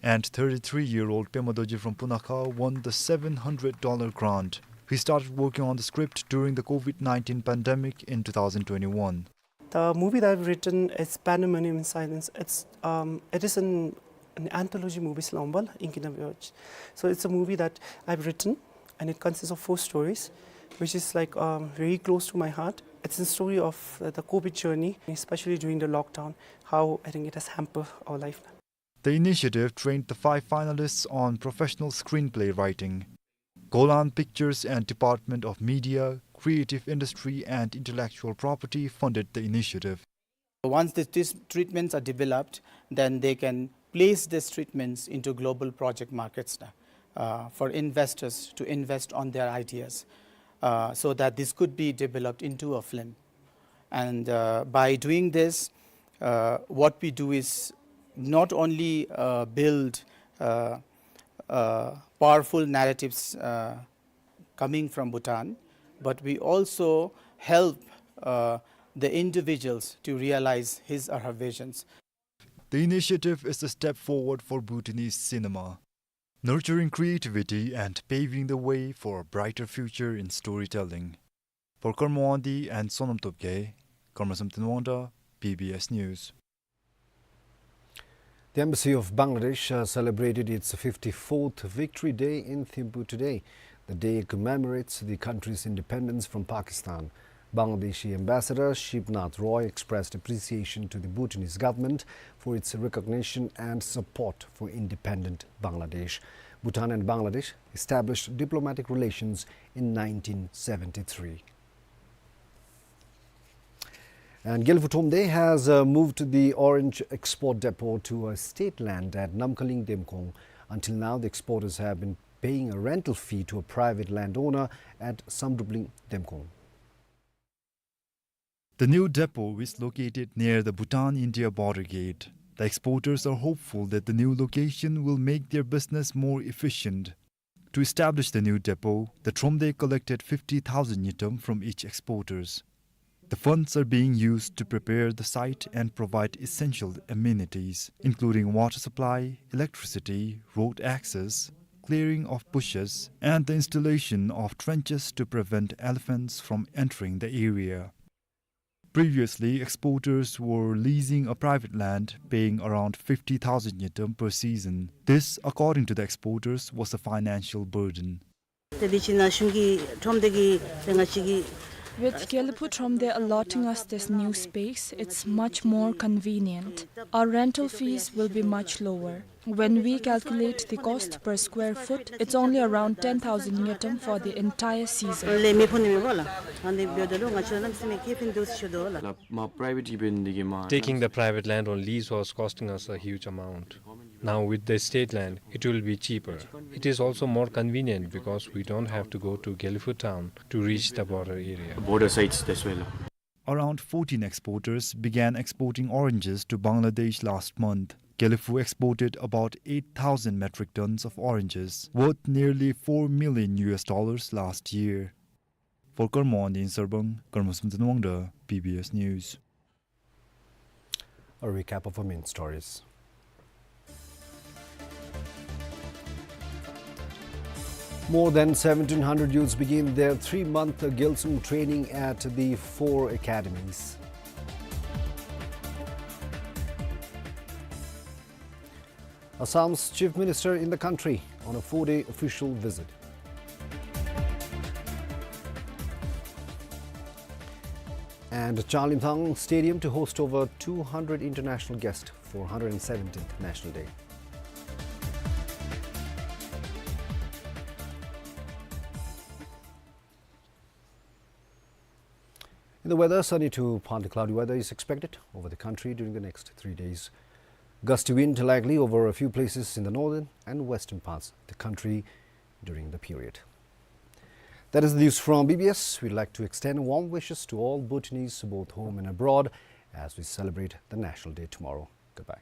And thirty-three-year-old Pema Dorji from Punakha won the seven hundred dollar grant. He started working on the script during the COVID nineteen pandemic in two thousand twenty-one. The movie that I've written is Pandemonium in Silence. It's, um, it is an, an anthology movie, Slumber in Kingdom Village. So it's a movie that I've written, and it consists of four stories, which is, like, um, very close to my heart. It's a story of, uh, the COVID journey, especially during the lockdown, how I think it has hampered our life. The initiative trained the five finalists on professional screenplay writing. Golan Pictures and Department of Media, Creative Industry and Intellectual Property funded the initiative. Once this, these treatments are developed, then they can place these treatments into global project markets now, uh, for investors to invest on their ideas, uh, so that this could be developed into a film. And, uh, by doing this, uh, what we do is not only, uh, build, uh, uh, powerful narratives, uh, coming from Bhutan, but we also help, uh, the individuals to realize his or her visions. The initiative is a step forward for Bhutanese cinema, nurturing creativity and paving the way for a brighter future in storytelling. For Karma Wangdi and Sonam Topgay, Karma Samten Wangda, B B S News. The Embassy of Bangladesh, uh, celebrated its fifty-fourth Victory Day in Thimphu today. The day commemorates the country's independence from Pakistan. Bangladeshi Ambassador Shivnath Roy expressed appreciation to the Bhutanese government for its recognition and support for independent Bangladesh. Bhutan and Bangladesh established diplomatic relations in nineteen seventy-three. And Gelephu Thromde has, uh, moved the orange export depot to a state land at Namkaling Demkong. Until now, the exporters have been paying a rental fee to a private landowner at Samdrubling Demkong. The new depot is located near the Bhutan-India border gate. The exporters are hopeful that the new location will make their business more efficient. To establish the new depot, the Thromde collected fifty thousand ngultrum from each exporters. The funds are being used to prepare the site and provide essential amenities, including water supply, electricity, road access, clearing of bushes, and the installation of trenches to prevent elephants from entering the area. Previously, exporters were leasing a private land, paying around fifty thousand ngultrum per season. This, according to the exporters, was a financial burden. With Gelephu Thromde allotting us this new space, it's much more convenient. Our rental fees will be much lower. When we calculate the cost per square foot, it's only around ten thousand ngultrum for the entire season. Taking the private land on lease was costing us a huge amount. Now with the state land, it will be cheaper. It is also more convenient because we don't have to go to Gelephu town to reach the border area. Border sites as well. Around fourteen exporters began exporting oranges to Bangladesh last month. Gelephu exported about eight thousand metric tons of oranges, worth nearly four million U S dollars last year. For Karma Wangdi in Sarpang, Karma Samten Wangda, B B S News. A recap of our main stories. More than seventeen hundred youths begin their three-month Gyaltsung training at the four academies. Assam's Chief Minister in the country on a four-day official visit. And Chalimthang Stadium to host over two hundred international guests for hundred seventeenth National Day. In the weather, sunny to partly cloudy weather is expected over the country during the next three days. Gusty wind likely over a few places in the northern and western parts of the country during the period. That is the news from B B S. We'd like to extend warm wishes to all Bhutanese, both home and abroad, as we celebrate the National Day tomorrow. Goodbye.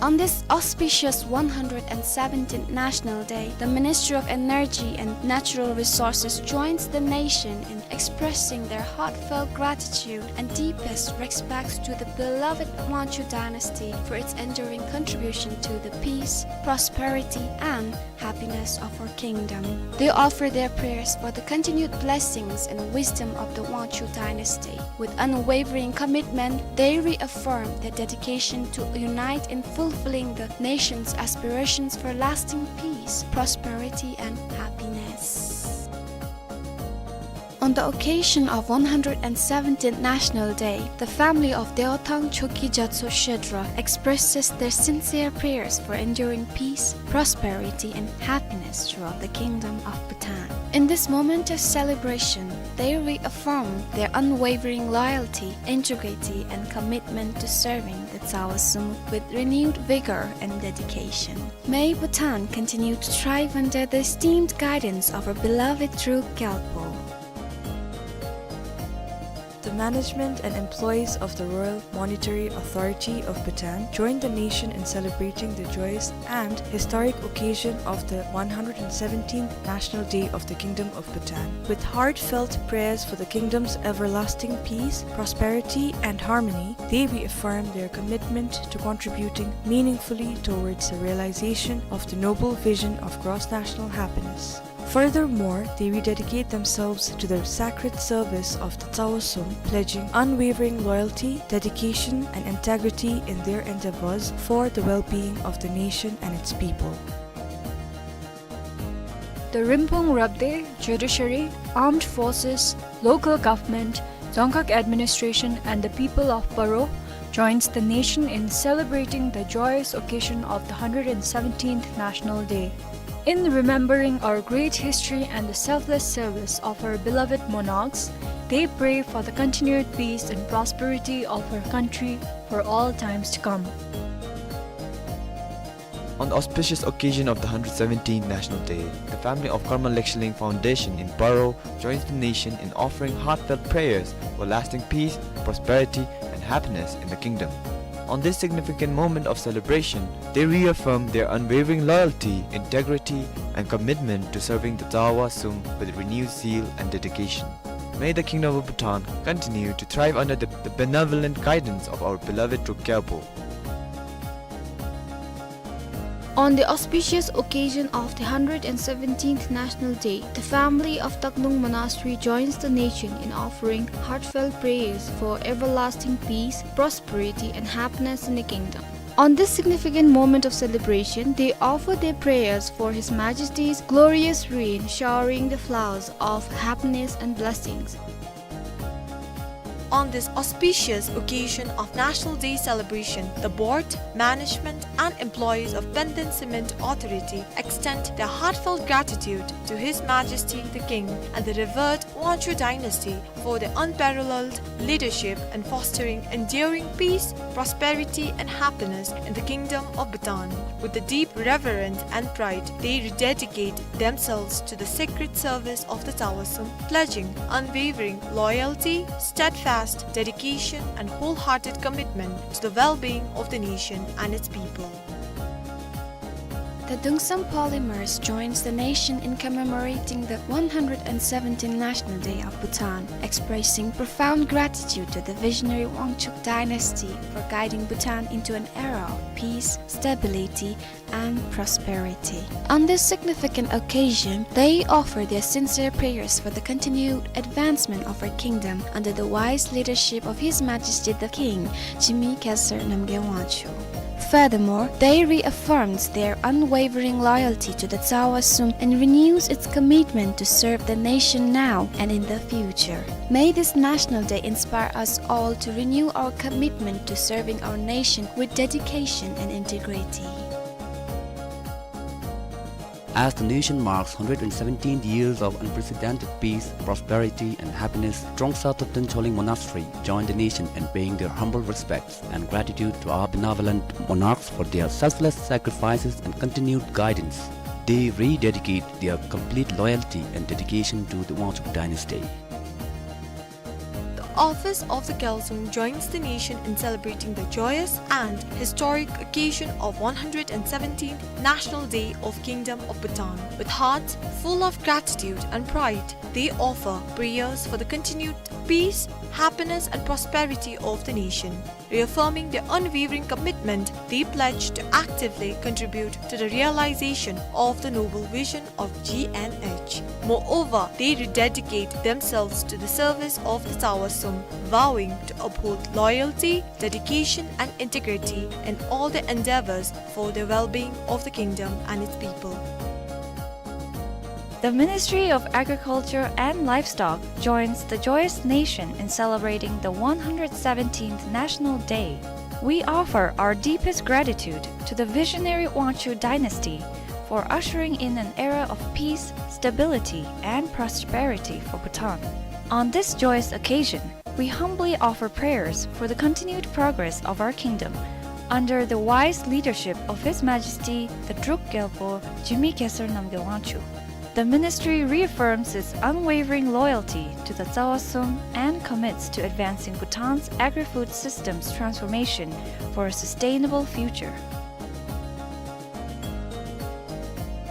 On this auspicious one hundred and seventeenth National Day, the Ministry of Energy and Natural Resources joins the nation in expressing their heartfelt gratitude and deepest respects to the beloved Wangchuck dynasty for its enduring contribution to the peace, prosperity, and happiness of our kingdom. They offer their prayers for the continued blessings and wisdom of the Wangchuck dynasty. With unwavering commitment, they reaffirm their dedication to unite in fulfilling the nation's aspirations for lasting peace, prosperity, and happiness. On the occasion of one hundred and seventeenth National Day, the family of Deothang Choki Jatso Shedra expresses their sincere prayers for enduring peace, prosperity, and happiness throughout the Kingdom of Bhutan. In this momentous celebration, they reaffirm their unwavering loyalty, integrity, and commitment to serving the Tsawa Sumuk with renewed vigor and dedication. May Bhutan continue to thrive under the esteemed guidance of our beloved Druk Gyalpo. The management and employees of the Royal Monetary Authority of Bhutan join the nation in celebrating the joyous and historic occasion of the one hundred and seventeenth National Day of the Kingdom of Bhutan. With heartfelt prayers for the kingdom's everlasting peace, prosperity, and harmony, they reaffirm their commitment to contributing meaningfully towards the realization of the noble vision of cross-national happiness. Furthermore, they rededicate themselves to the sacred service of the Tsawa Sum, pledging unwavering loyalty, dedication, and integrity in their endeavors for the well-being of the nation and its people. The Rinphung Rabdey, judiciary, armed forces, local government, Dzongkhag administration and the people of Paro joins the nation in celebrating the joyous occasion of the hundred and seventeenth National Day. In remembering our great history and the selfless service of our beloved monarchs, they pray for the continued peace and prosperity of our country for all times to come. On the auspicious occasion of the hundred seventeenth National Day, the family of Karma Lekshaling Foundation in Paro joins the nation in offering heartfelt prayers for lasting peace, prosperity, and happiness in the kingdom. On this significant moment of celebration, they reaffirm their unwavering loyalty, integrity, and commitment to serving the Tsawa Sum with renewed zeal and dedication. May the Kingdom of Bhutan continue to thrive under the, the benevolent guidance of our beloved Druk Gyalpo. On the auspicious occasion of the hundred and seventeenth National Day, the family of Taklung Monastery joins the nation in offering heartfelt prayers for everlasting peace, prosperity, and happiness in the kingdom. On this significant moment of celebration, they offer their prayers for His Majesty's glorious reign, showering the flowers of happiness and blessings. On this auspicious occasion of National Day celebration, the board, management, and employees of Penden Cement Authority extend their heartfelt gratitude to His Majesty the King and the revered Wangchuck dynasty for their unparalleled leadership in fostering enduring peace, prosperity, and happiness in the Kingdom of Bhutan. With a deep reverence and pride, they rededicate themselves to the sacred service of the Tsawa Sum, pledging unwavering loyalty, steadfast dedication, and wholehearted commitment to the well-being of the nation and its people. The Dungsam Polymers joins the nation in commemorating the one hundred and seventeenth National Day of Bhutan, expressing profound gratitude to the visionary Wangchuck dynasty for guiding Bhutan into an era of peace, stability, and prosperity. On this significant occasion, they offer their sincere prayers for the continued advancement of our kingdom under the wise leadership of His Majesty the King, Jigme Khesar Namgyel Wangchuck. Furthermore, they reaffirms their unwavering loyalty to the Tsawa Sum and renews its commitment to serve the nation now and in the future. May this National Day inspire us all to renew our commitment to serving our nation with dedication and integrity. As the nation marks hundred and seventeen years of unprecedented peace, prosperity, and happiness, Trongsa Thupten Choling Monastery join the nation in paying their humble respects and gratitude to our benevolent monarchs for their selfless sacrifices and continued guidance. They rededicate their complete loyalty and dedication to the Wangchuck dynasty. The office of the Gyalsung joins the nation in celebrating the joyous and historic occasion of one hundred and seventeenth National Day of Kingdom of Bhutan. With hearts full of gratitude and pride, they offer prayers for the continued peace, happiness, and prosperity of the nation. Reaffirming their unwavering commitment, they pledge to actively contribute to the realization of the noble vision of G N H. Moreover, they rededicate themselves to the service of the Tsawa Sum, vowing to uphold loyalty, dedication, and integrity in all their endeavors for the well-being of the kingdom and its people. The Ministry of Agriculture and Livestock joins the joyous nation in celebrating the one hundred seventeenth National Day. We offer our deepest gratitude to the visionary Wangchuck dynasty for ushering in an era of peace, stability, and prosperity for Bhutan. On this joyous occasion, we humbly offer prayers for the continued progress of our kingdom under the wise leadership of His Majesty the Druk Gyalpo Jigme Khesar Namgyel Wangchuck. The ministry reaffirms its unwavering loyalty to the Tsawa Sum and commits to advancing Bhutan's agri-food system's transformation for a sustainable future.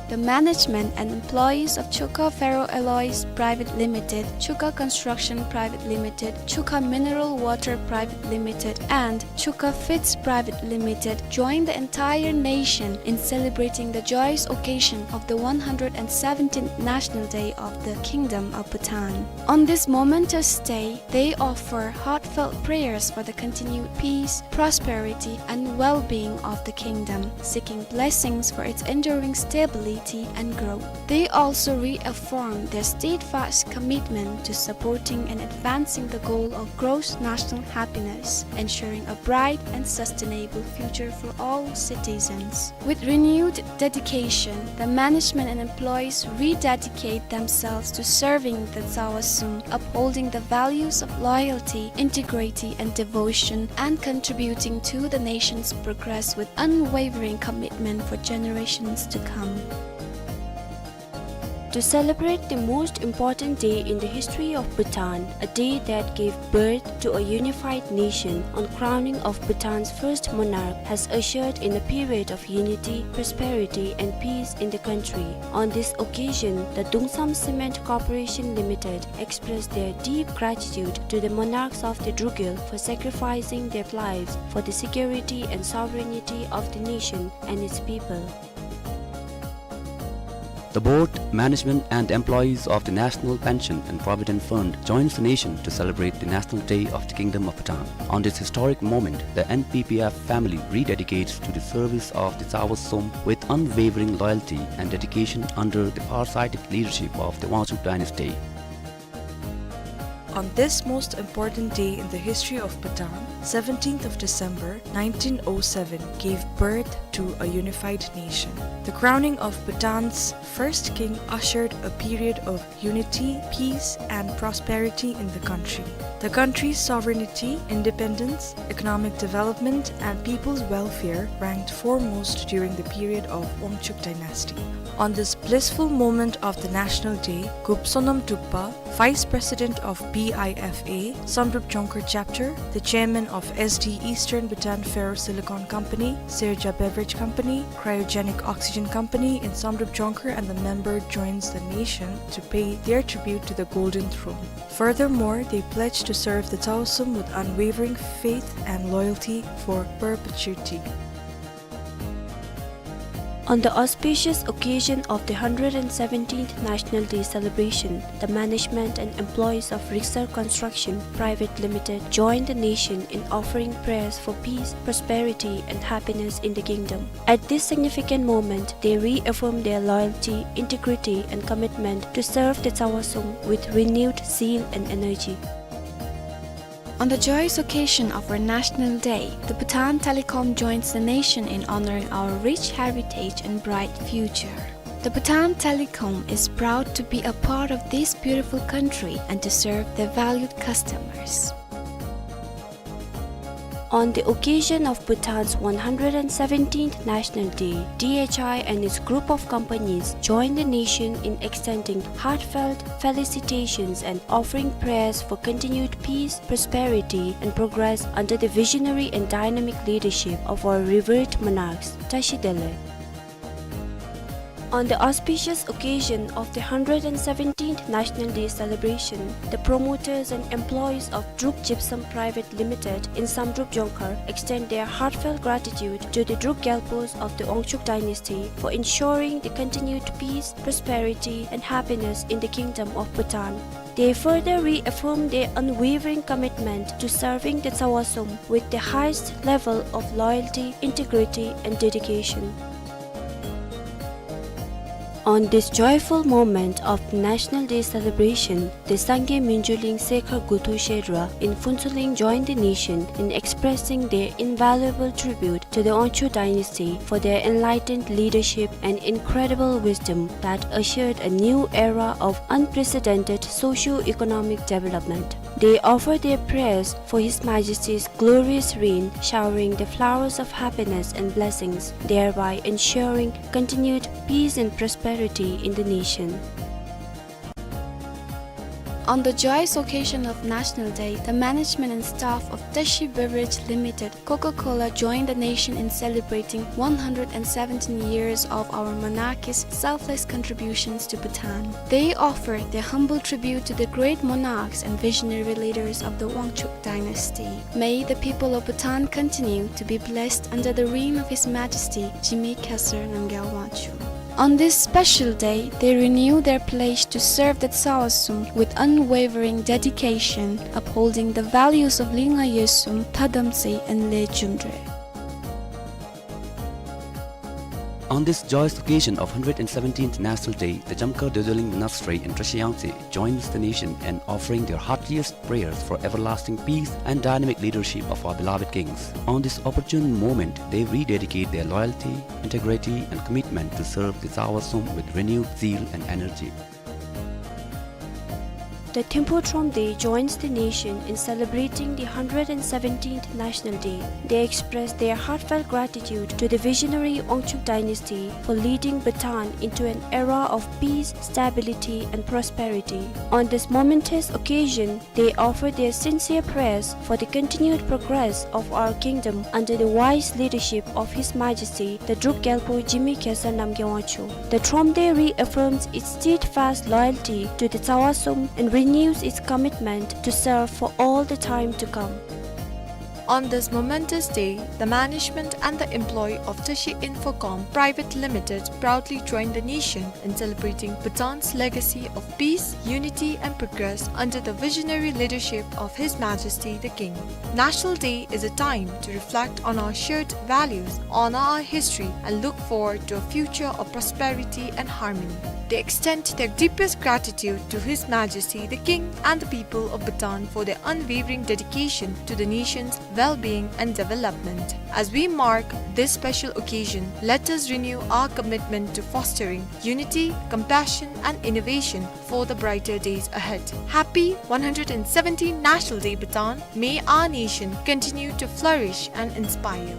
The management and employees of Chukha Ferroalloys Private Limited, Chukha Construction Private Limited, Chukha Mineral Water Private Limited, and Chukha Feeds Private Limited join the entire nation in celebrating the joyous occasion of the one hundred and seventeenth National Day of the Kingdom of Bhutan. On this momentous day, they offer heartfelt prayers for the continued peace, prosperity, and well-being of the kingdom, seeking blessings for its enduring stability and growth. They also reaffirmed their steadfast commitment to supporting and advancing the goal of gross national happiness, ensuring a bright and sustainable future for all citizens. With renewed dedication, the management and employees rededicate themselves to serving the Tsawassum, upholding the values of loyalty, integrity, and devotion, and contributing to the nation's progress with unwavering commitment for generations to come. To celebrate the most important day in the history of Bhutan, a day that gave birth to a unified nation, on crowning of Bhutan's first monarch has ushered in a period of unity, prosperity, and peace in the country. On this occasion, the Dungsam Cement Corporation Limited expressed their deep gratitude to the monarchs of the Druk Gyalpo for sacrificing their lives for the security and sovereignty of the nation and its people. The board, management, and employees of the National Pension and Provident Fund joins the nation to celebrate the National Day of the Kingdom of Bhutan. On this historic moment, the N P P F family rededicates to the service of the Tsawassum with unwavering loyalty and dedication under the far-sighted leadership of the Wangchuck dynasty. On this most important day in the history of Bhutan, seventeenth of December nineteen oh seven gave birth to a unified nation. The crowning of Bhutan's first king ushered a period of unity, peace, and prosperity in the country. The country's sovereignty, independence, economic development, and people's welfare ranked foremost during the period of Wangchuck dynasty. On this blissful moment of the National Day, Gup Sonam Drukpa, Vice President of B I F A, Samdrup Jongkhar Chapter, the Chairman of S D Eastern Bhutan Ferrosilicon Company, Serja Beverage Company, Cryogenic Oxygen Company in Samdrup Jongkhar, and the member joins the nation to pay their tribute to the Golden Throne. Furthermore, they pledge to serve the Tsawassum with unwavering faith and loyalty for perpetuity. On the auspicious occasion of the hundred and seventeenth National Day celebration, the management and employees of Rixar Construction Private Limited joined the nation in offering prayers for peace, prosperity, and happiness in the kingdom. At this significant moment, they reaffirm their loyalty, integrity, and commitment to serve the Tsawassum with renewed zeal and energy. On the joyous occasion of our National Day, the Bhutan Telecom joins the nation in honoring our rich heritage and bright future. The Bhutan Telecom is proud to be a part of this beautiful country and to serve their valued customers. On the occasion of Bhutan's one hundred and seventeenth National Day, D H I and its group of companies joined the nation in extending heartfelt felicitations and offering prayers for continued peace, prosperity, and progress under the visionary and dynamic leadership of our revered monarchs. Tashi Delek. On the auspicious occasion of the hundred and seventeenth National Day celebration, the promoters and employees of Druk Gypsum Private Limited in Samdrup Jongkhar extend their heartfelt gratitude to the Druk Gyalpos of the Wangchuck dynasty for ensuring the continued peace, prosperity, and happiness in the Kingdom of Bhutan. They further reaffirm their unwavering commitment to serving the Tsawassum with the highest level of loyalty, integrity, and dedication. On this joyful moment of the National Day celebration, the Sangay Minjuling Sekhar Guthu Shedra in Phuentsholing joined the nation in expressing their invaluable tribute to the Wangchuck dynasty for their enlightened leadership and incredible wisdom that ushered a new era of unprecedented socio-economic development. They offer their prayers for His Majesty's glorious reign, showering the flowers of happiness and blessings, thereby ensuring continued peace and prosperity in the nation. On the joyous occasion of National Day, the management and staff of Tashi Beverage Limited, Coca-Cola, joined the nation in celebrating one hundred and seventeen years of our monarchy's selfless contributions to Bhutan. They offer their humble tribute to the great monarchs and visionary leaders of the Wangchuck dynasty. May the people of Bhutan continue to be blessed under the reign of His Majesty Jigme Khesar Namgyal Wangchuck. On this special day, they renew their pledge to serve the Tsawassum with unwavering dedication, upholding the values of Lingla Yesum, Thadamtse, and Le Jumdre. On this joyous occasion of hundred and seventeenth National Day, the Jamkar Dödoling Monastery in Trashiyangtse joins the nation in offering their heartiest prayers for everlasting peace and dynamic leadership of our beloved kings. On this opportune moment, they rededicate their loyalty, integrity, and commitment to serve the Tsawa Som with renewed zeal and energy. The Thimphu Thromde joins the nation in celebrating the hundred and seventeenth National Day. They express their heartfelt gratitude to the visionary Wangchuck dynasty for leading Bhutan into an era of peace, stability, and prosperity. On this momentous occasion, they offer their sincere prayers for the continued progress of our kingdom under the wise leadership of His Majesty, the Druk Gyalpo Jigme Khesar Namgyal Wangchuck. The Thromde reaffirms its steadfast loyalty to the Tsawa Som and renews its commitment to serve for all the time to come. On this momentous day, the management and the employee of Tashi Infocom Private Limited proudly join the nation in celebrating Bhutan's legacy of peace, unity, and progress under the visionary leadership of His Majesty the King. National Day is a time to reflect on our shared values, honor our history, and look forward to a future of prosperity and harmony. They extend their deepest gratitude to His Majesty the King and the people of Bhutan for their unwavering dedication to the nation's well-being and development. As we mark this special occasion, let us renew our commitment to fostering unity, compassion, and innovation for the brighter days ahead. Happy one hundred and seventeenth National Day, Bhutan! May our nation continue to flourish and inspire.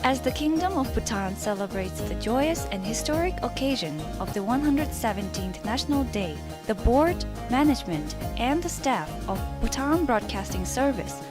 As the Kingdom of Bhutan celebrates the joyous and historic occasion of the one hundred seventeenth National Day, the board, management, and the staff of Bhutan Broadcasting Service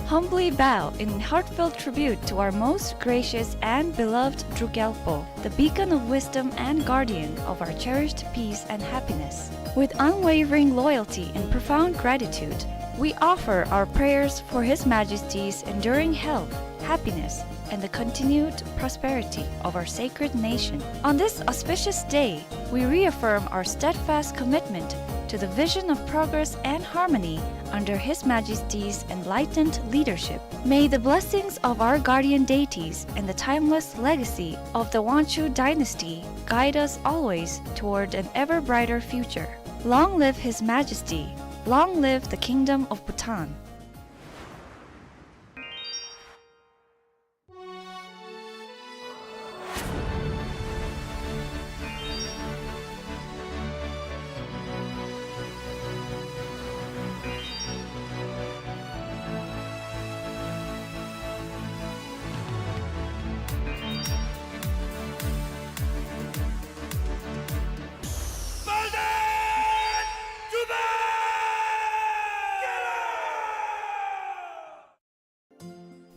humbly bow in heartfelt tribute to our most gracious and beloved Druk Gyalpo, the beacon of wisdom and guardian of our cherished peace and happiness. With unwavering loyalty and profound gratitude, we offer our prayers for His Majesty's enduring health, happiness, and the continued prosperity of our sacred nation. On this auspicious day, we reaffirm our steadfast commitment to the vision of progress and harmony under His Majesty's enlightened leadership. May the blessings of our guardian deities and the timeless legacy of the Wangchuck dynasty guide us always toward an ever brighter future. Long live His Majesty! Long live the Kingdom of Bhutan!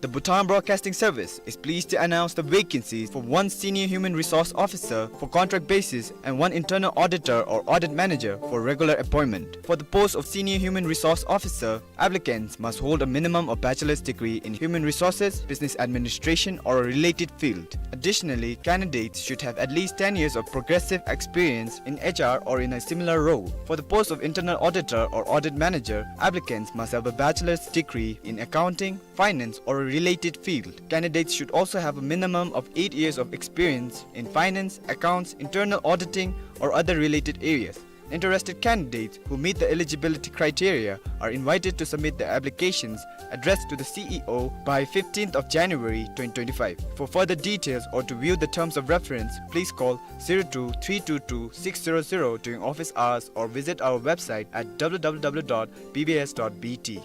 The Bhutan Broadcasting Service is pleased to announce the vacancies for one Senior Human Resource Officer for contract basis and one Internal Auditor or Audit Manager for regular appointment. For the post of Senior Human Resource Officer, applicants must hold a minimum of bachelor's degree in human resources, business administration, or a related field. Additionally, candidates should have at least ten years of progressive experience in H R or in a similar role. For the post of Internal Auditor or Audit Manager, applicants must have a bachelor's degree in accounting, finance, or a related field. Candidates should also have a minimum of eight years of experience in finance, accounts, internal auditing, or other related areas. Interested candidates who meet the eligibility criteria are invited to submit their applications addressed to the C E O by fifteenth of January twenty twenty-five. For further details or to view the terms of reference, please call zero two three two two six zero zero during office hours or visit our website at W W W dot B B S dot B T.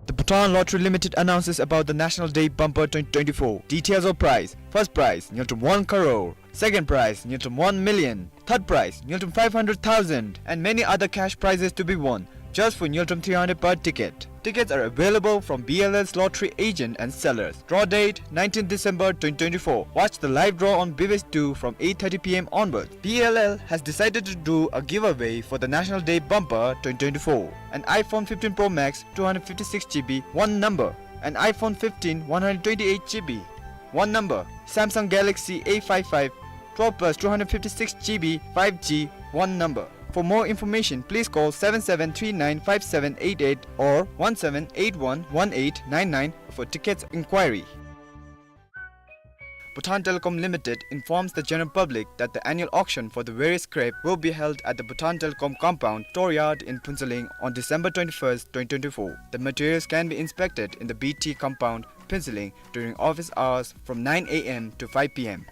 The Bhutan Lottery Limited announces about the National Day Bumper twenty twenty-four. Details of prize. First prize, ngultrum one crore. Second prize, ngultrum one million. Third prize, ngultrum five hundred thousand, and many other cash prizes to be won, just for ngultrum three hundred per ticket. Tickets are available from B L L's lottery agent and sellers. Draw date, nineteenth December twenty twenty-four. Watch the live draw on B B S two from eight thirty P M onwards. B L L has decided to do a giveaway for the National Day Bumper twenty twenty-four. An iPhone fifteen Pro Max, two hundred fifty-six G B, one number. An iPhone fifteen, one hundred twenty-eight G B, one number. Samsung Galaxy A five five, twelve plus two hundred fifty-six G B, five G, one number. For more information, please call seven seven three nine five seven eight eight or one seven eight one one eight nine nine for tickets inquiry. Bhutan Telecom Limited informs the general public that the annual auction for the various scrap will be held at the Bhutan Telecom compound store yard in Phuentsholing on December twenty-first, twenty twenty-four. The materials can be inspected in the B T compound, Phuentsholing, during office hours from nine A M to five P M.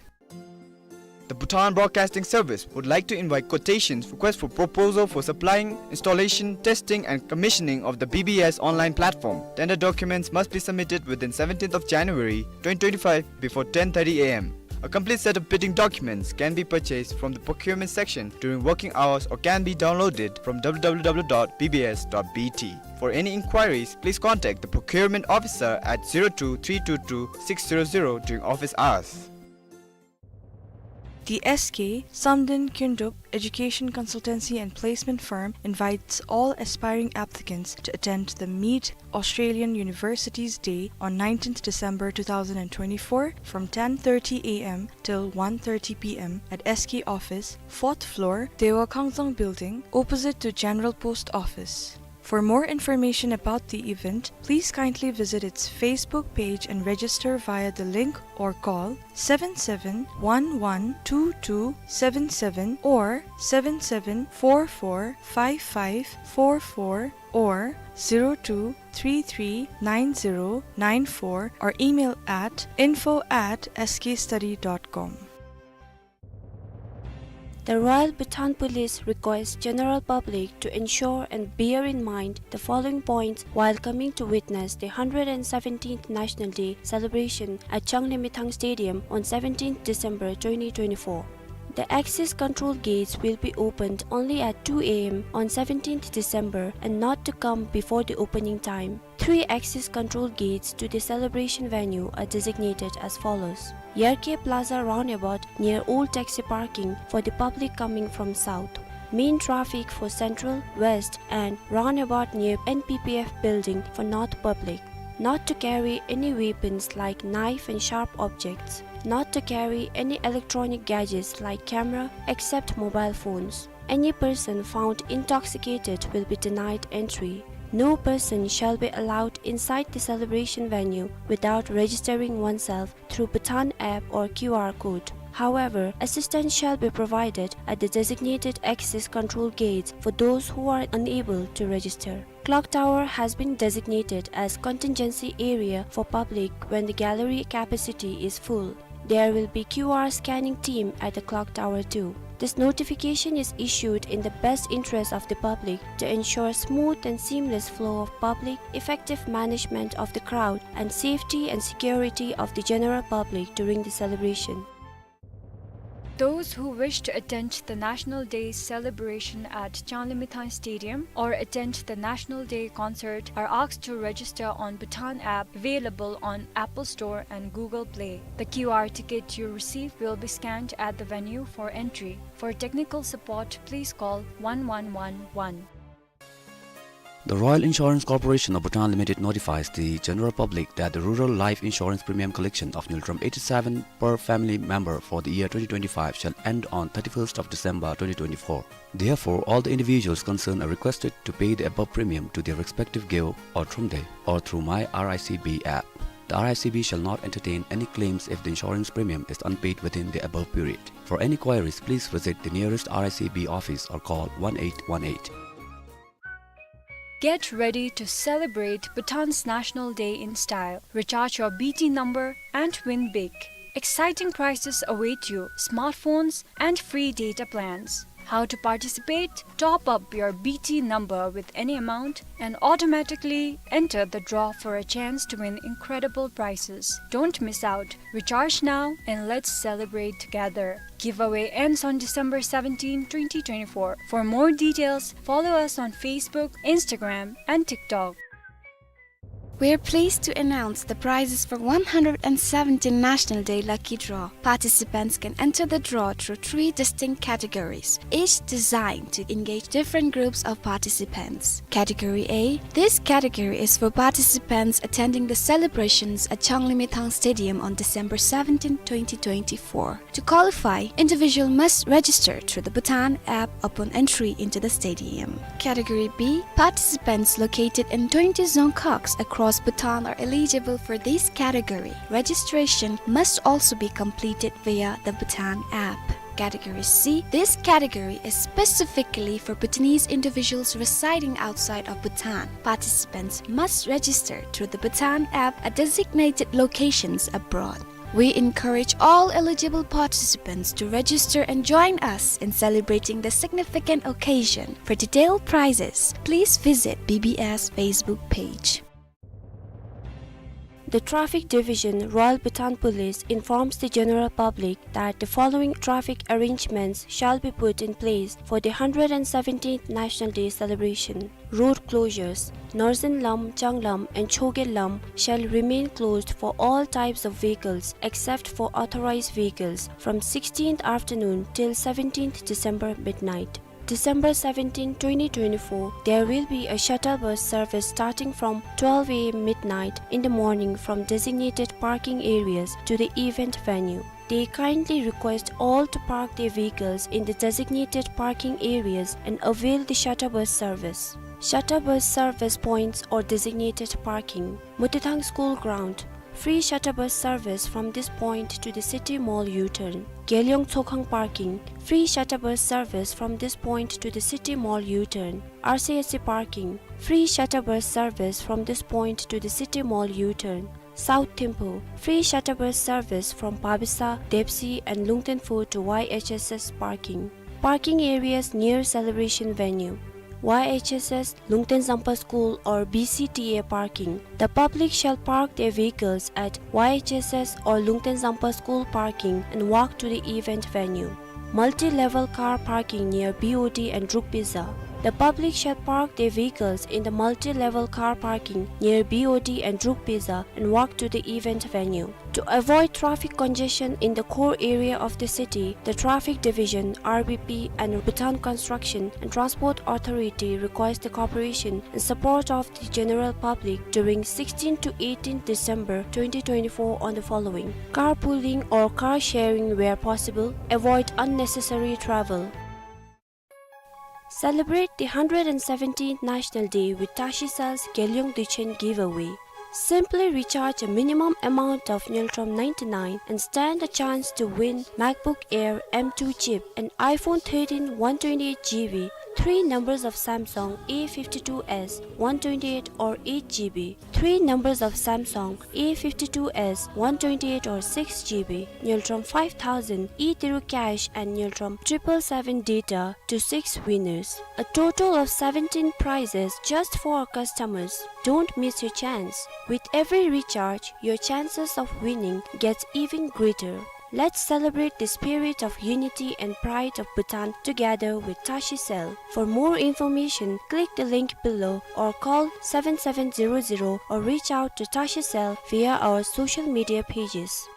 The Bhutan Broadcasting Service would like to invite quotations, request for proposal for supplying, installation, testing, and commissioning of the B B S online platform. Tender documents must be submitted within seventeenth of January twenty twenty-five before ten thirty A M. A complete set of bidding documents can be purchased from the procurement section during working hours or can be downloaded from W W W dot B B S dot B T. For any inquiries, please contact the procurement officer at zero two three two two six zero zero during office hours. The S K Samden Kyndrup Education Consultancy and Placement Firm invites all aspiring applicants to attend the Meet Australian Universities Day on nineteenth December two thousand and twenty-four from ten thirty A M till one thirty P M at S K office, fourth floor, Dewa Khangzang Building, opposite to General Post Office. For more information about the event, please kindly visit its Facebook page and register via the link or call seven seven one one two two seven seven or seven seven four four five five four four or zero two three three nine zero nine four or email at info at S K study dot com. The Royal Bhutan Police requests general public to ensure and bear in mind the following points while coming to witness the hundred and seventeenth National Day celebration at Changlimithang Stadium on seventeenth December twenty twenty-four. The access control gates will be opened only at two A M on seventeenth December and not to come before the opening time. Three access control gates to the celebration venue are designated as follows: Yarkhe Plaza roundabout near old taxi parking for the public coming from south. Main traffic for Central, West and roundabout near N P P F building for north public. Not to carry any weapons like knife and sharp objects. Not to carry any electronic gadgets like camera except mobile phones. Any person found intoxicated will be denied entry. No person shall be allowed inside the celebration venue without registering oneself through Bhutan app or Q R code. However, assistance shall be provided at the designated access control gates for those who are unable to register. Clock tower has been designated as contingency area for public when the gallery capacity is full. There will be Q R scanning team at the clock tower too. This notification is issued in the best interest of the public to ensure smooth and seamless flow of public, effective management of the crowd, and safety and security of the general public during the celebration. Those who wish to attend the National Day celebration at Changlimithang Stadium or attend the National Day concert are asked to register on Bhutan app available on Apple Store and Google Play. The Q R ticket you receive will be scanned at the venue for entry. For technical support, please call one one one one. The Royal Insurance Corporation of Bhutan Limited notifies the general public that the rural life insurance premium collection of Ngultrum eighty-seven per family member for the year twenty twenty-five shall end on thirty-first of December twenty twenty-four. Therefore, all the individuals concerned are requested to pay the above premium to their respective Geo or Thromde or through My R I C B app. The R I C B shall not entertain any claims if the insurance premium is unpaid within the above period. For any queries, please visit the nearest R I C B office or call one eight one eight. Get ready to celebrate Bhutan's National Day in style. Recharge your B T number and win big. Exciting prizes await you: smartphones and free data plans. How to participate? Top up your B T number with any amount and automatically enter the draw for a chance to win incredible prizes. Don't miss out. Recharge now and let's celebrate together. Giveaway ends on December seventeenth, twenty twenty-four. For more details, follow us on Facebook, Instagram, and TikTok. We're pleased to announce the prizes for one hundred and seventeen National Day Lucky Draw. Participants can enter the draw through three distinct categories, each designed to engage different groups of participants. Category A. This category is for participants attending the celebrations at Changlimithang Stadium on December seventeenth, twenty twenty-four. To qualify, individual must register through the Bhutan app upon entry into the stadium. Category B. Participants located in twenty dzongkhags across Bhutan are eligible for this category. Registration must also be completed via the Bhutan app. Category C. This category is specifically for Bhutanese individuals residing outside of Bhutan. Participants must register through the Bhutan app at designated locations abroad. We encourage all eligible participants to register and join us in celebrating the significant occasion. For detailed prices, please visit B B S Facebook page. The Traffic Division, Royal Bhutan Police, informs the general public that the following traffic arrangements shall be put in place for the hundred and seventeenth National Day celebration. Road closures. Northern Lam, Changlam and Chogyal Lam shall remain closed for all types of vehicles except for authorized vehicles from sixteenth afternoon till seventeenth December midnight. December seventeen, twenty twenty-four, there will be a shuttle bus service starting from twelve A M midnight in the morning from designated parking areas to the event venue. They kindly request all to park their vehicles in the designated parking areas and avail the shuttle bus service. Shuttle bus service points or designated parking. Motithang School Ground. Free shuttle bus service from this point to the City Mall U-turn. Gelyong Tsokhang Parking. Free shuttle bus service from this point to the City Mall U-turn. R C S C Parking. Free shuttle bus service from this point to the City Mall U-turn. South Thimphu. Free shuttle bus service from Babisa, Depsi and Lungten Pho to Y H S S Parking. Parking areas near celebration venue. Y H S S Lungten Zampa School or B C T A parking. The public shall park their vehicles at Y H S S or Lungten Zampa School parking and walk to the event venue. Multi-level car parking near B O D and Druk Pizza. The public shall park their vehicles in the multi-level car parking near B O D and Druk Pizza and walk to the event venue. To avoid traffic congestion in the core area of the city, the Traffic Division, R B P, and Bhutan Construction and Transport Authority request the cooperation and support of the general public during sixteenth to eighteenth December twenty twenty-four on the following: carpooling or car sharing where possible, avoid unnecessary travel. Celebrate the hundred and seventeenth National Day with Tashi Cell's Gelyong Duchen giveaway. Simply recharge a minimum amount of Ngultrum ninety-nine and stand a chance to win MacBook Air M two chip, an iPhone thirteen one twenty-eight G B, three numbers of Samsung A fifty-two S one twenty-eight or eight G B, three numbers of Samsung A fifty-two S one twenty-eight or six G B, Ngultrum five thousand e-Tiru cash and Ngultrum triple seven data to six winners. A total of seventeen prizes just for our customers. Don't miss your chance. With every recharge, your chances of winning gets even greater. Let's celebrate the spirit of unity and pride of Bhutan together with Tashi Cell. For more information, click the link below or call seven seven zero zero or reach out to Tashi Cell via our social media pages.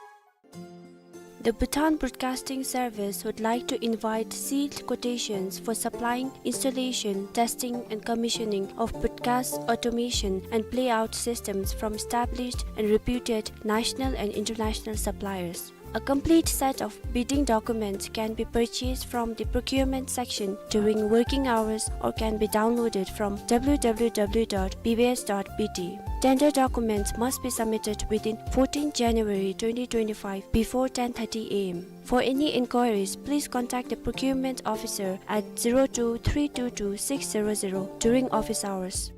The Bhutan Broadcasting Service would like to invite sealed quotations for supplying, installation, testing and commissioning of broadcast automation and playout systems from established and reputed national and international suppliers. A complete set of bidding documents can be purchased from the procurement section during working hours or can be downloaded from W W W dot B B S dot B T. Tender documents must be submitted within fourteenth January twenty twenty-five before ten thirty A M. For any inquiries, please contact the procurement officer at zero two three two two six zero zero during office hours.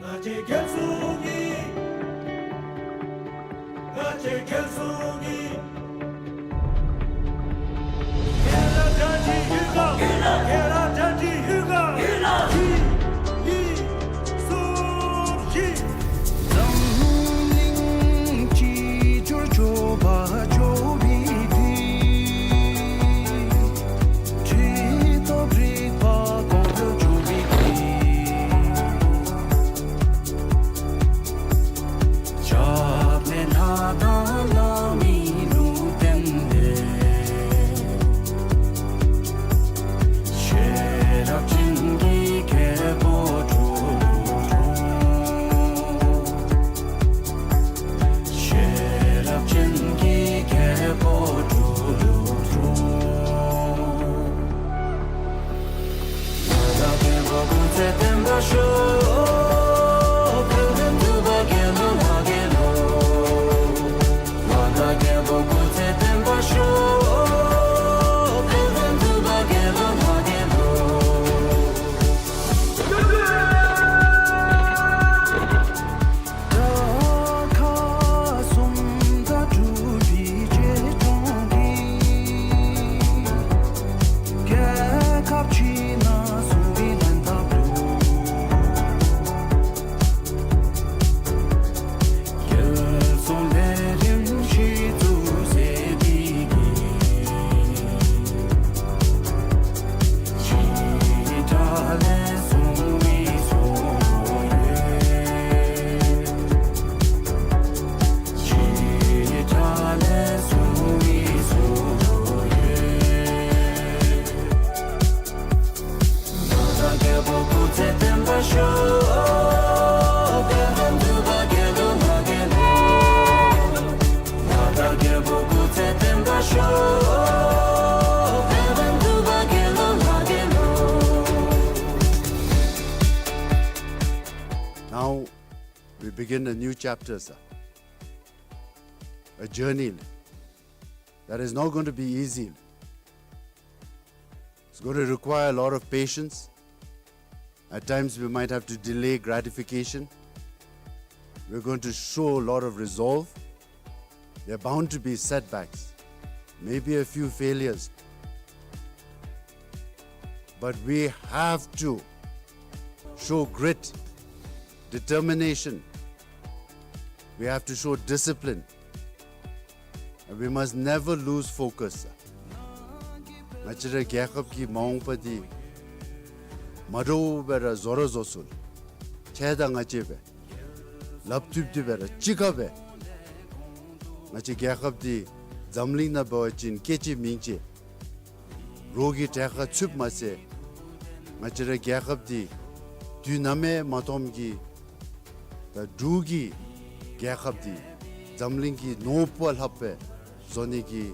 ང་བཅས་རྒྱལ་གཞུང་གི་ང་བཅས་རྒྱལ་གཞུང་གི་འཛམ་གླིང་སྤྱི་འབྱོར་ལྕོགས་པ་ལྕོགས་པའི་དུས། ཁྲི་སྟོབས་རིག་པ་གོང་འཕེལ་འགྱོ་བའི་དུས། སྐྱབས་གནས་ལྷ་དང་བླ་མའི་ Now we begin a new chapter, sir. A journey that is not going to be easy. It's going to require a lot of patience. At times we might have to delay gratification. We're going to show a lot of resolve. There are bound to be setbacks, maybe a few failures. But we have to show grit, determination. We have to show discipline. And we must never lose focus. ང་བཅས་རའི་རྒྱལ་ཁབ་ཀྱི་མ་འོངས་པ་འདི་མ་འདྲཝ་སྦེ་ར་བཟོ་ར་བཟོ་ཚུགས། ཁྱེད་དང་ང་བཅས་སྦེ་ལགཔ་མཐུད་དེ་སྦེ་ར་གཅིག་ཁར་སྦེ་ང་བཅས་རྒྱལ་ཁབ་འདི་འཛམ་གླིང་ནང་འབད་བ་ཅིན་སྐད་ཅིག་མིང་ཅིག་རོགས་ཀྱི་གྲལ་ཁར་ཚུདཔ་མ་ཚད་ང་བཅས་རའི་རྒྱལ་ཁབ་འདི་དུས་ནམ་ཡང་མ་མཐོངམ་གི་ད་འབྲུག་གི་རྒྱལ་ཁབ་འདི་འཛམ་གླིང་གི་ནོར་བུ་ལྷགཔ་སྦེ་བཟོ་ནི་གི་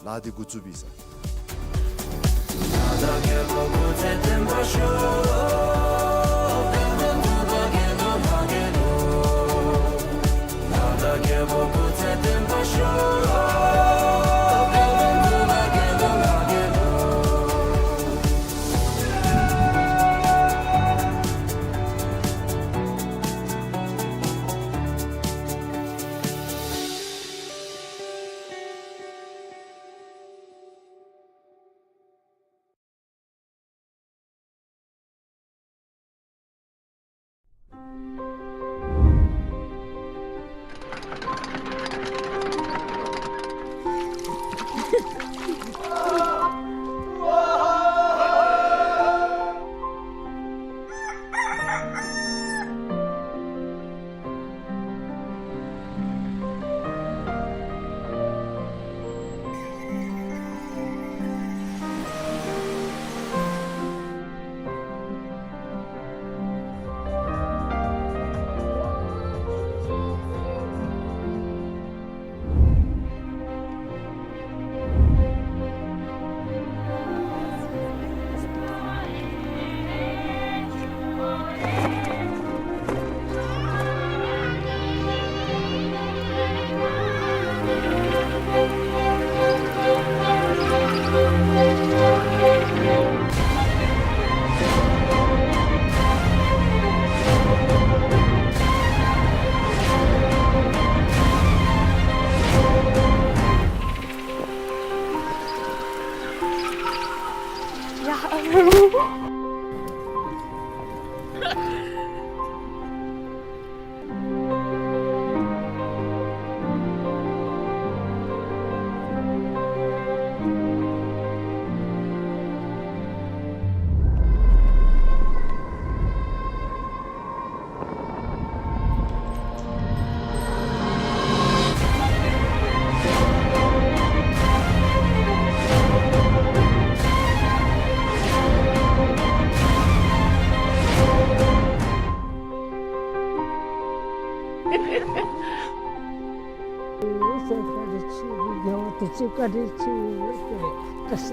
ལཱ་འདི་འགོ་བཙུགས་པས་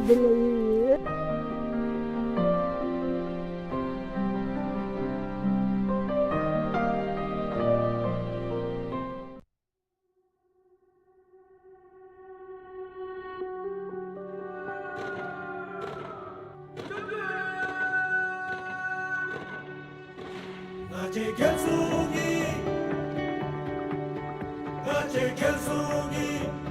ཟེར། ང་བཅས་རྒྱལ་གཞུང་གི་ང་བཅས་རྒྱལ་གཞུང་གི་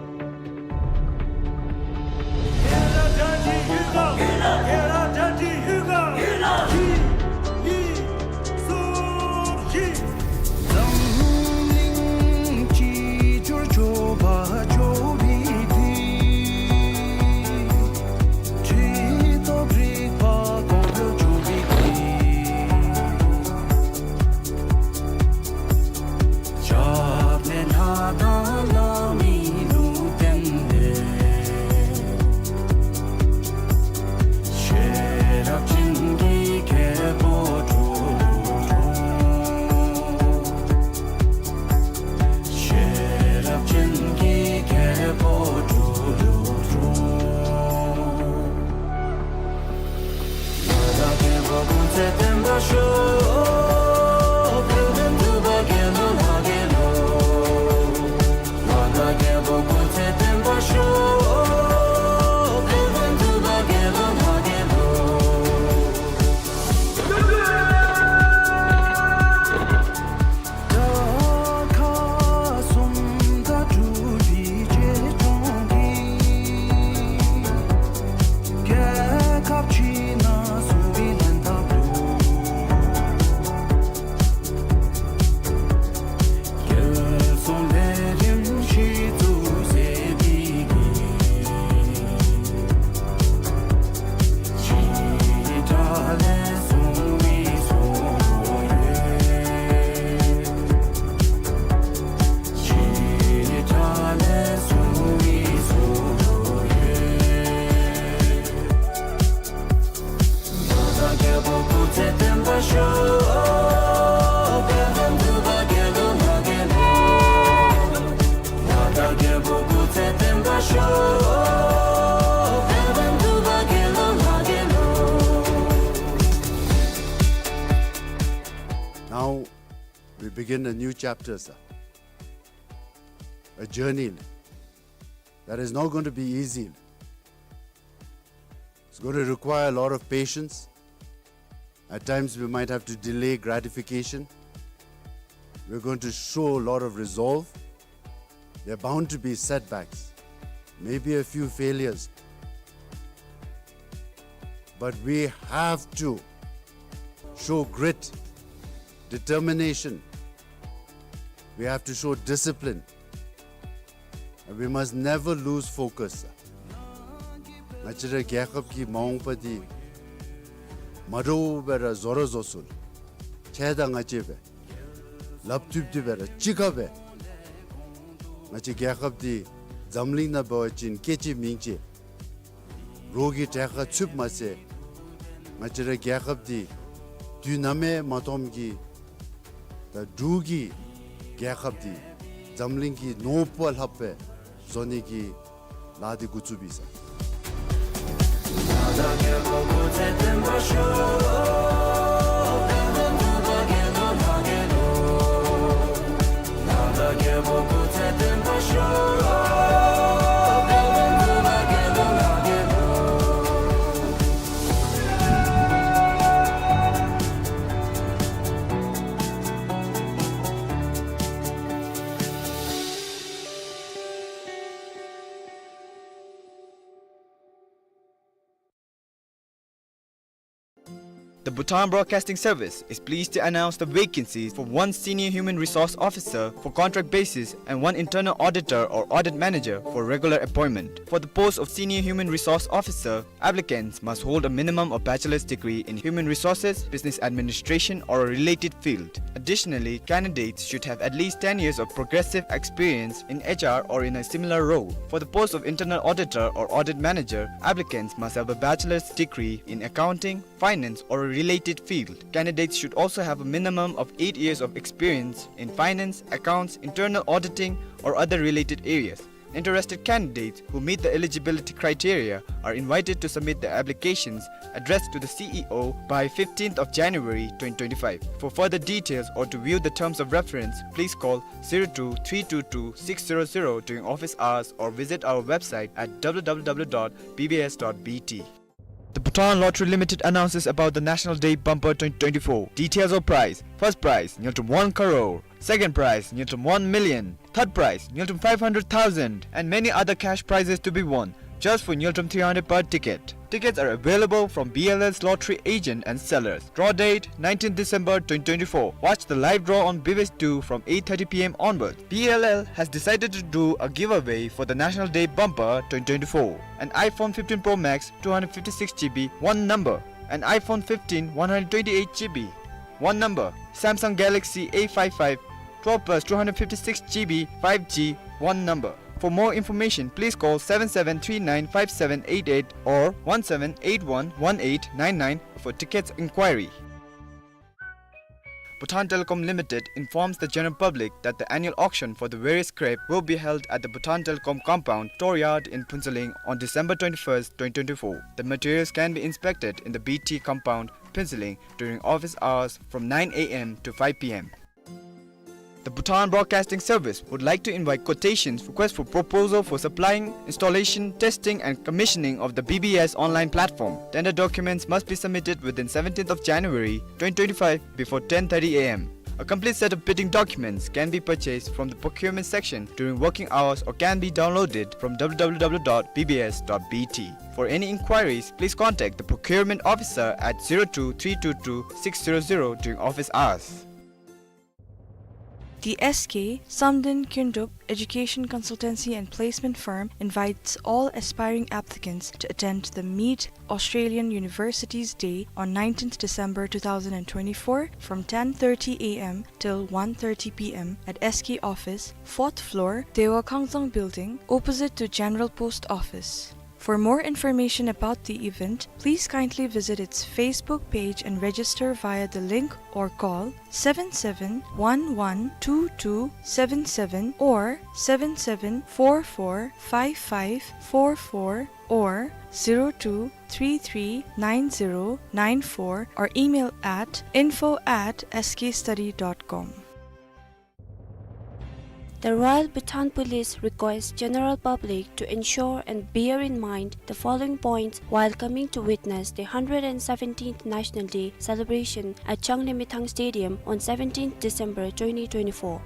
begin a new chapter, sir. A journey that is not going to be easy. It's going to require a lot of patience. At times we might have to delay gratification. We're going to show a lot of resolve. There are bound to be setbacks, maybe a few failures. But we have to show grit, determination. We have to show discipline. And we must never lose focus. ང་བཅས་རའི་རྒྱལ་ཁབ་ཀྱི་མ་འོངས་པ་འདི་མ་འདྲཝ་སྦེ་ར་བཟོ་ར་བཟོ་ཚུགས། ཁྱེད་དང་ང་བཅས་སྦེ་ལགཔ་མཐུད་མཐུད་སྦེ་ར་གཅིག་ཁར་སྦེ་ང་བཅས་རྒྱལ་ཁབ་འདི་འཛམ་གླིང་ནང་འབད་བ་ཅིན་སྐད་ཅིག་མིང་གཅིག་རོགས་ཀྱི་གྲལ་ཁར་ཚུདཔ་མ་ཚད་ང་བཅས་རའི་རྒྱལ་ཁབ་འདི་དུས་ནམ་ཡང་མ་མཐོངམ་གི་ད་འབྲུག་གི་རྒྱལ་ཁབ་འདི་འཛམ་གླིང་གི་ནོར་བུ་ལྷགཔ་སྦེ་བཟོ་ནི་གི་ལཱ་འདི་འགོ་བཙུགས་པས་ཟེར། The Bhutan Broadcasting Service is pleased to announce the vacancies for one Senior Human Resource Officer for contract basis and one Internal Auditor or Audit Manager for regular appointment. For the post of Senior Human Resource Officer, applicants must hold a minimum of bachelor's degree in human resources, business administration, or a related field. Additionally, candidates should have at least ten years of progressive experience in H R or in a similar role. For the post of Internal Auditor or Audit Manager, applicants must have a bachelor's degree in accounting, finance, or a related field. Candidates should also have a minimum of eight years of experience in finance, accounts, internal auditing, or other related areas. Interested candidates who meet the eligibility criteria are invited to submit their applications addressed to the C E O by fifteenth of January twenty twenty-five. For further details or to view the terms of reference, please call zero two three two two six zero zero during office hours or visit our website at W W W dot B B S dot B T. The Bhutan Lottery Limited announces about the National Day Bumper twenty twenty-four. Details of prize. First prize, ngultrum one crore. Second prize, ngultrum one million. Third prize, ngultrum five hundred thousand. And many other cash prizes to be won, just for ngultrum three hundred per ticket. Tickets are available from B L L's lottery agent and sellers. Draw date, nineteenth December twenty twenty-four. Watch the live draw on B B S two from eight thirty P M onwards. B L L has decided to do a giveaway for the National Day Bumper twenty twenty-four. An iPhone fifteen Pro Max, two hundred fifty-six G B, one number. An iPhone fifteen, one hundred twenty-eight G B, one number. Samsung Galaxy A five five, twelve plus two hundred fifty-six G B, five G, one number. For more information, please call seven seven three nine five seven eight eight or one seven eight one one eight nine nine for tickets inquiry. Bhutan Telecom Limited informs the general public that the annual auction for the various scrap will be held at the Bhutan Telecom compound, Store Yard in Phuentsholing on December twenty-first, twenty twenty-four. The materials can be inspected in the B T compound, Phuentsholing, during office hours from nine A M to five P M. The Bhutan Broadcasting Service would like to invite quotations, request for proposal for supplying, installation, testing and commissioning of the B B S online platform. Tender documents must be submitted within seventeenth of January twenty twenty-five before ten thirty A M. A complete set of bidding documents can be purchased from the procurement section during working hours or can be downloaded from W W W dot B B S dot B T. For any inquiries, please contact the procurement officer at zero two three two two six zero zero during office hours. The S K Samden Kyndrup Education Consultancy and Placement Firm invites all aspiring applicants to attend the Meet Australian Universities Day on nineteenth December two thousand and twenty-four from ten thirty A M till one thirty P M at S K office, fourth floor, Dewa Kangzang Building, opposite to General Post Office. For more information about the event, please kindly visit its Facebook page and register via the link or call seven seven one one two two seven seven or seven seven four four five five four four or zero two three three nine zero nine four or email at info at S K study dot com. The Royal Bhutan Police requests general public to ensure and bear in mind the following points while coming to witness the hundred and seventeenth National Day celebration at Changlimithang Stadium on seventeenth December twenty twenty-four.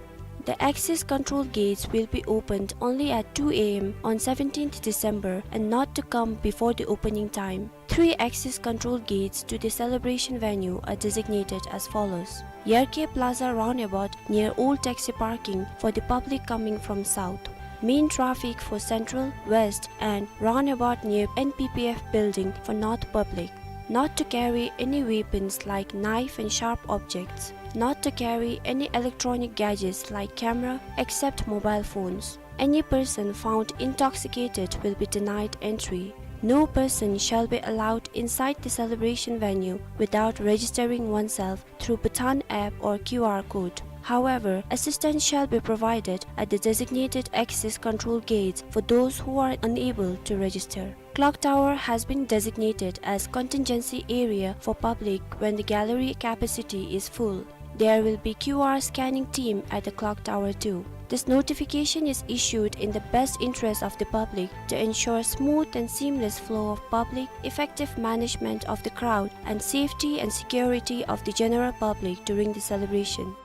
The access control gates will be opened only at two A M on seventeenth December and not to come before the opening time. Three access control gates to the celebration venue are designated as follows: Yarkhe Plaza roundabout near old taxi parking for the public coming from south. Main traffic for central, west and roundabout near N P P F building for north public. Not to carry any weapons like knife and sharp objects. Not to carry any electronic gadgets like camera except mobile phones. Any person found intoxicated will be denied entry. No person shall be allowed inside the celebration venue without registering oneself through Bhutan app or Q R code. However, assistance shall be provided at the designated access control gates for those who are unable to register. Clock tower has been designated as contingency area for public when the gallery capacity is full. There will be Q R scanning team at the clock tower too. This notification is issued in the best interest of the public to ensure smooth and seamless flow of public, effective management of the crowd, and safety and security of the general public during the celebration.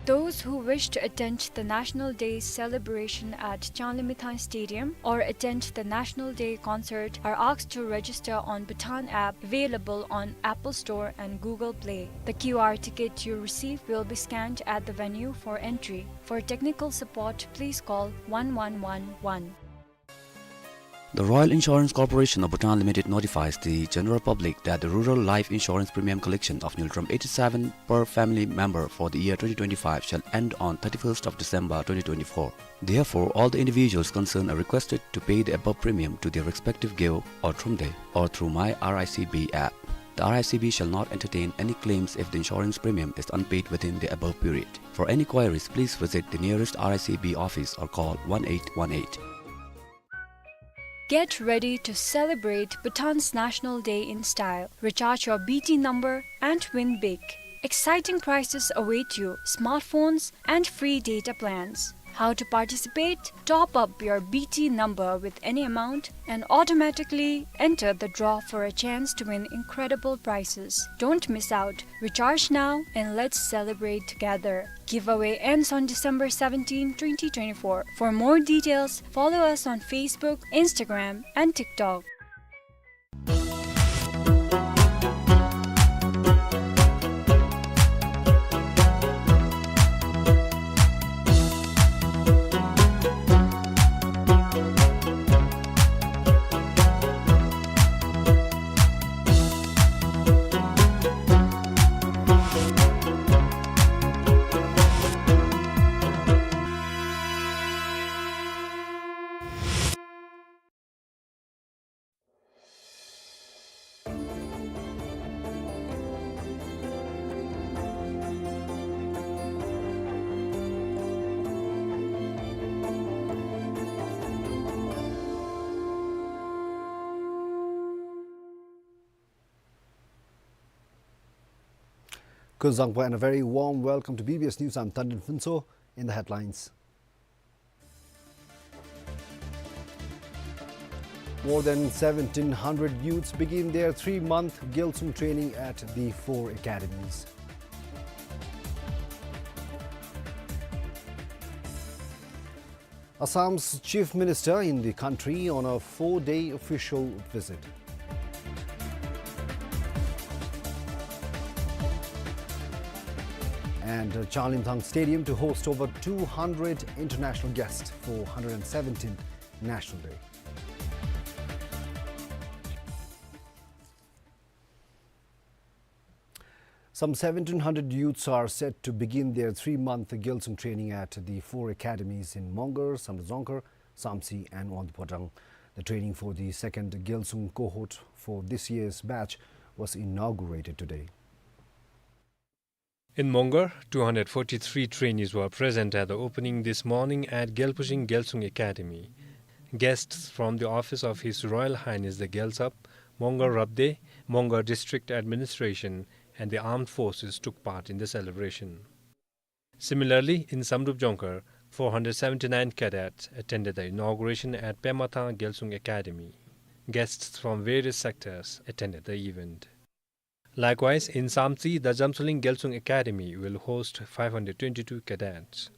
Those who wish to attend the National Day celebration at Changlimithang Stadium or attend the National Day concert are asked to register on Bhutan app available on Apple Store and Google Play. The Q R ticket you receive will be scanned at the venue for entry. For technical support, please call one one one one. The Royal Insurance Corporation of Bhutan Limited notifies the general public that the rural life insurance premium collection of Ngultrum eighty-seven per family member for the year twenty twenty-five shall end on thirty-first of December twenty twenty-four. Therefore, all the individuals concerned are requested to pay the above premium to their respective gyeo or thromde or through My R I C B app. The R I C B shall not entertain any claims if the insurance premium is unpaid within the above period. For any queries, please visit the nearest R I C B office or call one eight one eight. Get ready to celebrate Bhutan's National Day in style. Recharge your B T number and win big. Exciting prizes await you: smartphones and free data plans. How to participate? Top up your B T number with any amount and automatically enter the draw for a chance to win incredible prizes. Don't miss out. Recharge now and let's celebrate together. Giveaway ends on December seventeen, twenty twenty-four. For more details, follow us on Facebook, Instagram, and TikTok. Kuzuzangpo and a very warm welcome to B B S News. I'm Tandin Phuntsho. In the headlines. More than seventeen hundred youths begin their three-month Gyaltsung training at the four academies. Assam's Chief Minister in the country on a four-day official visit. And, uh, Changlimithang Stadium to host over two hundred international guests for hundred and seventeenth National Day. Some seventeen hundred youths are set to begin their three-month Gyaltsung training at the four academies in Mongar, Samdrup Dzongkhar, Samtse and Wangdue Phodrang. The training for the second Gyaltsung cohort for this year's batch was inaugurated today. In Mongar, two hundred forty-three trainees were present at the opening this morning at Gyalpushing Gyaltsung Academy. Guests from the office of His Royal Highness the Gyaltsap, Mongar Rabdey, Mongar District Administration, and the armed forces took part in the celebration. Similarly, in Samdrup Jongkhar, four hundred seventy-nine cadets attended the inauguration at Pemathang Gyalsung Academy. Guests from various sectors attended the event. Likewise, in Samtse, the Jamtsoling Gyalsung Academy will host five hundred twenty-two cadets.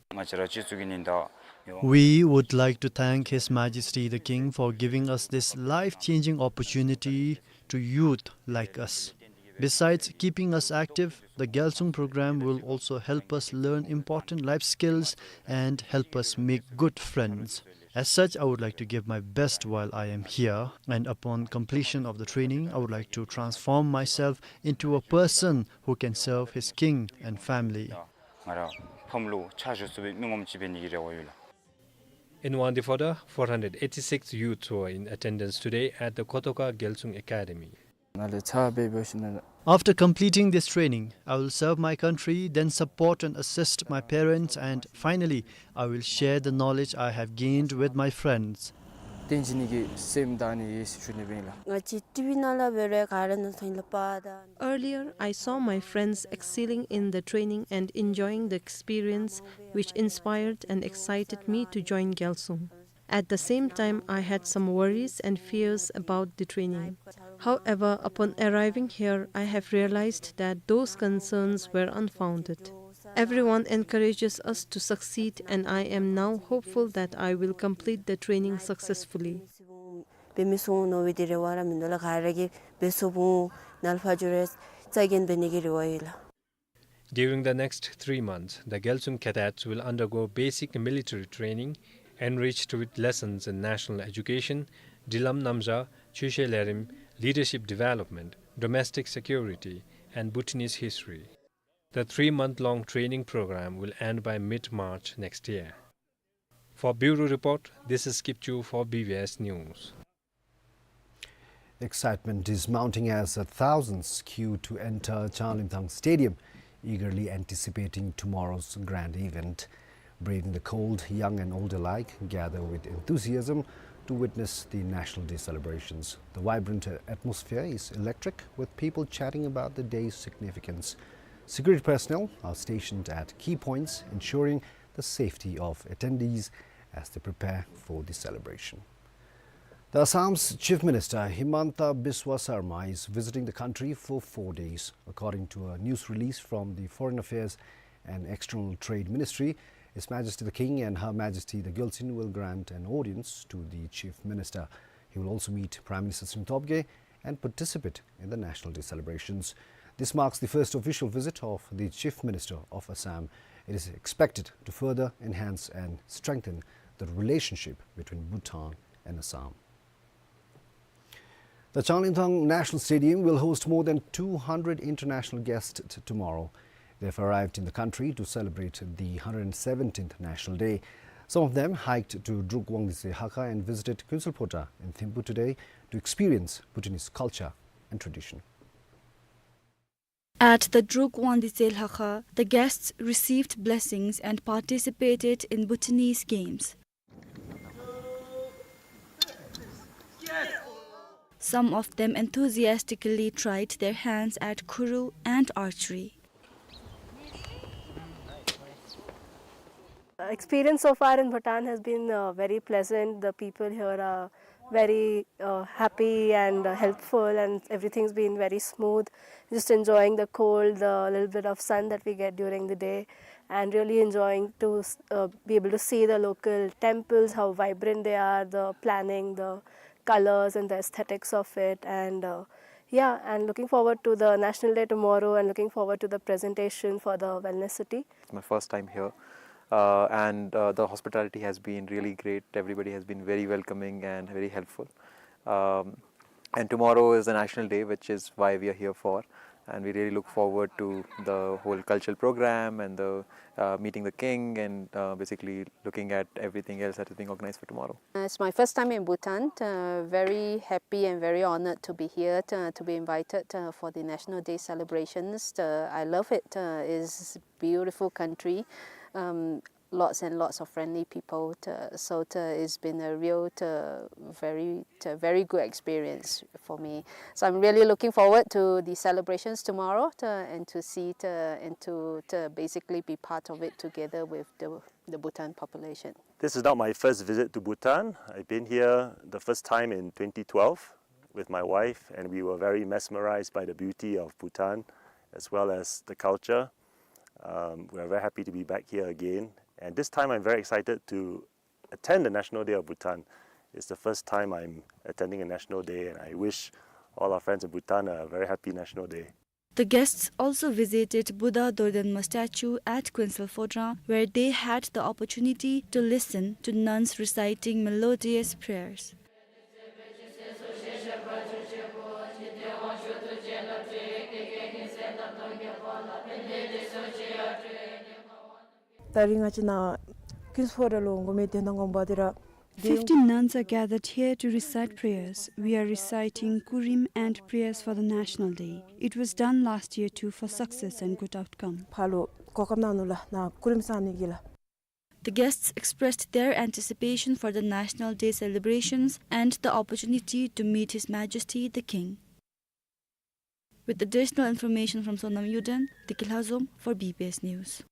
We would like to thank His Majesty the King for giving us this life-changing opportunity to youth like us. Besides keeping us active, the Gyalsung program will also help us learn important life skills and help us make good friends. As such, I would like to give my best while I am here, and upon completion of the training, I would like to transform myself into a person who can serve his king and family. ང་ར་ཕམ་ལུ་ཕྱག་ཞུ་ཚུགས་པའི་མི་ངོམ་ཅིག་འབད་ནི་གི་རེ་བ་ཡོད་ལགས། In Wangdue Phodrang, four hundred eighty-six youths were in attendance today at the Kotoka Gyalsung Academy. ནཱ་ལས་ཚར་སྦེ་འབད་ཞིནམ་ལས། After completing this training, I will serve my country, then support and assist my parents, and finally, I will share the knowledge I have gained with my friends. སྟོན་བྱིན་ནི་གི་སེམས་དང་ནི་ཡེ་ཤེས་ཞུ་ནི་སྦེ་ཨིན་ལགས། ང་བཅས་ཊི་བི་ནང་ལས་འབད་རུང་ག་ར་ནང་ཐོན་ལས་པ་དང་། Earlier, I saw my friends excelling in the training and enjoying the experience, which inspired and excited me to join Gyalsung. At the same time, I had some worries and fears about the training. However, upon arriving here, I have realized that those concerns were unfounded. Everyone encourages us to succeed, and I am now hopeful that I will complete the training successfully. འབད་མི་ཚུགས་འོང་མནོ་བའི་དེ་རེ་བ་ར་མིན་འདུག་ལགས། ག་ར་གིས་འབད་ཚུགས་འོང་། ནཱ་ལས་ཕར་འགྱོ་རུང་རྩ་འགེངས་འབད་ནི་གི་རེ་བ་ཡོད་ལགས། During the next three months, the Gyalsung cadets will undergo basic military training enriched with lessons in national education, Drilam Namzha, Chuishe Lerim, leadership development, domestic security, and Bhutanese history. The three-month-long training program will end by mid-March next year. For Bureau Report, this is Kipchu for B B S News. Excitement is mounting as thousands queue to enter Changlimthang Stadium, eagerly anticipating tomorrow's grand event. Braving the cold, young and old alike gather with enthusiasm to witness the National Day celebrations. The vibrant atmosphere is electric, with people chatting about the day's significance. Security personnel are stationed at key points, ensuring the safety of attendees as they prepare for the celebration. The Assam's Chief Minister Himanta Biswa Sarma is visiting the country for four days. According to a news release from the Foreign Affairs and External Trade Ministry, His Majesty the King and Her Majesty the Gyaltsuen will grant an audience to the Chief Minister. He will also meet Prime Minister Tshering Tobgay and participate in the National Day celebrations. This marks the first official visit of the Chief Minister of Assam. It is expected to further enhance and strengthen the relationship between Bhutan and Assam. The Changlimthang National Stadium will host more than two hundred international guests t-, tomorrow. They've arrived in the country to celebrate the hundred seventeenth National Day. Some of them hiked to Druk Wangdue Tse Hakha and visited Kuensel Phota in Thimphu today to experience Bhutanese culture and tradition. At the Druk Wangdue Tse Hakha, the guests received blessings and participated in Bhutanese games. Some of them enthusiastically tried their hands at khuru and archery. Experience so far in Bhutan has been, uh, very pleasant. The people here are very, uh, happy and, uh, helpful, and everything's been very smooth. Just enjoying the cold, the little bit of sun that we get during the day, and really enjoying to, uh, be able to see the local temples, how vibrant they are, the planning, the colors, and the aesthetics of it, and, uh, yeah, and looking forward to the National Day tomorrow, and looking forward to the presentation for the Wellness City. It's my first time here, uh, and, uh, the hospitality has been really great. Everybody has been very welcoming and very helpful. Um, and tomorrow is the National Day, which is why we are here for. And we really look forward to the whole cultural program and the, uh, meeting the king and, uh, basically looking at everything else that is being organized for tomorrow. Uh, it's my first time in Bhutan. Uh, very happy and very honored to be here, to, to be invited, uh, for the National Day celebrations. Uh, I love it. Uh, it's beautiful country. Um, lots and lots of friendly people. To, so to, it's been a real, to, very, to, very good experience for me. So I'm really looking forward to the celebrations tomorrow, to, and to see, to, and to, to basically be part of it together with the, the Bhutan population. This is not my first visit to Bhutan. I've been here the first time in twenty twelve with my wife, and we were very mesmerized by the beauty of Bhutan as well as the culture. Um, we are very happy to be back here again, and this time I'm very excited to attend the National Day of Bhutan. It's the first time I'm attending a National Day, and I wish all our friends in Bhutan a very happy National Day. The guests also visited Buddha Dodonma statue at Kuensel Phodrang, where they had the opportunity to listen to nuns reciting melodious prayers. ད་རིས་ང་བཅས་ནཱ་ཀུན་སྤོ་ར་ལུ་འགོ་མི་དོན་དག་ངོ་མ་འདི་ར། Fifty nuns are gathered here to recite prayers. We are reciting Kurim and prayers for the National Day. It was done last year too for success and good outcome. ཕར་ལུ་གོ་སྐབས་གནང་ནུག་ལགས། ནཱ་ཀུ་རིམ་བསང་ནི་གི་ལགས། The guests expressed their anticipation for the National Day celebrations and the opportunity to meet His Majesty the King. With additional information from Sonam Yuden, Deki Lhazom for B B S News.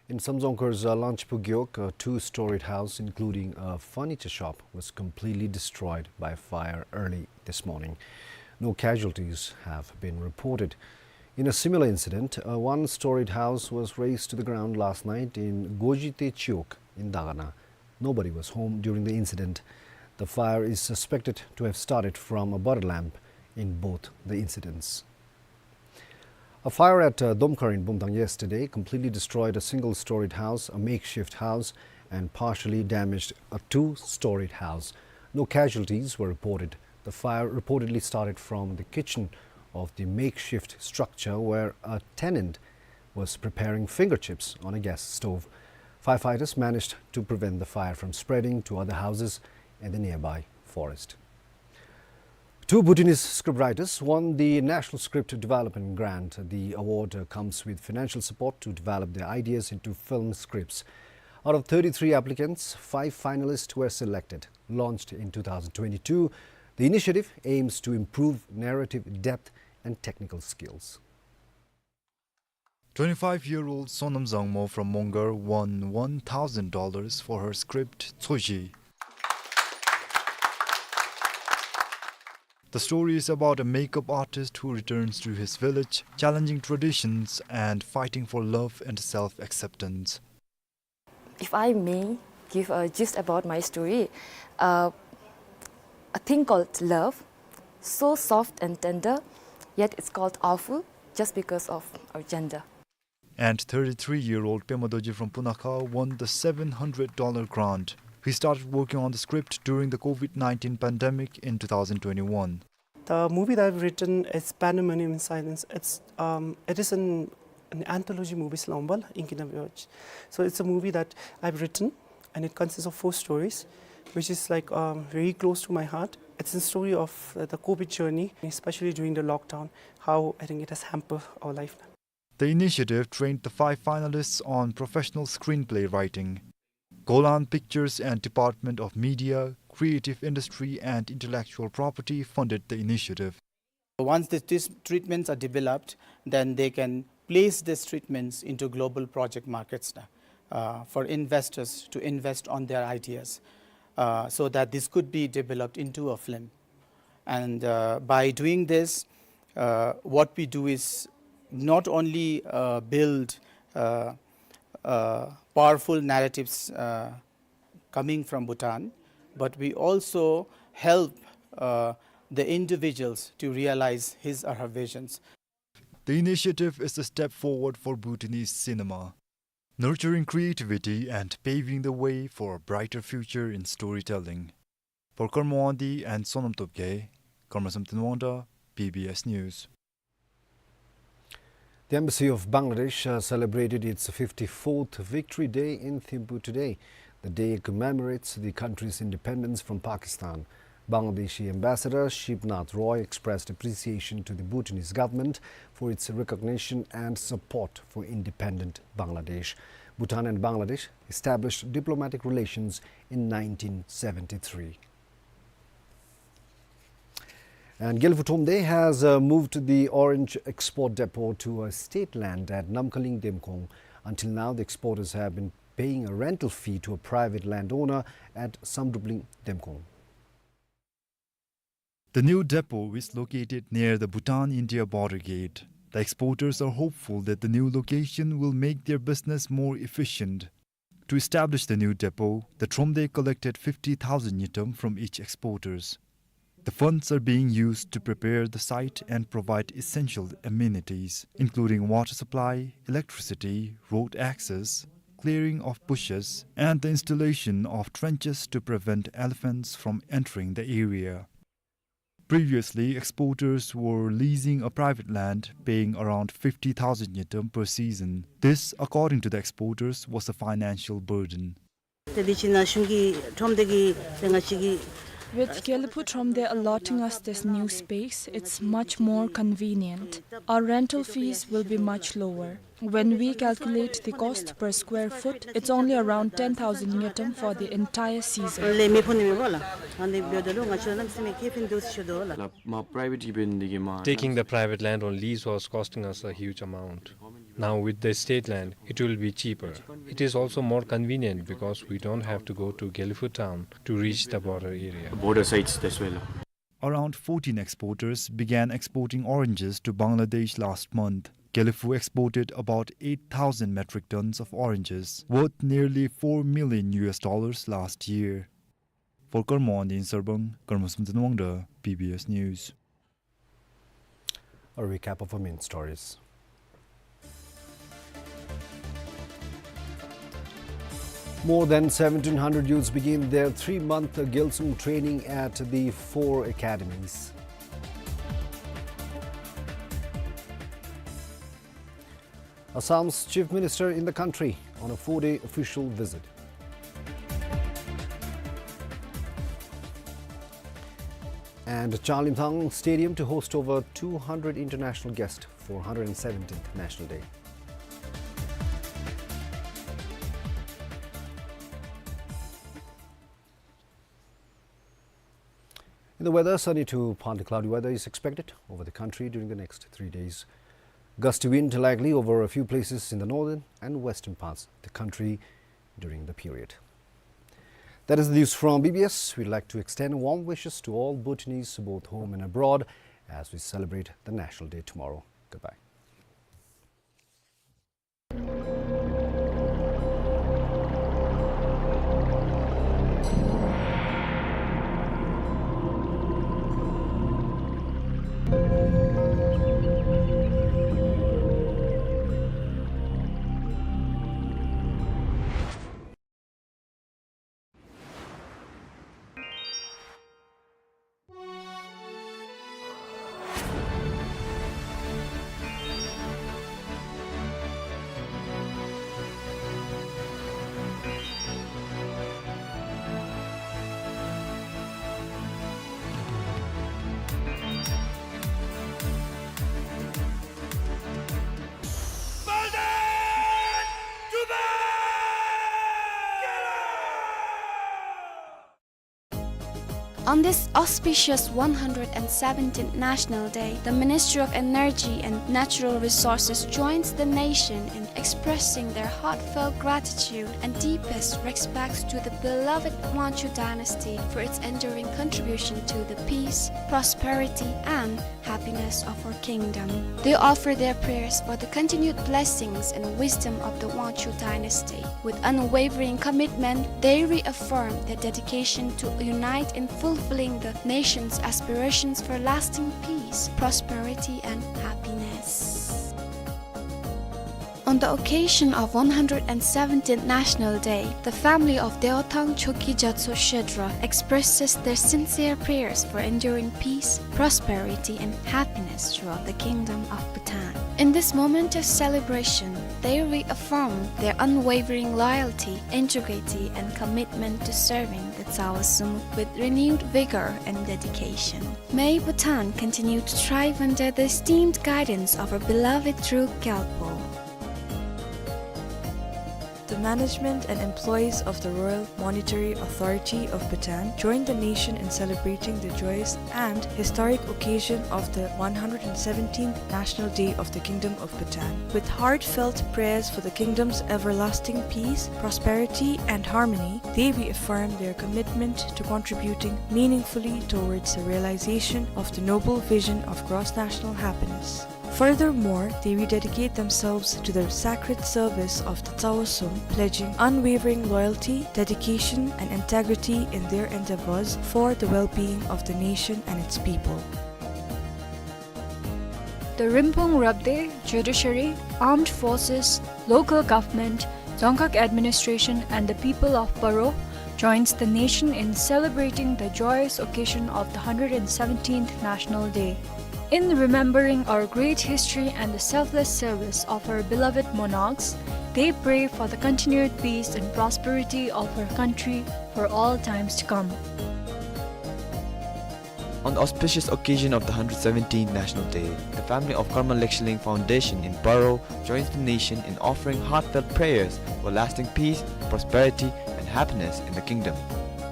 In Samdzuwangkhar's, uh, Langchipu Gewog, a two-storied house, including a furniture shop, was completely destroyed by fire early this morning. No casualties have been reported. In a similar incident, a one-storied house was razed to the ground last night in Gojite Chiwog in Dagana. Nobody was home during the incident. The fire is suspected to have started from a butter lamp in both the incidents. A fire at, uh, Domkhar in Bumthang yesterday completely destroyed a single-storied house, a makeshift house, and partially damaged a two-storied house. No casualties were reported. The fire reportedly started from the kitchen of the makeshift structure, where a tenant was preparing finger chips on a gas stove. Firefighters managed to prevent the fire from spreading to other houses in the nearby forest. Two Bhutanese scriptwriters won the National Script Development Grant. The award, uh, comes with financial support to develop their ideas into film scripts. Out of thirty-three applicants, five finalists were selected. Launched in two thousand twenty-two, the initiative aims to improve narrative depth and technical skills. Twenty-five-year-old Sonam Zangmo from Mongar won one thousand dollars for her script, Tsoji. The story is about a makeup artist who returns to his village, challenging traditions and fighting for love and self-acceptance. If I may give a gist about my story, uh, a thing called love, so soft and tender, yet it's called awful just because of our gender. And thirty-three-year-old Pema Dorji from Punakha won the seven hundred dollar grant. He started working on the script during the COVID nineteen pandemic in two thousand twenty-one. The movie that I've written is Pandemonium in Silence. It's, um, it is an, an anthology movie, Slambal, Inkina Village. So it's a movie that I've written, and it consists of four stories, which is, like, um, very close to my heart. It's a story of, uh, the COVID journey, especially during the lockdown, how I think it has hampered our life. The initiative trained the five finalists on professional screenplay writing. Golan Pictures and Department of Media, Creative Industry and Intellectual Property funded the initiative. Once the, these treatments are developed, then they can place these treatments into global project markets, uh, for investors to invest on their ideas, uh, so that this could be developed into a film. And, uh, by doing this, uh, what we do is not only, uh, build, uh, uh, powerful narratives, uh, coming from Bhutan, but we also help, uh, the individuals to realize his or her visions. The initiative is a step forward for Bhutanese cinema, nurturing creativity and paving the way for a brighter future in storytelling. For Karma Wangdi and Sonam Topge, Karma Samten Wangda, B B S News. The Embassy of Bangladesh, uh, celebrated its fifty-fourth Victory Day in Thimphu today. The day commemorates the country's independence from Pakistan. Bangladeshi Ambassador Shivnath Roy expressed appreciation to the Bhutanese government for its recognition and support for independent Bangladesh. Bhutan and Bangladesh established diplomatic relations in nineteen seventy-three. And Gelephu Thromde has, uh, moved the orange export depot to a state land at Namkaling Demkhong. Until now, the exporters have been paying a rental fee to a private landowner at Samdrupling Demkhong. The new depot is located near the Bhutan-India border gate. The exporters are hopeful that the new location will make their business more efficient. To establish the new depot, the Thromde collected fifty thousand ngultrum from each exporters. The funds are being used to prepare the site and provide essential amenities, including water supply, electricity, road access, clearing of bushes, and the installation of trenches to prevent elephants from entering the area. Previously, exporters were leasing a private land, paying around fifty thousand ngultrum per season. This, according to the exporters, was a financial burden. With Gelephu Thromde allotting us this new space, it's much more convenient. Our rental fees will be much lower. When we calculate the cost per square foot, it's only around ten thousand ngultrum for the entire season. Taking the private land on lease was costing us a huge amount. Now with the state land, it will be cheaper. It is also more convenient because we don't have to go to Gelephu town to reach the border area. Border sites as well. Around fourteen exporters began exporting oranges to Bangladesh last month. Gelephu exported about eight thousand metric tons of oranges, worth nearly four million U S dollars last year. For Karbon Wangdi in Sarbang, Karma Samten Wangda, B B S News. A recap of our main stories. More than seventeen hundred youths begin their three-month Gyalsung training at the four academies. Assam's Chief Minister in the country on a four-day official visit. And Chalimthang Stadium to host over two hundred international guests for hundred seventeenth National Day. In the weather, sunny to partly cloudy weather is expected over the country during the next three days. Gusty wind likely over a few places in the northern and western parts of the country during the period. That is the news from B B S. We'd like to extend warm wishes to all Bhutanese, both home and abroad, as we celebrate the National Day tomorrow. Goodbye. On this auspicious one hundred seventeenth National Day, the Ministry of Energy and Natural Resources joins the nation in expressing their heartfelt gratitude and deepest respects to the beloved Wangchuck dynasty for its enduring contribution to the peace, prosperity, and happiness of our kingdom. They offer their prayers for the continued blessings and wisdom of the Wangchuck dynasty. With unwavering commitment, they reaffirm their dedication to unite in fulfilling the nation's aspirations for lasting peace, prosperity, and happiness. On the occasion of one hundred seventeenth National Day, the family of Deothang Chokyi Jatso Shedra expresses their sincere prayers for enduring peace, prosperity, and happiness throughout the Kingdom of Bhutan. In this momentous celebration, They reaffirm their unwavering loyalty, integrity, and commitment to serving the Tsawa Sum with renewed vigor and dedication. May Bhutan continue to thrive under the esteemed guidance of our beloved Druk Gyalpo. The management and employees of the Royal Monetary Authority of Bhutan join the nation in celebrating the joyous and historic occasion of the one hundred seventeenth National Day of the Kingdom of Bhutan. With heartfelt prayers for the kingdom's everlasting peace, prosperity, and harmony, they reaffirm their commitment to contributing meaningfully towards the realization of the noble vision of cross-national happiness. Furthermore, they rededicate themselves to the sacred service of the Tsawa Sum, pledging unwavering loyalty, dedication, and integrity in their endeavors for the well-being of the nation and its people. The Rinphung Rabdey, Judiciary, Armed Forces, Local Government, Dzongkhag Administration, and the people of Paro joins the nation in celebrating the joyous occasion of the hundred seventeenth National Day. In remembering our great history and the selfless service of our beloved monarchs, they pray for the continued peace and prosperity of our country for all times to come. On the auspicious occasion of the hundred seventeenth National Day, the family of Karma Lekshaling Foundation in Paro joins the nation in offering heartfelt prayers for lasting peace, prosperity, and happiness in the kingdom.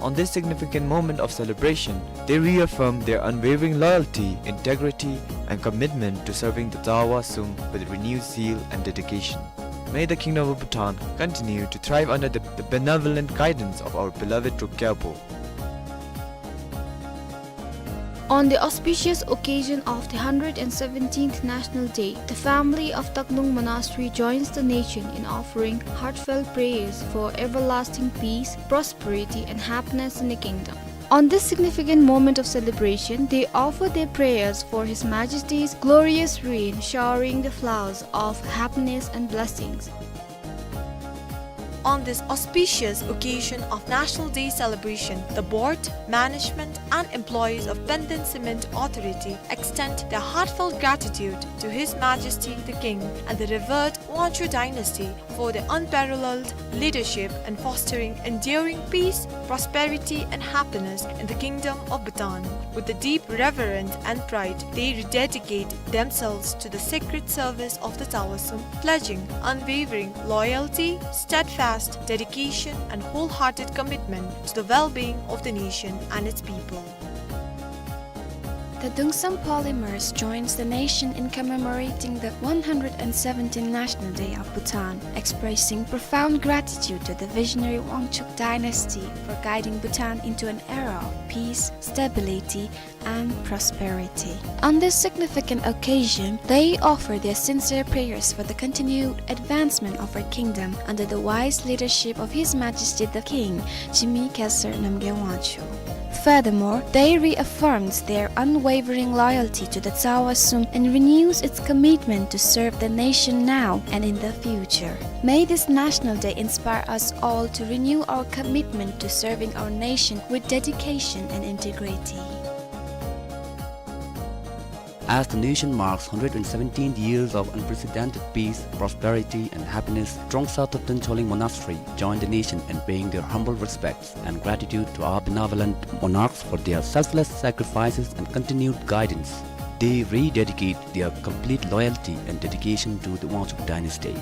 On this significant moment of celebration, they reaffirm their unwavering loyalty, integrity, and commitment to serving the Tsawa Sum with renewed zeal and dedication. May the Kingdom of Bhutan continue to thrive under the, the benevolent guidance of our beloved Druk Gyalpo. On the auspicious occasion of the hundred seventeenth National Day, the family of Taknung Monastery joins the nation in offering heartfelt prayers for everlasting peace, prosperity, and happiness in the kingdom. On this significant moment of celebration, they offer their prayers for His Majesty's glorious reign, showering the flowers of happiness and blessings. On this auspicious occasion of National Day celebration, the board, management, and employees of Pandan Cement Authority extend their heartfelt gratitude to His Majesty the King and the revered Wangchuck dynasty for their unparalleled leadership and fostering enduring peace, prosperity, and happiness in the Kingdom of Bhutan. With the deep reverence and pride, they rededicate themselves to the sacred service of the Tsawa Sum, pledging unwavering loyalty, steadfast dedication, and wholehearted commitment to the well-being of the nation and its people. The Dungsam Polymers joins the nation in commemorating the one hundred seventeenth National Day of Bhutan, expressing profound gratitude to the visionary Wangchuck dynasty for guiding Bhutan into an era of peace, stability, and prosperity. On this significant occasion, they offer their sincere prayers for the continued advancement of our kingdom under the wise leadership of His Majesty the King, Jigme Khesar Namgyel Wangchuck. Furthermore, they reaffirms their unwavering loyalty to the Tsawa Sum and renews its commitment to serve the nation now and in the future. May this National Day inspire us all to renew our commitment to serving our nation with dedication and integrity. As the nation marks hundred seventeenth years of unprecedented peace, prosperity, and happiness, Trongsa Thepten Choling Monastery joined the nation in paying their humble respects and gratitude to our benevolent monarchs for their selfless sacrifices and continued guidance. They rededicate their complete loyalty and dedication to the Wangchuck dynasty.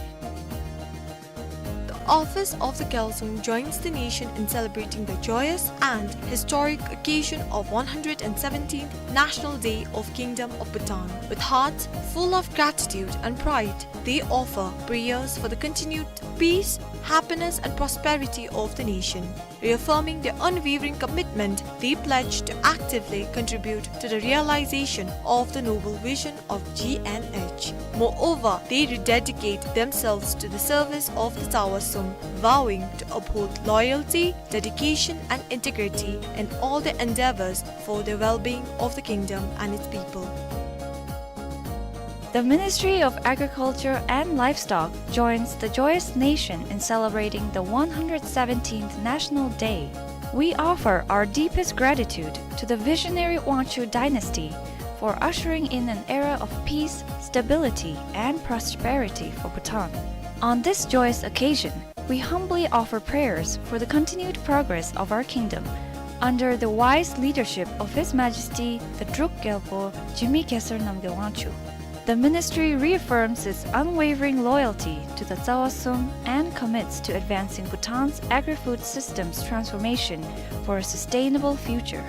The office of the Gyalsung joins the nation in celebrating the joyous and historic occasion of one hundred seventeenth National Day of Kingdom of Bhutan. With hearts full of gratitude and pride, they offer prayers for the continued peace, happiness, and prosperity of the nation. Reaffirming their unwavering commitment, they pledge to actively contribute to the realization of the noble vision of G N H. Moreover, they rededicate themselves to the service of the Tsawa Sum, vowing to uphold loyalty, dedication, and integrity in all their endeavors for the well-being of the kingdom and its people. The Ministry of Agriculture and Livestock joins the joyous nation in celebrating the one hundred seventeenth National Day. We offer our deepest gratitude to the visionary Wangchuck dynasty for ushering in an era of peace, stability, and prosperity for Bhutan. On this joyous occasion, we humbly offer prayers for the continued progress of our kingdom under the wise leadership of His Majesty the Druk Gyalpo Jigme Khesar Namgyal Wangchuck. The ministry reaffirms its unwavering loyalty to the Tsawa Sum and commits to advancing Bhutan's agri-food system's transformation for a sustainable future.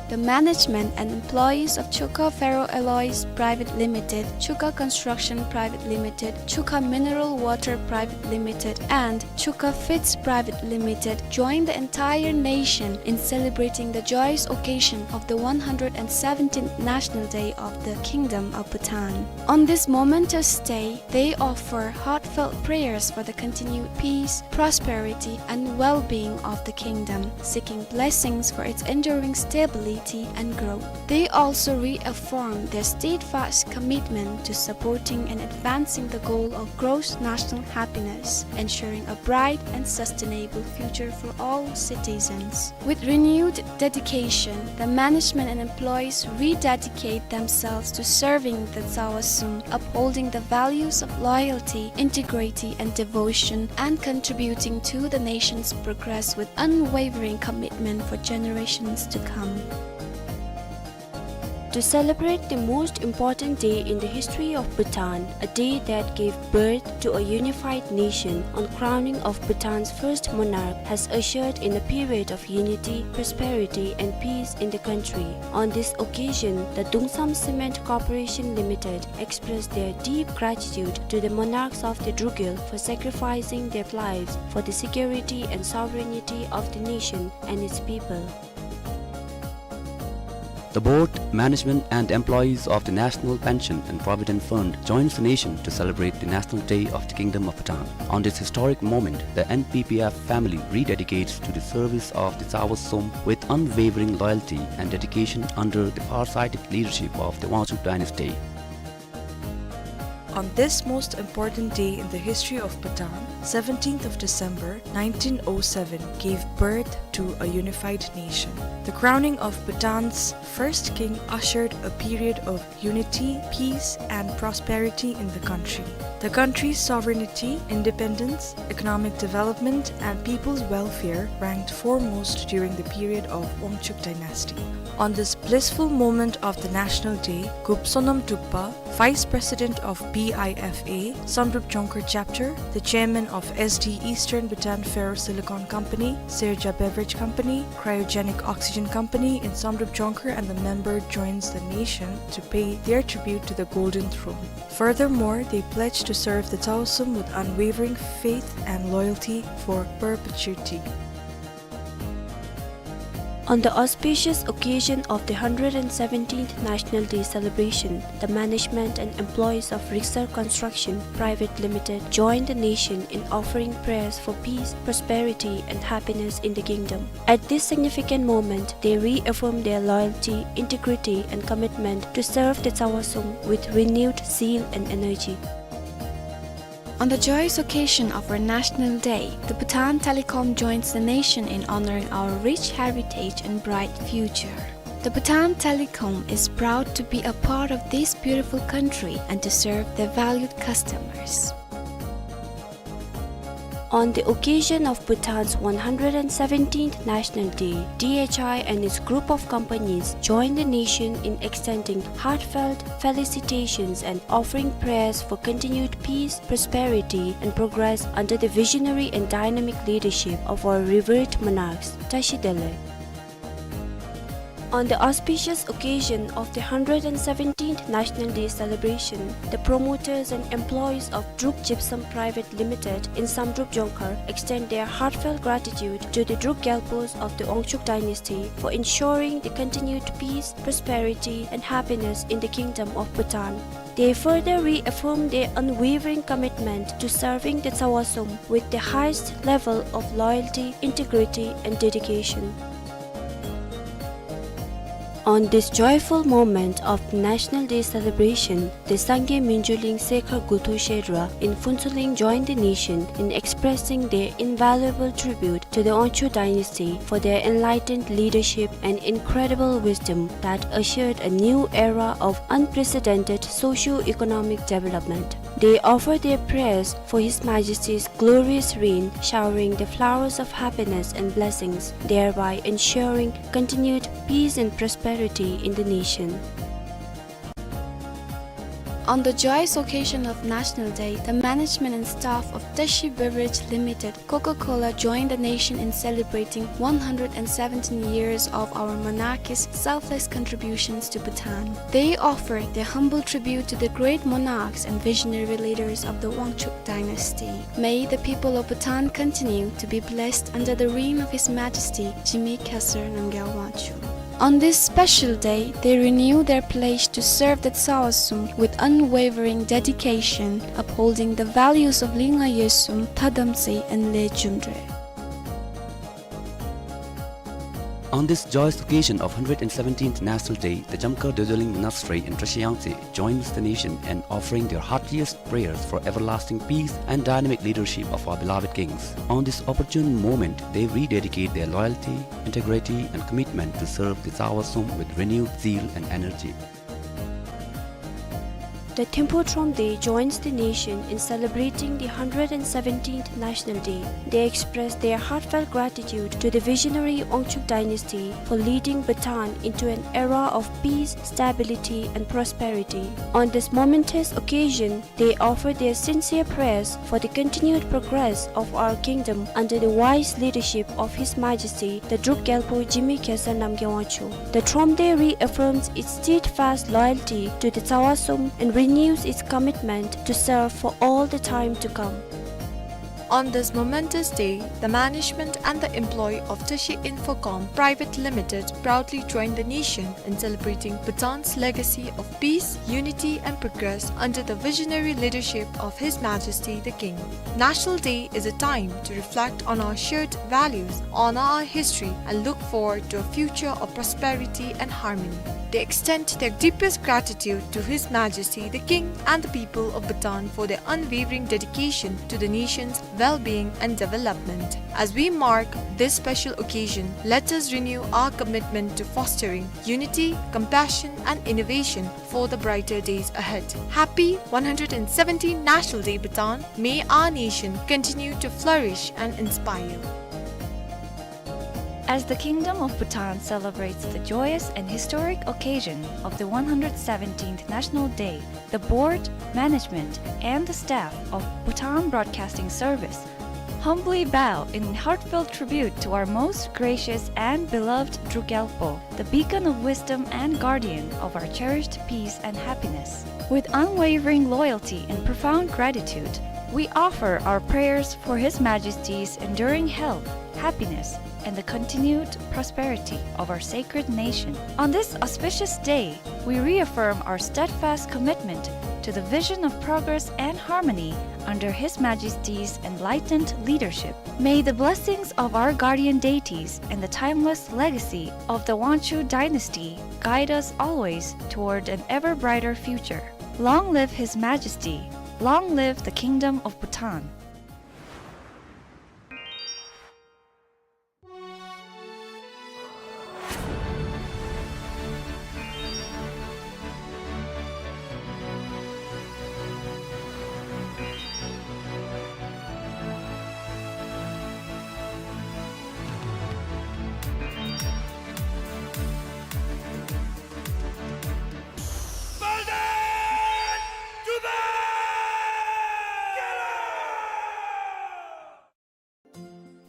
The management and employees of Chukha Ferro Alloys Private Limited, Chukha Construction Private Limited, Chukha Mineral Water Private Limited, and Chukha Feeds Private Limited join the entire nation in celebrating the joyous occasion of the one hundred seventeenth National Day of the Kingdom of Bhutan. On this momentous day, they offer heartfelt prayers for the continued peace, prosperity, and well-being of the kingdom, seeking blessings for its enduring stability and growth. They also reaffirm their steadfast commitment to supporting and advancing the goal of gross national happiness, ensuring a bright and sustainable future for all citizens. With renewed dedication, the management and employees rededicate themselves to serving the Tsawa Sum, upholding the values of loyalty, integrity, and devotion, and contributing to the nation's progress with unwavering commitment for generations to come. To celebrate the most important day in the history of Bhutan, a day that gave birth to a unified nation on crowning of Bhutan's first monarch, has ushered in a period of unity, prosperity, and peace in the country. On this occasion, the Dungsam Cement Corporation Limited expressed their deep gratitude to the monarchs of the Druk Gyal for sacrificing their lives for the security and sovereignty of the nation and its people. The board, management and employees of the National Pension and Provident Fund joins the nation to celebrate the National Day of the Kingdom of Bhutan. On this historic moment, the N P P F family rededicates to the service of the Tsawa Sum with unwavering loyalty and dedication under the far-sighted leadership of the Wangchuck dynasty. On this most important day in the history of Bhutan, seventeenth of December nineteen oh seven gave birth to a unified nation. The crowning of Bhutan's first king ushered a period of unity, peace, and prosperity in the country. The country's sovereignty, independence, economic development, and people's welfare ranked foremost during the period of Wangchuck dynasty. On this blissful moment of the National Day, Gup Sonam Drukpa, Vice President of B I F A, Samdrup Jongkhar Chapter, the Chairman of S D Eastern Bhutan Ferrosilicon Company, Serja Beverage Company, Cryogenic Oxygen Company in Samdrup Jongkhar, and the member joins the nation to pay their tribute to the Golden Throne. Furthermore, they pledge to serve the Tsawa Sum with unwavering faith and loyalty for perpetuity. On the auspicious occasion of the hundred and seventeenth National Day celebration, the management and employees of Riksar Construction Private Limited joined the nation in offering prayers for peace, prosperity, and happiness in the kingdom. At this significant moment, they reaffirmed their loyalty, integrity, and commitment to serve the Tsawa Sum with renewed zeal and energy. On the joyous occasion of our National Day, the Bhutan Telecom joins the nation in honoring our rich heritage and bright future. The Bhutan Telecom is proud to be a part of this beautiful country and to serve their valued customers. On the occasion of Bhutan's one hundred and seventeenth National Day, D H I and its group of companies joined the nation in extending heartfelt felicitations and offering prayers for continued peace, prosperity, and progress under the visionary and dynamic leadership of our revered monarchs. Tashi Delek. On the auspicious occasion of the hundred and seventeenth National Day celebration, the promoters and employees of Druk Gypsum Private Limited in Samdrup Jongkhar extend their heartfelt gratitude to the Druk Gyalpos of the Wangchuck dynasty for ensuring the continued peace, prosperity, and happiness in the Kingdom of Bhutan. They further reaffirm their unwavering commitment to serving the Tsawa Sum with the highest level of loyalty, integrity, and dedication. On this joyful moment of the National Day celebration, the Sangye Minjulin Sekha Guthu Shedra in Phuentsholing joined the nation in expressing their invaluable tribute to the Wangchuck dynasty for their enlightened leadership and incredible wisdom that ushered a new era of unprecedented socio-economic development. They offer their prayers for His Majesty's glorious reign, showering the flowers of happiness and blessings, thereby ensuring continued peace and prosperity in the nation. On the joyous occasion of National Day, the management and staff of Tashi Beverage Limited, Coca-Cola, joined the nation in celebrating one hundred and seventeen years of our monarchy's selfless contributions to Bhutan. They offer their humble tribute to the great monarchs and visionary leaders of the Wangchuck dynasty. May the people of Bhutan continue to be blessed under the reign of His Majesty Jigme Khesar Namgyal Wangchuck. On this special day, they renew their pledge to serve the Tsawa Sum with unwavering dedication, upholding the values of Lingha Yesum, Thadam Tse, and Le Jumdre. On this joyous occasion of hundred and seventeenth National Day, the Jamkhar Dodolin Monastery in Trashiang Tse joins the nation in offering their heartiest prayers for everlasting peace and dynamic leadership of our beloved kings. On this opportune moment, they rededicate their loyalty, integrity, and commitment to serve the Tsawa Sum with renewed zeal and energy. The Thimphu Thromde joins the nation in celebrating the hundred and seventeenth National Day. They express their heartfelt gratitude to the visionary Wangchuck dynasty for leading Bhutan into an era of peace, stability, and prosperity. On this momentous occasion, they offer their sincere prayers for the continued progress of our kingdom under the wise leadership of His Majesty the Druk Gyalpo Jigme Khesar Namgyal Wangchuck. The Thromde reaffirms its steadfast loyalty to the Tsawa Sum and renews its commitment to serve for all the time to come. On this momentous day, the management and the employee of Tashi Infocom Private Limited proudly join the nation in celebrating Bhutan's legacy of peace, unity, and progress under the visionary leadership of His Majesty the King. National Day is a time to reflect on our shared values, honor our history, and look forward to a future of prosperity and harmony. They extend their deepest gratitude to His Majesty the King and the people of Bhutan for their unwavering dedication to the nation's well-being and development. As we mark this special occasion, let us renew our commitment to fostering unity, compassion, and innovation for the brighter days ahead. Happy one hundred and seventeenth National Day, Bhutan. May our nation continue to flourish and inspire. As the Kingdom of Bhutan celebrates the joyous and historic occasion of the one hundred seventeenth National Day, the board, management, and the staff of Bhutan Broadcasting Service humbly bow in heartfelt tribute to our most gracious and beloved Druk Gyalpo, the beacon of wisdom and guardian of our cherished peace and happiness. With unwavering loyalty and profound gratitude, we offer our prayers for His Majesty's enduring health, happiness, and the continued prosperity of our sacred nation. On this auspicious day, we reaffirm our steadfast commitment to the vision of progress and harmony under His Majesty's enlightened leadership. May the blessings of our guardian deities and the timeless legacy of the Wangchuck dynasty guide us always toward an ever brighter future. Long live His Majesty! Long live the Kingdom of Bhutan!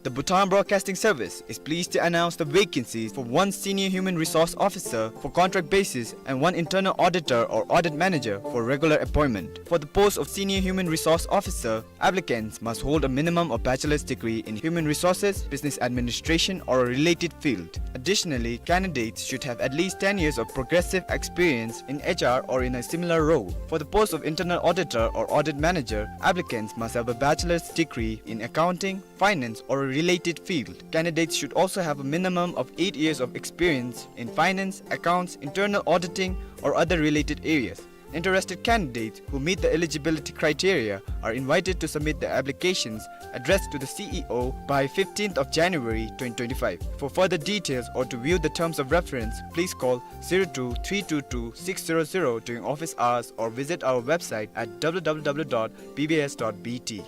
The Bhutan Broadcasting Service is pleased to announce the vacancies for one Senior Human Resource Officer for contract basis and one Internal Auditor or Audit Manager for regular appointment. For the post of Senior Human Resource Officer, applicants must hold a minimum of bachelor's degree in Human Resources, Business Administration, or a related field. Additionally, candidates should have at least ten years of progressive experience in H R or in a similar role. For the post of Internal Auditor or Audit Manager, applicants must have a bachelor's degree in accounting, finance, or a related field. Candidates should also have a minimum of eight years of experience in finance, accounts, internal auditing, or other related areas. Interested candidates who meet the eligibility criteria are invited to submit their applications addressed to the C E O by fifteenth of January twenty twenty-five. For further details or to view the terms of reference, please call zero two three two two six zero zero during office hours or visit our website at W W W dot B B S dot B T.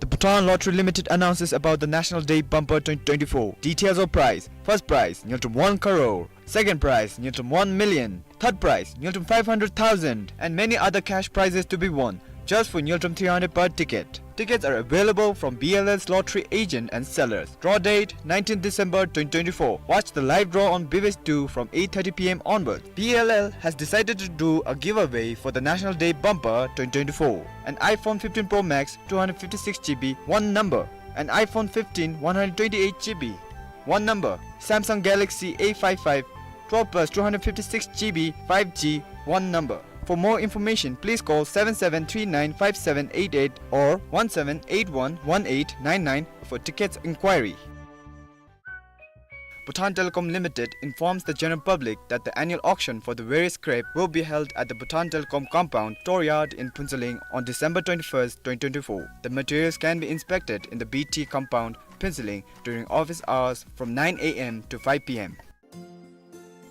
The Bhutan Lottery Limited announces about the National Day Bumper twenty twenty-four. Details of prize. First prize, ngultrum one crore. Second prize, ngultrum one million. Third prize, ngultrum five hundred thousand, and many other cash prizes to be won, just for ngultrum three hundred per ticket. Tickets are available from B L L's lottery agent and sellers. Draw date, nineteenth December twenty twenty-four. Watch the live draw on B B S two from eight thirty P M onwards. B L L has decided to do a giveaway for the National Day Bumper twenty twenty-four. An iPhone fifteen Pro Max, two hundred fifty-six G B, one number. An iPhone fifteen, one hundred twenty-eight G B, one number. Samsung Galaxy A five five, twelve plus, two hundred fifty-six G B, five G, one number. For more information, please call seven seven three nine five seven eight eight or one seven eight one one eight nine nine for tickets inquiry. Bhutan Telecom Limited informs the general public that the annual auction for the various scrap will be held at the Bhutan Telecom compound, Store Yard in Phuentsholing on December twenty-first, twenty twenty-four. The materials can be inspected in the B T compound, Phuentsholing, during office hours from nine A M to five P M.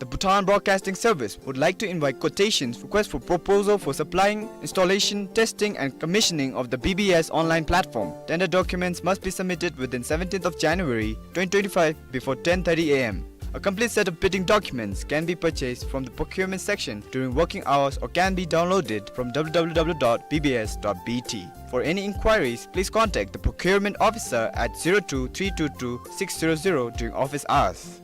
The Bhutan Broadcasting Service would like to invite quotations, request for proposal for supplying, installation, testing and commissioning of the B B S online platform. Tender documents must be submitted within seventeenth of January twenty twenty-five before ten thirty A M. A complete set of bidding documents can be purchased from the procurement section during working hours or can be downloaded from W W W dot B B S dot B T. For any inquiries, please contact the procurement officer at zero two three two two six zero zero during office hours.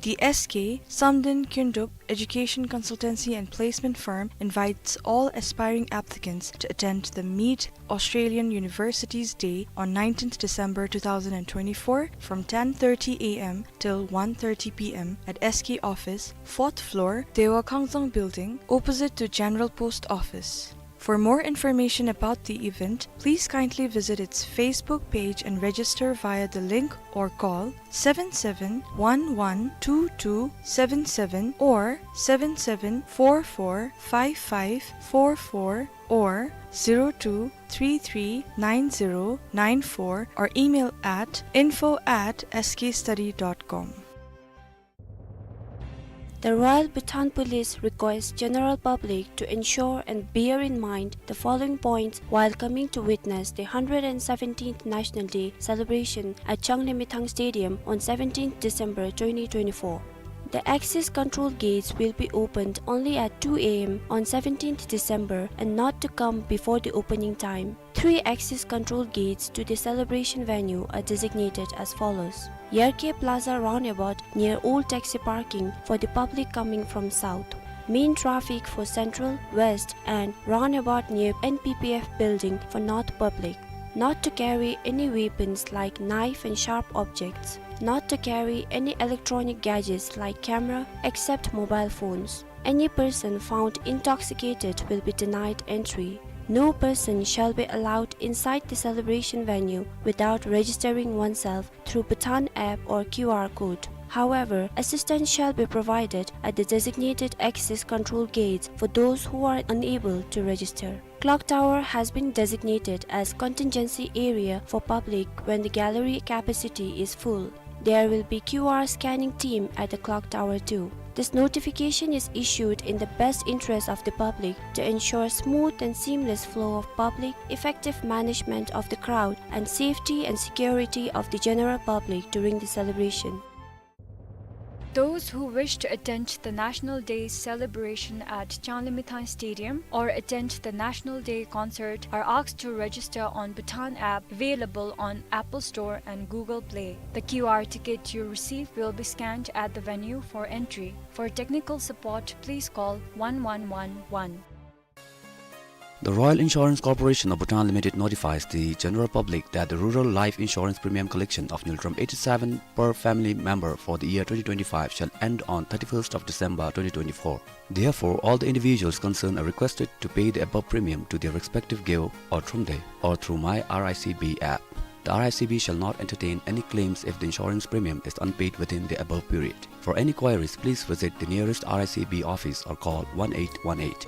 The S K Samden Kyndrup Education Consultancy and Placement Firm invites all aspiring applicants to attend the Meet Australian Universities Day on nineteenth December two thousand and twenty-four from ten thirty A M till one thirty P M at S K office, fourth floor, Dewa Kangzang Building, opposite to General Post Office. For more information about the event, please kindly visit its Facebook page and register via the link or call seven seven one one two two seven seven or seven seven four four five five four four or zero two three three nine zero nine four or email at info at S K study dot com. The Royal Bhutan Police requests general public to ensure and bear in mind the following points while coming to witness the hundred and seventeenth National Day celebration at Changlimithang Stadium on seventeenth December twenty twenty-four. The access control gates will be opened only at two A M on seventeenth December and not to come before the opening time. Three access control gates to the celebration venue are designated as follows: Yarkhe Plaza roundabout near old taxi parking for the public coming from south. Main traffic for central, west and roundabout near N P P F building for north public. Not to carry any weapons like knife and sharp objects. Not to carry any electronic gadgets like camera except mobile phones. Any person found intoxicated will be denied entry. No person shall be allowed inside the celebration venue without registering oneself through Bhutan app or Q R code. However, assistance shall be provided at the designated access control gates for those who are unable to register. Clock tower has been designated as contingency area for public when the gallery capacity is full. There will be Q R scanning team at the clock tower too. This notification is issued in the best interest of the public to ensure smooth and seamless flow of public, effective management of the crowd, and safety and security of the general public during the celebration. Those who wish to attend the National Day celebration at Changlimithang Stadium or attend the National Day concert are asked to register on Bhutan app available on Apple Store and Google Play. The Q R ticket you receive will be scanned at the venue for entry. For technical support, please call one one one one. The Royal Insurance Corporation of Bhutan Limited notifies the general public that the rural life insurance premium collection of ngultrum eighty-seven per family member for the year twenty twenty-five shall end on thirty-first of December twenty twenty-four. Therefore, all the individuals concerned are requested to pay the above premium to their respective geo or thromde or through My R I C B app. The R I C B shall not entertain any claims if the insurance premium is unpaid within the above period. For any queries, please visit the nearest R I C B office or call one eight one eight.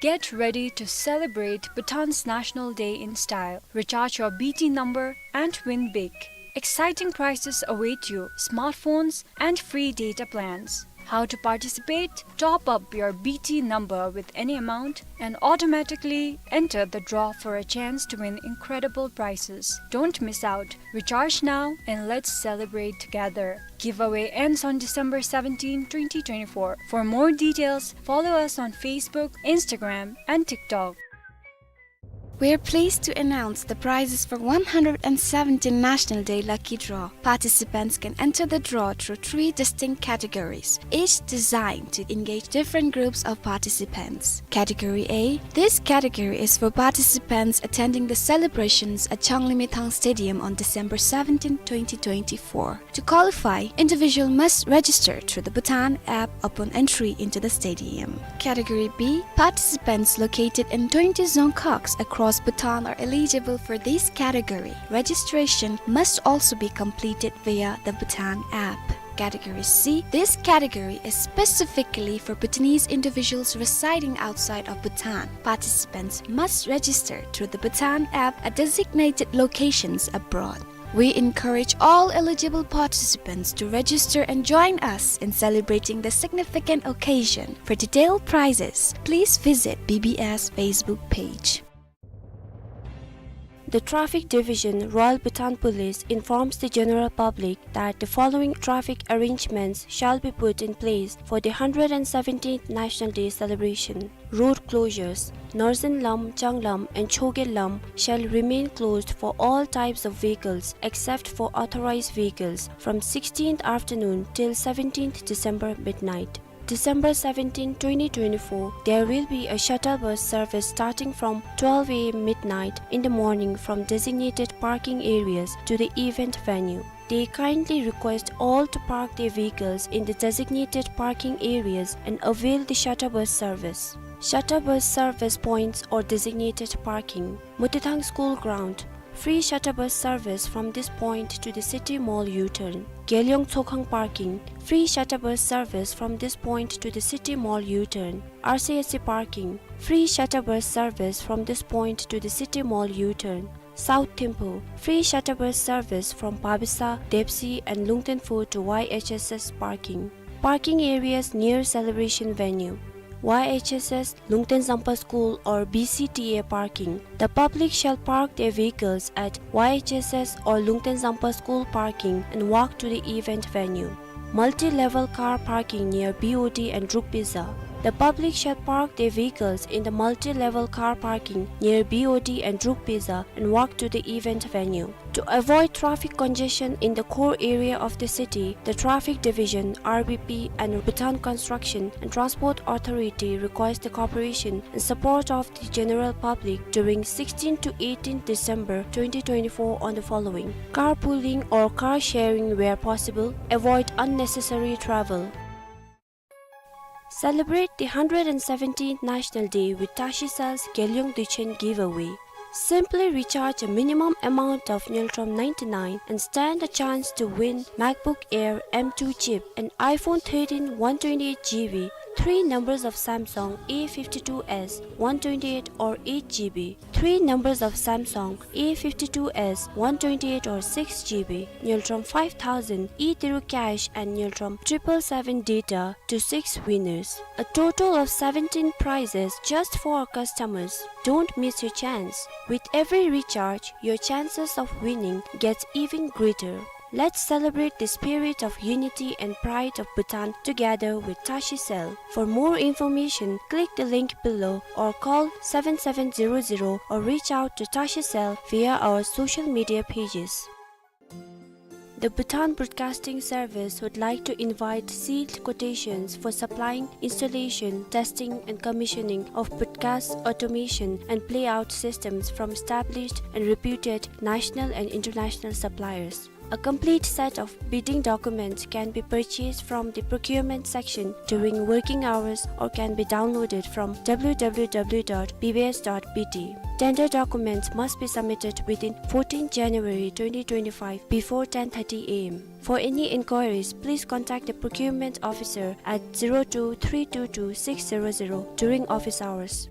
Get ready to celebrate Bhutan's National Day in style. Recharge your B T number and win big. Exciting prizes await you: smartphones and free data plans. How to participate? Top up your B T number with any amount and automatically enter the draw for a chance to win incredible prizes. Don't miss out. Recharge now and let's celebrate together. Giveaway ends on December seventeenth, twenty twenty-four. For more details, follow us on Facebook, Instagram, and TikTok. We're pleased to announce the prizes for one hundred and seventeenth National Day Lucky Draw. Participants can enter the draw through three distinct categories, each designed to engage different groups of participants. Category A. This category is for participants attending the celebrations at Changlimithang Stadium on December seventeenth, twenty twenty-four. To qualify, individual must register through the Bhutan app upon entry into the stadium. Category B. Participants located in twenty dzongkhags across Bhutan are eligible for this category. Registration must also be completed via the Bhutan app. Category C. This category is specifically for Bhutanese individuals residing outside of Bhutan. Participants must register through the Bhutan app at designated locations abroad. We encourage all eligible participants to register and join us in celebrating the significant occasion. For detailed prizes, please visit B B S Facebook page. The Traffic Division, Royal Bhutan Police, informs the general public that the following traffic arrangements shall be put in place for the hundred and seventeenth National Day celebration. Road closures. Northern Lam, Changlam and Chogyal Lam shall remain closed for all types of vehicles except for authorized vehicles from sixteenth afternoon till seventeenth December midnight. December seventeenth, twenty twenty-four, there will be a shuttle bus service starting from twelve A M midnight in the morning from designated parking areas to the event venue. They kindly request all to park their vehicles in the designated parking areas and avail the shuttle bus service. Shuttle bus service points or designated parking. Motithang School Ground, free shuttle bus service from this point to the City Mall U-turn. Gelyong Tsokhang Parking, free shuttle bus service from this point to the City Mall U-turn. R C S C Parking, free shuttle bus service from this point to the City Mall U-turn. South Thimphu, free shuttle bus service from Babisa, Depsi and Lungtenphu to Y H S S Parking. Parking areas near celebration venue. Y H S S Lungten Zampa School or B C T A parking. The public shall park their vehicles at Y H S S or Lungten Zampa School parking and walk to the event venue. Multi-level car parking near B O D and Drukpyidza. The public shall park their vehicles in the multi-level car parking near B O D and Drukpyidza and walk to the event venue. To avoid traffic congestion in the core area of the city, the Traffic Division, R B P, and Bhutan Construction and Transport Authority request the cooperation and support of the general public during sixteenth to eighteenth December twenty twenty-four on the following: carpooling or car sharing where possible, avoid unnecessary travel. Celebrate the hundred and seventeenth National Day with Tashi Cell's Gelyong Duichen giveaway. Simply recharge a minimum amount of Ngultrum ninety-nine and stand a chance to win MacBook Air M two chip, an iPhone thirteen one twenty-eight G B, three numbers of Samsung A fifty-two S one twenty-eight or eight G B, three numbers of Samsung A fifty-two S one twenty-eight or six G B, Ngultrum five thousand e-Tiru cash and Ngultrum triple seven data to six winners. A total of seventeen prizes just for our customers. Don't miss your chance. With every recharge, your chances of winning gets even greater. Let's celebrate the spirit of unity and pride of Bhutan together with Tashi Cell. For more information, click the link below or call seven seven zero zero or reach out to Tashi Cell via our social media pages. The Bhutan Broadcasting Service would like to invite sealed quotations for supplying, installation, testing and commissioning of broadcast automation and playout systems from established and reputed national and international suppliers. A complete set of bidding documents can be purchased from the procurement section during working hours or can be downloaded from W W W dot B B S dot B T. Tender documents must be submitted within fourteenth January twenty twenty-five before ten thirty A M. For any inquiries, please contact the procurement officer at zero two three two two six zero zero during office hours.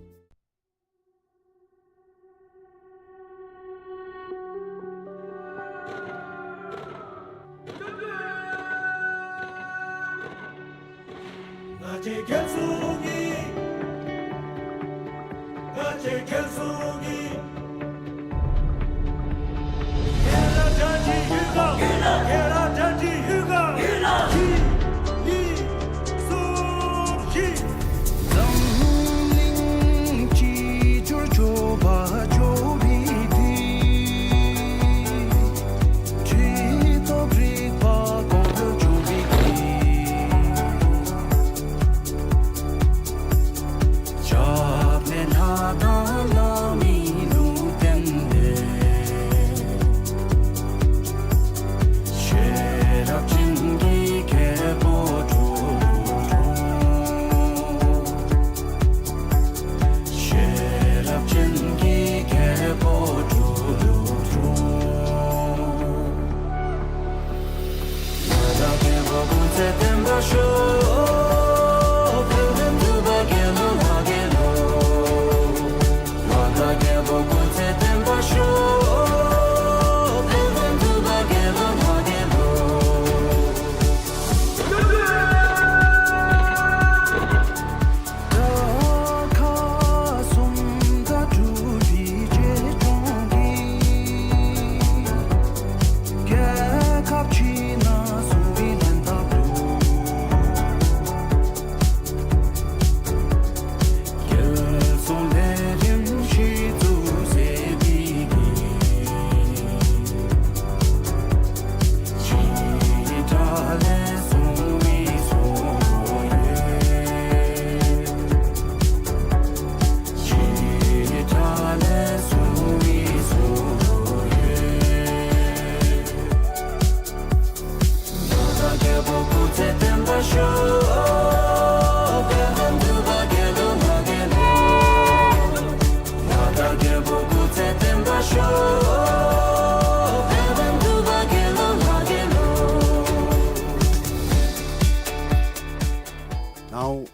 Now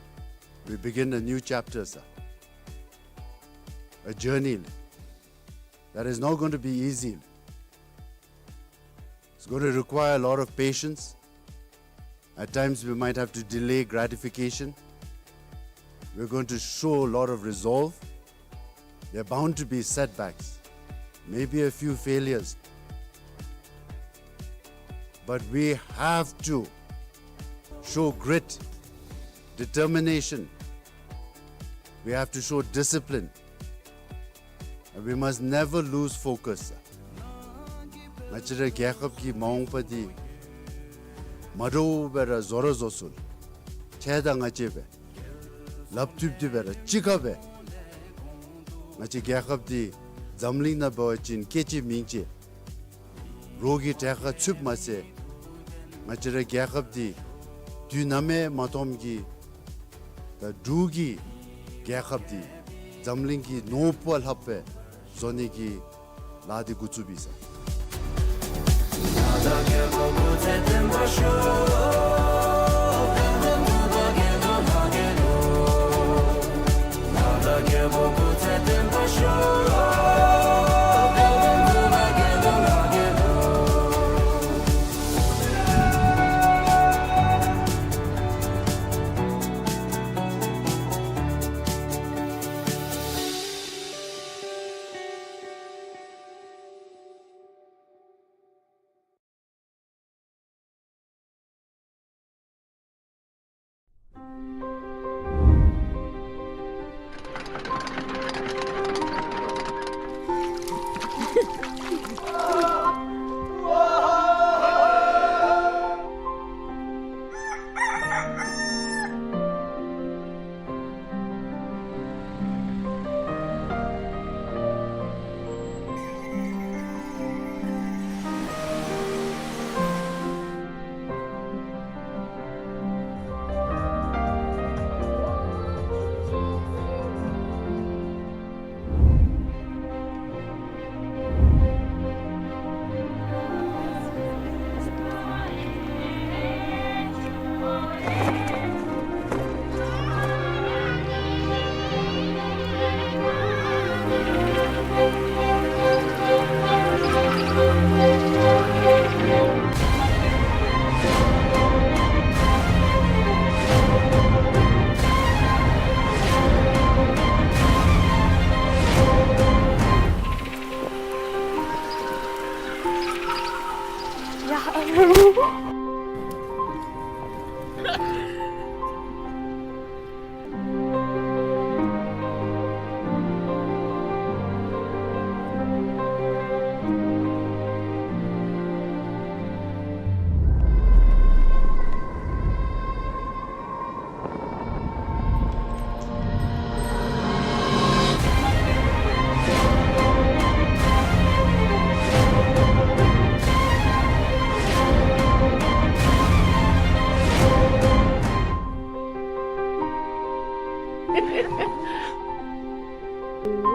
we begin a new chapter, sir. A journey that is not going to be easy. It's going to require a lot of patience. At times, we might have to delay gratification. We're going to show a lot of resolve. There are bound to be setbacks, maybe a few failures. But we have to show grit, determination. We have to show discipline. And we must never lose focus. ང་བཅས་རའི་རྒྱལ་ཁབ་ཀྱི་མ་འོངས་པ་འདི་མ་འདྲཝ་སྦེ་ར་བཟོ་ར་བཟོ་ཚུགས། ཁྱེད་དང་ང་བཅས་སྦེ་ལགཔ་མཐུད་དེ་སྦེ་ར་གཅིག་ཁར་སྦེ་ང་བཅས་རའི་རྒྱལ་ཁབ་འདི་འཛམ་གླིང་ནང་འབད་བ་ཅིན་སྐད་ཅིག་མིང་གཅིག་རོགས་ཀྱི་གྲལ་ཁར་ཚུདཔ་མ་ཚད་ང་བཅས་རའི་རྒྱལ་ཁབ་འདི་དུས་ནམ་ཡང་མ་མཐོངམ་གི་ད་འབྲུག་གི་རྒྱལ་ཁབ་འདི་འཛམ་གླིང་གི་ནོར་བུ་ལྷགཔ་སྦེ་བཟོ་ནི་གི་ལཱ་འདི་འགོ་བཙུགས་པས་ཟེར།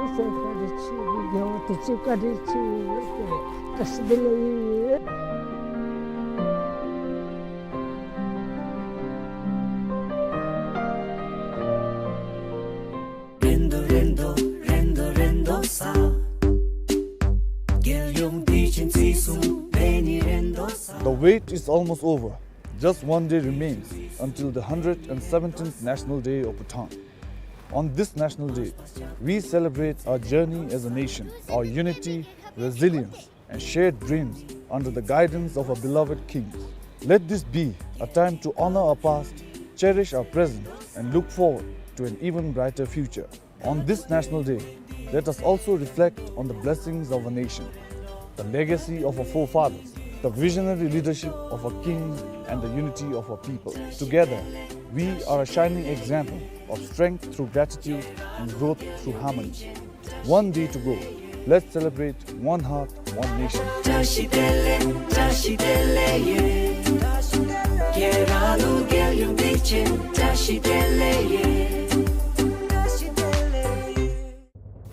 བཀྲ་ཤིས་བདེ་ལེགས། རེ་དོ་རེ་དོ་རེ་དོ་རེ་དོ་ས། རྒྱལ་ཡོངས་དུས་ཆེན་བརྩི་སྲུང་འབད་ནི་རེ་དོ་ས། The wait is almost over. Just one day remains until the hundred and seventeenth National Day of Bhutan. On this National Day, we celebrate our journey as a nation, our unity, resilience, and shared dreams under the guidance of our beloved kings. Let this be a time to honor our past, cherish our present, and look forward to an even brighter future. On this National Day, let us also reflect on the blessings of our nation, the legacy of our forefathers, the visionary leadership of our kings, and the unity of our people. Together, we are a shining example of strength through gratitude and growth through harmony. One day to go. Let's celebrate one heart, one nation. བཀྲ་ཤིས་བདེ་ལེགས། བཀྲ་ཤིས་བདེ་ལེགས་ཡོད། རྒྱལ་ར་ལུ་རྒྱལ་ཡོངས་དུས་ཆེན་བཀྲ་ཤིས་བདེ་ལེགས་ཡོད།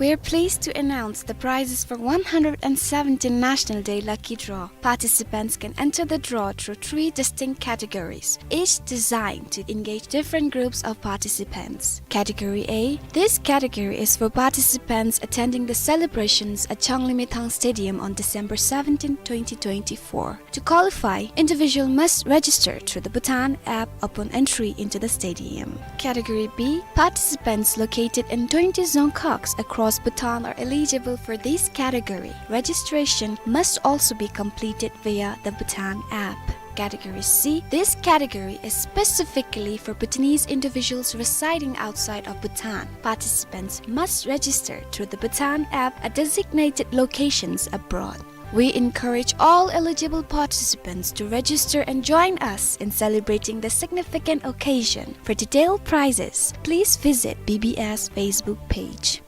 We're pleased to announce the prizes for one hundred and seventeenth National Day Lucky Draw. Participants can enter the draw through three distinct categories, each designed to engage different groups of participants. Category A. This category is for participants attending the celebrations at Changlimithang Stadium on December seventeenth, twenty twenty-four. To qualify, individual must register through the Bhutan app upon entry into the stadium. Category B. Participants located in twenty dzongkhags across Bhutan are eligible for this category. Registration must also be completed via the Bhutan app. Category C. This category is specifically for Bhutanese individuals residing outside of Bhutan. Participants must register through the Bhutan app at designated locations abroad. We encourage all eligible participants to register and join us in celebrating the significant occasion. For detailed prizes, please visit B B S Facebook page.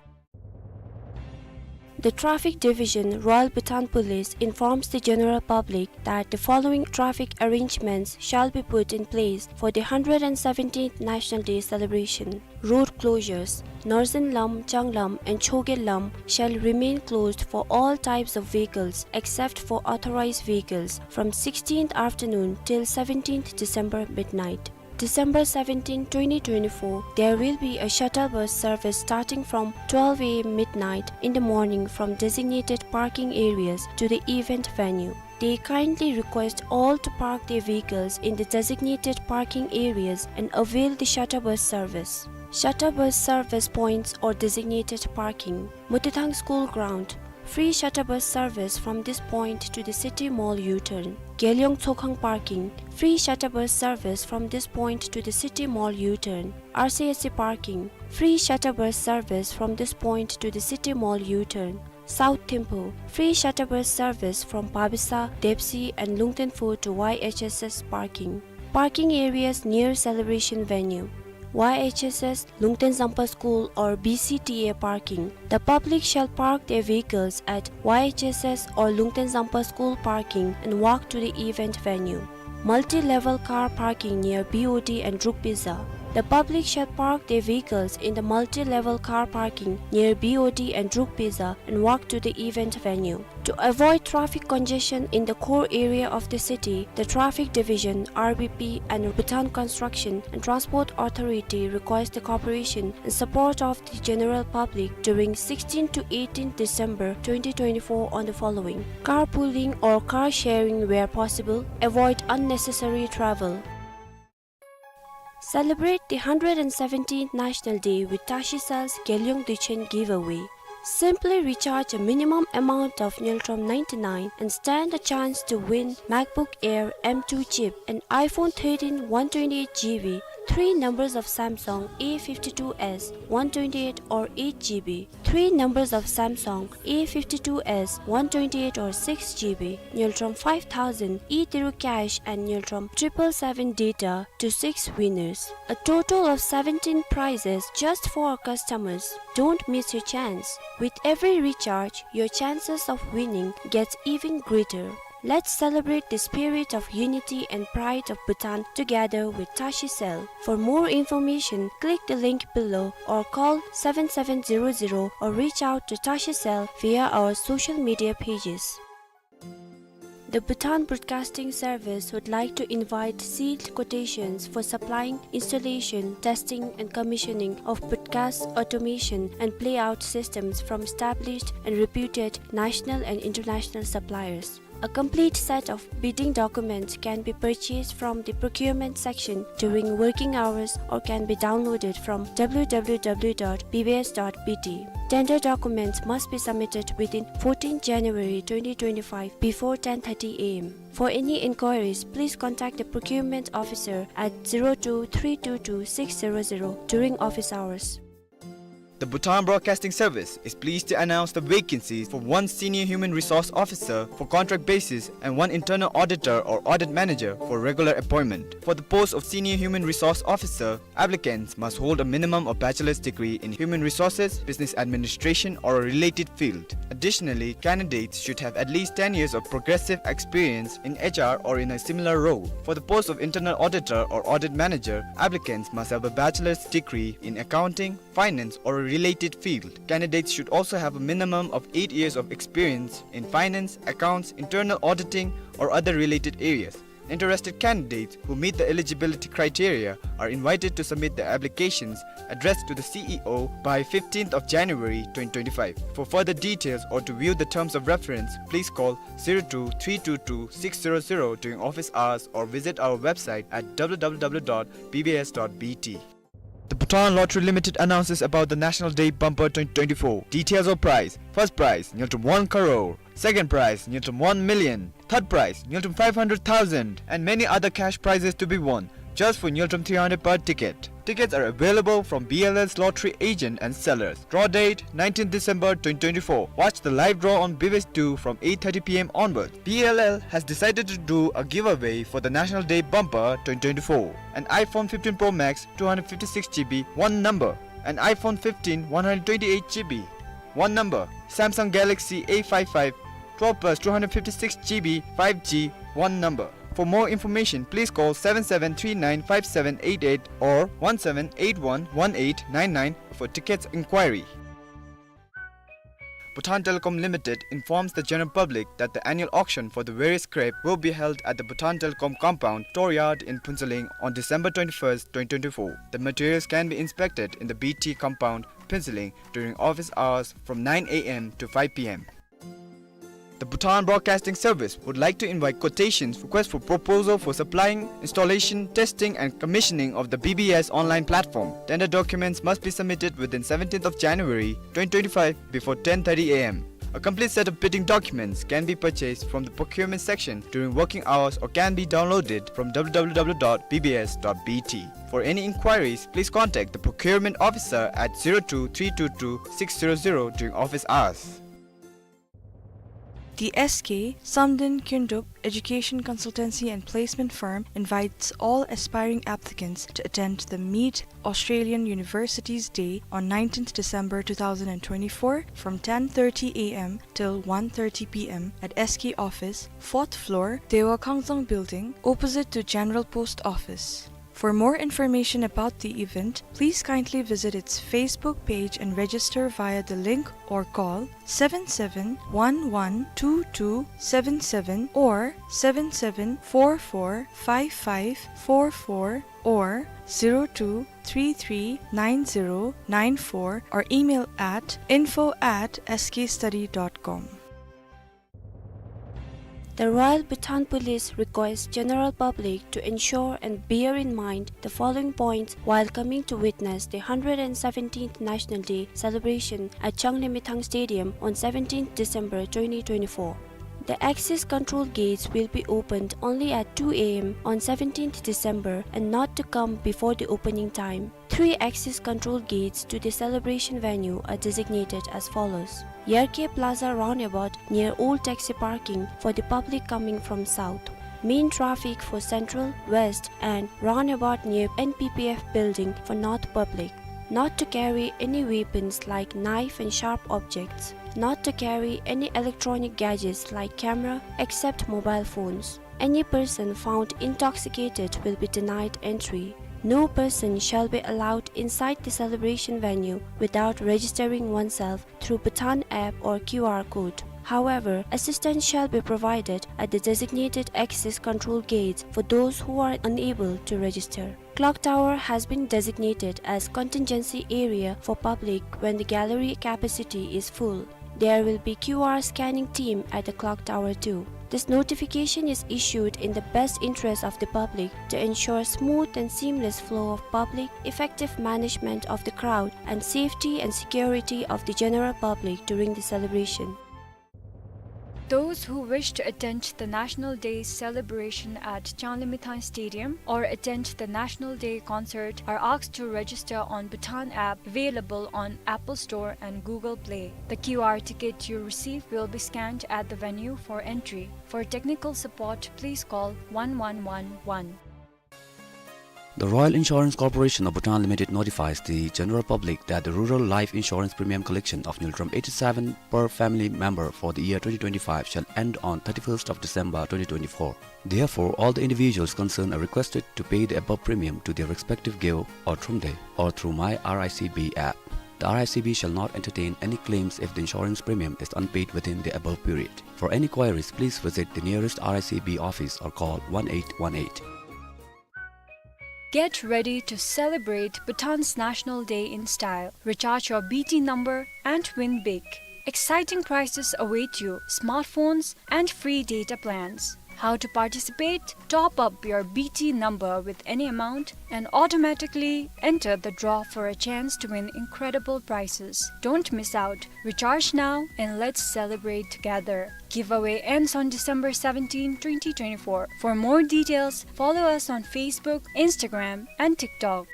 The Traffic Division, Royal Bhutan Police, informs the general public that the following traffic arrangements shall be put in place for the hundred and seventeenth National Day celebration. Road closures. Northern Lam, Changlam, and Chogyal Lam shall remain closed for all types of vehicles except for authorized vehicles from sixteenth afternoon till seventeenth December midnight. December seventeenth, twenty twenty-four, there will be a shuttle bus service starting from twelve A M midnight in the morning from designated parking areas to the event venue. They kindly request all to park their vehicles in the designated parking areas and avail the shuttle bus service. Shuttle bus service points or designated parking. Motithang School Ground, free shuttle bus service from this point to the City Mall U-turn. Gelyong Tsokhang Parking, free shuttle bus service from this point to the City Mall U-turn. R C S C Parking, free shuttle bus service from this point to the City Mall U-turn. South Thimphu, free shuttle bus service from Babisa, Depsi and Lungten Pho to Y H S S Parking. Parking areas near celebration venue. Y H S S Lungten Zampa School or B C T A parking. The public shall park their vehicles at Y H S S or Lungten Zampa School parking and walk to the event venue. Multi-level car parking near B O D and Drukpyidza. The public shall park their vehicles in the multi-level car parking near B O D and Drukpyidza and walk to the event venue. To avoid traffic congestion in the core area of the city, the Traffic Division, R B P, and Bhutan Construction and Transport Authority request the cooperation and support of the general public during sixteenth to eighteenth December twenty twenty-four on the following: carpooling or car sharing where possible, avoid unnecessary travel. Celebrate the hundred and seventeenth National Day with Tashi Cell's Gelyong Duichen giveaway. Simply recharge a minimum amount of Ngultrum ninety-nine and stand a chance to win MacBook Air M two chip, an iPhone thirteen one twenty-eight G B, three numbers of Samsung A fifty-two S one twenty-eight or eight G B, three numbers of Samsung A fifty-two S one twenty-eight or six G B, Ngultrum five thousand e-Tiru cash and Ngultrum triple seven data to six winners. A total of seventeen prizes just for our customers. Don't miss your chance. With every recharge, your chances of winning gets even greater. Let's celebrate the spirit of unity and pride of Bhutan together with Tashi Cell. For more information, click the link below or call seven seven zero zero or reach out to Tashi Cell via our social media pages. The Bhutan Broadcasting Service would like to invite sealed quotations for supplying, installation, testing, and commissioning of broadcast automation and playout systems from established and reputed national and international suppliers. A complete set of bidding documents can be purchased from the procurement section during working hours or can be downloaded from W W W dot B B S dot B T. Tender documents must be submitted within fourteenth January twenty twenty-five before ten thirty A M. For any inquiries, please contact the procurement officer at zero two three two two six zero zero during office hours. The Bhutan Broadcasting Service is pleased to announce the vacancies for one Senior Human Resource Officer for contract basis and one Internal Auditor or Audit Manager for regular appointment. For the post of Senior Human Resource Officer, applicants must hold a minimum of bachelor's degree in human resources, business administration, or a related field. Additionally, candidates should have at least ten years of progressive experience in H R or in a similar role. For the post of Internal Auditor or Audit Manager, applicants must have a bachelor's degree in accounting, finance, or a related field. Candidates should also have a minimum of eight years of experience in finance, accounts, internal auditing, or other related areas. Interested candidates who meet the eligibility criteria are invited to submit their applications addressed to the C E O by fifteenth of January twenty twenty-five. For further details or to view the terms of reference, please call zero two three two two six zero zero during office hours or visit our website at W W W dot B B S dot B T. The Bhutan Lottery Limited announces about the National Day Bumper twenty twenty-four. Details of prize. First prize, ngultrum one crore. Second prize, ngultrum one million. Third prize, ngultrum five hundred thousand. And many other cash prizes to be won, just for ngultrum three hundred per ticket. Tickets are available from B L L's lottery agent and sellers. Draw date, nineteenth December twenty twenty-four. Watch the live draw on B B S two from eight thirty P M onwards. B L L has decided to do a giveaway for the National Day Bumper twenty twenty-four. An iPhone fifteen Pro Max two hundred fifty-six G B, one number. An iPhone fifteen one hundred twenty-eight G B, one number. Samsung Galaxy A five five twelve plus two hundred fifty-six G B five G, one number. For more information, please call seven seven three nine five seven eight eight or one seven eight one one eight nine nine for tickets inquiry. Bhutan Telecom Limited informs the general public that the annual auction for the various scrap will be held at the Bhutan Telecom compound, Tor Yard in Phuentsholing on December twenty-first, twenty twenty-four. The materials can be inspected in the B T compound, Phuentsholing, during office hours from nine A M to five P M. The Bhutan Broadcasting Service would like to invite quotations, request for proposal for supplying, installation, testing, and commissioning of the B B S online platform. Tender documents must be submitted within seventeenth of January twenty twenty-five before ten thirty A M. A complete set of bidding documents can be purchased from the procurement section during working hours or can be downloaded from W W W dot B B S dot B T. For any inquiries, please contact the procurement officer at zero two three two two six zero zero during office hours. The S K Samden Kyndrup Education Consultancy and Placement Firm invites all aspiring applicants to attend the Meet Australian Universities Day on nineteenth December two thousand twenty-four from ten thirty A M till one thirty P M at S K office, fourth floor, Dewa Kangzang Building, opposite to General Post Office. For more information about the event, please kindly visit its Facebook page and register via the link or call seven seven one one two two seven seven or seven seven four four five five four four or zero two three three nine zero nine four or email at info at S K study dot com. The Royal Bhutan Police requests general public to ensure and bear in mind the following points while coming to witness the hundred and seventeenth National Day celebration at Changlimithang Stadium on seventeenth December twenty twenty-four. The access control gates will be opened only at two A M on seventeenth December and not to come before the opening time. Three access control gates to the celebration venue are designated as follows: Yarkhe Plaza roundabout near old taxi parking for the public coming from south. Main traffic for Central, West and roundabout near N P P F building for north public. not to carry any weapons like knife and sharp objects, not to carry any electronic gadgets like camera except mobile phones. Any person found intoxicated will be denied entry. No person shall be allowed inside the celebration venue without registering oneself through Bhutan app or Q R code. However, assistance shall be provided at the designated access control gates for those who are unable to register. Clock Tower has been designated as contingency area for public when the gallery capacity is full. There will be Q R scanning team at the clock tower too. This notification is issued in the best interest of the public to ensure smooth and seamless flow of public, effective management of the crowd, and safety and security of the general public during the celebration. Those who wish to attend the National Day celebration at Changlimithang Stadium or attend the National Day concert are asked to register on Bhutan app available on Apple Store and Google Play. The Q R ticket you receive will be scanned at the venue for entry. For technical support, please call one one one one. The Royal Insurance Corporation of Bhutan Limited notifies the general public that the rural life insurance premium collection of Ngultrum eighty-seven per family member for the year twenty twenty-five shall end on thirty-first of December twenty twenty-four. Therefore, all the individuals concerned are requested to pay the above premium to their respective geo or thromde or through My R I C B app. The R I C B shall not entertain any claims if the insurance premium is unpaid within the above period. For any queries, please visit the nearest R I C B office or call one eight one eight. Get ready to celebrate Bhutan's National Day in style. Recharge your B T number and win big. Exciting prizes await you: smartphones and free data plans. How to participate? Top up your B T number with any amount and automatically enter the draw for a chance to win incredible prizes. Don't miss out. Recharge now and let's celebrate together. Giveaway ends on December seventeen, twenty twenty-four. For more details, follow us on Facebook, Instagram, and TikTok.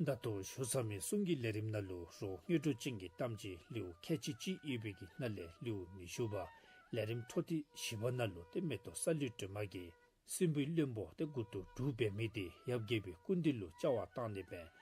ད་ལྟོ་ཞུ་ཚར་མི་གསུང་གི་ལས་རིམ་ནང་ལུ་རོགས་དངོས་གྲུབ་ཅན་གྱི་གཏམ་ཅིག་ལེའུ་ཁལ་གཅིག་གཅིག་ཡོད་པའི་གི་ནང་ལས་ལེའུ་ཉི་ཤུ་པ་ལས་རིམ་འཕྲོ་མཐུད་བཞི་པ་ནང་ལུ་ཏེ་མེ་ཏོག་གསལ་ལེ་སྒྲོལ་མ་གིས་སྲིན་པོའི་བློན་པོ་ཏེ་མགུ་ཏོ་འབྲུ་འབད་མི་དེ་ཡབ་རྒྱལ་པོའི་སྐུ་མདུན་ལུ་བཅར་བར་བཏང་ནི་སྦེ་